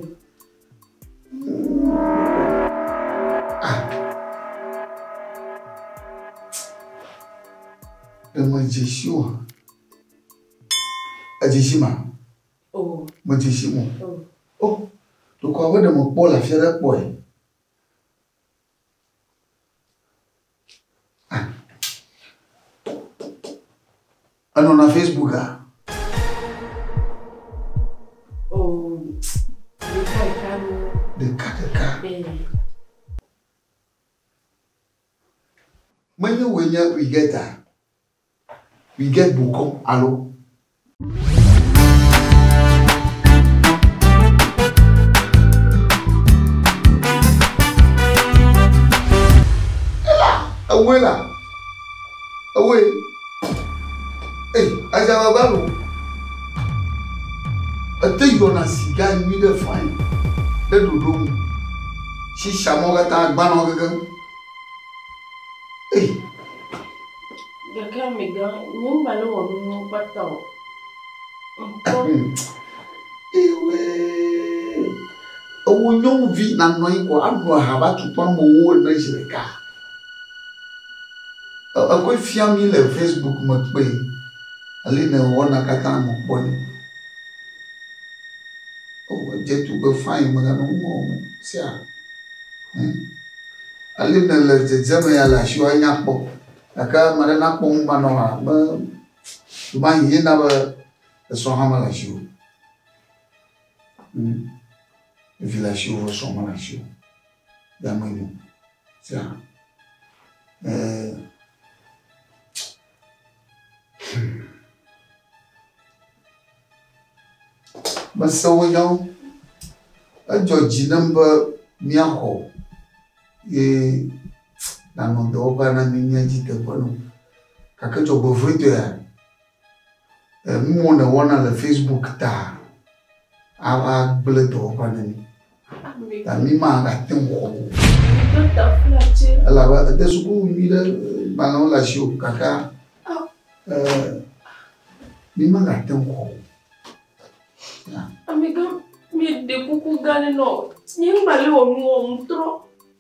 Ɖe medze si oa? Edze si ma? Oh. Medze si mo. Oh. Oh, ɖeko abe ɖe mekpɔ le afi aɖe kpɔe. Ah. Enɔna Facebook a? Oh, ɖeka ɖeka lo. Ɖeka ɖeka. Menye wòe nye Wigeta? Wiget bokɔ alo? Ela, ewoe la. Ewoe. Ei, adzabagba lo. Ete yɔna siga nyui ɖe fain ɖe ɖoɖo ŋu. Shisha mɔ katã gbãnɔ kekeŋ. Ei. Gake amegã, nye ŋgba le wɔ nuwo kpata o. Ŋkpɔ. Ewe. Ewo nyɔnuvi nanɔ anyi ko anɔ aha va tukpa amewo ene zi ɖeka. Ekɔe fia mi le Facebook me kpe. Ale ne wɔna katã me kpɔ ni. Oh, edze tugbe fine meganɔ nu wɔm o. Sia. Ale ne le dzedzeme ya le asiwò anya kpɔ. Gake ame ɖe nakpɔ nu manɔ oa, me ɖomahi ye na be esrɔ̃ hã mele asiwò. Vi le asiwò vɔ srɔ̃ mele asiwò. Ya menyo. Sia. Mese wò nyawo. Edzɔ dzi nam be míaxɔ ye nànɔ dɔwɔƒea na mí míadzi teƒe nɔ. Gake dzɔgbevɔ̃etɔea, nu yiwo nèwɔna le Facebook ta ava gblẽ dɔwɔƒea na mí. Ta mí magate ŋu xɔ o. Elabe ède suku nyuiɖe, gbalẽwo le asiwò gake mí magate ŋu xɔ o. Amegã, mieɖe kuku gã ɖe nɔ. Nye ŋgba le wɔ nu wɔm trɔ.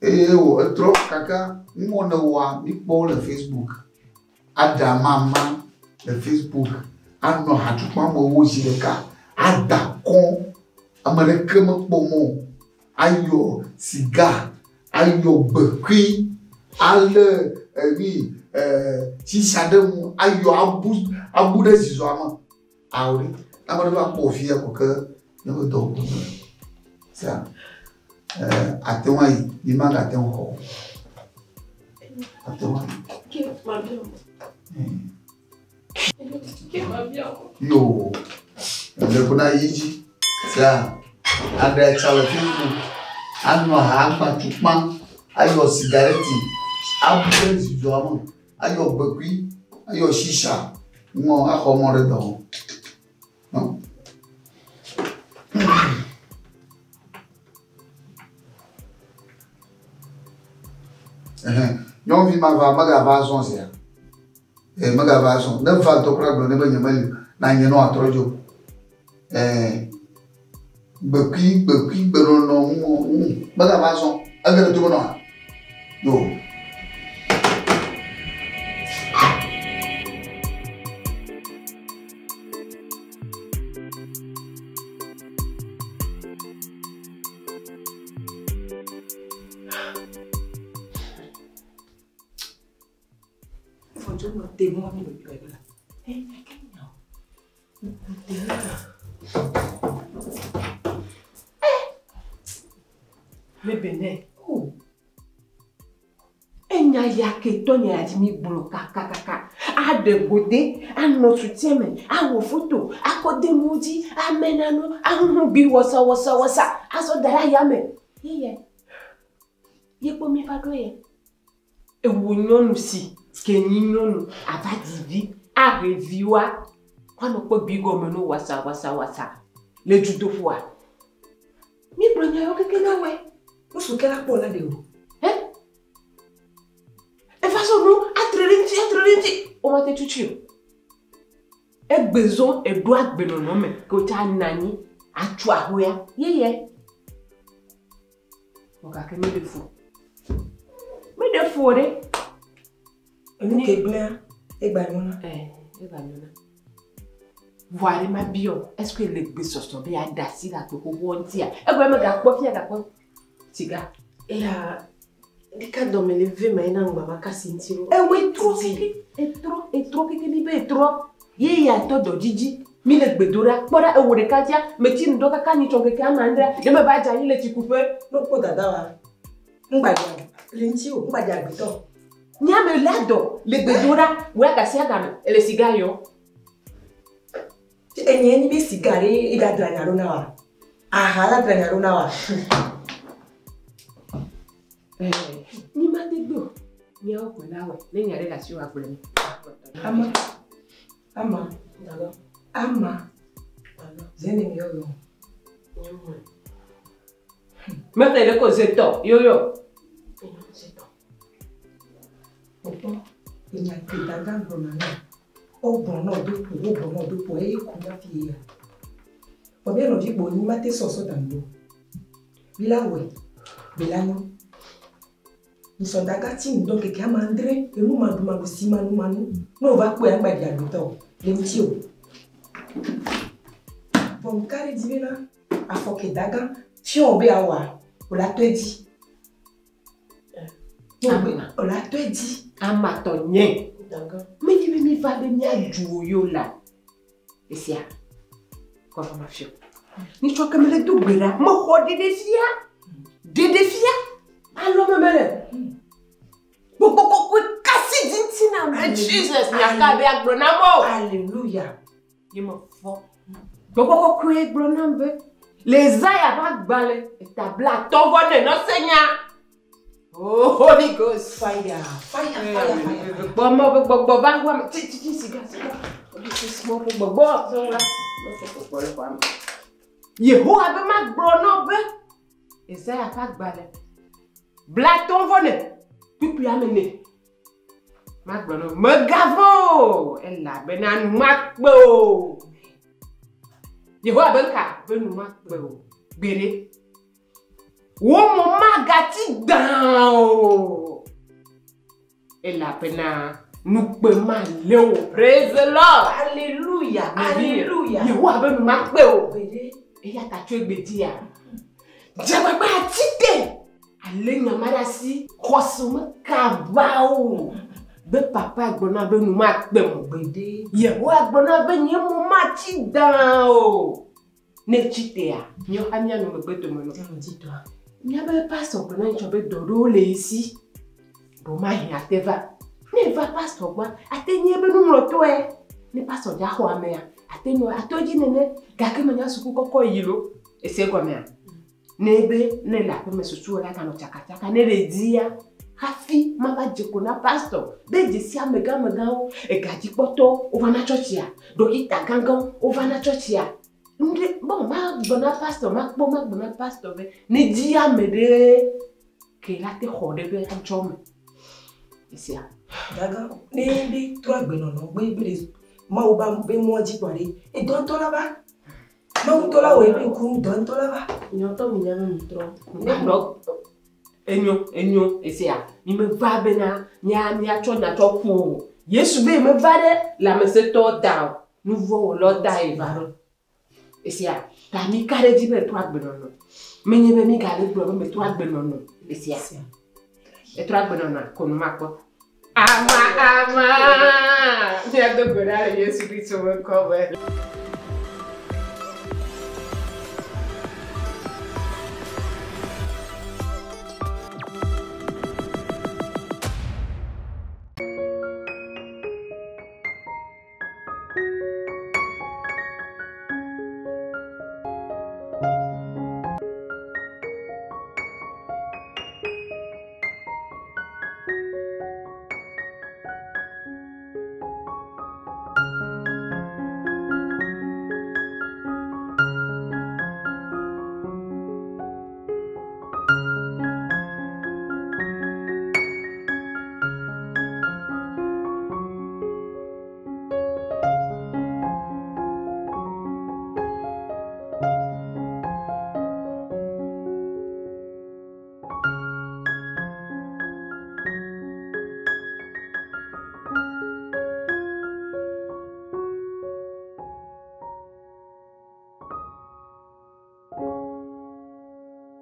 Eye wò etrɔ kaka nu wɔ ne wɔa mi kpɔ wo le Facebook. Ada mama le Facebook. Anɔ hatsukpa amewo zi ɖeka. Ada kɔ. Ame ɖeke mekpɔ mɔ o. Ayɔ siga, ayɔ gbekui, alé eyi shisha ɖe ŋu, ayɔ abu abu ɖe zizɔa me. Awo ɖe. Ame ɖe va kpɔ fia ko ke ne be dɔ ko. Sia. Ate ŋu ayi, mi magate ŋu xɔ o. Ate ŋu ayi. Ke mabia o. Ke mabia o. Yo. Ele ko na yi dzi. Sia. Aɖe tsa le Facebook. Anɔ ha agba tukpa. Ayɔ sigareti. Abu ɖe zizɔa me. Ayɔ gbekui. Ayɔ shisha. Ŋɔ axɔ mɔ ɖe dɔ. No. Nyɔnuvi ma va megava azɔ zia. Megava azɔ. Ne va ŋutɔ kura gblɔ nɛ be nyemeli o. Na nye ne wòatrɔ dzo. Gbekui gbekui gbenɔnɔ ŋu ŋu megava azɔ. Ege ɖe tome nɔa? Yo. Mebene. Oh. Enya ya ke tɔnye ya dzi mi gblɔ kakakaka. Aɖe gode, anɔ soutien me, awɔ foto, akɔ de nuwo dzi, ame nanu, ahuhu bi wɔsa wɔsa wɔsa, azɔ da ɖe ayame. Yeye. Ye kpɔ mi va ɖo ye. Ewo nyɔnu si ke nyi nyɔnu ava dzi vi, ahe viwoa, woanɔ kpɔ gbi gɔme no wɔsa wɔsa wɔsa le dzudoƒoa. Mi gblɔ nya yawo keke na wɔe. Nusu ke la kpɔ la ɖe o. Eva sɔ nu atre ɖe ŋuti, atre ɖe ŋuti. Womate tutui o. Egbezɔ eɖo agbenɔnɔ me ke wotsa nɔ anyi atso ahoea yeye. Vɔ gake meɖe fu. Meɖe fu o ɖe. Enu ke gblẽa, egba nyona. Egba nyona. Vɔ aɖe ma biɔ, est-ce que le gbesɔsɔ be yeaɖe asi le agbe xoxoa ŋutia? Egɔme megakpɔ fia gakpɔ siga. Eya, ɖeka dɔme le ve ma yina ŋgba va kasi ŋuti o. Ewe trɔ keke, etrɔ, etrɔ keke mi be etrɔ. Ye ya tɔ dɔ dzidzi. Mi le gbe do ɖa, kpɔ ɖa ewo ɖeka dzia, metsi ŋdɔ kaka nyi tsɔ keke ame adrea, ne me va dze anyi le tsikuƒe. Ne wokpɔ dada wa, ŋgba dze le ŋuti o, ŋgba dze agbetɔ. Nyame le dɔ le gbe do ɖa, wò ya gasia game, ele siga yɔ. Enye nyi be siga ɖe eɖadra nya ɖo na wa. Aha la dra nya ɖo na wa. Mi ma te gbe o. Míawo koe la wɔe. Ne nya ɖe le asiwò agblɔe mi. Ama. Ama. Ama. Zene mi yɔyɔ. Mexlẽ ɖe ko zetɔ yoyo. Kpɔkpɔ enya ke dada gblɔna na. Wogblɔ na do ƒo, wogblɔ na do ƒo eye ku na fi ya. Vɔ mía nɔvi kpo nyi mate sɔsɔ dan do. Mi la wɔe. Be la nyɔ. Nsɔdaga ti ŋdɔ keke ame adre enu maɖumaɖu si manumanu. Ne wòva kpɔe aŋgba ɖi agbetɔ o. Le ŋuti o. Vɔ ŋka ɖe dzi bena afɔ ke daga fiɔ be awɔa, wòla tɔe dzi. Wòla tɔe dzi. Amatɔ nye. Menye be mi va be míadzu wo yo la. Esia. Kɔ va ma fiɔ. Nitsɔ ke mele do gbe ɖa. Mexɔ ɖeɖe fia. Ɖeɖe fia. Alɔ me mele. Gbɔgbɔ kɔkɔe Jesus nyaka be agblɔ na mo. Alléluia. Ye me fɔ. Gbɔgbɔ kɔkɔe gblɔ nam be le Isaiah ƒe agbalẽ eta blatɔ̃ vɔ ne nɔ se nya. Oh, Holy Ghost. Fire, fire, fire, fire. Gbɔ mɔ be gbɔgbɔ va xɔa me. Tsi tsi tsi siga siga. Mɔ be gbɔgbɔ zɔn la. Mɔ be gbɔgbɔ le xɔa me. Yehowa be magblɔ nɔ be Isaiah ƒe agbalẽ 50 vɔ ne kpukpui ame ne. Magblɔ nɔ megavɔ̃ o elabena nu makpe o. Yehowa be ŋka be nu makpe o. Gbeɖe. Wo mo magati gbã o. Elabena nukpe malé o. Praise the Lord. Alléluia. Alléluia. Yehowa be nu makpe o. Eya ta tso egbe dzia. Dzegbagba ati te. Ale nyama ɖe asi. Xɔse me kaba o. Be papa gblɔna be nu makpe mo. Gbeɖe. Yehowa gblɔna be nye mo matsi dã o. Ne tsi tea, míawo hã míanɔ megbe dome nɔ. Míabe pastor gblɔ na nyitsɔ be dɔ ɖewo le ye si. Ɖewomahi ate va. Ne eva pastor gbɔa, ate nye be nuŋlɔtɔe. Ne pastor dza xɔ amea, ate nɔ ato edzi nene. Gake menya suku kɔkɔ yi lo. Ese gɔmea? Ne be ne le aƒeme susu la ganɔ tsakatsaka ne le dzia hafi mava dze ko na pastor be dzesi amegãmegãwo egadzikpɔtɔwo wovana tsɔtsia ɖɔkita gãgãwo wovana tsɔtsia nu ɖe bon magblɔ na pastor makpɔ magblɔ na pastor be ne dzi ame ɖe ke la te xɔ ɖe be adzɔ me esia. Dada, ne be trɔ agbenɔnɔ gbe be le Mawu ba be mɔ dzi kpɔ ɖe, edɔ ŋutɔ la va. Mawu ŋutɔ la wɔ eƒe ŋku dɔ ŋutɔ la va. Nyɔtɔ mi nya be mi trɔ. Enyo enyo enyo esia mi me va bena mia miatsɔ nyatsɔ ku o. Yesu be me va ɖe lãmesetɔ da o. Nuvɔwɔlawo da ye va ɖo. Esia ta mi ka ɖe dzi be etrɔ agbenɔnɔ. Menye be mi gale gblɔ be metrɔ agbenɔnɔ. Esia etrɔ agbenɔnɔa ko nu makpɔ. Ama ama. Míado gbe ɖa le Yesu Kristo ƒe ŋkɔ me.